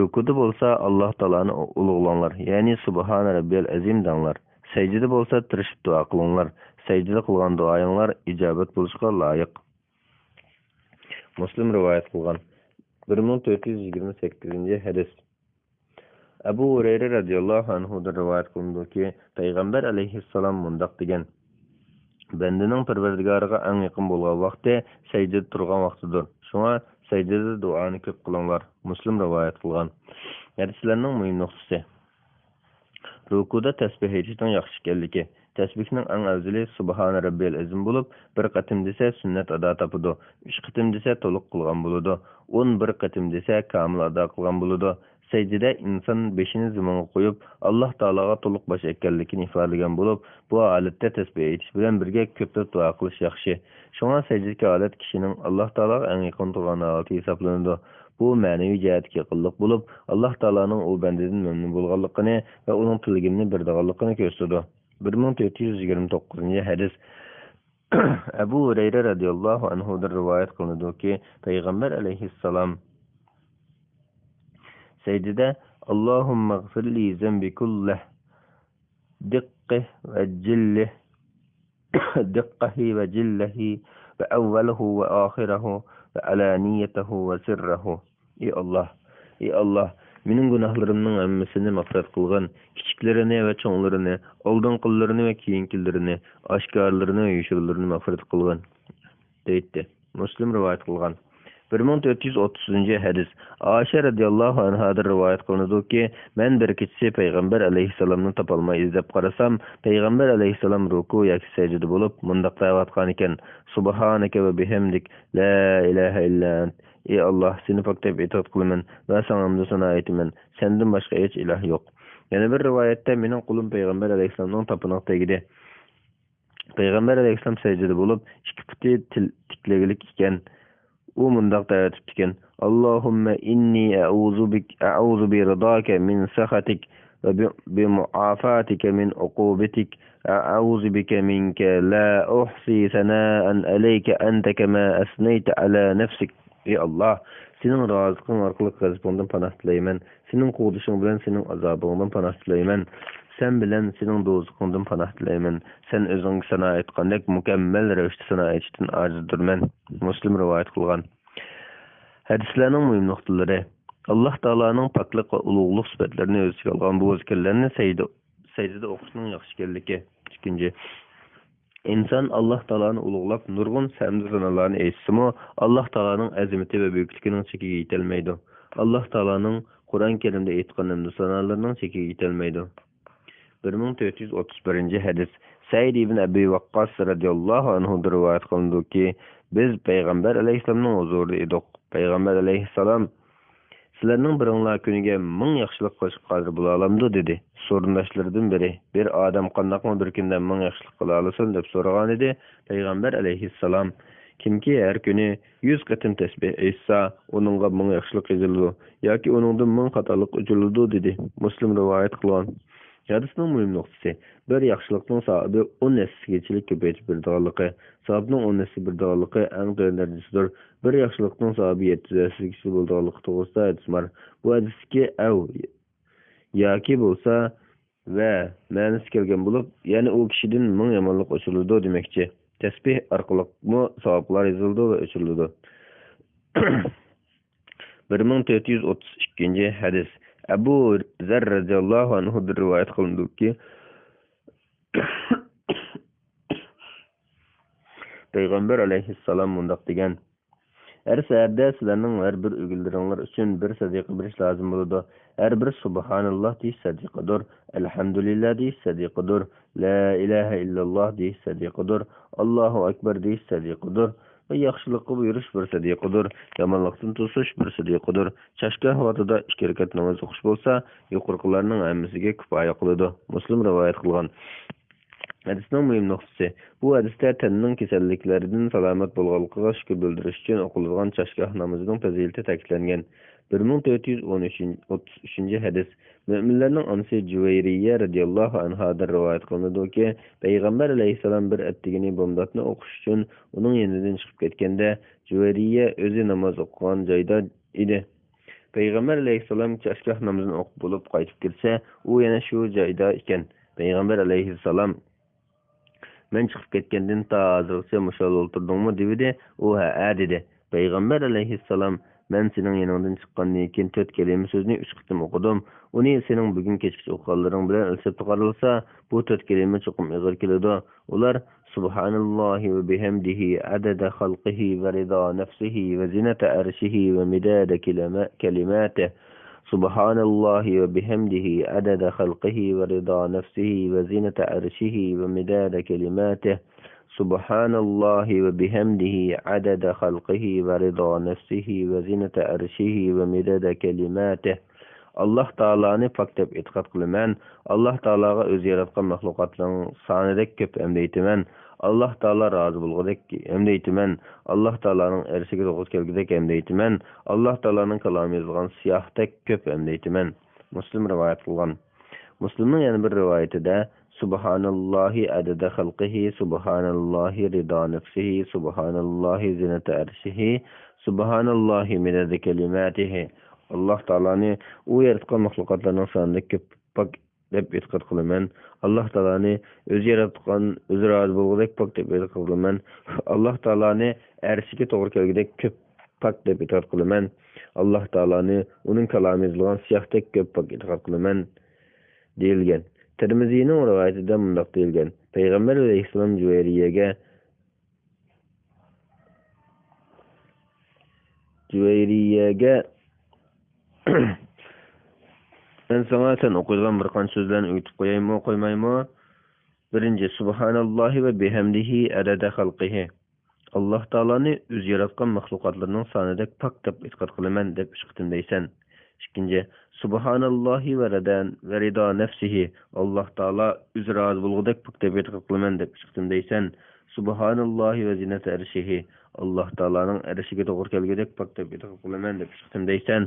رۇكۇدا بولسا ئاللاھ تائالانى ئۇلۇغلاڭلار، يەنى سۇبھانە رەببىيەل ئەزىم دەڭلار. سەجدىدە بولسا تىرىشىپ دۇئا قىلىڭلار. سەجدىدە قىلغان دۇئايىڭلار ئىجابەت بولۇشقا لايىق. مۇسلىم رىۋايەت قىلغان. بىر مىڭ تۆت يۈز يىگىرمە سەككىزىنچى ھەدىس. ئەبۇ ھۇرەيرە رەزىياللاھۇ ئەنھۇدىن رىۋايەت قىلىنىدۇكى، پەيغەمبەر ئەلەيھىسسالام مۇنداق دېگەن: بەندىنىڭ پەرۋەردىگارىغا ئەڭ يېقىن بولغان ۋاقتى سەجدىدە تۇرغان ۋاقتىدۇر. شۇڭا سەجدىدە دۇئانى كۆپ قىلىڭلار. مۇسلىم رىۋايەت قىلغان. ھەدىسلەرنىڭ مۇھىم نۇقتىسى. رۇكۇدا تەسبىھ ئېيتىشنىڭ ياخشى ئىكەنلىكى. تەسبىھنىڭ ئەڭ ئەۋزىلى سۇبھانە رەببىيەل ئەزىم بولۇپ، بىر قېتىم دېسە سۈننەت ئادا تاپىدۇ، ئۈچ قېتىم دېسە تولۇق قىلغان بولىدۇ، ئون بىر قېتىم دېسە كامىل ئادا قىلغان بولىدۇ. سەجدىدە ئىنسان بېشىنى زېمىنغا قويۇپ، ئاللاھ تائالاغا تولۇق باش ئەگكەنلىكىنى ئىپادىلىگەن بولۇپ، بۇ ھالەتتە تەسبىھ ئېيتىش بىلەن بىرگە كۆپلەپ دۇئا قىلىش ياخشى. شۇڭا سەجدىدىكى ھالەت كىشىنىڭ ئاللاھ تائالاغا ئەڭ يېقىن تۇرغان ھالىتى ھېسابلىنىدۇ. بۇ مەنىۋى جەھەتتىكى يېقىنلىق بولۇپ، ئاللاھ تائالانىڭ ئۇ بەندىدىن مەمنۇن بولغانلىقىنى ۋە ئۇنىڭ تىلىگىنىنى بېرىدىغانلىقىنى كۆرسىتىدۇ. بىر مىڭ تۆت يۈز يىگىرمە توققۇزىنچى ھەدىس. ئەبۇ ھۇرەيرە رەزىياللاھۇ ئەنھۇدىن رىۋايەت قىلىنىدۇكى، پەيغەمبەر ئەلەيھىسسالام سەجدىدە، اللهم اغفر لي ذنبي كله، دقه وجله، دقه وجله، وأوله وآخره، وعلانيته وسره. ئى ئاللاھ، ئى ئاللاھ، مېنىڭ گۇناھلىرىمنىڭ ھەممىسىنى مەغپىرەت قىلغىن، كىچىكلىرىنى ۋە چوڭلىرىنى، ئالدىنقىلىرىنى ۋە كېيىنكىلىرىنى، ئاشكارىلىرىنى ۋە يوشۇرۇنلىرىنى مەغپىرەت قىلغىن، دەيتتى. مۇسلىم رىۋايەت قىلغان. بىر مىڭ تۆت يۈز ئوتتۇزىنچى ھەدىس. ئائىشە رەزىياللاھۇ ئەنھادىن رىۋايەت قىلىنىدۇكى، مەن بىر كېچىسى پەيغەمبەر ئەلەيھىسسالامنى تاپالماي ئىزدەپ قارىسام، پەيغەمبەر ئەلەيھىسسالام رۇكۇ ياكى سەجدىدە بولۇپ، مۇنداق دەۋاتقانىكەن: سۇبھانەكە ۋە بىھەمدىك، لا ئىلاھە ئىللا ئەنت. ئى ئاللاھ، سېنى پاك دەپ ئېتىقاد قىلىمەن ۋە ساڭا ھەمدۇ سانا ئېيتىمەن. سەندىن باشقا ھېچ ئىلاھ يوق. يەنە بىر رىۋايەتتە، مېنىڭ قولۇم پەيغەمبەر ئەلەيھىسسالامنىڭ تاپىنىغا تەگدى. پەيغەمبەر ئەلەيھىسسالام سەجدىدە بولۇپ، ئىككى پۇتى تىل-، تىكلىگلىك ئىكەن. ئۇ مۇنداق دەۋېتىپتىكەن: اللهم إني أعوذ بك، أعوذ برضاك من سخطك، وبمعافاتك من عقوبتك، أعوذ بك منك، لا أحصي ثناء عليك أنت كما أثنيت على نفسك. ئى ئاللاھ، سېنىڭ رازىلىقىڭ ئارقىلىق غەزىپىڭدىن پاناھ تىلەيمەن. سېنىڭ قوغدىشىڭ بىلەن سېنىڭ ئازابىڭدىن پاناھ تىلەيمەن. سەن بىلەن سېنىڭ دوزىخىڭدىن پاناھ تىلەيمەن. سەن ئۆزۈڭگە سانا ئېيتقاندەك مۇكەممەل رەۋىشتە سانا ئېيتىشتىن ئاجىز تۇرىمەن. مۇسلىم رىۋايەت قىلغان. ھەدىسلەرنىڭ مۇھىم نۇقتىلىرى. ئاللاھ تائالانىڭ پاكلىق ۋە ئۇلۇغلۇق سۈپەتلىرىنى ئۆز ئىچىگە ئالغان بۇ زىكىرلەرنى سەيدە، سەيدىدە ئوقۇشنىڭ ياخشى ئىكەنلىكى. ئىككىنچى، ئىنسان ئاللاھ تائالانى ئۇلۇغلاپ، نۇرغۇن ھەمدۇ سانالارنى ئېيتسىمۇ، ئاللاھ تائالانىڭ ئەزىمىتى ۋە بۈيۈكلۈكىنىڭ چېكىگە يېتەلمەيدۇ. ئاللاھ تائالانىڭ قۇرئان كەرىمدە ئېيتقان ھەمدۇ سانالىرىنىڭ چېكىگە يېتەلمەيدۇ. بىر مىڭ تۆت يۈز ئوتتۇز بىرىنچى ھەدىس. سەئىد ئىبن ئەبى ۋەققاس رەزىياللاھۇ ئەنھۇدىن رىۋايەت قىلىنىدۇكى، بىز پەيغەمبەر ئەلەيھىسسالامنىڭ ھۇزۇرىدا ئىدۇق. پەيغەمبەر ئەلەيھىسسالام، سىلەرنىڭ بىرىڭلار كۈنىگە مىڭ ياخشىلىق قىلىشقا قادىر بولالامدۇ؟ دېدى. سورۇنداشلىرىدىن بىرى، بىر ئادەم قانداقمۇ بىر كۈندە مىڭ ياخشىلىق قىلالىسۇن؟ دەپ سورىغانىدى. پەيغەمبەر ئەلەيھىسسالام، كىمكى ھەر كۈنى يۈز قېتىم تەسبىھ ئېيتسا، ئۇنىڭغا مىڭ ياخشىلىق يېزىلىدۇ ياكى ئۇنىڭدىن مىڭ خاتالىق ئۆچۈرۈلىدۇ، دېدى. مۇسلىم رىۋايەت قىلغان. ھەدىسنىڭ مۇھىم نۇقتىسى، بىر ياخشىلىقنىڭ ساۋابى ئون ھەسسىگىچىلىك كۆپەيتىپ بېرىدىغانلىقى، ساۋابنىڭ ئون ھەسسە بېرىدىغانلىقى ئەڭ قېلىن دەرىجىسىدۇر. بىر ياخشىلىقنىڭ ساۋابى يەتتە يۈز ھەسسىگىچە بولىدىغانلىقى توغرىسىدا ھەدىس بار. بۇ ھەدىستىكى ئەۋ ياكى بولسا ۋە مەنىسى كەلگەن بولۇپ، يەنى ئۇ كىشىدىن مىڭ يامانلىق ئۆچۈرۈلىدۇ دېمەكچى. تەسبىھ ئارقىلىقمۇ ساۋابلار يېزىلىدۇ ۋە ئۆچۈرۈلىدۇ. بىر مىڭ تۆت يۈز ئوتتۇز ئىككىنچى ھەدىس. ئەبۇ زەر رەزىياللاھۇ ئەنھۇدىن رىۋايەت قىلىنىدۇكى، پەيغەمبەر ئەلەيھىسسالام مۇنداق دېگەن: ھەر سەھەردە سىلەرنىڭ ھەر بىر ئۆگۈنلىرىڭلار ئۈچۈن بىر سەدىقە بېرىش لازىم بولىدۇ. ھەر بىر سۇبھاناللاھ دېيىش سەدىقىدۇر، ئەلھەمدۇلىللاھ دېيىش سەدىقىدۇر، لا ئىلاھە ئىللاللاھ دېيىش سەدىقىدۇر، ئاللاھۇ ئەكبەر دېيىش سەدىقىدۇر ۋە ياخشىلىققا بۇيرۇش بىر سەدىقىدۇر، يامانلىقتىن توسۇش بىر سەدىقىدۇر. چاشگاھ ۋاقتىدا ئىككى رەكەت ناماز ئوقۇش بولسا، يۇقىرىقىلارنىڭ ھەممىسىگە كۇپايە قىلىدۇ. مۇسلىم رىۋايەت قىلغان. ھەدىسنىڭ مۇھىم نۇقتىسى. بۇ ھەدىستە تەننىڭ كېسەللىكلىرىدىن سالامەت بولغانلىقىغا شۈكۈر بىلدۈرۈش ئۈچۈن ئوقۇلىدىغان چاشگاھ نامىزىنىڭ پەزىلىتى تەكىتلەنگەن. بىر مىڭ تۆت يۈز ئون ئۈچىنچى، ئوتتۇز ئۈچىنچى ھەدىس. مۆمىنلەرنىڭ ئانىسى جۇۋەيرىيە رەزىياللاھۇ ئەنھادىن رىۋايەت قىلىنىدۇكى، پەيغەمبەر ئەلەيھىسسالام بىر ئەتىگىنى بامداتنى ئوقۇش ئۈچۈن ئۇنىڭ يېنىدىن چىقىپ كەتكەندە، جۇۋەيرىيە ئۆزى ناماز ئوقۇغان جايدا ئىدى. پەيغەمبەر ئەلەيھىسسالام چاشگاھ نامىزىنى ئوقۇپ بولۇپ قايتىپ كىرسە، ئۇ يەنە شۇ جايدا ئىكەن. پەيغەمبەر ئەلەيھىسسالام، مەن چىقىپ كەتكەندىن تا ھازىرغىچە مۇشۇ ھالدا ئولتۇردۇڭمۇ؟ دېۋىدى. ئۇ، ھەئە، دېدى. پەيغەمبەر ئەلەيھىسسالام، مەن سېنىڭ يېنىڭدىن چىققاندىن كېيىن تۆت كەلىمە سۆزنى ئۈچ قېتىم ئوقۇدۇم. ئۇنى سېنىڭ بۈگۈن كەچكىچە ئوقۇغانلىرىڭ بىلەن ئەلسەپتە قارالسا، بۇ تۆت كەلىمە چوقۇم ئېغىر كېلىدۇ. ئۇلار، سبحان الله وبحمده عدد خلقه ورضا نفسه وزنة عرشه ومداد كلما-، كلماته. سبحان الله وبحمده عدد خلقه ورضا نفسه وزنة عرشه ومداد كلماته. سبحان الله وبحمده عدد خلقه ورضا نفسه وزنة عرشه ومداد كلماته. ئاللاھ تائالانى پاك دەپ ئېتىقاد قىلىمەن. ئاللاھ تائالاغا ئۆزى ياراتقان مەخلۇقاتلارنىڭ سانىدەك كۆپ ھەمدە ئېيتىمەن. ئاللاھ تائالا رازى بولغۇدەك ھەمدە ئېيتىمەن. ئاللاھ تائالانىڭ ئەرشىگە توغرا كەلگۈدەك ھەمدە ئېيتىمەن. ئاللاھ تائالانىڭ كالامى يېزىلغان سىياھتەك كۆپ ھەمدە ئېيتىمەن. مۇسلىم رىۋايەت قىلغان. مۇسلىمنىڭ يەنە بىر رىۋايىتىدە، سبحان الله عدد خلقه، سبحان الله رضا نفسه، سبحان الله زنة عرشه، سبحان الله مداد كلماته. ئاللاھ تائالانى ئۇ ياراتقان مەخلۇقاتلارنىڭ سانىدەك كۆپ پاك دەپ ئېتىقاد قىلىمەن. ئاللاھ تائالانى ئۆزى ياراتقان، ئۆزى رازى بولغۇدەك پاك دەپ ئېتىقاد قىلىمەن. ئاللاھ تائالانى ئەرشىگە توغرا كەلگۈدەك كۆپ پاك دەپ ئېتىقاد قىلىمەن. ئاللاھ تائالانى ئۇنىڭ كالامى يېزىلغان سىياھتەك كۆپ پاك ئېتىقاد قىلىمەن، دېيىلگەن. تىرمىزىنىڭ رىۋايىتىدە مۇنداق دېيىلگەن: پەيغەمبەر ئەلەيھىسسالام جۇۋەيرىيەگە، جۇۋەيرىيەگە، مەن ساڭا سەن ئوقۇيدىغان بىر قانچە سۆزلەرنى ئۆگىتىپ قويايمۇ، قويمايمۇ؟ بىرىنچى، سبحان الله وبحمده عدد خلقه. ئاللاھ تائالانى ئۆزى ياراتقان مەخلۇقاتلىرىنىڭ سانىدەك پاك دەپ ئېتىقاد قىلىمەن دەپ ئۈچ قېتىم دەيسەن. ئىككىنچى، سبحان الله ورضا، ورضا نفسه، ئاللاھ تائالا ئۆزى رازى بولغۇدەك پاك دەپ ئېتىقاد قىلىمەن دەپ ئۈچ قېتىم دەيسەن. سبحان الله وزنة عرشه، ئاللاھ تائالانىڭ ئەرشىگە توغرا كەلگۈدەك پاك دەپ ئېتىقاد قىلىمەن دەپ ئۈچ قېتىم دەيسەن.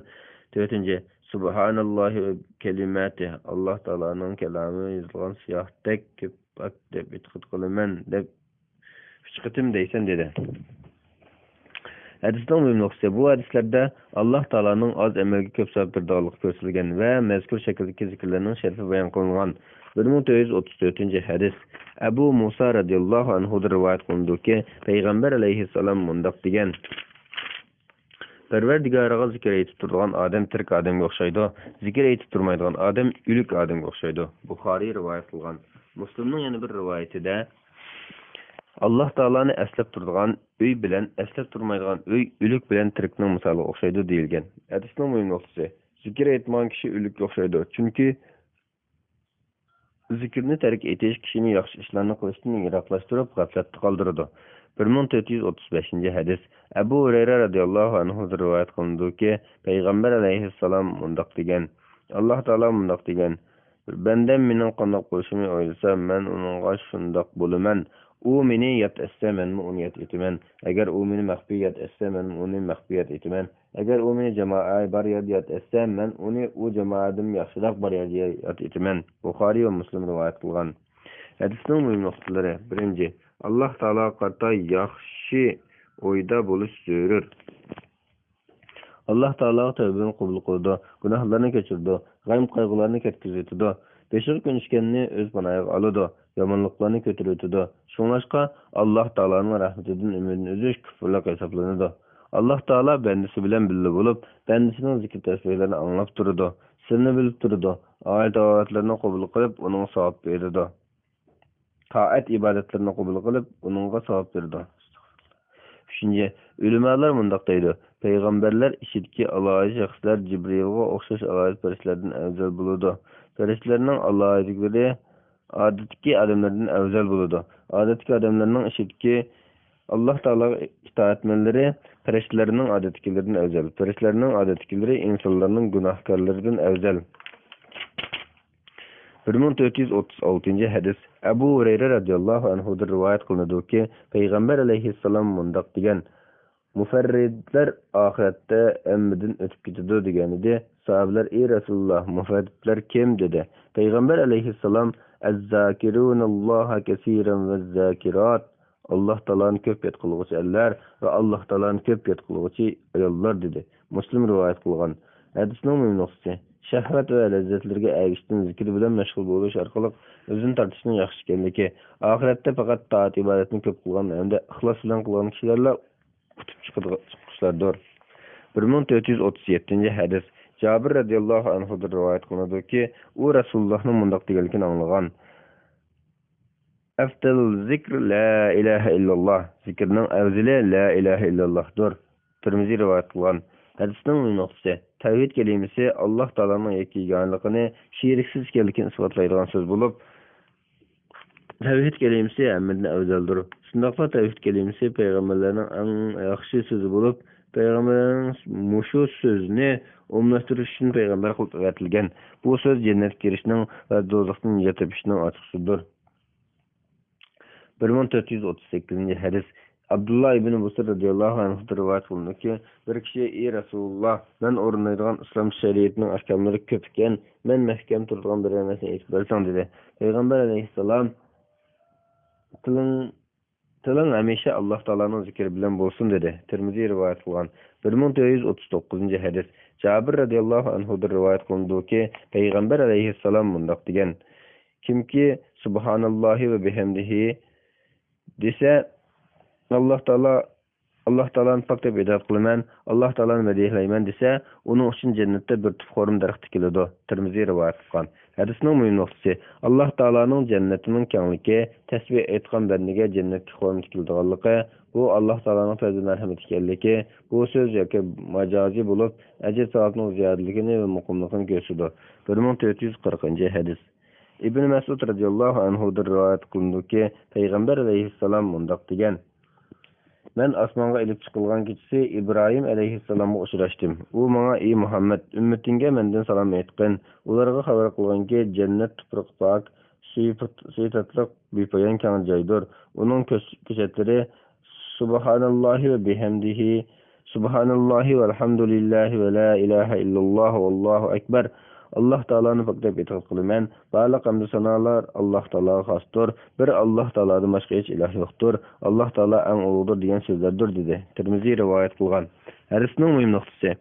تۆتىنچى، سبحان الله وكلماته، ئاللاھ تائالانىڭ كالامى يېزىلغان سىياھتەك كۆپ پاك دەپ ئېتىقاد قىلىمەن دەپ ئۈچ قېتىم دەيسەن، دېدى. ھەدىسنىڭ مۇھىم نۇقتىسى، بۇ ھەدىسلەردە ئاللاھ تائالانىڭ ئاز ئەمەلگە كۆپ ساۋاب بېرىدىغانلىقى كۆرسىتىلگەن ۋە مەزكۇر شەكىلدىكى زىكىرلەرنىڭ شەرىپى بايان قىلىنغان. بىر مىڭ تۆت يۈز ئوتتۇز تۆتىنچى ھەدىس. ئەبۇ مۇسا رەزىياللاھۇ ئەنھۇدىن رىۋايەت قىلىنىدۇكى، پەيغەمبەر ئەلەيھىسسالام مۇنداق دېگەن: پەرۋەردىگارىغا زىكىر ئېيتىپ تۇرىدىغان ئادەم تىرىك ئادەمگە ئوخشايدۇ، زىكىر ئېيتىپ تۇرمايدىغان ئادەم ئۆلۈك ئادەمگە ئوخشايدۇ. بۇخارىي رىۋايەت قىلغان. مۇسلىمنىڭ يەنە بىر رىۋايىتىدە، ئاللاھ تائالانى ئەسلەپ تۇرىدىغان ئۆي بىلەن ئەسلەپ تۇرمايدىغان ئۆي ئۆلۈك بىلەن تىرىكنىڭ مىسالىغا ئوخشايدۇ دېيىلگەن. ھەدىسنىڭ مۇھىم نۇقتىسى، زىكىر ئېيتمىغان كىشى ئۆلۈككە ئوخشايدۇ، چۈنكى زىكىرنى تەرك ئېتىش كىشىنى ياخشى ئىشلارنى قىلىشتىن يىراقلاشتۇرۇپ، غەپلەتتە قالدۇرىدۇ. بىر مىڭ تۆت يۈز ئوتتۇز بەشىنچى ھەدىس. ئەبۇ ھۇرەيرە رەزىياللاھۇ ئەنھۇدىن رىۋايەت قىلىنىدۇكى، پەيغەمبەر ئەلەيھىسسالام مۇنداق دېگەن: ئاللاھ تائالا مۇنداق دېگەن: بەندەم مېنىڭ قانداق بولۇشۇمنى ئويلىسا، مەن ئۇنىڭغا شۇنداق بولىمەن. ئۇ مېنى ياد ئەتسە، مەنمۇ ئۇنى ياد ئېتىمەن. ئەگەر ئۇ مېنى مەخپىي ياد ئەتسە، مەنمۇ ئۇنى مەخپىي ياد ئېتىمەن. ئەگەر ئۇ مېنى جامائەت بار يەردە ياد ئەتسە، مەن ئۇنى ئۇ جامائەتتىن ياخشىراق بار يەردە ياد ئېتىمەن. بۇخارىي ۋە مۇسلىم رىۋايەت قىلغان. ھەدىسنىڭ مۇھىم نۇقتىلىرى. بىرىنچى، ئاللاھ تائالاغا قارىتا ياخشى ئويدا بولۇش زۆرۈر. ئاللاھ تائالا تەۋبىنى قوبۇل قىلىدۇ، گۇناھلارنى كەچۈرىدۇ، غەم-قايغۇلارنى كەتكۈزۈۋېتىدۇ، بېشىغا كۈن چۈشكەننى ئۆز پاناھىغا ئالىدۇ، يامانلىقلارنى كۆتۈرۈۋېتىدۇ. شۇڭلاشقا، ئاللاھ تائالانىڭ رەھمىتىدىن ئۈمىدىنى ئۈزۈش كۇفرلۇق ھېسابلىنىدۇ. ئاللاھ تائالا بەندىسى بىلەن بىللە بولۇپ، بەندىسىنىڭ زىكىر-تەسبىھلىرىنى ئاڭلاپ تۇرىدۇ، سىرىنى بىلىپ تۇرىدۇ، ھال-ئەھۋاللىرىنى قوبۇل قىلىپ، ئۇنىڭغا ساۋاب بېرىدۇ. تائەت ئىبادەتلىرىنى قوبۇل قىلىپ، ئۇنىڭغا ساۋاب بېرىدۇ. ئۈچىنچى، ئۆلىمالار مۇنداق دەيدۇ: پەيغەمبەرلەر ئىچىدىكى ئالاھىدە شەخسلەر جىبرىلغا ئوخشاش ئالاھىدە پەرىشتىلەردىن ئەۋزەل بولىدۇ. پەرىشتىلەرنىڭ ئالاھىدىلىكلىرى ئادەتتىكى ئادەملەردىن ئەۋزەل بولىدۇ. ئادەتتىكى ئادەملەرنىڭ ئىچىدىكى ئاللاھ تائالاغا ئىتائەتمەنلىرى پەرىشتىلەرنىڭ ئادەتتىكىلىرىدىن ئەۋزەل. پەرىشتىلەرنىڭ ئادەتتىكىلىرى ئىنسانلارنىڭ گۇناھكارلىرىدىن ئەۋزەل. بىر مىڭ تۆت يۈز ئوتتۇز ئالتىنچى ھەدىس. ئەبۇ ھۇرەيرە رەزىياللاھۇ ئەنھۇدىن رىۋايەت قىلىنىدۇكى، پەيغەمبەر ئەلەيھىسسالام مۇنداق دېگەن: مۇفەررىدلەر ئاخىرەتتە ھەممىدىن ئۆتۈپ كېتىدۇ، دېگەنىدى. ساھابىلەر: ئى رەسۇلۇللاھ، مۇفەررىدلەر كىم؟ دېدى. پەيغەمبەر ئەلەيھىسسالام: ئەززاكىرۇنەللاھە كەسىرەن ۋەززاكىرات. ئاللاھ تائالانى كۆپ ياد قىلغۇچى ئەرلەر ۋە ئاللاھ تائالانى كۆپ ياد قىلغۇچى ئاياللار، دېدى. مۇسلىم رىۋايەت قىلغان. ھەدىسنىڭ مۇھىم نۇقتىسى، شەھۋەت ۋە لەززەتلەرگە ئەگىشىشتىن زىكىر بىلەن مەشغۇل بولۇش ئارقىلىق ئۆزىنى تارتىشنىڭ ياخشى ئىكەنلىكى، ئاخىرەتتە پەقەت تائەت-ئىبادەتنى كۆپ قىلغان ھەمدە ئىخلاس بىلەن قىلغان كىشىلەرلا ئۇتۇپ چىقىدىغان، چىققۇچىلاردۇر. بىر مىڭ تۆت يۈز ئوتتۇز يەتتىنچى ھەدىس. جابىر رەزىياللاھۇ ئەنھۇدىن رىۋايەت قىلىنىدۇكى، ئۇ رەسۇلۇللاھنىڭ مۇنداق دېگەنلىكىنى ئاڭلىغان: ئەفزەلۇ زىكر لا ئىلاھە ئىللاللاھ. زىكىرنىڭ ئەۋزىلى لا ئىلاھە ئىللاللاھدۇر. تىرمىزى رىۋايەت قىلغان. ھەدىسنىڭ مۇھىم نۇقتىسى، تەۋھىد كەلىمىسى ئاللاھ تائالانىڭ يەككە يېگانىلىقىنى، شېرىكسىز ئىكەنلىكىنى ئىسپاتلايدىغان سۆز بولۇپ، تەۋھىد كەلىمىسى ھەممىدىن ئەۋزەلدۇر. شۇنداقلا تەۋھىد كەلىمىسى پەيغەمبەرلەرنىڭ ئەڭ ياخشى سۆزى بولۇپ، پەيغەمبەرلەرنىڭ مۇشۇ سۆزنى ئومۇملاشتۇرۇش ئۈچۈن پەيغەمبەر قىلىپ ئەۋەتىلگەن. بۇ سۆز جەننەتكە كىرىشنىڭ ۋە دوزاختىن نىجات تېپىشنىڭ ئاچقۇچىدۇر. بىر مىڭ تۆت يۈز ئوتتۇز سەككىزىنچى ھەدىس. ئابدۇللا ئىبنى بۇسر رەزىياللاھۇ ئەنھۇدىن رىۋايەت قىلىنىدۇكى، بىر كىشى: ئى رەسۇلۇللاھ، مەن ئورۇندايدىغان ئىسلام شەرىئىتىنىڭ ئەھكاملىرى كۆپ ئىكەن، مەن مەھكەم تۇرىدىغان بىرەر نەرسىنى ئېيتىپ بەرسەڭ، دېدى. پەيغەمبەر ئەلەيھىسسالام: تىلىڭ، تىلىڭ ھەمىشە ئاللاھ تائالانىڭ زىكرى بىلەن بولسۇن، دېدى. تىرمىزى رىۋايەت قىلغان. بىر مىڭ تۆت يۈز ئوتتۇز توققۇزىنچى ھەدىس. جابىر رەزىياللاھۇ ئەنھۇدىن رىۋايەت قىلىنىدۇكى، پەيغەمبەر ئەلەيھىسسالام مۇنداق دېگەن: كىمكى سۇبھاناللاھى ۋە بىھەمدىھى دېسە، ئاللاھ تائالا، ئاللاھ تائالانى پاك دەپ ئىبادەت قىلىمەن، ئاللاھ تائالانى مەدھىيەلەيمەن دېسە، ئۇنىڭ ئۈچۈن جەننەتتە بىر تۈپ خورما دەرىخى تىكىلىدۇ. تىرمىزى رىۋايەت قىلغان. ھەدىسنىڭ مۇھىم نۇقتىسى، ئاللاھ تائالانىڭ جەننىتىنىڭ كەڭلىكى، تەسبىھ ئېيتقان بەندىگە جەننەتتىكى خورما تىكىلىدىغانلىقى، بۇ ئاللاھ تائالانىڭ پەزلى مەرھەمىتى ئىكەنلىكى، بۇ سۆز ياكى ماجازىي بولۇپ، ئەجىر ساۋابنىڭ زىيادىلىكىنى ۋە مۇقىملىقىنى كۆرسىتىدۇ. بىر مىڭ تۆت يۈز قىرىقىنچى ھەدىس. ئىبن مەسئۇد رەزىياللاھۇ ئەنھۇدىن رىۋايەت قىلىنىدۇكى، پەيغەمبەر ئەلەيھىسسالام مۇنداق دېگەن: مەن ئاسمانغا ئېلىپ چىقىلغان كېچىسى ئىبراھىم ئەلەيھىسسالامغا ئۇچراشتىم. ئۇ ماڭا: ئى مۇھەممەد، ئۈممىتىڭگە مەندىن سالام ئېيتقىن، ئۇلارغا خەۋەر قىلغىنكى، جەننەت تۇپرىقى پاك، سۈيى پات-، سۈيى تاتلىق، بىپايان كەڭ جايدۇر. ئۇنىڭ كۆچ-، كۆچەتلىرى سۇبھاناللاھى ۋە بىھەمدىھى، سۇبھاناللاھى ۋەلھەمدۇلىللاھى ۋە لا ئىلاھە ئىللاللاھ ۋەللاھۇ ئەكبەر، ئاللاھ تائالانى پاكلاپ ئېتىقاد قىلىمەن، بارلىق ھەمدۇ سانالار ئاللاھ تائالاغا خاستۇر، بىر ئاللاھ تائالادىن باشقا ھېچ ئىلاھ يوقتۇر، ئاللاھ تائالا ئەڭ ئۇلۇغدۇر دېگەن سۆزلەردۇر، دېدى. تىرمىزى رىۋايەت قىلغان. ھەدىسنىڭ مۇھىم نۇقتىسى.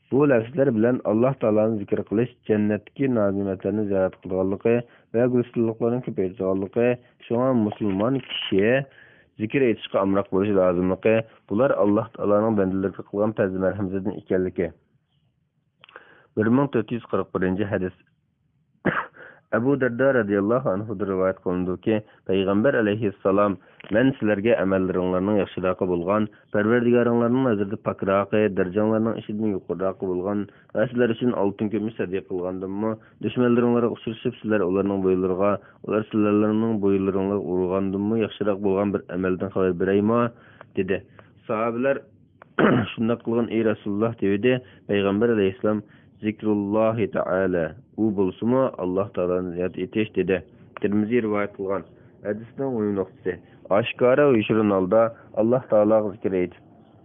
بۇ لەپسىلەر بىلەن ئاللاھ تائالانى زىكىر قىلىش جەننەتتىكى نازىمەتلەرنى زىيارەت قىلىدىغانلىقى ۋە گۈلىستانلىقلارنى كۆپەيتىدىغانلىقى، شۇڭا مۇسۇلمان كىشى زىكىر ئېيتىشقا ئامراق بولۇشى لازىملىقى، بۇلار ئاللاھ تائالانىڭ بەندىلىرىگە قىلغان پەزلى مەرھىمىتىدىن ئىكەنلىكى. بىر مىڭ تۆت يۈز قىرىق بىرىنچى ھەدىس. ئەبۇ دەردە رەزىياللاھۇ ئەنھۇدىن رىۋايەت قىلىنىدۇكى، پەيغەمبەر ئەلەيھىسسالام، مەن سىلەرگە ئەمەللىرىڭلارنىڭ ياخشىراقى بولغان، پەرۋەردىگارىڭلارنىڭ نەزىرىدە پاكراقى، دەرىجەڭلارنىڭ ئىچىدىن يۇقىرىراقى بولغان ۋە سىلەر ئۈچۈن ئالتۇن كۈمۈش سەدىقە قىلغاندىنمۇ، دۈشمەنلىرىڭلارغا ئۇچرىشىپ، سىلەر ئۇلارنىڭ بويلىرىغا، ئۇلار سىلەرنىڭ بويلىرىڭلارغا ئۇرغاندىنمۇ ياخشىراق بولغان بىر ئەمەلدىن خەۋەر بېرەيمۇ؟ دېدى. ساھابىلەر، شۇنداق قىلغىن، ئەي رەسۇلۇللاھ، دېۋىدى. پەيغەمبەر ئەلەيھىسسالام، زىكرۇللاھى تەئالە، ئۇ بولسىمۇ ئاللاھ تائالانى ياد ئېتىش، دېدى. تىرمىزى رىۋايەت قىلغان. ھەدىسنىڭ مۇھىم نۇقتىسى، ئاشكارا ۋە يوشۇرۇن ھالدا ئاللاھ تائالاغا زىكىر ئېيتىپ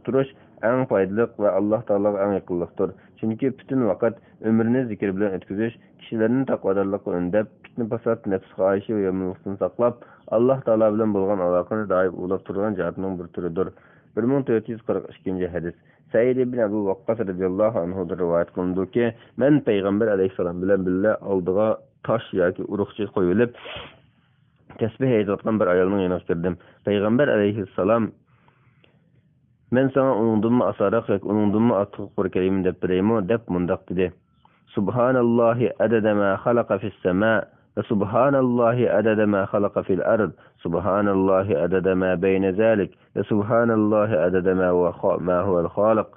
تۇرۇش ئەڭ پايدىلىق ۋە ئاللاھ تائالاغا ئەڭ يېقىنلىقتۇر. چۈنكى پۈتۈن ۋاقىت ئۆمرىنى زىكىر بىلەن ئۆتكۈزۈش كىشىلەرنى تەقۋادارلىققا ئۈندەپ، پىتنە-پاسات، نەپس خاھىشى ۋە يامانلىقتىن ساقلاپ، ئاللاھ تائالا بىلەن بولغان ئالاقىنى دائىم ئۇۋۇلاپ تۇرىدىغان جىھادنىڭ بىر تۈرىدۇر. بىر مىڭ تۆت يۈز قىرىق ئىككىنچى ھەدىس. سەئىد ئىبن ئەبۇ ۋەققاس رەزىياللاھۇ ئەنھۇدىن رىۋايەت قىلىنىدۇكى، مەن پەيغەمبەر ئەلەيھىسسالام بىلەن بىللە ئالدىغا تاش ياكى ئۇرۇقچە قويۇۋېلىپ، تەسبىھ ئېيتىۋاتقان بىر ئايالنىڭ يېنىغا كىردىم. پەيغەمبەر ئەلەيھىسسالام، مەن ساڭا ئۇنىڭدىنمۇ ئاسانراق ياكى ئۇنىڭدىنمۇ ئارتۇقراق بىر كەلىمە دەپ بېرەيمۇ؟ دەپ مۇنداق دېدى. سبحان الله عدد ما خلق في السماء، وسبحان الله عدد ما خلق في الأرض، سبحان الله عدد ما بين ذلك، وسبحان الله عدد ما هو خ-، ما هو الخالق،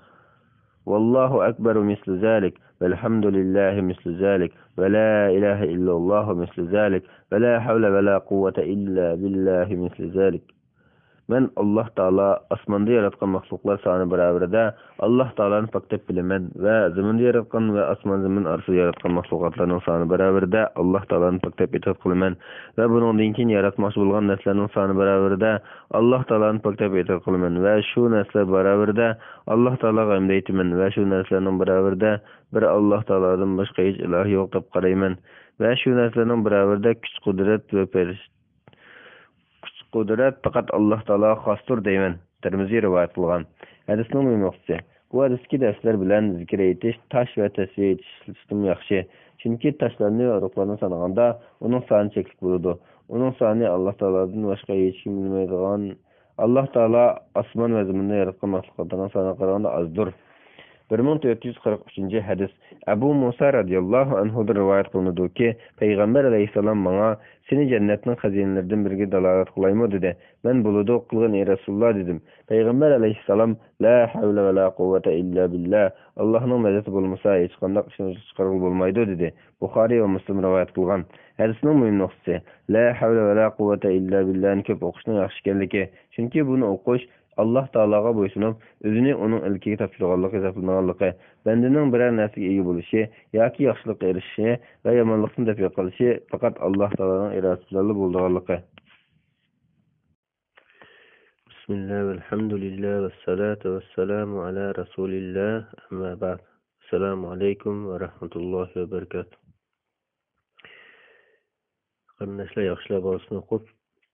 والله أكبر مثل ذلك، والحمد لله مثل ذلك، ولا إله إلا الله مثل ذلك، ولا حول ولا قوة إلا بالله مثل ذلك. مەن ئاللاھ تائالا ئاسماندا ياراتقان مەخلۇقلار سانى باراۋىرىدە ئاللاھ تائالانى پاكتەپ بىلىمەن ۋە زېمىندا ياراتقان ۋە ئاسمان زېمىن ئارىسىدا ياراتقان مەخلۇقاتلارنىڭ سانى باراۋىرىدە ئاللاھ تائالانى پاكتەپ ئېتىقاد قىلىمەن ۋە بۇنىڭدىن كېيىن ياراتماقچى بولغان نەرسىلەرنىڭ سانى باراۋىرىدە ئاللاھ تائالانى پاكتەپ ئېتىقاد قىلىمەن ۋە شۇ نەرسىلەر باراۋىرىدە ئاللاھ تائالاغا ھەمد ئېيتىمەن ۋە شۇ نەرسىلەرنىڭ باراۋىرىدە بىر ئاللاھ تائالادىن باشقا ھېچ ئىلاھ يوق دەپ قارايمەن ۋە شۇ نەرسىلەرنىڭ باراۋىرىدە كۈچ-قۇدرەت ۋە پەرىش-، كۈچ-قۇدرەت پەقەت ئاللاھ تائالاغا خاستۇر دەيمەن. تىرمىزى رىۋايەت قىلغان. ھەدىسنىڭ مۇھىم نۇقتىسى. بۇ ھەدىستىكى دەرسلەر بىلەن زىكىر ئېيتىش، تاش ۋە تەسبىھ ئېيتىشتىنمۇ ياخشى. چۈنكى تاشلارنى ۋە ئۇرۇقلارنى سانىغاندا، ئۇنىڭ سانى چەكلىك بولىدۇ. ئۇنىڭ سانى ئاللاھ تائالادىن باشقا ھېچكىم بىلمەيدىغان، ئاللاھ تائالا ئاسمان ۋە زېمىندا ياراتقان مەخلۇقاتلارنىڭ سانىغا قارىغاندا ئازدۇر. بىر مىڭ تۆت يۈز قىرىق ئۈچىنچى ھەدىس. ئەبۇ مۇسا رەزىياللاھۇ ئەنھۇدىن رىۋايەت قىلىنىدۇكى، پەيغەمبەر ئەلەيھىسسالام ماڭا، سېنى جەننەتنىڭ خەزىنىلىرىدىن بىرىگە دالالەت قىلايمۇ؟ دېدى. مەن، بولىدۇ، قىلغىن، ئەي رەسۇلۇللاھ، دېدىم. پەيغەمبەر ئەلەيھىسسالام، لا حول ولا قوة إلا بالله، ئاللاھنىڭ مەدىتى بولمىسا، ھېچقانداق ئىشنى ۋۇجۇدقا چىقارغىلى بولمايدۇ، دېدى. بۇخارىي ۋە مۇسلىم رىۋايەت قىلغان. ھەدىسنىڭ مۇھىم نۇقتىسى، لا حول ولا قوة إلا بالله نى كۆپ ئوقۇشنىڭ ياخشى ئىكەنلىكى. چۈنكى بۇنى ئوقۇش ئاللاھ تائالاغا بويسۇنۇپ، ئۆزىنى ئۇنىڭ ئىلكىگە تاپشۇرغانلىق ھېسابلىنىدىغانلىقى، بەندىنىڭ بىرەر نەرسىگە ئىگە بولۇشى ياكى ياخشىلىققا ئېرىشىشى ۋە يامانلىقتىن دەپئى قىلىشى پەقەت ئاللاھ تائالانىڭ ئىرادىسى بىلەنلا بولىدىغانلىقى. بسم الله والحمد لله والصلاة والسلام على رسول الله، أما بعد. السلام عليكم ورحمة الله وبركاته. قېرىنداشلار، ياخشىلار دۇئاسىنى ئوقۇپ،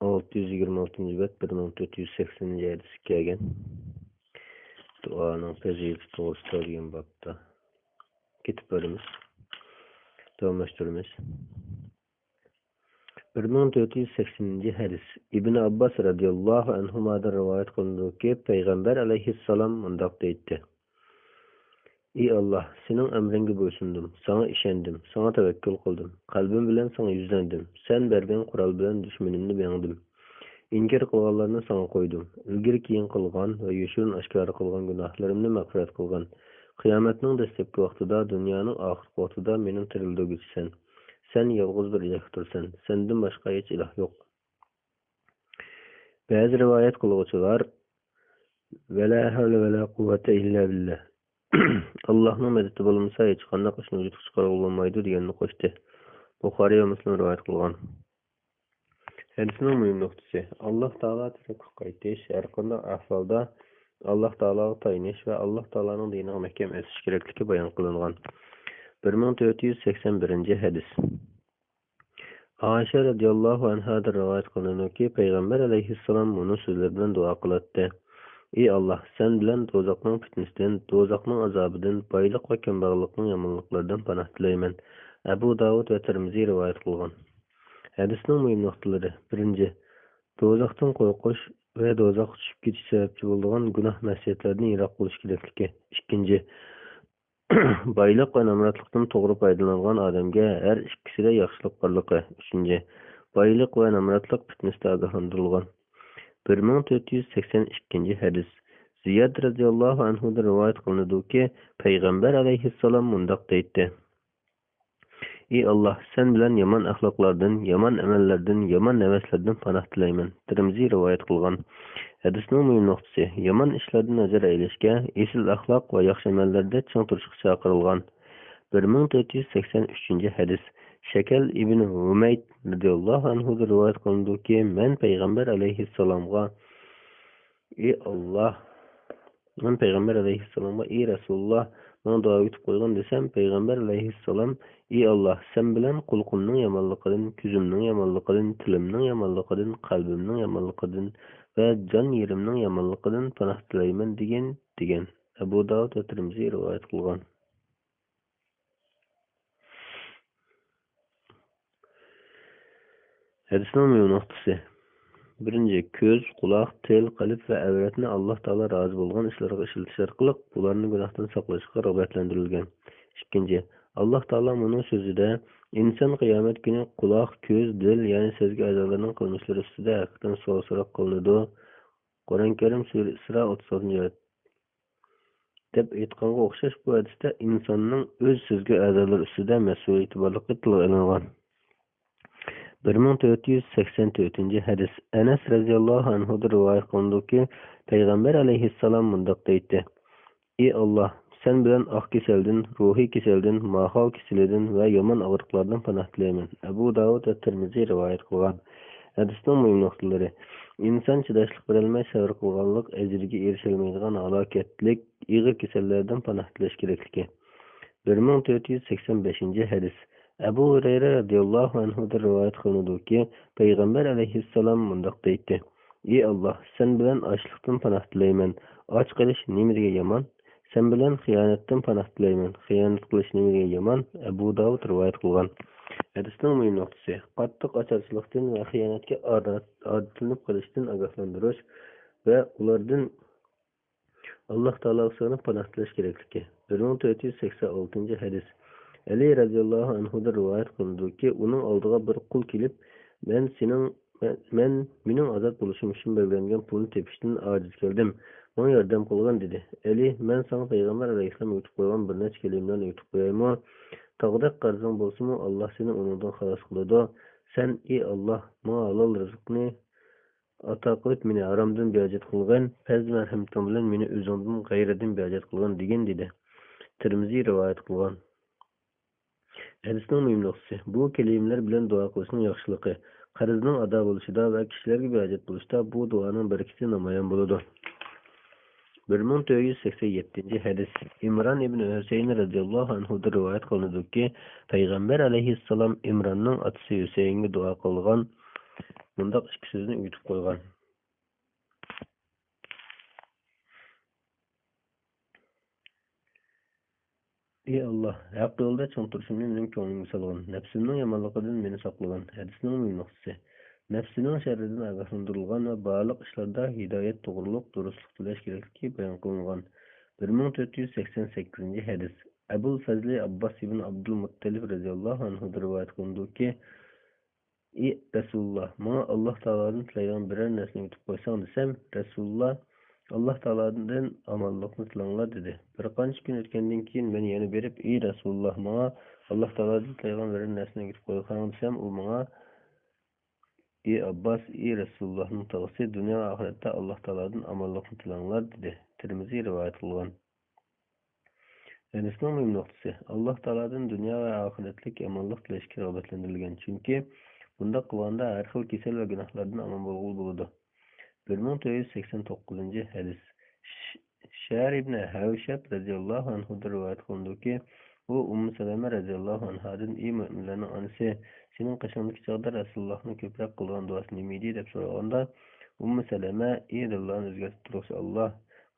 ئالتە يۈز يىگىرمە ئالتىنچى بەت، بىر مىڭ تۆت يۈز سەكسىنىنچى ھەدىسكە كەلگەن دۇئانىڭ پەزىلىتى توغرىسىدا دېگەن بابتا كېتىپ بارىمىز. داۋاملاشتۇرىمىز. بىر مىڭ تۆت يۈز سەكسىنىنچى ھەدىس. ئىبن ئابباس رەزىياللاھۇ ئەنھۇمادىن رىۋايەت قىلىنىدۇكى، پەيغەمبەر ئەلەيھىسسالام مۇنداق دەيتتى: ئى ئاللاھ، سېنىڭ ئەمرىڭگە بويسۇندۇم، ساڭا ئىشەندىم، ساڭا تەۋەككۈل قىلدىم، قەلبىم بىلەن ساڭا يۈزلەندىم، سەن بەرگەن قورال بىلەن دۈشمىنىمنى يەڭدىم. ئىنكار قىلغانلارنى ساڭا قويدۇم. ئىلگىرى-كېيىن قىلغان ۋە يوشۇرۇن-ئاشكارا قىلغان گۇناھلىرىمنى مەغپىرەت قىلغىن. قىيامەتنىڭ دەسلەپكى ۋاقتىدا، دۇنيانىڭ ئاخىرقى ۋاقتىدا مېنىڭ تىرىلدۈرگۈچىسەن. سەن يالغۇز بىر ئىلاھتۇرسەن. سەندىن باشقا ھېچ ئىلاھ يوق. بەزى رىۋايەت قىلغۇچىلار، ۋەلا ھەۋلە ۋەلا قۇۋۋەتە ئىللا بىللا، ئاللاھنىڭ مەدىتى بولمىسا، ھېچقانداق ئىشنى ۋۇجۇدقا چىقارغىلى بولمايدۇ، دېگەننى قوشتى. بۇخارىي ۋە مۇسلىم رىۋايەت قىلغان. ھەدىسنىڭ مۇھىم نۇقتىسى، ئاللاھ تائالا تەرەپكە قايتىش، ھەرقانداق ئەھۋالدا ئاللاھ تائالاغا تايىنىش ۋە ئاللاھ تائالانىڭ دىنىغا مەھكەم ئېسىش كېرەكلىكى بايان قىلىنغان. بىر مىڭ تۆت يۈز سەكسەن بىرىنچى ھەدىس. ئائىشە رەزىياللاھۇ ئەنھادىن رىۋايەت قىلىنىدۇكى، پەيغەمبەر ئەلەيھىسسالام مۇنۇ سۆزلەر بىلەن دۇئا قىلاتتى: «ئى ئاللاھ، سەن بىلەن دوزاخنىڭ پىتنىسىدىن، دوزاخنىڭ ئازابىدىن، بايلىق ۋە كەمبەغەللىكنىڭ يامانلىقلىرىدىن پاناھ تىلەيمەن.» ئەبۇ داۋۇد ۋە تىرمىزى رىۋايەت قىلغان. ھەدىسنىڭ مۇھىم نۇقتىلىرى: بىرىنچى، دوزاختىن قورقۇش ۋە دوزاخقا چۈشۈپ كېتىش سەۋەبچى بولىدىغان گۇناھ مەسىيەتلەردىن يىراق بولۇش كېرەكلىكى. ئىككىنچى، بايلىق ۋە نامراتلىقتىن توغرا پايدىلانغان ئادەمگە ھەر ئىككىسىدە ياخشىلىق بارلىقى. ئۈچىنچى، بايلىق ۋە نامراتلىق پىتنىسىدە ئاگاھلاندۇرۇلغان. بىر مىڭ تۆت يۈز سەكسەن ئىككىنچى ھەدىس. زىياد رەزىياللاھۇ ئەنھۇدىن رىۋايەت قىلىنىدۇكى، پەيغەمبەر ئەلەيھىسسالام مۇنداق دەيتتى: ئى ئاللاھ، سەن بىلەن يامان ئەخلاقلاردىن، يامان ئەمەللەردىن، يامان ھەۋەسلەردىن پاناھ تىلەيمەن. تىرمىزى رىۋايەت قىلغان. ھەدىسنىڭ مۇھىم نۇقتىسى: يامان ئىشلاردىن نەزەر ئەيلەشكە، ئېسىل ئەخلاق ۋە ياخشى ئەمەللەردە چىڭ تۇرۇشقا چاقىرىلغان. بىر مىڭ تۆت يۈز سەكسەن ئۈچىنچى ھەدىس. شەكەل ئىبن ھۇمەيد رەزىياللاھۇ ئەنھۇدىن رىۋايەت قىلىنىدۇكى، مەن پەيغەمبەر ئەلەيھىسسالامغا، ئى ئاللاھ، مەن پەيغەمبەر ئەلەيھىسسالامغا، ئى رەسۇلۇللاھ، ماڭا دۇئا ئۆگىتىپ قويغىن دېسەم، پەيغەمبەر ئەلەيھىسسالام، ئى ئاللاھ، سەن بىلەن قۇلىقىمنىڭ يامانلىقىدىن، كۆزۈمنىڭ يامانلىقىدىن، تىلىمنىڭ يامانلىقىدىن، قەلبىمنىڭ يامانلىقىدىن ۋە جان يېرىمنىڭ يامانلىقىدىن پاناھ تىلەيمەن دېگىن، دېگەن. ئەبۇ داۋۇد ۋە تىرمىزى رىۋايەت قىلغان. ھەدىسنىڭ مۇھىم نۇقتىسى. بىرىنچى، كۆز، قۇلاق، تىل، قەلب ۋە ئەۋرەتنى ئاللاھ تائالا رازى بولغان ئىشلارغا ئىشلىتىش ئارقىلىق، بۇلارنى گۇناھتىن ساقلاشقا رىغبەتلەندۈرۈلگەن. ئىككىنچى، ئاللاھ تائالا مۇنۇ سۆزىدە، ئىنسان قىيامەت كۈنى قۇلاق، كۆز، دىل، يەنى سەزگۈ ئەزالىرىنىڭ قىلمىشلىرى ئۈستىدە ھەقىقەتەن سوئال-سوراق قىلىنىدۇ. قۇرئان كەرىم سۈرە ئىسرا ئوتتۇز ئالتىنچى ئايەت. دەپ ئېيتقانغا ئوخشاش، بۇ ھەدىستە ئىنساننىڭ ئۆز سەزگۈ ئەزالىرى ئۈستىدە مەسئۇلىيىتى بارلىقى تىلغا ئېلىنغان. بىر مىڭ تۆت يۈز سەكسەن تۆتىنچى ھەدىس. ئەنەس رەزىياللاھۇ ئەنھۇدىن رىۋايەت قىلىنىدۇكى، پەيغەمبەر ئەلەيھىسسالام مۇنداق دەيتتى: ئى ئاللاھ، سەن بىلەن ئاق كېسەلدىن، روھىي كېسەلدىن، ماقال كېسىلىدىن ۋە يامان ئاغرىقلاردىن پاناھ تىلەيمەن. ئەبۇ داۋۇد ۋە تىرمىزى رىۋايەت قىلغان. ھەدىسنىڭ مۇھىم نۇقتىلىرى. ئىنسان چىداشلىق بېرەلمەي سەۋر قىلغانلىق ئەجرىگە ئېرىشەلمەيدىغان ھالاكەتلىك ئېغىر كېسەللەردىن پاناھ تىلەش كېرەكلىكى. بىر مىڭ تۆت يۈز سەكسەن بەشىنچى ھەدىس. ئەبۇ ھۇرەيرە رەزىياللاھۇ ئەنھۇدىن رىۋايەت قىلىنىدۇكى، پەيغەمبەر ئەلەيھىسسالام مۇنداق دەيتتى: ئى ئاللاھ، سەن بىلەن ئاچلىقتىن پاناھ تىلەيمەن. ئاچ قېلىش نېمىدېگەن يامان؟ سەن بىلەن خىيانەتتىن پاناھ تىلەيمەن. خىيانەت قىلىش نېمىدېگەن يامان؟ ئەبۇ داۋۇد رىۋايەت قىلغان. ھەدىسنىڭ مۇھىم نۇقتىسى: قاتتىق ئاچارچىلىقتىن ۋە خىيانەتكە ئادەت-، ئادەتلىنىپ قېلىشتىن ئاگاھلاندۇرۇش ۋە ئۇلاردىن ئاللاھ تائالاغا سىغىنىپ پاناھ تىلەش كېرەكلىكى. بىر مىڭ تۆت يۈز سەكسەن ئالتىنچى ھەدىس. ئەلى رەزىياللاھۇ ئەنھۇدىن رىۋايەت قىلىنىدۇكى، ئۇنىڭ ئالدىغا بىر قۇل كېلىپ، مەن سېنىڭ، مەن، مەن مېنىڭ ئازاد بولۇشۇم ئۈچۈن بەلگىلەنگەن پۇلنى تېپىشتىن ئاجىز كەلدىم. ماڭا ياردەم قىلغىن، دېدى. ئەلى، مەن ساڭا پەيغەمبەر ئەلەيھىسسالام ئۆگىتىپ قويغان بىر نەچچە كەلىمىلەرنى ئۆگىتىپ قويايمۇ؟ تاغدەك قەرزىڭ بولسىمۇ، ئاللاھ سېنى ئۇنىڭدىن خالاس قىلىدۇ. سەن، ئى ئاللاھ، ماڭا ھالال رىزىقنى ئاتا قىلىپ، مېنى ھارامدىن بىئاجەت قىلغىن، پەزلى مەرھەمىتىڭ بىلەن مېنى ئۆزۈڭدىن غەيرىدىن بىئاجەت قىلغىن، دېگىن، دېدى. تىرمىزى رىۋايەت قىلغان. ھەدىسنىڭ مۇھىم نۇقتىسى، بۇ كەلىمىلەر بىلەن دۇئا قىلىشنىڭ ياخشىلىقى، قەرزنىڭ ئادا بولۇشىدا ۋە كىشىلەرگە بىئاجەت بولۇشتا بۇ دۇئانىڭ بەرىكىتى نامايان بولىدۇ. بىر مىڭ تۆت يۈز سەكسەن يەتتىنچى ھەدىس. ئىمران ئىبن ھۈسەيىن رەزىياللاھۇ ئەنھۇدىن رىۋايەت قىلىنىدۇكى، پەيغەمبەر ئەلەيھىسسالام ئىمراننىڭ ئاتىسى ھۈسەيىنگە دۇئا قىلغان مۇنداق ئىككى سۆزنى ئۆگىتىپ قويغان. ئى ئاللاھ، ھەق يولدا چىڭ تۇرۇشۇمنى مېنىڭ كۆڭلۈمگە سالغىن، نەپسىمنىڭ يامانلىقىدىن مېنى ساقلىغىن. ھەدىسنىڭ مۇھىم نۇقتىسى، نەپسىنىڭ شەررىدىن ئاگاھلاندۇرۇلغان ۋە بارلىق ئىشلاردا ھىدايەت، توغرىلىق، دۇرۇسلۇق تىلەش كېرەكلىكى بايان قىلىنغان. بىر مىڭ تۆت يۈز سەكسەن سەككىزىنچى ھەدىس. ئەبۇل فەزلى ئابباس ئىبن ئابدۇل مۇتتەلىپ رەزىياللاھۇ ئەنھۇدىن رىۋايەت قىلىنىدۇكى، ئى رەسۇلۇللاھ، ماڭا ئاللاھ تائالادىن تىلەيدىغان بىرەر نەرسىنى ئۆگىتىپ قويساڭ دېسەم، رەسۇلۇللاھ، ئاللاھ تائالادىن ئامانلىقنى تىلەڭلار دېدى. بىر قانچە كۈن ئۆتكەندىن كېيىن مەن يەنە بېرىپ، ئى رەسۇلۇللاھ، ماڭا ئاللاھ تائالادىن تىلەيدىغان بىرەر نەرسىنى ئۆگىتىپ قويساڭ دېسەم، ئۇ ماڭا، ئى ئابباس، ئى رەسۇلۇللاھنىڭ تاغىسى، دۇنيا ۋە ئاخىرەتتە ئاللاھ تائالادىن ئامانلىقنى تىلەڭلار دېدى. تىرمىزى رىۋايەت قىلغان. ھەدىسنىڭ مۇھىم نۇقتىسى، ئاللاھ تائالادىن دۇنيا ۋە ئاخىرەتلىك ئامانلىق تىلەشكە رىغبەتلەندۈرۈلگەن، چۈنكى بۇنداق قىلغاندا ھەر خىل كېسەل ۋە گۇناھلاردىن ئامان بولغىلى بولىدۇ. بىر مىڭ تۆت يۈز سەكسەن توققۇزىنچى ھەدىس. ش-، شەھەر ئىبنى ھەۋشەب رەزىياللاھۇ ئەنھۇدىن رىۋايەت قىلىنىدۇكى، ئۇ ئۇممۇ سەلەمە رەزىياللاھۇ ئەنھادىن: «ئى مۆمىنلەرنىڭ ئانىسى، سېنىڭ قېشىڭدىكى چاغدا رەسۇلۇللاھنىڭ كۆپرەك قىلىدىغان دۇئاسى نېمە ئىدى؟» دەپ سورىغاندا، ئۇممۇ سەلەمە: «ئى ئاللاھنى ئۆزگەرتىپ تۇرغۇچى ئاللاھ،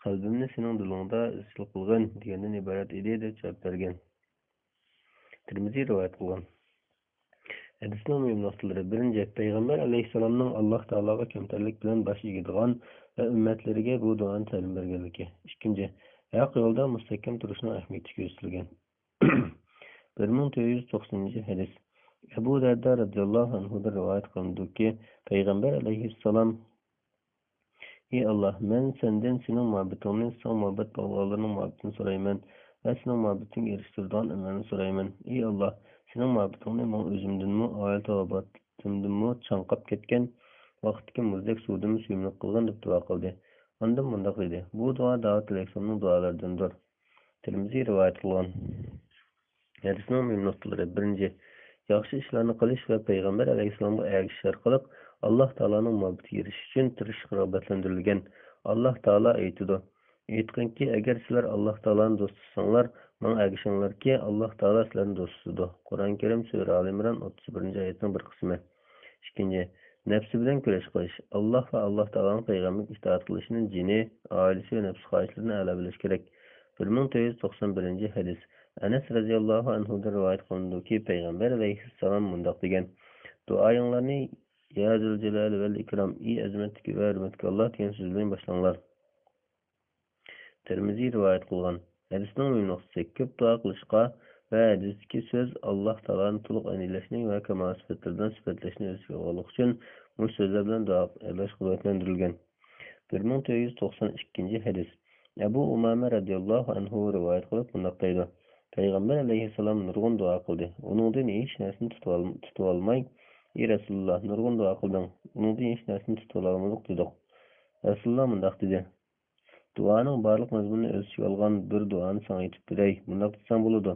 قەلبىمنى سېنىڭ دىلىڭدا ئىزچىل قىلغىن» دېگەندىن ئىبارەت ئىدى، دەپ جاۋاب بەرگەن. تىرمىزى رىۋايەت قىلغان. ھەدىسنىڭ مۇھىم نۇقتىلىرى: بىرىنچى، پەيغەمبەر ئەلەيھىسسالامنىڭ ئاللاھ تائالاغا كەمتەرلىك بىلەن باش ئېگىدىغان ۋە ئۈممەتلىرىگە بۇ دۇئانى تەلىم بەرگەنلىكى. ئىككىنچى، ھەق يولدا مۇستەھكەم تۇرۇشنىڭ ئەھمىيىتى كۆرسىتىلگەن. بىر مىڭ تۆت يۈز توقسىنىنچى ھەدىس. ئەبۇ دەردە رەزىياللاھۇ ئەنھۇدىن رىۋايەت قىلىنىدۇكى، پەيغەمبەر ئەلەيھىسسالام: «ئى ئاللاھ، مەن سەندىن سېنىڭ مۇھەببىتىڭنى، ساڭا مۇھەببەت باغلىغانلارنىڭ مۇھەببىتىنى سورايمەن ۋە سېنىڭ مۇھەببىتىڭگە ئېرىشتۈرىدىغان ئەمەلنى سورايمەن. ئى ئاللاھ، سېنىڭ مۇھەببىتىڭنى ماڭا ئۆزۈمدىنمۇ، ئائىلە تاۋابىئاتىمدىنمۇ چاڭقاپ كەتكەن ۋاقىتتىكى مۇزدەك سۇدىنمۇ سۆيۈملۈۈك قىلغىن» دەپ دۇئا قىلدى. ئاندىن مۇنداق دېدى: «بۇ دۇئا داۋۇت ئەلەيھىسسالامنىڭ دۇئالىرىدىندۇر.» تىرمىزى رىۋايەت قىلغان. ھەدىسنىڭ مۇھىم نۇقتىلىرى: بىرىنچى، ياخشى ئىشلارنى قىلىش ۋە پەيغەمبەر ئەلەيھىسسالامغا ئەگىشىش ئارقىلىق ئاللاھ تائالانىڭ مۇھەببىتىگە ئېرىشىش ئۈچۈن تىرىشىش رىغبەتلەندۈرۈلگەن. ئاللاھ تائالا ئېيتىدۇ: «ئېيتقىنكى، ئەگەر سىلەر ئاللاھ تائالانى دوست تۇتساڭلار، ماڭا ئەگىشىڭلاركى، ئاللاھ تائالا سىلەرنى دوست تۇتىدۇ.» قۇرئان كەرىم، سۈرە ئالى ئىمران، ئوتتۇز بىرىنچى ئايەتنىڭ بىر قىسمى. ئىككىنچى، نەپسى بىلەن كۈرەش قىلىش. ئاللاھ ۋە ئاللاھ تائالانىڭ پەيغەمبىرىگە ئىتائەت قىلىشنى جېنى، ئائىلىسى ۋە نەپسى خاھىشلىرىنى ئەلا بىلىش كېرەك. بىر مىڭ تۆت يۈز توقسان بىرىنچى ھەدىس. ئەنەس رەزىياللاھۇ ئەنھۇدىن رىۋايەت قىلىنىدۇكى، پەيغەمبەر ئەلەيھىسسالام مۇنداق دېگەن: «دۇئايىڭلارنى يا زۇل جالالى ۋەل ئىكرام، ئى ئەزىمەتتىكى ۋە ھۆرمەتلىكى ئاللاھ دېگەن سۆز بىلەن باشلاڭلار.» تىرمىزى رىۋايەت قىلغان. ھەدىسنىڭ مۇھىم نۇقتىسى، كۆپ دۇئا قىلىشقا ۋە ھەدىستىكى سۆز ئاللاھ تائالانى تولۇق ئەينىلەشنى ۋە كامال سۈپەتلىرى بىلەن سۈپەتلەشنى ئۆز ئىچىگە ئالغانلىقى ئۈچۈن مۇشۇ سۆزلەر بىلەن دۇئا ئېيتىش رىغبەتلەندۈرۈلگەن. بىر مىڭ تۆت يۈز توقسان ئىككىنچى ھەدىس. ئەبۇ ئۇمامە رەزىياللاھۇ ئەنھۇ رىۋايەت قىلىپ مۇنداق دەيدۇ: پەيغەمبەر ئەلەيھىسسالام نۇرغۇن دۇئا قىلدى. ئۇنىڭدىن ھېچ نەرسىنى تۇتۇۋال-، تۇتۇۋالماي، ئى رەسۇلۇللاھ، نۇرغۇن دۇئا قىلدىڭ، ئۇنىڭدىن ھېچ نەرسىنى تۇتۇۋالالمىدۇق، دېدۇق. رەسۇلۇللاھ مۇنداق دېدى: دۇئانىڭ بارلىق مەزمۇنىنى ئۆز ئىچىگە ئالغان بىر دۇئانى ساڭا ئېيتىپ بېرەي. مۇنداق دېسەڭ بولىدۇ: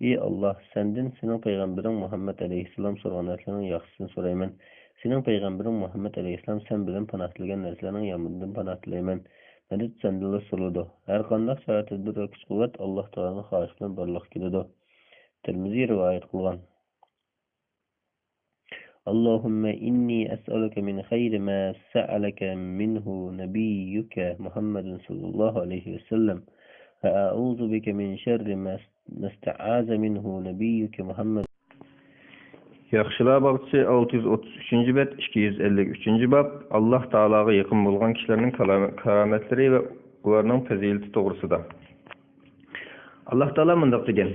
ئى ئاللاھ، سەندىن سېنىڭ پەيغەمبىرىڭ مۇھەممەد ئەلەيھىسسالام سورىغان نەرسىلەرنىڭ ياخشىسىنى سورايمەن. سېنىڭ پەيغەمبىرىڭ مۇھەممەد ئەلەيھىسسالام سەن بىلەن پاناھ تىلىگەن نەرسىلەرنىڭ يامىنىدىن پاناھ تىلەيمەن. مەدەت سەندىنلا سورىلىدۇ. ھەرقانداق چارە-تەدبىر ۋە كۈچ-قۇۋۋەت ئاللاھ تائالانىڭ خاھىشى بىلەن بارلىققا كېلىدۇ. تىرمىزى رىۋايەت قىلغان. اللهم إني أسألك من خير ما سألك منه نبيك محمد صلى الله عليه وسلم، وأعوذ بك من شر ما، ما استعاذ منه نبيك محمد. ياخشىلار باغچىسى، ئالتە يۈز ئوتتۇز ئۈچىنچى بەت، ئىككى يۈز ئەللىك ئۈچىنچى باب. ئاللاھ تائالاغا يېقىن بولغان كىشىلەرنىڭ كالام-، كارامەتلىرى ۋە ئۇلارنىڭ پەزىلىتى توغرىسىدا. ئاللاھ تائالا مۇنداق دېگەن: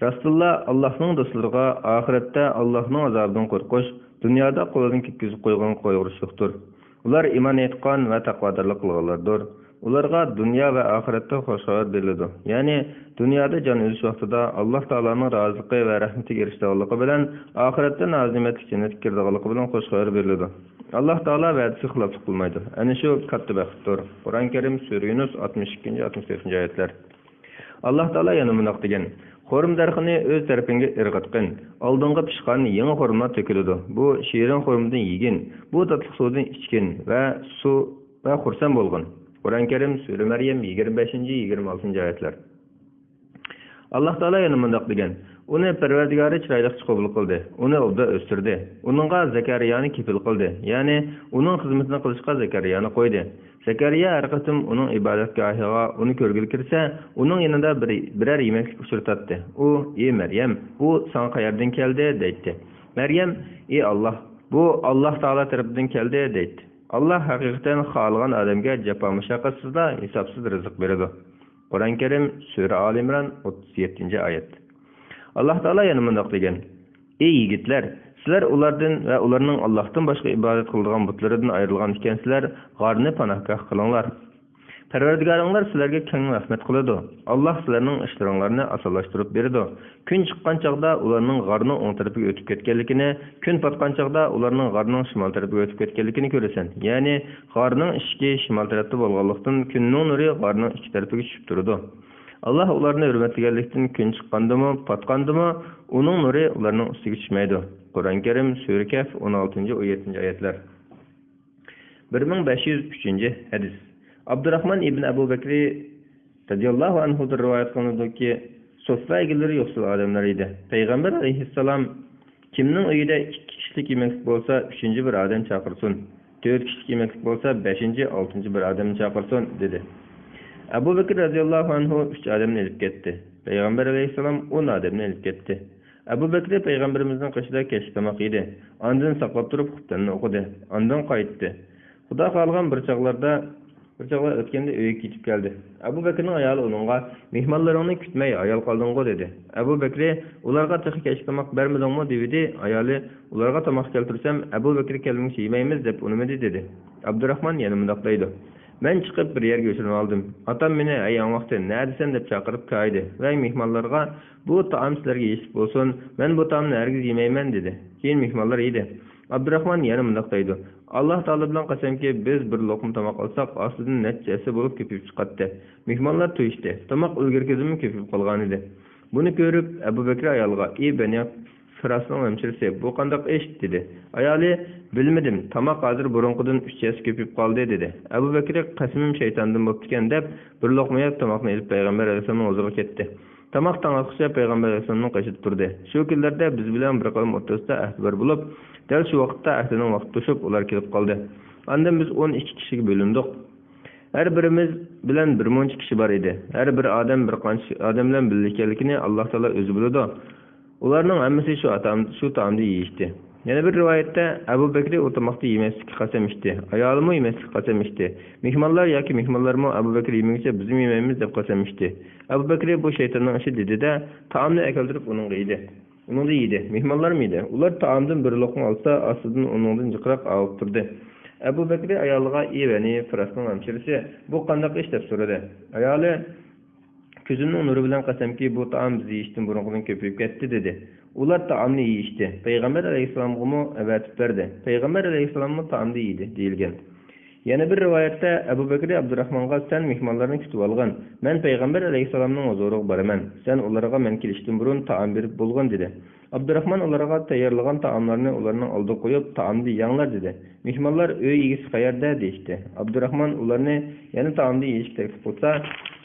راستتىنلا، ئاللاھنىڭ دوستلىرىغا ئاخىرەتتە ئاللاھنىڭ ئازابىدىن قورقۇش، دۇنيادا قولىدىن كەتكۈزۈپ قويغانغا قايغۇرۇشلۇقتۇر. ئۇلار ئىمان ئېيتقان ۋە تەقۋادارلىق قىلغانلاردۇر. ئۇلارغا دۇنيا ۋە ئاخىرەتتە خۇش خەۋەر بېرىلىدۇ. يەنى، دۇنيادا جان ئۈزۈش ۋاقتىدا ئاللاھ تائالانىڭ رازىلىقى ۋە رەھمىتىگە ئېرىشىدىغانلىقى بىلەن، ئاخىرەتتە نازىنىمەتلىك جەننەتكە كىرىدىغانلىقى بىلەن خۇش خەۋەر بېرىلىدۇ. ئاللاھ تائالا ۋەدىسىگە خىلاپلىق قىلمايدۇ. ئەنە شۇ كاتتا بەختتۇر. قۇرئان كەرىم، سۈرە يۇنۇس، ئاتمىش ئىككىنچى، ئاتمىش تۆتىنچى ئايەتلەر. ئاللاھ تائالا يەنە مۇنداق دېگەن: خورما دەرىخىنى ئۆز تەرىپىڭگە ئىرغىتقىن. ئالدىڭغا پىشقان يېڭى خورمىلار تۆكۈلىدۇ. بۇ شېرىن خورمىدىن يېگىن. بۇ تاتلىق سۇدىن ئىچكىن ۋە سۇ ۋە خۇرسەن بولغىن. قۇرئان كەرىم، سۈرە مەريەم، يىگىرمە بەشىنچى، يىگىرمە ئالتىنچى ئايەتلەر. ئاللاھ تائالا يەنە مۇنداق دېگەن: ئۇنى پەرۋەردىگارى چىرايلىقچە قوبۇل قىلدى، ئۇنى ئوبدان ئۆستۈردى، ئۇنىڭغا زەكەرىيانى كېپىل قىلدى، يەنى ئۇنىڭ خىزمىتىنى قىلىشقا زەكەرىيانى قويدى. زەكەرىيا ھەر قېتىم ئۇنىڭ ئىبادەتگاھىغا ئۇنى كۆرگىلى كىرسە، ئۇنىڭ يېنىدا بىر، بىرەر يېمەكلىك ئۇچرىتاتتى. ئۇ: ئى مەريەم، بۇ ساڭا قەيەردىن كەلدى؟ دەيتتى. مەريەم: ئى ئاللاھ، بۇ ئاللاھ تائالا تەرىپىدىن كەلدى، دەيتتى. ئاللاھ ھەقىقەتەن خالىغان ئادەمگە جاپا مۇشەققەتسىزلا ھېسابسىز رىزىق بېرىدۇ. قۇرئان كەرىم، سۈرە ئالى ئىمران، ئوتتۇز يەتتىنچى ئايەت. ئاللاھ تائالا يەنە مۇنداق دېگەن: ئى يىگىتلەر، سىلەر ئۇلاردىن ۋە ئۇلارنىڭ ئاللاھتىن باشقا ئىبادەت قىلىدىغان بۇتلىرىدىن ئايرىلغان ئىكەنسىلەر، غارنى پاناھگاھ قىلىڭلار. پەرۋەردىگارىڭلار سىلەرگە كەڭ رەھمەت قىلىدۇ. ئاللاھ سىلەرنىڭ ئىشلىرىڭلارنى ئاسانلاشتۇرۇپ بېرىدۇ. كۈن چىققان چاغدا ئۇلارنىڭ غارنىڭ ئوڭ تەرىپىگە ئۆتۈپ كەتكەنلىكىنى، كۈن پاتقان چاغدا ئۇلارنىڭ غارنىڭ شىمال تەرىپىگە ئۆتۈپ كەتكەنلىكىنى كۆرىسەن. يەنى غارنىڭ ئىشىكى شىمال تەرەپتە بولغانلىقتىن، كۈننىڭ نۇرى غارنىڭ ئىچكى تەرىپىگە چۈشۈپ تۇرىدۇ. ئاللاھ ئۇلارنى ھۆرمەتلىگەنلىكتىن، كۈن چىققاندىمۇ، پاتقاندىمۇ ئۇنىڭ نۇرى ئۇلارنىڭ ئۈستىگە چۈشمەيدۇ. قۇرئان كەرىم، سۈرە كەھف، ئون ئالتىنچى، ئون يەتتىنچى ئايەتلەر. بىر مىڭ بەش يۈز ئۈچىنچى ھەدىس. ئابدۇراخمان ئىبن ئەبۇ بەكرى رەزىياللاھۇ ئەنھۇدىن رىۋايەت قىلىنىدۇكى، سۇفرا ئىگىلىرى يوقسۇل ئادەملەر ئىدى. پەيغەمبەر ئەلەيھىسسالام، «كىمنىڭ ئۆيىدە ئىككى كىشىلىك يېمەكلىك بولسا، ئۈچىنچى بىر ئادەم چاقىرسۇن. تۆت كىشىلىك يېمەكلىك بولسا، بەشىنچى، ئالتىنچى بىر ئادەمنى چاقىرسۇن» دېدى. ئەبۇ بەكرى رەزىياللاھۇ ئەنھۇ ئۈچ ئادەمنى ئېلىپ كەتتى. پەيغەمبەر ئەلەيھىسسالام ئون ئادەمنى ئېلىپ كەتتى. ئەبۇ بەكرى پەيغەمبىرىمىزنىڭ قېشىدا كەچلىك تاماق يېدى. ئاندىن ساقلاپ تۇرۇپ خۇپتەننى ئوقۇدى. ئاندىن قايتتى. خۇدا خالىغان بىر چاغلاردا، بىر چاغلار ئۆتكەندە ئۆيگە كېتىپ كەلدى. ئەبۇ بەكرىنىڭ ئايالى ئۇنىڭغا، «مېھمانلىرىڭنى كۈتمەي ھايال قالدىڭغۇ؟» دېدى. ئەبۇ بەكرى، «ئۇلارغا تېخى كەچلىك تاماق بەرمىدىڭمۇ؟» دېۋىدى. ئايالى، «ئۇلارغا تاماق كەلتۈرسەم، ئەبۇ بەكرى كەلمىگۈچە يېمەيمىز دەپ ئۇنىمىدى» دېدى. ئابدۇراخمان يەنە مۇنداق دەيدۇ، «مەن چىقىپ بىر يەرگە يوشۇرۇنۇۋالدىم. ئاتام مېنى، ھەي ئاڭ ۋاقتى، نەدىسەن دەپ چاقىرىپ كايىدى ۋە مېھمانلارغا، بۇ تائام سىلەرگە يېيىشلىك بولسۇن، مەن بۇ تائامنى ھەرگىز يېمەيمەن دېدى. كېيىن مېھمانلار يېدى.» ئابدۇراخمان يەنە مۇنداق دەيدۇ، «ئاللاھ تائالا بىلەن قەسەمكى، بىز بىر لوقما تاماق ئالساق، ئاستىدىن نەچچە ھەسسە بولۇپ كۆپىيىپ چىقاتتى. مېھمانلار تويۇشتى. تاماق ئىلگىرىكىدىنمۇ كۆپىيىپ قالغانىدى.» بۇنى كۆرۈپ، ئەبۇ بەكرى ئايالىغا، «ئى بەنى فىراسنىڭ ھەمشىرىسى، بۇ قانداق ئىش؟» دېدى. ئايالى، «بىلمىدىم، تاماق ھازىر بۇرۇنقىدىن ئۈچ ھەسسە كۆپىيىپ قالدى» دېدى. ئەبۇ بەكرى، «قەسىمىم شەيتاندىن بوپتىكەن» دەپ، بىر لوقما يەپ، تاماقنى ئېلىپ پەيغەمبەر ئەلەيھىسسالامنىڭ ھۇزۇرىغا كەتتى. تاماق تاڭ ئاتقۇچە پەيغەمبەر ئەلەيھىسسالامنىڭ قېشىدا تۇردى. شۇ كۈنلەردە بىز بىلەن بىر قەۋم ئوتتۇرىسىدا ئەھدى بار بولۇپ، دەل شۇ ۋاقىتتا ئەھدىنىڭ ۋاقتى توشۇپ، ئۇلار كېلىپ قالدى. ئاندىن بىز ئون ئىككى كىشىگە بۆلۈندۇق. ھەر بىرىمىز بىلەن بىر مۇنچە كىشى بار ئىدى. ھەر بىر ئادەم بىر قانچە ئادەم بىلەن بىللە ئىكەنلىكىنى ئاللاھ تائالا ئۆزى بىلىدۇ. ئۇلارنىڭ ھەممىسى شۇ ئاتام-، شۇ تائامدا يېيىشتى. يەنە بىر رىۋايەتتە، ئەبۇ بەكرى ئۇ تاماقتا يېمەسلىككە قەسەم ئىچتى. ئايالىمۇ يېمەسلىككە قەسەم ئىچتى. مېھمانلار ياكى مېھمانلارمۇ، «ئەبۇ بەكرى يېمىگۈچە بىزمۇ يېمەيمىز» دەپ قەسەم ئىچتى. ئەبۇ بەكرى، «بۇ شەيتاننىڭ ئىشى» دېدى-دە، تائامنى ئەكەلدۈرۈپ ئۇنىڭغا يېدى. ئۇنىڭدا يېدى. مېھمانلارمۇ يېدى. ئۇلار تائامدىن بىر لوقما ئالسا، ئاستىدىن ئۇنىڭدىن جىقراق ئاۋۇپ تۇردى. ئەبۇ بەكرى ئايالىغا، «ئى بەنى فىراسنىڭ ھەمشىرىسى، بۇ قانداق ئىش؟» دەپ سورىدى. ئايالى، «كۆزۈمنىڭ نۇرى بىلەن قەسەمكى، بۇ تائام بىز يېيىشتىن بۇرۇنقىدىن كۆپىيىپ كەتتى» دېدى. ئۇلار تائامنى يېيىشتى. پەيغەمبەر ئەلەيھىسسالامغىمۇ ئەۋەتىپ بەردى. پەيغەمبەر ئەلەيھىسسالاممۇ تائامدا يېدى، دېيىلگەن. يەنە بىر رىۋايەتتە، ئەبۇ بەكرى ئابدۇراخمانغا، «سەن مېھمانلارنى كۈتۈۋالغىن، مەن پەيغەمبەر ئەلەيھىسسالامنىڭ ھۇزۇرىغا بارىمەن، سەن ئۇلارغا مەن كېلىشتىن بۇرۇن تائام بېرىپ بولغىن» دېدى. ئابدۇراخمان ئۇلارغا تەييارلىغان تائاملارنى ئۇلارنىڭ ئالدىغا قويۇپ، «تائامنى يەڭلار» دېدى. مېھمانلار، «ئۆي ئىگىسى قەيەردە؟» دېيىشتى. ئابدۇراخمان ئۇلارنى يەنە تائامنى يېيىشكە تەكلىپ قىلسا،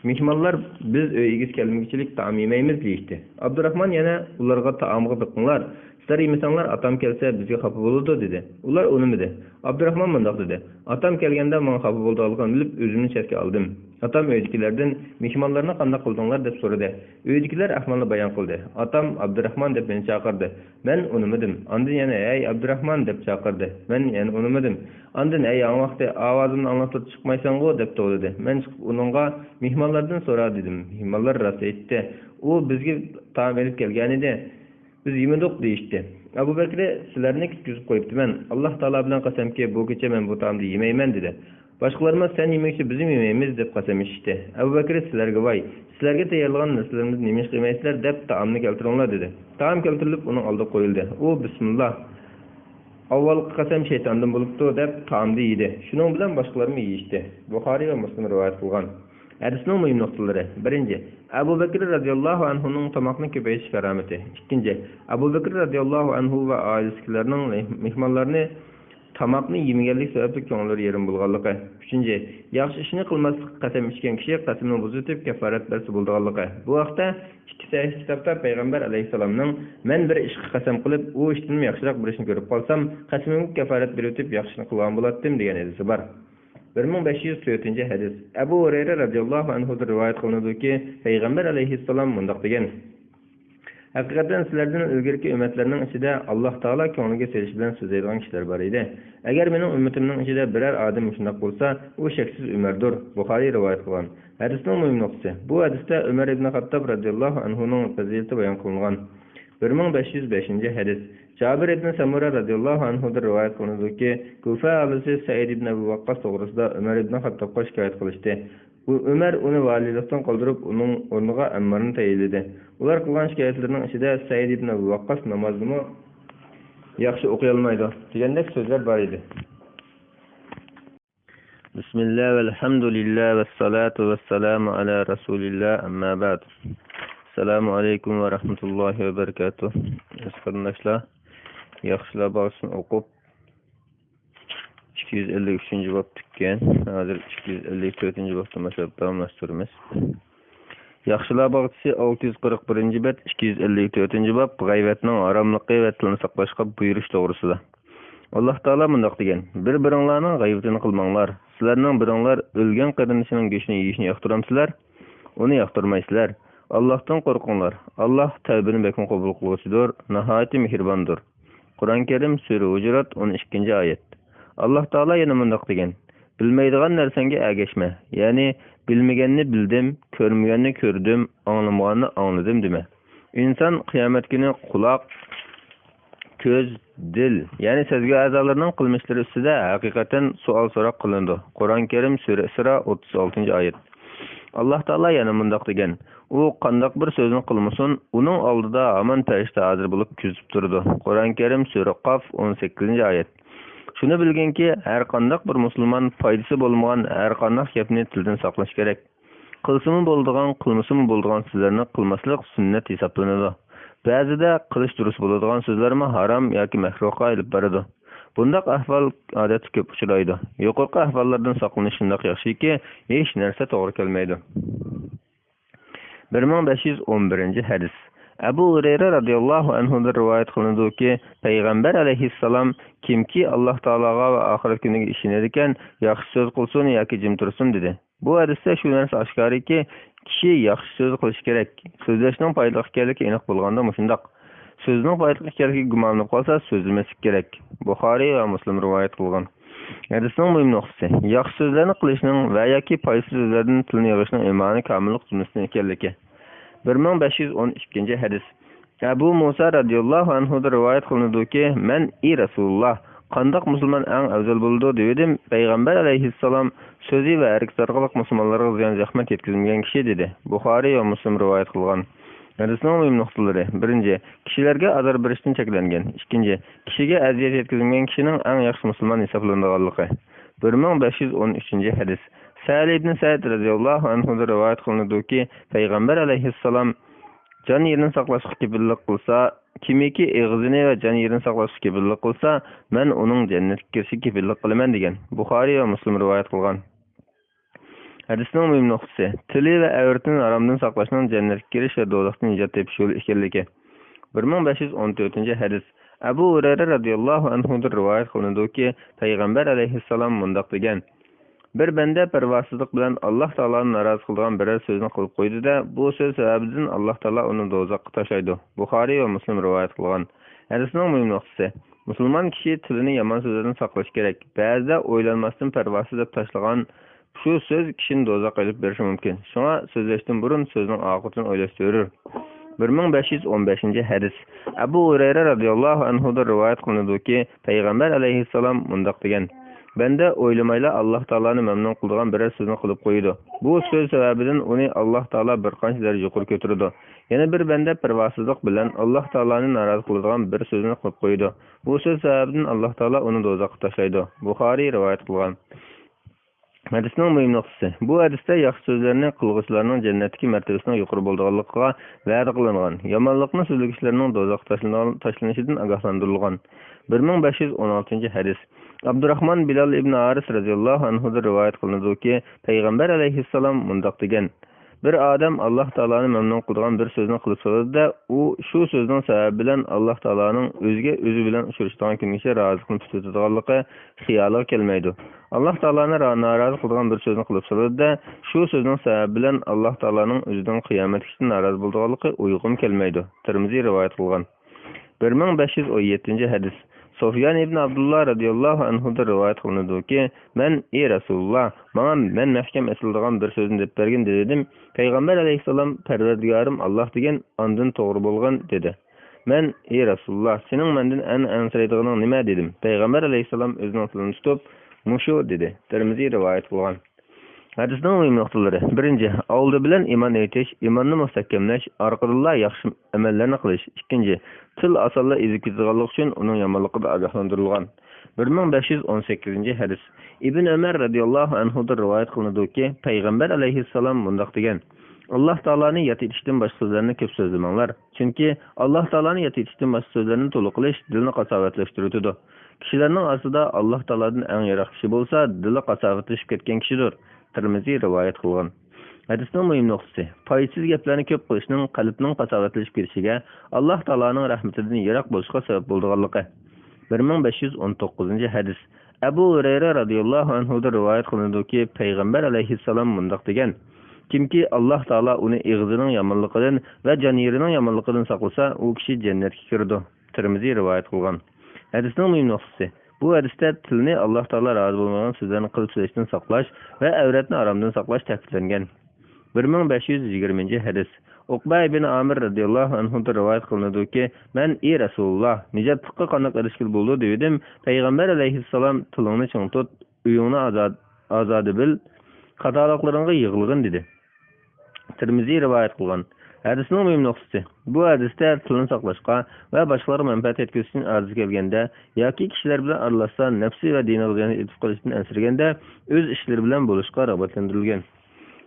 مېھمانلار، «بىز ئۆي ئىگىسى كەلمىگۈچىلىك تائام يېمەيمىز» دېيىشتى. ئابدۇراخمان يەنە ئۇلارغا، «تائامغا بېقىڭلار، سىلەر يېمىسەڭلار، ئاتام كەلسە، بىزگە خاپا بولىدۇ» دېدى. ئۇلار ئۇنىمىدى. ئابدۇراخمان مۇنداق دېدى، «ئاتام كەلگەندە ماڭا خاپا بولىدىغانلىقىنى بىلىپ، ئۆزۈمنى چەتكە ئالدىم.» ئاتام ئۆيدىكىلەردىن، «مېھمانلارنى قانداق قىلدىڭلار؟» دەپ سورىدى. ئۆيدىكىلەر ئەھۋالنى بايان قىلدى. ئاتام ئابدۇراخمان دەپ مېنى چاقىردى. مەن ئۇنىمىدىم. ئاندىن يەنە، «ھەي، ئابدۇراخمان» دەپ چاقىردى. مەن يەنە ئۇنىمىدىم. ئاندىن، «ھەي، ئاڭ ۋاقتى، ئاۋازىمنى ئاڭلاپ تۇرۇپ چىقمايسەنغۇ؟» دەپ توۋلىدى. مەن چىقىپ ئۇنىڭغا، «مېھمانلاردىن سورا» دېدىم. مېھمانلار راست ئېيتتى. ئۇ بىزگە تائام ئېلىپ كەلگەنىدى. «بىز يېمىدۇق» دېيىشتى. ئەبۇ بەكرى، «سىلەرنى كۈتكۈزۈپ قويۇپتىمەن. ئاللاھ تائالا بىلەن قەسەمكى، بۇ كېچە مەن بۇ تائامنى يېمەيمەن» دېدى. باشقىلارمۇ، «سەن يېمىگۈچە بىزمۇ يېمەيمىز» دەپ قەسەم ئىچىشتى. ئەبۇ بەكرى، «سىلەرگە ۋاي! سىلەرگە تەييارلىغان نەرسىلىرىمىزنى نېمە ئىشقا يېمەيسىلەر؟» دەپ، «تائامنى كەلتۈرۈڭلار» دېدى. تائام كەلتۈرۈلۈپ ئۇنىڭ ئالدىغا قويۇلدى. ئۇ، «بىسمىللا، ئاۋۋالقى قەسەم شەيتاندىن بولۇپتۇ» دەپ، تائامنى يېدى. شۇنىڭ بىلەن باشقىلارمۇ يېيىشتى. بۇخارىي ۋە مۇسلىم رىۋايەت قىلغان. ھەدىسنىڭ مۇھىم نۇقتىلىرى. بىرىنچى، ئەبۇ بەكرى رەزىياللاھۇ ئەنھۇنىڭ تاماقنى كۆپەيتىش كارامىتى. ئىككىنچى، ئەبۇ بەكرى رەزىياللاھۇ ئەنھۇ ۋە ئائىلىسىدىكىلەرنىڭ مېھمانلارنى تاماقنى يېمىگەنلىك سەۋەبلىك كۆڭۈللىرى يېرىم بولغانلىقى. ئۈچىنچى، ياخشى ئىشنى قىلماسلىققا قەسەم ئىچكەن كىشى قەسىمنى بۇزۇۋېتىپ كەففارەت بەرسە بولىدىغانلىقى. بۇ ھەقتە ئىككى سەھىھ كىتابتا پەيغەمبەر ئەلەيھىسسالامنىڭ، «مەن بىر ئىشقا قەسەم قىلىپ، ئۇ ئىشتىنمۇ ياخشىراق بىر ئىشنى كۆرۈپ قالسام، قەسىمىمگە كەففارەت بېرىۋېتىپ ياخشى ئىشنى قىلغان بولاتتىم» دېگەن ھەدىسى بار. بىر مىڭ بەش يۈز تۆتىنچى ھەدىس. ئەبۇ ھۇرەيرە رەزىياللاھۇ ئەنھۇدىن رىۋايەت قىلىنىدۇكى، پەيغەمبەر ئەلەيھىسسالام مۇنداق دېگەن، ھەقىقەتەن سىلەردىن ئىلگىرىكى ئۈممەتلەرنىڭ ئىچىدە ئاللاھ تائالا كۆڭلىگە سېلىش بىلەن سۆزلەيدىغان كىشىلەر بار ئىدى. ئەگەر مېنىڭ ئۈممىتىمنىڭ ئىچىدە بىرەر ئادەم مۇشۇنداق بولسا، ئۇ شەكسىز ئۆمەردۇر. بۇخارىي رىۋايەت قىلغان. ھەدىسنىڭ مۇھىم نۇقتىسى. بۇ ھەدىستە ئۆمەر ئىبنى خاتتاب رەزىياللاھۇ ئەنھۇنىڭ پەزىلىتى بايان قىلىنغان. بىر مىڭ بەش يۈز بەشىنچى ھەدىس. جابىر ئىبنى سەمۇرە رەزىياللاھۇ ئەنھۇدىن رىۋايەت قىلىنىدۇكى، كۇفە ئاھالىسى سەئىد ئىبنى ئەبۇ ۋەققاس توغرىسىدا ئۆمەر ئىبنى خاتتابقا شىكايەت قىلىشتى. ئۇ، ئۆمەر ئۇنى ۋالىيلىقتىن قالدۇرۇپ، ئۇنىڭ ئورنىغا ئەممارنى تەيىنلىدى. ئۇلار قىلغان شىكايەتلىرىنىڭ ئىچىدە سەئىد ئىبنى ئەبۇ ۋەققاس نامازنىمۇ ياخشى ئوقۇيالمايدۇ دېگەندەك سۆزلەر بار ئىدى. بىسمىللا ۋەلھەمدۇلىللا ۋەسسالاتۇ ۋەسسالامۇ ئەلا رەسۇلىللا، ئەمما بەئد. ئەسسالامۇ ئەلەيكۇم ۋە رەھمەتۇللاھى ۋە بەرىكاتۇھ. ئەزىز قېرىنداشلار، ياخشىلار باغىسىنى ئوقۇپ، ئىككى يۈز ئەللىك ئۈچىنچى باب پۈتكەن. ھازىر ئىككى يۈز ئەللىك تۆتىنچى بابتىن باشلاپ داۋاملاشتۇرىمىز. ياخشىلار باغچىسى، ئالتە يۈز قىرىق بىرىنچى بەت، ئىككى يۈز ئەللىك تۆتىنچى باب، غەيۋەتنىڭ ھاراملىقى ۋە تىلنى ساقلاشقا بۇيرۇش توغرىسىدا. ئاللاھ تائالا مۇنداق دېگەن: بىر-بىرىڭلارنىڭ غەيۋىتىنى قىلماڭلار. سىلەرنىڭ بىرىڭلار ئۆلگەن قېرىندىشىنىڭ گۆشىنى يېيىشنى ياقتۇرامسىلەر؟ ئۇنى ياقتۇرمايسىلەر. ئاللاھتىن قورقۇڭلار. ئاللاھ تەۋبىنى بەكمۇ قوبۇل قىلغۇچىدۇر، ناھايىتى مېھرىباندۇر. قۇرئان كەرىم، سۈرە ھۇجۇرات، ئون ئىككىنچى ئايەت. ئاللاھ تائالا يەنە مۇنداق دېگەن: بىلمەيدىغان نەرسەڭگە ئەگەشمە، يەنى بىلمىگەننى بىلدىم، كۆرمىگەننى كۆردۈم، ئاڭلىمىغاننى ئاڭلىدىم دېمە. ئىنسان قىيامەت كۈنى قۇلاق، كۆز، دىل، يەنى سەزگۈ ئەزالىرىنىڭ قىلمىشلىرى ئۈستىدە ھەقىقەتەن سوئال-سوراق قىلىنىدۇ. قۇرئان كەرىم، سۈرە ئىسرا، ئوتتۇز ئالتىنچى ئايەت. ئاللاھ تائالا يەنە مۇنداق دېگەن: ئۇ قانداق بىر سۆزنى قىلمىسۇن، ئۇنىڭ ئالدىدا ھامان پەرىشتە ھازىر بولۇپ كۆزىتىپ تۇرىدۇ. قۇرئان كەرىم، سۈرە قاف، ئون سەككىزىنچى ئايەت. شۇنى بىلگىنكى، ھەر قانداق بىر مۇسۇلمان پايدىسى بولمىغان ھەر قانداق گەپنى تىلدىن ساقلىشى كېرەك. قىلسىمۇ بولىدىغان، قىلمىسىمۇ بولىدىغان سۆزلەرنى قىلماسلىق سۈننەت ھېسابلىنىدۇ. بەزىدە قىلىش دۇرۇس بولىدىغان سۆزلەرمۇ ھارام ياكى مەكرۇھقا ئېلىپ بارىدۇ. بۇنداق ئەھۋال ئادەتتە كۆپ ئۇچرايدۇ. يۇقىرىقى ئەھۋاللاردىن ساقلىنىش شۇنداق ياخشىكى، ھېچ نەرسە توغرا كەلمەيدۇ. بىر مىڭ بەش يۈز ئون بىرىنچى ھەدىس. ئەبۇ ھۇرەيرە رازىياللاھۇ ئەنھۇدىن رىۋايەت قىلىنىدۇكى، پەيغەمبەر ئەلەيھىسسالام: «كىمكى ئاللاھ تائالاغا ۋە ئاخىرەت كۈنىگە ئىشىنىدىكەن، ياخشى سۆز قىلسۇن ياكى جىم تۇرسۇن» دېدى. بۇ ھەدىستە شۇ نەرسە ئاشكارىكى، كىشى ياخشى سۆز قىلىشى كېرەك. سۆزلەشنىڭ پايدىلىق ئىكەنلىكى ئېنىق بولغاندا مۇشۇنداق. سۆزنىڭ پايدىلىق ئىكەنلىكىگە گۇمانلىنىپ قالسا، سۆزلىمەسلىكى كېرەك. بۇخارىي ۋە مۇسلىم رىۋايەت قىلغان. ھەدىسنىڭ مۇھىم نۇقتىسى، ياخشى سۆزلەرنى قىلىشنىڭ ۋە ياكى پايدىسىز سۆزلەردىن تىلنى يىغىشنىڭ ئىمانى كامىللىق جۈملىسىدىن ئىكەنلىكى. بىر مىڭ بەش يۈز ئون ئىككىنچى ھەدىس. ئەبۇ مۇسا رازىياللاھۇ ئەنھۇدىن رىۋايەت قىلىنىدۇكى، مەن: «ئى رەسۇلۇللاھ، قانداق مۇسۇلمان ئەڭ ئەۋزەل بولىدۇ؟» دېۋىدىم. پەيغەمبەر ئەلەيھىسسالام: «سۆزى ۋە ھەرىكىتى ئارقىلىق مۇسۇلمانلارغا زىيان زەخمەت يەتكۈزمىگەن كىشى» دېدى. بۇخارىي ۋە مۇسلىم رىۋايەت قىلغان. ھەدىسنىڭ مۇھىم نۇقتىلىرى: بىرىنچى، كىشىلەرگە ئازار بېرىشتىن چەكلەنگەن. ئىككىنچى، كىشىگە ئەزىيەت يەتكۈزمىگەن كىشىنىڭ ئەڭ ياخشى مۇسۇلمان ھېسابلىنىدىغانلىقى. بىر مىڭ بەش يۈز ئون ئۈچىنچى ھەدىس. سەھەل ئىبنى سەئىد رازىياللاھۇ ئەنھۇدىن رىۋايەت قىلىنىدۇكى، پەيغەمبەر ئەلەيھىسسالام: «جان يېرىنى ساقلاشقا كېپىللىك قىلسا، كىمكى ئېغىزىنى ۋە جان يېرىنى ساقلاشقا كېپىللىك قىلسا، مەن ئۇنىڭ جەننەتكە كىرىشىگە كېپىللىك قىلىمەن» دېگەن. بۇخارىي ۋە مۇسلىم رىۋايەت قىلغان. ھەدىسنىڭ مۇھىم نۇقتىسى، تىلى ۋە ئەۋرىتىنى ھارامدىن ساقلاشنىڭ جەننەتكە كىرىش ۋە دوزاختىن نىجات تېپىش يولى ئىكەنلىكى. بىر مىڭ بەش يۈز ئون تۆتىنچى ھەدىس. ئەبۇ ھۇرەيرە رازىياللاھۇ ئەنھۇدىن رىۋايەت قىلىنىدۇكى، پەيغەمبەر ئەلەيھىسسالام مۇنداق دېگەن: «بىر بەندە پەرۋاسىزلىق بىلەن ئاللاھ تائالانى نارازى قىلىدىغان بىرەر سۆزنى قىلىپ قويدى-دە، بۇ سۆز سەۋەبىدىن ئاللاھ تائالا ئۇنى دوزاخقا تاشلايدۇ.» بۇخارىي ۋە مۇسلىم رىۋايەت قىلغان. ھەدىسنىڭ مۇھىم نۇقتىسى، مۇسۇلمان كىشى تىلىنى يامان سۆزلەردىن ساقلىشى كېرەك. بەزىدە ئويلانماستىن پەرۋاسىز دەپ تاشلىغان شۇ سۆز كىشىنى دوزاخقا ئېلىپ بېرىشى مۇمكىن. شۇڭا سۆزلەشتىن بۇرۇن سۆزنىڭ ئاقىۋىتىنى ئويلاش زۆرۈر. بىر مىڭ بەش يۈز ئون بەشىنچى ھەدىس. ئەبۇ ھۇرەيرە رازىياللاھۇ ئەنھۇدىن رىۋايەت قىلىنىدۇكى، پەيغەمبەر ئەلەيھىسسالام مۇنداق دېگەن: «بەندە ئويلىمايلا ئاللاھ تائالانى مەمنۇن قىلىدىغان بىرەر سۆزنى قىلىپ قويىدۇ. بۇ سۆز سەۋەبىدىن ئۇنى ئاللاھ تائالا بىر قانچە دەرىجە يۇقىرى كۆتۈرىدۇ. يەنە بىر بەندە پەرۋاسىزلىق بىلەن ئاللاھ تائالانى نارازى قىلىدىغان بىر سۆزنى قىلىپ قويىدۇ. بۇ سۆز سەۋەبىدىن ئاللاھ تائالا ئۇنى دوزاخقا تاشلايدۇ.» بۇخارىي رىۋايەت قىلغان. ھەدىسنىڭ مۇھىم نۇقتىسى. بۇ ھەدىستە ياخشى سۆزلەرنى قىلغۇچىلارنىڭ جەننەتتىكى مەرتىۋىسىنىڭ يۇقىرى بولىدىغانلىقىغا ۋەدە قىلىنغان، يامانلىقنى سۆزلىگۈچىلەرنىڭ دوزاخقا تاشلىنىدىغان-، تاشلىنىشىدىن ئاگاھلاندۇرۇلغان. بىر مىڭ بەش يۈز ئون ئالتىنچى ھەدىس. ئابدۇراخمان بىلال ئىبنى ھارىس رەزىياللاھۇ ئەنھۇدىن رىۋايەت قىلىنىدۇكى، پەيغەمبەر ئەلەيھىسسالام مۇنداق دېگەن: «بىر ئادەم ئاللاھ تائالانى مەمنۇن قىلىدىغان بىر سۆزنى قىلىپ سالىدۇ-دە، ئۇ شۇ سۆزنىڭ سەۋەبى بىلەن ئاللاھ تائالانىڭ ئۆزىگە ئۆزى بىلەن ئۇچرىشىدىغان كۈنگىچە رازىلىقنى پۈتۈۋېتىدىغانلىقى خىيالىغا كەلمەيدۇ. ئاللاھ تائالانى را-، نارازى قىلىدىغان بىر سۆزنى قىلىپ سالىدۇ-دە، شۇ سۆزنىڭ سەۋەبى بىلەن ئاللاھ تائالانىڭ ئۆزىدىن قىيامەتكىچە نارازى بولىدىغانلىقى ئويغىمۇ كەلمەيدۇ.» تىرمىزى رىۋايەت قىلغان. بىر مىڭ بەش يۈز ئون يەتتىنچى ھەدىس. سۇفيان ئىبن ئابدۇللا رەزىياللاھۇ ئەنھۇدىن رىۋايەت قىلىنىدۇكى، مەن: «ئى رەسۇلۇللا، ماڭا مەن مەھكەم ئېسىلىدىغان بىر سۆزنى دەپ بەرگىن» دېدىم. پەيغەمبەر ئەلەيھىسسالام: «پەرۋەردىگارىم ئاللاھ دېگىن، ئاندىن توغرا بولغىن» دېدى. مەن: «ئى رەسۇلۇللا، سېنىڭ مەندىن ئەڭ ئەنسىرەيدىغىنىڭ نېمە؟» دېدىم. پەيغەمبەر ئەلەيھىسسالام ئۆزىنىڭ تىلىنى تۇتۇپ، «مۇشۇ» دېدى. تىرمىزى رىۋايەت قىلغان. ھەدىسنىڭ مۇھىم نۇقتىلىرى. بىرىنچى، ئالدى بىلەن ئىمان ئېيتىش، ئىماننى مۇستەھكەملەش، ئارقىدىنلا ياخشى ئەمەللەرنى قىلىش. ئىككىنچى، تىل ئاسانلا ئېزىپ كېتىدىغانلىقى ئۈچۈن ئۇنىڭ يامانلىقىدا ئاگاھلاندۇرۇلغان. بىر مىڭ بەش يۈز ئون سەككىزىنچى ھەدىس. ئىبن ئۆمەر رەزىياللاھۇ ئەنھۇدىن رىۋايەت قىلىنىدۇكى، پەيغەمبەر ئەلەيھىسسالام مۇنداق دېگەن: «ئاللاھ تائالانى ياد ئېتىشتىن باشقا سۆزلەرنى كۆپ سۆزلىمەڭلار. چۈنكى ئاللاھ تائالانى ياد ئېتىشتىن باشقا سۆزلەرنى تولا قىلىش دىلنى قاساۋەتلەشتۈرۈۋېتىدۇ. كىشىلەرنىڭ ئارىسىدا ئاللاھ تائالادىن ئەڭ يىراق كىشى بولسا، دىلى قاساۋەتلىشىپ كەتكەن كىشىدۇر.» تىرمىزى رىۋايەت قىلغان. ھەدىسنىڭ مۇھىم نۇقتىسى، پايدىسىز گەپلەرنى كۆپ قىلىشنىڭ قەلبنىڭ قاساۋەتلىشىپ كېتىشىگە، ئاللاھ تائالانىڭ رەھمىتىدىن يىراق بولۇشقا سەۋەب بولىدىغانلىقى. بىر مىڭ بەش يۈز ئون توققۇزىنچى ھەدىس. ئەبۇ ھۇرەيرە رازىياللاھۇ ئەنھۇدىن رىۋايەت قىلىنىدۇكى، پەيغەمبەر ئەلەيھىسسالام مۇنداق دېگەن: كىمكى ئاللاھ تائالا ئۇنى ئېغىزىنىڭ يامانلىقىدىن ۋە جانىيىرىنىڭ يامانلىقىدىن ساقلىسا، ئۇ كىشى جەننەتكە كىرىدۇ. تىرمىزى رىۋايەت قىلغان. ھەدىسنىڭ مۇھىم نۇقتىسى، بۇ ھەدىستە تىلنى ئاللاھ تائالا رازى بولمايدىغان سۆزلەرنى قىلىپ سۆزلەشتىن ساقلاش ۋە ئەۋرەتنى ھارامدىن ساقلاش تەكىتلەنگەن. بىر مىڭ بەش يۈز يىگىرمىنچى ھەدىس. ئۇقبە ئىبن ئامىر رازىياللاھۇ ئەنھۇدىن رىۋايەت قىلىنىدۇكى، مەن: ئى رەسۇلۇللاھ، نىجاتلىققا قانداق ئېرىشكىلى بولىدۇ؟ دېۋىدىم. پەيغەمبەر ئەلەيھىسسالام، تىلىڭنى چىڭ تۇت، ئۆيۈڭنى ئازاد-، ئازادە بىل، خاتالىقلىرىڭغا يىغلىغىن، دېدى. تىرمىزى رىۋايەت قىلغان. ھەدىسنىڭ مۇھىم نۇقتىسى، بۇ ھەدىستە تىلنى ساقلاشقا ۋە باشقىلارغا مەنپەئەت يەتكۈزۈش ئۈچۈن ئاجىزلىق كەلگەندە ياكى كىشىلەر بىلەن ئارىلاشسا نەپسى ۋە دىنىغا زىيان يېتىپ قېلىشتىن ئەنسىرىگەندە ئۆز ئىشلىرى بىلەن بولۇشقا رىغبەتلەندۈرۈلگەن.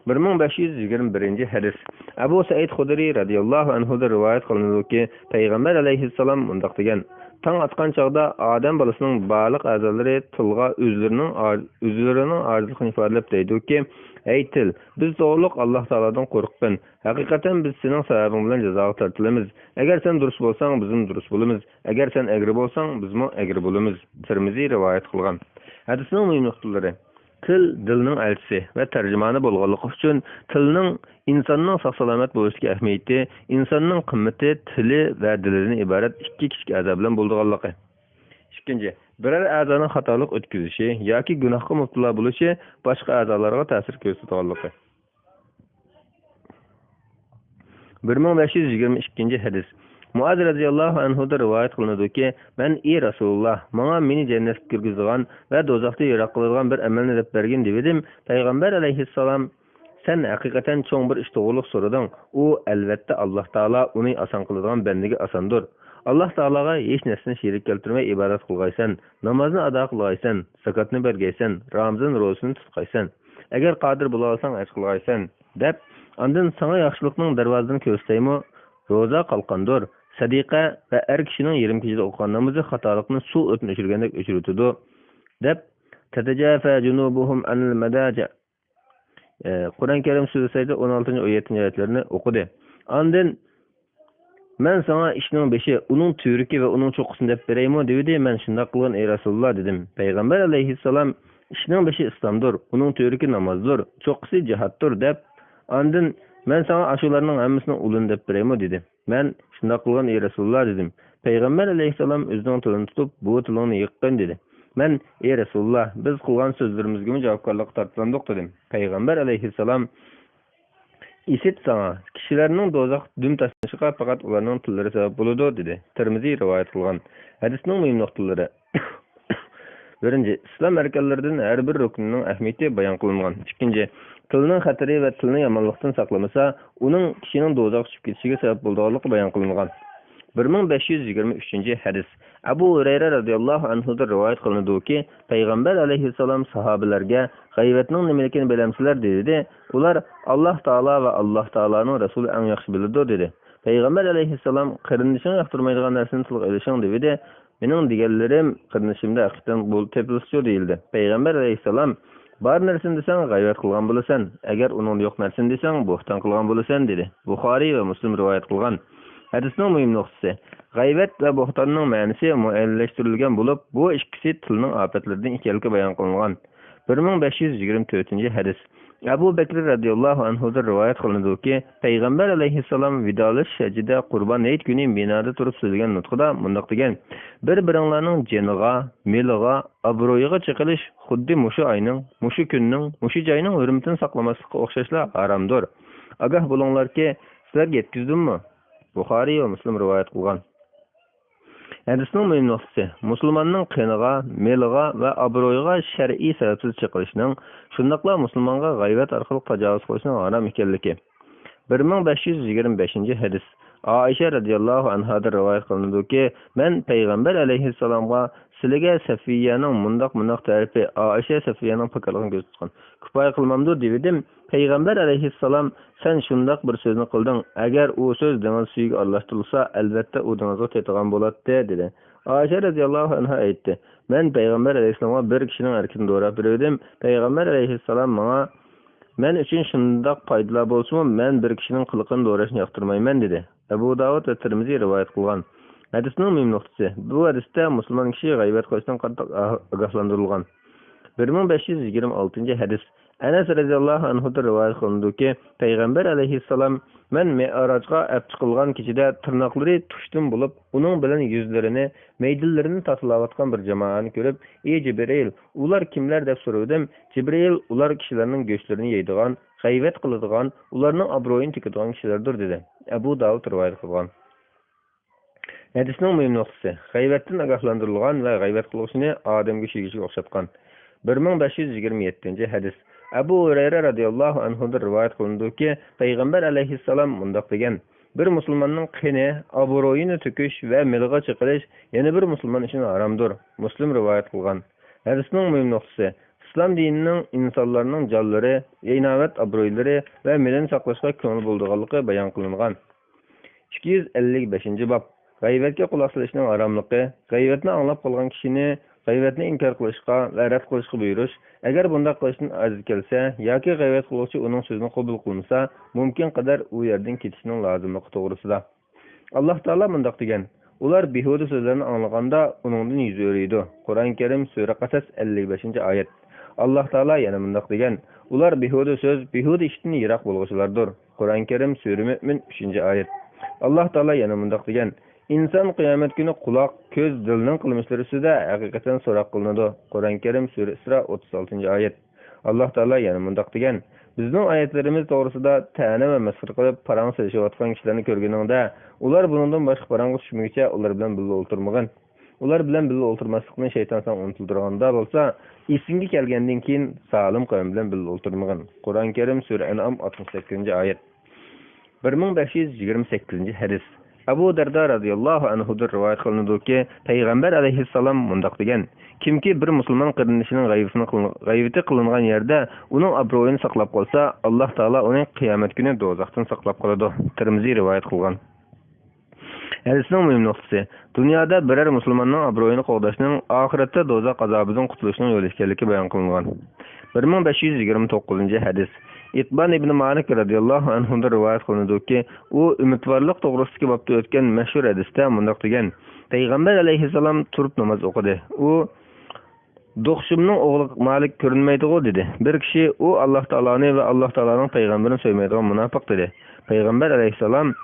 بىر مىڭ بەش يۈز يىگىرمە بىرىنچى ھەدىس. ئەبۇ سەئىد خۇدرى رازىياللاھۇ ئەنھۇدىن رىۋايەت قىلىنىدۇكى، پەيغەمبەر ئەلەيھىسسالام مۇنداق دېگەن: تاڭ ئاتقان چاغدا ئادەم بالىسىنىڭ بارلىق ئەزالىرى تىلغا ئۆزلىرىنىڭ ئاج-، ئۆزلىرىنىڭ ئاجىزلىقىنى ئىپادىلەپ دەيدۇكى، ئەي تىل، بىز توغرۇلۇق ئاللاھ تائالادىن قورققىن. ھەقىقەتەن بىز سېنىڭ سەۋەبىڭ بىلەن جازاغا تارتىلىمىز. ئەگەر سەن دۇرۇس بولساڭ، بىزمۇ دۇرۇس بولىمىز. ئەگەر سەن ئەگرى بولساڭ، بىزمۇ ئەگرى بولىمىز. تىرمىزى رىۋايەت قىلغان. ھەدىسنىڭ مۇھىم نۇقتىلىرى. تىل دىلنىڭ ئەلچىسى ۋە تەرجىمانى بولغانلىقى ئۈچۈن تىلنىڭ ئىنساننىڭ ساق-سالامەت بولۇشىدىكى ئەھمىيىتى، ئىنساننىڭ قىممىتى تىلى ۋە دىلىدىن ئىبارەت ئىككى كىچىك ئەزا بىلەن بولىدىغانلىقى. ئىككىنچى، بىرەر ئەزانىڭ خاتالىق ئۆتكۈزۈشى ياكى گۇناھقا مۇپتىلا بولۇشى باشقا ئەزالارغا تەسىر كۆرسىتىدىغانلىقى. بىر مىڭ بەش يۈز يىگىرمە ئىككىنچى ھەدىس. مۇئاز رەزىياللاھۇ ئەنھۇدىن رىۋايەت قىلىنىدۇكى، مەن: ئى رەسۇلۇللاھ، ماڭا مېنى جەننەتكە كىرگۈزىدىغان ۋە دوزاختىن يىراق قىلىدىغان بىر ئەمەلنى دەپ بەرگىن، دېۋىدىم. پەيغەمبەر ئەلەيھىسسالام، سەن ھەقىقەتەن چوڭ بىر ئىش توغرۇلۇق سورىدىڭ. ئۇ، ئەلۋەتتە، ئاللاھ تائالا ئۇنى ئاسان قىلىدىغان بەندىگە ئاساندۇر. ئاللاھ تائالاغا ھېچ نەرسىنى شېرىك كەلتۈرمەي ئىبادەت قىلغايسەن، نامازنى ئادا قىلغايسەن، زاكاتنى بەرگەيسەن، رامىزان روزىسىنى تۇتقايسەن. ئەگەر قادىر بولالىساڭ ھەج قىلغايسەن، دەپ، ئاندىن ساڭا ياخشىلىقنىڭ دەرۋازىسىنى كۆرسىتەيمۇ؟ روزا قالقاندۇر، سەدىقە ۋە ئەر كىشىنىڭ يېرىم كېچىدە ئوقۇغان نامىزى خاتالىقنى سۇ ئۆتىنى ئۆچۈرگەندەك ئۆچۈرۈۋېتىدۇ، دەپ، تەتەجافا جۇنۇبۇھۇم ئەنىل مەداجىئ. ئە، قۇرئان كەرىم سۈرە سەجدە ئون ئالتىنچى، ئون يەتتىنچى ئايەتلىرىنى ئوقۇدى. ئاندىن، مەن ساڭا ئىشنىڭ بېشى، ئۇنىڭ تۈۋرۈكى ۋە ئۇنىڭ چوققىسىنى دەپ بېرەيمۇ؟ دېۋىدى. مەن، شۇنداق قىلغىن، ئەي رەسۇلۇللاھ، دېدىم. پەيغەمبەر ئەلەيھىسسالام، ئىشنىڭ بېشى ئىسلامدۇر، ئۇنىڭ تۈۋرۈكى نامازدۇر، چوققىسى جىھادتۇر، دەپ، ئاندىن، مەن ساڭا ئاشۇلارنىڭ ھەممىسىنىڭ ئۇلىنى دەپ بېرەيمۇ؟ دېدى. مەن، شۇنداق قىلغىن، ئەي رەسۇلۇللاھ، دېدىم. پەيغەمبەر ئەلەيھىسسالام ئۆزىنىڭ تىلىنى تۇتۇپ، بۇ تىلىڭنى يىغقىن، دېدى. مەن، ئەي رەسۇلۇللاھ، بىز قىلغان سۆزلىرىمىزگىمۇ جاۋابكارلىققا تارتىلامدۇق؟ دېدىم. پەيغەمبەر ئەلەيھىسسالام، ئىسىت ساڭا، كىشىلەرنىڭ دوزاخ دۈم تاشلىنىشىغا پەقەت ئۇلارنىڭ تىللىرى سەۋەب بولىدۇ، دېدى. تىرمىزى رىۋايەت قىلغان. ھەدىسنىڭ مۇھىم نۇقتىلىرى. بىرىنچى، ئىسلام ئەركانلىرىدىن ھەر بىر رۇكنىنىڭ ئەھمىيىتى بايان قىلىنغان. ئىككىنچى، تىلنىڭ خەتىرى ۋە تىلنى يامانلىقتىن ساقلىمىسا، ئۇنىڭ كىشىنىڭ دوزاخقا چۈشۈپ كېتىشىگە سەۋەب بولىدىغانلىقى بايان قىلىنغان. بىر مىڭ بەش يۈز يىگىرمە ئۈچىنچى ھەدىس. ئەبۇ ھۇرەيرە رازىياللاھۇ ئەنھۇدىن رىۋايەت قىلىنىدۇكى، پەيغەمبەر ئەلەيھىسسالام ساھابىلەرگە، غەيۋەتنىڭ نېمىلىكىنى بىلەمسىلەر؟ دېدى. ئۇلار، ئاللاھ تائالا ۋە ئاللاھ تائالانىڭ رەسۇلى ئەڭ ياخشى بىلىدۇ، دېدى. پەيغەمبەر ئەلەيھىسسالام، قېرىندىشىڭ ياقتۇرمايدىغان نەرسىنى تىلغا ئېلىشىڭ، دېۋىدى. مېنىڭ دېگەنلىرىم قېرىندىشىمدا ھەقىقەتەن بولۇپ تېپىلسىچۇ دېيىلدى. پەيغەمبەر ئەلەيھىسسالام، بار نەرسىنى دېسەڭ، غەيۋەت قىلغان بولىسەن، ئەگەر ئۇنىڭدا يوق نەرسىنى دېسەڭ، بوھتان قىلغان بولىسەن، دېدى. بۇخارىي ۋە مۇسلىم رىۋايەت قىلغان. ھەدىسنىڭ مۇھىم نۇقتىسى، غەيۋەت ۋە بوھتاننىڭ مەنىسى مۇئەييەنلەشتۈرۈلگەن بولۇپ، بۇ ئىككىسى تىلنىڭ ئاپەتلىرىدىن ئىكەنلىكى بايان قىلىنغان. بىر مىڭ بەش يۈز يىگىرمە تۆتىنچى ھەدىس. ئەبۇ بەكرى رەزىياللاھۇ ئەنھۇدىن رىۋايەت قىلىنىدۇكى، پەيغەمبەر ئەلەيھىسسالام ۋىدالىشىش ھەججىدە قۇربان ھېيت كۈنى مىنادا تۇرۇپ سۆزلىگەن نۇتقىدا مۇنداق دېگەن، بىر-بىرىڭلارنىڭ جېنىغا، مېلىغا، ئابرۇيىغا چېقىلىش خۇددى مۇشۇ ئاينىڭ، مۇشۇ كۈننىڭ، مۇشۇ جاينىڭ ھۆرمىتىنى ساقلىماسلىققا ئوخشاشلا ھارامدۇر. ئاگاھ بولۇڭلاركى، سىلەرگە يەتكۈزدۈممۇ؟ بۇخارىي ۋە مۇسلىم رىۋايەت قىلغان. ھەدىسنىڭ مۇھىم نۇقتىسى، مۇسۇلماننىڭ قېنىغا، مېلىغا ۋە ئابرۇيىغا شەرئىي سەۋەبسىز چېقىلىشنىڭ، شۇنداقلا مۇسۇلمانغا غەيۋەت ئارقىلىق تاجاۋۇز قىلىشنىڭ ھارام ئىكەنلىكى. بىر مىڭ بەش يۈز يىگىرمە بەشىنچى ھەدىس. ئائىشە رەزىياللاھۇ ئەنھادىن رىۋايەت قىلىنىدۇكى، مەن پەيغەمبەر ئەلەيھىسسالامغا، سىلىگە سەفىيەنىڭ مۇنداق، مۇنداق تەرىپى، ئائىشە سەفىيەنىڭ پاكارلىقىنى كۆزدە تۇتقان، كۇپايە قىلمامدۇ؟ دېۋىدىم. پەيغەمبەر ئەلەيھىسسالام، سەن شۇنداق بىر سۆزنى قىلدىڭ، ئەگەر ئۇ سۆز دېڭىز سۈيىگە ئارىلاشتۇرۇلسا، ئەلۋەتتە ئۇ دېڭىزغا تېتىغان بولاتتى، دېدى. ئائىشە رەزىياللاھۇ ئەنھا ئېيتتى، مەن پەيغەمبەر ئەلەيھىسسالامغا بىر كىشىنىڭ ھەرىكىتىنى دوراپ بېرىۋىدىم. پەيغەمبەر ئەلەيھىسسالام ماڭا، مەن ئۈچۈن شۇنداق پايدىلار بولسىمۇ، مەن بىر كىشىنىڭ قىلىقىنى دوراشنى ياقتۇرمايمەن، دېدى. ئەبۇ داۋۇد ۋە تىرمىزى رىۋايەت قىلغان. ھەدىسنىڭ مۇھىم نۇقتىسى، بۇ ھەدىستە مۇسۇلمان كىشى غەيۋەت قىلىشتىن قاتتىق ئاگاھلاندۇرۇلغان. بىر مىڭ بەش يۈز يىگىرمە ئالتىنچى ھەدىس. ئەنەس رەزىياللاھۇ ئەنھۇدىن رىۋايەت قىلىنىدۇكى، پەيغەمبەر ئەلەيھىسسالام، مەن مىئراجغا ئەپ چىقىلغان كېچىدە تىرناقلىرى تۇشتىن بولۇپ، ئۇنىڭ بىلەن يۈزلىرىنى، مەيدىلىرىنى تاتىلاۋاتقان بىر جامائەتنى كۆرۈپ، ئى جىبرىئىل، ئۇلار كىملەر؟ دەپ سورىدىم. جىبرىئىل، ئۇلار كىشىلەرنىڭ گۆشلىرىنى يەيدىغان، غەيۋەت قىلىدىغان، ئۇلارنىڭ ئابرۇيىنى تۆكىدىغان كىشىلەردۇر، دېدى. ئەبۇ داۋۇد رىۋايەت قىلغان. ھەدىسنىڭ مۇھىم نۇقتىسى، غەيۋەتتىن ئاگاھلاندۇرۇلغان ۋە غەيۋەت قىلغۇچىنى ئادەمگە چۈشۈرگۈچىگە ئوخشاتقان. بىر مىڭ بەش يۈز يىگىرمە يەتتىنچى ھەدىس. ئەبۇ ھۇرەيرە رەزىياللاھۇ ئەنھۇدىن رىۋايەت قىلىنىدۇكى، پەيغەمبەر ئەلەيھىسسالام مۇنداق دېگەن، بىر مۇسۇلماننىڭ قېنى، ئابرۇيىنى تۆكۈش ۋە مېلىغا چېقىلىش يەنە بىر مۇسۇلمان ئۈچۈن ھارامدۇر. مۇسلىم رىۋايەت قىلغان. ھەدىسنىڭ مۇھىم نۇقتىسى، ئىسلام دىنىنىڭ ئىنسانلارنىڭ جانلىرى، ئىناۋەت ئابرۇيلىرى ۋە مېلىنى ساقلاشقا كۆڭۈل بۆلىدىغانلىقى بايان قىلىنغان. ئىككى يۈز ئەللىك بەشىنچى باب. غەيۋەتكە قۇلاق سېلىشنىڭ ھاراملىقى. غەيۋەتنى ئاڭلاپ قالغان كىشىنى غەيۋەتنى ئىنكار قىلىشقا ۋە رەت قىلىشقا بۇيرۇش، ئەگەر بۇنداق قىلىشتىن ئاجىز كەلسە ياكى غەيۋەت قىلغۇچى ئۇنىڭ سۆزىنى قوبۇل قىلمىسا، مۇمكىن قەدەر ئۇ يەردىن كېتىشنىڭ لازىملىقى توغرىسىدا. ئاللاھ تائالا مۇنداق دېگەن، ئۇلار بىھۇدە سۆزلەرنى ئاڭلىغاندا ئۇنىڭدىن يۈز ئۆرۈيدۇ. قۇرئان كەرىم، سۈرە قەسەس، ئەللىك بەشىنچى ئايەت. ئاللاھ تائالا يەنە مۇنداق دېگەن، ئۇلار بىھۇدە سۆز، بىھۇدە ئىشتىن يىراق بولغۇچىلاردۇر. قۇرئان كەرىم، سۈرە مۆمىن، ئۈچىنچى ئايەت. ئاللاھ تائالا يەنە مۇنداق دېگەن، ئىنسان قىيامەت كۈنى قۇلاق، كۆز، دىلنىڭ قىلمىشلىرى ئۈستىدە ھەقىقەتەن سوراق قىلىنىدۇ. قۇرئان كەرىم، سۈرە ئىسرا، ئوتتۇز ئالتىنچى ئايەت. ئاللاھ تائالا يەنە مۇنداق دېگەن، بىزنىڭ ئايەتلىرىمىز توغرىسىدا تەنە ۋە مەسخىرە قىلىپ پاراڭ سېلىشىۋاتقان كىشىلەرنى كۆرگىنىڭدە، ئۇلار بۇنىڭدىن باشقا پاراڭغا چۈشمىگۈچە ئۇلار بىلەن بىللە ئولتۇرمىغىن. ئۇلار بىلەن بىللە ئولتۇرماسلىقنى شەيتان ساڭا ئۇنتۇلدۇرغاندا بولسا، ئېسىڭگە كەلگەندىن كېيىن زالىم قەۋم بىلەن بىللە ئولتۇرمىغىن. قۇرئان كەرىم، سۈرە ئەنئام، ئاتمىش سەككىزىنچى ئايەت. بىر مىڭ بەش يۈز يىگىرمە سەككىزىنچى ھەدىس. ئەبۇ دەردە رەزىياللاھۇ ئەنھۇدىن رىۋايەت قىلىنىدۇكى، پەيغەمبەر ئەلەيھىسسالام مۇنداق دېگەن، كىمكى بىر مۇسۇلمان قېرىندىشىنىڭ غەيۋىتىنى قىلىن-، غەيۋىتى قىلىنغان يەردە ئۇنىڭ ئابرۇيىنى ساقلاپ قالسا، ئاللاھ تائالا ئۇنى قىيامەت كۈنى دوزاختىن ساقلاپ قالىدۇ. تىرمىزى رىۋايەت قىلغان. ھەدىسنىڭ مۇھىم نۇقتىسى، دۇنيادا بىرەر مۇسۇلماننىڭ ئابرۇيىنى قوغداشنىڭ ئاخىرەتتە دوزاخ ئازابىدىن قۇتۇلۇشنىڭ يولى ئىكەنلىكى بايان قىلىنغان. بىر مىڭ بەش يۈز يىگىرمە توققۇزىنچى ھەدىس. ئىتبان ئىبنى مالىك رەزىياللاھۇ ئەنھۇدىن رىۋايەت قىلىنىدۇكى، ئۇ ئۈمىدۋارلىق توغرىسىدىكى بابتا ئۆتكەن مەشھۇر ھەدىستە مۇنداق دېگەن، پەيغەمبەر ئەلەيھىسسالام تۇرۇپ ناماز ئوقۇدى. ئۇ، «دوقشۇمنىڭ ئوغلى مالىك كۆرۈنمەيدىغۇ؟» دېدى. بىر كىشى، «ئۇ ئاللاھ تائالانى ۋە ئاللاھ تائالانىڭ پەيغەمبىرىنى سۆيمەيدىغان مۇناپىق» دېدى. پەيغەمبەر ئەلەيھىسسالام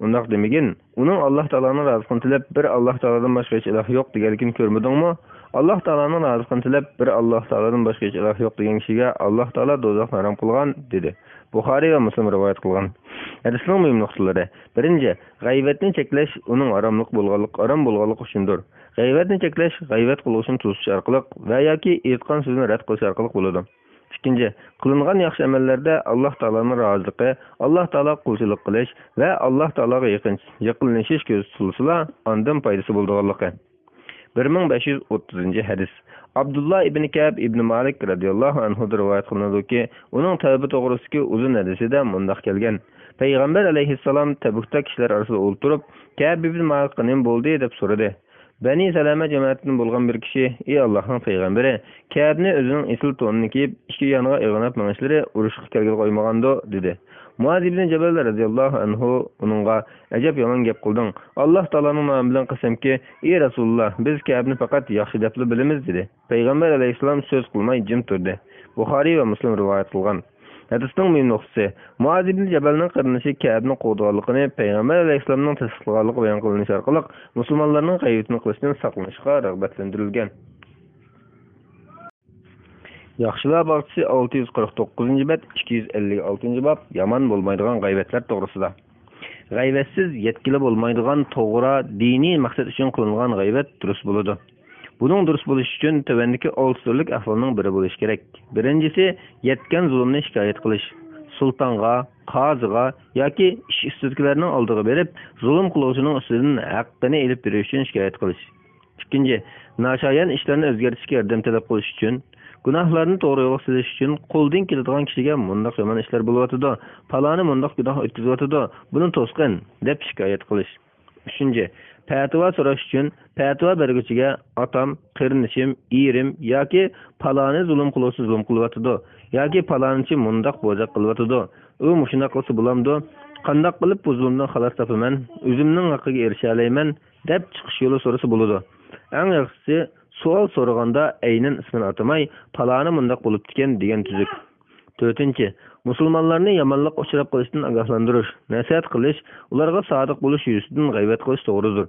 ئۇنداق دېمىگىن، «ئۇنىڭ ئاللاھ تائالانىڭ رازىلىقىنى تىلەپ، بىر ئاللاھ تائالادىن باشقا ھېچ ئىلاھ يوق دېگەنلىكىنى كۆرمىدىڭمۇ؟ ئاللاھ تائالانىڭ رازىلىقىنى تىلەپ، بىر ئاللاھ تائالادىن باشقا ھېچ ئىلاھ يوق دېگەن كىشىگە ئاللاھ تائالا دوزاخنى ھارام قىلغان» دېدى. بۇخارىي ۋە مۇسلىم رىۋايەت قىلغان. ھەدىسنىڭ مۇھىم نۇقتىلىرى. بىرىنچى، غەيۋەتنى چەكلەش ئۇنىڭ ھاراملىق بولغانلىق، ھارام بولغانلىقى ئۈچۈندۇر. غەيۋەتنى چەكلەش غەيۋەت قىلغۇچىنى توسۇش ئارقىلىق ۋە ياكى ئېيتقان سۆزىنى رەت قىلىش ئارقىلىق بولىدۇ. ئىككىنچى، قىلىنغان ياخشى ئەمەللەردە ئاللاھ تائالانىڭ رازىلىقى، ئاللاھ تائالاغا قۇلچىلىق قىلىش ۋە ئاللاھ تائالاغا يېقىن، يېقىنلىشىش كۆزدە تۇتۇلسىلا، ئاندىن پايدىسى بولىدىغانلىقى. بىر مىڭ بەش يۈز ئوتتۇزىنچى ھەدىس. ئابدۇللا ئىبنى كەئب ئىبنى مالىك رەزىياللاھۇ ئەنھۇدىن رىۋايەت قىلىنىدۇكى، ئۇنىڭ تەۋبە توغرىسىدىكى ئۇزۇن ھەدىسىدە مۇنداق كەلگەن، پەيغەمبەر ئەلەيھىسسالام تەبۇكتا كىشىلەر ئارىسىدا ئولتۇرۇپ، كەئب ئىبنى مالىكقا نېمە بولدى؟ دەپ سورىدى. بەنى سەلەمە جەمەتىدىن بولغان بىر كىشى، ئى ئاللاھنىڭ پەيغەمبىرى، كەئبنى ئۆزىنىڭ ئېسىل تونىنى كىيىپ، ئىككى يانغا ئېغىناپ مېڭىشلىرى ئۇرۇشقا كەلگىلى قويمىغاندۇ؟ دېدى. مۇئاز ئىبنى جەبەل رەزىياللاھۇ ئەنھۇ ئۇنىڭغا، ئەجەب يامان گەپ قىلدىڭ. ئاللاھ تائالانىڭ نامى بىلەن قەسەمكى، ئى رەسۇلۇللاھ، بىز كەئبنى پەقەت ياخشى دەپلا بىلىمىز، دېدى. پەيغەمبەر ئەلەيھىسسالام سۆز قىلماي جىم تۇردى. بۇخارىي ۋە مۇسلىم رىۋايەت قىلغان. ھەدىسنىڭ مۇھىم نۇقتىسى، مۇئاز ئىبنى جەبەلنىڭ قېرىندىشى كەئبنى قوغدىغانلىقىنى پەيغەمبەر ئەلەيھىسسالامنىڭ تەستىقلىغانلىقى بايان قىلىنىشى ئارقىلىق مۇسۇلمانلارنىڭ غەيۋىتىنى قىلىشتىن ساقلىنىشقا رىغبەتلەندۈرۈلگەن. ياخشىلار باغچىسى، ئالتە يۈز قىرىق توققۇزىنچى بەت، ئىككى يۈز ئەللىك ئالتىنچى باب، يامان بولمايدىغان غەيۋەتلەر توغرىسىدا. غەيۋەتسىز يەتكىلى بولمايدىغان توغرا دىنىي مەقسەت ئۈچۈن قىلىنغان غەيۋەت دۇرۇس بولىدۇ. بۇنىڭ دۇرۇس بولۇشى ئۈچۈن تۆۋەندىكى ئالتە تۈرلۈك ئەھۋالنىڭ بىرى بولۇشى كېرەك. بىرىنچىسى، يەتكەن زۇلۇمنى شىكايەت قىلىش. سۇلتانغا، قازىغا ياكى ئىش ئۈستىدىكىلەرنىڭ ئالدىغا بېرىپ، زۇلۇم قىلغۇچىنىڭ ئۈستىدىن ھەققىنى ئېلىپ بېرىش ئۈچۈن شىكايەت قىلىش. ئىككىنچى، ناشايان ئىشلارنى ئۆزگەرتىشكە ياردەم تەلەپ قىلىش ئۈچۈن، گۇناھلارنى توغرا يولغا سېلىش ئۈچۈن قولدىن كېلىدىغان كىشىگە مۇنداق يامان ئىشلار بولۇۋاتىدۇ، پالانى مۇنداق گۇناھ ئۆتكۈزۈۋاتىدۇ، بۇنى توسقىن، دەپ شىكايەت قىلىش. ئۈچىنچى، پەتىۋا سوراش ئۈچۈن پەتىۋا بەرگۈچىگە «ئاتام، قېرىندىشىم، ئېرىم ياكى پالانى زۇلۇم قىلغۇسى زۇلۇم قىلىۋاتىدۇ» ياكى «پالانىچى مۇنداق بوزەك قىلىۋاتىدۇ، ئۇ مۇشۇنداق قىلسا بولامدۇ؟ قانداق قىلىپ بۇ زۇلۇمدىن خالاس تاپىمەن؟ ئۆزۈمنىڭ ھەققىگە ئېرىشەلەيمەن؟» دەپ چىقىش يولى سورىسا بولىدۇ. ئەڭ ياخشىسى، سوئال سورىغاندا ئەينەن ئىسمىنى ئاتىماي، «پالانى مۇنداق بولۇپتىكەن» دېگەن تۈزۈك. تۆتىنچى، مۇسۇلمانلارنى يامانلىققا ئۇچراپ قېلىشتىن ئاگاھلاندۇرۇش، نەسىھەت قىلىش، ئۇلارغا سادىق بولۇش يۈزىسىدىن غەيۋەت قىلىش توغرىدۇر.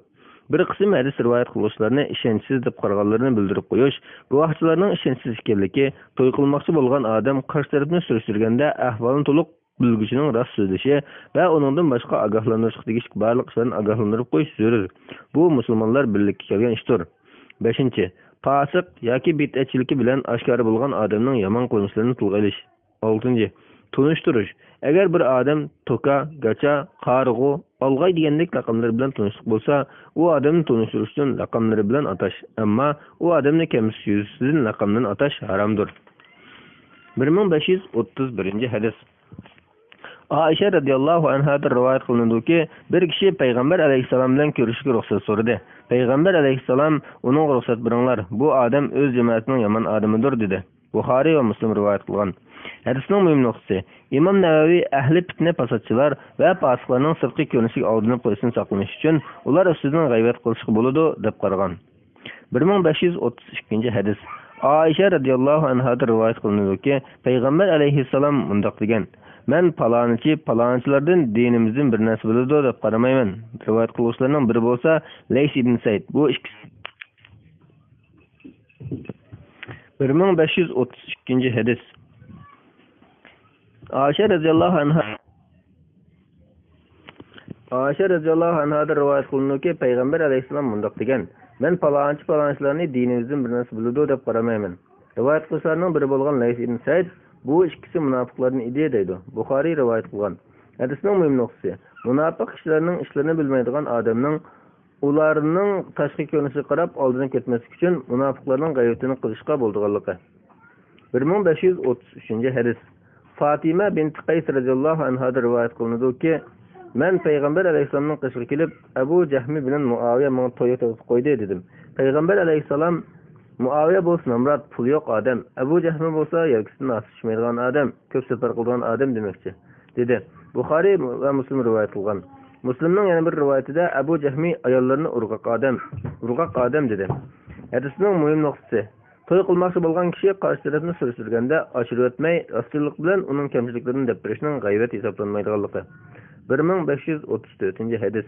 بىر قىسىم ھەدىس رىۋايەت قىلغۇچىلارنى ئىشەنچسىز دەپ قارىغانلىرىنى بىلدۈرۈپ قويۇش، گۇۋاھچىلارنىڭ ئىشەنچسىز ئىكەنلىكى، توي قىلماقچى بولغان ئادەم قارشى تەرەپنى سۈرۈشتۈرگەندە ئەھۋالنى تولۇق بىلگۈچىنىڭ راست سۆزلىشى ۋە ئۇنىڭدىن باشقا ئاگاھلاندۇرۇشقا تېگىشلىك بارلىق ئىشلارنى ئاگاھلاندۇرۇپ قويۇش زۆرۈر. بۇ مۇسۇلمانلار بىرلىككە كەلگەن ئىشتۇر. بەشىنچى، پاسىق ياكى بىدئەتچىلىكى بىلەن ئاشكارا بولغان ئادەمنىڭ يامان قىلمىشلىرىنى تىلغا ئېلىش. ئالتىنچى، تونۇشتۇرۇش. ئەگەر بىر ئادەم توكا، گاچا، قارىغۇ، ئالغاي دېگەندەك لەقەملىرى بىلەن تونۇشلۇق بولسا، ئۇ ئادەمنى تونۇشتۇرۇش ئۈچۈن لەقەملىرى بىلەن ئاتاش، ئەمما ئۇ ئادەمنى كەمسىتىش يۈزىسىدىن لەقەمدىن ئاتاش ھارامدۇر. بىر مىڭ بەش يۈز ئوتتۇز بىرىنچى ھەدىس. ئائىشە رەزىياللاھۇ ئەنھادىن رىۋايەت قىلىنىدۇكى، بىر كىشى پەيغەمبەر ئەلەيھىسسالام بىلەن كۆرۈشۈشكە رۇخسەت سورىدى. پەيغەمبەر ئەلەيھىسسالام ئۇنىڭغا رۇخسەت بېرىڭلار، بۇ ئادەم ئۆز جەمەتىنىڭ يامان ئادىمىدۇر، دېدى. بۇخارىي ۋە مۇسلىم رىۋايەت قىلغان. ھەدىسنىڭ مۇھىم نۇقتىسى، ئىمام نەۋەۋى ئەھلى پىتنە پاساتچىلار ۋە پاسىقلارنىڭ سىرتقى كۆرۈنۈشلۈك ئالدىنى قويۇشتىن ساقلىنىش ئۈچۈن ئۇلار ئۈستىدىن غەيۋەت قىلىشقا بولىدۇ، دەپ قارىغان. بىر مىڭ بەش يۈز ئوتتۇز ئىككىنچى ھەدىس. ئائىشە رەزىياللاھۇ ئەنھادىن رىۋايەت قىلىنىدۇكى، پەيغەمبەر ئەلەيھىسسالام مۇنداق دېگەن، «مەن پالانىچى، پالانىچىلاردىن دىنىمىزدىن بىر نەرسە بىلىدۇ دەپ قارىمايمەن.» رىۋايەت قىلغۇچىلارنىڭ بىرى بولسا لەيس ئىبن سەئىد. بۇ ئىككىسى. بىر مىڭ بەش يۈز ئوتتۇز ئىككىنچى ھەدىس. ئائىشە رەزىياللاھۇ ئەنھا ئائىشە رەزىياللاھۇ ئەنھادىن رىۋايەت قىلىنىدۇكى، پەيغەمبەر ئەلەيھىسسالام مۇنداق دېگەن، «مەن پالانچى پالانچىلارنى دىنىمىزدىن بىر نەرسە بىلىدۇ دەپ قارىمايمەن.» رىۋايەت قىلغۇچىلارنىڭ بىرى بولغان لەيس ئىبن سەئىد، «بۇ ئىككىسى مۇناپىقلاردىن ئىدى» دەيدۇ. بۇخارىي رىۋايەت قىلغان. ھەدىسنىڭ مۇھىم نۇقتىسى، مۇناپىق كىشىلەرنىڭ ئىشلىرىنى بىلمەيدىغان ئادەمنىڭ ئۇلارنىڭ تاشقى كۆرۈنۈشىگە قاراپ ئالدىنى كەتمەسلىك ئۈچۈن مۇناپىقلارنىڭ غەيۋىتىنى قىلىشقا بولىدىغانلىقى. بىر مىڭ بەش يۈز ئوتتۇز ئۈچىنچى ھەدىس. فاتىمە بىنت قەيس رەزىياللاھۇ ئەنھادىن رىۋايەت قىلىنىدۇكى، مەن پەيغەمبەر ئەلەيھىسسالامنىڭ قېشىغا كېلىپ، ئەبۇ جەھمى بىلەن مۇئاۋىيە ماڭا توي تېگىپ قويدى، دېدىم. پەيغەمبەر ئەلەيھىسسالام، «مۇئاۋىيە بولسا نامرات، پۇلى يوق ئادەم، ئەبۇ جەھمى بولسا يەلكىسىدىن ئاستا چۈشمەيدىغان ئادەم، كۆپ سەپەر قىلىدىغان ئادەم دېمەكچى» دېدى. بۇخارىي ۋە مۇسلىم رىۋايەت قىلغان. مۇسلىمنىڭ يەنە بىر رىۋايىتىدە، «ئەبۇ جەھمى ئاياللىرىنى ئۇرغاق ئادەم، ئۇرغاق ئادەم» دېدى. ھەدىسنىڭ مۇھىم نۇقتىسى، توي قىلماقچى بولغان كىشى قارشى تەرەپنى سۈرۈشتۈرگەندە ئاشۇرۇۋەتمەي، راستچىللىق بىلەن ئۇنىڭ كەمچىلىكلىرىنى دەپ بېرىشنىڭ غەيۋەت ھېسابلانمايدىغانلىقى. بىر مىڭ بەش يۈز ئوتتۇز تۆتىنچى ھەدىس.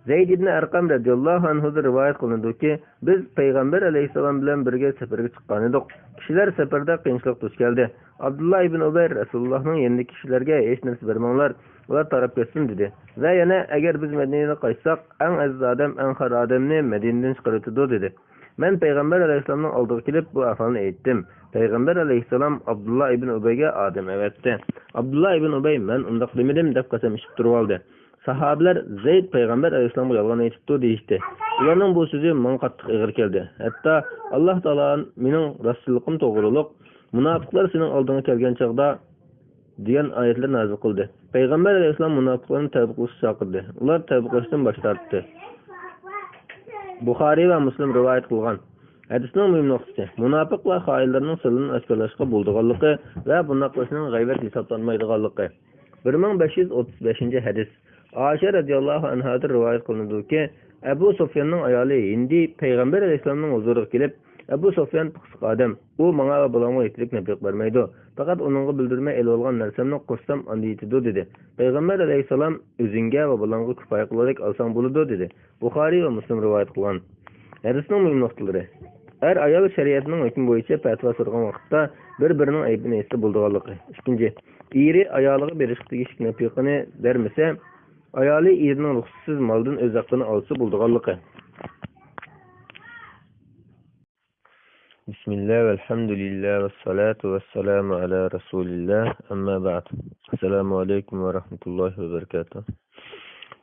زەيد ئىبنى ئەرقەم رەزىياللاھۇ ئەنھۇدىن رىۋايەت قىلىنىدۇكى، بىز پەيغەمبەر ئەلەيھىسسالام بىلەن بىرگە سەپەرگە چىققانىدۇق. كىشىلەر سەپەردە قىيىنچىلىق دۇچ كەلدى. ئابدۇللا ئىبن ئۇبەي رەسۇلۇللاھنىڭ يېنىدىكى كىشىلەرگە ھېچ نەرسە بەرمەڭلار، ئۇلار تاراپ كەتسۇن، دېدى. ۋە يەنە، ئەگەر بىز مەدىنىدىن قاچساق، ئەڭ ئەزىز ئادەم ئەڭ خار ئادەمنى مەدىنىدىن چىقىرىۋېتىدۇ، دېدى. مەن پەيغەمبەر ئەلەيھىسسالامنىڭ ئالدىغا كېلىپ، بۇ ئەھۋالنى ئېيتتىم. پەيغەمبەر ئەلەيھىسسالام ئابدۇللا ئىبن ئۇبەيگە ئادەم ئەۋەتتى. ئابدۇللا ئىبن ئۇبەي، «مەن ئۇنداق دېمىدىم» دەپ قەسەم ئىچىپ تۇرۇۋالدى. ساھابىلەر، «زەيد پەيغەمبەر ئەلەيھىسسالامغا يالغان ئېيتىپتۇ» دېيىشتى. ئۇلارنىڭ بۇ سۆزى ماڭا قاتتىق ئېغىر كەلدى. ھەتتا، «ئاللاھ تائالا مېنىڭ راستچىللىقىم توغرۇلۇق، مۇناپىقلار سېنىڭ ئالدىڭغا كەلگەن چاغدا» دېگەن ئايەتلەر نازىل قىلدى. پەيغەمبەر ئەلەيھىسسالام مۇناپىقلارنى تەۋبە قىلىشقا چاقىردى. ئۇلار تەۋبە قىلىشتىن باش تارتتى. بۇخارىي ۋە مۇسلىم رىۋايەت قىلغان. ھەدىسنىڭ مۇھىم نۇقتىسى، مۇناپىق ۋە خائىنلارنىڭ سىرلىرىنى ئاشكارىلاشقا بولىدىغانلىقى ۋە بۇنداق قىلىشنىڭ غەيۋەت ھېسابلانمايدىغانلىقى. بىر مىڭ بەش يۈز ئوتتۇز بەشىنچى ھەدىس. ئائىشە رەزىياللاھۇ ئەنھادىن رىۋايەت قىلىنىدۇكى، ئەبۇ سۇفياننىڭ ئايالى ھىندى پەيغەمبەر ئەلەيھىسسالامنىڭ ھۇزۇرىغا كېلىپ، «ئەبۇ سۇفيان پىخسىق ئادەم، ئۇ ماڭا ۋە بالامغا يېتەرلىك نەپىقە بەرمەيدۇ، پەقەت ئۇنىڭغا بىلدۈرمەي ئېلىۋالغان نەرسەمنى قۇرسام ئاندىن يېتىدۇ» دېدى. پەيغەمبەر ئەلەيھىسسالام، «ئۆزۈڭگە ۋە بالاڭغا كۇپايە قىلغۇدەك ئالساڭ بولىدۇ» دېدى. بۇخارىي ۋە مۇسلىم رىۋايەت قىلغان. ھەدىسنىڭ مۇھىم نۇقتىلىرى. ئەر-ئايال شەرىئەتنىڭ ھۆكمى بويىچە پەتىۋا سورىغان ۋاقىتتا بىر-بىرىنىڭ ئەيىبىنى ئېيتسا بولىدىغانلىقى. ئىككىنچى، ئېرى ئايالىغا بېرىشقا تېگىشلىك نەپىقىنى بەرمىسە، ئايالى ئېرىنىڭ رۇخسىتىسىز مالدىن ئۆز ھەققىنى ئالسا بولىدىغانلىقى. بىسمىللا، ۋەلھەمدۇلىللا، ۋەسسالاتۇ ۋەسسالامۇ ئەلا رەسۇلىللا، ئەمما بەئد. ئەسسالامۇ ئەلەيكۇم ۋە رەھمەتۇللاھى ۋە بەرىكاتۇھ.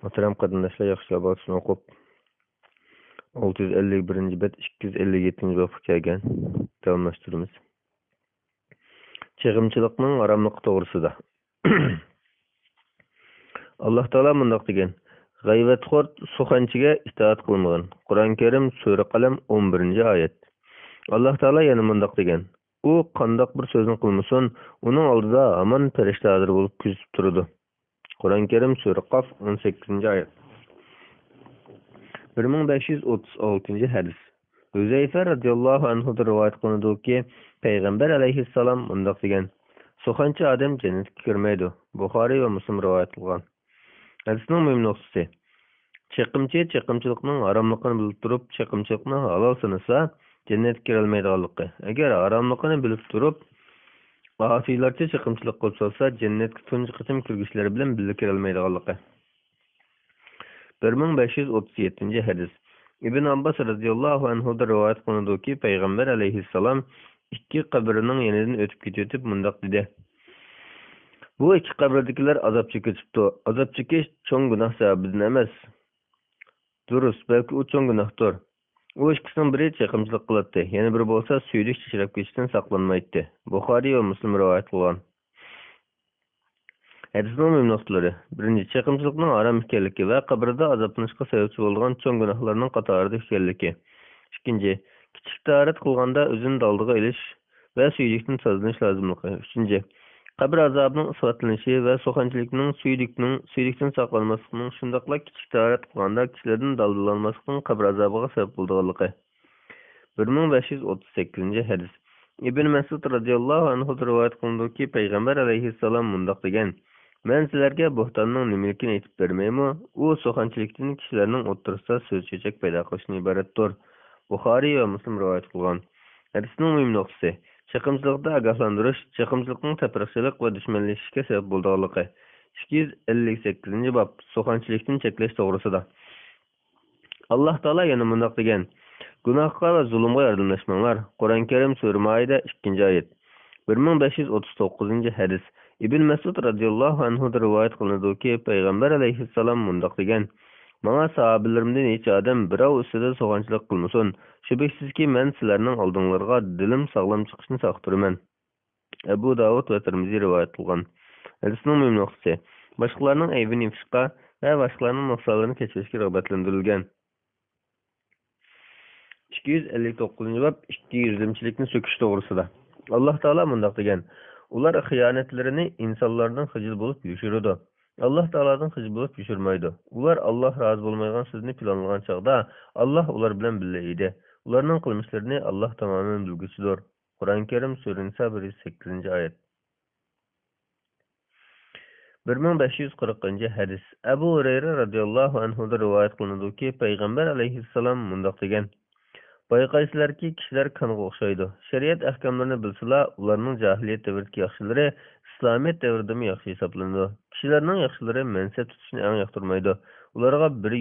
مۇھتەرەم قېرىنداشلار، ياخشىلار بالىسىنى ئوقۇپ، ئالتە يۈز ئەللىك بىرىنچى بەت، ئىككى يۈز ئەللىك يەتتىنچى بابقا كەلگەن. داۋاملاشتۇرىمىز. چېغىمچىلىقنىڭ ھاراملىقى توغرىسىدا. ئاللاھ تائالا مۇنداق دېگەن، غەيۋەتخور سۇخەنچىگە ئىتائەت قىلمىغىن. قۇرئان كەرىم، سۈرە قەلەم، ئون بىرىنچى ئايەت. ئاللاھ تائالا يەنە مۇنداق دېگەن: ئۇ قانداق بىر سۆزنى قىلمىسۇن، ئۇنىڭ ئالدىدا ھامان پەرىشتە ھازىر بولۇپ كۆزىتىپ تۇرىدۇ. قۇرئان كەرىم، سۈرە قاف، ئون سەككىزىنچى ئايەت. بىر مىڭ بەش يۈز ئوتتۇز ئالتىنچى ھەدىس. ھۈزەيفە رەزىياللاھۇ ئەنھۇدىن رىۋايەت قىلىنىدۇكى، پەيغەمبەر ئەلەيھىسسالام مۇنداق دېگەن: سۇخەنچى ئادەم جەننەتكە كىرمەيدۇ. بۇخارىي ۋە مۇسلىم رىۋايەت قىلغان. ھەدىسنىڭ مۇھىم نۇقتىسى: چېقىمچى چېقىمچىلىقنىڭ ھاراملىقىنى بىلىپ تۇرۇپ، چېقىمچىلىقنى ھالال سانىسا، جەننەتكە كىرەلمەيدىغانلىقى. ئەگەر ھاراملىقىنى بىلىپ تۇرۇپ، ئاسىيلارچە چېقىمچىلىق قىلىپ سالسا، جەننەتكە تۇنجى قېتىم كىرگۈچىلەر بىلەن بىللە كىرەلمەيدىغانلىقى. بىر مىڭ بەش يۈز ئوتتۇز يەتتىنچى ھەدىس. ئىبن ئابباس رەزىياللاھۇ ئەنھۇدىن رىۋايەت قىلىنىدۇكى، پەيغەمبەر ئەلەيھىسسالام ئىككى قەبرىنىڭ يېنىدىن ئۆتۈپ كېتىۋېتىپ مۇنداق دېدى: بۇ ئىككى قەبرىدىكىلەر ئازاب چېكىۋېتىپتۇ. ئازاب چېكىش چوڭ گۇناھ سەۋەبىدىن ئەمەس. دۇرۇس، بەلكى ئۇ چوڭ گۇناھتۇر. ئۇ ئىككىسىنىڭ بىرى چېقىمچىلىق قىلاتتى، يەنە بىرى بولسا سۈيدۈك چىرىپ كېتىشتىن ساقلانمايتتى. بۇخارىي ۋە مۇسلىم رىۋايەت قىلغان. ھەدىسنىڭ مۇھىم نۇقتىلىرى. بىرىنچى، چېقىمچىلىقنىڭ ھارام ئىكەنلىكى ۋە قەبرىدە ئازابلىنىشقا سەۋەبچى بولىدىغان چوڭ گۇناھلارنىڭ قاتارىدا ئىكەنلىكى. ئىككىنچى، كىچىك تاھارەت قىلغاندا ئۆزىنى دالدىغا ئېلىش ۋە سۈيدۈكتىن تازىلىنىش لازىملىقى. ئۈچىنچى، قەبرە ئازابىنىڭ ئىسپاتلىنىشى ۋە سۇخەنچىلىكنىڭ سۈيدۈكنىڭ، سۈيدۈكتىن ساقلانماسلىقنىڭ، شۇنداقلا كىچىك تاھارەت قىلغاندا كىشىلەردىن دالدىلانماسلىقنىڭ قەبرە ئازابىغا سەۋەب بولىدىغانلىقى. بىر مىڭ بەش يۈز ئوتتۇز سەككىزىنچى ھەدىس. ئىبن مەسئۇد رەزىياللاھۇ ئەنھۇدىن رىۋايەت قىلىنىدۇكى، پەيغەمبەر ئەلەيھىسسالام مۇنداق دېگەن: مەن سىلەرگە بۇھتاننىڭ نېمىلىكىنى ئېيتىپ بەرمەيمۇ؟ ئۇ سۇخەنچىلىكتىن كىشىلەرنىڭ ئوتتۇرىسىدا سۆز چۆچەك پەيدا قىلىشتىن ئىبارەتتۇر. بۇخارىي ۋە مۇسلىم رىۋايەت قىلغان. ھەدىسنىڭ مۇھىم نۇقتىسى: چېقىمچىلىقتا ئاگاھلاندۇرۇش، چېقىمچىلىقنىڭ تەپرىقىچىلىك ۋە دۈشمەنلىشىشكە سەۋەب بولىدىغانلىقى. ئىككى يۈز ئەللىك سەككىزىنچى باب، سۇخەنچىلىكتىن چەكلەش توغرىسىدا. ئاللاھ تائالا يەنە مۇنداق دېگەن: گۇناھقا ۋە زۇلۇمغا ياردەملەشمەڭلار. قۇرئان كەرىم، سۈرە مائىدە، ئىككىنچى ئايەت. بىر مىڭ بەش يۈز ئوتتۇز توققۇزىنچى ھەدىس. ئىبن مەسئۇد رەزىياللاھۇ ئەنھۇدىن رىۋايەت قىلىنىدۇكى، پەيغەمبەر ئەلەيھىسسالام مۇنداق دېگەن: ماڭا ساھابىلىرىمدىن ھېچ ئادەم بىراۋ ئۈستىدە سۇخەنچىلىك قىلمىسۇن. شۈبھىسىزكى، مەن سىلەرنىڭ ئالدىڭلارغا دىلىم ساغلام چىقىشنى ساقىتۇرمەن. ئەبۇ داۋۇد ۋە تىرمىزى رىۋايەت قىلغان. ھەدىسنىڭ مۇھىم نۇقتىسى: باشقىلارنىڭ ئەيىبىنى ئېپىشقا ۋە باشقىلارنىڭ نۇقسانلىرىنى كەچۈرۈشكە رىغبەتلەندۈرۈلگەن. ئىككى يۈز ئەللىك توققۇزىنچى باب، ئىككى يۈزلىمىچىلىكنى سۆكۈش توغرىسىدا. ئاللاھ تائالا مۇنداق دېگەن: ئۇلار خىيانەتلىرىنى ئىنسانلاردىن خىجىل بولۇپ يوشۇرىدۇ. ئاللاھ تائالادىن خىجىل بولۇپ يوشۇرمايدۇ. ئۇلار ئاللاھ رازى بولمايدىغان سۆزنى پىلانلىغان چاغدا، ئاللاھ ئۇلار بىلەن بىللە ئىدى. ئۇلارنىڭ قىلمىشلىرىنى ئاللاھ تامامەن بىلگۈچىدۇر. قۇرئان كەرىم، سۈرە نىسا، بىر يۈز سەككىزىنچى ئايەت. بىر مىڭ بەش يۈز قىرىقىنچى ھەدىس. ئەبۇ ھۇرەيرە رەزىياللاھۇ ئەنھۇدىن رىۋايەت قىلىنىدۇكى، پەيغەمبەر ئەلەيھىسسالام مۇنداق دېگەن: بايقايسىلەركى، كىشىلەر كانغا ئوخشايدۇ. شەرىئەت ئەھكاملىرىنى بىلسىلا، ئۇلارنىڭ جاھىلىيەت دەۋرىدىكى ياخشىلىرى ئىسلامىيەت دەۋرىدىمۇ ياخشى ھېسابلىنىدۇ. كىشىلەرنىڭ ياخشىلىرى مەنسەپ تۇتۇشنى ئەڭ ياقتۇرمايدۇ. ئۇلارغا بىر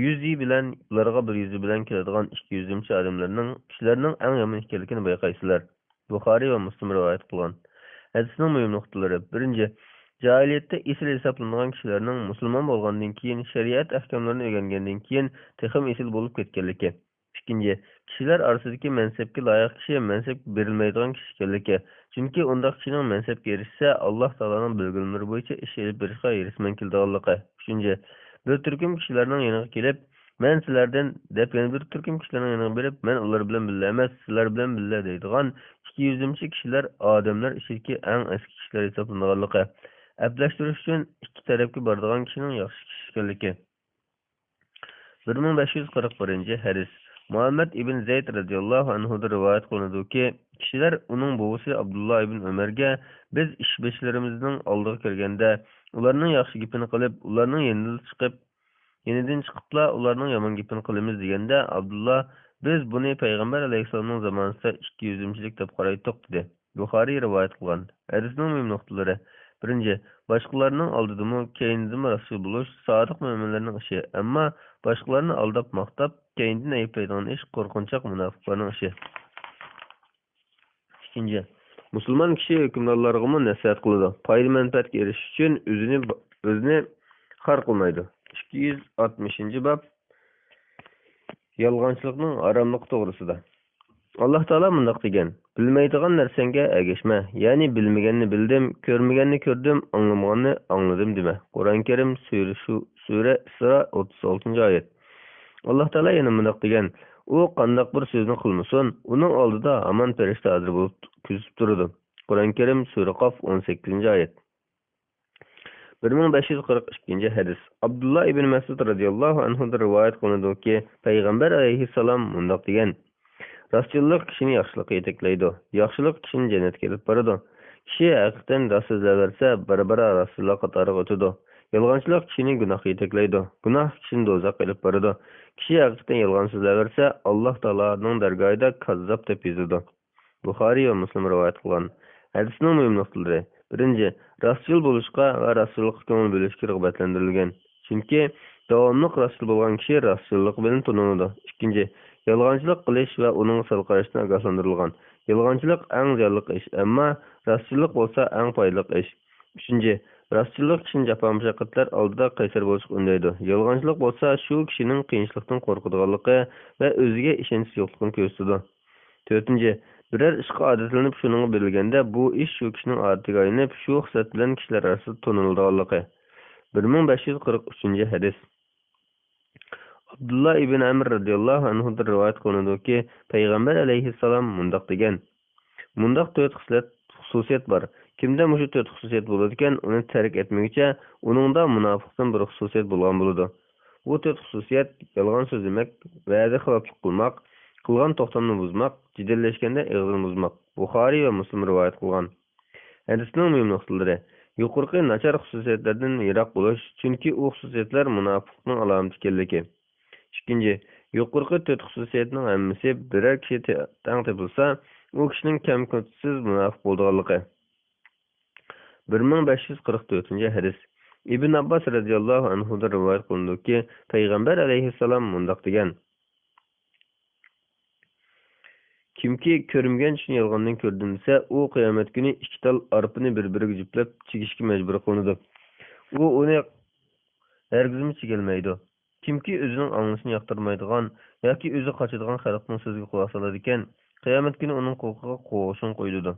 يۈزى بىلەن، ئۇلارغا بىر يۈزى بىلەن كېلىدىغان ئىككى يۈزلىمىچە ئادەملەرنىڭ، كىشىلەرنىڭ ئەڭ يامان ئىكەنلىكىنى بايقايسىلەر. بۇخارىي ۋە مۇسلىم رىۋايەت قىلغان. ھەدىسنىڭ مۇھىم نۇقتىلىرى. بىرىنچى، جاھىلىيەتتە ئېسىل ھېسابلىنىدىغان كىشىلەرنىڭ مۇسۇلمان بولغاندىن كېيىن، شەرىئەت ئەھكاملىرىنى ئۆگەنگەندىن كېيىن تېخىمۇ ئېسىل بولۇپ كەتكەنلىكى. ئىككىنچى، كىشىلەر ئارىسىدىكى مەنسەپكە لايىق كىشى مەنسەپكە بېرىلمەيدىغان كىشى ئىكەنلىكى. چۈنكى ئۇنداق كىشىنىڭ مەنسەپكە ئېرىشسە، ئاللاھ تائالانىڭ بەلگىلىمىلىرى بويىچە ئىش ئېلىپ بېرىشقا ھېرىسمەن كېلىدىغانلىقى. ئۈچىنچى، بىر تۈركۈم كىشىلەرنىڭ يېنىغا كېلىپ، مەن سىلەردىن، دەپ يەنە بىر تۈركۈم كىشىلەرنىڭ يېنىغا بېرىپ، مەن ئۇلار بىلەن بىللە ئەمەس، سىلەر بىلەن بىللە دەيدىغان ئىككى يۈزلىمىچە كىشىلەر ئادەملەر ئىچىدىكى ئەڭ ئەسكى كىشىلەر ھېسابلىنىدىغانلىقى، ئەپلەشتۈرۈش ئۈچۈن ئىككى تەرەپكە بارىدىغان كىشىنىڭ ياخشى كىشى ئىكەنلىكى. بىر مىڭ بەش يۈز قىرىق بىرىنچى ھەدىس. مۇھەممەد ئىبن زەيد رەزىياللاھۇ ئەنھۇدىن رىۋايەت قىلىنىدۇكى، كىشىلەر ئۇنىڭ بوۋىسى ئابدۇللا ئىبن ئۆمەرگە، بىز ئىشبېشىلىرىمىزنىڭ ئالدىغا كىرگەندە، ئۇلارنىڭ ياخشى گېپىنى قىلىپ، ئۇلارنىڭ يېنىدىن چىقىپ، يېنىدىن چىقىپلا ئۇلارنىڭ يامان گېپىنى قىلىمىز دېگەندە، ئابدۇللا، بىز بۇنى پەيغەمبەر ئەلەيھىسسالامنىڭ زامانىسىدا ئىككى يۈزلىمىچىلىك دەپ قارايتتۇق، دېدى. بۇخارىي رىۋايەت قىلغان. ھەدىسنىڭ مۇھىم نۇقتىلىرى. بىرىنچى، باشقىلارنىڭ ئالدىدىمۇ، كەينىدىمۇ راستچىل بولۇش سادىق مۆمىنلەرنىڭ ئىشى، ئەمما باشقىلارنى ئالداپ ماختاپ، كەينىدىن ئەيىبلەيدىغان ئىش قورقۇنچاق مۇناپىقلارنىڭ ئىشى. ئىككىنچى، مۇسۇلمان كىشى ھۆكۈمدارلارغىمۇ نەسىھەت قىلىدۇ. پايدا-مەنپەئەتكە ئېرىشىش ئۈچۈن ئۆزىنى، ئۆزىنى خار قىلمايدۇ. ئىككى يۈز ئاتمىشىنچى باب، يالغانچىلىقنىڭ ھاراملىقى توغرىسىدا. ئاللاھ تائالا مۇنداق دېگەن: بىلمەيدىغان نەرسەڭگە ئەگەشمە، يەنى بىلمىگەننى بىلدىم، كۆرمىگەننى كۆردۈم، ئاڭلىمىغاننى ئاڭلىدىم دېمە. قۇرئان كەرىم، سۈرە شۇ، سۈرە ئىسرا، ئوتتۇز ئالتىنچى ئايەت. ئاللاھ تائالا يەنە مۇنداق دېگەن: ئۇ قانداق بىر سۆزنى قىلمىسۇن، ئۇنىڭ ئالدىدا ھامان پەرىشتە ھازىر بولۇپ كۆزىتىپ تۇرىدۇ. قۇرئان كەرىم، سۈرە قاف، ئون سەككىزىنچى ئايەت. بىر مىڭ بەش يۈز قىرىق ئىككىنچى ھەدىس. ئابدۇللا ئىبن مەسئۇد رەزىياللاھۇ ئەنھۇدىن رىۋايەت قىلىنىدۇكى، پەيغەمبەر ئەلەيھىسسالام مۇنداق دېگەن: راستچىللىق كىشىنى ياخشىلىققا يېتەكلەيدۇ، ياخشىلىق كىشىنى جەننەتكە ئېلىپ بارىدۇ. كىشى ھەقىقەتەن راست سۆزلەۋەرسە، بارا-بارا راستچىللىق قاتارىغا ئۆتىدۇ. يالغانچىلىق كىشىنى گۇناھقا يېتەكلەيدۇ، گۇناھ كىشىنى دوزاخقا ئېلىپ بارىدۇ. كىشى ھەقىقەتەن يالغان سۆزلەۋەرسە، ئاللاھ تائالانىڭ دەرگاھىدا كاززاپ دەپ يېزىلىدۇ. بۇخارىي ۋە مۇسلىم رىۋايەت قىلغان. ھەدىسنىڭ مۇھىم نۇقتىلىرى. بىرىنچى، راستچىل بولۇشقا ۋە راستچىللىققا كۆڭۈل بۆلۈشكە رىغبەتلەندۈرۈلگەن. چۈنكى داۋاملىق راستچىل بولغان كىشى راستچىللىقى بىلەن تونۇلىدۇ. ئىككىنچى، يالغانچىلىق قىلىش ۋە ئۇنىڭغا سەل قاراشتىن ئاگاھلاندۇرۇلغان. يالغانچىلىق ئەڭ زىيانلىق ئىش، ئەمما راستچىللىق بولسا ئەڭ پايدىلىق ئىش. ئۈچىنچى، راستچىللىق كىشىنى جاپا-مۇشەققەتلەر ئالدىدا قەيسەر بولۇشقا ئۈندەيدۇ. يالغانچىلىق بولسا شۇ كىشىنىڭ قىيىنچىلىقتىن قورقىدىغانلىقى ۋە ئۆزىگە ئىشەنچ يوقلۇقىنى كۆرسىتىدۇ. تۆتىنچى، بىرەر ئىشقا ئادەتلىنىپ، شۇنىڭغا بېرىلگەندە، بۇ ئىش شۇ كىشىنىڭ ئادىتىگە ئايلىنىپ، شۇ خىسلەت بىلەن كىشىلەر ئارىسىدا تونۇلىدىغانلىقى. بىر مىڭ بەش يۈز قىرىق ئۈچىنچى ھەدىس. ئابدۇللا ئىبن ئەمر رەزىياللاھۇ ئەنھۇدىن رىۋايەت قىلىنىدۇكى، پەيغەمبەر ئەلەيھىسسالام مۇنداق دېگەن: مۇنداق تۆت خىسلەت، خۇسۇسىيەت بار. كىمدە مۇشۇ تۆت خۇسۇسىيەت بولىدىكەن، ئۇنى تەرك ئەتمىگۈچە، ئۇنىڭدا مۇناپىقتىن بىر خۇسۇسىيەت بولغان بولىدۇ. بۇ تۆت خۇسۇسىيەت: يالغان سۆزلىمەك، ۋەدە خىلاپلىق قىلماق، قىلغان توختامنى بۇزماق، جېدەللەشكەندە ئېغىزىنى بۇزماق. بۇخارىي ۋە مۇسلىم رىۋايەت قىلغان. ھەدىسنىڭ مۇھىم نۇقتىلىرى. يۇقىرىقى ناچار خۇسۇسىيەتلەردىن يىراق بولۇش، چۈنكى ئۇ خۇسۇسىيەتلەر مۇناپىقنىڭ ئالامىتى ئىكەنلىكى. ئىككىنچى، يۇقىرىقى تۆت خۇسۇسىيەتنىڭ ھەممىسى بىرەر كىشى تە-، تەڭ تېپىلسا، ئۇ كىشىنىڭ كەم-كۆلچىسىز مۇناپىق بولىدىغانلىقى. بىر مىڭ بەش يۈز قىرىق تۆتىنچى ھەدىس. ئىبن ئابباس رەزىياللاھۇ ئەنھۇدىن رىۋايەت قىلىنىدۇكى، پەيغەمبەر ئەلەيھىسسالام مۇنداق دېگەن: كىمكى كۆرمىگەن چۈشنى يالغاندىن كۆردۈم دېسە، ئۇ قىيامەت كۈنى ئىككى تال ئارپىنى بىر-بىرىگە جۈپلەپ چىگىشكە مەجبۇر قىلىنىدۇ. ئۇ ئۇنى ھەرگىزمۇ چىگەلمەيدۇ. كىمكى ئۆزىنىڭ ئاڭلىشىنى ياقتۇرمايدىغان ياكى ئۆزى قاچىدىغان خەلقنىڭ سۆزىگە قۇلاق سالىدىكەن، قىيامەت كۈنى ئۇنىڭ قۇلىقىغا قوغۇشۇن قويۇلىدۇ.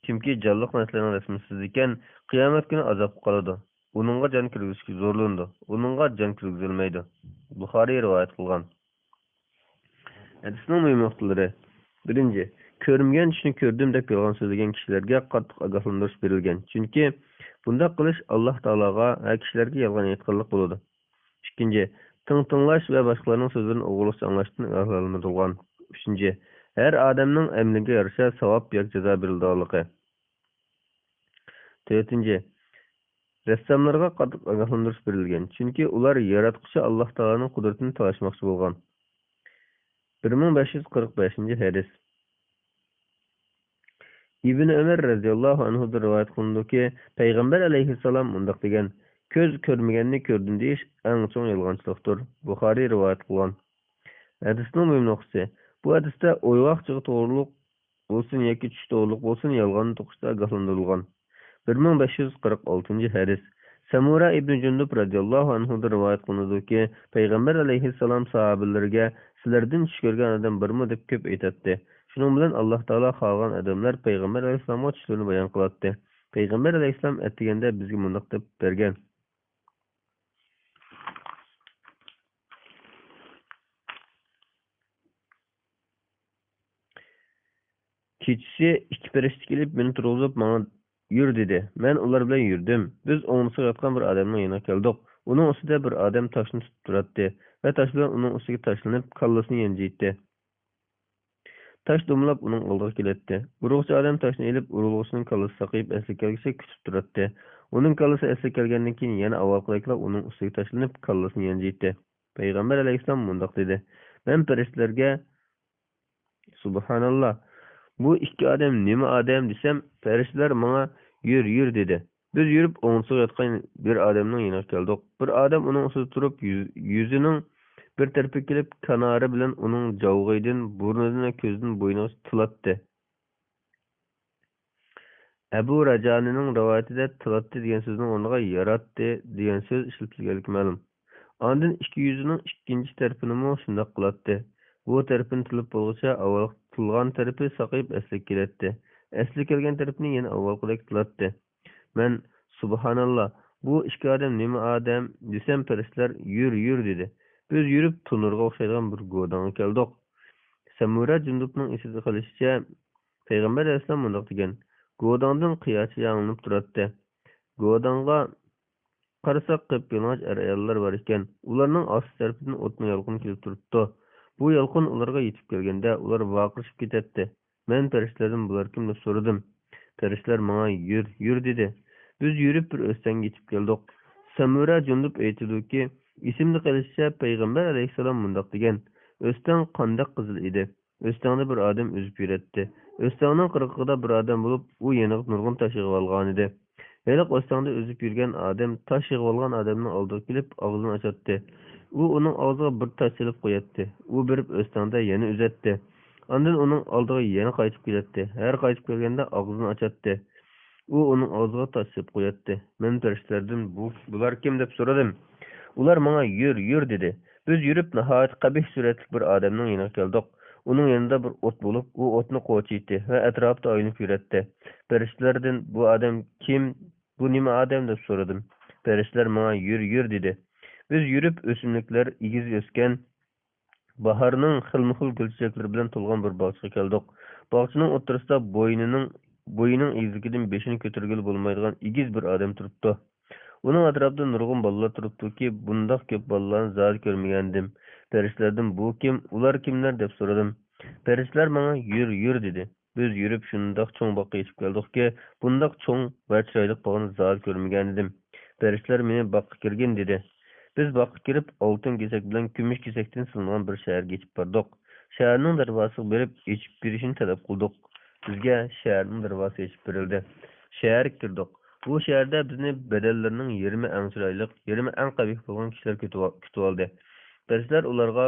كىمكى جانلىق نەرسىلەرنىڭ رەسىمىنى سىزىدىكەن، قىيامەت كۈنى ئازابقا قالىدۇ. ئۇنىڭغا جان كىرگۈزۈشكە زورلىنىدۇ. ئۇنىڭغا جان كىرگۈزۈلمەيدۇ. بۇخارىي رىۋايەت قىلغان. ھەدىسنىڭ مۇھىم نۇقتىلىرى. بىرىنچى، كۆرمىگەن چۈشنى كۆردۈم دەپ يالغان سۆزلىگەن كىشىلەرگە قاتتىق ئاگاھلاندۇرۇش بېرىلگەن. چۈنكى بۇنداق قىلىش ئاللاھ تائالاغا ۋە كىشىلەرگە يالغان ئېيتقانلىق بولىدۇ. ئىككىنچى، تىڭ تىڭلاش ۋە باشقىلارنىڭ سۆزلىرىنى ئوغرىلىقچە ئاڭلاشتىن ئاگاھلاندۇرۇلغان. ئۈچىنچى، ھەر ئادەمنىڭ ئەمىلىگە يارىشا ساۋاب ياكى جازا بېرىلىدىغانلىقى. تۆتىنچى، رەسساملارغا قاتتىق ئاگاھلاندۇرۇش بېرىلگەن، چۈنكى ئۇلار ياراتقۇچى ئاللاھ تائالانىڭ قۇدرىتىنى تالاشماقچى بولغان. بىر مىڭ بەش يۈز قىرىق بەشىنچى ھەدىس. ئىبن ئۆمەر رەزىياللاھۇ ئەنھۇدىن رىۋايەت قىلىنىدۇكى، پەيغەمبەر ئەلەيھىسسالام مۇنداق دېگەن: كۆز كۆرمىگەننى كۆردۈم دېيىش ئەڭ چوڭ يالغانچىلىقتۇر. بۇخارىي رىۋايەت قىلغان. ھەدىسنىڭ مۇھىم نۇقتىسى. بۇ ھەدىستە ئويغاق چىغى توغرۇلۇق بولسۇن ياكى چۈش توغرۇلۇق بولسۇن، يالغاننى توقۇشتا ئاگاھلاندۇرۇلغان. بىر مىڭ بەش يۈز قىرىق ئالتىنچى ھەدىس. سەمۇرا ئىبنى جۇندۇب رەزىياللاھۇ ئەنھۇدىن رىۋايەت قىلىنىدۇكى، پەيغەمبەر ئەلەيھىسسالام ساھابىلىرىگە، سىلەردىن چۈش كۆرگەن ئادەم بارمۇ؟ دەپ كۆپ ئېيتاتتى. شۇنىڭ بىلەن ئاللاھ تائالا خالىغان ئادەملەر پەيغەمبەر ئەلەيھىسسالامغا چۈشلىرىنى بايان قىلاتتى. پەيغەمبەر ئەلەيھىسسالام ئەتىگەندە بىزگە مۇنداق دەپ بەرگەن. كېچىسى ئىككى پەرىشتە كېلىپ مېنى تۇرغۇزۇپ، ماڭا يۈر دېدى. مەن ئۇلار بىلەن يۈردۈم. بىز ئوڭدىسىغا ياتقان بىر ئادەمنىڭ يېنىغا كەلدۇق. ئۇنىڭ ئۈستىدە بىر ئادەم تاشنى تۇتۇپ تۇراتتى ۋە تاش بىلەن ئۇنىڭ ئۈستىگە تاشلىنىپ، كاللىسىنى يانجىيتتى. تاش دومىلاپ ئۇنىڭ ئالدىغا كېلەتتى. ئۇرغۇچى ئادەم تاشنى ئېلىپ، ئۇرۇلغۇچىنىڭ كاللىسى ساقىيىپ ئەسلىگە كەلگۈچە كۈتۈپ تۇراتتى. ئۇنىڭ كاللىسى ئەسلىگە كەلگەندىن كېيىن يەنە ئاۋۋالقىدەكلا ئۇنىڭ ئۈستىگە تاشلىنىپ، كاللىسىنى يانجىيتتى. پەيغەمبەر ئەلەيھىسسالام مۇنداق دېدى: مەن پەرىشتىلەرگە، سۇبھاناللا، بۇ ئىككى ئادەم نېمە ئادەم دېسەم، پەرىشتىلەر ماڭا يۈر، يۈر دېدى. بىز يۈرۈپ ئوڭدىسىغا ياتقان بىر ئادەمنىڭ يېنىغا كەلدۇق. بىر ئادەم ئۇنىڭ ئۈستىدە تۇرۇپ، يۈز-، يۈزىنىڭ بىر تەرىپىگە كېلىپ، كانارى بىلەن ئۇنىڭ جاۋغىيىدىن، بۇرنىدىن ۋە كۆزىدىن بوينىغىچە تىلاتتى. ئەبۇ راجانىنىڭ رىۋايىتىدە تىلاتتى دېگەن سۆزنىڭ ئورنىغا ياراتتى دېگەن سۆز ئىشلىتىلگەنلىكى مەلۇم. ئاندىن ئىككى يۈزىنىڭ ئىككىنچى تەرىپىنىمۇ شۇنداق قىلاتتى. بۇ تەرىپىنى تىلىپ بولغۇچە ئاۋۋال-، تۇتۇلغان تەرىپى ساقىيىپ ئەسلىگە كېلەتتى. ئەسلىگە كەلگەن تەرىپىنى يەنە ئاۋۋالقىدەك تۇتۇلاتتى. مەن، «سۇبھاناللا، بۇ ئىككى ئادەم نېمە ئادەم؟» دېسەم، پەرىشتىلەر، «يۈر، يۈر» دېدى. بىز يۈرۈپ تونۇرغا ئوخشايدىغان بىر گوداڭغا كەلدۇق. سەمۇرە جۇندۇبنىڭ ئېسىدە قېلىشىچە، پەيغەمبەر ئەلەيھىسسالام مۇنداق دېگەن، گوداڭدىن قىياچى ياڭلىنىپ تۇراتتى. گوداڭغا قارىساق، قىپيالىڭاچ ئەر-ئاياللار بار ئىكەن. ئۇلارنىڭ ئاستى تەرىپىدىن ئوتنىڭ يالقۇنى كېلىپ تۇرۇپتۇ. بۇ يالقۇن ئۇلارغا يېتىپ كەلگەندە، ئۇلار ۋارقىرىشىپ كېتەتتى. مەن پەرىشتىلەردىن، «بۇلار كىم؟» دەپ سورىدىم. پەرىشتىلەر ماڭا، «يۈر، يۈر» دېدى. بىز يۈرۈپ بىر ئۆستەڭگە يېتىپ كەلدۇق. سەمۇرە جۇندۇب ئېيتىدۇكى، ئېسىمدە قېلىشىچە، پەيغەمبەر ئەلەيھىسسالام مۇنداق دېگەن، «ئۆستەڭ قانداق قىزىل ئىدى! ئۆستەڭدە بىر ئادەم ئۈزۈپ يۈرەتتى. ئۆستەڭنىڭ قىرغىقىدا بىر ئادەم بولۇپ، ئۇ يېنىغا نۇرغۇن تاش يىغىۋالغانىدى. ھېلىقى ئۆستەڭدە ئۈزۈپ يۈرگەن ئادەم تاش يىغىۋالغان ئادەمنىڭ ئالدىغا كېلىپ، ئاغزىنى ئاچاتتى. ئۇ ئۇنىڭ ئاغزىغا بىر تاش سېلىپ قوياتتى. ئۇ بېرىپ ئۆستەڭدە يەنە ئۈزەتتى. ئاندىن ئۇنىڭ ئالدىغا يەنە قايتىپ كېلەتتى. ھەر قايتىپ كەلگەندە ئاغزىنى ئاچاتتى. ئۇ ئۇنىڭ ئاغزىغا تاش سېلىپ قوياتتى. مەن پەرىشتىلەردىن، «بۇ، بۇلار كىم؟» دەپ سورىدىم. ئۇلار ماڭا، «يۈر، يۈر» دېدى. بىز يۈرۈپ ناھايىتى قەبىھ سۈرەتلىك بىر ئادەمنىڭ يېنىغا كەلدۇق. ئۇنىڭ يېنىدا بىر ئوت بولۇپ، ئۇ ئوتنى قوچۇيتتى ۋە ئەتراپىدا ئايلىنىپ يۈرەتتى. پەرىشتىلەردىن، «بۇ ئادەم كىم؟ بۇ نېمە ئادەم؟» دەپ سورىدىم. پەرىشتىلەر ماڭا، «يۈر، يۈر» دېدى. بىز يۈرۈپ ئۆسۈملۈكلەر ئېگىز ئۆسكەن، باھارنىڭ خىلمۇخىل گۈل-چېچەكلىرى بىلەن تولغان بىر باغچىغا كەلدۇق. باغچىنىڭ ئوتتۇرىسىدا بوينىنىڭ، بويىنىڭ ئېگىزلىكىدىن بېشىنى كۆتۈرگىلى بولمايدىغان ئېگىز بىر ئادەم تۇرۇپتۇ. ئۇنىڭ ئەتراپىدا نۇرغۇن بالىلار تۇرۇپتۇكى، بۇنداق كۆپ بالىلارنى زادى كۆرمىگەنىدىم. پەرىشتىلەردىن، «بۇ كىم؟ ئۇلار كىملەر؟» دەپ سورىدىم. پەرىشتىلەر ماڭا، «يۈر، يۈر» دېدى. بىز يۈرۈپ شۇنداق چوڭ باغقا يېتىپ كەلدۇقكى، بۇنداق چوڭ ۋە چىرايلىق باغنى زادى كۆرمىگەنىدىم. پەرىشتىلەر، «مېنى باغقا كىرگىن» دېدى. بىز باغقا كىرىپ، ئالتۇن كېسەك بىلەن كۈمۈش كېسەكتىن سېلىنغان بىر شەھەرگە يېتىپ باردۇق. شەھەرنىڭ دەرۋازىسىغا بېرىپ، ئېچىپ بېرىشنى تەلەپ قىلدۇق. بىزگە شەھەرنىڭ دەرۋازىسى ئېچىپ بېرىلدى. شەھەرگە كىردۇق. بۇ شەھەردە بىزنى بەدەنلىرىنىڭ يېرىمى ئەڭ چىرايلىق، يېرىمى ئەڭ قەبىھ بولغان كىشىلەر كۈتۈۋ-، كۈتۈۋالدى. پەرىشتىلەر ئۇلارغا،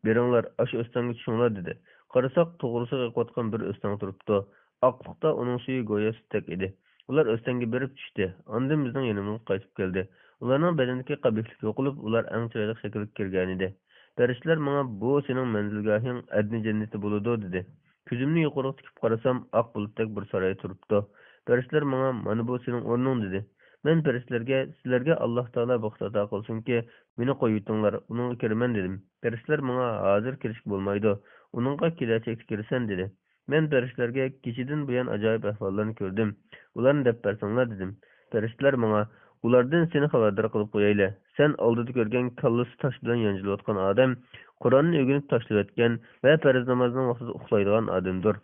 «بېرىڭلار، ئاشۇ ئۆستەڭگە چۈشۈڭلار» دېدى. قارىساق، توغرىسىغا ئېقىۋاتقان بىر ئۆستەڭ تۇرۇپتۇ. ئاقلىقتا ئۇنىڭ سۈيى گويا سۈتتەك ئىدى. ئۇلار ئۆستەڭگە بېرىپ چۈشتى. ئاندىن بىزنىڭ يېنىمىزغا قايتىپ كەلدى. ئۇلارنىڭ بەدىنىدىكى قەبىھلىك يوقىلىپ، ئۇلار ئەڭ چىرايلىق شەكىلگە كىرگەنىدى. پەرىشتىلەر ماڭا، «بۇ سېنىڭ مەنزىلگاھىڭ ئەدنى جەننىتى بولىدۇ» دېدى. كۆزۈمنى يۇقىرىغا تىكىپ قارىسام، ئاق بۇلۇتتەك بىر ساراي تۇرۇپتۇ. پەرىشتىلەر ماڭا، «مانا بۇ سېنىڭ ئورنۇڭ» دېدى. مەن پەرىشتىلەرگە، «سىلەرگە ئاللاھ تائالا بەخت ئاتا قىلسۇنكى، مېنى قويۇۋېتىڭلار، ئۇنىڭغا كىرىمەن» دېدىم. پەرىشتىلەر ماڭا، «ھازىر كىرىشكە بولمايدۇ، ئۇنىڭغا كېلەچەكتە كىرىسەن» دېدى. مەن پەرىشتىلەرگە، «كېچىدىن بۇيان ئاجايىپ ئەھۋاللارنى كۆردۈم، ئۇلارنى دەپ بەرسەڭلار» دېدىم. پەرىشتىلەر ماڭا، «ئۇلاردىن سېنى خەۋەردار قىلىپ قويايلى، سەن ئالدىدا كۆرگەن كاللىسى تاش بىلەن يانجىلىۋاتقان ئادەم، قۇرئاننى ئۆگىنىپ تاشلىۋەتكەن ۋە پەرز نامازنىڭ ۋاقتىدا ئۇخلايدىغان ئادەمدۇر.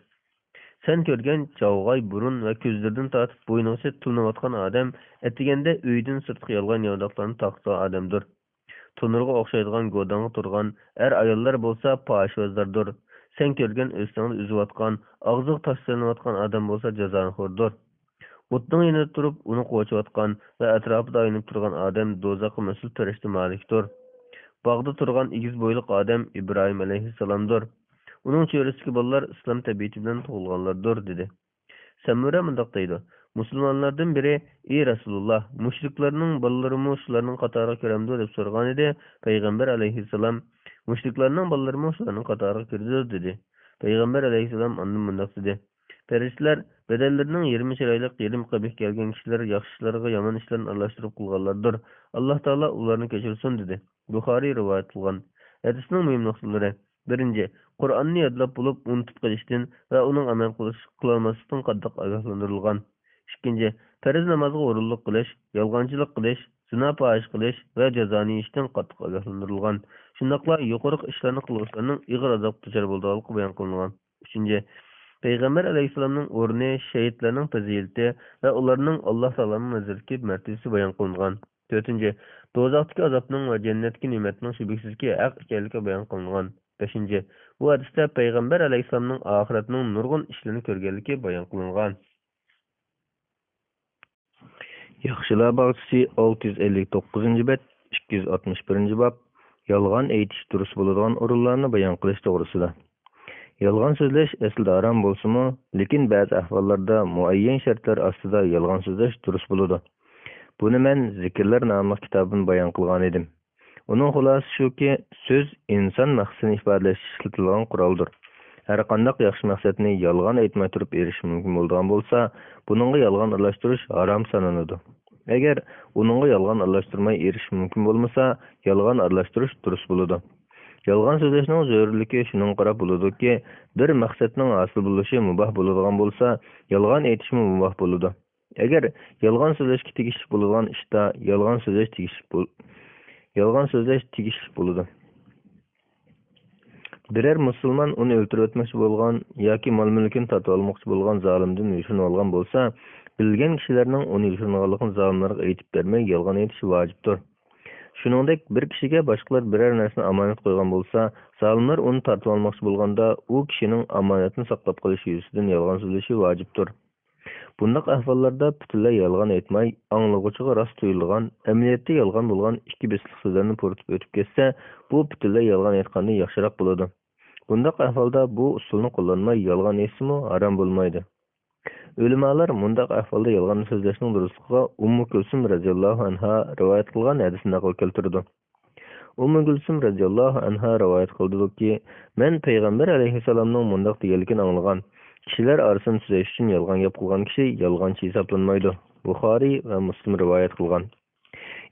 سەن كۆرگەن چاۋغاي بۇرۇن ۋە كۆزلىرىدىن تارتىپ بوينىغىچە تىللىنىۋاتقان ئادەم، ئەتىگەندە ئۆيىدىن سىرتقا يالغان ياڭاقلارنى تارقىتىدىغان ئادەمدۇر. تونۇرغا ئوخشايدىغان گوداڭغا تۇرغان ئەر-ئاياللار بولسا پاھىشۋازلاردۇر. سەن كۆرگەن ئۆستەڭدە ئۈزۈۋاتقان، ئاغزىغا تاش سېلىنىۋاتقان ئادەم بولسا جازانىخوردۇر. ئوتنىڭ يېنىدا تۇرۇپ، ئۇنى قوچۇۋاتقان ۋە ئەتراپىدا ئايلىنىپ تۇرغان ئادەم دوزاخقا مەسئۇل پەرىشتە مالىكتۇر. باغدا تۇرغان ئېگىز بويلۇق ئادەم ئىبراھىم ئەلەيھىسسالامدۇر. ئۇنىڭ چۆرىسىدىكى بالىلار ئىسلام تەبىئىتى بىلەن تۇغۇلغانلاردۇر» دېدى. سەمۇرە مۇنداق دەيدۇ، مۇسۇلمانلاردىن بىرى، «ئى رەسۇلۇللا، مۇشرىكلارنىڭ بالىلىرىمۇ شۇلارنىڭ قاتارىغا كىرەمدۇ؟» دەپ سورىغانىدى. پەيغەمبەر ئەلەيھىسسالام، «مۇشرىكلارنىڭ بالىلىرىمۇ شۇلارنىڭ قاتارىغا كىرىدۇ» دېدى. پەيغەمبەر ئەلەيھىسسالام ئاندىن مۇنداق دېدى، پەرىشتىلەر، بەدەنلىرىنىڭ يېرىمى چىرايلىق، يېرىمى قەبىھ كەلگەن كىشىلەر ياخشى ئىشلارغا يامان ئىشلارنى ئارىلاشتۇرۇپ قىلغانلاردۇر. ئاللاھ تائالا ئۇلارنى كەچۈرسۇن دېدى. بۇخارىي رىۋايەت قىلغان. ھەدىسنىڭ مۇھىم نۇقتىلىرى. بىرىنچى، قۇرئاننى يادلاپ بولۇپ ئۇنتۇپ قېلىشتىن ۋە ئۇنىڭ ئەمەل قىلىش، قىلالماسلىقتىن قاتتىق ئاگاھلاندۇرۇلغان. ئىككىنچى، پەرز نامازغا ھۇرۇنلۇق قىلىش، يالغانچىلىق قىلىش، زىنا پاھىش قىلىش ۋە جازانى يېيىشتىن قاتتىق ئاگاھلاندۇرۇلغان. شۇنداقلا يۇقىرىقى ئىشلارنى قىلغۇچىلارنىڭ ئېغىر ئازابقا دۇچار بولىدىغانلىقى بايان قىلىنغان. ئۈچىنچى، پەيغەمبەر ئەلەيھىسسالامنىڭ ئورنى، شېھىتلەرنىڭ پەزىلىتى ۋە ئۇلارنىڭ ئاللاھ تائالانىڭ نەزىرىدىكى مەرتىۋىسى بايان قىلىنغان. تۆتىنچى، دوزاختىكى ئازابنىڭ ۋە جەننەتتىكى نېمەتنىڭ شۈبھىسىزكى ھەق ئىكەنلىكى بايان قىلىنغان. بەشىنچى، بۇ ھەدىستە پەيغەمبەر ئەلەيھىسسالامنىڭ ئاخىرەتنىڭ نۇرغۇن ئىشلىرىنى كۆرگەنلىكى بايان قىلىنغان. ياخشىلار باغچىسى، ئالتە يۈز ئەللىك توققۇزىنچى بەت، ئىككى يۈز ئاتمىش بىرىنچى باب، يالغان ئېيتىش دۇرۇس بولىدىغان ئورۇنلارنى بايان قىلىش توغرىسىدا. يالغان سۆزلەش ئەسلىدە ھارام بولسىمۇ، لېكىن بەزى ئەھۋاللاردا مۇئەييەن شەرتلەر ئاستىدا يالغان سۆزلەش دۇرۇس بولىدۇ. بۇنى مەن زىكىرلەر ناملىق كىتابىمدا بايان قىلغان ئىدىم. ئۇنىڭ خۇلاسىسى شۇكى، سۆز ئىنسان مەقسىتىنى ئىپادىلەشتە ئىشلىتىلىدىغان قورالدۇر. ھەرقانداق ياخشى مەقسەتنى يالغان ئېيتماي تۇرۇپ ئېرىشىش مۇمكىن بولىدىغان بولسا، بۇنىڭغا يالغان ئارىلاشتۇرۇش ھارام سانىلىدۇ. ئەگەر ئۇنىڭغا يالغان ئارىلاشتۇرماي ئېرىشىش مۇمكىن بولمىسا، يالغان ئارىلاشتۇرۇش دۇرۇس بولىدۇ. يالغان سۆزلەشنىڭ زۆرۈرلۈكى شۇنىڭغا قاراپ بولىدۇكى، بىر مەقسەتنىڭ ھاسىل بولۇشى مۇباھ بولىدىغان بولسا، يالغان ئېيتىشمۇ مۇباھ بولىدۇ. ئەگەر يالغان سۆزلەشكە تېگىشلىك بولىدىغان ئىشتا يالغان سۆزلەش تېگىشلىك بول-، يالغان سۆزلەش تېگىشلىك بولىدۇ. بىرەر مۇسۇلمان ئۇنى ئۆلتۈرۈۋەتمەكچى بولغان ياكى مال-مۈلكىنى تارتىۋالماقچى بولغان زالىمدىن يوشۇرۇنۇۋالغان بولسا، بىلگەن كىشىلەرنىڭ ئۇنى يوشۇرۇنغانلىقىنى زالىملارغا ئېيتىپ بەرمەي يالغان ئېيتىشى ۋاجىپتۇر. شۇنىڭدەك بىر كىشىگە باشقىلار بىرەر نەرسىنى ئامانەت قويغان بولسا، زالىملار ئۇنى تارتىۋالماقچى بولغاندا، ئۇ كىشىنىڭ ئامانەتنى ساقلاپ قېلىش يۈزىسىدىن يالغان سۆزلىشى ۋاجىپتۇر. بۇنداق ئەھۋاللاردا پۈتۈنلەي يالغان ئېيتماي، ئاڭلىغۇچىغا راست تۇيۇلىدىغان، ئەمەلىيەتتە يالغان بولغان ئىككى بېسىقلىق سۆزلەرنى پۇرىتىپ ئۆتۈپ كەتسە، بۇ پۈتۈنلەي يالغان ئېيتقاندىن ياخشىراق بولىدۇ. بۇنداق ئەھۋالدا بۇ ئۇسۇلنى قوللانماي يالغان ئېيتسىمۇ ھارام بولمايدۇ. ئۆلىمالار مۇنداق ئەھۋالدا يالغان سۆزلەشنىڭ دۇرۇسلۇقىغا ئۇممۇ كۈلسۈم رەزىياللاھۇ ئەنھا رىۋايەت قىلغان ھەدىسنى نەقىل كەلتۈرىدۇ. ئۇممۇ كۈلسۈم رەزىياللاھۇ ئەنھا رىۋايەت قىلدىدۇكى، مەن پەيغەمبەر ئەلەيھىسسالامنىڭ مۇنداق دېگەنلىكىنى ئاڭلىغان، كىشىلەر ئارىسىنى تۈزەش ئۈچۈن يالغان گەپ قىلغان كىشى يالغانچى ھېسابلانمايدۇ. بۇخارىي ۋە مۇسلىم رىۋايەت قىلغان.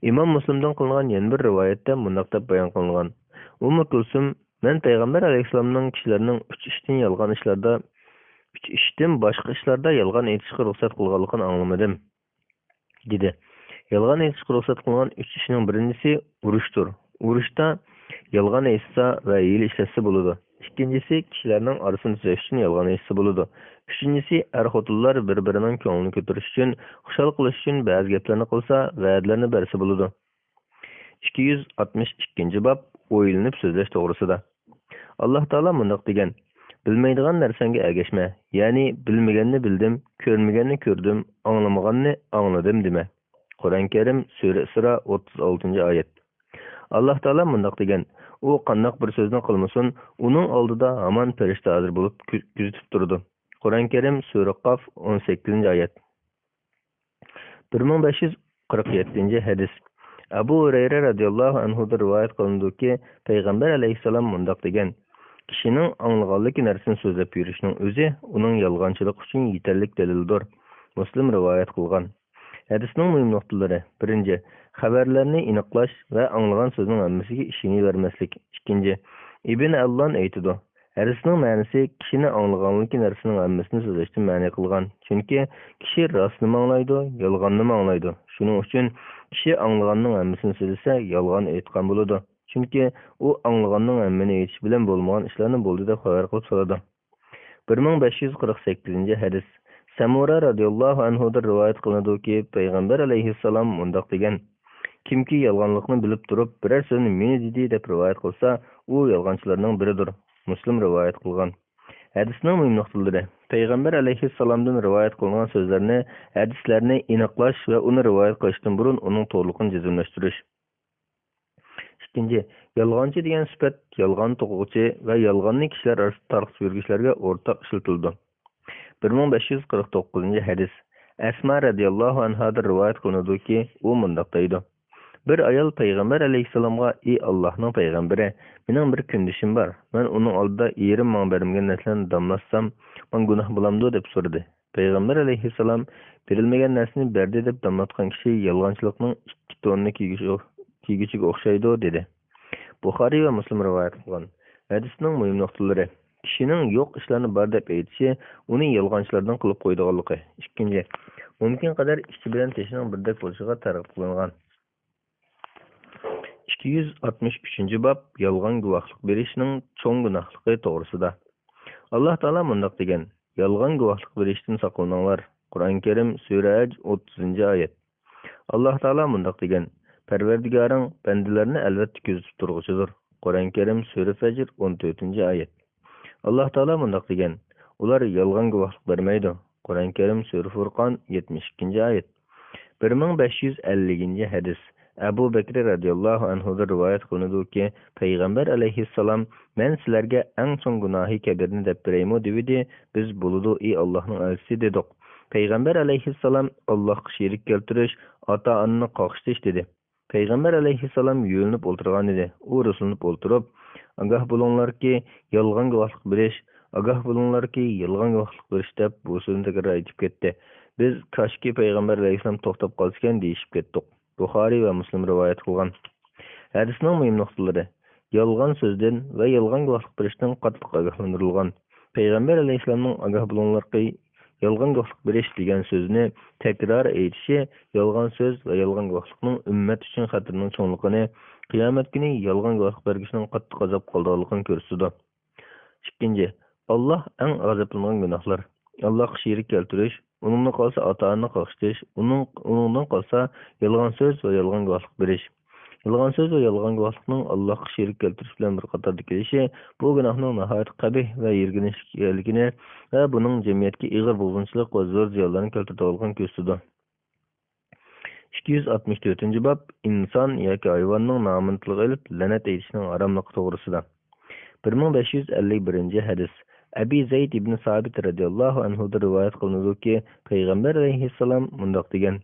ئىمام مۇسلىمدىن قىلىنغان يەنە بىر رىۋايەتتە مۇنداق دەپ بايان قىلىنغان، ئۇممۇ كۈلسۈم، مەن پەيغەمبەر ئەلەيھىسسالامنىڭ كىشىلەرنىڭ ئۈچ ئىشتىن يالغان ئىشلاردا، ئۈچ ئىشتىن باشقا ئىشلاردا يالغان ئېيتىشقا رۇخسەت قىلغانلىقىنى ئاڭلىمىدىم. دېدى. يالغان ئېيتىشقا رۇخسەت قىلغان ئۈچ ئىشنىڭ بىرىنچىسى ئۇرۇشتۇر. ئۇرۇشتا يالغان ئېيتسا ۋە ھىيلە ئىشلەتسە بولىدۇ. ئىككىنچىسى كىشىلەرنىڭ ئارىسىنى تۈزەش ئۈچۈن يالغان ئېيتسا بولىدۇ. ئۈچىنچىسى ئەر-خوتۇنلار بىر-بىرىنىڭ كۆڭلىنى كۆتۈرۈش ئۈچۈن، خۇشال قىلىش ئۈچۈن بەزى گەپلەرنى قىلسا، ۋەدىلەرنى بەرسە بولىدۇ. ئىككى يۈز ئاتمىش ئىككىنچى باب، ئويلىنىپ سۆزلەش توغرىسىدا. ئاللاھ تائالا مۇنداق دېگەن، بىلمەيدىغان نەرسەڭگە ئەگەشمە، يەنى بىلمىگەننى بىلدىم، كۆرمىگەننى كۆردۈم، ئاڭلىمىغاننى ئاڭلىدىم دېمە. قۇرئان كەرىم، سۈرە ئىسرا، ئوتتۇز ئالتىنچى ئايەت. ئاللاھ تائالا مۇنداق دېگەن، ئۇ قانداق بىر سۆزنى قىلمىسۇن، ئۇنىڭ ئالدىدا ھامان پەرىشتە ھازىر بولۇپ كۆ-، كۆزىتىپ تۇرىدۇ. قۇرئان كەرىم، سۈرە قاف، ئون سەككىزىنچى ئايەت. بىر مىڭ بەش يۈز قىرىق يەتتىنچى ھەدىس. ئەبۇ ھۇرەيرە رەزىياللاھۇ ئەنھۇدىن رىۋايەت قىلىنىدۇكى، پەيغەمبەر ئەلەيھىسسالام مۇنداق دېگەن، كىشىنىڭ ئاڭلىغانلىكى نەرسىنى سۆزلەپ يۈرۈشىنىڭ ئۆزى ئۇنىڭ يالغانچىلىقى ئۈچۈن يېتەرلىك دەلىلدۇر. مۇسلىم رىۋايەت قىلغان. ھەدىسنىڭ مۇھىم نۇقتىلىرى، بىرىنچى، خەۋەرلەرنى ئېنىقلاش ۋە ئاڭلىغان سۆزنىڭ ھەممىسىگە ئىشىنىۋەرمەسلىك. ئىككىنچى، ئىبن ئەللان ئېيتىدۇ، ھەدىسنىڭ مەنىسى كىشىنى ئاڭلىغانلىكى نەرسىنىڭ ھەممىسىنى سۆزلەشتىن مەنئى قىلغان. چۈنكى كىشى راستنىمۇ ئاڭلايدۇ، يالغاننىمۇ ئاڭلايدۇ. شۇنىڭ ئۈچۈن كىشى ئاڭلىغاننىڭ ھەممىسىنى سۆزلىسە، يالغان ئېيتقان بولىدۇ. چۈنكى ئۇ ئاڭلىغاننىڭ ھەممىنى ئېيتىش بىلەن بولمىغان ئىشلارنى بولدى دەپ خەۋەر قىلىپ سالىدۇ. بىر مىڭ بەش يۈز قىرىق سەككىزىنچى ھەدىس. سەمۇرە رەزىياللاھۇ ئەنھۇدىن رىۋايەت قىلىنىدۇكى، پەيغەمبەر ئەلەيھىسسالام مۇنداق دېگەن، كىمكى يالغانلىقنى بىلىپ تۇرۇپ، بىرەر سۆزنى مېنى دېدى دەپ رىۋايەت قىلسا، ئۇ يالغانچىلارنىڭ بىرىدۇر. مۇسلىم رىۋايەت قىلغان. ھەدىسنىڭ مۇھىم نۇقتىلىرى. پەيغەمبەر ئەلەيھىسسالامدىن رىۋايەت قىلىنغان سۆزلەرنى، ھەدىسلەرنى ئېنىقلاش ۋە ئۇنى رىۋايەت قىلىشتىن بۇرۇن ئۇنىڭ توغرىلىقىنى جەزملەشتۈرۈش. ئىككىنچى، يالغانچى دېگەن سۈپەت يالغان توقۇغۇچى ۋە يالغاننى كىشىلەر ئارىسىدا تارقىتىپ يۈرگۈچىلەرگە ئورتاق ئىشلىتىلىدۇ. بىر مىڭ بەش يۈز قىرىق توققۇزىنچى ھەدىس. ئەسما رەزىياللاھۇ ئەنھادىن رىۋايەت قىلىنىدۇكى، ئۇ مۇنداق دەيدۇ، بىر ئايال پەيغەمبەر ئەلەيھىسسالامغا، ئى ئاللاھنىڭ پەيغەمبىرى، مېنىڭ بىر كۈندىشىم بار، مەن ئۇنىڭ ئالدىدا ئېرىم ماڭا بەرمىگەن نەرسىلەرنى داملاتسام، ماڭا گۇناھ بولامدۇ؟ دەپ سورىدى. پەيغەمبەر ئەلەيھىسسالام، بېرىلمىگەن نەرسىنى بەردى دەپ داملاتقان كىشى يالغانچىلىقنىڭ ئىككى توننا كىيگۈچى ئو-، كىيگۈچىگە ئوخشايدۇ، دېدى. بۇخارىي ۋە مۇسلىم رىۋايەت قىلغان. ھەدىسنىڭ مۇھىم نۇقتىلىرى. كىشىنىڭ يوق ئىشلارنى بار دەپ ئېيتىشى ئۇنى يالغانچىلاردىن قىلىپ قويىدىغانلىقى. ئىككىنچى، مۇمكىن قەدەر ئىچى بىلەن تېشىنىڭ بىردەك بولۇشىغا تەرغىب قىلىنغان. ئىككى يۈز ئاتمىش ئۈچىنچى باب، يالغان گۇۋاھلىق بېرىشنىڭ چوڭ گۇناھلىقى توغرىسىدا. ئاللاھ تائالا مۇنداق دېگەن، يالغان گۇۋاھلىق بېرىشتىن ساقلىنىڭلار. قۇرئان كەرىم، سۈرە ھەج، ئوتتۇزىنچى ئايەت. ئاللاھ تائالا مۇنداق دېگەن، پەرۋەردىگارىڭ بەندىلەرنى ئەلۋەتتە كۆزىتىپ تۇرغۇچىدۇر. قۇرئان كەرىم، سۈرە فەجر، ئون تۆتىنچى ئايەت. ئاللاھ تائالا مۇنداق دېگەن، ئۇلار يالغان گۇۋاھلىق بەرمەيدۇ. قۇرئان كەرىم، سۈرە فۇرقان، يەتمىش ئىككىنچى ئايەت. بىر مىڭ بەش يۈز ئەللىكىنچى ھەدىس. ئەبۇ بەكرى رەزىياللاھۇ ئەنھۇدىن رىۋايەت قىلىنىدۇكى، پەيغەمبەر ئەلەيھىسسالام، مەن سىلەرگە ئەڭ چوڭ گۇناھى كەبىرنى دەپ بېرەيمۇ؟ دېۋىدى. بىز، بولىدۇ، ئى ئاللاھنىڭ ئەلچىسى، دېدۇق. پەيغەمبەر ئەلەيھىسسالام، ئاللاھقا شېرىك كەلتۈرۈش، ئاتا-ئانىنى قاقشىتىش، دېدى. پەيغەمبەر ئەلەيھىسسالام يۆلىنىپ ئولتۇرغانىدى. ئۇ رۇسلىنىپ ئولتۇرۇپ، ئاگاھ بولۇڭلاركى، يالغان گۇۋاھلىق بېرىش، «ئاگاھ بولۇڭلاركى، يالغان گۇۋاھلىق بېرىش» دەپ، بۇ سۆزنى تەكرار ئېيتىپ كەتتى. بىز «كاشكى پەيغەمبەر ئەلەيھىسسالام توختاپ قالسىكەن» دېيىشىپ كەتتۇق. بۇخارىي ۋە مۇسلىم رىۋايەت قىلغان. ھەدىسنىڭ مۇھىم نۇقتىلىرى: يالغان سۆزدىن ۋە يالغان گۇۋاھلىق بېرىشتىن قاتتىق ئاگاھلاندۇرۇلغان. پەيغەمبەر ئەلەيھىسسالامنىڭ «ئاگاھ بولۇڭلاركى، يالغان گۇۋاھلىق بېرىش» دېگەن سۆزىنى تەكرار ئېيتىشى يالغان سۆز ۋە يالغان گۇۋاھلىقنىڭ ئۈممەت ئۈچۈن خەتىرىنىڭ چوڭلۇقىنى، قىيامەت كۈنى يالغان گۇۋاھلىق بەرگۈچىنىڭ قاتتىق ئازابقا قالىدىغانلىقىنى كۆرسىتىدۇ. ئىككىنچى، ئاللاھ ئەڭ غەزەپلىنىدىغان گۇناھلار: ئاللاھقا شېرىك كەلتۈرۈش، ئۇنىڭدىن قالسا ئاتا-ئانىنى قاقشىتىش، ئۇنىڭ، ئۇنىڭدىن قالسا يالغان سۆز ۋە يالغان گۇۋاھلىق بېرىش. يالغان سۆز ۋە يالغان گۇۋاھلىقنىڭ ئاللاھقا شېرىك كەلتۈرۈش بىلەن بىر قاتاردا كېلىشى بۇ گۇناھنىڭ ناھايىتى قەبىھ ۋە يىرگىنچلىك ئىكەنلىكىنى ۋە بۇنىڭ جەمئىيەتكە ئېغىر بۇزغۇنچىلىق ۋە زور زىيانلارنى كەلتۈرىدىغانلىقىنى كۆرسىتىدۇ. ئىككى يۈز ئاتمىش تۆتىنچى باب، ئىنسان ياكى ھايۋاننىڭ نامىنى تىلغا ئېلىپ لەنەت ئېيتىشنىڭ ھاراملىقى توغرىسىدا. بىر مىڭ بەش يۈز ئەللىك بىرىنچى ھەدىس. ئەبى زەيد ئىبن سابىت رەزىياللاھۇ ئەنھۇدىن رىۋايەت قىلىنىدۇكى، پەيغەمبەر ئەلەيھىسسالام مۇنداق دېگەن: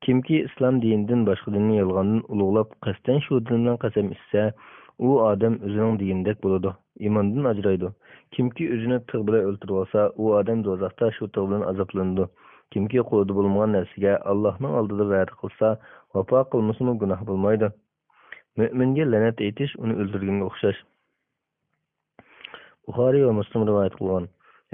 «كىمكى ئىسلام دىنىدىن باشقا دىننى يالغاندىن ئۇلۇغلاپ، قەستەن شۇ دىن بىلەن قەسەم ئىچسە، ئۇ ئادەم ئۆزىنىڭ دېگىنىدەك بولىدۇ، ئىماندىن ئاجرايدۇ. كىمكى ئۆزىنى تىغ بىلەن ئۆلتۈرۈۋالسا، ئۇ ئادەم دوزاختا شۇ تىغ بىلەن ئازابلىنىدۇ. كىمكى قولىدا بولمىغان نەرسىگە ئاللاھنىڭ ئالدىدا ۋەدە قىلسا، ۋاپا قىلمىسىمۇ گۇناھ بولمايدۇ. مۆمىنگە لەنەت ئېيتىش ئۇنى ئۆلتۈرگەنگە ئوخشاش.» بۇخارىي ۋە مۇسلىم رىۋايەت قىلغان.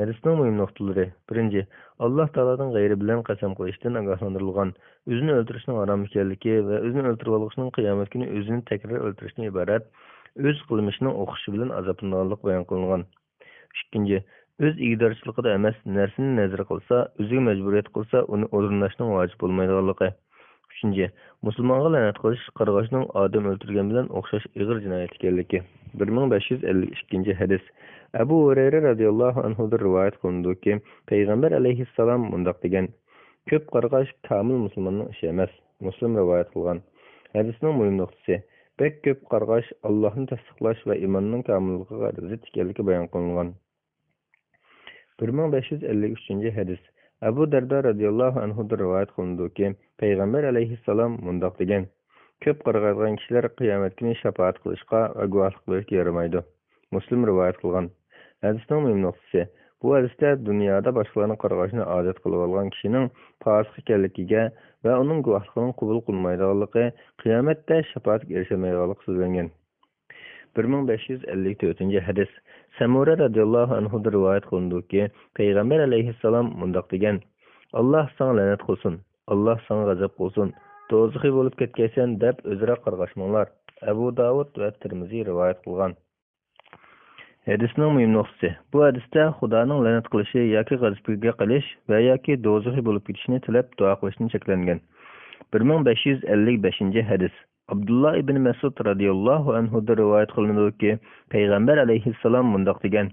ھەدىسنىڭ مۇھىم نۇقتىلىرى: بىرىنچى، ئاللاھ تائالادىن غەيرى بىلەن قەسەم قىلىشتىن ئاگاھلاندۇرۇلغان، ئۆزىنى ئۆلتۈرۈشنىڭ ھارام ئىكەنلىكى ۋە ئۆزىنى ئۆلتۈرۈۋالغۇچىنىڭ قىيامەت كۈنى ئۆزىنى تەكرار ئۆلتۈرۈشتىن ئىبارەت ئۆز قىلمىشىنىڭ ئوخشىشى بىلەن ئازابلىنىدىغانلىقى بايان قىلىنغان. ئىككىنچى، ئۆز ئىگىدارچىلىقىدا ئەمەس، نەرسىنى نەزىر قىلسا، ئۆزىگە مەجبۇرىيەت قىلسا، ئۇنى ئورۇنداشنىڭ ۋاجىپ بولمايدىغانلىقى. ئۈچىنچى، مۇسۇلمانغا لەنەت قىلىش قارغاشنىڭ ئادەم ئۆلتۈرگەن بىلەن ئوخشاش ئېغىر جىنايەت ئىكەنلىكى. بىر مىڭ بەش يۈز ئەللىك ئىككىنچى ھەدىس. ئەبۇ ھۇرەيرە رەزىياللاھۇ ئەنھۇدىن رىۋايەت قىلىنىدۇكى، پەيغەمبەر ئەلەيھىسسالام مۇنداق دېگەن: «كۆپ قارغاش كامىل مۇسۇلماننىڭ ئىشى ئەمەس.» مۇسلىم رىۋايەت قىلغان. ھەدىسنىڭ مۇھىم نۇقتىسى: بەك كۆپ قارغاش ئاللاھنى تەستىقلاش ۋە ئىماننىڭ كامىللىقىغا زىت ئىكەنلىكى بايان قىلىنغان. بىر مىڭ بەش يۈز ئەللىك ئۈچىنچى ھەدىس. ئەبۇ دەردە رەزىياللاھۇ ئەنھۇدىن رىۋايەت قىلىنىدۇكى، پەيغەمبەر ئەلەيھىسسالام مۇنداق دېگەن: «كۆپ قارغايدىغان كىشىلەر قىيامەت كۈنى شاپائەت قىلىشقا ۋە گۇۋاھلىق بېرىشكە يارىمايدۇ.» مۇسلىم رىۋايەت قىلغان. ھەدىسنىڭ مۇھىم نۇقتىسى: بۇ ھەدىستە دۇنيادا باشقىلارنى قارغاشنى ئادەت قىلىۋالغان كىشىنىڭ پاسىق ئىكەنلىكىگە ۋە ئۇنىڭ گۇۋاھلىقىنىڭ قوبۇل قىلمايدىغانلىقى، قىيامەتتە شاپائەتكە ئېرىشەلمەيدىغانلىقى سۆزلەنگەن. بىر مىڭ بەش يۈز ئەللىك تۆتىنچى ھەدىس. سەمۇرە رەزىياللاھۇ ئەنھۇدىن رىۋايەت قىلىنىدۇكى، پەيغەمبەر ئەلەيھىسسالام مۇنداق دېگەن: «ئاللاھ ساڭا لەنەت قىلسۇن، ئاللاھ ساڭا غەزەپ قىلسۇن، دوزىخىي بولۇپ كەتكەيسەن» دەپ ئۆزئارا قارغاشماڭلار. ئەبۇ داۋۇد ۋە تىرمىزى رىۋايەت قىلغان. ھەدىسنىڭ مۇھىم نۇقتىسى. بۇ ھەدىستە خۇدانىڭ لەنەت قىلىشى ياكى غەزىپىگە قېلىش ۋە ياكى دوزىخىي بولۇپ كېتىشنى تىلەپ دۇئا قىلىشتىن چەكلەنگەن. بىر مىڭ بەش يۈز ئەللىك بەشىنچى ھەدىس. ئابدۇللا ئىبن مەسئۇد رەزىياللاھۇ ئەنھۇدىن رىۋايەت قىلىنىدۇكى، پەيغەمبەر ئەلەيھىسسالام مۇنداق دېگەن: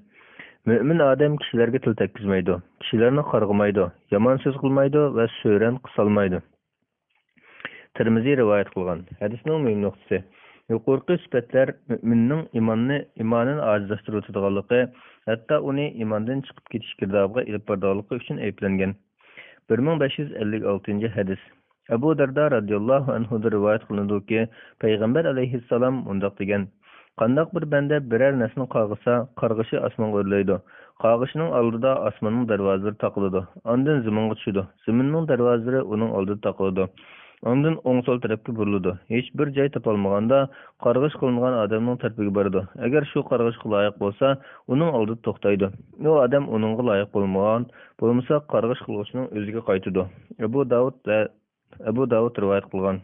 «مۆمىن ئادەم كىشىلەرگە تىل تەگكۈزمەيدۇ، كىشىلەرنى قارغىمايدۇ، يامان سۆز قىلمايدۇ ۋە سۆرەن قىسالمايدۇ.» تىرمىزى رىۋايەت قىلغان. ھەدىسنىڭ مۇھىم نۇقتىسى. يۇقىرىقى سۈپەتلەر مۆمىننىڭ ئىماننى، ئىمانىنى ئاجىزلاشتۇرۇۋېتىدىغانلىقى، ھەتتا ئۇنى ئىماندىن چىقىپ كېتىش گىردابىغا ئېلىپ بارىدىغانلىقى ئۈچۈن ئەيىبلەنگەن. بىر مىڭ بەش يۈز ئەللىك ئالتىنچى ھەدىس. ئەبۇ دەردە رەزىياللاھۇ ئەنھۇدىن رىۋايەت قىلىنىدۇكى، پەيغەمبەر ئەلەيھىسسالام مۇنداق دېگەن: «قانداق بىر بەندە بىرەر نەرسىنى قارغىسا، قارغىشى ئاسمانغا ئۆرلەيدۇ. قارغىشىنىڭ ئالدىدا ئاسماننىڭ دەرۋازىلىرى تاقىلىدۇ. ئاندىن زېمىنغا چۈشىدۇ. زېمىننىڭ دەرۋازىلىرى ئۇنىڭ ئالدىدا تاقىلىدۇ. ئاندىن ئوڭ-سول تەرەپكە بۇرۇلىدۇ. ھېچ بىر جاي تاپالمىغاندا، قارغىش قىلىنغان ئادەمنىڭ تەرىپىگە بارىدۇ. ئەگەر شۇ قارغىشقا لايىق بولسا، ئۇنىڭ ئالدىدا توختايدۇ. ئۇ ئادەم ئۇنىڭغا لايىق بولمىغان، بولمىسا، قارغىش قىلغۇچىنىڭ ئۆزىگە قايتىدۇ.» ئەبۇ داۋۇت ۋە ئەبۇ داۋۇت رىۋايەت قىلغان.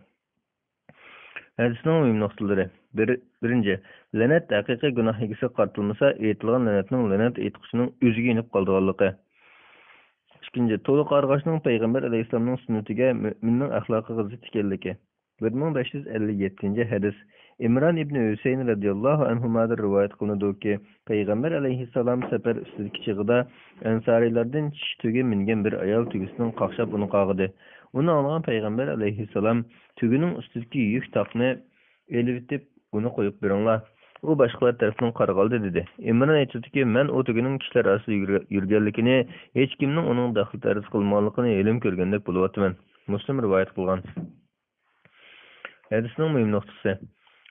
ھەدىسنىڭ مۇھىم نۇقتىلىرى. بىر، بىرىنچى، لەنەت ھەقىقىي گۇناھ ئىگىسىگە قارىتىلمىسا، ئېيتىلغان لەنەتنىڭ لەنەت ئېيتقۇچىنىڭ ئۆزىگە يېنىپ قالىدىغانلىقى. ئىككىنچى، تولا قارغاشنىڭ پەيغەمبەر ئەلەيھىسسالامنىڭ سۈننىتىگە، مۆمىننىڭ ئەخلاقىغا زىت ئىكەنلىكى. بىر مىڭ بەش يۈز ئەللىك يەتتىنچى ھەدىس. ئىمران ئىبنى ھۈسەيىن رەزىياللاھۇ ئەنھۇمادىن رىۋايەت قىلىنىدۇكى، پەيغەمبەر ئەلەيھىسسالام سەپەر ئۈستىدىكى چېغىدا ئەنسارىيلاردىن چىشى تۆگە مىنگەن بىر ئايال تۆگىسىنىڭ قاقشاپ ئۇنى قاغىدى. ئۇنى ئاڭلىغان پەيغەمبەر ئەلەيھىسسالام تۆگىنىڭ ئۈستىدىكى يۈك تاقنى ئېلىۋېتىپ، ئۇنى قويۇپ بېرىڭلار. ئۇ باشقىلار تەرىپىدىن قارىغانىدى، دېدى. ئىمران ئېيتىپتۇكى، مەن ئۇ تۆگىنىڭ كىشىلەر ئارىسىدا يۈرگە-، يۈرگەنلىكىنى، ھېچكىمنىڭ ئۇنىڭغا دەخلى تەرۇز قىلمىغانلىقىنى ھېلىمۇ كۆرگەندەك بولۇۋاتىمەن. مۇسلىم رىۋايەت قىلغان. ھەدىسنىڭ مۇھىم نۇقتىسى.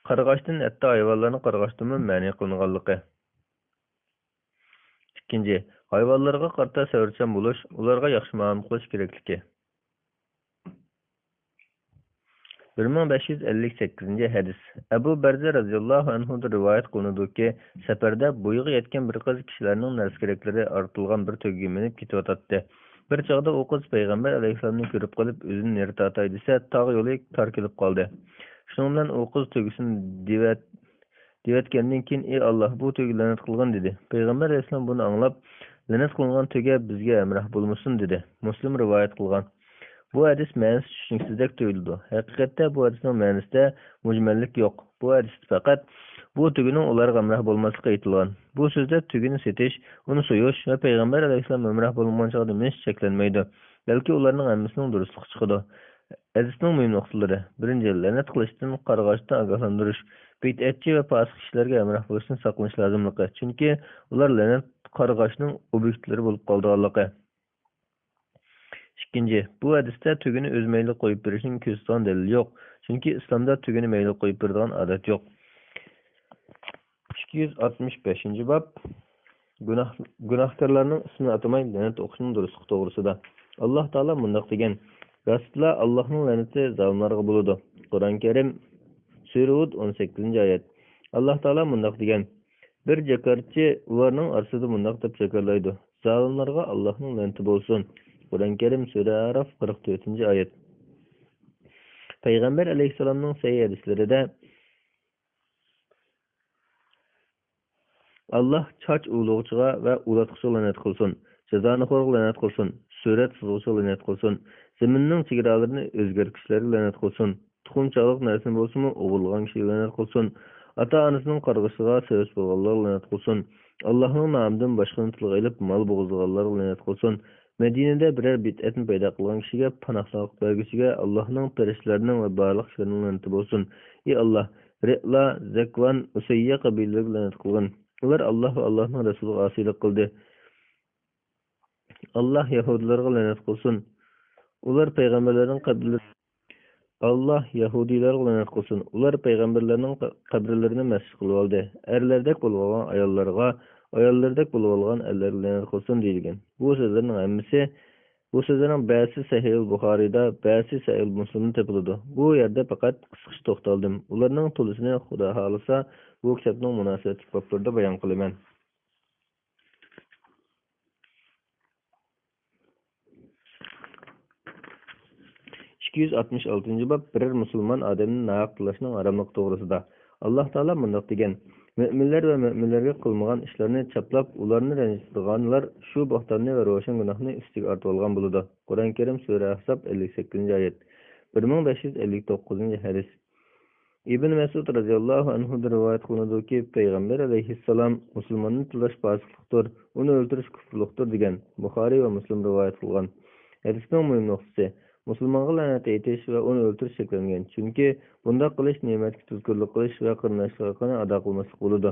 قارغاشتىن ھەتتا ھايۋانلارنى قارغاشتىنمۇ مەنئى قىلىنغانلىقى. ئىككىنچى، ھايۋانلارغا قارىتا سەۋرچان بولۇش، ئۇلارغا ياخشى مۇئامىلە قىلىش كېرەكلىكى. بىر مىڭ بەش يۈز ئەللىك سەككىزىنچى ھەدىس. ئەبۇ بەرزە رەزىياللاھۇ ئەنھۇدىن رىۋايەت قىلىنىدۇكى، سەپەردە بويىغا يەتكەن بىر قىز كىشىلەرنىڭ نەرسە-كېرەكلىرى ئارتىلغان بىر تۆگە مىنىپ كېتىۋاتاتتى. بىر چاغدا ئۇ قىز پەيغەمبەر ئەلەيھىسسالامنى كۆرۈپ قېلىپ، ئۆزىنى نېرى تارتاي دېسە، تاغ يولى تار كېلىپ قالدى. شۇنىڭ بىلەن ئۇ قىز تۆگىسىنى دېۋەت-، دېۋەتكەندىن كېيىن، ئى ئاللا، بۇ تۆگە لەنەت قىلغىن، دېدى. پەيغەمبەر ئەلەيھىسسالام بۇنى ئاڭلاپ، لەنەت قىلىنغان تۆگە بىزگە ھەمراھ بولمىسۇن، دېدى. مۇسلىم رىۋايەت قىلغان. بۇ ھەدىس مەنىسى چۈشىنىكسىزدەك تۇيۇلىدۇ. ھەقىقەتتە بۇ ھەدىسنىڭ مەنىسىدە مۈجمەللىك يوق. بۇ ھەدىستە پەقەت بۇ تۆگىنىڭ ئۇلارغا ھەمراھ بولماسلىقى ئېيتىلغان. بۇ سۆزدە تۆگىنى سېتىش، ئۇنى سويۇش ۋە پەيغەمبەر ئەلەيھىسسالام ھەمراھ بولمىغان چاغدا نېمىش چەكلەنمەيدۇ. بەلكى ئۇلارنىڭ ھەممىسىنىڭ دۇرۇسلۇقى چىقىدۇ. ھەدىسنىڭ مۇھىم نۇقتىلىرى. بىرىنچى، لەنەت قىلىشتىن، قارغاشتىن ئاگاھلاندۇرۇش. بىدئەتچى ۋە پاسىق كىشىلەرگە ھەمراھ بولۇشتىن ساقلىنىش لازىملىقى. چۈنكى ئۇلار لەنەت، قارغاشنىڭ ئوبيېكتلىرى بولۇپ قالىدىغانلىقى. ئىككىنچى، بۇ ھەدىستە تۆگىنى ئۆز مەيلىگە قويۇپ بېرىشنىڭ كۆرسىتىدىغان دەلىلى يوق. چۈنكى ئىسلامدا تۆگىنى مەيلىگە قويۇپ بېرىدىغان ئادەت يوق. ئىككى يۈز ئاتمىش بەشىنچى باب. گۇناھ، گۇناھكارلارنىڭ ئىسمىنى ئاتىماي لەنەت ئوقۇشنىڭ دۇرۇسلۇقى توغرىسىدا. ئاللا تائالا مۇنداق دېگەن: راستلا، ئاللانىڭ لەنىتى زالىملارغا بولىدۇ. قۇرئان كەرىم، سۈرە ھۇد، ئون سەككىزىنچى ئايەت. ئاللا تائالا مۇنداق دېگەن: بىر جاكارچى ئۇلارنىڭ ئارىسىدا مۇنداق دەپ جاكارلايدۇ: زالىملارغا ئاللانىڭ لەنىتى بولسۇن. قۇرئان كەرىم، سۈرە ئەراف، قىرىق تۆتىنچى ئايەت. پەيغەمبەر ئەلەيھىسسالامنىڭ سەھىھ ھەدىسلىرىدە، ئاللا چاچ ئۇۋىلىغۇچىغا ۋە ئۇۋىلاتقۇچىغا لەنەت قىلسۇن، جازانىخورغا لەنەت قىلسۇن، سۈرەت سىزغۇچىغا لەنەت قىلسۇن، زېمىننىڭ چېگرالىرىنى ئۆزگەرتكۈچىلەرگە لەنەت قىلسۇن، تۇخۇم چاغلىق نەرسىنى بولسىمۇ ئوغرىلىغان كىشىگە لەنەت قىلسۇن، ئاتا-ئانىسىنىڭ قارغىشىغا سەۋەبچى بولغانلارغا لەنەت قىلسۇن، ئاللانىڭ نامىدىن باشقىنى تىلغا ئېلىپ مال بوغۇزلىغانلارغا لەنەت قىلسۇن، مەدىنىدە بىرەر بىدئەتنى پەيدا قىلغان كىشىگە پاناھلىق بەرگۈچىگە ئاللانىڭ، پەرىشتىلەرنىڭ ۋە بارلىق كىشىلەرنىڭ لەنىتى بولسۇن. ئى ئاللا، رىئلا، زەكۋان، ئۇسەييە قەبىلىلىرىگە لەنەت قىلغىن. ئۇلار ئاللا ۋە ئاللانىڭ رەسۇلىغا ئاسىيلىق قىلدى. ئاللا يەھۇدىيلارغا لەنەت قىلسۇن. ئۇلار پەيغەمبەرلەرنىڭ قەبرىلىرى، ئاللا يەھۇدىيلارغا لەنەت قىلسۇن. ئۇلار پەيغەمبەرلەرنىڭ قە-، قەبرىلىرىنى مەسچىت قىلىۋالدى. ئەرلەردەك بولۇۋالغان ئاياللارغا، ئاياللىرىدەك بولۇۋالغان ئەرلەرگە لەنەت قىلسۇن، دېيىلگەن. بۇ سۆزلەرنىڭ ھەممىسى، بۇ سۆزلەرنىڭ بەزىسى سەھىھۇل بۇخارىيدا، بەزىسى سەھىھۇل مۇسلىمدا تېپىلىدۇ. بۇ يەردە پەقەت قىسقىچە توختالدىم. ئۇلارنىڭ تولىسىنى خۇدا خالىسا بۇ كىتابنىڭ مۇناسىۋەتلىك بابلىرىدا بايان قىلىمەن. ئىككى يۈز ئاتمىش ئالتىنچى باب، بىرەر مۇسۇلمان ئادەمنى ناھەق تىللاشنىڭ ھاراملىقى توغرىسىدا. ئاللا تائالا مۇنداق دېگەن: مۆمىنلەر ۋە مۆمىنلەرگە قىلمىغان ئىشلارنى چاپلاپ، ئۇلارنى رەنجىتىدىغانلار شۇ بوھتاننى ۋە روشەن گۇناھنى ئۈستىگە ئارتىۋالغان بولىدۇ. قۇرئان كەرىم، سۈرە ئەھزاب، ئەللىك سەككىزىنچى ئايەت. بىر مىڭ بەش يۈز ئەللىك توققۇزىنچى ھەدىس. ئىبن مەسئۇد رەزىياللاھۇ ئەنھۇدىن رىۋايەت قىلىنىدۇكى، پەيغەمبەر ئەلەيھىسسالام: مۇسۇلماننى تىللاش پاسىقلىقتۇر، ئۇنى ئۆلتۈرۈش كۇفرلۇقتۇر، دېگەن. بۇخارىي ۋە مۇسلىم رىۋايەت قىلغان. ھەدىسنىڭ مۇھىم نۇقتىسى، مۇسۇلمانغا لەنەت ئېيتىش ۋە ئۇنى ئۆلتۈرۈش چەكلەنگەن، چۈنكى بۇنداق قىلىش نېمەتكە تۇزكورلۇق قىلىش ۋە قېرىنداشلىق ھەققىنى ئادا قىلماسلىق بولىدۇ.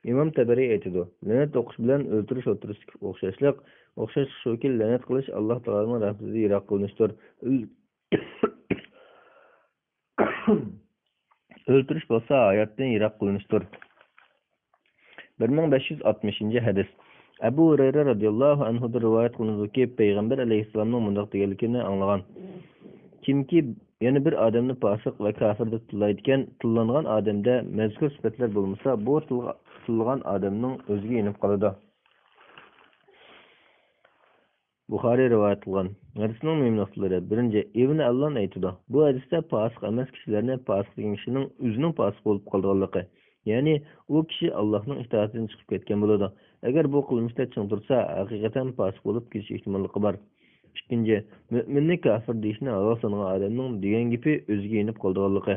ئىمام تەبەرى ئېيتىدۇ: لەنەت ئوقۇش بىلەن ئۆلتۈرۈش ئوتتۇرىسىدىكى ئوخشاشلىق، ئوخشاشلىق شۇكى، لەنەت قىلىش ئاللا تائالانىڭ رەھمىتىدىن يىراق قىلىنىشتۇر. ئۆلتۈرۈش بولسا ھاياتتىن يىراق قىلىنىشتۇر. بىر مىڭ بەش يۈز ئاتمىشىنچى ھەدىس. ئەبۇ ھۇرەيرە رەزىياللاھۇ ئەنھۇدىن رىۋايەت قىلىنىدۇكى، پەيغەمبەر ئەلەيھىسسالامنىڭ مۇنداق دېگەنلىكىنى ئاڭلىغان: كىمكى يەنە بىر ئادەمنى پاسىق ۋە كاپىر دەپ تىللايدىكەن، تىللانغان ئادەمدە مەزكۇر سۈپەتلەر بولمىسا، بۇ تىلغا-، تىللىغان ئادەمنىڭ ئۆزىگە يېنىپ قالىدۇ. بۇخارىي رىۋايەت قىلغان. ھەدىسنىڭ مۇھىم نۇقتىلىرى. بىرىنچى، ئىبن ئەللان ئېيتىدۇ، بۇ ھەدىستە پاسىق ئەمەس كىشىلەرنى پاسىق دېگەن كىشىنىڭ ئۆزىنىڭ پاسىق بولۇپ قالىدىغانلىقى، يەنى ئۇ كىشى ئاللاھنىڭ ئىتائىتىدىن چىقىپ كەتكەن بولىدۇ. ئەگەر بۇ قىلمىشتا چىڭ تۇرسا، ھەقىقەتەن پاسىق بولۇپ كېتىش ئېھتىماللىقى بار. ئىككىنچى، مۆمىننى كاپىر دېيىشنى ھالال سانىغان ئادەمنىڭ دېگەن گېپى ئۆزىگە يېنىپ قالىدىغانلىقى.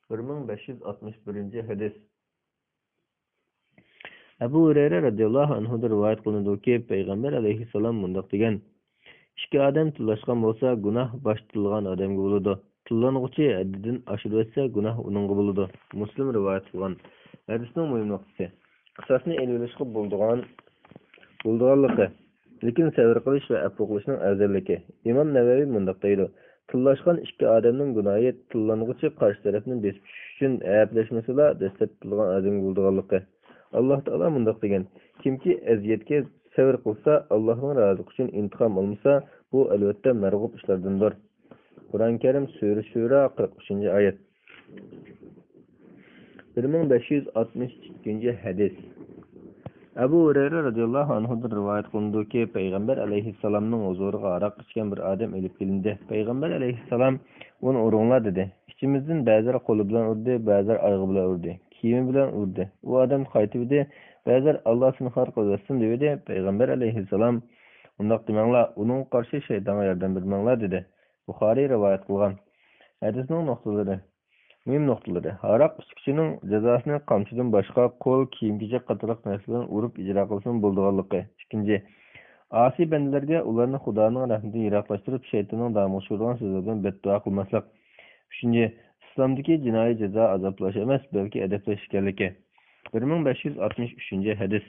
بىر مىڭ بەش يۈز ئاتمىش بىرىنچى ھەدىس. ئەبۇ ھۇرەيرە رەزىياللاھۇ ئەنھۇدىن رىۋايەت قىلىنىدۇكى، پەيغەمبەر ئەلەيھىسسالام مۇنداق دېگەن: ئىككى ئادەم تىللاشقان بولسا، گۇناھ باشتا تىللىغان ئادەمگە بولىدۇ. تىللانغۇچى ھەددىدىن ئاشۇرۇۋەتسە، گۇناھ ئۇنىڭغا بولىدۇ. مۇسلىم رىۋايەت قىلغان. ھەدىسنىڭ مۇھىم نۇقتىسى، قىساسنى ئېلىۋېلىشقا بولىدىغان، بولىدىغانلىقى. لېكىن سەۋر قىلىش ۋە ئەپۇ قىلىشنىڭ ئەۋزەللىكى. ئىمام نەۋەۋى مۇنداق دەيدۇ: تىللاشقان ئىككى ئادەمنىڭ گۇناھى تىللانغۇچى قارشى تەرەپنى بېسىپ چۈشۈش ئۈچۈن ھەپىلەشمىسىلا، دەسلەپ تىللىغان ئادەمگە بولىدىغانلىقى. ئاللاھ تائالا مۇنداق دېگەن: كىمكى ئەزىيەتكە سەۋر قىلسا، ئاللاھنىڭ رازىلىقى ئۈچۈن ئىنتىقام ئالمىسا، بۇ ئەلۋەتتە مەرغۇب ئىشلاردىندۇر. قۇرئان كەرىم، سۈرە شۇرا، قىرىق ئۈچىنچى ئايەت. بىر مىڭ بەش يۈز ئاتمىش ئىككىنچى ھەدىس. ئەبۇ ھۇرەيرە رەزىياللاھۇ ئەنھۇدىن رىۋايەت قىلىنىدۇكى، پەيغەمبەر ئەلەيھىسسالامنىڭ ھۇزۇرىغا ھاراق ئىچكەن بىر ئادەم ئېلىپ كېلىندى. پەيغەمبەر ئەلەيھىسسالام: «ئۇنى ئۇرۇڭلار» دېدى. ئىچىمىزدىن بەزىلەر قولى بىلەن ئۇردى، بەزىلەر ئايىغى بىلەن ئۇردى، كىيىمى بىلەن ئۇردى. ئۇ ئادەم قايتىۋىدى، بەزىلەر «ئاللاھ سېنى خار قىلىۋەتسۇن» دېۋىدى. پەيغەمبەر ئەلەيھىسسالام: «ئۇنداق دېمەڭلار، ئۇنىڭغا قارشى شەيتانغا ياردەم بەرمەڭلار» دېدى. بۇخارىي رىۋايەت قىلغان. ھەدىسنىڭ نۇقتىلىرى. مۇھىم نۇقتىلىرى. ھاراق ئىچكۈچىنىڭ جازاسىنى قامچىدىن باشقا قول، كىيىم-كېچەك قاتارلىق نەرسە بىلەن ئۇرۇپ ئىجرا قىلسىمۇ بولىدىغانلىقى. ئىككىنچى، ئاسىي بەندىلەرگە ئۇلارنى خۇدانىڭ رەھمىتىدىن يىراقلاشتۇرۇپ، شەيتاننىڭ دامىغا چۈشۈرىدىغان سۆزلەر بىلەن بەتدۇئا قىلماسلىق. ئۈچىنچى، ئىسلامدىكى جىنايى جازا ئازابلاش ئەمەس، بەلكى ئەدەپلەش ئىكەنلىكى. بىر مىڭ بەش يۈز ئاتمىش ئۈچىنچى ھەدىس.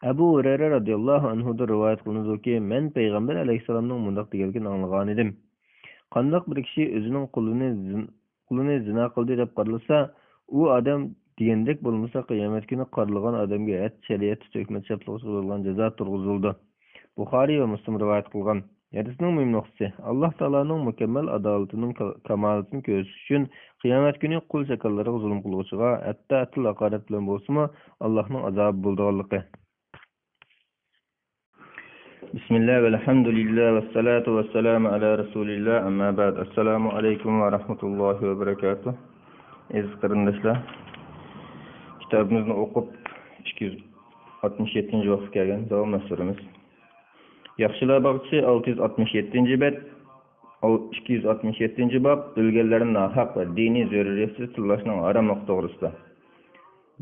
ئەبۇ ھۇرەيرە رەزىياللاھۇ ئەنھۇدىن رىۋايەت قىلىنىدۇكى، مەن پەيغەمبەر ئەلەيھىسسالامنىڭ مۇنداق دېگەنلىكىنى ئاڭلىغانىدىم: «قانداق بىر كىشى ئۆزىنىڭ قۇلىنى زىن-، قۇلىنى زىنا قىلدى دەپ قارىلىسا، ئۇ ئادەم دېگەندەك بولمىسا، قىيامەت كۈنى قارىلىغان ئادەمگە ھەد شەرىئەتتە تۆھمەت چاپلىغۇچىغا بېرىلغان جازا تۇرغۇزۇلىدۇ.» بۇخارىي ۋە مۇسلىم رىۋايەت قىلغان. ھەدىسنىڭ مۇھىم نۇقتىسى، ئاللاھ تائالانىڭ مۇكەممەل ئادالىتىنىڭ كا-، كامالىتىنى كۆرسىتىش ئۈچۈن قىيامەت كۈنى قۇل-چاكانلىرىغا زۇلۇم قىلغۇچىغا، ھەتتا تىل ھاقارەت بىلەن بولسىمۇ، ئاللاھنىڭ ئازابى بولىدىغانلىقى. بىسمىللا، ۋەلھەمدۇلىللا، ۋەسسالاتۇ ۋەسسالامۇ ئەلا رەسۇلىللا، ئەمما بەئد. ئەسسالامۇ ئەلەيكۇم ۋە رەھمەتۇللاھى ۋە بەرەكاتۇھ. ئەزىز قېرىنداشلار، كىتابىمىزنى ئوقۇپ، ئىككى يۈز ئاتمىش يەتتىنچى بابقا كەلگەن، داۋاملاشتۇرىمىز. ياخشىلار باغچىسى، ئالتە يۈز ئاتمىش يەتتىنچى بەت، ئىككى يۈز ئاتمىش يەتتىنچى باب، ئۆلگەنلەرنى ناھەق ۋە دىنىي زۆرۈرىيەتسىز تىللاشنىڭ ھاراملىقى توغرىسىدا.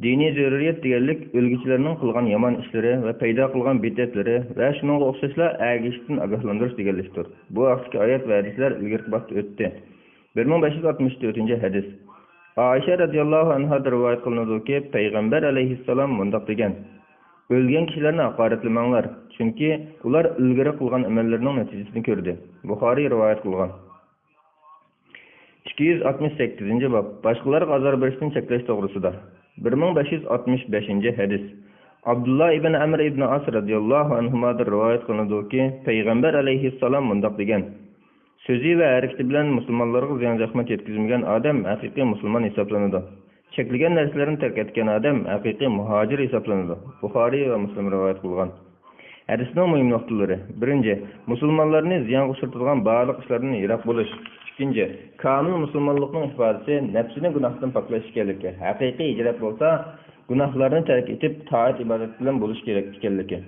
دىنىي زۆرۈرىيەت دېگەنلىك ئۆلگۈچىلەرنىڭ قىلغان يامان ئىشلىرى ۋە پەيدا قىلغان بىدئەتلىرى ۋە شۇنىڭغا ئوخشاشلا ئەگىشىشتىن ئاگاھلاندۇرۇش دېگەنلىكتۇر. بۇ ھەقتىكى ئايەت ۋە ھەدىسلەر ئىلگىرىكى بابتا ئۆتتى. بىر مىڭ بەش يۈز ئاتمىش تۆتىنچى ھەدىس. ئائىشە رەزىياللاھۇ ئەنھادىن رىۋايەت قىلىنىدۇكى، پەيغەمبەر ئەلەيھىسسالام مۇنداق دېگەن: «ئۆلگەن كىشىلەرنى ھاقارەتلىمەڭلار، چۈنكى ئۇلار ئىلگىرى قىلغان ئەمەللىرىنىڭ نەتىجىسىنى كۆردى.» بۇخارىي رىۋايەت قىلغان. ئىككى يۈز ئاتمىش سەككىزىنچى باب، باشقىلارغا ئازار بېرىشتىن چەكلەش توغرىسىدا. بىر مىڭ بەش يۈز ئاتمىش بەشىنچى ھەدىس. ئابدۇللا ئىبن ئەمر ئىبن ئاس رەزىياللاھۇ ئەنھۇمادىن رىۋايەت قىلىنىدۇكى، پەيغەمبەر ئەلەيھىسسالام مۇنداق دېگەن: «سۆزى ۋە ھەرىكىتى بىلەن مۇسۇلمانلارغا زىيان-زەخمەت يەتكۈزمىگەن ئادەم ھەقىقىي مۇسۇلمان ھېسابلىنىدۇ. چەكلىگەن نەرسىلەرنى تەرك ئەتكەن ئادەم ھەقىقىي مۇھاجىر ھېسابلىنىدۇ.» بۇخارىي ۋە مۇسلىم رىۋايەت قىلغان. ھەدىسنىڭ مۇھىم نۇقتىلىرى. بىرىنچى، مۇسۇلمانلارنى زىيانغا ئۇچرىتىدىغان بارلىق ئىشلاردىن يىراق بولۇش. ئىككىنچى، كامىل مۇسۇلمانلىقنىڭ ئىپادىسى نەپسىنى گۇناھتىن پاكلاش ئىكەنلىكى. ھەقىقىي ھىجرەت بولسا، گۇناھلارنى تەرك ئېتىپ، تائەت-ئىبادەت بىلەن بولۇش كېرەك ئىكەنلىكى.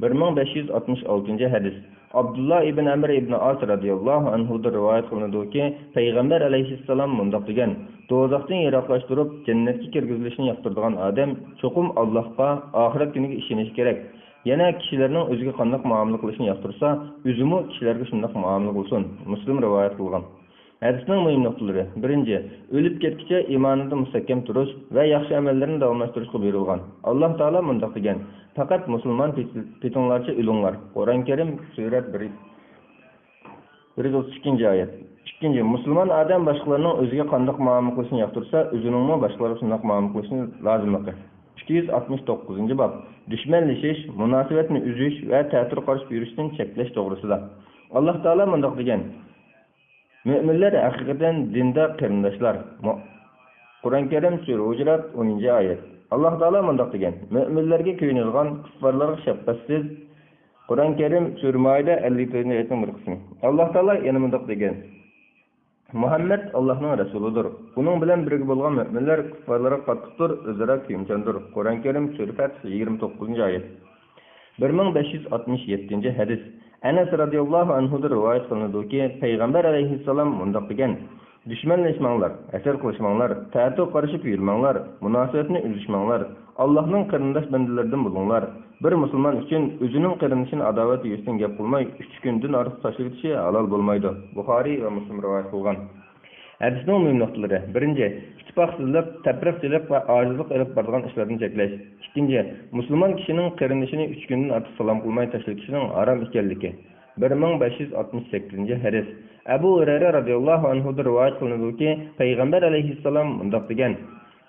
بىر مىڭ بەش يۈز ئاتمىش ئالتىنچى ھەدىس. ئابدۇللا ئىبن ئەمر ئىبن ئاس رەزىياللاھۇ ئەنھۇدىن رىۋايەت قىلىنىدۇكى، پەيغەمبەر ئەلەيھىسسالام مۇنداق دېگەن: «دوزاختىن يىراقلاشتۇرۇپ، جەننەتكە كىرگۈزۈلۈشنى ياقتۇرىدىغان ئادەم چوقۇم ئاللاھقا، ئاخىرەت كۈنىگە ئىشىنىشى كېرەك. يەنە كىشىلەرنىڭ ئۆزىگە قانداق مۇئامىلە قىلىشىنى ياقتۇرسا، ئۆزىمۇ كىشىلەرگە شۇنداق مۇئامىلە قىلسۇن.» مۇسلىم رىۋايەت قىلغان. ھەدىسنىڭ مۇھىم نۇقتىلىرى. بىرىنچى، ئۆلۈپ كەتكۈچە ئىمانىدا مۇستەھكەم تۇرۇش ۋە ياخشى ئەمەللەرنى داۋاملاشتۇرۇشقا بۇيرۇلغان. ئاللاھ تائالا مۇنداق دېگەن: «پەقەت مۇسۇلمان پېتى-، پېتىڭلارچە ئۆلۈڭلار.» قۇرئان كەرىم، سۈرە بىر، بىر يۈز ئوتتۇز ئىككىنچى ئايەت. ئىككىنچى، مۇسۇلمان ئادەم باشقىلارنىڭ ئۆزىگە قانداق مۇئامىلە قىلىشىنى ياقتۇرسا، ئۆزىنىڭمۇ باشقىلارغا شۇنداق مۇئامىلە قىلىشى لازىملىقى. ئىككى يۈز ئاتمىش توققۇزىنچى باب. دۈشمەنلىشىش، مۇناسىۋەتنى ئۈزۈش ۋە تەتۈر قارىشىپ يۈرۈشتىن چەكلەش توغرىسىدا. ئاللاھ تائالا مۇنداق دېگەن: «مۆمىنلەر ھەقىقەتەن دىندا قېرىنداشلار.» مۇ-، قۇرئان كەرىم، سۈرە ھۇجرات، ئونىنچى ئايەت. ئاللاھ تائالا مۇنداق دېگەن: «مۆمىنلەرگە كۆيۈنىدىغان، كۇففارلارغا شەپقەتسىز.» قۇرئان كەرىم، سۈرە مائىدە، ئەللىك تۆتىنچى ئايەتنىڭ بىر قىسمى. ئاللاھ تائالا يەنە مۇنداق دېگەن: «مۇھەممەد ئاللاھنىڭ رەسۇلىدۇر. ئۇنىڭ بىلەن بىرگە بولغان مۆمىنلەر كۇففارلارغا قاتتىقتۇر، ئۆزئارا كۆيۈمچاندۇر.» قۇرئان كەرىم، سۈرە فەتھ، يىگىرمە توققۇزىنچى ئايەت. بىر مىڭ بەش يۈز ئاتمىش يەتتىنچى ھەدىس. ئەنەس رەزىياللاھۇ ئەنھۇدىن رىۋايەت قىلىنىدۇكى، پەيغەمبەر ئەلەيھىسسالام مۇنداق دېگەن: «دۈشمەنلەشمەڭلار، ھەسەت قىلىشماڭلار، تەتۈر قارىشىپ يۈرمەڭلار، مۇناسىۋەتنى ئۈزۈشمەڭلار، ئاللاھنىڭ قېرىنداش بەندىلىرىدىن بولۇڭلار.» بىر مۇسۇلمان ئۈچۈن ئۆزىنىڭ قېرىندىشىنى ئاداۋەت يۈزىسىدىن گەپ قىلماي، ئۈچ كۈندىن ئارتۇق تاشلىۋېتىشى ھالال بولمايدۇ. بۇخارىي ۋە مۇسلىم رىۋايەت قىلغان. ھەدىسنىڭ مۇھىم نۇقتىلىرى. بىرىنچى، ئىتتىپاقسىزلىق، تەپرىقىچىلىك ۋە ئاجىزلىق ئېلىپ بارىدىغان ئىشلاردىن چەكلەش. ئىككىنچى، مۇسۇلمان كىشىنىڭ قېرىندىشىنى ئۈچ كۈندىن ئارتۇق سالام قىلماي تاشلىۋېتىشنىڭ ھارام ئىكەنلىكى. بىر مىڭ بەش يۈز ئاتمىش سەككىزىنچى ھەدىس. ئەبۇ ھۇرەيرە رەزىياللاھۇ ئەنھۇدىن رىۋايەت قىلىنىدۇكى، پەيغەمبەر ئەلەيھىسسالام مۇنداق دېگەن: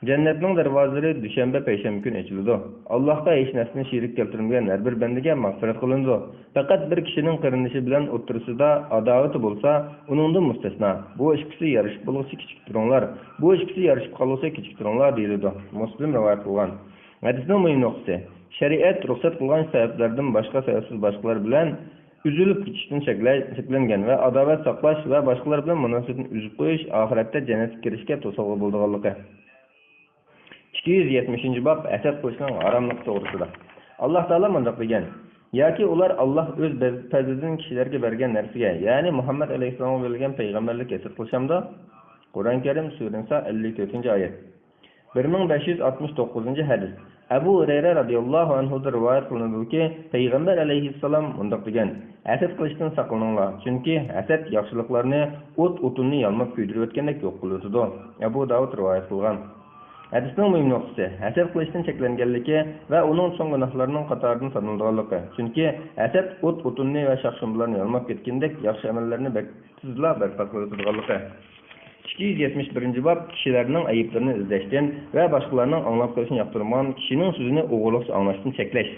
جەننەتنىڭ دەرۋازىلىرى دۈشەنبە، پەيشەنبە كۈنى ئېچىلىدۇ. ئاللاھقا ھېچ نەرسىنى شېرىك كەلتۈرمىگەن ھەر بىر بەندىگە مەغپىرەت قىلىنىدۇ. پەقەت بىر كىشىنىڭ قېرىندىشى بىلەن ئوتتۇرىسىدا ئاداۋىتى بولسا، ئۇنىڭدىن مۇستەسنا. بۇ ئىككىسى يارىشىپ بولغۇچە كېچىكتۈرۈڭلار. بۇ ئىككىسى يارىشىپ قالغۇچە كېچىكتۈرۈڭلار، دېيىلىدۇ. مۇسلىم رىۋايەت قىلغان. ھەدىسنىڭ مۇھىم نۇقتىسى، شەرىئەت رۇخسەت قىلغان سەۋەبلەردىن باشقا سەۋەبسىز باشقىلار بىلەن ئۈزۈلۈپ كېتىشتىن چەكلە-، چەكلەنگەن ۋە ئاداۋەت ساقلاش ۋە باشقىلار بىلەن مۇناسىۋەتنى ئۈزۈپ قويۇش ئاخىرەتتە جەننەتكە كىرىشكە توسالغۇ بولىدىغانلىقى. ئىككى يۈز يەتمىشىنچى باب، ھەسەت قىلىشنىڭ ھاراملىقى توغرىسىدا. ئاللاھ تائالا مۇنداق دېگەن: ياكى ئۇلار ئاللاھ ئۆز بەز-، پەزلىدىن كىشىلەرگە بەرگەن نەرسىگە، يەنى مۇھەممەد ئەلەيھىسسالامغا بېرىلگەن پەيغەمبەرلىككە ھەسەت قىلىشامدۇ؟ قۇرئان كەرىم، سۈرە نىسا، ئەللىك تۆتىنچى ئايەت. بىر مىڭ بەش يۈز ئاتمىش توققۇزىنچى ھەدىس. ئەبۇ ھۇرەيرە رەزىياللاھۇ ئەنھۇدىن رىۋايەت قىلىنىدۇكى، پەيغەمبەر ئەلەيھىسسالام مۇنداق دېگەن: ھەسەت قىلىشتىن ساقلىنىڭلار، چۈنكى ھەسەت ياخشىلىقلارنى ئوت ئوتۇننى يالماپ كۆيدۈرۈۋەتكەندەك يوق قىلىۋېتىدۇ. ئەبۇ داۋۇد رىۋايەت قىلغان. ھەدىسنىڭ مۇھىم نۇقتىسى، ھەسەت قىلىشتىن چەكلەنگەنلىكى ۋە ئۇنىڭ چوڭ گۇناھلارنىڭ قاتارىدىن سانىلىدىغانلىقى. چۈنكى ھەسەت ئوت ئوتۇننى ۋە شاخ-شۇمبىلارنى يالماپ كەتكىنىدەك ياخشى ئەمەللەرنى بەك تېزلا بەرپا قىلىۋېتىدىغانلىقى. ئىككى يۈز يەتمىش بىرىنچى باب، كىشىلەرنىڭ ئەيىبلىرىنى ئىزدەشتىن ۋە باشقىلارنىڭ ئاڭلاپ قېلىشىنى ياقتۇرمىغان كىشىنىڭ سۆزىنى ئوغرىلىقچە ئاڭلاشتىن چەكلەش.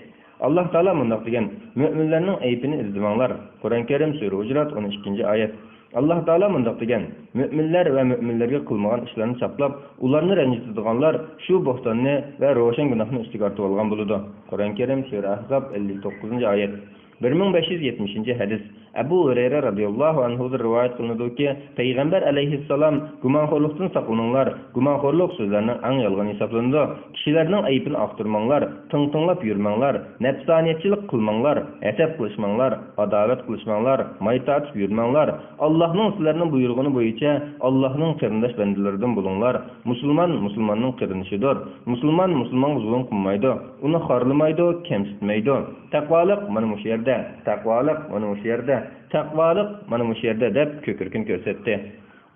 ئاللاھ تائالا مۇنداق دېگەن: مۆمىنلەرنىڭ ئەيىبىنى ئىزدىمەڭلار. قۇرئان كەرىم، سۈرە ھۇجرات، ئون ئىككىنچى ئايەت. ئاللاھ تائالا مۇنداق دېگەن: مۆمىنلەر ۋە مۆمىنلەرگە قىلمىغان ئىشلارنى چاپلاپ، ئۇلارنى رەنجىتىدىغانلار شۇ بوھتاننى ۋە روشەن گۇناھنى ئۈستىگە ئارتىۋالغان بولىدۇ. قۇرئان كەرىم، سۈرە ئەھزاب، ئەللىك توققۇزىنچى ئايەت. بىر مىڭ بەش يۈز يەتمىشىنچى ھەدىس. ئەبۇ ھۇرەيرە رەزىياللاھۇ ئەنھۇدىن رىۋايەت قىلىنىدۇكى، پەيغەمبەر ئەلەيھىسسالام: گۇمانخورلۇقتىن ساقلىنىڭلار، گۇمانخورلۇق سۆزلەرنىڭ ئەڭ يالغىنى ھېسابلىنىدۇ، كىشىلەرنىڭ ئەيىبىنى ئاختۇرماڭلار، تىڭ تىڭلاپ يۈرمەڭلار، نەپسانىيەتچىلىك قىلماڭلار، ھەسەت قىلىشماڭلار، ئاداۋەت قىلىشماڭلار، ماي تارتىپ يۈرمەڭلار، ئاللاھنىڭ سىلەرنى بۇيرۇغىنى بويىچە ئاللاھنىڭ قېرىنداش بەندىلىرىدىن بولۇڭلار، مۇسۇلمان مۇسۇلماننىڭ قېرىندىشىدۇر، مۇسۇلمان مۇسۇلمانغا زۇلۇم قىلمايدۇ، ئۇنى خارلىمايدۇ، كەمسىتمەيدۇ. تەقۋالىق مانا مۇشۇ يەردە، تەقۋالىق مانا مۇشۇ يەردە، تەقۋالىق مانا مۇشۇ يەردە دەپ كۆكرىكىنى كۆرسەتتى.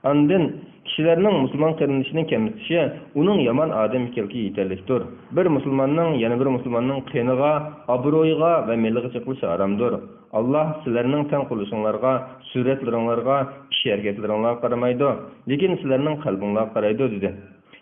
ئاندىن كىشىلەرنىڭ مۇسۇلمان قېرىندىشىنى كەمسىتىشى ئۇنىڭ يامان ئادەم ئىكەنلىكىگە يېتەرلىكتۇر. بىر مۇسۇلماننىڭ يەنە بىر مۇسۇلماننىڭ قېنىغا، ئابرۇيىغا ۋە مېلىغا چېقىلىشى ھارامدۇر. ئاللاھ سىلەرنىڭ تەن قۇرۇلۇشۇڭلارغا، سۈرەتلىرىڭلارغا، ئىش-ھەرىكەتلىرىڭلارغا قارىمايدۇ، لېكىن سىلەرنىڭ قەلبىڭلارغا قارايدۇ، دېدى.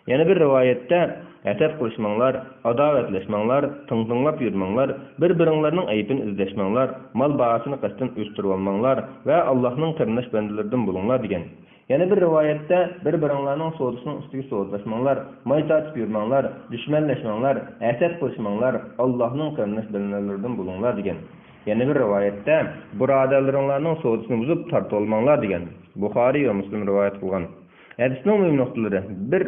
يەنە بىر رىۋايەتتە، ھەسەت قىلىشماڭلار، ئاداۋەتلەشمەڭلار، تىڭ تىڭلاپ يۈرمەڭلار، بىر بىرىڭلارنىڭ ئەيىبىنى ئىزدەشمەڭلار، مال باھاسىنى قەستەن ئۆستۈرۈۋالماڭلار ۋە ئاللاھنىڭ قېرىنداش بەندىلىرىدىن بولۇڭلار، دېگەن. يەنە بىر رىۋايەتتە، بىر بىرىڭلارنىڭ سودىسىنىڭ ئۈستىگە سودىلاشماڭلار، ماي تارتىپ يۈرمەڭلار، دۈشمەنلەشمەڭلار، ھەسەت قىلىشماڭلار، ئاللاھنىڭ قېرىنداش بەندىلىرىدىن بولۇڭلار، دېگەن. يەنە بىر رىۋايەتتە، بۇرادەرلىرىڭلارنىڭ سودىسىنى بۇزۇپ تارتىۋالماڭلار، دېگەن. بۇخارىي ۋە مۇسلىم رىۋايەت قىلغان. ھەدىسنىڭ مۇھىم نۇقتىلىرى. بىر،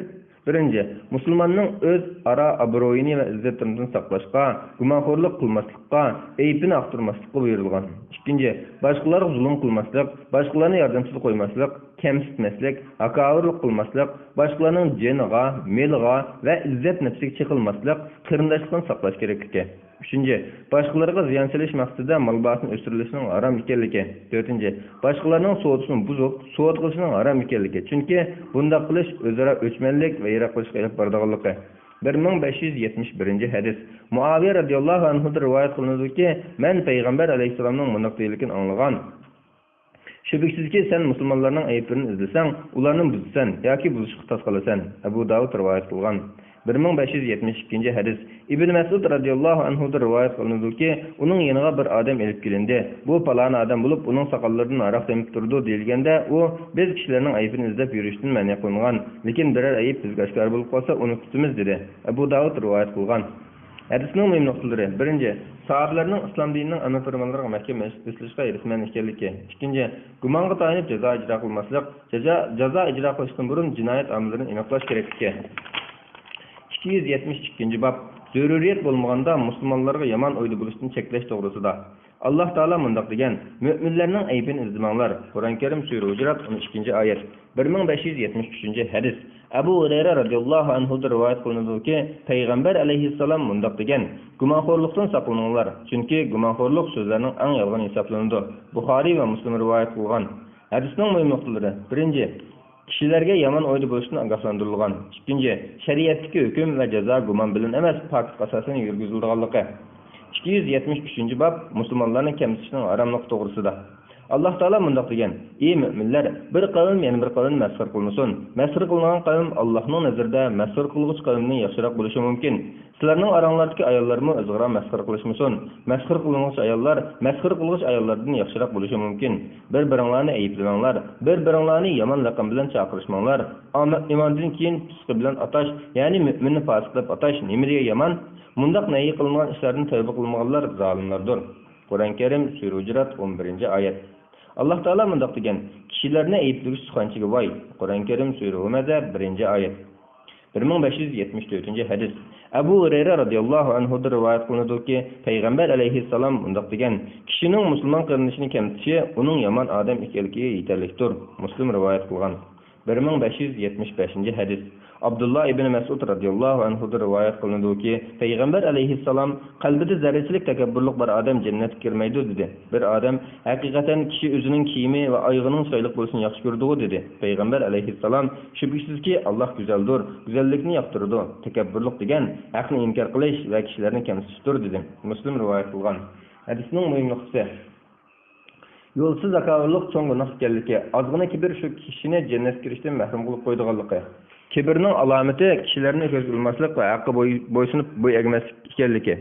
بىرىنچى، مۇسۇلماننىڭ ئۆز ئارا ئابرۇيىنى ۋە ئىززەت-ھۆرمىتىنى ساقلاشقا، گۇمانخورلۇق قىلماسلىققا، ئەيىبىنى ئاختۇرماسلىققا بۇيرۇلغان. ئىككىنچى، باشقىلارغا زۇلۇم قىلماسلىق، باشقىلارنى ياردەمسىز قويماسلىق، كەمسىتمەسلىك، ھاكاۋۇرلۇق قىلماسلىق، باشقىلارنىڭ جېنىغا، مېلىغا ۋە ئىززەت-نەپسىگە چېقىلماسلىق، قېرىنداشلىقنى ساقلاش كېرەكلىكى. ئۈچىنچى، باشقىلارغا زىيان سېلىش مەقسىتىدە مال باھاسىنى ئۆستۈرۈلۈشىنىڭ ھارام ئىكەنلىكى. تۆتىنچى، باشقىلارنىڭ سودىسىنى بۇزۇپ، سودا قىلىشنىڭ ھارام ئىكەنلىكى. چۈنكى بۇنداق قىلىش ئۆزئارا ئۆچمەنلىك ۋە يىراقلىشىشقا ئېلىپ بارىدىغانلىقى. بىر مىڭ بەش يۈز يەتمىش بىرىنچى ھەدىس. مۇئاۋىيە رەزىياللاھۇ ئەنھۇدىن رىۋايەت قىلىنىدۇكى، مەن پەيغەمبەر ئەلەيھىسسالامنىڭ مۇنداق دېگەنلىكىنى ئاڭلىغان. شۈبھىسىزكى، سەن مۇسۇلمانلارنىڭ ئەيىبلىرىنى ئىزدىسەڭ، ئۇلارنى بۇزىسەن ياكى بۇزۇشقا تاس قالىسەن. ئەبۇ داۋۇد رىۋايەت قىلغان. بىر مىڭ بەش يۈز يەتمىش ئىككىنچى ھەدىس. ئىبن مەسئۇد رەزىياللاھۇ ئەنھۇدىن رىۋايەت قىلىنىدۇكى، ئۇنىڭ يېنىغا بىر ئادەم ئېلىپ كېلىندى. بۇ پالان ئادەم بولۇپ، ئۇنىڭ ساقاللىرىدىن ھاراق تېمىپ تۇرىدۇ، دېيىلگەندە، ئۇ، بىز كىشىلەرنىڭ ئەيىبىنى ئىزدەپ يۈرۈشتىن مەنئى قىلىنغان، لېكىن بىرەر ئەيىب بىزگە ئاشكارا بولۇپ قالسا، ئۇنى تۇتىمىز، دېدى. ئەبۇ داۋۇد رىۋايەت قىلغان. ھەدىسنىڭ مۇھىم نۇقتىلىرى. بىرىنچى، ساھابىلەرنىڭ ئىسلام دىنىنىڭ ئەمر پەرمانلىرىغا مەھكەم بېسىلىشقا ھېرىسمەن ئىكەنلىكى. ئىككىنچى، گۇمانغا تايىنىپ جازا ئىجرا قىلماسلىق، جازا، جازا ئىجرا قىلىشتىن بۇرۇن جىنايەت ئامىللىرىنى ئېنىقلاش كېرەكلىكى. ئىككى يۈز يەتمىش ئىككىنچى باب، زۆرۈرىيەت بولمىغاندا مۇسۇلمانلارغا يامان ئويدا بولۇشتىن چەكلەش توغرىسىدا. ئاللاھ تائالا مۇنداق دېگەن، مۆمىنلەرنىڭ ئەيىبىنى ئىزدىمەڭلار. قۇرئان كەرىم، سۈرە ھۇجرات، ئون ئىككىنچى ئايەت. بىر مىڭ بەش يۈز يەتمىش ئۈچىنچى ھەدىس. ئەبۇ ھۇرەيرە رەزىياللاھۇ ئەنھۇدىن رىۋايەت قىلىنىدۇكى، پەيغەمبەر ئەلەيھىسسالام مۇنداق دېگەن، گۇمانخورلۇقتىن ساقلىنىڭلار، چۈنكى گۇمانخورلۇق سۆزلەرنىڭ ئەڭ يالغىنى ھېسابلىنىدۇ. بۇخارىي ۋە مۇسلىم رىۋايەت قىلغان. ھەدىسنىڭ مۇھىم نۇقتىلىرى. بىرىنچى، كىشىلەرگە يامان ئويدا بولۇشتىن ئاگاھلاندۇرۇلغان. ئىككىنچى، شەرىئەتتىكى ھۆكۈم ۋە جازا گۇمان بىلەن ئەمەس، پاكىتقا ئاساسەن يۈرگۈزۈلىدىغانلىقى. ئىككى يۈز يەتمىش ئۈچىنچى باب، مۇسۇلمانلارنى كەمسىتىشنىڭ ھاراملىقى توغرىسىدا. ئاللاھ تائالا مۇنداق دېگەن: ئى مۆمىنلەر، بىر قەۋم يەنە بىر قەۋمنى مەسخىرە قىلمىسۇن. مەسخىرە قىلىنغان قەۋم ئاللاھنىڭ نەزىرىدە مەسخىرە قىلغۇچى قەۋمدىن ياخشىراق بولۇشى مۇمكىن. سىلەرنىڭ ئاراڭلاردىكى ئاياللارمۇ ئۆزئارا مەسخىرە قىلىشمىسۇن. مەسخىرە قىلىنغۇچى ئاياللار مەسخىرە قىلغۇچى ئاياللاردىن ياخشىراق بولۇشى مۇمكىن. بىر-بىرىڭلارنى ئەيىبلىمەڭلار. بىر-بىرىڭلارنى يامان لەقەم بىلەن چاقىرىشماڭلار. ئامەت ئىماندىن كېيىن پىسقى بىلەن ئاتاش، يەنى مۆمىننى پاسىق دەپ ئاتاش نېمە دېگەن يامان؟ مۇنداق نەھى قىلىنغان ئىشلاردىن تەۋبە قىلمىغانلار زالىملاردۇر. قۇرئان كەرىم، سۈرە ھۇجرات، ئون بىرىنچى ئايەت. ئاللاھ تائالا مۇنداق دېگەن: كىشىلەرنى ئەيىبلىگۈچى سۇخەنچىگە ۋاي. قۇرئان كەرىم، سۈرە ھۇمەزە، بىرىنچى ئايەت. بىر مىڭ بەش يۈز يەتمىش تۆتىنچى ھەدىس. ئەبۇ ھۇرەيرە رازىياللاھۇ ئەنھۇدىن رىۋايەت قىلىنىدۇكى، پەيغەمبەر ئەلەيھىسسالام مۇنداق دېگەن: كىشىنىڭ مۇسۇلمان قېرىندىشىنى كەمسىتىشى ئۇنىڭ يامان ئادەم ئىكەنلىكىگە يېتەرلىكتۇر. مۇسلىم رىۋايەت قىلغان. بىر مىڭ بەش يۈز يەتمىش بەشىنچى ھەدىس. ئابدۇللا ئىبنى مەسئۇد رازىياللاھۇ ئەنھۇدىن رىۋايەت قىلىنىدۇكى، پەيغەمبەر ئەلەيھىسسالام: قەلبىدە زەررىچىلىك تەكەببۇرلۇق بار ئادەم جەننەتكە كىرمەيدۇ، دېدى. بىر ئادەم: ھەقىقەتەن كىشى ئۆزىنىڭ كىيىمى ۋە ئايىغىنىڭ چىرايلىق بولۇشىنى ياخشى كۆرىدىغۇ، دېدى. پەيغەمبەر ئەلەيھىسسالام: شۈبھىسىزكى، ئاللاھ گۈزەلدۇر، گۈزەللىكنى ياقتۇرىدۇ. تەكەببۇرلۇق دېگەن ھەقنى ئىنكار قىلىش ۋە كىشىلەرنى كەمسىتىشتۇر، دېدى. مۇسلىم رىۋايەت قىلغان. ھەدىسنىڭ مۇھىم نۇقتىسى. يولسىز زاكاۋۇللۇق چوڭ گۇناھ ئىكەنلىكى، ئازغىنا كىبىر شۇ كىشىنى جەننەتكە كىرىشتىن مەھرۇم قىلىپ قويىدىغانلىقى. كىبىرنىڭ ئالامىتى كىشىلەرنى كۆزگە ئىلماسلىق ۋە ھەققە بوي-، بويسۇنۇپ بوي ئەگمەسلىك ئىكەنلىكى.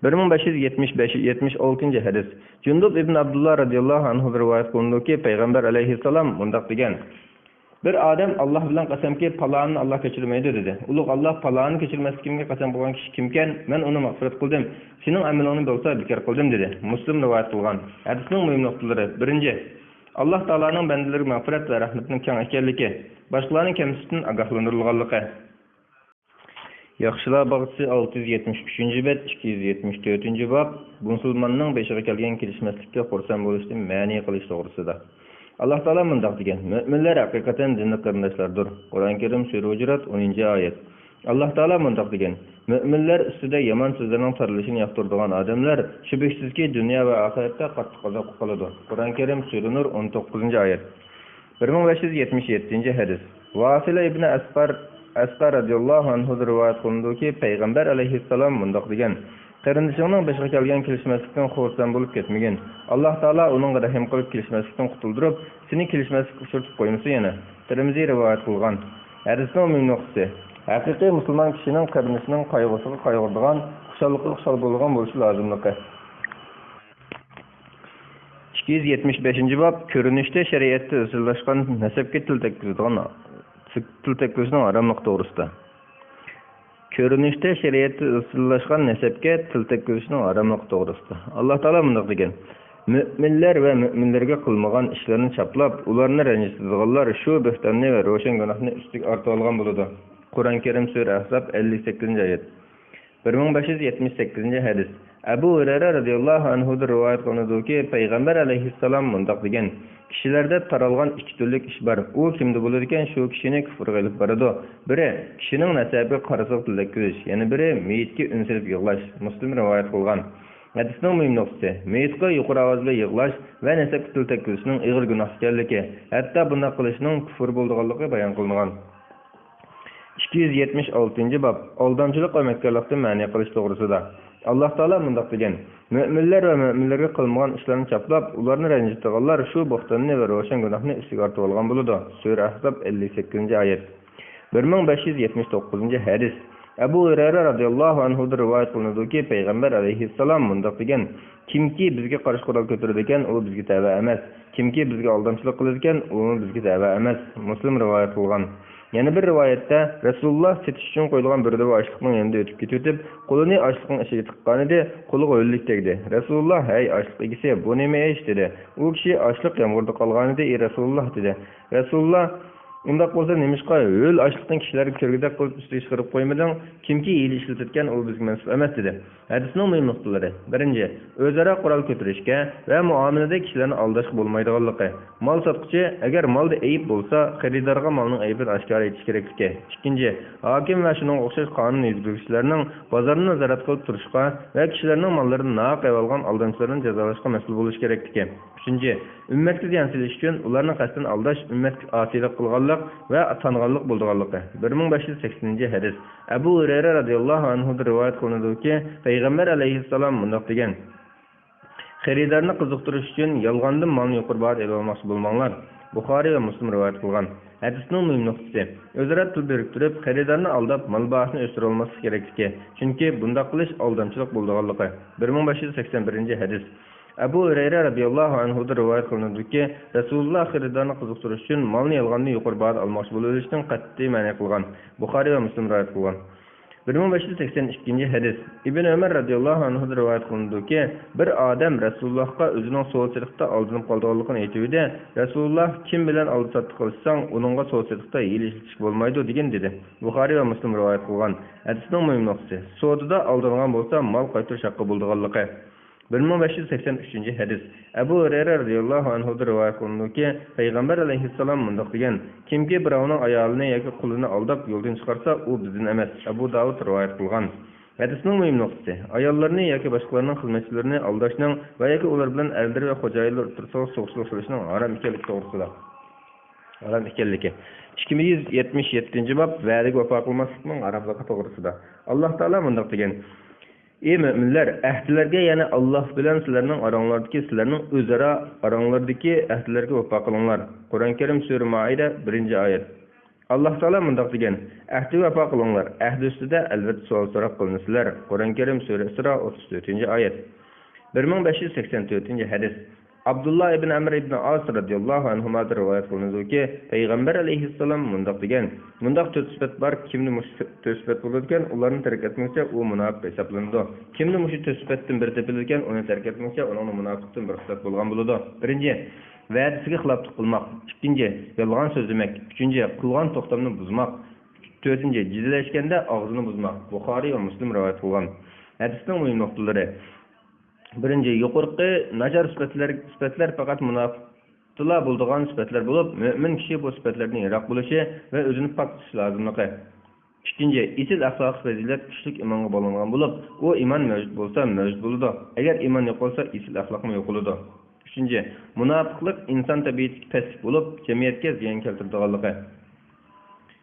بىر مىڭ بەش يۈز يەتمىش بەش، يەتمىش ئالتىنچى ھەدىس. جۇندۇب ئىبن ئابدۇللا رازىياللاھۇ ئەنھۇدىن رىۋايەت قىلىنىدۇكى، پەيغەمبەر ئەلەيھىسسالام مۇنداق دېگەن: بىر ئادەم: ئاللاھ بىلەن قەسەمكى، پالانىنى ئاللاھ كەچۈرمەيدۇ، دېدى. ئۇلۇغ ئاللاھ پالانىنى كەچۈرمەسلىكىمگە قەسەم قىلغان كىشى كىمكەن؟ مەن ئۇنى مەغپىرەت قىلدىم، سېنىڭ ئەمىلىڭنى بولسا بىكار قىلدىم، دېدى. مۇسلىم رىۋايەت قىلغان. ھەدىسنىڭ مۇھىم نۇقتىلىرى. بىرىنچى، ئاللاھ تائالانىڭ بەندىلىرىگە مەغپىرەت ۋە رەھمىتىنىڭ كەڭ ئىكەنلىكى، باشقىلارنى كەمسىتىشتىن ئاگاھلاندۇرۇلغانلىقى. ياخشىلار باغچىسى، ئالتە يۈز يەتمىش ئۈچىنچى بەت، ئىككى يۈز يەتمىش تۆتىنچى باب. مۇسۇلماننىڭ بېشىغا كەلگەن كېلىشمەسلىككە خۇرسەن بولۇشتىن مەنئى قىلىش توغرىسىدا. ئاللاھ تائالا مۇنداق دېگەن: مۆمىنلەر ھەقىقەتەن دىنلىق قېرىنداشلاردۇر. قۇرئان كەرىم، سۈرە ھۇجرات، ئونىنچى ئايەت. ئاللاھ تائالا مۇنداق دېگەن: مۆمىنلەر ئۈستىدە يامان سۆزلەرنىڭ تارىلىشىنى ياقتۇرىدىغان ئادەملەر شۈبھىسىزكى دۇنيا ۋە ئاخىرەتتە قاتتىق ئازابقا قالىدۇ. قۇرئان كەرىم، سۈرە نۇر، ئون توققۇزىنچى ئايەت. بىر مىڭ بەش يۈز يەتمىش يەتتىنچى ھەدىس. ۋاسىلە ئىبنى ئەسقەر، ئەسقەر رازىياللاھۇ ئەنھۇدىن رىۋايەت قىلىنىدۇكى، پەيغەمبەر ئەلەيھىسسالام مۇنداق دېگەن: قېرىندىشىڭنىڭ بېشىغا كەلگەن كېلىشمەسلىكتىن خۇرسەن بولۇپ كەتمىگىن. ئاللاھ تائالا ئۇنىڭغا رەھىم قىلىپ، كېلىشمەسلىكتىن قۇتۇلدۇرۇپ، سېنى كېلىشمەسلىككە ئۇچرىتىپ قويمىسۇن يەنە. تىرمىزى رىۋايەت قىلغان. ھەدىسنىڭ مۇھىم نۇقتىسى. ھەقىقىي مۇسۇلمان كىشىنىڭ قېرىندىشىنىڭ قايغۇسىغا قايغۇرىدىغان، خۇشاللىقىغا خۇشال بولىدىغان بولۇشى لازىملىقى. ئىككى يۈز يەتمىش بەشىنچى باب، كۆرۈنۈشتە شەرىئەتتە ئىزچىللاشقان نەسەبكە تىل تەگكۈزىدىغان، تىل تەگكۈزۈشنىڭ ھاراملىقى توغرىسىدا. كۆرۈنۈشتە شەرىئەتتە ئىزچىللاشقان نەسەبكە تىل تەگكۈزۈشنىڭ ھاراملىقى توغرىسىدا. ئاللاھ تائالا مۇنداق دېگەن: مۆمىنلەر ۋە مۆمىنلەرگە قىلمىغان ئىشلىرىنى چاپلاپ، ئۇلارنى رەنجىتىدىغانلار شۇ بۆھتاننى ۋە روشەن گۇناھنى ئۈستىگە ئارتىۋالغان بولىدۇ. قۇرئان كەرىم، سۈرە ئەھزاب، ئەللىك سەككىزىنچى ئايەت. بىر مىڭ بەش يۈز يەتمىش سەككىزىنچى ھەدىس. ئەبۇ ھۇرەيرە رازىياللاھۇ ئەنھۇدىن رىۋايەت قىلىنىدۇكى، پەيغەمبەر ئەلەيھىسسالام مۇنداق دېگەن: كىشىلەردە تارالغان ئىككى تۈرلۈك ئىش بار. ئۇ كىمدە بولىدىكەن، شۇ كىشىنى كۇفرغا ئېلىپ بارىدۇ. بىرى، كىشىنىڭ نەسەبىگە قارىسىغا تىل تەگكۈزۈش، يەنە بىرى، مېيىتكە ئۈن سېلىپ يىغلاش. مۇسلىم رىۋايەت قىلغان. ھەدىسنىڭ مۇھىم نۇقتىسى، مېيىتقا يۇقىرى ئاۋاز بىلەن يىغلاش ۋە نەسەبكە تىل تەگكۈزۈشنىڭ ئېغىر گۇناھ ئىكەنلىكى، ھەتتا بۇنداق قىلىشنىڭ كۇفر بولىدىغانلىقى بايان قىلىنغان. ئىككى يۈز يەتمىش ئالتىنچى باب، ئالدامچىلىق ۋە مەككارلىقتىن مەنئى قىلىش توغرىسىدا. ئاللاھ تائالا مۇنداق دېگەن: مۆمىنلەر ۋە مۆمىنلەرگە قىلمىغان ئىشلارنى چاپلاپ، ئۇلارنى رەنجىتىدىغانلار شۇ بوھتاننى ۋە روشەن گۇناھنى ئۈستىگە ئارتىۋالغان بولىدۇ. سۈرە ئەھزاب، ئەللىك سەككىزىنچى ئايەت. بىر مىڭ بەش يۈز يەتمىش توققۇزىنچى ھەدىس. ئەبۇ ھۇرەيرە رازىياللاھۇ ئەنھۇدىن رىۋايەت قىلىنىدۇكى، پەيغەمبەر ئەلەيھىسسالام مۇنداق دېگەن: كىمكى بىزگە قارشى قورال كۆتۈرىدىكەن، ئۇ بىزگە تەۋە ئەمەس. كىمكى بىزگە ئالدامچىلىق قىلىدىكەن، ئۇمۇ بىزگە تەۋە ئەمەس. مۇسلىم رىۋايەت قىلغان. يەنە بىر رىۋايەتتە، رەسۇلۇللا سېتىش ئۈچۈن قويۇلغان بىر دۇۋا ئاشلىقنىڭ يېنىدا ئۆتۈپ كېتىۋېتىپ، قولىنى ئاشلىقنىڭ ئىچىگە تىققانىدى، قولىغا ھۆللۈك تەگدى. رەسۇلۇللا: ھەي، ئاشلىق ئىگىسى، بۇ نېمە ئىش؟ دېدى. ئۇ كىشى: ئاشلىق يامغۇردا قالغانىدى، ئى رەسۇلۇللا، دېدى. رەسۇلۇللا: ئۇنداق بولسا نېمىشقا ھۆل ئاشلىقنى كىشىلەرگە كۆرگۈدەك قىلىپ ئۈستىگە چىقىرىپ قويمىدىڭ؟ كىمكى ھىيلە ئىشلىتىدىكەن، ئۇ بىزگە مەنسۇپ ئەمەس، دېدى. ھەدىسنىڭ مۇھىم نۇقتىلىرى. بىرىنچى، ئۆزئارا قورال كۆتۈرۈشكە ۋە مۇئامىلىدە كىشىلەرنى ئالداشقا بولمايدىغانلىقى. مال ساتقۇچى ئەگەر مالدا ئەيىب بولسا، خېرىدارغا مالنىڭ ئەيىبىنى ئاشكارا ئېيتىش كېرەكلىكى. ئىككىنچى، ھاكىم ۋە شۇنىڭغا ئوخشاش قانۇن يۈرگۈزگۈچىلەرنىڭ بازارنى نازارەت قىلىپ تۇرۇشقا ۋە كىشىلەرنىڭ ماللىرىنى ناھەق ئېلىۋالغان ئالدامچىلارنى جازالاشقا مەسئۇل بولۇش كېرەكلىكى. ئۈچىنچى، ئۈممەتكە زىيان سېلىش ئۈچۈن ئۇلارنى قەستەن ئالداش ئۈممەتكە ئاسىيلىق قىلغانلىق ۋە تانغانلىق بولىدىغانلىقى. بىر مىڭ بەش يۈز سەكسىنىنچى ھەدىس. ئەبۇ ھۇرەيرە رازىياللاھۇ ئەنھۇدىن رىۋايەت قىلىنىدۇكى، پەيغەمبەر ئەلەيھىسسالام مۇنداق دېگەن: خېرىدارنى قىزىقتۇرۇش ئۈچۈن يالغاندىن مالنى يۇقىرى باھادا ئېلىۋالماقچى بولماڭلار. بۇخارىي ۋە مۇسلىم رىۋايەت قىلغان. ھەدىسنىڭ مۇھىم نۇقتىسى، ئۆزئارا پۇل بىرىكتۈرۈپ، خېرىدارنى ئالداپ، مال باھاسىنى ئۆستۈرۈۋالماسلىق كېرەكلىكى، چۈنكى بۇنداق قىلىش ئالدامچىلىق بولىدىغانلىقى. بىر مىڭ بەش يۈز سەكسەن بىرىنچى ھەدىس. ئەبۇ ھۇرەيرە رەزىياللاھۇ ئەنھۇدىن رىۋايەت قىلىنىدۇكى، رەسۇلۇللاھ خېرىدارنى قىزىقتۇرۇش ئۈچۈن مالنى يالغاندىن يۇقىرى باھادا ئالماقچى بولۇۋېلىشتىن قەتئىي مەنئى قىلغان. بۇخارىي ۋە مۇسلىم رىۋايەت قىلغان. بىر مىڭ بەش يۈز سەكسەن ئىككىنچى ھەدىس. ئىبن ئۆمەر رەزىياللاھۇ ئەنھۇدىن رىۋايەت قىلىنىدۇكى، بىر ئادەم رەسۇلۇللاھقا ئۆزىنىڭ سودا سېتىقتا ئالدىنىپ قالىدىغانلىقىنى ئېيتىۋىدى، رەسۇلۇللاھ، «كىم بىلەن ئالدى ساتتى قىلىشساڭ، ئۇنىڭغا سودا سېتىقتا ھىيلە ئىشلىتىشكە بولمايدۇ» دېگەن، دېدى. بۇخارىي ۋە مۇسلىم رىۋايەت قىلغان. ھەدىسنىڭ مۇھىم نۇقتىسى، سودىدا ئالدانغان بولسا، مال قايتۇرۇش ھەققى بولىدىغانلىقى. بىر مىڭ بەش يۈز سەكسەن ئۈچىنچى ھەدىس. ئەبۇ ھۇرەيرە رەزىياللاھۇ ئەنھۇدىن رىۋايەت قىلىنىدۇكى، پەيغەمبەر ئەلەيھىسسالام مۇنداق دېگەن، «كىمكى بىراۋنىڭ ئايالىنى ياكى قۇلىنى ئالداپ يولدىن چىقارسا، ئۇ بىزدىن ئەمەس.» ئەبۇ داۋۇد رىۋايەت قىلغان. ھەدىسنىڭ مۇھىم نۇقتىسى، ئاياللىرىنى ياكى باشقىلارنىڭ خىزمەتچىلىرىنى ئالداشنىڭ ۋە ياكى ئۇلار بىلەن ئەرلىرى ۋە خوجايىنلىرى ئوتتۇرىسىدا سوغۇقچىلىق سېلىشنىڭ ھارام ئىكەنلىكى توغرىسىدا. ھارام ئىكەنلىكى. ئىككى يۈز يەتمىش يەتتىنچى باب، ۋەدىگە ۋاپا قىلماسلىقنىڭ ھاراملىقى توغرىسىدا. ئاللاھ تائالا مۇنداق دېگەن، ئى مۆمىنلەر، ئەھدىلەرگە، يەنى ئاللاھ بىلەن سىلەرنىڭ ئاراڭلاردىكى، سىلەرنىڭ ئۆزئارا ئاراڭلاردىكى ئەھدىلەرگە ۋاپا قىلىڭلار. قۇرئان كەرىم، سۈرە مائىدە، بىرىنچى ئايەت. ئاللاھ تائالا مۇنداق دېگەن، ئەھدىگە ۋاپا قىلىڭلار، ئەھدى ئۈستىدە ئەلۋەتتە سوئال-سوراق قىلىنىسىلەر. قۇرئان كەرىم، سۈرە ئىسرا، ئوتتۇز تۆتىنچى ئايەت. بىر مىڭ بەش يۈز سەكسەن تۆتىنچى ھەدىس. ئابدۇللا ئىبن ئەمر ئىبن ئاس رەزىياللاھۇ ئەنھۇمادىن رىۋايەت قىلىنىدۇكى، پەيغەمبەر ئەلەيھىسسالام مۇنداق دېگەن، مۇنداق تۆت سۈپەت بار، كىمدە مۇشۇ تۆت سۈپەت بولىدىكەن، ئۇلارنى تەرك ئەتمىگۈچە ئۇ مۇناپىق ھېسابلىنىدۇ. كىمدە مۇشۇ تۆت سۈپەتتىن بىرى تېپىلىدىكەن، ئۇنى تەرك ئەتمىگۈچە ئۇنىڭدا مۇناپىقتىن بىر خىسلەت بولغان بولىدۇ. بىرىنچى، ۋەدىسىگە خىلاپلىق قىلماق. ئىككىنچى، يالغان سۆزلىمەك. ئۈچىنچى، قىلغان توختامنى بۇزماق. تۆتىنچى، جېدەللەشكەندە ئاغزىنى بۇزماق. بۇخارىي ۋە مۇسلىم رىۋايەت قىلغان. ھەدىسنىڭ مۇھىم نۇقتىلىرى. بىرىنچى، يۇقىرىقى ناچار سۈپەتلەر، سۈپەتلەر پەقەت مۇناپىقتىلا بولىدىغان سۈپەتلەر بولۇپ، مۆمىن كىشى بۇ سۈپەتلەردىن يىراق بولۇشى ۋە ئۆزىنى پاك تۇتۇشى لازىملىقى. ئىككىنچى، ئېسىل ئەخلاقلىق پەزىلەت كۈچلۈك ئىمانغا باغلانغان بولۇپ، ئۇ ئىمان مەۋجۇت بولسا، مەۋجۇت بولىدۇ. ئەگەر ئىمان يوقالسا، ئېسىل ئەخلاقمۇ يوقىلىدۇ. ئۈچىنچى، مۇناپىقلىق ئىنسان تەبىئىتىدىكى پەسلىك بولۇپ، جەمئىيەتكە زىيان كەلتۈرىدىغانلىقى.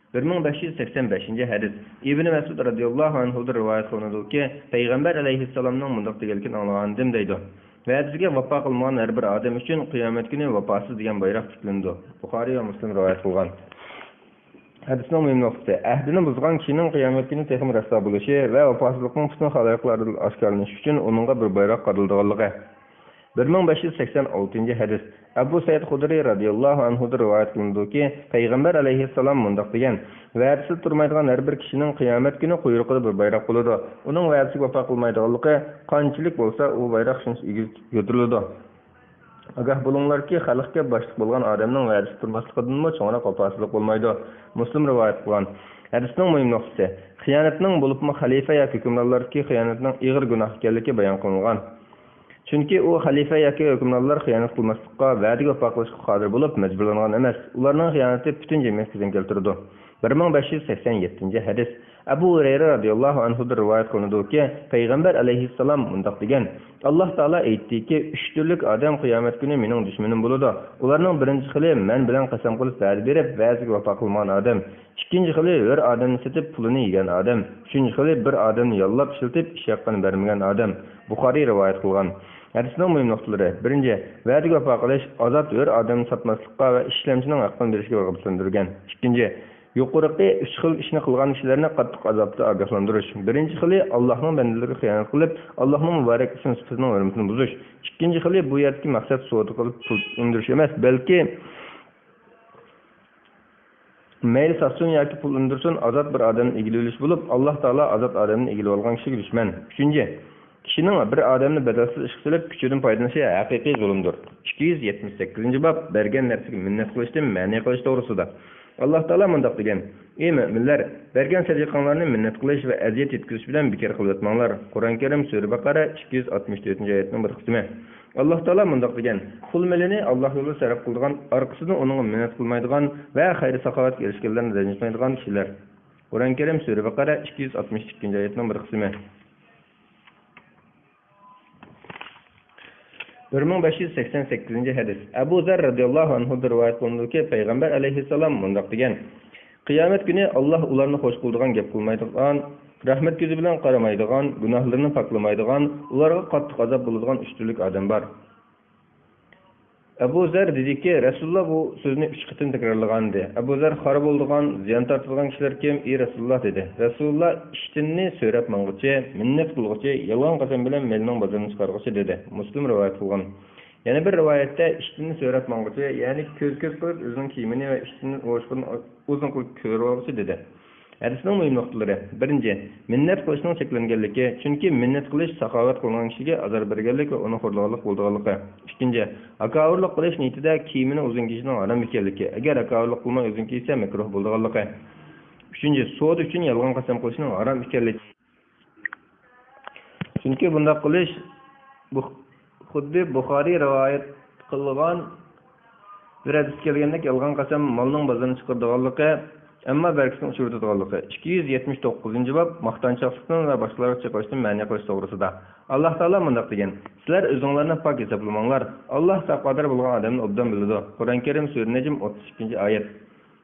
بىر مىڭ بەش يۈز سەكسەن بەشىنچى ھەدىس. ئىبنى مەسئۇد رەزىياللاھۇ ئەنھۇدىن رىۋايەت قىلىنىدۇكى، پەيغەمبەر ئەلەيھىسسالامنىڭ مۇنداق دېگەنلىكىنى ئاڭلىغانىدىم دەيدۇ، ۋەدىسىگە ۋاپا قىلمىغان ھەر بىر ئادەم ئۈچۈن قىيامەت كۈنى ۋاپاسىز دېگەن بايراق تىكلىنىدۇ. بۇخارىي ۋە مۇسلىم رىۋايەت قىلغان. ھەدىسنىڭ مۇھىم نۇقتىسى، ئەھدىنى بۇزغان كىشىنىڭ قىيامەت كۈنى تېخىمۇ رەسۋا بولۇشى ۋە ۋاپاسىزلىقنىڭ پۈتۈن خەلقلەردە ئاشكارىلىنىشى ئۈچۈن ئۇنىڭغا بىر بايراق قادىلىدىغانلىقى. بىر مىڭ بەش يۈز سەكسەن ئالتىنچى ھەدىس. ئەبۇ سەئىد خۇدرىي رەزىياللاھۇ ئەنھۇدىن رىۋايەت قىلىنىدۇكى، پەيغەمبەر ئەلەيھىسسالام مۇنداق دېگەن، ۋەدىسىدە تۇرمايدىغان ھەر بىر كىشىنىڭ قىيامەت كۈنى قۇيرۇقىدا بىر بايراق بولىدۇ. ئۇنىڭ ۋەدىسىگە ۋاپا قىلمايدىغانلىقى قانچىلىك بولسا، ئۇ بايراق شۇنچە ئېگىز كۆتۈرۈلىدۇ. ئاگاھ بولۇڭلاركى، خەلقكە باشلىق بولغان ئادەمنىڭ ۋەدىسىدە تۇرماسلىقىدىنمۇ چوڭراق ۋاپاسىزلىق بولمايدۇ. مۇسلىم رىۋايەت قىلغان. ھەدىسنىڭ مۇھىم نۇقتىسى، خىيانەتنىڭ، بولۇپمۇ خەلىپە ياكى ھۆكۈمرانلاردىكى خىيانەتنىڭ ئېغىر گۇناھ ئىكەنلىكى بايان قىلىنغان. چۈنكى ئۇ خەلىپە ياكى ھۆكۈمرانلار خىيانەت قىلماسلىققا، ۋەدىگە ۋاپا قىلىشقا قادىر بولۇپ، مەجبۇرلانغان ئەمەس. ئۇلارنىڭ خىيانىتى پۈتۈن جەمئىيەتكە زىيان كەلتۈرىدۇ. بىر مىڭ بەش يۈز سەكسەن يەتتىنچى ھەدىس. ئەبۇ ھۇرەيرە رەزىياللاھۇ ئەنھۇدىن رىۋايەت قىلىنىدۇكى، پەيغەمبەر ئەلەيھىسسالام مۇنداق دېگەن، ئاللاھ تائالا ئېيتتىكى، ئۈچ تۈرلۈك ئادەم قىيامەت كۈنى مېنىڭ دۈشمىنىم بولىدۇ. ئۇلارنىڭ بىرىنچى خىلى مەن بىلەن قەسەم قىلىپ ۋەدە بېرىپ، ۋەدىسىگە ۋاپا قىلمىغان ئادەم. ئىككىنچى خىلى ھۆر ئادەمنى سېتىپ پۇلىنى يېگەن ئادەم. ئۈچىنچى خىلى بىر ئادەمنى ياللاپ ئىشلىتىپ ئىش ھەققىنى بەرمىگەن ئادەم. بۇخارىي رىۋايەت قىلغان. ھەدىسنىڭ مۇھىم نۇقتىلىرى. بىرىنچى، ۋەدىگە ۋاپا قىلىش، ئازاد ھۆر ئادەمنى ساتماسلىققا ۋە ئىشلەمچىنىڭ ھەققىنى بېرىشكە رىغبەتلەندۈرگەن. ئىككىنچى، يۇقىرىقى ئۈچ خىل ئىشنى قىلغان كىشىلەرنى قاتتىق ئازابتا ئاگاھلاندۇرۇش. بىرىنچى خىلى، ئاللاھنىڭ بەندىلىرىگە خىيانەت قىلىپ، ئاللاھنىڭ مۇبارەك ئىسىم سۈپىتىنىڭ ھۆرمىتىنى بۇزۇش. ئىككىنچى خىلى، بۇ يەردىكى مەقسەت سودا قىلىپ پۇل ئۈندۈرۈش ئەمەس، بەلكى مەيلى ساتسۇن ياكى پۇل ئۈندۈرسۇن، ئازاد بىر ئادەمنى ئىگىلىۋېلىش بولۇپ، ئاللاھ تائالا ئازاد ئادەمنى ئىگىلىۋالغان كىشىگە دۈشمەن. ئۈچىنچى، كىشىنىڭ بىر ئادەمنى بەدەلسىز ئىشقا سېلىپ، كۈچىدىن پايدىلىنىشى ھەقىقىي زۇلۇمدۇر. ئىككى يۈز يەتمىش سەككىزىنچى باب، بەرگەن نەرسىگە مىننەت قىلىشتىن مەنئى قىلىش توغرىسىدا. ئاللاھ تائالا مۇنداق دېگەن، ئى مۆمىنلەر، بەرگەن سەدىقەڭلارنى مىننەت قىلىش ۋە ئەزىيەت يەتكۈزۈش بىلەن بىكار قىلىۋەتمەڭلار. قۇرئان كەرىم، سۈرە بەقەرە، ئىككى يۈز ئاتمىش تۆتىنچى ئايەتنىڭ بىر قىسمى. ئاللاھ تائالا مۇنداق دېگەن، پۇل مېلىنى ئاللاھ يولىدا سەرپ قىلىدىغان، ئارقىسىدىن ئۇنىڭغا مىننەت قىلمايدىغان ۋە خەير-ساخاۋەتكە ئېرىشكەنلەرنى رەنجىتمەيدىغان كىشىلەر. قۇرئان كەرىم، سۈرە بەقەرە، ئىككى يۈز ئاتمىش ئىككىنچى ئايەتنىڭ بىر قىسمى. بىر مىڭ بەش يۈز سەكسەن سەككىزىنچى ھەدىس. ئەبۇ زەر رەزىياللاھۇ ئەنھۇدىن رىۋايەت قىلىنىدۇكى، پەيغەمبەر ئەلەيھىسسالام مۇنداق دېگەن، قىيامەت كۈنى ئاللاھ ئۇلارنى خوش قىلىدىغان گەپ قىلمايدىغان، رەھمەت كۆزى بىلەن قارىمايدىغان، گۇناھلىرىنى پاكلىمايدىغان، ئۇلارغا قاتتىق ئازاب بولىدىغان ئۈچ تۈرلۈك ئادەم بار. ئەبۇ زەر دېدىكى، رەسۇلۇللا بۇ سۆزنى ئۈچ قېتىم تەكرارلىغانىدى. ئەبۇ زەر خار بولىدىغان، زىيان تارتىدىغان كىشىلەر كىم، ئى رەسۇلۇللا؟ دېدى. رەسۇلۇللا ئىشتىننى سۆرەپ ماڭغۇچى، مىننەت قىلغۇچى، يالغان قەسەم بىلەن مېلىنىڭ بازىرىنى چىقارغۇچى دېدى. مۇسلىم رىۋايەت قىلغان. يەنە بىر رىۋايەتتە، ئىشتىننى سۆرەپ ماڭغۇچى، يەنى كۆز-كۆز قىلىپ ئۆزىنىڭ كىيىمىنى ۋە ئىشتىنىنى ئوۋۇشقىنىنى ئۇزۇن قىلىپ كۆرۈۋالغۇچى دېدى. ھەدىسنىڭ مۇھىم نۇقتىلىرى. بىرىنچى، مىننەت قىلىشنىڭ چەكلەنگەنلىكى، چۈنكى مىننەت قىلىش ساخاۋەت قىلىنغان كىشىگە ئازار بەرگەنلىك ۋە ئۇنى خورلىغانلىق بولىدىغانلىقى. ئىككىنچى، ھاكاۋۇرلۇق قىلىش نىيىتىدە كىيىمىنى ئۇزۇن كىيىشنىڭ ھارام ئىكەنلىكى، ئەگەر ھاكاۋۇرلۇق قىلماي ئۇزۇن كىيسە مەكرۇھ بولىدىغانلىقى. ئۈچىنچى، سودا ئۈچۈن يالغان قەسەم قىلىشنىڭ ھارام ئىكەنلىكى. چۈنكى بۇنداق قىلىش بۇ خۇددى بۇخارىي رىۋايەت قىلغان بىر ھەدىستە كەلگەندەك يالغان قەسەم مالنىڭ بازىرىنى چىقىرىدىغانلىقى، ئەمما بەرىكىتىنى ئۇچۇرتىدىغانلىقى. ئىككى يۈز يەتمىش توققۇزىنچى باب، ماختانچاقلىقتىن ۋە باشقىلارغا چېقىۋېلىشتىن مەنئى قىلىش توغرىسىدا. ئاللاھ تائالا مۇنداق دېگەن، سىلەر ئۆزۈڭلارنى پاك ھېسابلىماڭلار. ئاللاھ ساقادىر بولغان ئادەمنى ئوبدان بىلىدۇ. قۇرئان كەرىم، سۈرە نەجم، ئوتتۇز ئىككىنچى ئايەت.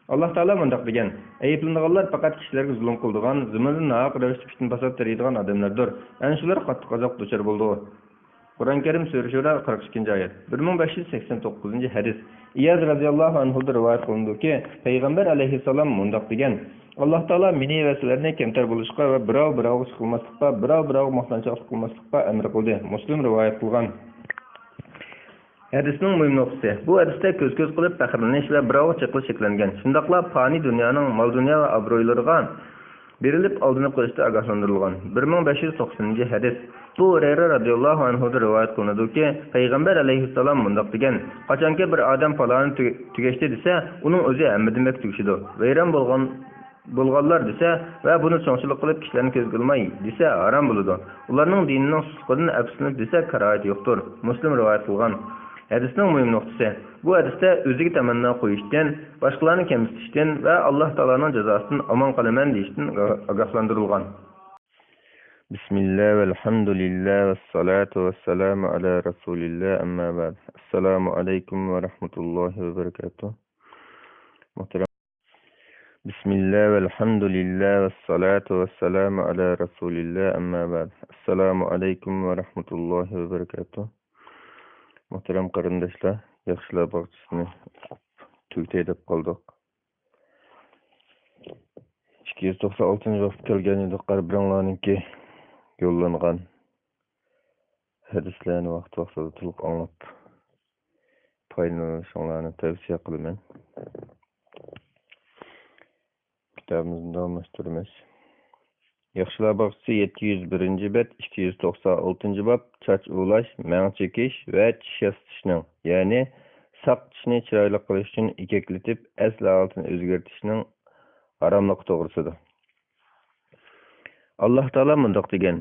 ئاللاھ تائالا مۇنداق دېگەن، ئەيىبلىنىدىغانلار پەقەت كىشىلەرگە زۇلۇم قىلىدىغان، زېمىندا ناھەق رەۋىشتە پىتنە-پاسات تېرىيدىغان ئادەملەردۇر. ئەنە شۇلار قاتتىق ئازابقا دۇچار بولىدۇ. قۇرئان كەرىم، سۈرە شۇرا، قىرىق ئىككىنچى ئايەت. بىر مىڭ بەش يۈز سەكسەن توققۇزىنچى ھەدىس. ئىياز رەزىياللاھۇ ئەنھۇدىن رىۋايەت قىلىنىدۇكى، پەيغەمبەر ئەلەيھىسسالام مۇنداق دېگەن، ئاللاھ تائالا مېنى ۋە سىلەرنى كەمتەر بولۇشقا ۋە بىراۋ بىراۋغا چېقىلماسلىققا، بىراۋ بىراۋغا ماختانچاقلىق قىلماسلىققا ئەمر قىلدى. مۇسلىم رىۋايەت قىلغان. ھەدىسنىڭ مۇھىم نۇقتىسى، بۇ ھەدىستە كۆز-كۆز قىلىپ پەخىرلىنىش ۋە بىراۋغا چېقىلىش چەكلەنگەن، شۇنداقلا پانىي دۇنيانىڭ مال-دۇنيا ۋە ئابرۇيلىرىغا بېرىلىپ ئالدىنىپ قېلىشتىن ئاگاھلاندۇرۇلغان. بىر مىڭ بەش يۈز توقسىنىنچى ھەدىس. ئەبۇ ھۇرەيرە رەزىياللاھۇ ئەنھۇدىن رىۋايەت قىلىنىدۇكى، پەيغەمبەر ئەلەيھىسسالام مۇنداق دېگەن، قاچانكى بىر ئادەم پالانى تۈگ-، تۈگەشتى دېسە، ئۇنىڭ ئۆزى ھەممىدىن بەك تۈگىشىدۇ. ۋەيران بولغان بولغانلار دېسە ۋە بۇنى چوڭچىلىق قىلىپ كىشىلەرنى كۆزگە ئىلماي دېسە ھارام بولىدۇ. ئۇلارنىڭ دىنىنىڭ سۇسلۇقىدىن ئەپسۇسلىنىپ دېسە كاراھەت يوقتۇر. مۇسلىم رىۋايەت قىلغان. ھەدىسنىڭ مۇھىم نۇقتىسى، بۇ ھەدىستە ئۆزىگە تەمەننا قويۇشتىن، باشقىلارنى كەمسىتىشتىن ۋە ئاللاھ تائالانىڭ جازاسىدىن ئامان قالىمەن دېيىشتىن ئاگاھلاندۇرۇلغان. بىسمىللا ۋەلھەمدۇلىللا ۋەسسالاتۇ ۋەسسالامۇ ئەلا رەسۇلىللا، ئەمما بەئد. ئەسسالامۇ ئەلەيكۇم ۋە رەھمەتۇللاھى ۋە بەرىكاتۇھ. مۇھتەرەم بىسمىللا ۋەلھەمدۇلىللا ۋەسسالاتۇ ۋەسسالامۇ ئەلا رەسۇلىللا، ئەمما بەئد. ئەسسالامۇ ئەلەيكۇم ۋە رەھمەتۇللاھى ۋە بەرىكاتۇھ. مۇھتەرەم قېرىنداشلار، ياخشىلار باغچىسىنى تۈگىتەي دەپ قالدۇق. ئىككى يۈز توقسان ئالتىنچى بابقا كەلگەن ئىدۇق، ھەر بىرىڭلارنىڭكى يوللانغان ھەدىسلەرنى ۋاقتى-ۋاقتىدا تولۇق ئاڭلاپ پايدىلىنىشىڭلارنى تەۋسىيە قىلىمەن. كىتابىمىزنى داۋاملاشتۇرىمىز. ياخشىلار باغچىسى، يەتتە يۈز بىرىنچى بەت، ئىككى يۈز توقسان ئالتىنچى باب، چاچ ئۇۋۇلاش، مەڭ چېكىش ۋە چىش ياسىتىشنىڭ، يەنى ساق چىشنى چىرايلىق قىلىش ئۈچۈن ئىكەكلىتىپ ئەسلى ھالىتىنى ئۆزگەرتىشنىڭ ھاراملىقى توغرىسىدا. ئاللاھ تائالا مۇنداق دېگەن،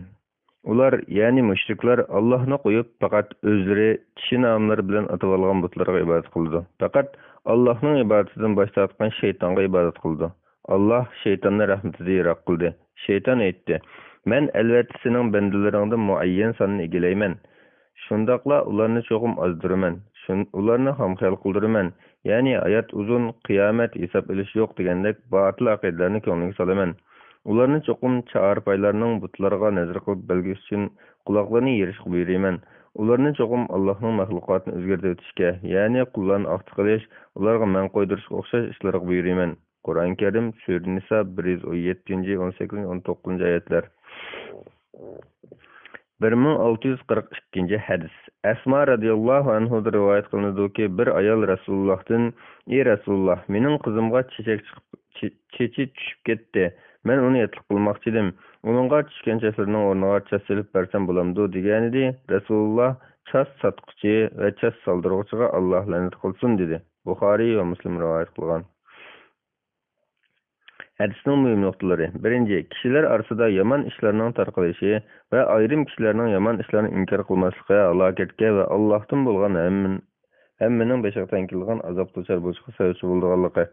ئۇلار، يەنى مۇشرىكلار، ئاللاھنى قويۇپ، پەقەت ئۆزلىرى چىشى ناملىرى بىلەن ئاتىۋالغان بۇتلارغا ئىبادەت قىلىدۇ. پەقەت ئاللاھنىڭ ئىبادىتىدىن باش تارتقان شەيتانغا ئىبادەت قىلىدۇ. ئاللاھ شەيتاننى رەھمىتىدىن يىراق قىلدى. شەيتان ئېيتتى، مەن ئەلۋەتتە سېنىڭ بەندىلىرىڭدىن مۇئەييەن ساننى ئىگىلەيمەن. شۇنداقلا ئۇلارنى چوقۇم ئازدۇرىمەن. شۇن-، ئۇلارنى خامخىيال قىلدۇرىمەن. يەنى ھايات ئۇزۇن، قىيامەت، ھېساب ئېلىش يوق دېگەندەك باتىل ئەقىدىلەرنى كۆڭلىگە سالىمەن. ئۇلارنى چوقۇم چارپايلارنىڭ بۇتلارغا نەزەر قىلىپ بەلگىسى ئۈچۈن قۇلاقلىرىنى يېرىشقا بۇيرۇيمەن. ئۇلارنى چوقۇم ئاللاھنىڭ مەخلۇقاتىنى ئۆزگەرتىۋېتىشكە، يەنى قۇللارنى ئاختا قىلىش، ئۇلارغا مەڭ قويدۇرۇشقا ئوخشاش ئىشلارغا بۇيرۇيمەن. قۇرئان كەرىم، سۈرە نىسا، بىر يۈز ئون يەتتىنچى، ئون سەككىزىنچى، ئون توققۇزىنچى ئايەتلەر. بىر مىڭ ئالتە يۈز قىرىق ئىككىنچى ھەدىس. ئەسما رەزىياللاھۇ ئەنھۇدىن رىۋايەت قىلىنىدۇكى، بىر ئايال رەسۇلۇللاھتىن، ئى رەسۇلۇللاھ، مېنىڭ قىزىمغا چېچەك چىقىپ، چې-، چېچى چۈشۈپ كەتتى. مەن ئۇنى ياتلىق قىلماقچىدىم. ئۇنىڭغا چۈشكەن چاچلىرىنىڭ ئورنىغا چاچ سېلىپ بەرسەم بولامدۇ؟ دېگەنىدى. رەسۇلۇللاھ، چاچ ساتقۇچى ۋە چاچ سالدۇرغۇچىغا ئاللاھ لەنەت قىلسۇن، دېدى. بۇخارىي ۋە مۇسلىم رىۋايەت قىلغان. ھەدىسنىڭ مۇھىم نۇقتىلىرى. بىرىنچى، كىشىلەر ئارىسىدا يامان ئىشلارنىڭ تارقىلىشى ۋە ئايرىم كىشىلەرنىڭ يامان ئىشلارنى ئىنكار قىلماسلىقى ھالاكەتكە ۋە ئاللاھتىن بولغان ھەممە-، ھەممىنىڭ بېشىغا تەڭ كېلىدىغان ئازابقا دۇچار بولۇشىغا سەۋەبچى بولىدىغانلىقى.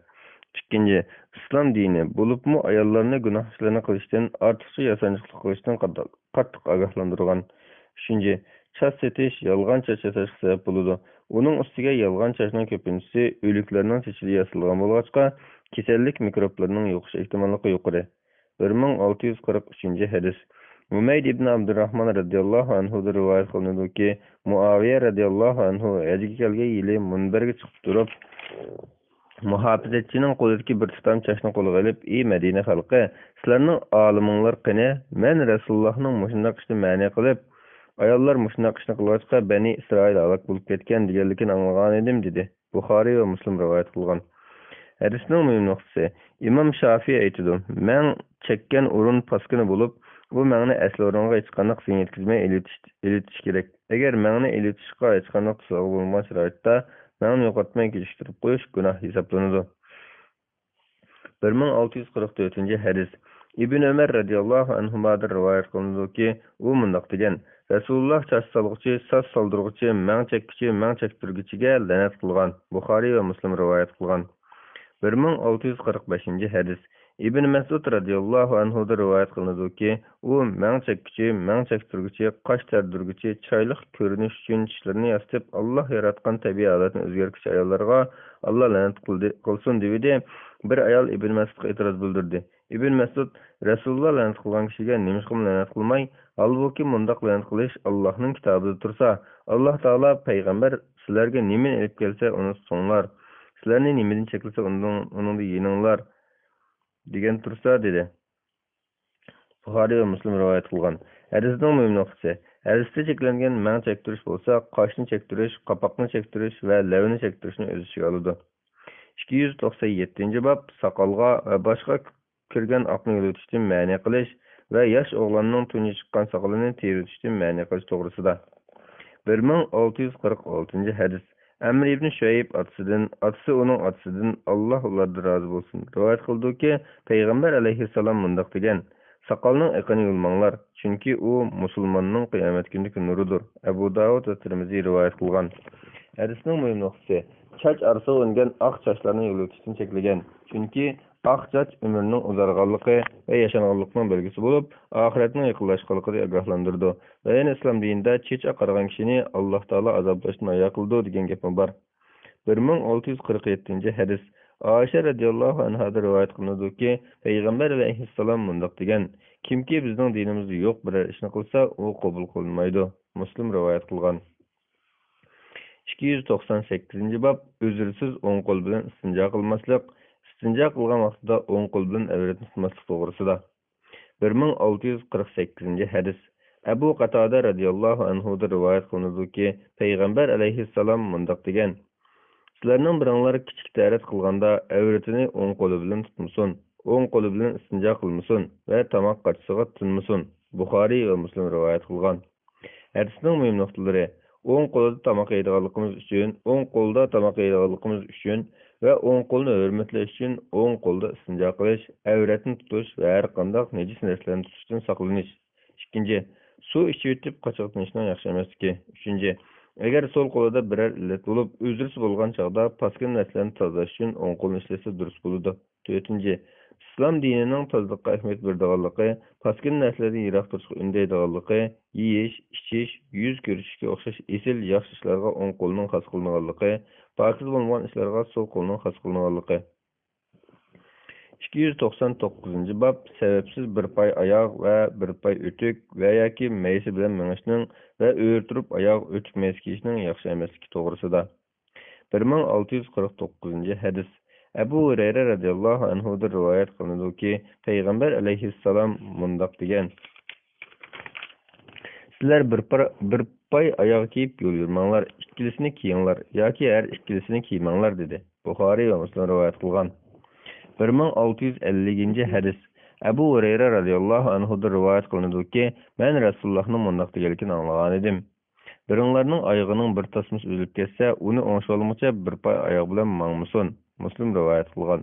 ئىككىنچى، ئىسلام دىنى، بولۇپمۇ ئاياللارنى گۇناھ ئىشلارنى قىلىشتىن، ئارتۇقچە ياسانچۇقلۇق قىلىشتىن قاتتىق قاتتىق ئاگاھلاندۇرغان. ئۈچىنچى، چاچ سېتىش، يالغان چاچ ياساشقا سەۋەب بولىدۇ. ئۇنىڭ ئۈستىگە يالغان چاچنىڭ كۆپىنچىسى ئۆلۈكلەرنىڭ چېچىدىن ياسالغان بولغاچقا، كېسەللىك مىكروبلىرىنىڭ يۇقۇش ئېھتىماللىقى يۇقىرى. بىر مىڭ ئالتە يۈز قىرىق ئۈچىنچى ھەدىس. ھۇمەيد ئىبن ئابدۇرراھمان رەزىياللاھۇ ئەنھۇدىن رىۋايەت قىلىنىدۇكى، مۇئاۋىيە رەزىياللاھۇ ئەنھۇ ھەجگە كەلگەن يىلى مۇنبەرگە چىقىپ تۇرۇپ، مۇھاپىزەتچىنىڭ قولىدىكى بىر تۇتام چاچنى قولىغا ئېلىپ، ئى مەدىنە خەلقى، سىلەرنىڭ ئالىمىڭلار قېنى؟ مەن رەسۇلۇللاھنىڭ مۇشۇنداق ئىشنى مەنئى قىلىپ، ئاياللار مۇشۇنداق ئىشنى قىلغاچقا، بەنى ئىسرائىل ھالاك بولۇپ كەتكەن دېگەنلىكىنى ئاڭلىغانىدىم، دېدى. بۇخارىي ۋە مۇسلىم رىۋايەت قىلغان. ھەدىسنىڭ مۇھىم نۇقتىسى، ئىمام شافىئى ئېيتىدۇ، مەڭ چەككەن ئورۇن پاسكىنا بولۇپ، ئۇ مەڭنى ئەسلى ئورنىغا ھېچقانداق زىيان يەتكۈزمەي ئېلىۋېتىش، ئېلىۋېتىش كېرەك. ئەگەر مەڭنى ئېلىۋېتىشقا ھېچقانداق توسالغۇ بولمىغان شارائىتتا، مەڭنى يوقاتماي كېچىكتۈرۈپ قويۇش گۇناھ ھېسابلىنىدۇ. بىر مىڭ ئالتە يۈز قىرىق تۆتىنچى ھەدىس. ئىبن ئۆمەر رەزىياللاھۇ ئەنھۇمادىن رىۋايەت قىلىنىدۇكى، ئۇ مۇنداق دېگەن، رەسۇلۇللاھ چاچ سالغۇچى، ساز سالدۇرغۇچى، مەڭ چەككۈچى، مەڭ چەكتۈرگۈچىگە لەنەت قىلغان. بۇخارىي ۋە مۇسلىم رىۋايەت قىلغان. بىر مىڭ ئالتە يۈز قىرىق بەشىنچى ھەدىس. ئىبن مەسئۇد رەزىياللاھۇ ئەنھۇدىن رىۋايەت قىلىنىدۇكى، ئۇ مەڭ چەككۈچى، مەڭ چەكتۈرگۈچى، قاش تەردۈرگۈچى، چىرايلىق كۆرۈنۈش ئۈچۈن چىشلىرىنى ياسىتىپ، ئاللاھ ياراتقان تەبىئىي ھالەتنى ئۆزگەرتكۈچى ئاياللارغا ئاللاھ لەنەت قىلدى، قىلسۇن دېۋىدى. بىر ئايال ئىبن مەسئۇدقا ئېتىراز بىلدۈردى. ئىبن مەسئۇد، رەسۇلۇللاھ لەنەت قىلغان كىشىگە نېمىشقىمۇ لەنەت قىلماي؟ ھالبۇكى، مۇنداق لەنەت قىلىش ئاللاھنىڭ كىتابىدا تۇرسا، ئاللاھ تائالا پەيغەمبەر سىلەرگە نېمىنى ئېلىپ كەلسە، ئۇنى تۇتۇڭلار. سىلەرنى نېمىدىن چەكلىسە، ئۇنىڭ، ئۇنىڭدىن يېنىڭلار، دېگەن تۇرسا، دېدى. بۇخارىي ۋە مۇسلىم رىۋايەت قىلغان. ھەدىسنىڭ مۇھىم نۇقتىسى، ھەدىستە چەكلەنگەن مەڭ چەكتۈرۈش بولسا، قاشنى چەكتۈرۈش، قاپاقنى چەكتۈرۈش ۋە لەۋنى چەكتۈرۈشنى ئۆز ئىچىگە ئالىدۇ. ئىككى يۈز توقسان يەتتىنچى باب، ساقالغا ۋە باشقا كىرگەن ئاقنى يۆلىتىشتىن مەنئى قىلىش ۋە ياش ئوغلاننىڭ تۇنجى چىققان ساقىلىنى تېرىۋېتىشتىن مەنئى قىلىش توغرىسىدا. بىر مىڭ ئالتە يۈز قىرىق ئالتىنچى ھەدىس. ئەمر ئىبنى شۇئەيب ئاتىسىدىن، ئاتىسى ئۇنىڭ ئاتىسىدىن، ئاللاھ ئۇلاردىن رازى بولسۇن، رىۋايەت قىلىدۇكى، پەيغەمبەر ئەلەيھىسسالام مۇنداق دېگەن، ساقالنىڭ ئېقىنى يۇلماڭلار، چۈنكى ئۇ مۇسۇلماننىڭ قىيامەت كۈنىدىكى نۇرىدۇر. ئەبۇ داۋۇد ۋە تىرمىزى رىۋايەت قىلغان. ھەدىسنىڭ مۇھىم نۇقتىسى، چاچ ئارىسىغا ئۈنگەن ئاق چاچلارنى يۆلىتىشتىن چەكلىگەن، چۈنكى ئاق چاچ ئۆمۈرنىڭ ئۇزارغانلىقى ۋە ياشانغانلىقنىڭ بەلگىسى بولۇپ، ئاخىرەتنىڭ يېقىنلاشقانلىقىدىن ئاگاھلاندۇرىدۇ. ۋە يەنە ئىسلام دىنىدا چېچى ئاقارغان كىشىنى ئاللاھ تائالا ئازابلاشتىن ھايا قىلىدۇ، دېگەن گەپمۇ بار. بىر مىڭ ئالتە يۈز قىرىق يەتتىنچى ھەدىس. ئائىشە رەزىياللاھۇ ئەنھادىن رىۋايەت قىلىنىدۇكى، پەيغەمبەر ئەلەيھىسسالام مۇنداق دېگەن، كىمكى بىزنىڭ دىنىمىزدا يوق بىرەر ئىشنى قىلسا، ئۇ قوبۇل قىلىنمايدۇ. مۇسلىم رىۋايەت قىلغان. ئىككى يۈز توقسان سەككىزىنچى باب، ئۈزرىسىز ئوڭ قول بىلەن ئىستىنجا قىلماسلىق، ئىستىنجا قىلغان ۋاقتىدا ئوڭ قول بىلەن ئەۋرەتنى تۇتماسلىق توغرىسىدا. بىر مىڭ ئالتە يۈز قىرىق سەككىزىنچى ھەدىس. ئەبۇ قاتادە رەزىياللاھۇ ئەنھۇدىن رىۋايەت قىلىنىدۇكى، پەيغەمبەر ئەلەيھىسسالام مۇنداق دېگەن، سىلەرنىڭ بىرىڭلار كىچىك تەرەت قىلغاندا ئەۋرىتىنى ئوڭ قولى بىلەن تۇتمىسۇن، ئوڭ قولى بىلەن ئىستىنجا قىلمىسۇن ۋە تاماق قاچىسىغا تىنمىسۇن. بۇخارىي ۋە مۇسلىم رىۋايەت قىلغان. ھەدىسنىڭ مۇھىم نۇقتىلىرى، ئوڭ قولىدا تاماق يەيدىغانلىقىمىز ئۈچۈن، ئوڭ قولدا تاماق يەيدىغانلىقىمىز ئۈچۈن ۋە ئوڭ قولنى ھۆرمەتلەش ئۈچۈن ئوڭ قولدا ئىستىنجا قىلىش، ئەۋرەتنى تۇتۇش ۋە ھەر قانداق نىجىس نەرسىلەرنى تۇتۇشتىن ساقلىنىش. ئىككىنچى، سۇ ئىچىۋېتىپ قاچىغا تىنىشنىڭ ياخشى ئەمەسلىكى. ئۈچىنچى، ئەگەر سول قولىدا بىرەر ئىللەت بولۇپ، ئۈزرىسى بولغان چاغدا پاسكىنا نەرسىلەرنى تازىلاش ئۈچۈن ئوڭ قولنى ئىشلەتسە دۇرۇس بولىدۇ. تۆتىنچى، ئىسلام دىنىنىڭ تازىلىققا ئەھمىيەت بېرىدىغانلىقى، پاسكىنا نەرسىلەردىن يىراق تۇرۇشقا ئۈندەيدىغانلىقى، يېيىش، ئىچىش، يۈز كۆرۈشۈشكە ئوخشاش ئېسىل ياخشى ئىشلارغا ئوڭ قولنىڭ خاس قىلىنغانلىقى، پاكىز بولمىغان ئىشلارغا سول قولنىڭ خاس قىلىنغانلىقى. ئىككى يۈز توقسان توققۇزىنچى باب، سەۋەبسىز بىر پاي ئاياغ ۋە بىر پاي ئۆتۈك ۋە ياكى مەيسە بىلەن مېڭىشنىڭ ۋە ئۆرە تۇرۇپ ئاياغ ئۆتۈك مەيسە كىيىشنىڭ ياخشى ئەمەسلىكى توغرىسىدا. بىر مىڭ ئالتە يۈز قىرىق توققۇزىنچى ھەدىس. ئەبۇ ھۇرەيرە رەزىياللاھۇ ئەنھۇدىن رىۋايەت قىلىنىدۇكى، پەيغەمبەر ئەلەيھىسسالام مۇنداق دېگەن، سىلەر بىر پار-، بىر پاي ئاياغ كىيىپ يول يۈرمەڭلار، ئىككىلىسىنى كىيىڭلار ياكى ھەر ئىككىلىسىنى كىيمەڭلار، دېدى. بۇخارىي ۋە مۇسلىم رىۋايەت قىلغان. بىر مىڭ ئالتە يۈز ئەللىكىنچى ھەدىس. ئەبۇ ھۇرەيرە رەزىياللاھۇ ئەنھۇدىن رىۋايەت قىلىنىدۇكى، مەن رەسۇلۇللاھنىڭ مۇنداق دېگەنلىكىنى ئاڭلىغانىدىم. بىرىڭلارنىڭ ئايىغىنىڭ بىر تاسمىسى ئۈزۈلۈپ كەتسە، ئۇنى ئوڭشىۋالغۇچە بىر پاي ئاياغ بىلەن ماڭمىسۇن. مۇسلىم رىۋايەت قىلغان.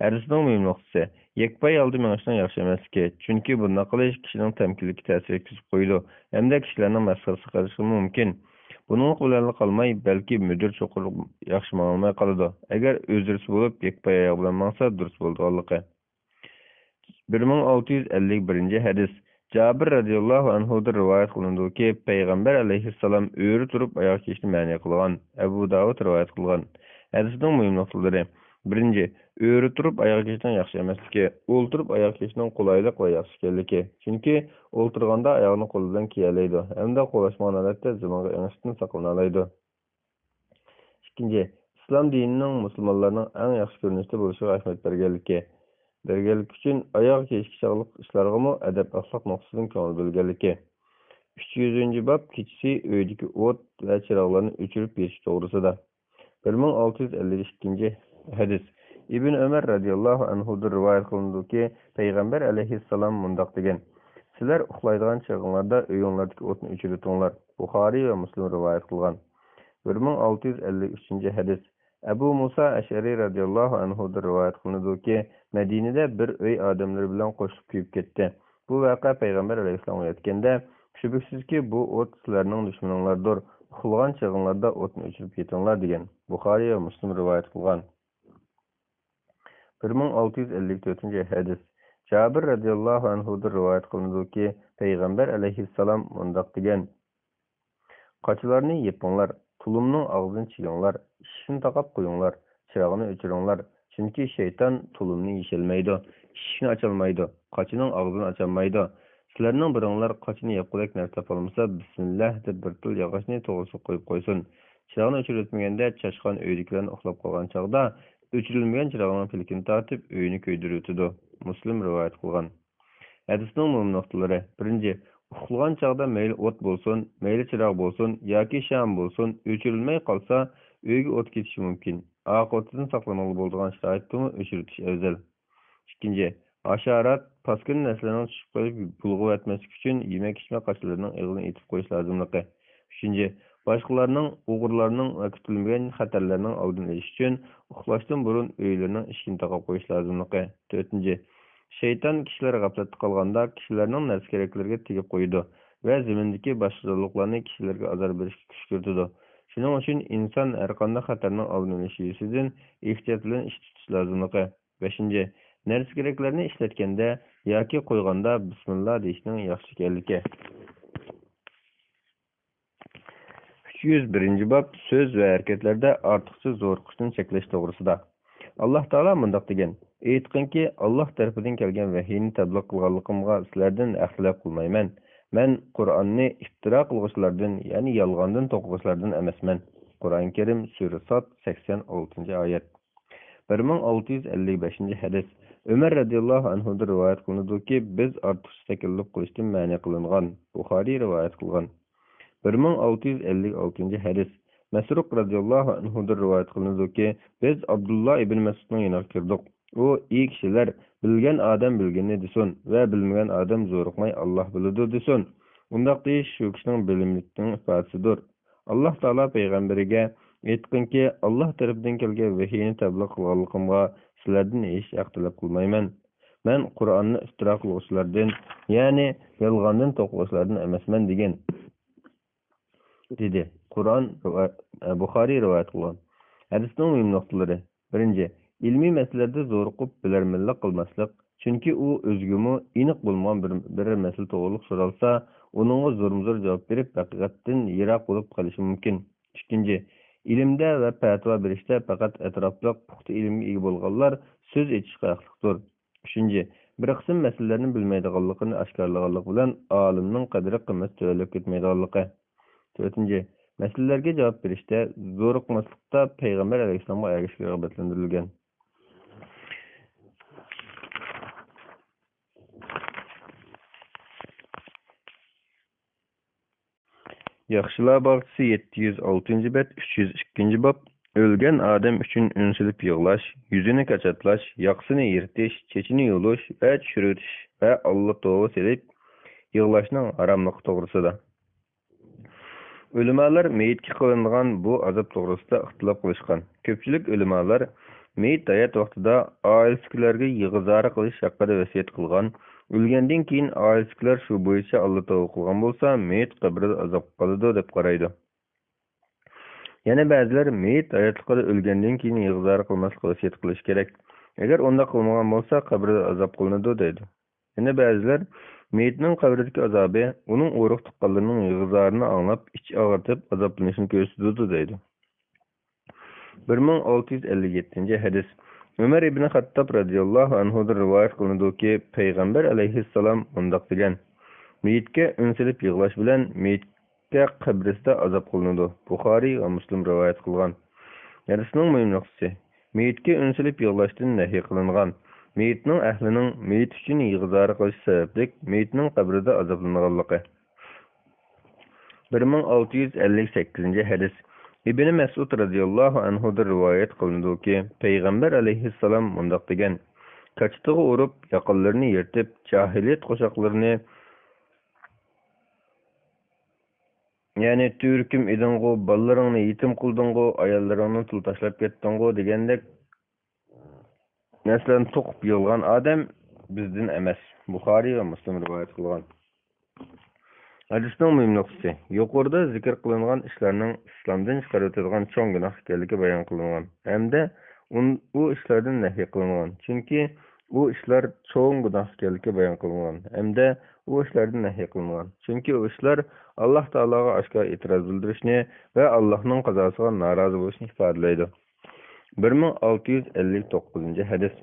ھەدىسنىڭ مۇھىم نۇقتىسى، يەكپاي ھالدا مېڭىشنىڭ ياخشى ئەمەسلىكى، چۈنكى بۇنداق قىلىش كىشىنىڭ تەمكىنلىككە تەسىر يەتكۈزۈپ قويىدۇ ھەمدە كىشىلەرنىڭ مەسخىرىسىگە قېلىشىمۇ مۇمكىن. بۇنىڭلىق بىلەنلا قالماي، بەلكى مۈدۈر چوقۇر ياخشى ماڭالماي قالىدۇ. ئەگەر ئۈزرىسى بولۇپ، يەكپاي ئاياغ بىلەن ماڭسا، دۇرۇس بولىدىغانلىقى. بىر مىڭ ئالتە يۈز ئەللىك بىرىنچى ھەدىس. جابىر رەزىياللاھۇ ئەنھۇدىن رىۋايەت قىلىنىدۇكى، پەيغەمبەر ئەلەيھىسسالام ئۆرە تۇرۇپ ئاياغ كىيىشنى مەنئى قىلغان. ئەبۇ داۋۇد رىۋايەت قىلغان. ھەدىسنىڭ مۇھىم نۇقتىلىرى. بىرىنچى، ئۆرە تۇرۇپ ئاياغ كېچىشنىڭ ياخشى ئەمەسلىكى، ئولتۇرۇپ ئاياغ كېچىشنىڭ قولايلىق ۋە ياخشى ئىكەنلىكى. چۈنكى ئولتۇرغاندا ئاياغنى قولى بىلەن كىيەلەيدۇ ھەمدە قولاشمىغان ھالەتتە زېمىنغا ئېڭىشىشتىن ساقلىنالايدۇ. ئىككىنچى، ئىسلام دىنىنىڭ مۇسۇلمانلارنىڭ ئەڭ ياخشى كۆرۈنۈشتە بولۇشىغا ئەھمىيەت بەرگەنلىكى. بەرگەنلىكى ئۈچۈن ئاياغ كېچىشكە چاغلىق ئىشلارغىمۇ ئەدەپ-ئەخلاق نۇقتىسىدىن كۆڭۈل بۆلگەنلىكى. ئۈچ يۈزىنچى باب، كېچىسى ئۆيدىكى ئوت ۋە چىراغلارنى ئۆچۈرۈپ يېتىش توغرىسىدا. بىر مىڭ ئالتە يۈز ئەللىك ئىككىنچى ھەدىس. ئىبن ئۆمەر رەزىياللاھۇ ئەنھۇدىن رىۋايەت قىلىنىدۇكى، پەيغەمبەر ئەلەيھىسسالام مۇنداق دېگەن: سىلەر ئۇخلايدىغان چېغىڭلاردا ئۆيۈڭلاردىكى ئوتنى ئۆچۈرۈۋېتىڭلار. بۇخارىي ۋە مۇسلىم رىۋايەت قىلغان. بىر مىڭ ئالتە يۈز ئەللىك ئۈچىنچى ھەدىس. ئەبۇ مۇسا ئەشئەرى رەزىياللاھۇ ئەنھۇدىن رىۋايەت قىلىنىدۇكى، مەدىنىدە بىر ئۆي ئادەملىرى بىلەن قوشۇلۇپ كۆيۈپ كەتتى. بۇ ۋەقە پەيغەمبەر ئەلەيھىسسالامغا يەتكەندە، شۈبھىسىزكى، بۇ ئوت سىلەرنىڭ دۈشمىنىڭلاردۇر، ئۇخلىغان چېغىڭلاردا ئوتنى ئۆچۈرۈپ يېتىڭلار، دېگەن. بۇخارىي ۋە مۇسلىم رىۋايەت قىلغان. بىر مىڭ ئالتە يۈز ئەللىك تۆتىنچى ھەدىس. جابىر رەزىياللاھۇ ئەنھۇدىن رىۋايەت قىلىنىدۇكى، پەيغەمبەر ئەلەيھىسسالام مۇنداق دېگەن: قاچىلارنى يېپىڭلار، تۇلۇمنىڭ ئاغزىنى چېكىڭلار، ئىشىكنى تاقاپ قويۇڭلار، چىراغنى ئۆچۈرۈڭلار، چۈنكى شەيتان تۇلۇمنى يېشەلمەيدۇ، ئىشىكنى ئاچالمايدۇ، قاچىنىڭ ئاغزىنى ئاچالمايدۇ. سىلەرنىڭ بىرىڭلار قاچىنى ياپقۇدەك نەرسە تاپالمىسا، بىسمىللاھ دەپ بىر تال ياغاچنى توغرىسىغا قويۇپ قويسۇن. چىراغنى ئۆچۈرۈۋەتمىگەندە، چاشقان ئۆيدىكىلەرنى ئۇخلاپ قالغان چاغدا ئۆچۈرۈلمىگەن چىراغنىڭ پىلىكىنى تارتىپ، ئۆينى كۆيدۈرۈۋېتىدۇ. مۇسلىم رىۋايەت قىلغان. ھەدىسنىڭ مۇھىم نۇقتىلىرى. بىرىنچى، ئۇخلىغان چاغدا مەيلى ئوت بولسۇن، مەيلى چىراغ بولسۇن ياكى شام بولسۇن، ئۆچۈرۈلمەي قالسا، ئۆيگە ئوت كېتىشى مۇمكىن. ئاقىۋىتىدىن ساقلانغىلى بولىدىغان شارائىتتىمۇ ئۆچۈرۈۋېتىش ئەۋزەل. ئىككىنچى، ھاشارات، پاسكىنا نەرسىلەرنىڭ چۈشۈپ قېلىپ بۇلغىۋەتمەسلىكى ئۈچۈن يېمەك-ئىچمەك قاچىلىرىنىڭ ئېغىزىنى ئېتىپ قويۇش لازىملىقى. ئۈچىنچى، باشقىلارنىڭ، ئوغرىلارنىڭ ۋە كۈتۈلمىگەن خەتەرلەرنىڭ ئالدىنى ئېلىش ئۈچۈن ئۇخلاشتىن بۇرۇن ئۆيلىرىنىڭ ئىشىكىنى تاقاپ قويۇش لازىملىقى. تۆتىنچى، شەيتان كىشىلەر غەپلەتتە قالغاندا كىشىلەرنىڭ نەرسە-كېرەكلىرىگە تېگىپ قويىدۇ ۋە زېمىندىكى باشقا جانلىقلارنى كىشىلەرگە ئازار بېرىشكە كۈشكۈرتىدۇ. شۇنىڭ ئۈچۈن ئىنسان ھەرقانداق خەتەرنىڭ ئالدىنى ئېلىش يۈزىسىدىن ئېھتىيات بىلەن ئىش تۇتۇش لازىملىقى. بەشىنچى، نەرسە-كېرەكلەرنى ئىشلەتكەندە ياكى قويغاندا بىسمىللا دېيىشنىڭ ياخشى ئىكەنلىكى. ئۈچ يۈز بىرىنچى باب، سۆز ۋە ھەرىكەتلەردە ئارتۇقچە زورۇقۇشتىن چەكلەش توغرىسىدا. ئاللاھ تائالا مۇنداق دېگەن: ئېيتقىنكى، ئاللاھ تەرىپىدىن كەلگەن ۋەھىينى تەبلىغ قىلغانلىقىمغا سىلەردىن ھەق تەلەپ قىلمايمەن. مەن قۇرئاننى ئىپتىرا قىلغۇچىلاردىن، يەنى يالغاندىن توقۇغۇچىلاردىن ئەمەسمەن. قۇرئان كەرىم، سۈرە ساد، سەكسەن ئالتىنچى ئايەت. بىر مىڭ ئالتە يۈز ئەللىك بەشىنچى ھەدىس. ئۆمەر رەزىياللاھۇ ئەنھۇدىن رىۋايەت قىلىنىدۇكى، بىز ئارتۇقچە تەكەللۇپ قىلىشتىن مەنئى قىلىنغان. بۇخارىي رىۋايەت قىلغان. بىر مىڭ ئالتە يۈز ئەللىك ئالتىنچى ھەدىس. مەسرۇق رەزىياللاھۇ ئەنھۇدىن رىۋايەت قىلىنىدۇكى، بىز ئابدۇللا ئىبن مەسئۇدنىڭ يېنىغا كىردۇق. ئۇ: ئى كىشىلەر، بىلگەن ئادەم بىلگىنىنى دېسۇن ۋە بىلمىگەن ئادەم زورۇقماي ئاللاھ بىلىدۇ دېسۇن. ئۇنداق دېيىش شۇ كىشىنىڭ بىلىملىكنىڭ ئىپادىسىدۇر. ئاللاھ تائالا پەيغەمبىرىگە: ئېيتقىنكى، ئاللاھ تەرىپىدىن كەلگەن ۋەھىينى تەبلىغ قىلغانلىقىمغا سىلەردىن ھېچ ھەق تەلەپ قىلمايمەن. مەن قۇرئاننى ئىپتىرا قىلغۇچىلاردىن، يەنى يالغاندىن توقۇغۇچىلاردىن ئەمەسمەن، دېگەن، دېدى. قۇرئان رىۋا-، بۇخارىي رىۋايەت قىلغان. ھەدىسنىڭ مۇھىم نۇقتىلىرى. بىرىنچى، ئىلمىي مەسىلىلەردە زورۇقۇپ بىلەرمەنلىك قىلماسلىق، چۈنكى ئۇ ئۆزىگىمۇ ئېنىق بولمىغان بىر، بىرەر مەسىلە توغرۇلۇق سورالسا، ئۇنىڭغا زورمۇزور جاۋاب بېرىپ، ھەقىقەتتىن يىراق بولۇپ قېلىشى مۇمكىن. ئىككىنچى، ئىلىمدە ۋە پەتىۋا بېرىشتە پەقەت ئەتراپلىق، پۇختا ئىلىمگە ئىگە بولغانلار سۆز ئېچىشقا ھەقلىقتۇر. ئۈچىنچى، بىر قىسىم مەسىلىلەرنى بىلمەيدىغانلىقىنى ئاشكارىلىغانلىقى بىلەن ئالىمنىڭ قەدرى-قىممىتى تۆۋەنلەپ كەتمەيدىغانلىقى. تۆتىنچى، مەسىلىلەرگە جاۋاب بېرىشتە زورۇقماسلىقتا پەيغەمبەر ئەلەيھىسسالامغا ئەگىشىشكە رىغبەتلەندۈرۈلگەن. ياخشىلار باغچىسى، يەتتە يۈز ئالتىنچى بەت، ئۈچ يۈز ئىككىنچى باب. ئۆلگەن ئادەم ئۈچۈن ئۈن سېلىپ يىغلاش، يۈزىنى كاچاتلاش، ياقىسىنى يىرتىش، چېچىنى يۇلۇش ۋە چۈشۈرۈۋېتىش ۋە ئاللا توۋا سېلىپ يىغلاشنىڭ ھاراملىقى توغرىسىدا. ئۆلىمالار مېيىتكە قىلىنىدىغان بۇ ئازاب توغرىسىدا ئىختىلاپ قىلىشقان. كۆپچىلىك ئۆلىمالار مېيىت ھايات ۋاقتىدا ئائىلىسىدىكىلەرگە يىغا-زارى قىلىش ھەققىدە ۋەسىيەت قىلغان، ئۆلگەندىن كېيىن ئائىلىسىدىكىلەر شۇ بويىچە ئاللا توۋا قىلغان بولسا، مېيىت قەبرىدە ئازابقا قالىدۇ، دەپ قارايدۇ. يەنە بەزىلەر مېيىت ھاياتلىقىدا ئۆلگەندىن كېيىن يىغا-زارى قىلماسلىققا ۋەسىيەت قىلىش كېرەك. ئەگەر ئۇنداق قىلمىغان بولسا، قەبرىدە ئازاب قىلىنىدۇ، دەيدۇ. يەنە بەزىلەر مېيىتنىڭ قەبرىدىكى ئازابى ئۇنىڭ ئۇرۇق-تۇغقانلىرىنىڭ يىغا-زارىنى ئاڭلاپ، ئىچى ئاغرىتىپ، ئازابلىنىشىنى كۆرسىتىدۇ، دەيدۇ. بىر مىڭ ئالتە يۈز ئەللىك يەتتىنچى ھەدىس. ئۆمەر ئىبنى خەتتاب رەزىياللاھۇ ئەنھۇدىن رىۋايەت قىلىنىدۇكى، پەيغەمبەر ئەلەيھىسسالام مۇنداق دېگەن: مېيىتكە ئۈن سېلىپ يىغلاش بىلەن مېيىتكە قەبرىسىدە ئازاب قىلىنىدۇ. بۇخارىي ۋە مۇسلىم رىۋايەت قىلغان. ھەدىسنىڭ مۇھىم نۇقتىسى: مېيىتكە ئۈن سېلىپ يىغلاشتىن نەھي قىلىنغان. مېيىتنىڭ ئەھلىنىڭ مېيىت ئۈچۈن يىغا-زار قىلىشى سەۋەبلىك مېيىتنىڭ قەبرىدە ئازابلانغانلىقى. بىر مىڭ ئالتە يۈز ئەللىك سەككىزىنچى ھەدىس. ئىبنى مەسئۇد رەزىياللاھۇ ئەنھۇدىن رىۋايەت قىلىنىدۇكى، پەيغەمبەر ئەلەيھىسسالام مۇنداق دېگەن: كاچىتىغا ئۇرۇپ، ياقىلىرىنى يىرتىپ، جاھىلىيەت قوشاقلىرىنى، يەنى تۈۋرۈكۈم ئىدىڭغۇ، بالىلىرىڭنى يېتىم قىلدىڭغۇ، ئاياللىرىڭنى تۇل تاشلاپ كەتتىڭغۇ دېگەندەك نەرسىلەرنى توقۇپ يىغلىغان ئادەم بىزدىن ئەمەس. بۇخارىي ۋە مۇسلىم رىۋايەت قىلغان. ھەدىسنىڭ مۇھىم نۇقتىسى: يۇقىرىدا زىكىر قىلىنغان ئىشلارنىڭ ئىسلامدىن چىقىرىۋېتىدىغان چوڭ گۇناھ ئىكەنلىكى بايان قىلىنغان ھەمدە ئۇن-، ئۇ ئىشلاردىن نەھي قىلىنغان، چۈنكى ئۇ ئىشلار چوڭ گۇناھ ئىكەنلىكى بايان قىلىنغان ھەمدە ئۇ ئىشلاردىن نەھي قىلىنغان، چۈنكى ئۇ ئىشلار ئاللاھ تائالاغا ئاشكارا ئېتىراز بىلدۈرۈشنى ۋە ئاللاھنىڭ قازاسىغا نارازى بولۇشنى ئىپادىلەيدۇ. بىر مىڭ ئالتە يۈز ئەللىك توققۇزىنچى ھەدىس.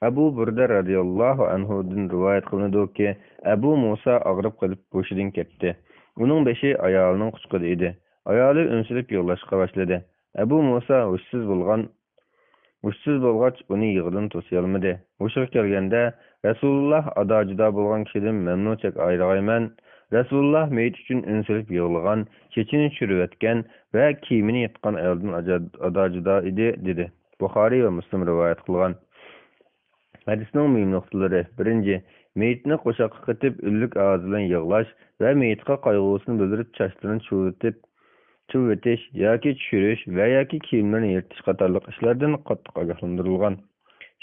ئەبۇ بۇردە رەزىياللاھۇ ئەنھۇدىن رىۋايەت قىلىنىدۇكى، ئەبۇ مۇسا ئاغرىپ قېلىپ ھوشىدىن كەتتى. ئۇنىڭ بېشى ئايالىنىڭ قۇچىقىدا ئىدى. ئايالى ئۈن سېلىپ يىغلاشقا باشلىدى. ئەبۇ مۇسا ھوشسىز بولغان، ھوشسىز بولغاچ ئۇنى يىغىدىن توسىيالمىدى. ھوشىغا كەلگەندە، رەسۇلۇللاھ ئادا-جۇدا بولغان كىشىدىن مەنمۇ چەك ئايرىغايمەن؟ رەسۇلۇللاھ مېيىت ئۈچۈن ئۈن سېلىپ يىغلىغان، چېچىنى چۈشۈرۈۋەتكەن ۋە كىيىمىنى يىرتقان ئايالدىن ئاجا-، ئادا-جۇدا ئىدى، دېدى. بۇخارىي ۋە مۇسلىم رىۋايەت قىلغان. ھەدىسنىڭ مۇھىم نۇقتىلىرى. بىرىنچى، مېيىتنى قوشاققا قېتىپ، ئۈنلۈك ئاۋاز بىلەن يىغلاش ۋە مېيىتقا قايغۇسىنى بىلدۈرۈپ، چاچلىرىنى چۇۋۇلىتىپ، چۇۋۇۋېتىش ياكى چۈشۈرۈش ۋە ياكى كىيىملىرىنى يىرتىش قاتارلىق ئىشلاردىن قاتتىق ئاگاھلاندۇرۇلغان.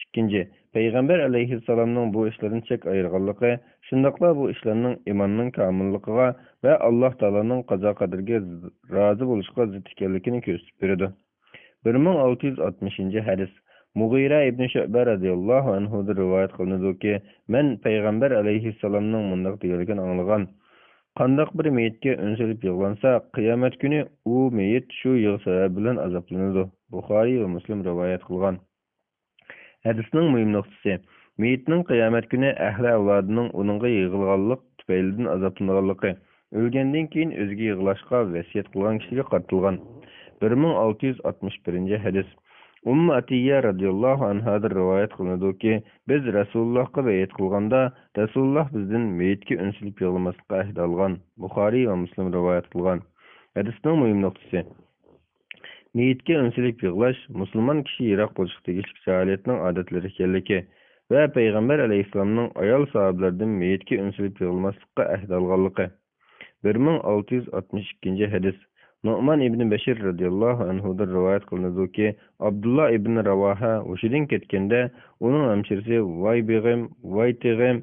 ئىككىنچى، پەيغەمبەر ئەلەيھىسسالامنىڭ بۇ ئىشلاردىن چەك ئايرىغانلىقى، شۇنداقلا بۇ ئىشلارنىڭ ئىماننىڭ كامىللىقىغا ۋە ئاللاھ تائالانىڭ قازا-قەدىرىگە رازى بولۇشقا زىت ئىكەنلىكىنى كۆرسىتىپ بېرىدۇ. بىر مىڭ ئالتە يۈز ئاتمىشىنچى ھەدىس. مۇغىرە ئىبنى شۇئبە رەزىياللاھۇ ئەنھۇدىن رىۋايەت قىلىنىدۇكى، مەن پەيغەمبەر ئەلەيھىسسالامنىڭ مۇنداق دېگەنلىكىنى ئاڭلىغان: قانداق بىر مېيىتكە ئۈن سېلىپ يىغلانسا، قىيامەت كۈنى ئۇ مېيىت شۇ يىغا سەۋەبى بىلەن ئازابلىنىدۇ. بۇخارىي ۋە مۇسلىم رىۋايەت قىلغان. ھەدىسنىڭ مۇھىم نۇقتىسى، مېيىتنىڭ قىيامەت كۈنى ئەھلى ئەۋلادىنىڭ ئۇنىڭغا يىغلىغانلىق تۈپەيلىدىن ئازابلىنىدىغانلىقى، ئۆلگەندىن كېيىن ئۆزىگە يىغلاشقا ۋەسىيەت قىلغان كىشىگە قارىتىلغان. بىر مىڭ ئالتە يۈز ئاتمىش بىرىنچى ھەدىس. ئۇممۇ ئەتىيە رەزىياللاھۇ ئەنھادىن رىۋايەت قىلىنىدۇكى، بىز رەسۇلۇللاھقا بەيئەت قىلغاندا، رەسۇلۇللاھ بىزدىن مېيىتكە ئۈن سېلىپ يىغلىماسلىققا ئەھدە ئالغان. بۇخارىي ۋە مۇسلىم رىۋايەت قىلغان. ھەدىسنىڭ مۇھىم نۇقتىسى، مېيىتكە ئۈن سېلىپ يىغلاش مۇسۇلمان كىشى يىراق بولۇشقا تېگىشلىك جاھىلىيەتنىڭ ئادەتلىرى ئىكەنلىكى ۋە پەيغەمبەر ئەلەيھىسسالامنىڭ ئايال ساھابىلەردىن مېيىتكە ئۈن سېلىپ يىغلىماسلىققا ئەھدە ئالغانلىقى. بىر مىڭ ئالتە يۈز ئاتمىش ئىككىنچى ھەدىس. نۇئمان ئىبنى بەشىر رەزىياللاھۇ ئەنھۇدىن رىۋايەت قىلىنىدۇكى، ئابدۇللا ئىبنى راۋاھە ھوشىدىن كەتكەندە، ئۇنىڭ ھەمشىرىسى، ۋاي بېغىم، ۋاي تېغىم،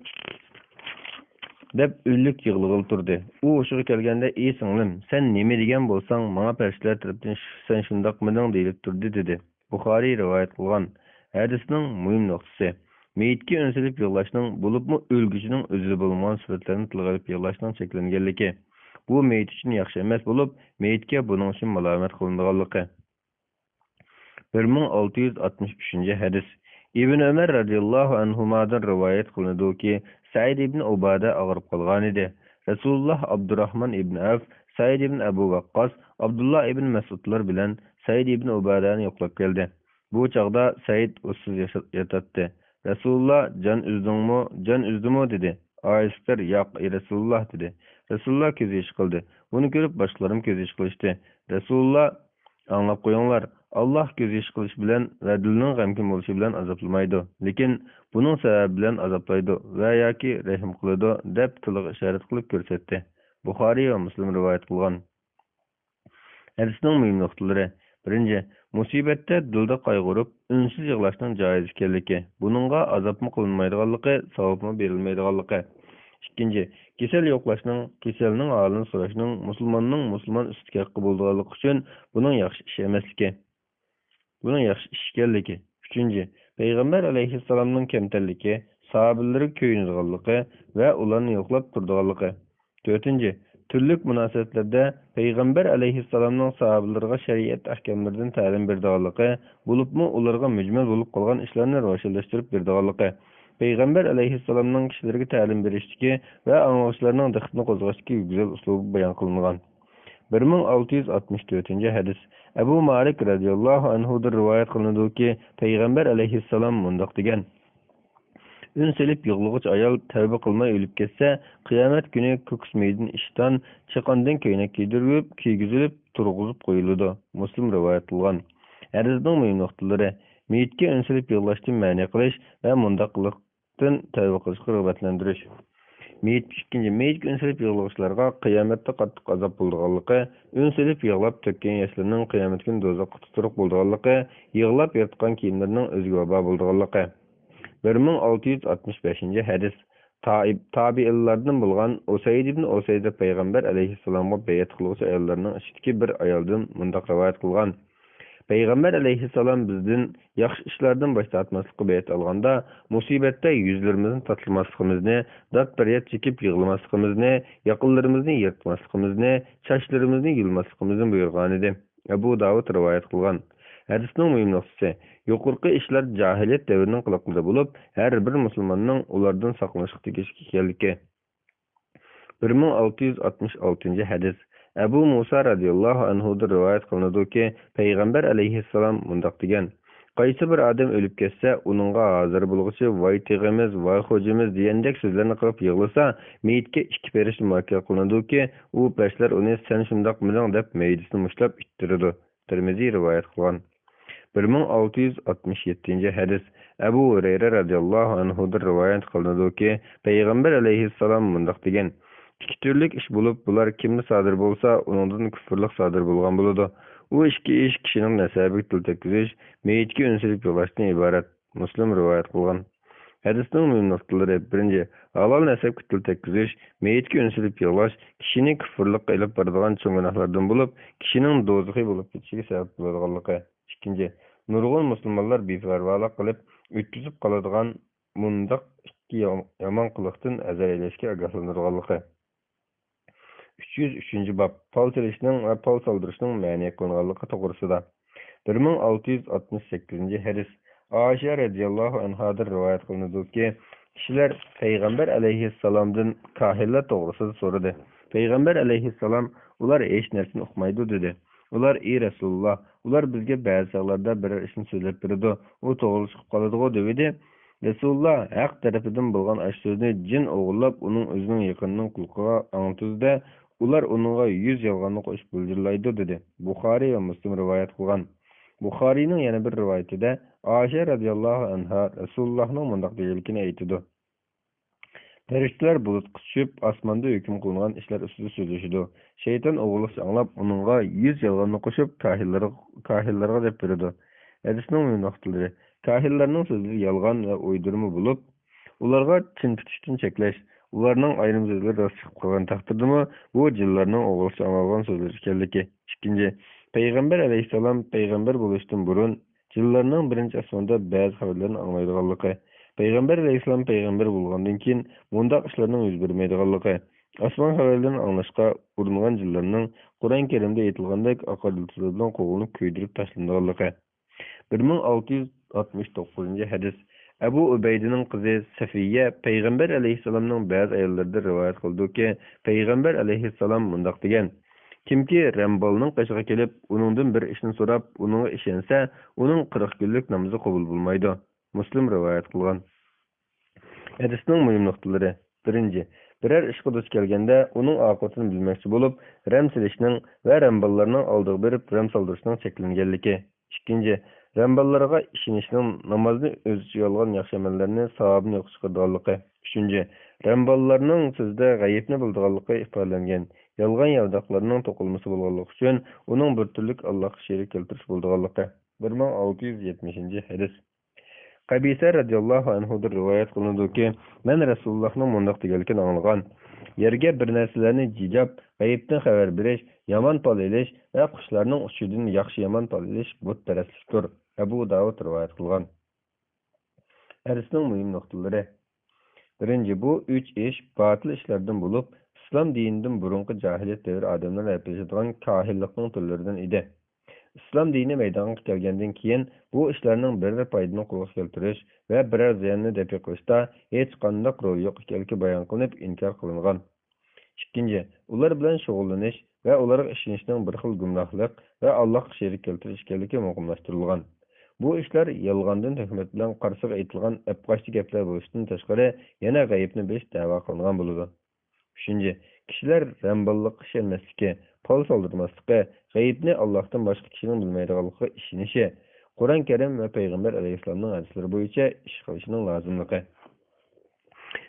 دەپ ئۈنلۈك يىغلىغىلى تۇردى. ئۇ ھوشىغا كەلگەندە، ئى سىڭلىم، سەن نېمە دېگەن بولساڭ، ماڭا پەرىشتىلەر تەرىپىدىن ش-، سەن شۇنداقمىدىڭ دېيىلىپ تۇردى، دېدى. بۇخارىي رىۋايەت قىلغان. ھەدىسنىڭ مۇھىم نۇقتىسى، مېيىتكە ئۈن سېلىپ يىغلاشنىڭ، بولۇپمۇ ئۆلگۈچىنىڭ ئۆزىدە بولمىغان سۈپەتلەرنى تىلغا ئېلىپ يىغلاشنىڭ چەكلەنگەنلىكى. بۇ مېيىت ئۈچۈن ياخشى ئەمەس بولۇپ، مېيىتكە بۇنىڭ ئۈچۈن مالامەت قىلىنىدىغانلىقى. بىر مىڭ ئالتە يۈز ئاتمىش ئۈچىنچى ھەدىس. ئىبن ئۆمەر رەزىياللاھۇ ئەنھۇمادىن رىۋايەت قىلىنىدۇكى، سەئىد ئىبن ئۇبادە ئاغرىپ قالغانىدى. رەسۇلۇللاھ ئابدۇراھمان ئىبن ئەۋف، سەئىد ئىبن ئەبۇ ۋەققاس، ئابدۇللا ئىبن مەسئۇدلار بىلەن سەئىد ئىبن ئۇبادەنى يوقلاپ كەلدى. بۇ چاغدا سەئىد ئۇسسۇز ياشا-، ياتاتتى. رەسۇلۇللاھ، جان ئۈزدۈڭمۇ؟ جان ئۈزدىمۇ؟ دېدى. ئائىشىلەر، ياق، ئەي رەسۇلۇللاھ، دېدى. رەسۇلۇللاھ كۆز يېشى قىلدى. بۇنى كۆرۈپ باشقىلارمۇ كۆز يېشى قىلىشتى. رەسۇلۇللاھ، ئاڭلاپ قويۇڭلار، ئاللاھ كۆز يېشى قىلىش بىلەن ۋە دىلنىڭ غەمكىن بولۇشى بىلەن ئازابلىمايدۇ، لېكىن بۇنىڭ سەۋەبى بىلەن ئازابلايدۇ ۋە ياكى رەھىم قىلىدۇ، دەپ تىلىغا ئىشارەت قىلىپ كۆرسەتتى. بۇخارىي ۋە مۇسلىم رىۋايەت قىلغان. ھەدىسنىڭ مۇھىم نۇقتىلىرى. بىرىنچى، مۇسىبەتتە دىلدا قايغۇرۇپ، ئۈنسىز يىغلاشنىڭ جائىز ئىكەنلىكى، بۇنىڭغا ئازابمۇ قىلىنمايدىغانلىقى، ساۋابمۇ بېرىلمەيدىغانلىقى. ئىككىنچى، كېسەل يوقلاشنىڭ، كېسەلنىڭ ھالىنى سوراشنىڭ مۇسۇلماننىڭ مۇسۇلمان ئۈستىدىكى ھەققى بولىدىغانلىقى ئۈچۈن بۇنىڭ ياخشى ئىش ئەمەسلىكى، بۇنىڭ ياخشى ئىش ئىكەنلىكى. ئۈچىنچى، پەيغەمبەر ئەلەيھىسسالامنىڭ كەمتەرلىكى، ساھابىلىرىگە كۆيۈنىدىغانلىقى ۋە ئۇلارنى يوقلاپ تۇرىدىغانلىقى. تۆتىنچى، تۈرلۈك مۇناسىۋەتلەردە پەيغەمبەر ئەلەيھىسسالامنىڭ ساھابىلىرىغا شەرىئەت ئەھكاملىرىدىن تەلىم بېرىدىغانلىقى، بولۇپمۇ ئۇلارغا مۈجمەل بولۇپ قالغان ئىشلارنى روشەنلەشتۈرۈپ بېرىدىغانلىقى، پەيغەمبەر ئەلەيھىسسالامنىڭ كىشىلەرگە تەلىم بېرىشتىكى ۋە ئاڭلىغۇچىلارنىڭ دىققىتىنى قوزغاشتىكى گۈزەل ئۇسلۇبى بايان قىلىنغان. بىر مىڭ ئالتە يۈز ئاتمىش تۆتىنچى ھەدىس. ئەبۇ مالىك رەزىياللاھۇ ئەنھۇدىن رىۋايەت قىلىنىدۇكى، پەيغەمبەر ئەلەيھىسسالام مۇنداق دېگەن: ئۈن سېلىپ يىغلىغۇچ ئايال تەۋبە قىلماي ئۆلۈپ كەتسە، قىيامەت كۈنى كۆكسى مېيىدىن ئىشتان، چىقاندىن كۆينەك كىيدۈرۈلۈپ، كىيگۈزۈلۈپ، تۇرغۇزۇپ قويۇلىدۇ. مۇسلىم رىۋايەت قىلغان. ھەدىسنىڭ مۇھىم نۇقتىلىرى: مېيىتكە ئۈن سېلىپ يىغلاشتىن مەنئى قىلىش ۋە مۇنداق قىلىقتىن تەۋبە قىلىشقا رىغبەتلەندۈرۈش. مېيىت، ئىككىنچى، مېيىتكە ئۈن سېلىپ يىغلىغۇچىلارغا قىيامەتتە قاتتىق ئازاب بولىدىغانلىقى، ئۈن سېلىپ يىغلاپ تۆككەن ياشلىرىنىڭ قىيامەت كۈنى دوزاخقا تۇتۇرۇق بولىدىغانلىقى، يىغلاپ يىرتقان كىيىملىرىنىڭ ئۆزىگە ۋابا بولىدىغانلىقى. بىر مىڭ ئالتە يۈز ئاتمىش بەشىنچى ھەدىس. تائىب، تابىئىنلاردىن بولغان ئۇسەيد ئىبن ئۇسەيد پەيغەمبەر ئەلەيھىسسالامغا بەيئەت قىلغۇچى ئاياللارنىڭ ئىچىدىكى بىر ئايالدىن مۇنداق رىۋايەت قىلغان: پەيغەمبەر ئەلەيھىسسالام بىزدىن ياخشى ئىشلاردىن باش تارتماسلىققا بەيئەت ئالغاندا، مۇسىبەتتە يۈزلىرىمىزنى تاتلىماسلىقىمىزنى، داد پەرياد چېكىپ يىغلىماسلىقىمىزنى، ياقىلىرىمىزنى يىرتماسلىقىمىزنى، چاچلىرىمىزنى يۇلماسلىقىمىزنى بۇيرۇغانىدى. ئەبۇ داۋۇد رىۋايەت قىلغان. ھەدىسنىڭ مۇھىم نۇقتىسى، يۇقىرىقى ئىشلار جاھىلىيەت دەۋرىنىڭ قىلىقلىرى بولۇپ، ھەر بىر مۇسۇلماننىڭ ئۇلاردىن ساقلىنىشقا تېگىشلىك ئىكەنلىكى. بىر مىڭ ئالتە يۈز ئاتمىش ئالتىنچى ھەدىس. ئەبۇ مۇسا رەزىياللاھۇ ئەنھۇدىن رىۋايەت قىلىنىدۇكى، پەيغەمبەر ئەلەيھىسسالام مۇنداق دېگەن: قايسى بىر ئادەم ئۆلۈپ كەتسە، ئۇنىڭغا ھازىر بولغۇچى «ۋاي تېغىمىز، ۋاي خوجىمىز» دېگەندەك سۆزلەرنى قىلىپ يىغلىسا، مېيىتكە ئىككى پەرىشتە مۇئەككەل قىلىنىدۇكى، ئۇ پەرىشتىلەر ئۇنى «سەن شۇنداقمىدىڭ؟» دەپ مەيدىسىنى مۇشتلاپ ئىتتىرىدۇ. تىرمىزى رىۋايەت قىلغان. بىر مىڭ ئالتە يۈز ئاتمىش يەتتىنچى ھەدىس. ئەبۇ ھۇرەيرە رەزىياللاھۇ ئەنھۇدىن رىۋايەت قىلىنىدۇكى، پەيغەمبەر ئەلەيھىسسالام مۇنداق دېگەن: ئىككى تۈرلۈك ئىش بولۇپ، بۇلار كىمدە سادىر بولسا، ئۇنىڭدىن كۇفرلۇق سادىر بولغان بولىدۇ. ئۇ ئىككى ئىش كىشىنىڭ نەسەبىگە تىل تەگكۈزۈش، مېيىتكە ئۈن سېلىپ يىغلاشتىن ئىبارەت. مۇسلىم رىۋايەت قىلغان. ھەدىسنىڭ مۇھىم نۇقتىلىرى: بىرىنچى، ھالال نەسەبكە تىل تەگكۈزۈش، مېيىتكە ئۈن سېلىپ يىغلاش كىشىنى كۇفرلۇققا ئېلىپ بارىدىغان چوڭ گۇناھلاردىن بولۇپ، كىشىنىڭ دوزىخىي بولۇپ كېتىشىگە سەۋەب بولىدىغانلىقى. ئىككىنچى، نۇرغۇن مۇسۇلمانلار بىپەرۋالىق قىلىپ ئۆتكۈزۈپ قالىدىغان مۇنداق ئىككى يام-، يامان قىلىقتىن ھەزەر ئەيلەشكە ئاگاھلاندۇرىدىغانلىقى. ئۈچ يۈز ئۈچىنچى باب، پال سېلىشنىڭ ۋە پال سالدۇرۇشنىڭ مەنئى قىلىنغانلىقى توغرىسىدا. بىر مىڭ ئالتە يۈز ئاتمىش سەككىزىنچى ھەدىس. ئائىشە رەزىياللاھۇ ئەنھادىن رىۋايەت قىلىنىدۇكى، كىشىلەر پەيغەمبەر ئەلەيھىسسالامدىن كاھىنلار توغرىسىدا سورىدى. پەيغەمبەر ئەلەيھىسسالام: «ئۇلار ھېچ نەرسىنى ئۇقمايدۇ» دېدى. ئۇلار: «ئى رەسۇلۇللا، ئۇلار بىزگە بەزى چاغلاردا بىرەر ئىشنى سۆزلەپ بېرىدۇ، ئۇ توغرىلىشىپ قالىدىغۇ» دېۋىدى. رەسۇلۇللا ھەق تەرىپىدىن بولغان ئاشۇ سۆزنى جىن ئوغرىلىپ، ئۇنىڭ ئۆزىنىڭ يېقىنىنىڭ قۇلىقىغا ئاڭلىتىدۇ-دە، ئۇلار ئۇنىڭغا يۈز يالغاننى قوشۇپ غۇلجىرلايدۇ، دېدى. بۇخارىي ۋە مۇسلىم رىۋايەت قىلغان. بۇخارىينىڭ يەنە بىر رىۋايىتىدە ئائىشە رەزىياللاھۇ ئەنھا رەسۇلۇللاھنىڭ مۇنداق دېگەنلىكىنى ئېيتىدۇ: پەرىشتىلەر بۇلۇتقا چۈشۈپ، ئاسماندا ھۆكۈم قىلىنغان ئىشلار ئۈستىدە سۆزلىشىدۇ. شەيتان ئوغرىلىقچە ئاڭلاپ، ئۇنىڭغا يۈز يالغاننى قوشۇپ، كاھىنلارغا، كاھىنلارغا دەپ بېرىدۇ. ھەدىسنىڭ مۇھىم نۇقتىلىرى. كاھىنلارنىڭ سۆزلىرى يالغان ۋە ئويدۇرما بولۇپ، ئۇلارغا چىن پۈتۈشتىن چەكلەش، ئۇلارنىڭ ئايرىم سۆزلىرى راست چىقىپ قالغان تەقدىردىمۇ، بۇ جىنلارنىڭ ئوغرىلىقچە ئاڭلالغان سۆزلىرى ئىكەنلىكى. ئىككىنچى، پەيغەمبەر ئەلەيھىسسالام پەيغەمبەر بولۇشتىن بۇرۇن، جىنلارنىڭ بىرىنچى ئاسماندا بەزى خەۋەرلەرنى ئاڭلايدىغانلىقى. پەيغەمبەر ئەلەيھىسسالام پەيغەمبەر بولغاندىن كېيىن، مۇنداق ئىشلارنىڭ يۈز بەرمەيدىغانلىقى. ئاسمان خەۋەرلىرىنى ئاڭلاشقا ئۇرۇنغان جىنلارنىڭ، قۇرئان كەرىمدە ئېيتىلغاندەك، ئاقار يۇلتۇزلار بىلەن قوغۇنۇپ كۆيدۈرۈپ تاشلىنىدىغانلىقى. بىر مىڭ ئالتە يۈز ئاتمىش توققۇزىنچى ھەدىس. ئەبۇ ئۇبەيدىنىڭ قىزى سەفىيە پەيغەمبەر ئەلەيھىسسالامنىڭ بەزى ئاياللىرىدىن رىۋايەت قىلىدۇكى، پەيغەمبەر ئەلەيھىسسالام مۇنداق دېگەن: «كىمكى رەمبالنىڭ قېشىغا كېلىپ، ئۇنىڭدىن بىر ئىشنى سوراپ، ئۇنىڭغا ئىشەنسە، ئۇنىڭ قىرىق كۈنلۈك نامىزى قوبۇل بولمايدۇ.» مۇسلىم رىۋايەت قىلغان. ھەدىسنىڭ مۇھىم نۇقتىلىرى. بىرىنچى، بىرەر ئىشقا دۇچ كەلگەندە، ئۇنىڭ ئاقىۋىتىنى بىلمەكچى بولۇپ، رەم سېلىشنىڭ ۋە رەمباللارنىڭ ئالدىغا بېرىپ رەم سالدۇرۇشنىڭ چەكلەنگەنلىكى. ئىككىنچى، رەمباللارغا ئىشىنىشنىڭ نامازنى ئۆز ئىچىگە ئالغان ياخشى ئەمەللەرنى ساۋابىنى يوققا چىقىرىدىغانلىقى. ئۈچىنچى، رەمباللارنىڭ سۆزىدە غەيىبنى بىلىدىغانلىقى ئىپادىلەنگەن يالغان ياۋىداقلارنىڭ توقۇلمىسى بولغانلىقى ئۈچۈن، ئۇنىڭ بىر تۈرلۈك ئاللاھقا شېرىك كەلتۈرۈش بولىدىغانلىقى. بىر مىڭ ئالتە يۈز يەتمىشىنچى ھەدىس. قەبىسە رەزىياللاھۇ ئەنھۇدىن رىۋايەت قىلىنىدۇكى، مەن رەسۇلۇللاھنىڭ مۇنداق دېگەنلىكىنى ئاڭلىغان: يەرگە بىر نەرسىلەرنى جىجاپ، غەيىبتىن خەۋەر بېرىش، يامان پال ئېلىش ۋە قۇشلارنىڭ ئۇچۇشىدىن ياخشى-يامان پال ئېلىش بۇتپەرەسلىكتۇر. ئەبۇ داۋۇد رىۋايەت قىلغان. ھەدىسنىڭ مۇھىم نۇقتىلىرى. بىرىنچى، بۇ ئۈچ ئىش باتىل ئىشلاردىن بولۇپ، ئىسلام دىنىدىن بۇرۇنقى جاھىلىيەت دەۋرى ئادەملەر ئەپلىشىدىغان كاھىنلىقنىڭ تۈرلىرىدىن ئىدى. ئىسلام دىنى مەيدانغا كەلگەندىن كېيىن، بۇ ئىشلارنىڭ بىرەر پايدىنى قولغا كەلتۈرۈش ۋە بىرەر زىياننى دەپئى قىلىشتا ھېچقانداق رولى يوق ئىكەنلىكى بايان قىلىنىپ، ئىنكار قىلىنغان. ئىككىنچى، ئۇلار بىلەن شۇغۇللىنىش ۋە ئۇلارغا ئىشىنىشنىڭ بىر خىل گۇمراھلىق ۋە ئاللاھقا شېرىك كەلتۈرۈش ئىكەنلىكى مۇقىملاشتۇرۇلغان. بۇ ئىشلار يالغاندىن تۆھمەت بىلەن قارىسىغا ئېيتىلغان ئەپقاچتى گەپلەر بولۇشتىن تاشقىرى، يەنە غەيىبنى بىلىش دەۋا قىلىنغان بولىدۇ. ئۈچىنچى، كىشىلەر رەمباللىققا ئىشەنمەسلىكى، پال سالدۇرماسلىقى، غەيىبنى ئاللاھتىن باشقا كىشىنىڭ بىلمەيدىغانلىقىغا ئىشىنىشى، قۇرئان كەرىم ۋە پەيغەمبەر ئەلەيھىسسالامنىڭ ھەدىسلىرى بويىچە ئىش قىلىشىنىڭ لازىملىقى.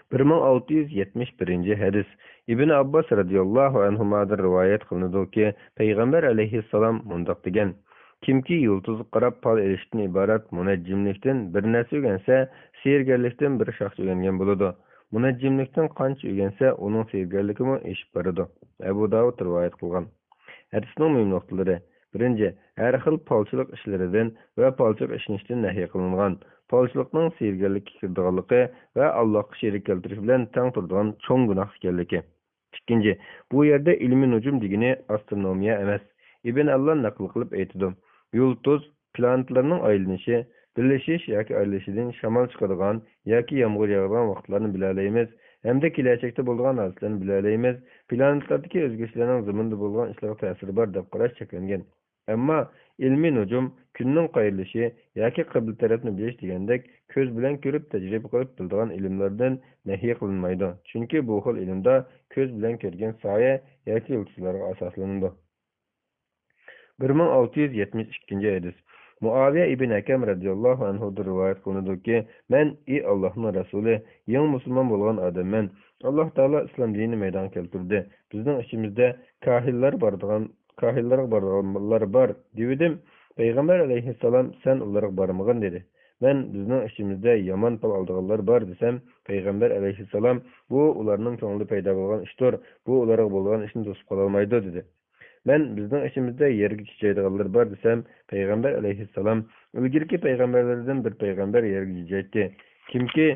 بىر مىڭ ئالتە يۈز يەتمىش بىرىنچى ھەدىس. ئىبن ئابباس رەزىياللاھۇ ئەنھۇمادىن رىۋايەت قىلىنىدۇكى، پەيغەمبەر ئەلەيھىسسالام مۇنداق دېگەن: كىمكى يۇلتۇزغا قاراپ پال ئېلىشتىن ئىبارەت مۇنەججىملىكتىن بىر نەرسە ئۆگەنسە، سېھىرگەرلىكتىن بىر شاختا ئۆگەنگەن بولىدۇ. مۇنەججىملىكتىن قانچە ئۆگەنسە، ئۇنىڭ سېھىرگەرلىكىمۇ ئېشىپ بارىدۇ. ئەبۇ داۋۇد رىۋايەت قىلغان. ھەدىسنىڭ مۇھىم نۇقتىلىرى. بىرىنچى، ھەر خىل پالچىلىق ئىشلىرىدىن ۋە پالچىلىق ئىشىنىشتىن نەھي قىلىنغان. پالچىلىقنىڭ سېھىرگەرلىككە كىرىدىغانلىقى ۋە ئاللاھقا شېرىك كەلتۈرۈش بىلەن تەڭ تۇرىدىغان چوڭ گۇناھ ئىكەنلىكى. ئىككىنچى، بۇ يەردە ئىلمىي نۇجۇم دېگىنى ئاسترونومىيە ئەمەس. ئىبن ئەللان نەقىل قىلىپ ئېيتىدۇ: يۇلتۇز، پلانېتلارنىڭ ئايلىنىشى، بىرلىشىش ياكى ئايرىلىشىدىن، شامال چىقىدىغان ياكى يامغۇر ياغىدىغان ۋاقىتلارنى بىلەلەيمىز ھەمدە كېلەچەكتە بولىدىغان ھادىسىلەرنى بىلەلەيمىز. پلانېتلاردىكى ئۆزگىرىشلەرنىڭ زېمىندا بولىدىغان ئىشلارغا تەسىرى بار دەپ قاراش چەكلەنگەن. ئەمما ئىلمىي نۇجۇم، كۈننىڭ قايرىلىشى ياكى قىبلە تەرەپنى بىلىش دېگەندەك كۆز بىلەن كۆرۈپ، تەجرىبە قىلىپ بىلىدىغان ئىلىملاردىن نەھى قىلىنمايدۇ. چۈنكى بۇ خىل ئىلىمدا كۆز بىلەن كۆرگەن سايە ياكى يۇلتۇزلارغا ئاساسلىنىدۇ. بىر مىڭ ئالتە يۈز يەتمىش ئىككىنچى ھەدىس. مۇئاۋىيە ئىبن ھەكەم رەزىياللاھۇ ئەنھۇدىن رىۋايەت قىلىنىدۇكى، مەن، ئى ئاللاھنىڭ رەسۇلى، يېڭى مۇسۇلمان بولغان ئادەممەن. ئاللاھ تائالا ئىسلام دىنىنى مەيدانغا كەلتۈردى. بىزنىڭ ئىچىمىزدە كاھىنلار بارىدىغان، كاھىنلارغا بارىدىغانلار بار، دېۋىدىم. پەيغەمبەر ئەلەيھىسسالام، سەن ئۇلارغا بارمىغىن، دېدى. مەن، بىزنىڭ ئىچىمىزدە يامان پال ئالىدىغانلار بار، دېسەم، پەيغەمبەر ئەلەيھىسسالام، بۇ ئۇلارنىڭ كۆڭلىدە پەيدا بولغان ئىشتۇر، بۇ ئۇلارغا بولىدىغان ئىشنى توسۇپ قالالمايدۇ، دېدى. مەن، بىزنىڭ ئىچىمىزدە يەرگە چىجايدىغانلار بار، دېسەم، پەيغەمبەر ئەلەيھىسسالام، ئىلگىرىكى پەيغەمبەرلەردىن بىر پەيغەمبەر يەرگە چىجايتتى. كىمكى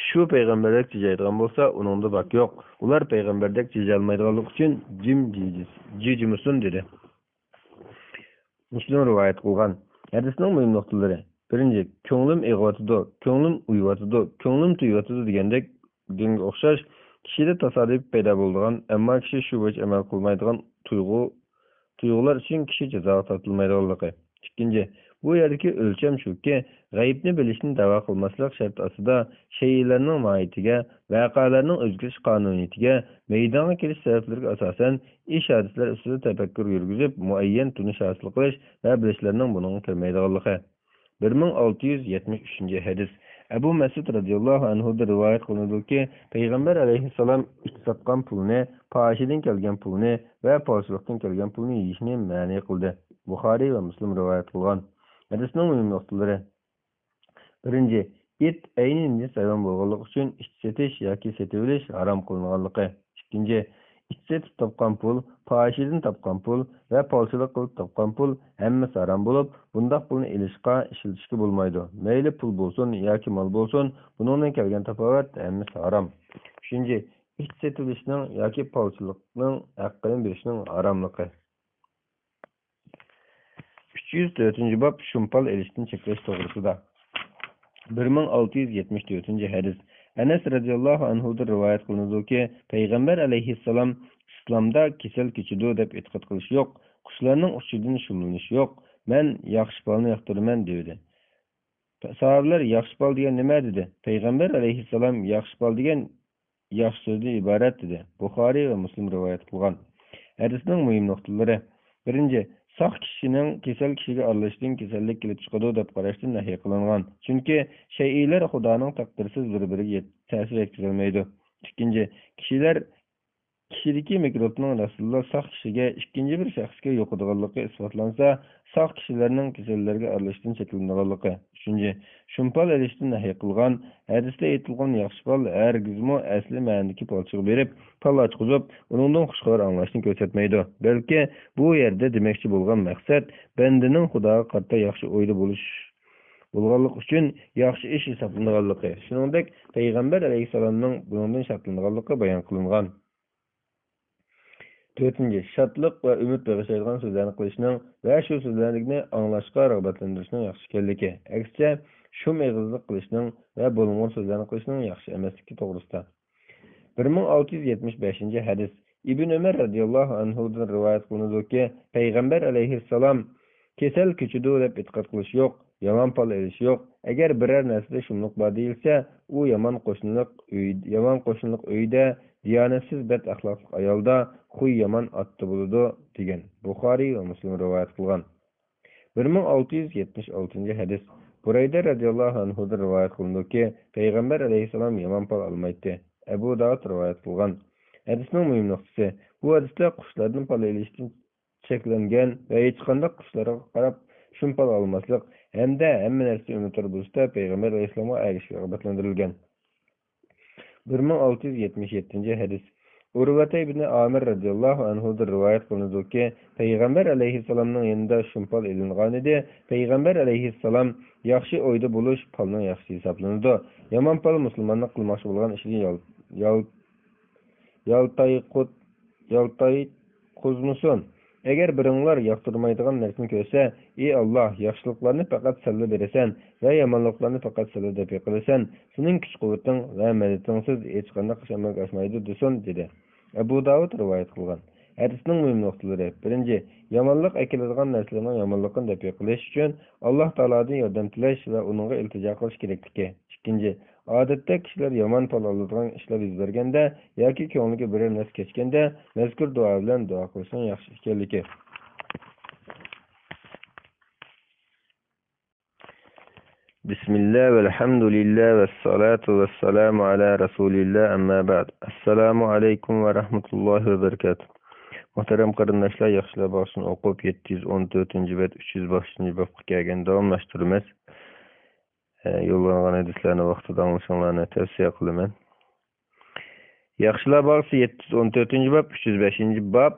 شۇ پەيغەمبەردەك چىجايدىغان بولسا، ئۇنىڭدا باك يوق. ئۇلار پەيغەمبەردەك چىجايالمايدىغانلىقى ئۈچۈن جىم جىجىس-، جىجىمىسۇن، دېدى. مۇسلىم رىۋايەت قىلغان. ھەدىسنىڭ مۇھىم نۇقتىلىرى. بىرىنچى، كۆڭلۈم ئېغىۋاتىدۇ، كۆڭلۈم ئۇيۇۋاتىدۇ، كۆڭلۈم تويۇۋاتىدۇ دېگەندەك، دېگەنگە ئوخشاش، كىشىدە تاسادىپىي پەيدا بولىدىغان، ئەمما كىشى شۇ بويىچە ئەمەل قىلمايدىغان تۇيغۇ، تۇيغۇلار ئۈچۈن كىشى جازاغا تارتىلمايدىغانلىقى. ئىككىنچى، بۇ يەردىكى ئۆلچەم شۇكى، غەيىبنى بىلىشنى دەۋا قىلماسلىق شەرتى ئاستىدا شەيئىلەرنىڭ ماھىيىتىگە، ۋەقەلەرنىڭ ئۆزگىرىش قانۇنىيىتىگە، مەيدانغا كېلىش سەۋەبلىرىگە ئاساسەن، ئىش-ھادىسىلەر ئۈستىدە تەپەككۇر يۈرگۈزۈپ، مۇئەييەن تونۇش ھاسىل قىلىش ۋە بىلىشلەرنىڭ بۇنىڭغا كىرمەيدىغانلىقى. بىر مىڭ ئالتە يۈز يەتمىش ئۈچىنچى ھەدىس. ئەبۇ مەسئۇد رەزىياللاھۇ ئەنھۇدىن رىۋايەت قىلىنىدۇكى، پەيغەمبەر ئەلەيھىسسالام ئىت ساتقان پۇلنى، پاھىشىدىن كەلگەن پۇلنى ۋە پالچىلىقتىن كەلگەن پۇلنى يېيىشنى مەنئى قىلدى. بۇخارىي ۋە مۇسلىم رىۋايەت قىلغان. ھەدىسنىڭ مۇھىم نۇقتىلىرى. بىرىنچى، ئىت ئەينى نىجىس ھايۋان بولغانلىقى ئۈچۈن ئىت سېتىش ياكى سېتىۋېلىش ھارام قىلىنغانلىقى. ئىككىنچى، ئىت سېتىپ تاپقان پۇل، پاھىشىدىن تاپقان پۇل ۋە پالچىلىق قىلىپ تاپقان پۇل ھەممىسى ھارام بولۇپ، بۇنداق پۇلنى ئېلىشقا، ئىشلىتىشكە بولمايدۇ. مەيلى پۇل بولسۇن ياكى مال بولسۇن، بۇنىڭدىن كەلگەن تاپاۋەت ھەممىسى ھارام. ئۈچىنچى، ئىت سېتىۋېلىشنىڭ ياكى پالچىلىقنىڭ ھەققىنى بېرىشنىڭ ھاراملىقى. ئۈچ يۈز تۆتىنچى باب، شۇمپال ئېلىشتىن چەكلەش توغرىسىدا. بىر مىڭ ئالتە يۈز يەتمىش تۆتىنچى ھەدىس. ئەنەس رەزىياللاھۇ ئەنھۇدىن رىۋايەت قىلىنىدۇكى، پەيغەمبەر ئەلەيھىسسالام، ئىسلامدا كېسەل كېچىدۇ دەپ ئېتىقاد قىلىش يوق، قۇشلارنىڭ ئۇچۇشىدىن شۇملىنىش يوق، مەن ياخشى پالنى ياقتۇرىمەن، دېدى. ساھابىلەر، ياخشى پال دېگەن نېمە؟ دېدى. پەيغەمبەر ئەلەيھىسسالام، ياخشى پال دېگەن ياخشى سۆزدىن ئىبارەت، دېدى. بۇخارىي ۋە مۇسلىم رىۋايەت قىلغان. ھەدىسنىڭ مۇھىم نۇقتىلىرى. بىرىنچى، ساق كىشىنىڭ كېسەل كىشىگە ئارىلىشىشىدىن كېسەللىك كېلىپ چىقىدۇ دەپ قاراشتىن نەھى قىلىنغان. چۈنكى شەيئىلەر خۇدانىڭ تەقدىرىسىز بىر-بىرىگە يەت-، تەسىر يەتكۈزەلمەيدۇ. ئىككىنچى، كىشىلەر، كىشىدىكى مىكروبنىڭ رەسۇلۇللا ساق كىشىگە ئىككىنچى بىر شەخسكە يۇقىدىغانلىقى ئىسپاتلانسا، ساق كىشىلەرنىڭ كېسەللەرگە ئارىلىشىشتىن چەكلىنىدىغانلىقى. ئۈچىنچى، شۇمپال ئېلىشتىن نەھى قىلغان ھەدىستە ئېيتىلغان ياخشى پال ھەرگىزمۇ ئەسلى مەنىدىكى پالچىغا بېرىپ، پال ئاچقۇزۇپ، ئۇنىڭدىن خۇش خەۋەر ئاڭلاشنى كۆرسەتمەيدۇ. بەلكى بۇ يەردە دېمەكچى بولغان مەقسەت، بەندىنىڭ خۇداغا قارىتا ياخشى ئويدا بولۇش بولغانلىقى ئۈچۈن ياخشى ئىش ھېسابلىنىدىغانلىقى، شۇنىڭدەك پەيغەمبەر ئەلەيھىسسالامنىڭ بۇنىڭدىن شادلىنىدىغانلىقى بايان قىلىنغان. تۆتىنچى، شادلىق ۋە ئۈمىد بېغىشلايدىغان سۆزلەرنى قىلىشنىڭ ۋە شۇ سۆزلەرنى ئاڭلاشقا رىغبەتلەندۈرۈشنىڭ ياخشى ئىكەنلىكى. ئەكسىچە، شۇم ئېغىزلىق قىلىشنىڭ ۋە بولمىغۇر سۆزلەرنى قىلىشنىڭ ياخشى ئەمەسلىكى توغرىسىدا. بىر مىڭ ئالتە يۈز يەتمىش بەشىنچى ھەدىس. ئىبن ئۆمەر رەزىياللاھۇ ئەنھۇدىن رىۋايەت قىلىنىدۇكى، پەيغەمبەر ئەلەيھىسسالام كېسەل كۆچىدۇ دەپ ئېتىقاد قىلىش يوق، يامان پال ئېلىش يوق. ئەگەر بىرەر نەرسىدە شۇملۇق بار دېيىلسە، ئۇ يامان قوشنىلىق ئۆي، يامان قوشنىلىق ئۆيدە، دىيانەتسىز بەد ئەخلاقلىق ئايالدا، خۇي يامان ئاتتا بولىدۇ، دېگەن. بۇخارىي ۋە مۇسلىم رىۋايەت قىلغان. بىر مىڭ ئالتە يۈز يەتمىش ئالتىنچى ھەدىس. بۇرەيدە رەزىياللاھۇ ئەنھۇدىن رىۋايەت قىلىنىدۇكى، پەيغەمبەر ئەلەيھىسسالام يامان پال ئالمايتتى. ئەبۇ داۋۇد رىۋايەت قىلغان. ھەدىسنىڭ مۇھىم نۇقتىسى، بۇ ھەدىستە قۇشلاردىن پال ئېلىشتىن چەكلەنگەن ۋە ھېچقانداق قۇشلارغا قاراپ شۇم پال ئالماسلىق ھەمدە ھەممە نەرسە ئۈمىدۋار بولۇشتا پەيغەمبەر ئەلەيھىسسالامغا ئەگىشىشكە رىغبەتلەندۈرۈلگەن. بىر مىڭ ئالتە يۈز يەتمىش يەتتىنچى ھەدىس. ئۇرۋەتە ئىبنى ئامىر رەزىياللاھۇ ئەنھۇدىن رىۋايەت قىلىنىدۇكى، پەيغەمبەر ئەلەيھىسسالامنىڭ يېنىدا شۇم پال ئېلىنغانىدى. پەيغەمبەر ئەلەيھىسسالام، ياخشى ئۆيدە بولۇش پالنىڭ ياخشىسى ھېسابلىنىدۇ. يامان پال مۇسۇلماننىڭ قىلماقچى بولغان ئىشىنى يال-، يال-، يالتايقۇت-، يالتايقۇزمىسۇن. ئەگەر بىرىڭلار ياقتۇرمايدىغان نەرسىنى كۆرسە، ئى ئاللاھ، ياخشىلىقلارنى پەقەت سەنلا بېرىسەن ۋە يامانلىقلارنى پەقەت سەنلا دەپئى قىلىسەن، سېنىڭ كۈچ-قۇۋۋىتىڭ ۋە مەدىتىڭسىز ھېچقانداق ئىش ئەمەلگە ئاشمايدۇ، دېسۇن، دېدى. ئەبۇ داۋۇد رىۋايەت قىلغان. ھەدىسنىڭ مۇھىم نۇقتىلىرى. بىرىنچى، يامانلىق ئەكېلىدىغان نەرسىلەرنىڭ يامانلىقىنى دەپئى قىلىش ئۈچۈن ئاللاھ تائالادىن ياردەم تىلەش ۋە ئۇنىڭغا ئىلتىجا قىلىش كېرەكلىكى. ئىككىنچى، ئادەتتە كىشىلەر يامان پال ئالىدىغان ئىشلار يۈز بەرگەندە ياكى كۆڭلىگە بىرەر نەرسە كەچكەندە مەزكۇر دۇئا بىلەن دۇئا قىلىشنىڭ ياخشى ئىكەنلىكى. بىسمىللا ۋەلھەمدۇلىللا ۋەسسالاتۇ ۋەسسالامۇ ئەلا رەسۇلىللا، ئەمما بەئد. ئەسسالامۇ ئەلەيكۇم ۋە رەھمەتۇللاھى ۋە بەرىكاتۇھ. مۇھتەرەم قېرىنداشلار، ياخشىلار باغچىسىنى ئوقۇپ، يەتتە يۈز ئون تۆتىنچى بەت، ئۈچ يۈز بەشىنچى بابقا كەلگەن داۋاملاشتۇرىمىز. ئە، يوللانغان ھەدىسلەرنى ۋاقتىدا ئاڭلىشىڭلارنى تەۋسىيە قىلىمەن. ياخشىلار باغچىسى يەتتە يۈز ئون تۆتىنچى باب، ئۈچ يۈز بەشىنچى باب،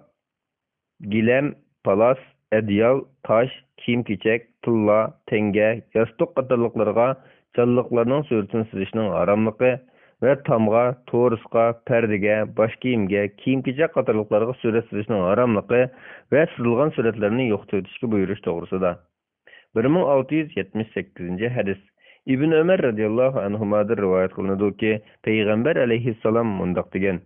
گىلەم، پالاس، ئەدىيال، تاش، كىيىم-كېچەك، تىللا، تەڭگە، ياستۇق قاتارلىقلارغا جانلىقلارنىڭ سۈرىتىنى سىزىشنىڭ ھاراملىقى ۋە تامغا، تورۇسقا، پەردىگە، باش كىيىمگە، كىيىم-كېچەك قاتارلىقلارغا سۈرەت سىزىشنىڭ ھاراملىقى ۋە سىزىلغان سۈرەتلەرنى يوقىتىۋېتىشكە بۇيرۇش توغرىسىدا. بىر مىڭ ئالتە يۈز يەتمىش سەككىزىنچى ھەدىس. ئىبن ئۆمەر رەزىياللاھۇ ئەنھۇمادىن رىۋايەت قىلىنىدۇكى، پەيغەمبەر ئەلەيھىسسالام مۇنداق دېگەن: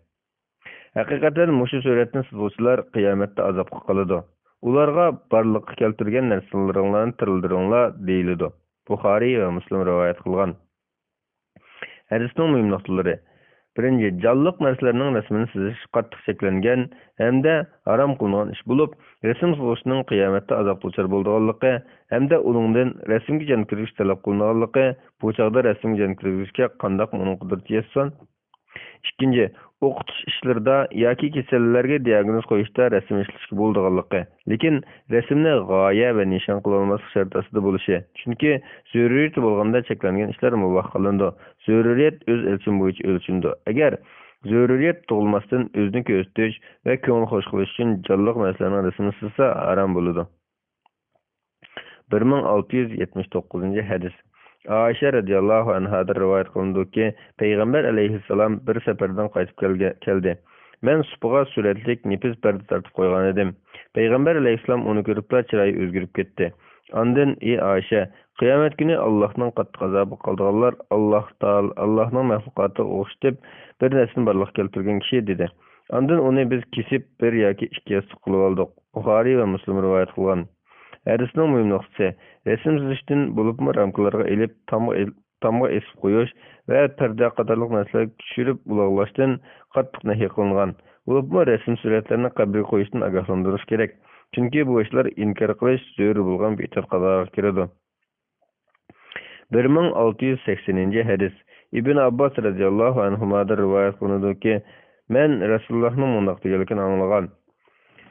ھەقىقەتەن مۇشۇ سۈرەتنى سىزغۇچىلار قىيامەتتە ئازابقا قالىدۇ. ئۇلارغا بارلىققا كەلتۈرگەن نەرسىلىرىڭلارنى تىرىلدۈرۈڭلار دېيىلىدۇ. بۇخارىي ۋە مۇسلىم رىۋايەت قىلغان. ھەدىسنىڭ مۇھىم نۇقتىلىرى. بىرىنچى، جانلىق نەرسىلەرنىڭ رەسىمىنى سىزىش قاتتىق چەكلەنگەن ھەمدە ھارام قىلىنغان ئىش بولۇپ، رەسىم سىزغۇچىنىڭ قىيامەتتە ئازابقا دۇچار بولىدىغانلىقى ھەمدە ئۇنىڭدىن رەسىمگە جان كىرگۈزۈش تەلەپ قىلىنىدىغانلىقى، بۇ چاغدا رەسىمگە جان كىرگۈزۈشكە قانداقمۇ ئۇنىڭ قۇدرىتى يەتسۇن؟ ئىككىنچى، ئوقۇتۇش ئىشلىرىدا ياكى كېسەللەرگە دىئاگنوز قويۇشتا رەسىم ئىشلىتىشكە بولىدىغانلىقى، لېكىن رەسىمنى غايە ۋە نىشان قىلالماسلىق شەرت ئاستىدا بولۇشى. چۈنكى زۆرۈرىيىتى بولغاندا چەكلەنگەن ئىشلار مۇباھ قىلىنىدۇ. زۆرۈرىيەت ئۆز ئۆلچىمى بويىچە ئۆلچىنىدۇ. ئەگەر زۆرۈرىيەت تۇغۇلماستىن ئۆزىنى كۆرسىتىش ۋە كۆڭۈل خۇش قىلىش ئۈچۈن جانلىق نەرسىلەرنىڭ رەسىمىنى سىزسا، ھارام بولىدۇ. بىر مىڭ ئالتە يۈز يەتمىش توققۇزىنچى ھەدىس. ئائىشە رەزىياللاھۇ ئەنھادىن رىۋايەت قىلىنىدۇكى، پەيغەمبەر ئەلەيھىسسالام بىر سەپەردىن قايتىپ كەلگە-، كەلدى. مەن سۇپىغا سۈرەتلىك نېپىز پەردە تارتىپ قويغانىدىم. پەيغەمبەر ئەلەيھىسسالام ئۇنى كۆرۈپلا چىرايى ئۆزگىرىپ كەتتى. ئاندىن، ئى ئائىشە، قىيامەت كۈنى ئاللاھنىڭ قاتتىق ئازابىغا قالىدىغانلار ئاللاھ تائالا، ئاللاھنىڭ مەخلۇقاتىغا ئوخشىتىپ بىر نەرسىنى بارلىققا كەلتۈرگەن كىشى، دېدى. ئاندىن ئۇنى بىز كېسىپ بىر ياكى ئىككى ياستۇق قىلىۋالدۇق. بۇخارىي ۋە مۇسلىم رىۋايەت قىلغان. ھەدىسنىڭ مۇھىم نۇقتىسى، رەسىم سىزىشتىن، بولۇپمۇ رامكىلارغا ئېلىپ، تامغا ئېل-، تامغا ئېسىپ قويۇش ۋە پەردە قاتارلىق نەرسىلەرگە چۈشۈرۈپ ئۇلاغلاشتىن قاتتىق نەھى قىلىنغان. بولۇپمۇ رەسىم سۈرەتلەرنى قەبرىگە قويۇشتىن ئاگاھلاندۇرۇش كېرەك. چۈنكى بۇ ئىشلار ئىنكار قىلىش زۆرۈر بولغان بىر ئېتىقاد قاتارىغا كىرىدۇ. بىر مىڭ ئالتە يۈز سەكسىنىنچى ھەدىس. ئىبن ئابباس رەزىياللاھۇ ئەنھۇمادىن رىۋايەت قىلىنىدۇكى، مەن رەسۇلۇللاھنىڭ مۇنداق دېگەنلىكىنى ئاڭلىغان.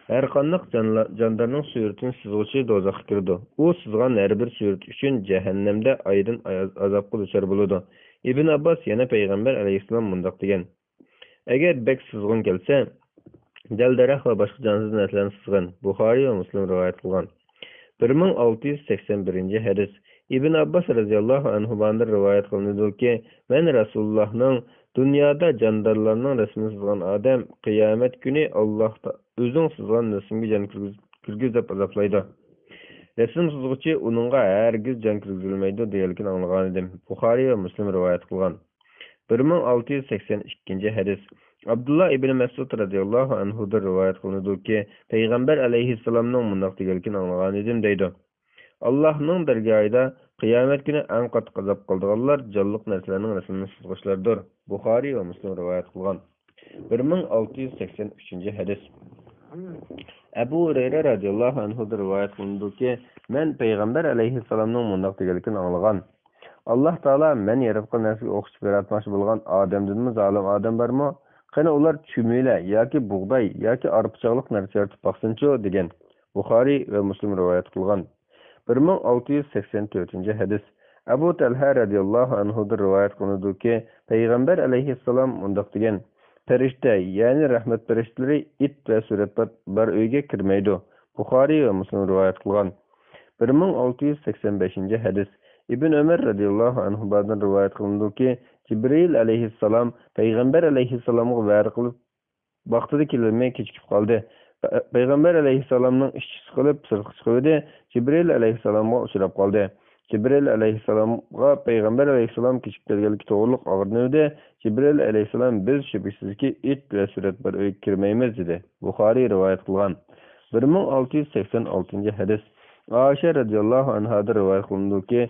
ھەرقانداق جانلا-، جاندارنىڭ سۈرىتىنى سىزغۇچى دوزاخقا كىرىدۇ. ئۇ سىزغان ھەر بىر سۈرىتى ئۈچۈن جەھەننەمدە ئايرىم ئاياز-، ئازابقا دۇچار بولىدۇ. ئىبن ئابباس يەنە پەيغەمبەر ئەلەيھىسسالام مۇنداق دېگەن: ئەگەر بەك سىزغۇڭ كەلسە، دەل-دەرەخ ۋە باشقا جانسىز نەرسىلەرنى سىزغىن. بۇخارىي ۋە مۇسلىم رىۋايەت قىلغان. بىر مىڭ ئالتە يۈز سەكسەن بىرىنچى ھەدىس. ئىبن ئابباس رەزىياللاھۇ ئەنھۇمادىن رىۋايەت قىلىنىدۇكى، مەن رەسۇلۇللاھنىڭ دۇنيادا جاندارلارنىڭ رەسىمىنى سىزغان ئادەم قىيامەت كۈنى ئاللاھ تا-، ئۆزۈڭ سىزغان رەسىمگە جان كىرگۈز، كىرگۈز دەپ ئازابلايدۇ. رەسىم سىزغۇچى ئۇنىڭغا ھەرگىز جان كىرگۈزەلمەيدۇ دېگەنلىكىنى ئاڭلىغانىدىم. بۇخارىي ۋە مۇسلىم رىۋايەت قىلغان. بىر مىڭ ئالتە يۈز سەكسەن ئىككىنچى ھەدىس. ئابدۇللا ئىبنى مەسئۇد رەزىياللاھۇ ئەنھۇدىن رىۋايەت قىلىنىدۇكى، پەيغەمبەر ئەلەيھىسسالامنىڭ مۇنداق دېگەنلىكىنى ئاڭلىغانىدىم دەيدۇ. ئاللاھنىڭ دەرگاھىدا قىيامەت كۈنى ئەڭ قاتتىق ئازاب قىلىدىغانلار جانلىق نەرسىلەرنىڭ رەسىمىنى سىزغۇچىلاردۇر. بۇخارىي ۋە مۇسلىم رىۋايەت قىلغان. بىر مىڭ ئالتە يۈز سەكسەن ئۈچىنچى ھەدىس. ئەبۇ ھۇرەيرە رەزىياللاھۇ ئەنھۇدىن رىۋايەت قىلىنىدۇكى، مەن پەيغەمبەر ئەلەيھىسسالامنىڭ مۇنداق دېگەنلىكىنى ئاڭلىغان. ئاللاھ تائالا مەن ياراتقان نەرسىگە ئوخشىتىپ ياراتماقچى بولغان ئادەمدىنمۇ زالىم ئادەم بارمۇ؟ قېنى ئۇلار چۈمۈلە ياكى بۇغداي ياكى ئارپىچاغلىق نەرسە يارىتىپ باقسۇنچۇ دېگەن. بۇخارىي ۋە مۇسلىم رىۋايەت قىلغان. بىر مىڭ ئالتە يۈز سەكسەن تۆتىنچى ھەدىس. ئەبۇ تەلھە رەزىياللاھۇ ئەنھۇدىن رىۋايەت قىلىنىدۇكى، پەيغەمبەر ئەلەيھىسسالام مۇنداق دېگەن، پەرىشتە، يەنى رەھمەت پەرىشتىلىرى ئىت ۋە سۈرەت بار، بار ئۆيگە كىرمەيدۇ. بۇخارىي ۋە مۇسلىم رىۋايەت قىلغان. بىر مىڭ ئالتە يۈز سەكسەن بەشىنچى ھەدىس. ئىبن ئۆمەر رەزىياللاھۇ ئەنھۇمادىن رىۋايەت قىلىنىدۇكى، جىبرىئىل ئەلەيھىسسالام پەيغەمبەر ئەلەيھىسسالامغا ۋەدە قىلىپ، ۋاقتىدا كېلەلمەي كېچىكىپ قالدى. پە-، پەيغەمبەر ئەلەيھىسسالامنىڭ ئىشچىسى قىلىپ سىرتقا چىقىۋىدى، جىبرىئىل ئەلەيھىسسالامغا ئۇچراپ قالدى. جىبرىئىل ئەلەيھىسسالامغا پەيغەمبەر ئەلەيھىسسالام كېچىكىپ كەلگەنلىكى توغرىلىق ئاغرىنىۋىدى. جىبرىئىل ئەلەيھىسسالام، بىز شۈبھىسىزكى ئىت ۋە سۈرەت بار ئۆيگە كىرمەيمىز دېدى. بۇخارىي رىۋايەت قىلغان. بىر مىڭ ئالتە يۈز سەكسەن ئالتىنچى ھەدىس. ئائىشە رەزىياللاھۇ ئەنھادىن رىۋايەت قىلىنىدۇكى،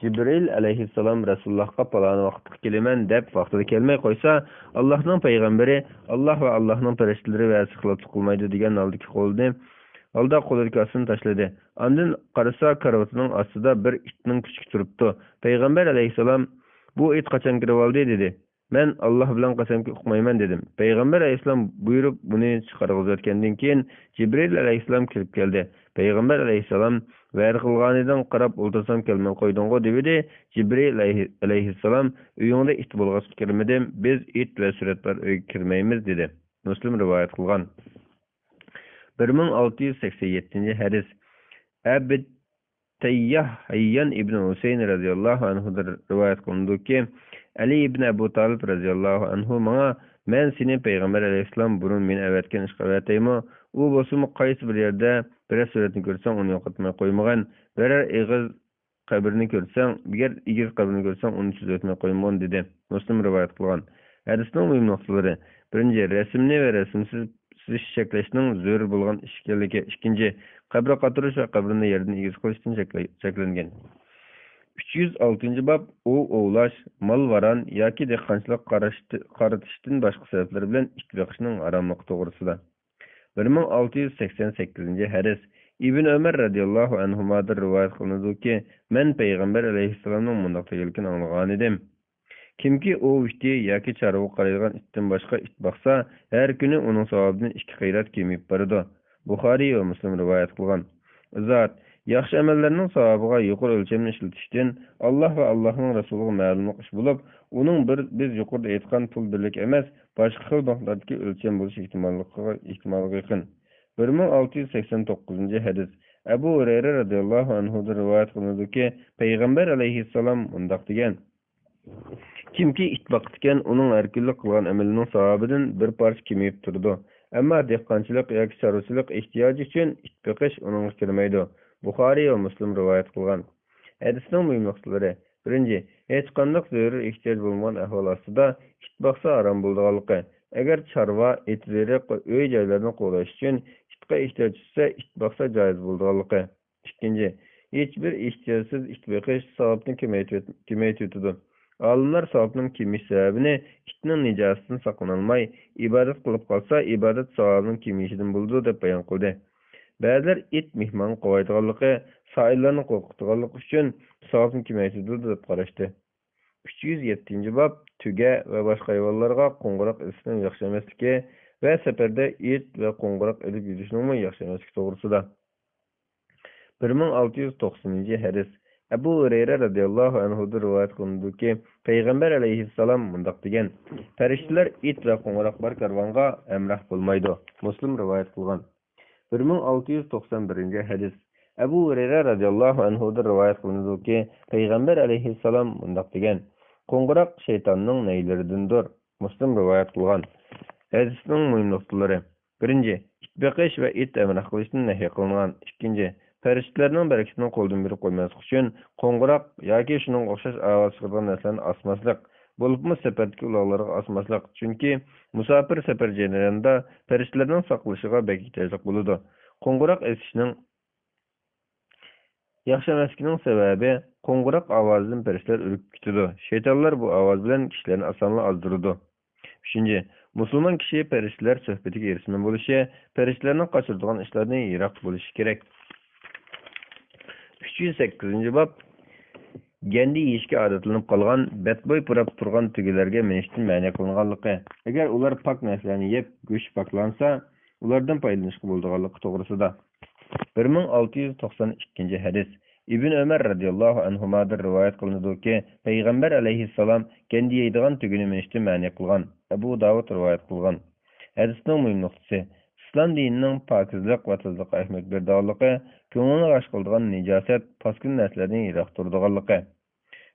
جىبرىئىل ئەلەيھىسسالام رەسۇلۇللاھقا پالان ۋاقىتتا كېلىمەن دەپ ۋاقتىدا كەلمەي قويسا، ئاللاھنىڭ پەيغەمبىرى، ئاللاھ ۋە ئاللاھنىڭ پەرىشتىلىرى ۋەدىسىگە خىلاپلىق قىلمايدۇ دېگەن ھالدىكى قولىنى، ھالدا قولىدىكى ئاستىنى تاشلىدى. ئاندىن قارىسا، كارىۋىتىنىڭ ئاستىدا بىر ئىتنىڭ كۈچۈكى تۇرۇپتۇ. پەيغەمبەر ئەلەيھىسسالام، بۇ ئىت قاچان كىرىۋالدى؟ دېدى. مەن ئاللاھ بىلەن قەسەمكى ئۇقمايمەن دېدىم. پەيغەمبەر ئەلەيھىسسالام بۇيرۇپ، بۇنى چىقارغۇزۇۋەتكەندىن كېيىن، جىبرىئىل ئەلەيھىسسالام كىرىپ كەلدى. پەيغەمبەر ئەلەيھىسسالام، ۋەدە قىلغانىدىڭ، قاراپ ئولتۇرسام كەلمەي قويدۇڭغۇ، دېۋىدى. جىبرىئىل ئەلەيھىسسالام، ئۆيۈڭدە ئىت بولغاچقا كىرمىدىم، بىز ئىت ۋە سۈرەت بار ئۆيگە كىرمەيمىز، دېدى. مۇسلىم رىۋايەت قىلغان. بىر مىڭ ئالتە يۈز سەكسەن يەتتىنچى ھەدىس. ئەبىد تەيياھ ھەييان ئىبنى ھۈسەيىن رەزىياللاھۇ ئەنھۇدىن رىۋايەت قىلىنىدۇكى، ئەلى ئىبنى ئەبۇ تالىپ رەزىياللاھۇ ئەنھۇ ماڭا، مەن سېنى پەيغەمبەر ئەلەيھىسسالام بۇرۇن مېنى ئەۋەتكەن ئىشقا ئەۋەتەيمۇ؟ ئۇ بولسىمۇ قايسى بىر يەردە بىرەر سۈرەتنى كۆرسەڭ ئۇنى يوقاتماي قويمىغان، بىرەر ئېغىز قەبرىنى كۆرسەڭ، بىر ئېگىز قەبرىنى كۆرسەڭ، ئۇنى تۈزەتمەي قويمىغىن، دېدى. مۇسلىم رىۋايەت قىلغان. ھەدىسنىڭ مۇھىم نۇقتىلىرى. بىرىنچى، رەسىمنى ۋە رەسىمسىز سىزىش چەكلەشنىڭ زۆرۈر بولغان ئىش ئىكەنلىكى. ئىككىنچى، قەبرە قاتۇرۇش ۋە قەبرىنى يەردىن ئېگىز قىلىشتىن چەكلە-، چەكلەنگەن. ئۈچ يۈز ئالتىنچى باب، ئوۋ ئوۋلاش، مال ۋاران ياكى دېھقانچىلىق قارىشى-، قارىتىشتىن باشقا سەۋەبلەر بىلەن ئىت بېقىشنىڭ ھاراملىقى توغرىسىدا. بىر مىڭ ئالتە يۈز سەكسەن سەككىزىنچى ھەدىس. ئىبن ئۆمەر رەزىياللاھۇ ئەنھۇمادىن رىۋايەت قىلىنىدۇكى، مەن پەيغەمبەر ئەلەيھىسسالامنىڭ مۇنداق دېگەنلىكىنى ئاڭلىغانىدىم. كىمكى ئوۋ ئىتى ياكى چارۋىغا قارايدىغان ئىتتىن باشقا ئىت باقسا، ھەر كۈنى ئۇنىڭ ساۋابىدىن ئىككى قىرات كېمىيىپ بارىدۇ. بۇخارىي ۋە مۇسلىم رىۋايەت قىلغان. ئىزاھات. ياخشى ئەمەللەرنىڭ ساۋابىغا يۇقىرى ئۆلچەمنى ئىشلىتىشتىن ئاللاھ ۋە ئاللاھنىڭ رەسۇلىغا مەلۇملۇق ئىش بولۇپ، ئۇنىڭ بىر، بىز يۇقىرىدا ئېيتقان پۇل بىرلىكى ئەمەس، باشقا خىل مىقداردىكى ئۆلچەم بولۇش ئېھتىماللىقىغا، ئېھتىمالىغا يېقىن. بىر مىڭ ئالتە يۈز سەكسەن توققۇزىنچى ھەدىس. ئەبۇ ھۇرەيرە رەزىياللاھۇ ئەنھۇدىن رىۋايەت قىلىنىدۇكى، پەيغەمبەر ئەلەيھىسسالام مۇنداق دېگەن، كىمكى ئىت باقىدىكەن، ئۇنىڭ ھەر كۈنلۈك قىلغان ئەمىلىنىڭ ساۋابىدىن بىر پارچە كېمىيىپ تۇرىدۇ. ئەمما دېھقانچىلىق ياكى چارۋىچىلىق ئېھتىياجى ئۈچۈن ئىت بېقىش ئۇنىڭغا كىرمەيدۇ. بۇخارىي ۋە مۇسلىم رىۋايەت قىلغان. ھەدىسنىڭ مۇھىم نۇقتىلىرى. بىرىنچى، ھېچقانداق زۆرۈر ئېھتىياج بولمىغان ئەھۋال ئاستىدا ئىت باقسا ھارام بولىدىغانلىقى، ئەگەر چارۋا، ئېتىز-ئېرىق ۋە ئۆي-جايلارنى قوغداش ئۈچۈن ئىتقا ئېھتىياج چۈشسە، ئىت باقسا جائىز بولىدىغانلىقى. ئىككىنچى، ھېچبىر ئېھتىياجسىز ئىت بېقىش ساۋابنى كېمەيتىۋېت-، كېمەيتىۋېتىدۇ. ئالىملار ساۋابنىڭ كېمىيىش سەۋەبىنى ئىتنىڭ نىجاسىتىدىن ساقلىنالماي، ئىبادەت قىلىپ قالسا، ئىبادەت ساۋابىنىڭ كېمىيىشىدىن بولىدۇ، دەپ بايان قىلدى. بەزىلەر ئىت مېھمانغا قوۋايدىغانلىقى، سائىللارنى قورقۇتىدىغانلىقى ئۈچۈن ساۋابنى كېمەيتىدۇ، دەپ قاراشتى. ئۈچ يۈز يەتتىنچى باب، تۆگە ۋە باشقا ھايۋانلارغا قوڭغۇراق ئېلىشنىڭ ياخشى ئەمەسلىكى ۋە سەپەردە ئىت ۋە قوڭغۇراق ئېلىپ يۈرۈشنىڭمۇ ياخشى ئەمەسلىكى توغرىسىدا. بىر مىڭ ئالتە يۈز توقسىنىنچى ھەدىس. ئەبۇ ھۇرەيرە رەزىياللاھۇ ئەنھۇدىن رىۋايەت قىلىنىدۇكى، پەيغەمبەر ئەلەيھىسسالام مۇنداق دېگەن، پەرىشتىلەر ئىت ۋە قوڭغۇراق بار كارۋانغا ھەمراھ بولمايدۇ. مۇسلىم رىۋايەت قىلغان. بىر مىڭ ئالتە يۈز توقسان بىرىنچى ھەدىس. ئەبۇ ھۇرەيرە رەزىياللاھۇ ئەنھۇدىن رىۋايەت قىلىنىدۇكى، پەيغەمبەر ئەلەيھىسسالام مۇنداق دېگەن، قوڭغۇراق شەيتاننىڭ نەيلىرىدىندۇر. مۇسلىم رىۋايەت قىلغان. ھەدىسنىڭ مۇھىم نۇقتىلىرى. بىرىنچى، ئىت بېقىش ۋە ئىت ھەمراھ قىلىشتىن نەھي قىلىنغان. ئىككىنچى، پەرىشتىلەرنىڭ بەرىكىتىنى قولدىن بېرىپ قويماسلىق ئۈچۈن قوڭغۇراق ياكى شۇنىڭغا ئوخشاش ئاۋاز چىقىرىدىغان نەرسىلەرنى ئاسماسلىق، بولۇپمۇ سەپەردىكى ئۇلاغلارغا ئاسماسلىق، چۈنكى مۇساپىر سەپەر جەريانىدا پەرىشتىلەرنىڭ ساقلىشىغا بەك ئېھتىياجلىق بولىدۇ. قوڭغۇراق ئېسىشنىڭ ياخشى ئەمەسلىكىنىڭ سەۋەبى، قوڭغۇراق ئاۋازىدىن پەرىشتىلەر ئۈركۈپ كېتىدۇ. شەيتانلار بۇ ئاۋاز بىلەن كىشىلەرنى ئاسانلا ئازدۇرىدۇ. ئۈچىنچى، مۇسۇلمان كىشى پەرىشتىلەر سۆھبىتىگە ھېرىسمەن بولۇشى، پەرىشتىلەرنىڭ قاچۇرىدىغان ئىشلاردىن يىراق بولۇشى كېرەك. ئۈچ يۈز سەككىزىنچى باب، گەندە يېيىشكە ئادەتلىنىپ قالغان، بەتبۇي پۇراپ تۇرغان تۆگىلەرگە مىنىشتىن مەنئى قىلىنغانلىقى. ئەگەر ئۇلار پاك نەرسىلەرنى يەپ، گۆشى پاكلانسا، ئۇلاردىن پايدىلىنىشقا بولىدىغانلىقى توغرىسىدا. بىر مىڭ ئالتە يۈز توقسان ئىككىنچى ھەدىس. ئىبن ئۆمەر رەزىياللاھۇ ئەنھۇمادىن رىۋايەت قىلىنىدۇكى، پەيغەمبەر ئەلەيھىسسالام گەندە يەيدىغان تۆگىنى مىنىشتىن مەنئى قىلغان. ئەبۇ داۋۇد رىۋايەت قىلغان. ھەدىسنىڭ مۇھىم نۇقتىسى، ئىسلام دىنىنىڭ پاكىزلىق ۋە تازىلىققا ئەھمىيەت بېرىدىغانلىقى، كۆڭۈلنى غەش قىلىدىغان نىجاسەت، پاسكىنا نەرسىلەردىن يىراق تۇرىدىغانلىقى.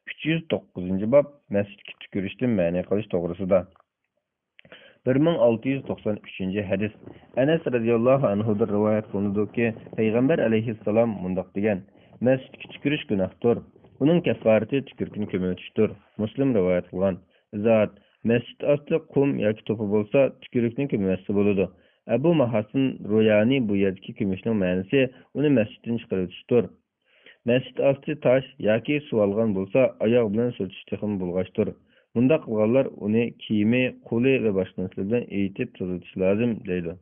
ئۈچ يۈز توققۇزىنچى باب، مەسچىتكە تۈكۈرۈشتىن مەنئى قىلىش توغرىسىدا. بىر مىڭ ئالتە يۈز توقسان ئۈچىنچى ھەدىس. ئەنەس رەزىياللاھۇ ئەنھۇدىن رىۋايەت قىلىنىدۇكى، پەيغەمبەر ئەلەيھىسسالام مۇنداق دېگەن، مەسچىتكە تۈكۈرۈش گۇناھتۇر. ئۇنىڭ كەففارىتى تۈكۈرۈكنى كۆمۈۋېتىشتۇر. مۇسلىم رىۋايەت قىلغان. ئىزاھات. مەسچىت ئاستى قۇم ياكى توپا بولسا، تۈكۈرۈكنى كۆمۈۋەتسە بولىدۇ. ئەبۇ ماھاسىن رويانى بۇ يەردىكى كۆمۈشنىڭ مەنىسى ئۇنى مەسچىتتىن چىقىرىۋېتىشتۇر. مەسچىت ئاستى تاش ياكى سۇ ئالغان بولسا، ئاياغ بىلەن سۈرتۈش تېخىمۇ بولغاچتۇر. مۇنداق قىلغانلار ئۇنى كىيىمى، قولى ۋە باشقا نەرسىلەر بىلەن ئېيتىپ تازىلىتىشى لازىم، دەيدۇ.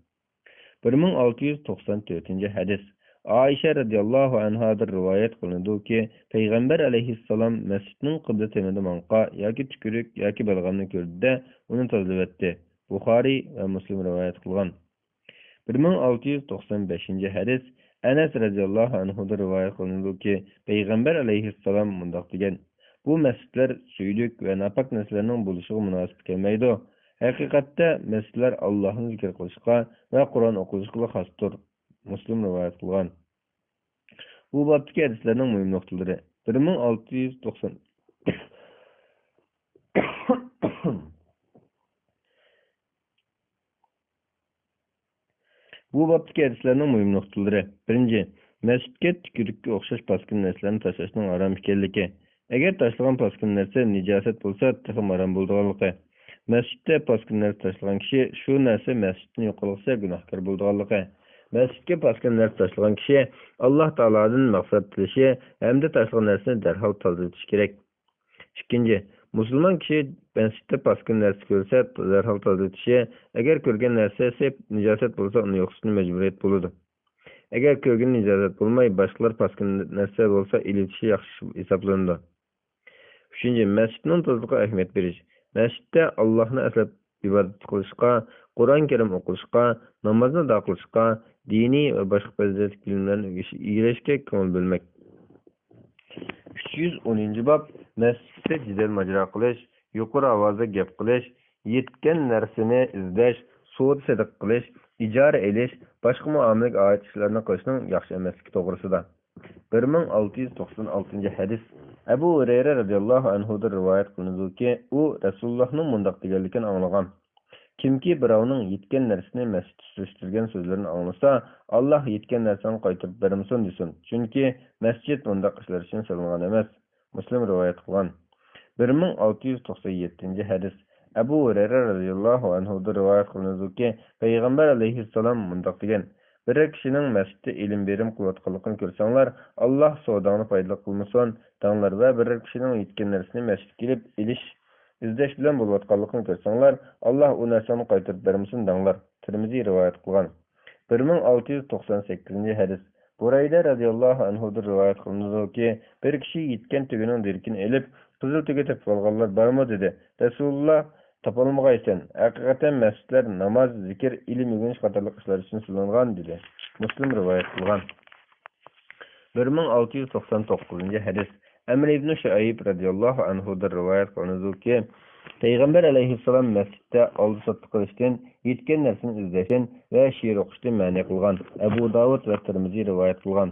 بىر مىڭ ئالتە يۈز توقسان تۆتىنچى ھەدىس. ئائىشە رەزىياللاھۇ ئەنھادىن رىۋايەت قىلىنىدۇكى، پەيغەمبەر ئەلەيھىسسالام مەسچىتنىڭ قىبلە تېمىدا ماڭقا ياكى تۈكۈرۈك ياكى بەلغەمنى كۆردى-دە، ئۇنى تازىلىۋەتتى. بۇخارىي ۋە مۇسلىم رىۋايەت قىلغان. بىر مىڭ ئالتە يۈز توقسان بەشىنچى ھەدىس. ئەنەس رەزىياللاھۇ ئەنھۇدىن رىۋايەت قىلىنىدۇكى، پەيغەمبەر ئەلەيھىسسالام مۇنداق دېگەن، بۇ مەسچىتلەر سۈيدۈك ۋە ناپاك نەرسىلەرنىڭ بولۇشىغا مۇناسىپ كەلمەيدۇ. ھەقىقەتتە مەسچىتلەر ئاللاھنى زىكىر قىلىشقا ۋە قۇرئان ئوقۇلۇشقىلا خاستۇر. مۇسلىم رىۋايەت قىلغان. بۇ بابتىكى ھەدىسلەرنىڭ مۇھىم نۇقتىلىرى. بىر مىڭ ئالتە يۈز توقسان. بۇ بابتىكى ھەدىسلەرنىڭ مۇھىم نۇقتىلىرى. بىرىنچى، مەسچىتكە تۈكۈرۈككە ئوخشاش پاسكىنا نەرسىلەرنى تاشلاشنىڭ ھارام ئىكەنلىكى. ئەگەر تاشلىغان پاسكىنا نەرسە نىجاسەت بولسا، تېخىمۇ ھارام بولىدىغانلىقى. مەسچىتتە پاسكىنا نەرسە تاشلىغان كىشى شۇ نەرسە مەسچىتتىن يوقالغۇچە گۇناھكار بولىدىغانلىقى. مەسچىتكە پاسكىنا نەرسە تاشلىغان كىشى ئاللاھ تائالادىن مەغپىرەت تىلىشى ھەمدە تاشلىغان نەرسىنى دەرھال تازىلىتىشى كېرەك. ئىككىنچى، مۇسۇلمان كىشى مەسچىتتە پاسكىنا نەرسە كۆرسە، دەرھال تازىلىتىشى، ئەگەر كۆرگەن نەرسىسى نىجاسەت بولسا، ئۇنى يوقىتىشتىن مەجبۇرىيەت بولىدۇ. ئەگەر كۆرگىنى نىجاسەت بولماي، باشقىلار پاسكىنا نەرسە بولسا، ئېلىۋېتىشى ياخشى ھېسابلىنىدۇ. ئۈچىنچى، مەسچىتنىڭ تازىلىقىغا ئەھمىيەت بېرىش. مەسچىتتە ئاللاھنى ئەسلەپ ئىبادەت قىلىشقا، قۇرئان كەرىم ئوقۇشقا، نامازنى ئادا قىلىشقا، دىنىي ۋە باشقا پەزىلەتلىك بىلىملەرنى ئۆگىنىش، ئىگىلەشكە كۆڭۈل بۆلمەك. ئۈچ يۈز ئونىنچى باب، مەسچىتتە جېدەل ماجىرا قىلىش، يۇقىرى ئاۋازدا گەپ قىلىش، يىتكەن نەرسىنى ئىزدەش، سودا سېتىق قىلىش، ئىجارە ئېلىش، باشقا مۇئامىلىگە ئائىت ئىشلارنى قىلىشنىڭ ياخشى ئەمەسلىكى توغرىسىدا. بىر مىڭ ئالتە يۈز توقسان ئالتىنچى ھەدىس. ئەبۇ ھۇرەيرە رەزىياللاھۇ ئەنھۇدىن رىۋايەت قىلىنىدۇكى، ئۇ رەسۇلۇللاھنىڭ مۇنداق دېگەنلىكىنى ئاڭلىغان. كىمكى بىراۋنىڭ يىتكەن نەرسىنى مەسچىتتە سۈرۈشتۈرگەن سۆزلىرىنى ئاڭلىسا، ئاللاھ يىتكەن نەرسەڭنى قايتۇرۇپ بەرمىسۇن دېسۇن. چۈنكى مەسچىت بۇنداق ئىشلار ئۈچۈن سېلىنغان ئەمەس. مۇسلىم رىۋايەت قىلغان. بىر مىڭ ئالتە يۈز توقسان يەتتىنچى ھەدىس. ئەبۇ ھۇرەيرە رەزىياللاھۇ ئەنھۇدىن رىۋايەت قىلىنىدۇكى، پەيغەمبەر ئەلەيھىسسالام مۇنداق دېگەن، بىرەر كىشىنىڭ مەسچىتتە ئېلىم بېرىم قىلىۋاتقانلىقىنى كۆرسەڭلار، ئاللاھ سوداڭنى پايدىلىق قىلمىسۇن، دەڭلار ۋە بىرەر كىشىنىڭ يىتكەن نەرسىنى مەسچىتكە ئېلىپ ئېلىش، ئىزدەش بىلەن بولۇۋاتقانلىقىنى كۆرسەڭلار، ئاللاھ ئۇ نەرسەڭنى قايتۇرۇپ بەرمىسۇن، دەڭلار. تىرمىزى رىۋايەت قىلغان. بىر مىڭ ئالتە يۈز توقسان سەككىزىنچى ھەدىس. بۇرەيدە رەزىياللاھۇ ئەنھۇدىن رىۋايەت قىلىنىدۇكى، بىر كىشى يىتكەن تۆگىنىڭ دېرىكىنى ئېلىپ، قىزىل تۆگە تېپىۋالغانلار بارمۇ؟ دېدى. رەسۇلۇللاھ، تاپالمىغايسەن، ھەقىقەتەن مەسچىتلەر ناماز، زىكىر، ئىلىم ئۆگىنىش قاتارلىق ئىشلار ئۈچۈن سېلىنغان، دېدى. مۇسلىم رىۋايەت قىلغان. بىر مىڭ ئالتە يۈز توقسان توققۇزىنچى ھەدىس. ئەمر ئىبنى شۇئەيب رەزىياللاھۇ ئەنھۇدىن رىۋايەت قىلىنىدۇكى، پەيغەمبەر ئەلەيھىسسالام مەسچىتتە ئالدى-ساتتى قىلىشتىن، يىتكەن نەرسىنى ئىزدەشتىن ۋە شېئىر ئوقۇشتىن مەنئى قىلغان. ئەبۇ داۋۇد ۋە تىرمىزى رىۋايەت قىلغان.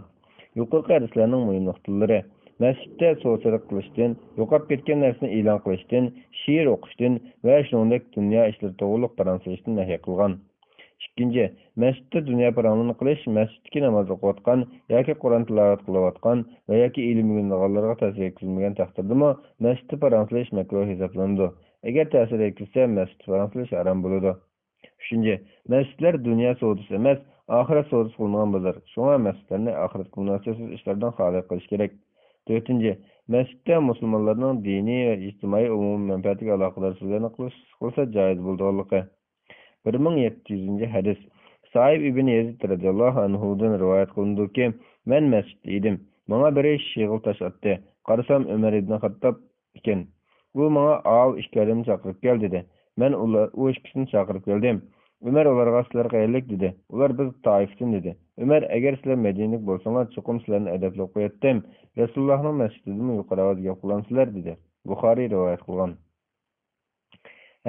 يۇقىرىقى ھەدىسلەرنىڭ مۇھىم نۇقتىلىرى. مەسچىتتە سودا-سېتىق قىلىشتىن، يوقاپ كەتكەن نەرسىنى ئېلان قىلىشتىن، شېئىر ئوقۇشتىن ۋە شۇنىڭدەك دۇنيا ئىشلىرى توغرۇلۇق پاراڭ سېلىشتىن نەھى قىلغان. ئىككىنچى، مەسچىتتە دۇنيا پاراڭلىرىنى قىلىش مەسچىتتىكى ناماز ئوقۇۋاتقان ياكى قۇرئان تىلاۋەت قىلىۋاتقان ۋە ياكى ئىلىم ئۆگىنىدىغانلارغا تەسىر يەتكۈزمىگەن تەقدىردىمۇ مەسچىتتە پاراڭ سېلىش مەكرۇھ ھېسابلىنىدۇ. ئەگەر تەسىر يەتكۈزسە، مەسچىتتە پاراڭ سېلىش ھارام بولىدۇ. ئۈچىنچى، مەسچىتلەر دۇنيا سودىسى ئەمەس، ئاخىرەت سودىسى قىلىنغان بازار. شۇڭا مەسچىتلەرنى ئاخىرەتكە مۇناسىۋەتسىز ئىشلاردىن خالىي قىلىش كېرەك. تۆتىنچى، مەسچىتتە مۇسۇلمانلارنىڭ دىنىي ۋە ئىجتىمائىي ئومۇمىي مەنپەئەتىگە ئالاقىدار سۆزلەرنى قىلىش، قىلسا جائىز بولىدىغانلىقى. بىر مىڭ يەتتە يۈزىنچى ھەدىس. سائىب ئىبن يەزىد رەزىياللاھۇ ئەنھۇدىن رىۋايەت قىلىنىدۇكى، مەن مەسچىتتە ئىدىم. ماڭا بىرى شېغىل تاش ئاتتى. قارىسام، ئۆمەر ئىبن خەتتاب ئىكەن. ئۇ ماڭا، «ئاۋۇ ئىككى ئادەمنى چاقىرىپ كەل» دېدى. مەن ئۇلار، ئۇ ئىككىسىنى چاقىرىپ كەلدىم. ئۆمەر ئۇلارغا، «سىلەر قەيەرلىك؟» دېدى. ئۇلار، «بىز تائىفتىن» دېدى. ئۆمەر، «ئەگەر سىلەر مەدىنىلىك بولساڭلار، چوقۇم سىلەرنى ئەدەپلەپ قوياتتىم. رەسۇلۇللاھنىڭ مەسچىتىدىمۇ يۇقىرى ئاۋازدا گەپ قىلامسىلەر؟» دېدى. بۇخارىي رىۋايەت قىلغان.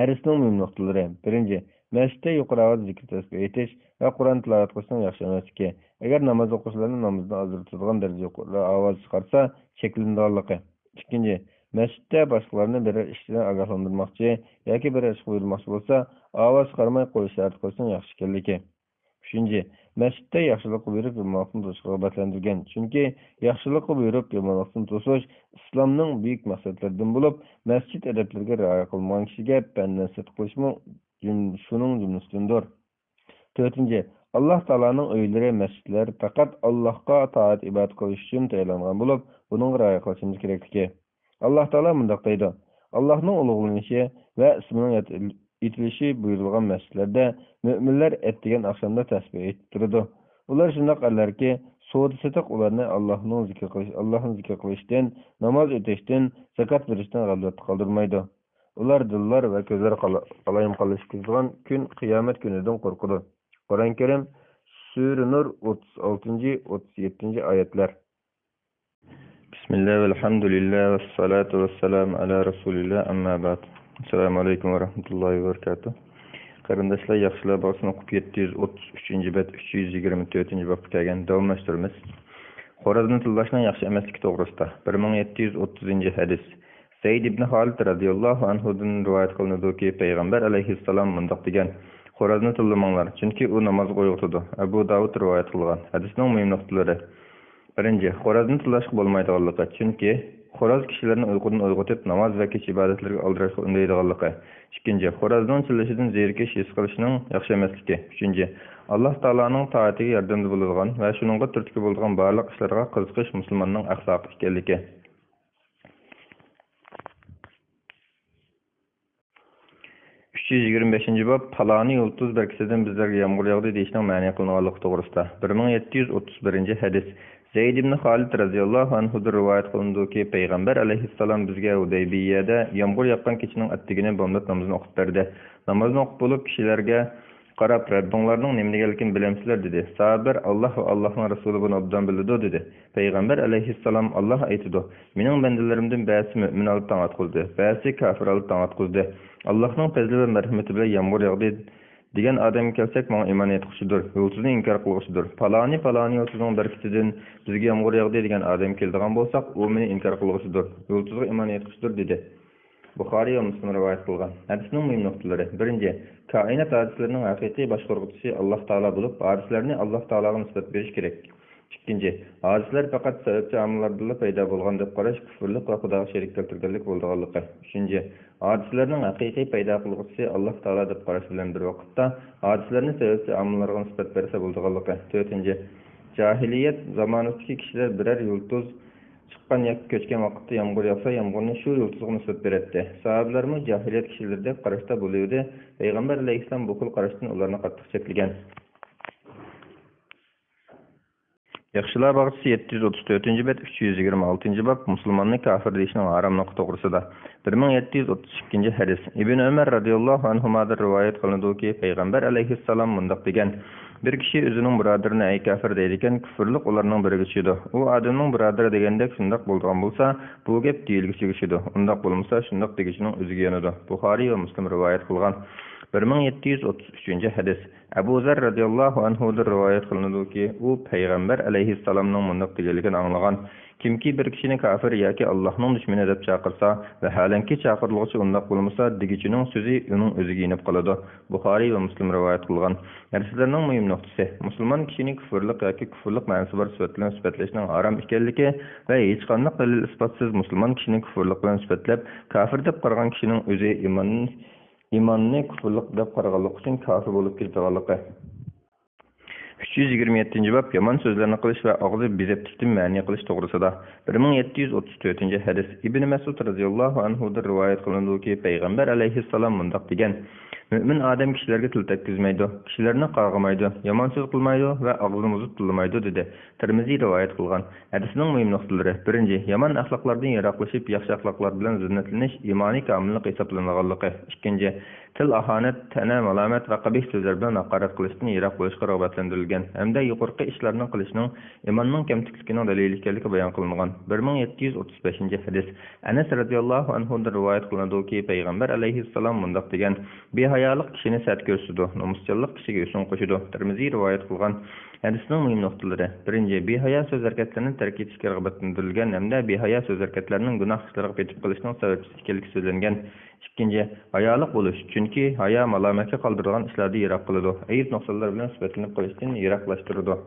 ھەدىسنىڭ مۇھىم نۇقتىلىرى. بىرىنچى، مەسچىتتە يۇقىرى ئاۋازدا زىكىر تەسبىھ ئېيتىش ۋە قۇرئان تىلاۋەت قىلىشنىڭ ياخشى ئەمەسلىكى، ئەگەر ناماز ئوقۇغۇچىلارنى نامىزىدىن ئازدۇرۇپ تۇرىدىغان دەرىجىدە يۇقىرى ئاۋاز چىقارسا، چەكلىنىدىغانلىقى. ئىككىنچى، مەسچىتتە باشقىلارنى بىرەر ئىشتىن ئاگاھلاندۇرماقچى ياكى بىرەر ئىشقا بۇيرۇماقچى بولسا، ئاۋاز چىقارماي قول ئىشارەت قىلىشنىڭ ياخشى ئىكەنلىكى. ئۈچىنچى، مەسچىتتە ياخشىلىققا بۇيرۇپ، يامانلىقتىن توسۇشقا رىغبەتلەندۈرگەن. چۈنكى ياخشىلىققا بۇيرۇپ، يامانلىقتىن توسۇش ئىسلامنىڭ بۈيۈك مەقسەتلىرىدىن بولۇپ، مەسچىت ئەدەپلىرىگە رىئايە قىلمىغان كىشىگە پەن-نەسىھەت قىلىشمۇ جۈم-، شۇنىڭ جۈملىسىدىندۇر. تۆتىنچى، ئاللاھ تائالانىڭ ئۆيلىرى، مەسچىتلەر پەقەت ئاللاھقا تائەت-ئىبادەت قىلىش ئۈچۈن تەييارلانغان بولۇپ، بۇنىڭغا رىئايە قىلىشىمىز كېرەكلىكى. ئاللاھ تائالا مۇنداق دەيدۇ، «ئاللاھنىڭ ئۇلۇغلىنىشى ۋە ئىسمىنىڭ ياد-، ئېيتىلىشى بۇيرۇلغان مەسچىتلەردە مۆمىنلەر ئەتىگەن ئاخشامدا تەسبىھ ئېيتىپ تۇرىدۇ. ئۇلار شۇنداق ئەرلەركى، سودا-سېتىق ئۇلارنى ئاللاھنىڭ زىكىر قىلىش، ئاللاھنى زىكىر قىلىشتىن، ناماز ئۆتەشتىن، زاكات بېرىشتىن غەپلەتتە قالدۇرمايدۇ. ئۇلار دىللار ۋە كۆزلەر قالا-، قالايمىقانلىشىپ كېتىدىغان كۈن قىيامەت كۈنىدىن قورقىدۇ.» قۇرئان كەرىم، سۈرە نۇر، ئوتتۇز ئالتىنچى، ئوتتۇز يەتتىنچى ئايەتلەر. بىسمىللا، ۋەلھەمدۇلىللا، ۋەسسالاتۇ ۋەسسالامۇ ئەلا رەسۇلىللا، ئەمما بەئد. ئەسسالامۇ ئەلەيكۇم ۋە رەھمەتۇللاھى ۋە بەرىكاتۇھ. قېرىنداشلار، ياخشىلار باغچىسىنى ئوقۇپ، يەتتە يۈز ئوتتۇز ئۈچىنچى بەت، ئۈچ يۈز يىگىرمە تۆتىنچى بابقا كەلگەن، داۋاملاشتۇرىمىز. خورازنى تىللاشنىڭ ياخشى ئەمەسلىكى توغرىسىدا. بىر مىڭ يەتتە يۈز ئوتتۇزىنچى ھەدىس. زەيد ئىبن خالىد رەزىياللاھۇ ئەنھۇدىن رىۋايەت قىلىنىدۇكى، پەيغەمبەر ئەلەيھىسسالام مۇنداق دېگەن، «خورازنى تىللىماڭلار، چۈنكى ئۇ نامازغا ئويغىتىدۇ.» ئەبۇ داۋۇد رىۋايەت قىلغان. ھەدىسنىڭ مۇھىم نۇقتىلىرى. بىرىنچى، خورازنى تىللاشقا بولمايدىغانلىقى، چۈنكى خوراز كىشىلەرنى ئۇيقۇدىن ئويغىتىپ، ناماز ۋە كېچە ئىبادەتلىرىگە ئالدىراشقا ئۈندەيدىغانلىقى. ئىككىنچى، خورازنىڭ چىللىشىدىن زېرىكىش ھېس قىلىشنىڭ ياخشى ئەمەسلىكى. ئۈچىنچى، ئاللاھ تائالانىڭ تائىتىگە ياردەمدە بولىدىغان ۋە شۇنىڭغا تۈرتكە بولىدىغان بارلىق ئىشلارغا قىزىقىش مۇسۇلماننىڭ ئەخلاقى ئىكەنلىكى. ئۈچ يۈز يىگىرمە بەشىنچى باب، پالانى يۇلتۇز بەرىكىتىدىن بىزلەرگە يامغۇر ياغدى دېيىشنىڭ مەنئى قىلىنغانلىقى توغرىسىدا. بىر مىڭ يەتتە يۈز ئوتتۇز بىرىنچى ھەدىس. زەيد ئىبن خالىد رەزىياللاھۇ ئەنھۇدىن رىۋايەت قىلىنىدۇكى، پەيغەمبەر ئەلەيھىسسالام بىزگە ھۇدەيبىيەدە يامغۇر ياغقان كېچىنىڭ ئەتىگىنى بامدات نامىزىنى ئوقۇپ بەردى. نامازنى ئوقۇپ بولۇپ، كىشىلەرگە قاراپ، «رەببىڭلارنىڭ نېمە دېگەنلىكىنى بىلەمسىلەر؟» دېدى. ساھابىلەر، «ئاللاھ ۋە ئاللاھنىڭ رەسۇلى بۇنى ئوبدان بىلىدۇ» دېدى. پەيغەمبەر ئەلەيھىسسالام، «ئاللاھ ئېيتىدۇ، مېنىڭ بەندىلىرىمدىن بەزىسى مۆمىن ھالدا تاڭ ئاتقۇزدى، بەزىسى كاپىر ھالدا تاڭ ئاتقۇزدى. ئاللاھنىڭ پەزلى ۋە مەرھىمىتى بىلەن يامغۇر ياغدى دېگەن ئادەمگە كەلسەك، ماڭا ئىمان ئېيتقۇچىدۇر، يۇلتۇزنى ئىنكار قىلغۇچىدۇر. پالانى، پالانى يۇلتۇزنىڭ بەرىكىتىدىن بىزگە يامغۇر ياغدى دېگەن ئادەمگە كېلىدىغان بولساق، ئۇ مېنى ئىنكار قىلغۇچىدۇر، يۇلتۇزغا ئىمان ئېيتقۇچىدۇر» دېدى. بۇخارىي ۋە مۇسلىم رىۋايەت قىلغان. ھەدىسنىڭ مۇھىم نۇقتىلىرى. بىرىنچى، كائىنات ھادىسىلىرىنىڭ ھەقىقىي باشقۇرغۇچىسى ئاللاھ تائالا بولۇپ، ھادىسىلەرنى ئاللاھ تائالاغا نىسبەت بېرىش كېرەك. ئىككىنچى، ھادىسىلەر پەقەت سەۋەبچى ئامىللاردىنلا پەيدا بولغان دەپ قاراش كۇفرلۇق ۋە خۇداغا شېرىك كەلتۈرگەنلىك بولىدىغانلىقى. ئۈچىنچى، ھادىسىلەرنىڭ ھەقىقىي پەيدا قىلغۇچىسى ئاللاھ تائالا دەپ قاراش بىلەن بىر ۋاقىتتا، ھادىسىلەرنى سەۋەبچى ئامىللارغا نىسبەت بەرسە بولىدىغانلىقى. تۆتىنچى، جاھىلىيەت زامانىسىدىكى كىشىلەر بىرەر يۇلتۇز چىققان ياكى كۆچكەن ۋاقىتتا يامغۇر ياغسا، يامغۇرنى شۇ يۇلتۇزغا نىسبەت بېرەتتى. ساھابىلەرمۇ جاھىلىيەت كىشىلىرىدەك قاراشتا بولۇۋىدى. پەيغەمبەر ئەلەيھىسسالام بۇ خىل قاراشتىن ئۇلارنى قاتتىق چەكلىگەن. ياخشىلار باغچىسى، يەتتە يۈز ئوتتۇز تۆتىنچى بەت، ئۈچ يۈز يىگىرمە ئالتىنچى باب، مۇسۇلماننى كاپىر دېيىشنىڭ ھاراملىقى توغرىسىدا. بىر مىڭ يەتتە يۈز ئوتتۇز ئىككىنچى ھەدىس. ئىبن ئۆمەر رەزىياللاھۇ ئەنھۇمادىن رىۋايەت قىلىنىدۇكى، پەيغەمبەر ئەلەيھىسسالام مۇنداق دېگەن، بىر كىشى ئۆزىنىڭ بۇرادىرىنى «ئەي كاپىر» دەيدىكەن، كۇفرلۇق ئۇلارنىڭ بىرىگە چۈشىدۇ. ئۇ ئادەمنىڭ بۇرادىرى دېگەندەك شۇنداق بولىدىغان بولسا، بۇ گەپ دېيىلگۈچىگە چۈشىدۇ، ئۇنداق بولمىسا، شۇنداق دېگۈچىنىڭ ئۆزىگە يانىدۇ. بۇخارىي ۋە مۇسلىم رىۋايەت قىلغان. بىر مىڭ يەتتە يۈز ئوتتۇز ئۈچىنچى ھەدىس. ئەبۇ زەر رەزىياللاھۇ ئەنھۇدىن رىۋايەت قىلىنىدۇكى، ئۇ پەيغەمبەر ئەلەيھىسسالامنىڭ مۇنداق دېگەنلىكىنى ئاڭلىغان. كىمكى بىر كىشىنى كاپىر ياكى ئاللاھنىڭ دۈشمىنى دەپ چاقىرسا، ۋەھالەنكى، چاقىرىلغۇچى ئۇنداق بولمىسا، دېگۈچىنىڭ سۆزى ئۇنىڭ ئۆزىگە يېنىپ قالىدۇ. بۇخارىي ۋە مۇسلىم رىۋايەت قىلغان. ھەدىسلەرنىڭ مۇھىم نۇقتىسى، مۇسۇلمان كىشىنى كۇفرلۇق ياكى كۇفرلۇق مەنىسى بار سۈپەت بىلەن سۈپەتلەشنىڭ ھارام ئىكەنلىكى ۋە ھېچقانداق دەلىل-ئىسپاتسىز مۇسۇلمان كىشىنى كۇفرلۇق بىلەن سۈپەتلەپ، كاپىر دەپ قارىغان كىشىنىڭ ئۆزى ئىمان، ئىماننى كۇفرلۇق دەپ قارىغانلىقى ئۈچۈن كاپىر بولۇپ كېتىدىغانلىقى. ئۈچ يۈز يىگىرمە يەتتىنچى باب، يامان سۆزلەرنى قىلىش ۋە ئاغزى بېزەپتىكتىن مەنئى قىلىش توغرىسىدا. بىر مىڭ يەتتە يۈز ئوتتۇز تۆتىنچى ھەدىس، ئىبنى مەسئۇد رەزىياللاھۇ ئەنھۇدىن رىۋايەت قىلىنىدۇكى، پەيغەمبەر ئەلەيھىسسالام مۇنداق دېگەن: مۆمىن ئادەم كىشىلەرگە تىل تەگكۈزمەيدۇ، كىشىلەرنى قاغىمايدۇ، يامان سۆز قىلمايدۇ ۋە ئاغزىنى بۇزۇپ تىللىمايدۇ، دېدى. تىرمىزى رىۋايەت قىلغان. ھەدىسنىڭ مۇھىم نۇقتىلىرى، بىرىنچى، يامان ئەخلاقلاردىن يىراقلىشىپ، ياخشى ئەخلاقلار بىلەن زىننەتلىنىش ئىمانىي كامىللىق ھېسابلىنىدىغانلىقى. ئىككىنچى، تىل ئاھانەت، تەنە مالامەت ۋە قەبىھ سۆزلەر بىلەن ھاقارەت قىلىشتىن يىراق بولۇشقا رىغبەتلەندۈرۈلگەن ھەمدە يۇقىرىقى ئىشلارنىڭ قىلىشنىڭ ئىماننىڭ كەمتۈكلۈكىنىڭ دەلىلى ئىكەنلىكى بايان قىلىنغان. بىر مىڭ يەتتە يۈز ئوتتۇز بەشىنچى ھەدىس، ئەنەس رەزىياللاھۇ ئەنھۇدىن رىۋايەت قىلىنىدۇكى، پەيغەمبەر ئەلەيھىسسالام مۇنداق دېگەن: بىھايالىق كىشىنى سەت كۆرسىتىدۇ، نومۇسچانلىق كىشىگە ھۆسن قوشىدۇ. تىرمىزى رىۋايەت قىلغان. ھەدىسنىڭ مۇھىم نۇقتىلىرى، بىرىنچى، بىھايا سۆز-ھەرىكەتلەرنى تەرك ئېتىشكە رىغبەتلەندۈرۈلگەن ھەمدە بىھايا سۆز-ھەرىكەتلەرنىڭ گۇناھ ئىشلارغا پېتىپ قېلىشنىڭ سەۋەبچىسى ئىكەنلىكى سۆزلەنگەن. ئىككىنچى، ھايالىق بولۇش، چۈنكى ھايا مالامەتكە قالدۇرىدىغان ئىشلاردىن يىراق قىلىدۇ، ئەيىب-نۇقسانلار بىلەن سۈپەتلىنىپ قېلىشتىن يىراقلاشتۇرىدۇ.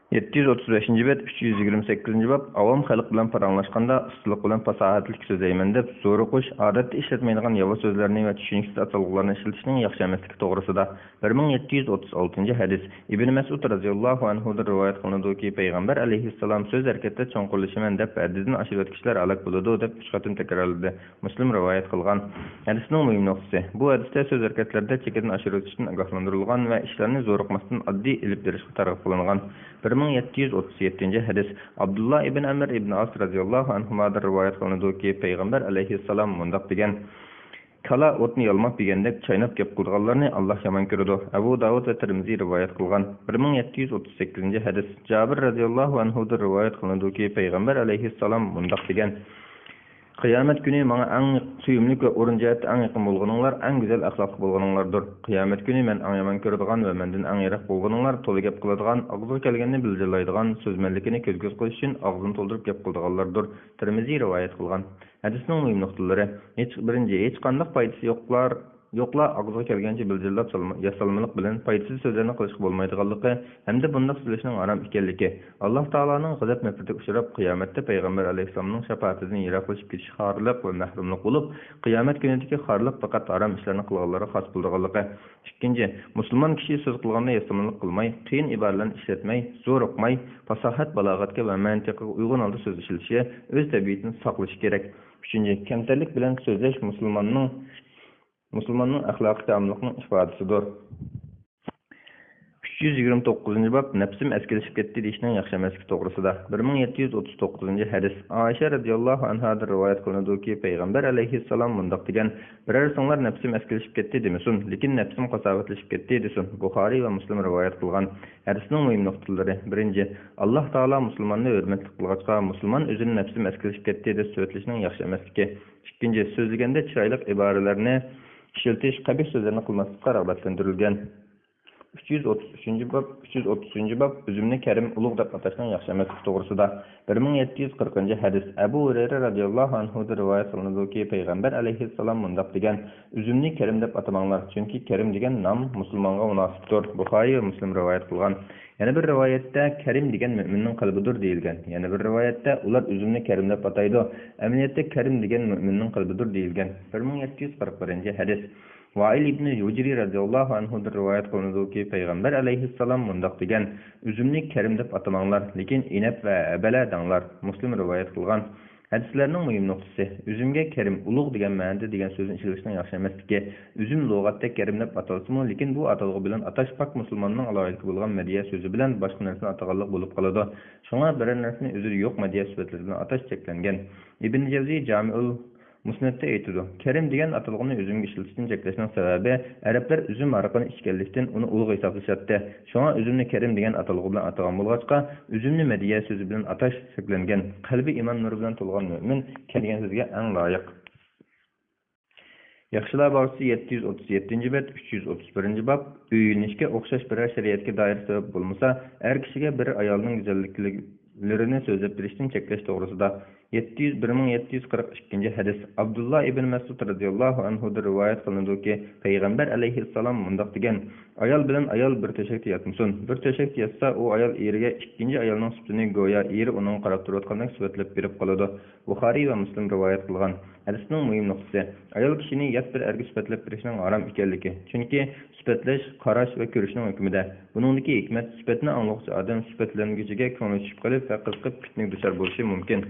يەتتە يۈز ئوتتۇز بەشىنچى بەت، ئۈچ يۈز يىگىرمە سەككىزىنچى باب، ئاۋام خەلق بىلەن پاراڭلاشقاندا ئۇستىلىق بىلەن پاساھەتلىك سۆزلەيمەن دەپ زورۇقۇش، ئادەتتە ئىشلەتمەيدىغان ياۋا سۆزلەرنى ۋە چۈشىنىكسىز ئاتالغۇلارنى ئىشلىتىشنىڭ ياخشى ئەمەسلىكى توغرىسىدا. بىر مىڭ يەتتە يۈز ئوتتۇز ئالتىنچى ھەدىس، ئىبن مەسئۇد رەزىياللاھۇ ئەنھۇدىن رىۋايەت قىلىنىدۇكى، پەيغەمبەر ئەلەيھىسسالام سۆز ھەرىكەتتە چوڭقۇرلىشىمەن دەپ ھەددىدىن ئاشىرىۋەتكۈچىلەر ھالاك بولىدۇ دەپ ئۈچ قېتىم تەكرارلىدى. مۇسلىم رىۋايەت قىلغان. ھەدىسنىڭ مۇھىم نۇقتىسى، بۇ ھەدىستە سۆز ھەرىكەتلەردە چېكىدىن ئاشۇرۇۋېتىشتىن ئاگاھلاندۇرۇلغان ۋە ئىشلارنى زورۇقماستىن ئاددىي ئېلىپ بېرىشقا تەرغىب قىلىنغان. بىر مىڭ يەتتە يۈز ئوتتۇز يەتتىنچى ھەدىس، ئابدۇللا ئىبن ئەمر ئىبن ئاس رەزىياللاھۇ ئەنھۇمادىن رىۋايەت قىلىنىدۇكى، پەيغەمبەر ئەلەيھىسسالام مۇنداق دېگەن: كالا ئوتنى يالماپ يېگەندەك چايناپ گەپ قىلىدىغانلارنى ئاللاھ يامان كۆرىدۇ. ئەبۇ داۋۇد ۋە تىرمىزى رىۋايەت قىلغان. بىر مىڭ يەتتە يۈز ئوتتۇز سەككىزىنچى ھەدىس، جابىر رەزىياللاھۇ ئەنھۇدىن رىۋايەت قىلىنىدۇكى، پەيغەمبەر ئەلەيھىسسالام مۇنداق دېگەن: قىيامەت كۈنى ماڭا ئەڭ سۆيۈملۈك ۋە ئورۇن جەھەتتە ئەڭ يېقىن بولغىنىڭلار ئەڭ گۈزەل ئەخلاقلىق بولغىنىڭلاردۇر. قىيامەت كۈنى مەن ئەڭ يامان كۆرىدىغان ۋە مەندىن ئەڭ يىراق بولغىنىڭلار تولا گەپ قىلىدىغان، ئاغزىغا كەلگەننى بىلجىرلايدىغان، سۆزمەنلىكىنى كۆز-كۆز قىلىش ئۈچۈن ئاغزىنى تولدۇرۇپ گەپ قىلىدىغانلاردۇر. تىرمىزى رىۋايەت قىلغان. ھەدىسنىڭ مۇھىم نۇقتىلىرى. ھېچ، بىرىنچى، ھېچقانداق پايدىسى يوقلار، يوقلا ئاغزىغا كەلگەنچە بىلجىرلاپ سالما-، ياسالمىلىق بىلەن پايدىسىز سۆزلەرنى قىلىشقا بولمايدىغانلىقى ھەمدە بۇنداق سۆزلەشنىڭ ھارام ئىكەنلىكى، ئاللاھ تائالانىڭ غەزەپ-نەپرىتىگە ئۇچراپ، قىيامەتتە پەيغەمبەر ئەلەيھىسسالامنىڭ شاپائىتىدىن يىراقلىشىپ كېتىش خارلىق ۋە مەھرۇملۇق بولۇپ، قىيامەت كۈنىدىكى خارلىق پەقەت ھارام ئىشلارنى قىلغانلارغا خاس بولىدىغانلىقى. ئىككىنچى، مۇسۇلمان كىشى سۆز قىلغاندا ياسىمىلىق قىلماي، قىيىن ئىبارىلەرنى ئىشلەتمەي، زورۇقماي، پاساھەت-بالاغەتكە ۋە مەنتىقىگە ئۇيغۇن ھالدا سۆز ئىشلىتىشى، ئۆز تەبىئىتىنى ساقلىشى كېرەك. ئۈچىنچى، كەمتەرلىك بىلەن سۆزلەش مۇسۇلماننىڭ، مۇسۇلماننىڭ ئەخلاقىي كامىللىقىنىڭ ئىپادىسىدۇر. ئۈچ يۈز يىگىرمە توققۇزىنچى باب، نەپسىم ئەسكىلىشىپ كەتتى دېيىشنىڭ ياخشى ئەمەسلىكى توغرىسىدا. بىر مىڭ يەتتە يۈز ئوتتۇز توققۇزىنچى ھەدىس، ئائىشە رەزىياللاھۇ ئەنھادىن رىۋايەت قىلىنىدۇكى، پەيغەمبەر ئەلەيھىسسالام مۇنداق دېگەن: بىرەرسىڭلار نەپسىم ئەسكىلىشىپ كەتتى دېمىسۇن، لېكىن نەپسىم قاساۋەتلىشىپ كەتتى دېسۇن. بۇخارىي ۋە مۇسلىم رىۋايەت قىلغان. ھەدىسنىڭ مۇھىم نۇقتىلىرى. بىرىنچى، ئاللاھ تائالا مۇسۇلماننى ھۆرمەتلىك قىلغاچقا، مۇسۇلمان ئۆزىنى نەپسىم ئەسكىلىشىپ كەتتى دەپ سۈپەتلىشنىڭ ياخشى ئەمەسلىكى. ئىككىنچى، سۆزلىگەندە چىرايلىق ئىبارىلەرنى ئىشلىتىش، قەبىھ سۆزلەرنى قىلماسلىققا رىغبەتلەندۈرۈلگەن. ئۈچ يۈز ئوتتۇز ئۈچىنچى باب، ئۈچ يۈز ئوتتۇز ئۈچىنچى باب، ئۈزۈمنى كەرىم، ئۇلۇغ دەپ ئاتاشنىڭ ياخشى ئەمەسلىكى توغرىسىدا. بىر مىڭ يەتتە يۈز قىرىقىنچى ھەدىس، ئەبۇ ھۇرەيرە رەزىياللاھۇ ئەنھۇدىن رىۋايەت قىلىنىدۇكى، پەيغەمبەر ئەلەيھىسسالام مۇنداق دېگەن: ئۈزۈمنى كەرىم دەپ ئاتىماڭلار، چۈنكى كەرىم دېگەن نام مۇسۇلمانغا مۇناسىپتۇر. بۇخارىي ۋە مۇسلىم رىۋايەت قىلغان. يەنە بىر رىۋايەتتە، كەرىم دېگەن مۆمىننىڭ قەلبىدۇر دېيىلگەن. يەنە بىر رىۋايەتتە، ئۇلار ئۈزۈمنى كەرىم دەپ ئاتايدۇ، ئەمەلىيەتتە كەرىم دېگەن مۆمىننىڭ قەلبىدۇر دېيىلگەن. بىر مىڭ يەتتە يۈز قىرىق بىرىنچى ھەدىس. ۋائىل ئىبنى ھۇجرى رەزىياللاھۇ ئەنھۇدىن رىۋايەت قىلىنىدۇكى، پەيغەمبەر ئەلەيھىسسالام مۇنداق دېگەن: ئۈزۈمنى كەرىم دەپ ئاتىماڭلار، لېكىن ئىنەپ ۋە ھەبەلە دەڭلار. مۇسلىم رىۋايەت قىلغان. ھەدىسلەرنىڭ مۇھىم نۇقتىسى، ئۈزۈمگە كەرىم، ئۇلۇغ دېگەن مەنىدە دېگەن سۆزنى ئىشلىتىشنىڭ ياخشى ئەمەسلىكى. ئۈزۈم لۇغەتتە كەرىم دەپ ئاتالسىمۇ، لېكىن بۇ ئاتالغۇ بىلەن ئاتاش پاك مۇسۇلماننىڭ ئالاھىدىلىكى بولغان مەدھىيە سۆزى بىلەن باشقا نەرسىنى ئاتىغانلىق بولۇپ قالىدۇ. شۇڭا بىرەر نەرسىنى ئۆزىدە يوق مەدھىيە سۈپەتلىرى بىلەن ئاتاش چەكلەنگەن. ئىبن جەۋزى جامىئۇل مۇسنەدتە ئېيتىدۇ، كەرىم دېگەن ئاتالغۇنى ئۈزۈمگە ئىشلىتىشتىن چەكلەشنىڭ سەۋەبى، ئەرەبلەر ئۈزۈم ھارىقىنى ئىچكەنلىكتىن، ئۇنى ئۇلۇغ ھېسابلىشاتتى. شۇڭا ئۈزۈمنى كەرىم دېگەن ئاتالغۇ بىلەن ئاتىغان بولغاچقا، ئۈزۈمنى مەدھىيە سۆزى بىلەن ئاتاش چەكلەنگەن. قەلبى ئىمان نۇرى بىلەن تولغان مۆمىن كەرىم دېگەن سۆزگە ئەڭ لايىق. ياخشىلار باغچىسى يەتتە يۈز ئوتتۇز يەتتىنچى بەت، ئۈچ يۈز ئوتتۇز بىرىنچى باب. ئۆيلىنىشكە ئوخشاش بىرەر شەرىئەتكە دائىر سەۋەب بولمىسا، ئەر كىشىگە بىر ئايالنىڭ گۈزەللىكلىرىنى سۆزلەپ بېرىشتىن چەكلەش توغرىسىدا. يەتتە يۈز، بىر مىڭ يەتتە يۈز قىرىق ئىككىنچى ھەدىس. ئابدۇللا ئىبن مەسئۇد رەزىياللاھۇ ئەنھۇدىن رىۋايەت قىلىنىدۇكى، پەيغەمبەر ئەلەيھىسسالام مۇنداق دېگەن: «ئايال بىلەن ئايال بىر تۆشەكتە ياتمىسۇن. بىر تۆشەكتە ياتسا، ئۇ ئايال ئېرىگە ئىككىنچى ئايالنىڭ سۈپىتىنى گويا ئېرى ئۇنىڭغا قاراپ تۇرۇۋاتقاندەك سۈپەتلەپ بېرىپ قالىدۇ.» بۇخارىي ۋە مۇسلىم رىۋايەت قىلغان. ھەدىسنىڭ مۇھىم نۇقتىسى، ئايال كىشىنى يات بىر ئەرگە سۈپەتلەپ بېرىشنىڭ ھارام ئىكەنلىكى. چۈنكى سۈپەتلەش قاراش ۋە كۆرۈشنىڭ ھۆكمىدە. بۇنىڭدىكى ھېكمەت، سۈپەتنى ئاڭلىغۇچى ئادەم سۈپەتلەنگۈچىگە كۆڭلى چۈشۈپ قېلىپ ۋە قىزىقىپ پىتنىگە دۇچار بولۇشى مۇمكىن.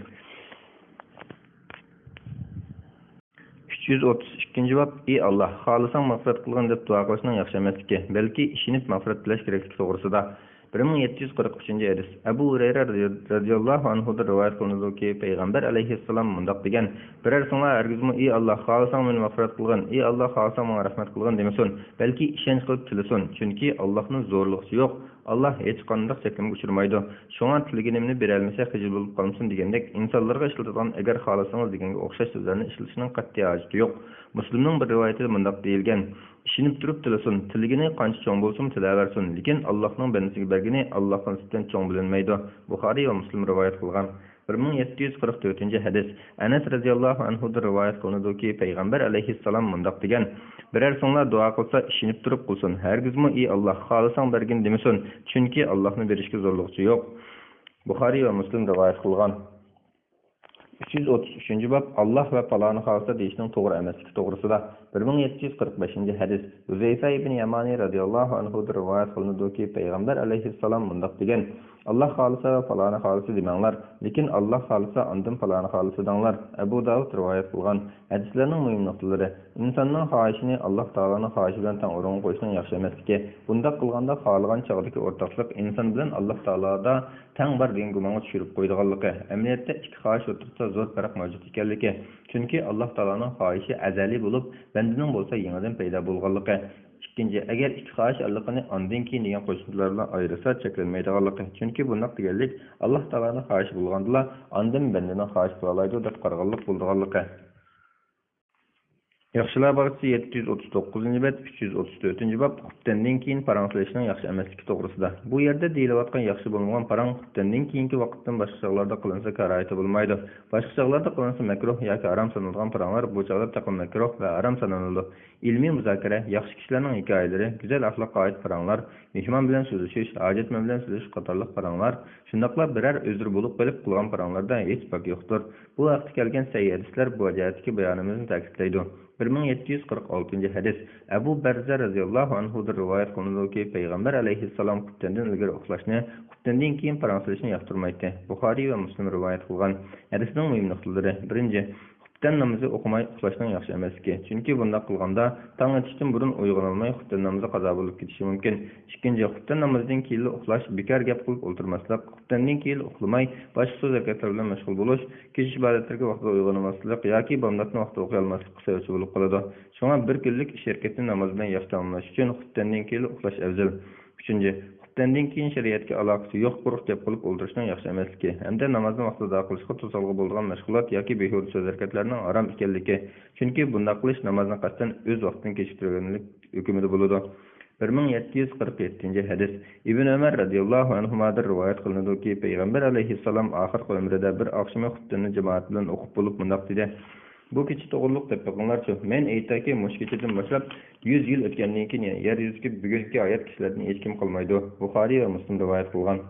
ئۈچ يۈز ئوتتۇز ئىككىنچى باب. «ئى ئاللا، خالىساڭ مەغپىرەت قىلغىن» دەپ دۇئا قىلىشنىڭ ياخشى ئەمەسلىكى، بەلكى ئىشىنىپ مەغپىرەت تىلەش كېرەكلىكى توغرىسىدا. بىر مىڭ يەتتە يۈز قىرىق ئۈچىنچى ھەدىس. ئەبۇ ھۇرەيرە رەزىياللاھۇ ئەنھۇدىن رىۋايەت قىلىنىدۇكى، پەيغەمبەر ئەلەيھىسسالام مۇنداق دېگەن: «بىرەرسىڭلار ھەرگىزمۇ، ئى ئاللا، خالىساڭ مېنى مەغپىرەت قىلغىن، ئى ئاللا، خالىساڭ ماڭا رەھمەت قىلغىن» دېمىسۇن، بەلكى ئىشەنچ قىلىپ تىلىسۇن، چۈنكى ئاللانىڭ زورلىغۇچىسى يوق، ئاللا ھېچقانداق چەكلىمىگە ئۇچرىمايدۇ. شۇڭا تىلىگىنىمنى بېرەلمىسە خىجىل بولۇپ قالمىسۇن دېگەندەك، ئىنسانلارغا ئىشلىتىدىغان «ئەگەر خالىسىڭىز» دېگەنگە ئوخشاش سۆزلەرنى ئىشلىتىشنىڭ قەتئىي ھاجىتى يوق. مۇسلىمنىڭ بىر رىۋايىتىدە مۇنداق دېيىلگەن: «ئىشىنىپ تۇرۇپ تىلىسۇن، تىلىگىنى قانچە چوڭ بولسىمۇ تىلەۋەرسۇن، لېكىن ئاللاھنىڭ بەندىسىگە بەرگىنى ئاللاھقا نىسبەتەن چوڭ بىلىنمەيدۇ.» بۇخارىي ۋە مۇسلىم رىۋايەت قىلغان. بىر مىڭ يەتتە يۈز قىرىق تۆتىنچى ھەدىس. ئەنەس رەزىياللاھۇ ئەنھۇدىن رىۋايەت قىلىنىدۇكى، پەيغەمبەر ئەلەيھىسسالام مۇنداق دېگەن: «بىرەرسىڭلار دۇئا قىلسا، ئىشىنىپ تۇرۇپ قىلسۇن، ھەرگىزمۇ، ئى ئاللا، خالىساڭ بەرگىن دېمىسۇن، چۈنكى ئاللاھنى بېرىشكە زورلۇغۇچى يوق.» بۇخارىي ۋە مۇسلىم رىۋايەت قىلغان. ئۈچ يۈز ئوتتۇز ئۈچىنچى باب. ئاللا ۋە پالانى خالىسا دېيىشنىڭ توغرا ئەمەسلىكى توغرىسىدا. بىر مىڭ يەتتە يۈز قىرىق بەشىنچى ھەدىس. ھۇزەيفە ئىبن يامانى رەزىياللاھۇ ئەنھۇدىن رىۋايەت قىلىنىدۇكى، پەيغەمبەر ئەلەيھىسسالام مۇنداق دېگەن: «ئاللا خالىسا ۋە پالانى خالىسا دېمەڭلار، لېكىن ئاللا خالىسا، ئاندىن پالانى خالىسا دەڭلار.» ئەبۇ داۋۇد رىۋايەت قىلغان. ھەدىسلەرنىڭ مۇھىم نۇقتىلىرى: ئىنساننىڭ خاھىشىنى ئاللا تائالانىڭ خاھىشى بىلەن تەڭ ئورۇنغا قويۇشنىڭ ياخشى ئەمەسلىكى، بۇنداق قىلغاندا خالىغان چاغدىكى ئورتاقلىق ئىنسان بىلەن ئاللا تائالادا تەڭ بار دېگەن گۇمانغا چۈشۈرۈپ قويىدىغانلىقى، ئەمەلىيەتتە ئىككى خاھىش ئوتتۇرىسىدا زور پەرق مەۋجۇت ئىكەنلىكى، چۈنكى ئاللا تائالانىڭ خاھىشى ئەزەلىي بولۇپ، بەندىنىڭ بولسا يېڭىدىن پەيدا بولغانلىقى. ئىككىنچى، ئەگەر ئىككى خاھىش ئارىلىقىنى ئاندىن كېيىن دېگەن قوشۇمچىلار بىلەن ئايرىسا چەكلەنمەيدىغانلىقى، چۈنكى بۇنداق دېگەنلىك ئاللا تائالانىڭ خاھىشى بولغاندىلا ئاندىن بەندىنىڭ خاھىشى بولالايدۇ دەپ قارىغانلىق بولىدىغانلىقى. ياخشىلار باغچىسى يەتتە يۈز ئوتتۇز توققۇزىنچى بەت، ئۈچ يۈز ئوتتۇز تۆتىنچى باب، خۇپتەندىن كېيىن پاراڭ سېلىشنىڭ ياخشى ئەمەسلىكى توغرىسىدا. بۇ يەردە دېيىلىۋاتقان ياخشى بولمىغان پاراڭ خۇپتەندىن كېيىنكى ۋاقىتتىن باشقا چاغلاردا قىلىنسا كاراھىتى بولمايدۇ. باشقا چاغلاردا قىلىنسا مەكرۇھ ياكى ھارام سانىلىدىغان پاراڭلار بۇ چاغدا تېخىمۇ مەكرۇھ ۋە ھارام سانىلىدۇ. ئىلمىي مۇزاكىرە، ياخشى كىشىلەرنىڭ ھېكايىلىرى، گۈزەل ئەخلاققا ئائىت پاراڭلار، مېھمان بىلەن سۆزلىشىش، ھاجەتمەن بىلەن سۆزلىشىش قاتارلىق پاراڭلار، شۇنداقلا بىرەر ئۆزرە بولۇپ قېلىپ قىلغان پاراڭلاردا ھېچ پاك يوقتۇر. بۇ ھەقتە كەلگەن سەھىھ ھەدىسلەر بۇ جەھەتتىكى بايانىمىزنى تەكىتلەيدۇ. بىر مىڭ يەتتە يۈز قىرىق ئالتىنچى ھەدىس. ئەبۇ بەرزە رەزىياللاھۇ ئەنھۇدىن رىۋايەت قىلىنىدۇكى، پەيغەمبەر ئەلەيھىسسالام خۇپتەندىن ئىلگىرى ئۇخلاشنى، خۇپتەندىن كېيىن پاراڭ سېلىشنى ياقتۇرمايتتى. بۇخارىي ۋە مۇسلىم رىۋايەت قىلغان. ھەدىسنىڭ مۇھىم نۇقتىلىرى. بىرىنچى، خۇپتەن نامىزى ئوقۇماي ئۇخلاشنىڭ ياخشى ئەمەسلىكى. چۈنكى بۇنداق قىلغاندا، تاڭ ئېتىشتىن بۇرۇن ئويغىنالماي، خۇپتەن نامىزى قازا بولۇپ كېتىشى مۇمكىن. ئىككىنچى، خۇپتەن نامىزىدىن كېيىنلا ئۇخلاش، بىكار گەپ قىلىپ ئولتۇرماسلىق، خۇپتەندىن كېيىنلا ئۇخلىماي، باشقا سۆز ھەرىكەتلەر بىلەن مەشغۇل بولۇش، كېچە ئىبادەتلىرىگە ۋاقتىدا ئويغىنالماسلىق ياكى بامداتنى ۋاقتىدا ئوقۇيالماسلىققا سەۋەبچى بولۇپ قالىدۇ. شۇڭا بىر كۈنلۈك ئىش ھەرىكەتنى ناماز بىلەن ياخشى تاماملاش ئۈچۈن خۇپتەندىن كېيىنلا ئۇخلاش ئەۋزەل. ئۈچىنچى، خۇپتەندىن كېيىن شەرىئەتكە ئالاقىسى يوق قۇرۇق گەپ قىلىپ ئولتۇرۇشنىڭ ياخشى ئەمەسلىكى ھەمدە نامازنى ۋاقتىدا ئادا قىلىشقا توسالغۇ بولىدىغان مەشغۇلات ياكى بىھۇدە سۆز ھەرىكەتلەرنىڭ ھارام ئىكەنلىكى، چۈنكى بۇنداق قىلىش نامازنى قەستەن ئۆز ۋاقتىدىن كېچىكتۈرگەنلىك ھۆكمىدە بولىدۇ. بىر مىڭ يەتتە يۈز قىرىق يەتتىنچى ھەدىس. ئىبن ئۆمەر رەزىياللاھۇ ئەنھۇمادىن رىۋايەت قىلىنىدۇكى، پەيغەمبەر ئەلەيھىسسالام ئاخىرقى ئۆمرىدە بىر ئاخشىمى خۇپتەننى جامائەت بىلەن ئوقۇپ بولۇپ مۇنداق دېدى: «بۇ كېچە توغرۇلۇق دەپ بېقىڭلارچۇ، مەن ئېيتايكى، مۇشۇ كېچىدىن باشلاپ يۈز يىل ئۆتكەندىن كېيىن يەر يۈزىدىكى بۈگۈنكى ھايات كىشىلەردىن ھېچكىم قالمايدۇ.» بۇخارىي ۋە مۇسلىم رىۋايەت قىلغان.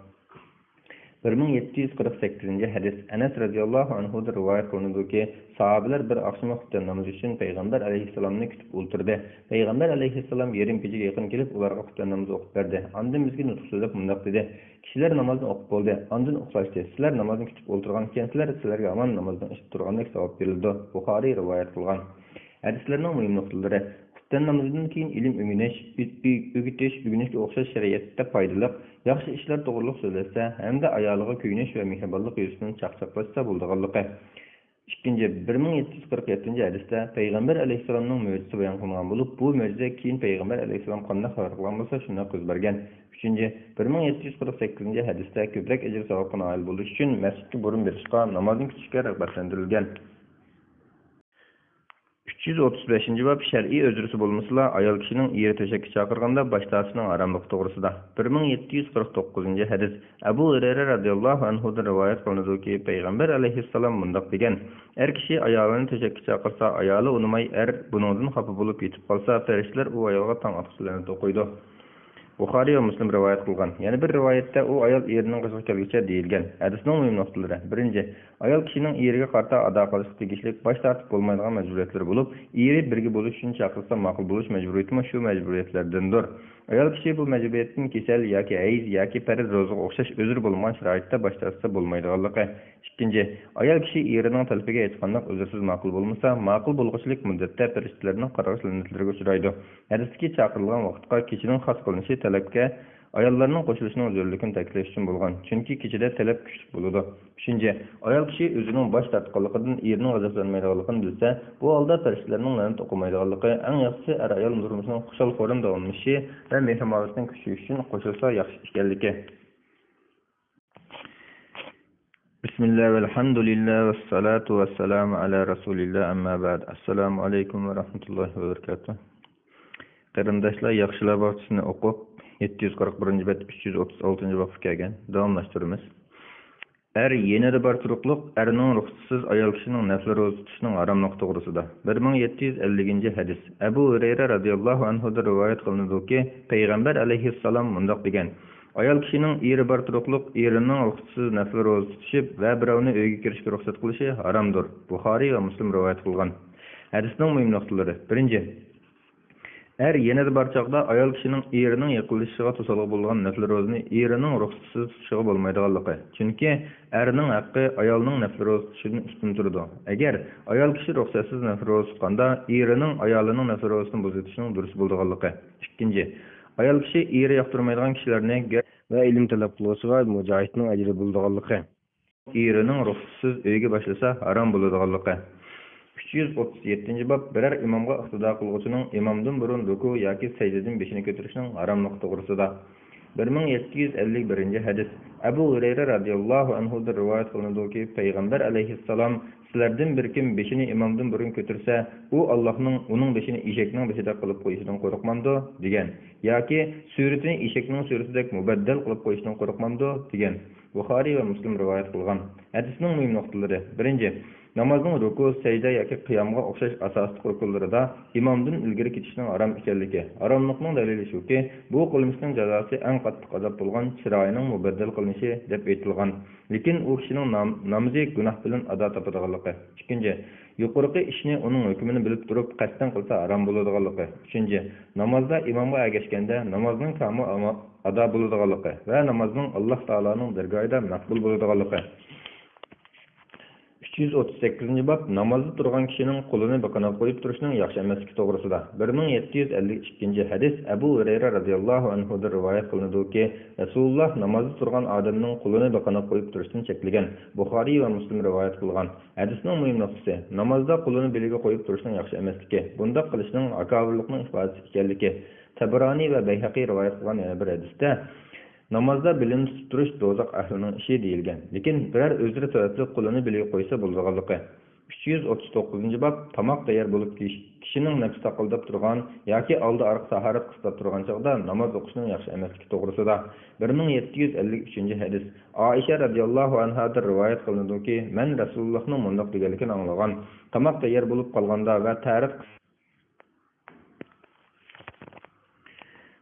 بىر مىڭ يەتتە يۈز قىرىق سەككىزىنچى ھەدىس. ئەنەس رەزىياللاھۇ ئەنھۇدىن رىۋايەت قىلىنىدۇكى، ساھابىلەر بىر ئاخشىمى خۇپتەن نامىزى ئۈچۈن پەيغەمبەر ئەلەيھىسسالامنى كۈتۈپ ئولتۇردى. پەيغەمبەر ئەلەيھىسسالام يېرىم كېچىگە يېقىن كېلىپ، ئۇلارغا خۇپتەن نامىزى ئوقۇپ بەردى. ئاندىن بىزگە نۇتۇق سۆزلەپ مۇنداق دېدى: «كىشىلەر نامازنى ئوقۇپ بولدى، ئاندىن ئۇخلاشتى. سىلەر نامازنى كۈتۈپ ئولتۇرغان ئىكەنسىلەر، سىلەرگە ھامان نامازنىڭ ئىچىدە تۇرغاندەك ساۋاب بېرىلىدۇ.» بۇخارىي رىۋايەت قىلغان. ھەدىسلەرنىڭ مۇھىم نۇقتىلىرى. خۇپتەن نامىزىدىن كېيىن ئىلىم ئۆگىنىش، ئۆ-، ئۆ-، ئۆگىتىش، ئۆگىنىشكە ئوخشاش شەرىئەتتە پايدىلىق، ياخشى ئىشلار توغرۇلۇق سۆزلەشسە ھەمدە ئايالىغا كۆيۈنۈش ۋە مېھرىبانلىق يۈزىسىدىن چاقچاقلاشسا بولىدىغانلىقى. ئىككىنچى، بىر مىڭ يەتتە يۈز قىرىق يەتتىنچى ھەدىستە پەيغەمبەر ئەلەيھىسسالامنىڭ مۆجىزىسى بايان قىلىنغان بولۇپ، بۇ مۆجىزە كېيىن پەيغەمبەر ئەلەيھىسسالام قانداق خەۋەر قىلغان بولسا، شۇنداق يۈز بەرگەن. ئۈچىنچى، بىر مىڭ يەتتە يۈز قىرىق سەككىزىنچى ھەدىستە كۆپرەك ئەجىر ساۋابقا نائىل بولۇش ئۈچۈن مەسچىتكە بۇرۇن بېرىشقا، نامازنى كۈتۈشكە رىغبەتلەندۈرۈلگەن. ئۈچ يۈز ئوتتۇز بەشىنچى باب، شەرئىي ئۆزرىسى بولمىسىلا، ئايال كىشىنىڭ ئېرى تۆشەككە چاقىرغاندا باش تارتىشنىڭ ھاراملىقى توغرىسىدا. بىر مىڭ يەتتە يۈز قىرىق توققۇزىنچى ھەدىس. ئەبۇ ھۇرەيرە رەزىياللاھۇ ئەنھۇدىن رىۋايەت قىلىنىدۇكى، پەيغەمبەر ئەلەيھىسسالام مۇنداق دېگەن: «ئەر كىشى ئايالىنى تۆشەككە چاقىرسا، ئايالى ئۇنىماي، ئەر بۇنىڭدىن خاپا بولۇپ يېتىپ قالسا، پەرىشتىلەر ئۇ ئايالغا تاڭ ئاتقۇچە لەنەت ئوقۇيدۇ.» بۇخارىي ۋە مۇسلىم رىۋايەت قىلغان. يەنە بىر رىۋايەتتە ئۇ ئايال ئېرىنىڭ قېشىغا كەلگۈچە دېيىلگەن. ھەدىسنىڭ مۇھىم نۇقتىلىرى. بىرىنچى، ئايال كىشىنىڭ ئېرىگە قارىتا ئادا قىلىشقا تېگىشلىك باش تارتىپ بولمايدىغان مەجبۇرىيەتلىرى بولۇپ، ئېرى بىرگە بولۇش ئۈچۈن چاقىرسا ماقۇل بولۇش مەجبۇرىيىتىمۇ شۇ مەجبۇرىيەتلەردىندۇر. ئايال كىشى بۇ مەجبۇرىيەتتىن كېسەل ياكى ھەيز ياكى پەرز روزىغا ئوخشاش ئۆزرى بولمىغان شارائىتتا باش تارتسا بولمايدىغانلىقى. ئىككىنچى، ئايال كىشى ئېرىنىڭ تەلىپىگە ھېچقانداق ئۆزرىسىز ماقۇل بولمىسا، ماقۇل بولغۇچىلىك مۇددەتتە پەرىشتىلەرنىڭ قارغىش لەنەتلىرىگە ئۇچرايدۇ. ھەدىستىكى چاقىرىلغان ۋاقىتقا كېچىنىڭ خاس قىلىنىشى تەلەپكە ئاياللارنىڭ قوشۇلۇشىنىڭ زۆرۈرلۈكىنى تەكىتلەش ئۈچۈن بولغان، چۈنكى كېچىدە تەلەپ كۈچلۈك بولىدۇ. ئۈچىنچى، ئايال كىشى ئۆزىنىڭ باش تارتقانلىقىدىن ئېرىنىڭ غەزەپلەنمەيدىغانلىقىنى بىلسە، بۇ ھالدا پەرىشتىلەرنىڭ لەنەت ئوقۇمايدىغانلىقى، ئەڭ ياخشىسى ئەر-ئايال تۇرمۇشىنىڭ خۇشال-خۇرام داۋاملىشىشى ۋە مېھرىبانلىقنىڭ كۈچىيىشى ئۈچۈن قوشۇلسا ياخشى ئىكەنلىكى. بىسمىللا ۋەلھەمدۇلىللا ۋەسسالاتۇ ۋەسسالامۇ ئەلا رەسۇلىللا، ئەمما بەئد. ئەسسالامۇ ئەلەيكۇم ۋە رەھمەتۇللاھى ۋە بەرىكاتۇھ. قېرىنداشلار، ياخشىلار باغچىسىنى ئوقۇپ، يەتتە يۈز قىرىق بىرىنچى بەت ئۈچ يۈز ئوتتۇز ئالتىنچى بابقا كەلگەن. داۋاملاشتۇرىمىز. ئەر يېنىدا بار تۇرۇقلۇق ئەرنىڭ رۇخسىتىسىز ئايال كىشىنىڭ نەپلى روزا تۇتۇشىنىڭ ھاراملىقى توغرىسىدا. بىر مىڭ يەتتە يۈز ئەللىكىنچى ھەدىس. ئەبۇ ھۇرەيرە رازىياللاھۇ ئەنھۇدىن رىۋايەت قىلىنىدۇكى، پەيغەمبەر ئەلەيھىسسالام مۇنداق دېگەن: «ئايال كىشىنىڭ ئېرى بار تۇرۇقلۇق ئېرىنىڭ رۇخسىتىسىز نەپلى روزا تۇتۇشى ۋە بىراۋنى ئۆيىگە كىرىشكە رۇخسەت قىلىشى ھارامدۇر.» بۇخارىي ۋە مۇسلىم رىۋايەت قىلغان. ھەدىسنىڭ مۇھىم نۇقتىلىرى. بىرىنچى، ئەر يېنىدا بار چاغدا ئايال كىشىنىڭ ئېرىنىڭ يېقىنلىشىشىغا توسالغۇ بولىدىغان نەپلى روزىنى ئېرىنىڭ رۇخسىتىسىز تۇتۇشىغا بولمايدىغانلىقى. چۈنكى ئەرنىڭ ھەققى ئايالنىڭ نەپلى روزا تۇتۇشىدىن ئۈستۈن تۇرىدۇ. ئەگەر ئايال كىشى رۇخسەتسىز نەپلى روزا تۇتقاندا، ئېرىنىڭ ئايالىنىڭ نەپلى روزىسىنى بۇزۇۋېتىشىنىڭ دۇرۇس بولىدىغانلىقى. ئىككىنچى، ئايال كىشى ئېرى ياقتۇرمايدىغان كىشىلەرنى ۋە ئىلىم تەلەپ قىلغۇچىغا مۇجاھىدنىڭ ئەجرى بولىدىغانلىقى. ئېرىنىڭ رۇخسىتىسىز ئۆيگە باشلىسا ھارام بولىدىغانلىقى. ئۈچ يۈز ئوتتۇز يەتتىنچى باب، بىرەر ئىمامغا ئىقتىدا قىلغۇچىنىڭ ئىمامدىن بۇرۇن رۇكۇ ياكى سەجدىدىن بېشىنى كۆتۈرۈشىنىڭ ھاراملىقى توغرىسىدا. بىر مىڭ يەتتە يۈز ئەللىك بىرىنچى ھەدىس. ئەبۇ ھۇرەيرە رازىياللاھۇ ئەنھۇدىن رىۋايەت قىلىنىدۇكى، پەيغەمبەر ئەلەيھىسسالام: «سىلەردىن بىر كىم بېشىنى ئىمامدىن بۇرۇن كۆتۈرسە، ئۇ ئاللاھنىڭ ئۇنىڭ بېشىنى ئېشەكنىڭ بېشىدەك قىلىپ قويۇشىدىن قورقمامدۇ؟» دېگەن. ياكى سۈرىتىنى ئېشەكنىڭ سۈرىتىدەك مۇبەددەل قىلىپ قويۇشىدىن قورقمامدۇ؟ دېگەن. بۇخارىي ۋە مۇسلىم رىۋايەت قىلغان. ھەدىسنىڭ مۇھىم نۇقتىلىرى. بىرىنچى، نامازنىڭ رۇكۇ، سەجدە ياكى قىيامغا ئوخشاش ئاساسلىق رۇكۇنلىرىدا ئىمامدىن ئىلگىرى كېتىشنىڭ ھارام ئىكەنلىكى. ھاراملىقنىڭ دەلىلى شۇكى، بۇ قىلمىشنىڭ جازاسى ئەڭ قاتتىق ئازاب بولغان چىرايىنىڭ مۇبەددەل قىلىنىشى دەپ ئېيتىلغان. لېكىن ئۇ كىشىنىڭ نام-، نامىزى گۇناھ بىلەن ئادا تاپىدىغانلىقى. ئىككىنچى، يۇقىرىقى ئىشنى ئۇنىڭ ھۆكمىنى بىلىپ تۇرۇپ قەستەن قىلسا ھارام بولىدىغانلىقى. ئۈچىنچى، نامازدا ئىمامغا ئەگەشكەندە نامازنىڭ كامىل ئاما-، ئادا بولىدىغانلىقى ۋە نامازنىڭ ئاللاھ تائالانىڭ دەرگاھىدا مەقبۇل بولىدىغانلىقى. ئۈچ يۈز ئوتتۇز سەككىزىنچى باب، نامازدا تۇرغان كىشىنىڭ قولىنى بېقىنىغا قويۇپ تۇرۇشنىڭ ياخشى ئەمەسلىكى توغرىسىدا. بىر مىڭ يەتتە يۈز ئەللىك ئىككىنچى ھەدىس، ئەبۇ ھۇرەيرە رازىياللاھۇ ئەنھۇدىن رىۋايەت قىلىنىدۇكى، رەسۇلۇللاھ نامازدا تۇرغان ئادەمنىڭ قولىنى بېقىنىغا قويۇپ تۇرۇشتىن چەكلىگەن. بۇخارىي ۋە مۇسلىم رىۋايەت قىلغان. ھەدىسنىڭ مۇھىم نۇقتىسى، نامازدا قولىنى بېلىگە قويۇپ تۇرۇشنىڭ ياخشى ئەمەسلىكى، بۇنداق قىلىشنىڭ ئاكابىرلىقنىڭ ئىپادىسى ئىكەنلىكى. تەبرانىي ۋە بەيھەقىي رىۋايەت قىلغان يەنە بىر ھەدىستە، نامازدا بېلىنى تۇتۇپ تۇرۇش دوزاخ ئەھلىنىڭ ئىشى دېيىلگەن. لېكىن بىرەر ئۆزرى سەۋەبلىك قولىنى بېلىگە قويسا بولىدىغانلىقى. ئۈچ يۈز ئوتتۇز توققۇزىنچى باب، تاماق تەييار بولۇپ كىش-، كىشىنىڭ نەپسى تاقىلداپ تۇرغان ياكى ئالدى ئارقا تاھارەت قىستاپ تۇرغان چاغدا ناماز ئوقۇشنىڭ ياخشى ئەمەسلىكى توغرىسىدا. بىر مىڭ يەتتە يۈز ئەللىك ئۈچىنچى ھەدىس. ئائىشە رازىياللاھۇ ئەنھادىن رىۋايەت قىلىنىدۇكى، مەن رەسۇلۇللاھنىڭ مۇنداق دېگەنلىكىنى ئاڭلىغان، تاماق تەييار بولۇپ قالغاندا ۋە تاھارەت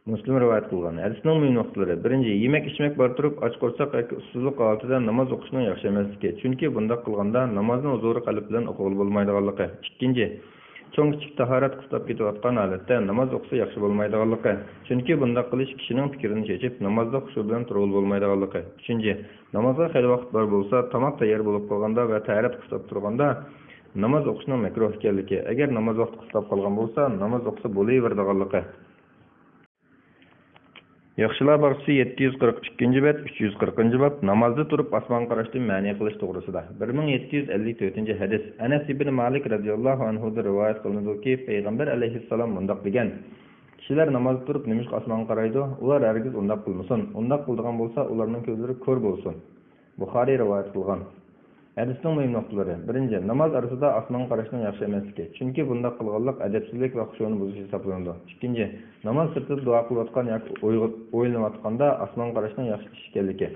مۇسلىم رىۋايەت قىلغان. ھەدىسنىڭ مۇھىم نۇقتىلىرى. بىرىنچى، يېمەك-ئىچمەك بار تۇرۇپ، ئاچ قورساق ياكى ئۇسسۇزلۇق ھالىتىدە ناماز ئوقۇشنىڭ ياخشى ئەمەسلىكى، چۈنكى بۇنداق قىلغاندا نامازنى ھۇزۇرى قەلب بىلەن ئوقۇغىلى بولمايدىغانلىقى. ئىككىنچى، چوڭ-كىچىك تاھارەت قىستاپ كېتىۋاتقان ھالەتتە ناماز ئوقۇسا ياخشى بولمايدىغانلىقى، چۈنكى بۇنداق قىلىش كىشىنىڭ پىكرىنى چېچىپ، نامازدا خۇشۇ بىلەن تۇرغىلى بولمايدىغانلىقى. ئۈچىنچى، نامازغا خېلى ۋاقىت بار بولسا، تاماق تەييار بولۇپ قالغاندا ۋە تاھارەت قىستاپ تۇرغاندا ناماز ئوقۇشنىڭ مەكرۇھ ئىكەنلىكى، ئەگەر ناماز ۋاقتى قىستاپ قالغان بولسا، ناماز ئوقۇسا بولۇۋېرىدىغانلىقى. ياخشىلار باغچىسى يەتتە يۈز قىرىق ئىككىنچى بەت، ئۈچ يۈز قىرىقىنچى باب، نامازدا تۇرۇپ ئاسمانغا قاراشتىن مەنئى قىلىش توغرىسىدا. بىر مىڭ يەتتە يۈز ئەللىك تۆتىنچى ھەدىس. ئەنەس ئىبن مالىك رازىياللاھۇ ئەنھۇدىن رىۋايەت قىلىنىدۇكى، پەيغەمبەر ئەلەيھىسسالام مۇنداق دېگەن، كىشىلەر نامازدا تۇرۇپ نېمىشقا ئاسمانغا قارايدۇ؟ ئۇلار ھەرگىز ئۇنداق قىلمىسۇن. ئۇنداق قىلىدىغان بولسا، ئۇلارنىڭ كۆزلىرى كور بولسۇن. بۇخارىي رىۋايەت قىلغان. ھەدىسنىڭ مۇھىم نۇقتىلىرى. بىرىنچى، ناماز ئارىسىدا ئاسمانغا قاراشنىڭ ياخشى ئەمەسلىكى. چۈنكى بۇنداق قىلغانلىق ئەدەپسىزلىك ۋە خۇشۇنى بۇزۇش ھېسابلىنىدۇ. ئىككىنچى، ناماز سىرتىدا دۇئا قىلىۋاتقان ياكى ئويغا-، ئويلىنىۋاتقاندا ئاسمانغا قاراشنىڭ ياخشى ئىش ئىكەنلىكى.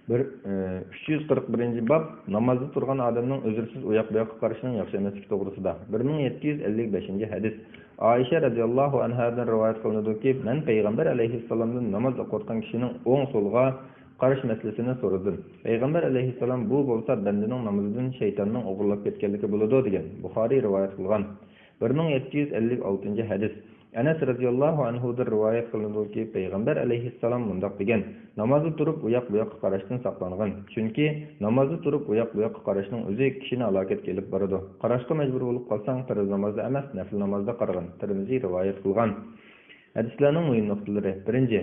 بىر، ئى، ئۈچ يۈز قىرىق بىرىنچى باب، نامازدا تۇرغان ئادەمنىڭ ئۈزۈرسىز ئۇياق-بۇياققا قارىشىنىڭ ياخشى ئەمەسلىكى توغرىسىدا. بىر مىڭ يەتتە يۈز ئەللىك بەشىنچى ھەدىس. ئائىشە رەزىياللاھۇ ئەنھادىن رىۋايەت قىلىنىدۇكى، مەن پەيغەمبەر ئەلەيھىسسالامدىن ناماز ئوقۇۋاتقان كىشىنىڭ ئوڭ سولغا قارىش مەسىلىسىنى سورىدىم. پەيغەمبەر ئەلەيھىسسالام، بۇ بولسا بەندىنىڭ نامىزىدىن شەيتاننىڭ ئوغرىلاپ كەتكەنلىكى بولىدۇ، دېگەن. بۇخارىي رىۋايەت قىلغان. بىر مىڭ يەتتە يۈز ئەللىك ئالتىنچى ھەدىس. ئەنەس رەزىياللاھۇ ئەنھۇدىن رىۋايەت قىلىنىدۇكى، پەيغەمبەر ئەلەيھىسسالام مۇنداق دېگەن، نامازدا تۇرۇپ ئۇياق-بۇياققا قاراشتىن ساقلانغىن. چۈنكى نامازدا تۇرۇپ ئۇياق-بۇياققا قاراشنىڭ ئۆزى كىشىنى ھالاكەتكە ئېلىپ بارىدۇ. قاراشقا مەجبۇر بولۇپ قالساڭ، پەرز نامازدا ئەمەس، نەپلى نامازدا قارىغىن. تىرمىزى رىۋايەت قىلغان. ھەدىسلەرنىڭ مۇھىم نۇقتىلىرى. بىرىنچى،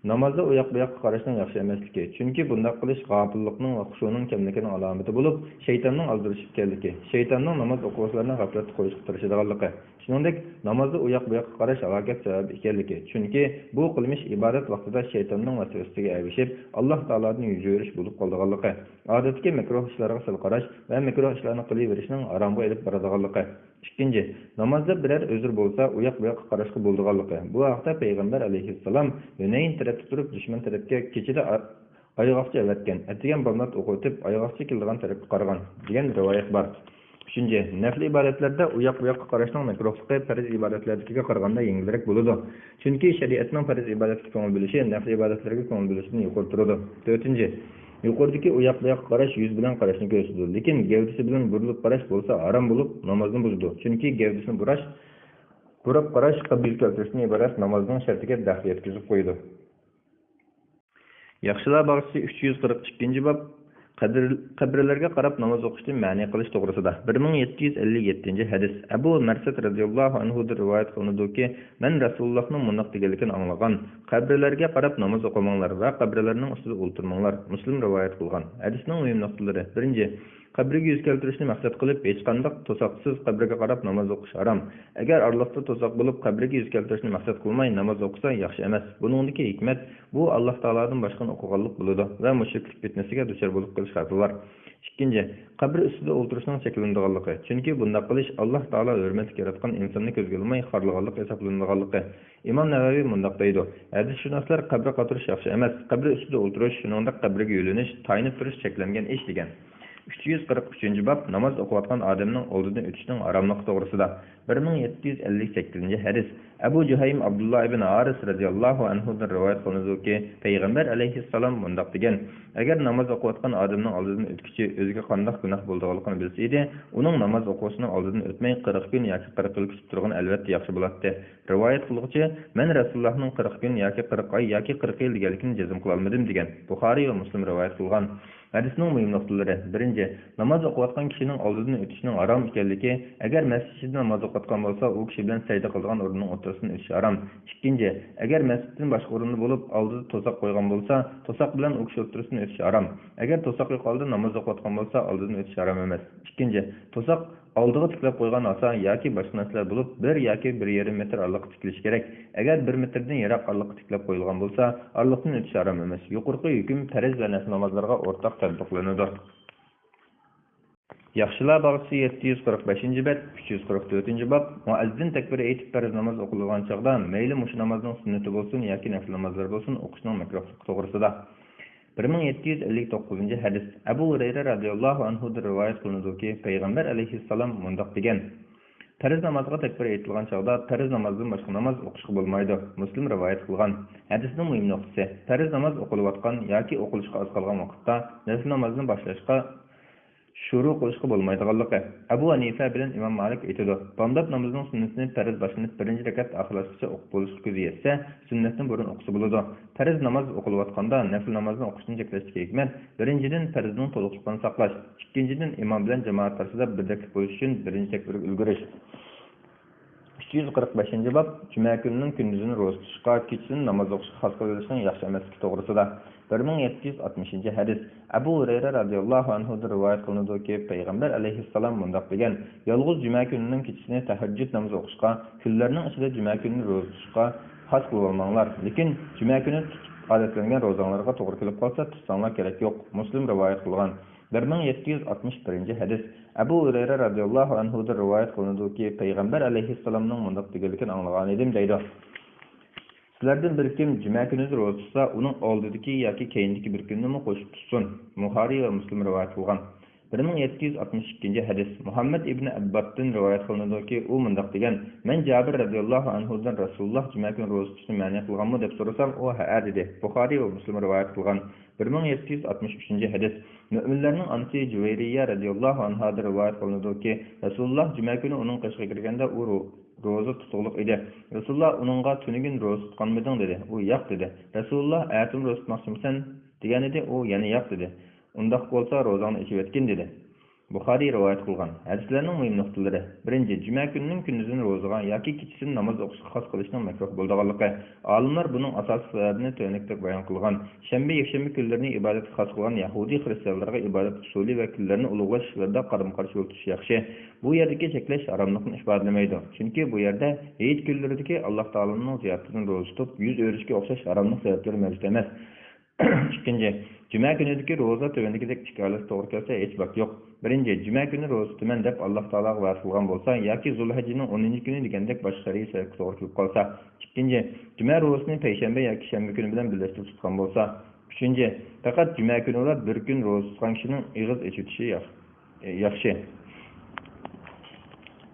نامازدا ئۇياق-بۇياققا قاراشنىڭ ياخشى ئەمەسلىكى. چۈنكى بۇنداق قىلىش غاپىللىقنىڭ ۋە خۇشۇنىڭ كەملىكىنىڭ ئالامىتى بولۇپ، شەيتاننىڭ ئالدىرىشى ئىكەنلىكى، شەيتاننىڭ ناماز ئوقۇغۇچىلارنى غەپلەتتە قويۇشقا تىرىشىدىغانلىقى، شۇنىڭدەك نامازدا ئۇياق-بۇياققا قاراش ھالاكەت سەۋەبى ئىكەنلىكى. چۈنكى بۇ قىلمىش ئىبادەت ۋاقتىدا شەيتاننىڭ ۋەسۋەسىسىگە ئەگىشىپ، ئاللاھ تائالادىن يۈز ئۆرۈش بولۇپ قالىدىغانلىقى، ئادەتتىكى مەكرۇھ ئىشلارغا سەل قاراش ۋە مەكرۇھ ئىشلارنى قىلىۋېرىشنىڭ ھارامغا ئېلىپ بارىدىغانلىقى. ئىككىنچى، نامازدا بىرەر ئۆزۈر بولسا، ئۇياق-بۇياققا قاراشقا بولىدىغانلىقى. بۇ ھەقتە پەيغەمبەر ئەلەيھىسسالام ھۈنەين تەرەپتە تۇرۇپ، دۈشمەن تەرەپكە كېچىدە ئا-، ئايغاقچا ئەۋەتكەن، ئەتىگەن بامدات ئوقۇۋېتىپ، ئايغاقچا كېلىدىغان تەرەپكە قارىغان، دېگەن رىۋايەت بار. ئۈچىنچى، نەپلى ئىبادەتلەردە ئۇياق-بۇياققا قاراشنىڭ مەكرۇھلۇقى پەرز ئىبادەتلەردىكىگە قارىغاندا يېڭىلرەك بولىدۇ. چۈنكى شەرىئەتنىڭ پەرز ئىبادەتكە كۆڭۈل بۆلۈشى نەپلى ئىبادەتلەرگە كۆڭۈل بۆلۈشتىن يۇقىرى تۇرىدۇ. تۆتىنچى، يۇقىرىدىكى ئۇياق-بۇياققا قاراش يۈز بىلەن قاراشنى كۆرسىتىدۇ، لېكىن گەۋدىسى بىلەن بۇرۇلۇپ قاراش بولسا ھارام بولۇپ، نامازنى بۇزىدۇ. چۈنكى گەۋدىسىنى بۇراش، بۇراپ قاراش قىبلىگە كەلتۈرۈشتىن ئىبارەت نامازنىڭ شەرتىگە دەخلى يەتكۈزۈپ قويىدۇ. ياخشىلار باغچىسى، ئۈچ يۈز قىرىق ئىككىنچى باب. قەبرە-، قەبرىلەرگە قاراپ ناماز ئوقۇشتىن مەنئى قىلىش توغرىسىدا. بىر مىڭ يەتتە يۈز ئەللىك يەتتىنچى ھەدىس. ئەبۇ مەرسەت رەزىياللاھۇ ئەنھۇدىن رىۋايەت قىلىنىدۇكى، مەن رەسۇلۇللاھنىڭ مۇنداق دېگەنلىكىنى ئاڭلىغان، قەبرىلەرگە قاراپ ناماز ئوقۇماڭلار ۋە قەبرىلەرنىڭ ئۈستىدە ئولتۇرماڭلار. مۇسلىم رىۋايەت قىلغان. ھەدىسنىڭ مۇھىم نۇقتىلىرى. بىرىنچى، قەبرىگە يۈز كەلتۈرۈشنى مەقسەت قىلىپ، ھېچقانداق توساقسىز قەبرىگە قاراپ ناماز ئوقۇش ھارام. ئەگەر ئارىلىقتا توساق بولۇپ، قەبرىگە يۈز كەلتۈرۈشنى مەقسەت قىلماي ناماز ئوقۇسا، ياخشى ئەمەس. بۇنىڭدىكى ھېكمەت، بۇ ئاللاھ تائالادىن باشقىنى ئوقۇغانلىق بولىدۇ ۋە مۇشرىكلىق پىتنىسىگە دۇچار بولۇپ قېلىش خەۋپى بار. ئىككىنچى، قەبرە ئۈستىدە ئولتۇرۇشنىڭ چەكلىنىدىغانلىقى. چۈنكى بۇنداق قىلىش ئاللاھ تائالا ھۆرمەتلىك ياراتقان ئىنساننى كۆزگە ئىلماي خارلىغانلىق ھېسابلىنىدىغانلىقى. ئىمام نەۋەۋى مۇنداق دەيدۇ، ھەدىسشۇناسلار قەبرە قاتۇرۇش ياخشى ئەمەس، قەبرە ئۈستىدە ئولتۇرۇش، شۇنىڭدەك قەبرىگە يۆلىنىش، تايىنىپ تۇرۇش چەكلەنگەن ئىش، دېگەن. ئۈچ يۈز قىرىق ئۈچىنچى باب، ناماز ئوقۇۋاتقان ئادەمنىڭ ئالدىدىن ئۆتۈشنىڭ ھاراملىقى توغرىسىدا. بىر مىڭ يەتتە يۈز ئەللىك سەككىزىنچى ھەدىس. ئەبۇ جۇھەيم ئابدۇللا ئىبن ھارىس رەزىياللاھۇ ئەنھۇدىن رىۋايەت قىلىنىدۇكى، پەيغەمبەر ئەلەيھىسسالام مۇنداق دېگەن، ئەگەر ناماز ئوقۇۋاتقان ئادەمنىڭ ئالدىدىن ئۆتكۈچى ئۆزىگە قانداق گۇناھ بولىدىغانلىقىنى بىلسە ئىدى، ئۇنىڭ ناماز ئوقۇغۇچىنىڭ ئالدىدىن ئۆتمەي، قىرىق كۈن ياكى قىرىق يىل كۈتۈپ تۇرغىنى ئەلۋەتتە ياخشى بولاتتى. رىۋايەت قىلغۇچى، مەن رەسۇلۇللاھنىڭ قىرىق كۈن ياكى قىرىق ئاي ياكى قىرىق يىل دېگەنلىكىنى جەزم قىلالمىدىم، دېگەن. بۇخارىي ۋە مۇسلىم رىۋايەت قىلغان. ھەدىسنىڭ مۇھىم نۇقتىلىرى. بىرىنچى، ناماز ئوقۇۋاتقان كىشىنىڭ ئالدىدىن ئۆتۈشنىڭ ھارام ئىكەنلىكى. ئەگەر مەسچىتتە ناماز ئوقۇۋاتقان بولسا، ئۇ كىشى بىلەن سەجدە قىلىدىغان ئورۇننىڭ ئوتتۇرىسىدىن ئۆتۈش ھارام. ئىككىنچى، ئەگەر مەسچىتتىن باشقا ئورۇندا بولۇپ، ئالدىدا توساق قويغان بولسا، توساق بىلەن ئۇ كىشى ئوتتۇرىسىدىن ئۆتۈش ھارام. ئەگەر توساق يوق ھالدا ناماز ئوقۇۋاتقان بولسا، ئالدىدىن ئۆتۈش ھارام ئەمەس. ئىككىنچى، توساق ئالدىغا تىكلەپ قويغان ھاسا ياكى باشقا نەرسىلەر بولۇپ، بىر ياكى بىر يېرىم مېتىر ئارىلىققا تىكىلىشى كېرەك. ئەگەر بىر مېتىردىن يىراق ئارىلىققا تىكلەپ قويۇلغان بولسا، ئارىلىقتىن ئۆتۈش ھارام ئەمەس. يۇقىرىقى ھۆكۈم پەرز ۋە نەپلى نامازلارغا ئورتاق تەتبىقلىنىدۇ. ياخشىلار باغچىسى، يەتتە يۈز قىرىق بەشىنچى بەت، ئۈچ يۈز قىرىق تۆتىنچى باب. مۇئەززىن تەكبىر ئېيتىپ پەرز ناماز ئوقۇلىدىغان چاغدا، مەيلى مۇشۇ نامازنىڭ سۈننىتى بولسۇن ياكى نەپلى نامازلار بولسۇن، ئوقۇشنىڭ مەكرۇھلۇقى توغرىسىدا. بىر مىڭ يەتتە يۈز ئەللىك توققۇزىنچى ھەدىس. ئەبۇ ھۇرەيرە رەزىياللاھۇ ئەنھۇدىن رىۋايەت قىلىنىدۇكى، پەيغەمبەر ئەلەيھىسسالام مۇنداق دېگەن، پەرز نامازغا تەكبىر ئېيتىلغان چاغدا پەرز نامازدىن باشقا ناماز ئوقۇشقا بولمايدۇ. مۇسلىم رىۋايەت قىلغان. ھەدىسنىڭ مۇھىم نۇقتىسى، پەرز ناماز ئوقۇلۇۋاتقان ياكى ئوقۇلۇشقا ئاز قالغان ۋاقىتتا نەپلى نامازنى باشلاشقا شۇرۇ قىلىشقا بولمايدىغانلىقى. ئەبۇ ھەنىفە بىلەن ئىمام مالىك ئېيتىدۇ، بامدات نامىزىنىڭ سۈننىتىنى پەرز باشلىنىپ بىرىنچى رەكەت ئاخىرلاشقىچە ئوقۇپ بولۇشقا كۆزى يەتسە، سۈننەتنى بۇرۇن ئوقۇسا بولىدۇ. پەرز ناماز ئوقۇلۇۋاتقاندا نەپلى نامازنى ئوقۇشتىن چەكلەشتىكى ھېكمەت، بىرىنچىدىن، پەرزنىڭ تولۇقلۇقىنى ساقلاش، ئىككىنچىدىن، ئىمام بىلەن جامائەت ئارىسىدا بىردەكلىك بولۇش ئۈچۈن بىرىنچى تەكبىرگە ئۈلگۈرۈش. ئۈچ يۈز قىرىق بەشىنچى باب، جۈمە كۈنىنىڭ كۈندۈزىنى روزا تۇتۇشقا، كېچىسىنى ناماز ئوقۇشقا خاس قىلىۋېلىشنىڭ ياخشى ئەمەسلىكى توغرىسىدا. بىر مىڭ يەتتە يۈز ئاتمىشىنچى ھەدىس. ئەبۇ ھۇرەيرە رەزىياللاھۇ ئەنھۇدىن رىۋايەت قىلىنىدۇكى، پەيغەمبەر ئەلەيھىسسالام مۇنداق دېگەن، يالغۇز جۈمە كۈنىنىڭ كېچىسىنى تەھەججۇد نامىزى ئوقۇشقا، كۈنلەرنىڭ ئىچىدە جۈمە كۈنىنى روزا تۇتۇشقا خاس قىلىۋالماڭلار. لېكىن جۈمە كۈنى تۇتۇپ ئادەتلەنگەن روزاڭلارغا توغرا كېلىپ قالسا، تۇتساڭلار كېرەك يوق. مۇسلىم رىۋايەت قىلغان. بىر مىڭ يەتتە يۈز ئاتمىش بىرىنچى ھەدىس. ئەبۇ ھۇرەيرە رەزىياللاھۇ ئەنھۇدىن رىۋايەت قىلىنىدۇكى، پەيغەمبەر ئەلەيھىسسالامنىڭ مۇنداق دېگەنلىكىنى ئاڭلىغانىدىم دەيدۇ: سىلەردىن بىر كىم جۈمە كۈنى روزا تۇتسا، ئۇنىڭ ئالدىدىكى ياكى كەينىدىكى بىر كۈننىمۇ قوشۇپ تۇتسۇن. بۇخارىي ۋە مۇسلىم رىۋايەت قىلغان. بىر مىڭ يەتتە يۈز ئاتمىش ئىككىنچى ھەدىس. مۇھەممەد ئىبنى ئەببادتىن رىۋايەت قىلىنىدۇكى، ئۇ مۇنداق دېگەن: مەن جابىر رەزىياللاھۇ ئەنھۇدىن رەسۇلۇللاھ جۈمە كۈنى روزا تۇتۇشنى مەنئى قىلغانمۇ دەپ سورىسام، ئۇ ھەئە دېدى. بۇخارىي ۋە مۇسلىم رىۋايەت قىلغان. بىر مىڭ يەتتە يۈز ئاتمىش ئۈچىنچى ھەدىس. مۆمىنلەرنىڭ ئانىسى جۇۋەيرىيە رەزىياللاھۇ ئەنھادىن رىۋايەت قىلىنىدۇكى، رەسۇلۇللاھ جۈمە كۈنى ئۇنىڭ قېشىغا كىرگەندە، ئۇ رو-، روزا تۇتۇقلۇق ئىدى. رەسۇلۇللاھ ئۇنىڭغا: تۈنۈگۈن روزا تۇتقانمىدىڭ؟ دېدى. ئۇ: ياق، دېدى. رەسۇلۇللاھ: ئەتىمۇ روزا تۇتماقچىمىسەن؟ دېگەنىدى. ئۇ يەنە: ياق، دېدى. ئۇنداق بولسا روزاڭنى ئېچىۋەتكىن، دېدى. بۇخارىي رىۋايەت قىلغان. ھەدىسلەرنىڭ مۇھىم نۇقتىلىرى. بىرىنچى، جۈمە كۈنىنىڭ كۈندۈزىنى روزىغا ياكى كېچىسىنى ناماز ئوقۇشقا خاس قىلىشنىڭ مەكرۇھ بولىدىغانلىقى. ئالىملار بۇنىڭ ئاساسلىق سەۋەبىنى تۆۋەندىكىدەك بايان قىلغان: شەنبە، يەكشەنبە كۈنلىرىنى ئىبادەتكە خاس قىلغان يەھۇدىي خىرىستىيانلارغا ئىبادەت ئۇسۇلى ۋە كۈنلەرنى ئۇلۇغلاش ئىشلىرىدا قارىمۇ قارشى يول تۇتۇش ياخشى. بۇ يەردىكى چەكلەش ھاراملىقنى ئىپادىلىمەيدۇ، چۈنكى بۇ يەردە ھېيت كۈنلىرىدىكى ئاللاھ تائالانىڭ زىياپىتىدىن روزا تۇتۇپ يۈز ئۆرۈشكە ئوخشاش ھاراملىق سەۋەبلىرى مەۋجۇت ئەمەس. ئىككىنچى، جۈمە كۈنىدىكى روزا تۆۋەندىكىدەك ئىككى ھالەتتە توغرا كەلسە ھېچ باك يوق. بىرىنچى، جۈمە كۈنى روزا تۇتىمەن دەپ ئاللاھ تائالاغا ۋەدە قىلغان بولسا ياكى زۇلھەججىنىڭ ئونىنچى كۈنى دېگەندەك باشقا شەرئىي سەۋەبكە توغرا كېلىپ قالسا. ئىككىنچى، جۈمە روزىسىنى پەيشەنبە ياكى شەنبە كۈنى بىلەن بىرلەشتۈرۈپ تۇتقان بولسا. ئۈچىنچى، پەقەت جۈمە كۈنىلا بىر كۈن روزا تۇتقان كىشىنىڭ ئېغىز ئېچىۋېتىشى ياخ-، ياخشى.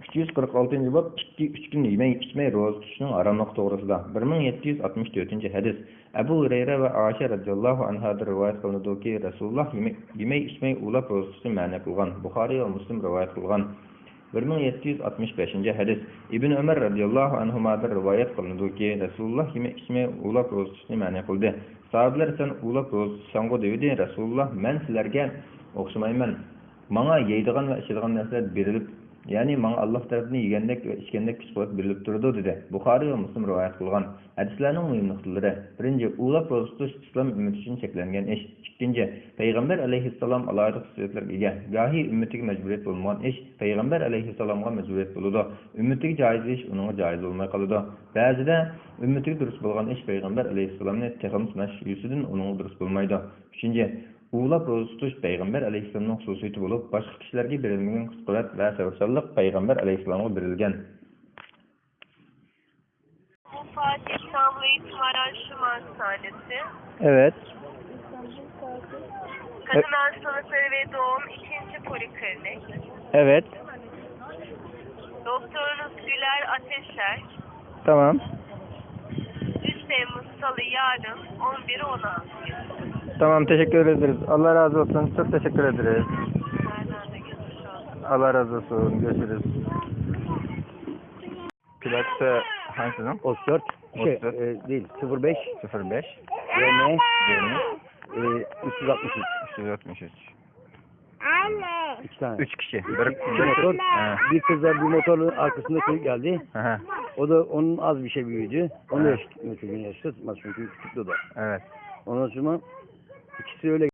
ئۈچ يۈز قىرىق ئالتىنچى باب، ئىككى، ئۈچ كۈن يېمەي ئىچمەي روزا تۇتۇشنىڭ ھاراملىقى توغرىسىدا. بىر مىڭ يەتتە يۈز ئاتمىش تۆتىنچى ھەدىس. ئەبۇ ھۇرەيرە ۋە ئائىشە رەزىياللاھۇ ئەنھادىن رىۋايەت قىلىنىدۇكى، رەسۇلۇللاھ يېمەي-، يېمەي ئىچمەي ئۇلاپ روزا تۇتۇشنى مەنئى قىلغان. بۇخارىي ۋە مۇسلىم رىۋايەت قىلغان. بىر مىڭ يەتتە يۈز ئاتمىش بەشىنچى ھەدىس. ئىبن ئۆمەر رەزىياللاھۇ ئەنھۇمادىن رىۋايەت قىلىنىدۇكى، رەسۇلۇللاھ يېمەي ئىچمەي ئۇلاپ روزا تۇتۇشنى مەنئى قىلدى. ساھابىلەر: سەن ئۇلاپ روزا تۇتىسەنغۇ؟ دېۋىدى. رەسۇلۇللاھ: مەن سىلەرگە ئوخشىمايمەن. ماڭا يەيدىغان ۋە ئىچىدىغان نەرسىلەر بېرىلىپ، يەنى ماڭا ئاللاھ تەرىپىدىن يېگەندەك ۋە ئىچكەندەك كۈچ-قۇۋۋەت بېرىلىپ تۇرىدۇ، دېدى. بۇخارىي ۋە مۇسلىم رىۋايەت قىلغان. ھەدىسلەرنىڭ مۇھىم نۇقتىلىرى. بىرىنچى، ئۇلاپ روزا تۇتۇش ئىسلام ئۈممىتى ئۈچۈن چەكلەنگەن ئىش. ئىككىنچى، پەيغەمبەر ئەلەيھىسسالام ئالاھىدە خۇسۇسىيەتلەرگە ئىگە. گاھى ئۈممىتىگە مەجبۇرىيەت بولمىغان ئىش پەيغەمبەر ئەلەيھىسسالامغا مەجبۇرىيەت بولىدۇ. ئۈممىتىگە جايىز ئىش ئۇنىڭغا جايىز بولماي قالىدۇ. بەزىدە ئۈممىتىگە دۇرۇس بولغان ئىش پەيغەمبەر ئەلەيھىسسالامنى تېخىمۇ سىناش يۈزىسىدىن ئۇنىڭغا دۇرۇس بولمايدۇ. ئۈچىنچى، ئۇلاپ روزا تۇتۇش پەيغەمبەر ئەلەيھىسسالامنىڭ خۇسۇسىيىتى بولۇپ، باشقا كىشىلەرگە بېرىلمىگەن كۈچ-قۇۋۋەت ۋە سەۋرچانلىق پەيغەمبەر ئەلەيھىسسالامغا بېرىلگەن. Bu Fatih İstanbul Eğitim Araç Şum Hastanesi. Evet. Kadın hastalıkları ve doğum ikinci poliklinik. Evet. Doktorunuz Güler Ateşer. Tamam. Üç Temmuz Salı yarın on bir on altı. Tamam, teşekkür ederiz. Allah razı olsun. Çok teşekkür ederiz. Sizlerden de geçmiş olsun. Allah razı olsun. Görüşürüz. Plakası hangisinin? Otuz dört. Şey, otuz dört. E, değil. Sıfır beş. Sıfır beş. R M. R M. E, üç yüz altmış üç. Üç yüz altmış üç. İki tane. Üç kişi. Bir, iki bir motor. Ha. Bir kız da bir motorun arkasında geldi. Aha. O da onun az bir şey büyüğüydü. Onu da eşitmiyor çünkü yaşta tutmaz çünkü küçüktü o da. Evet. Ondan sonra ikisi öyle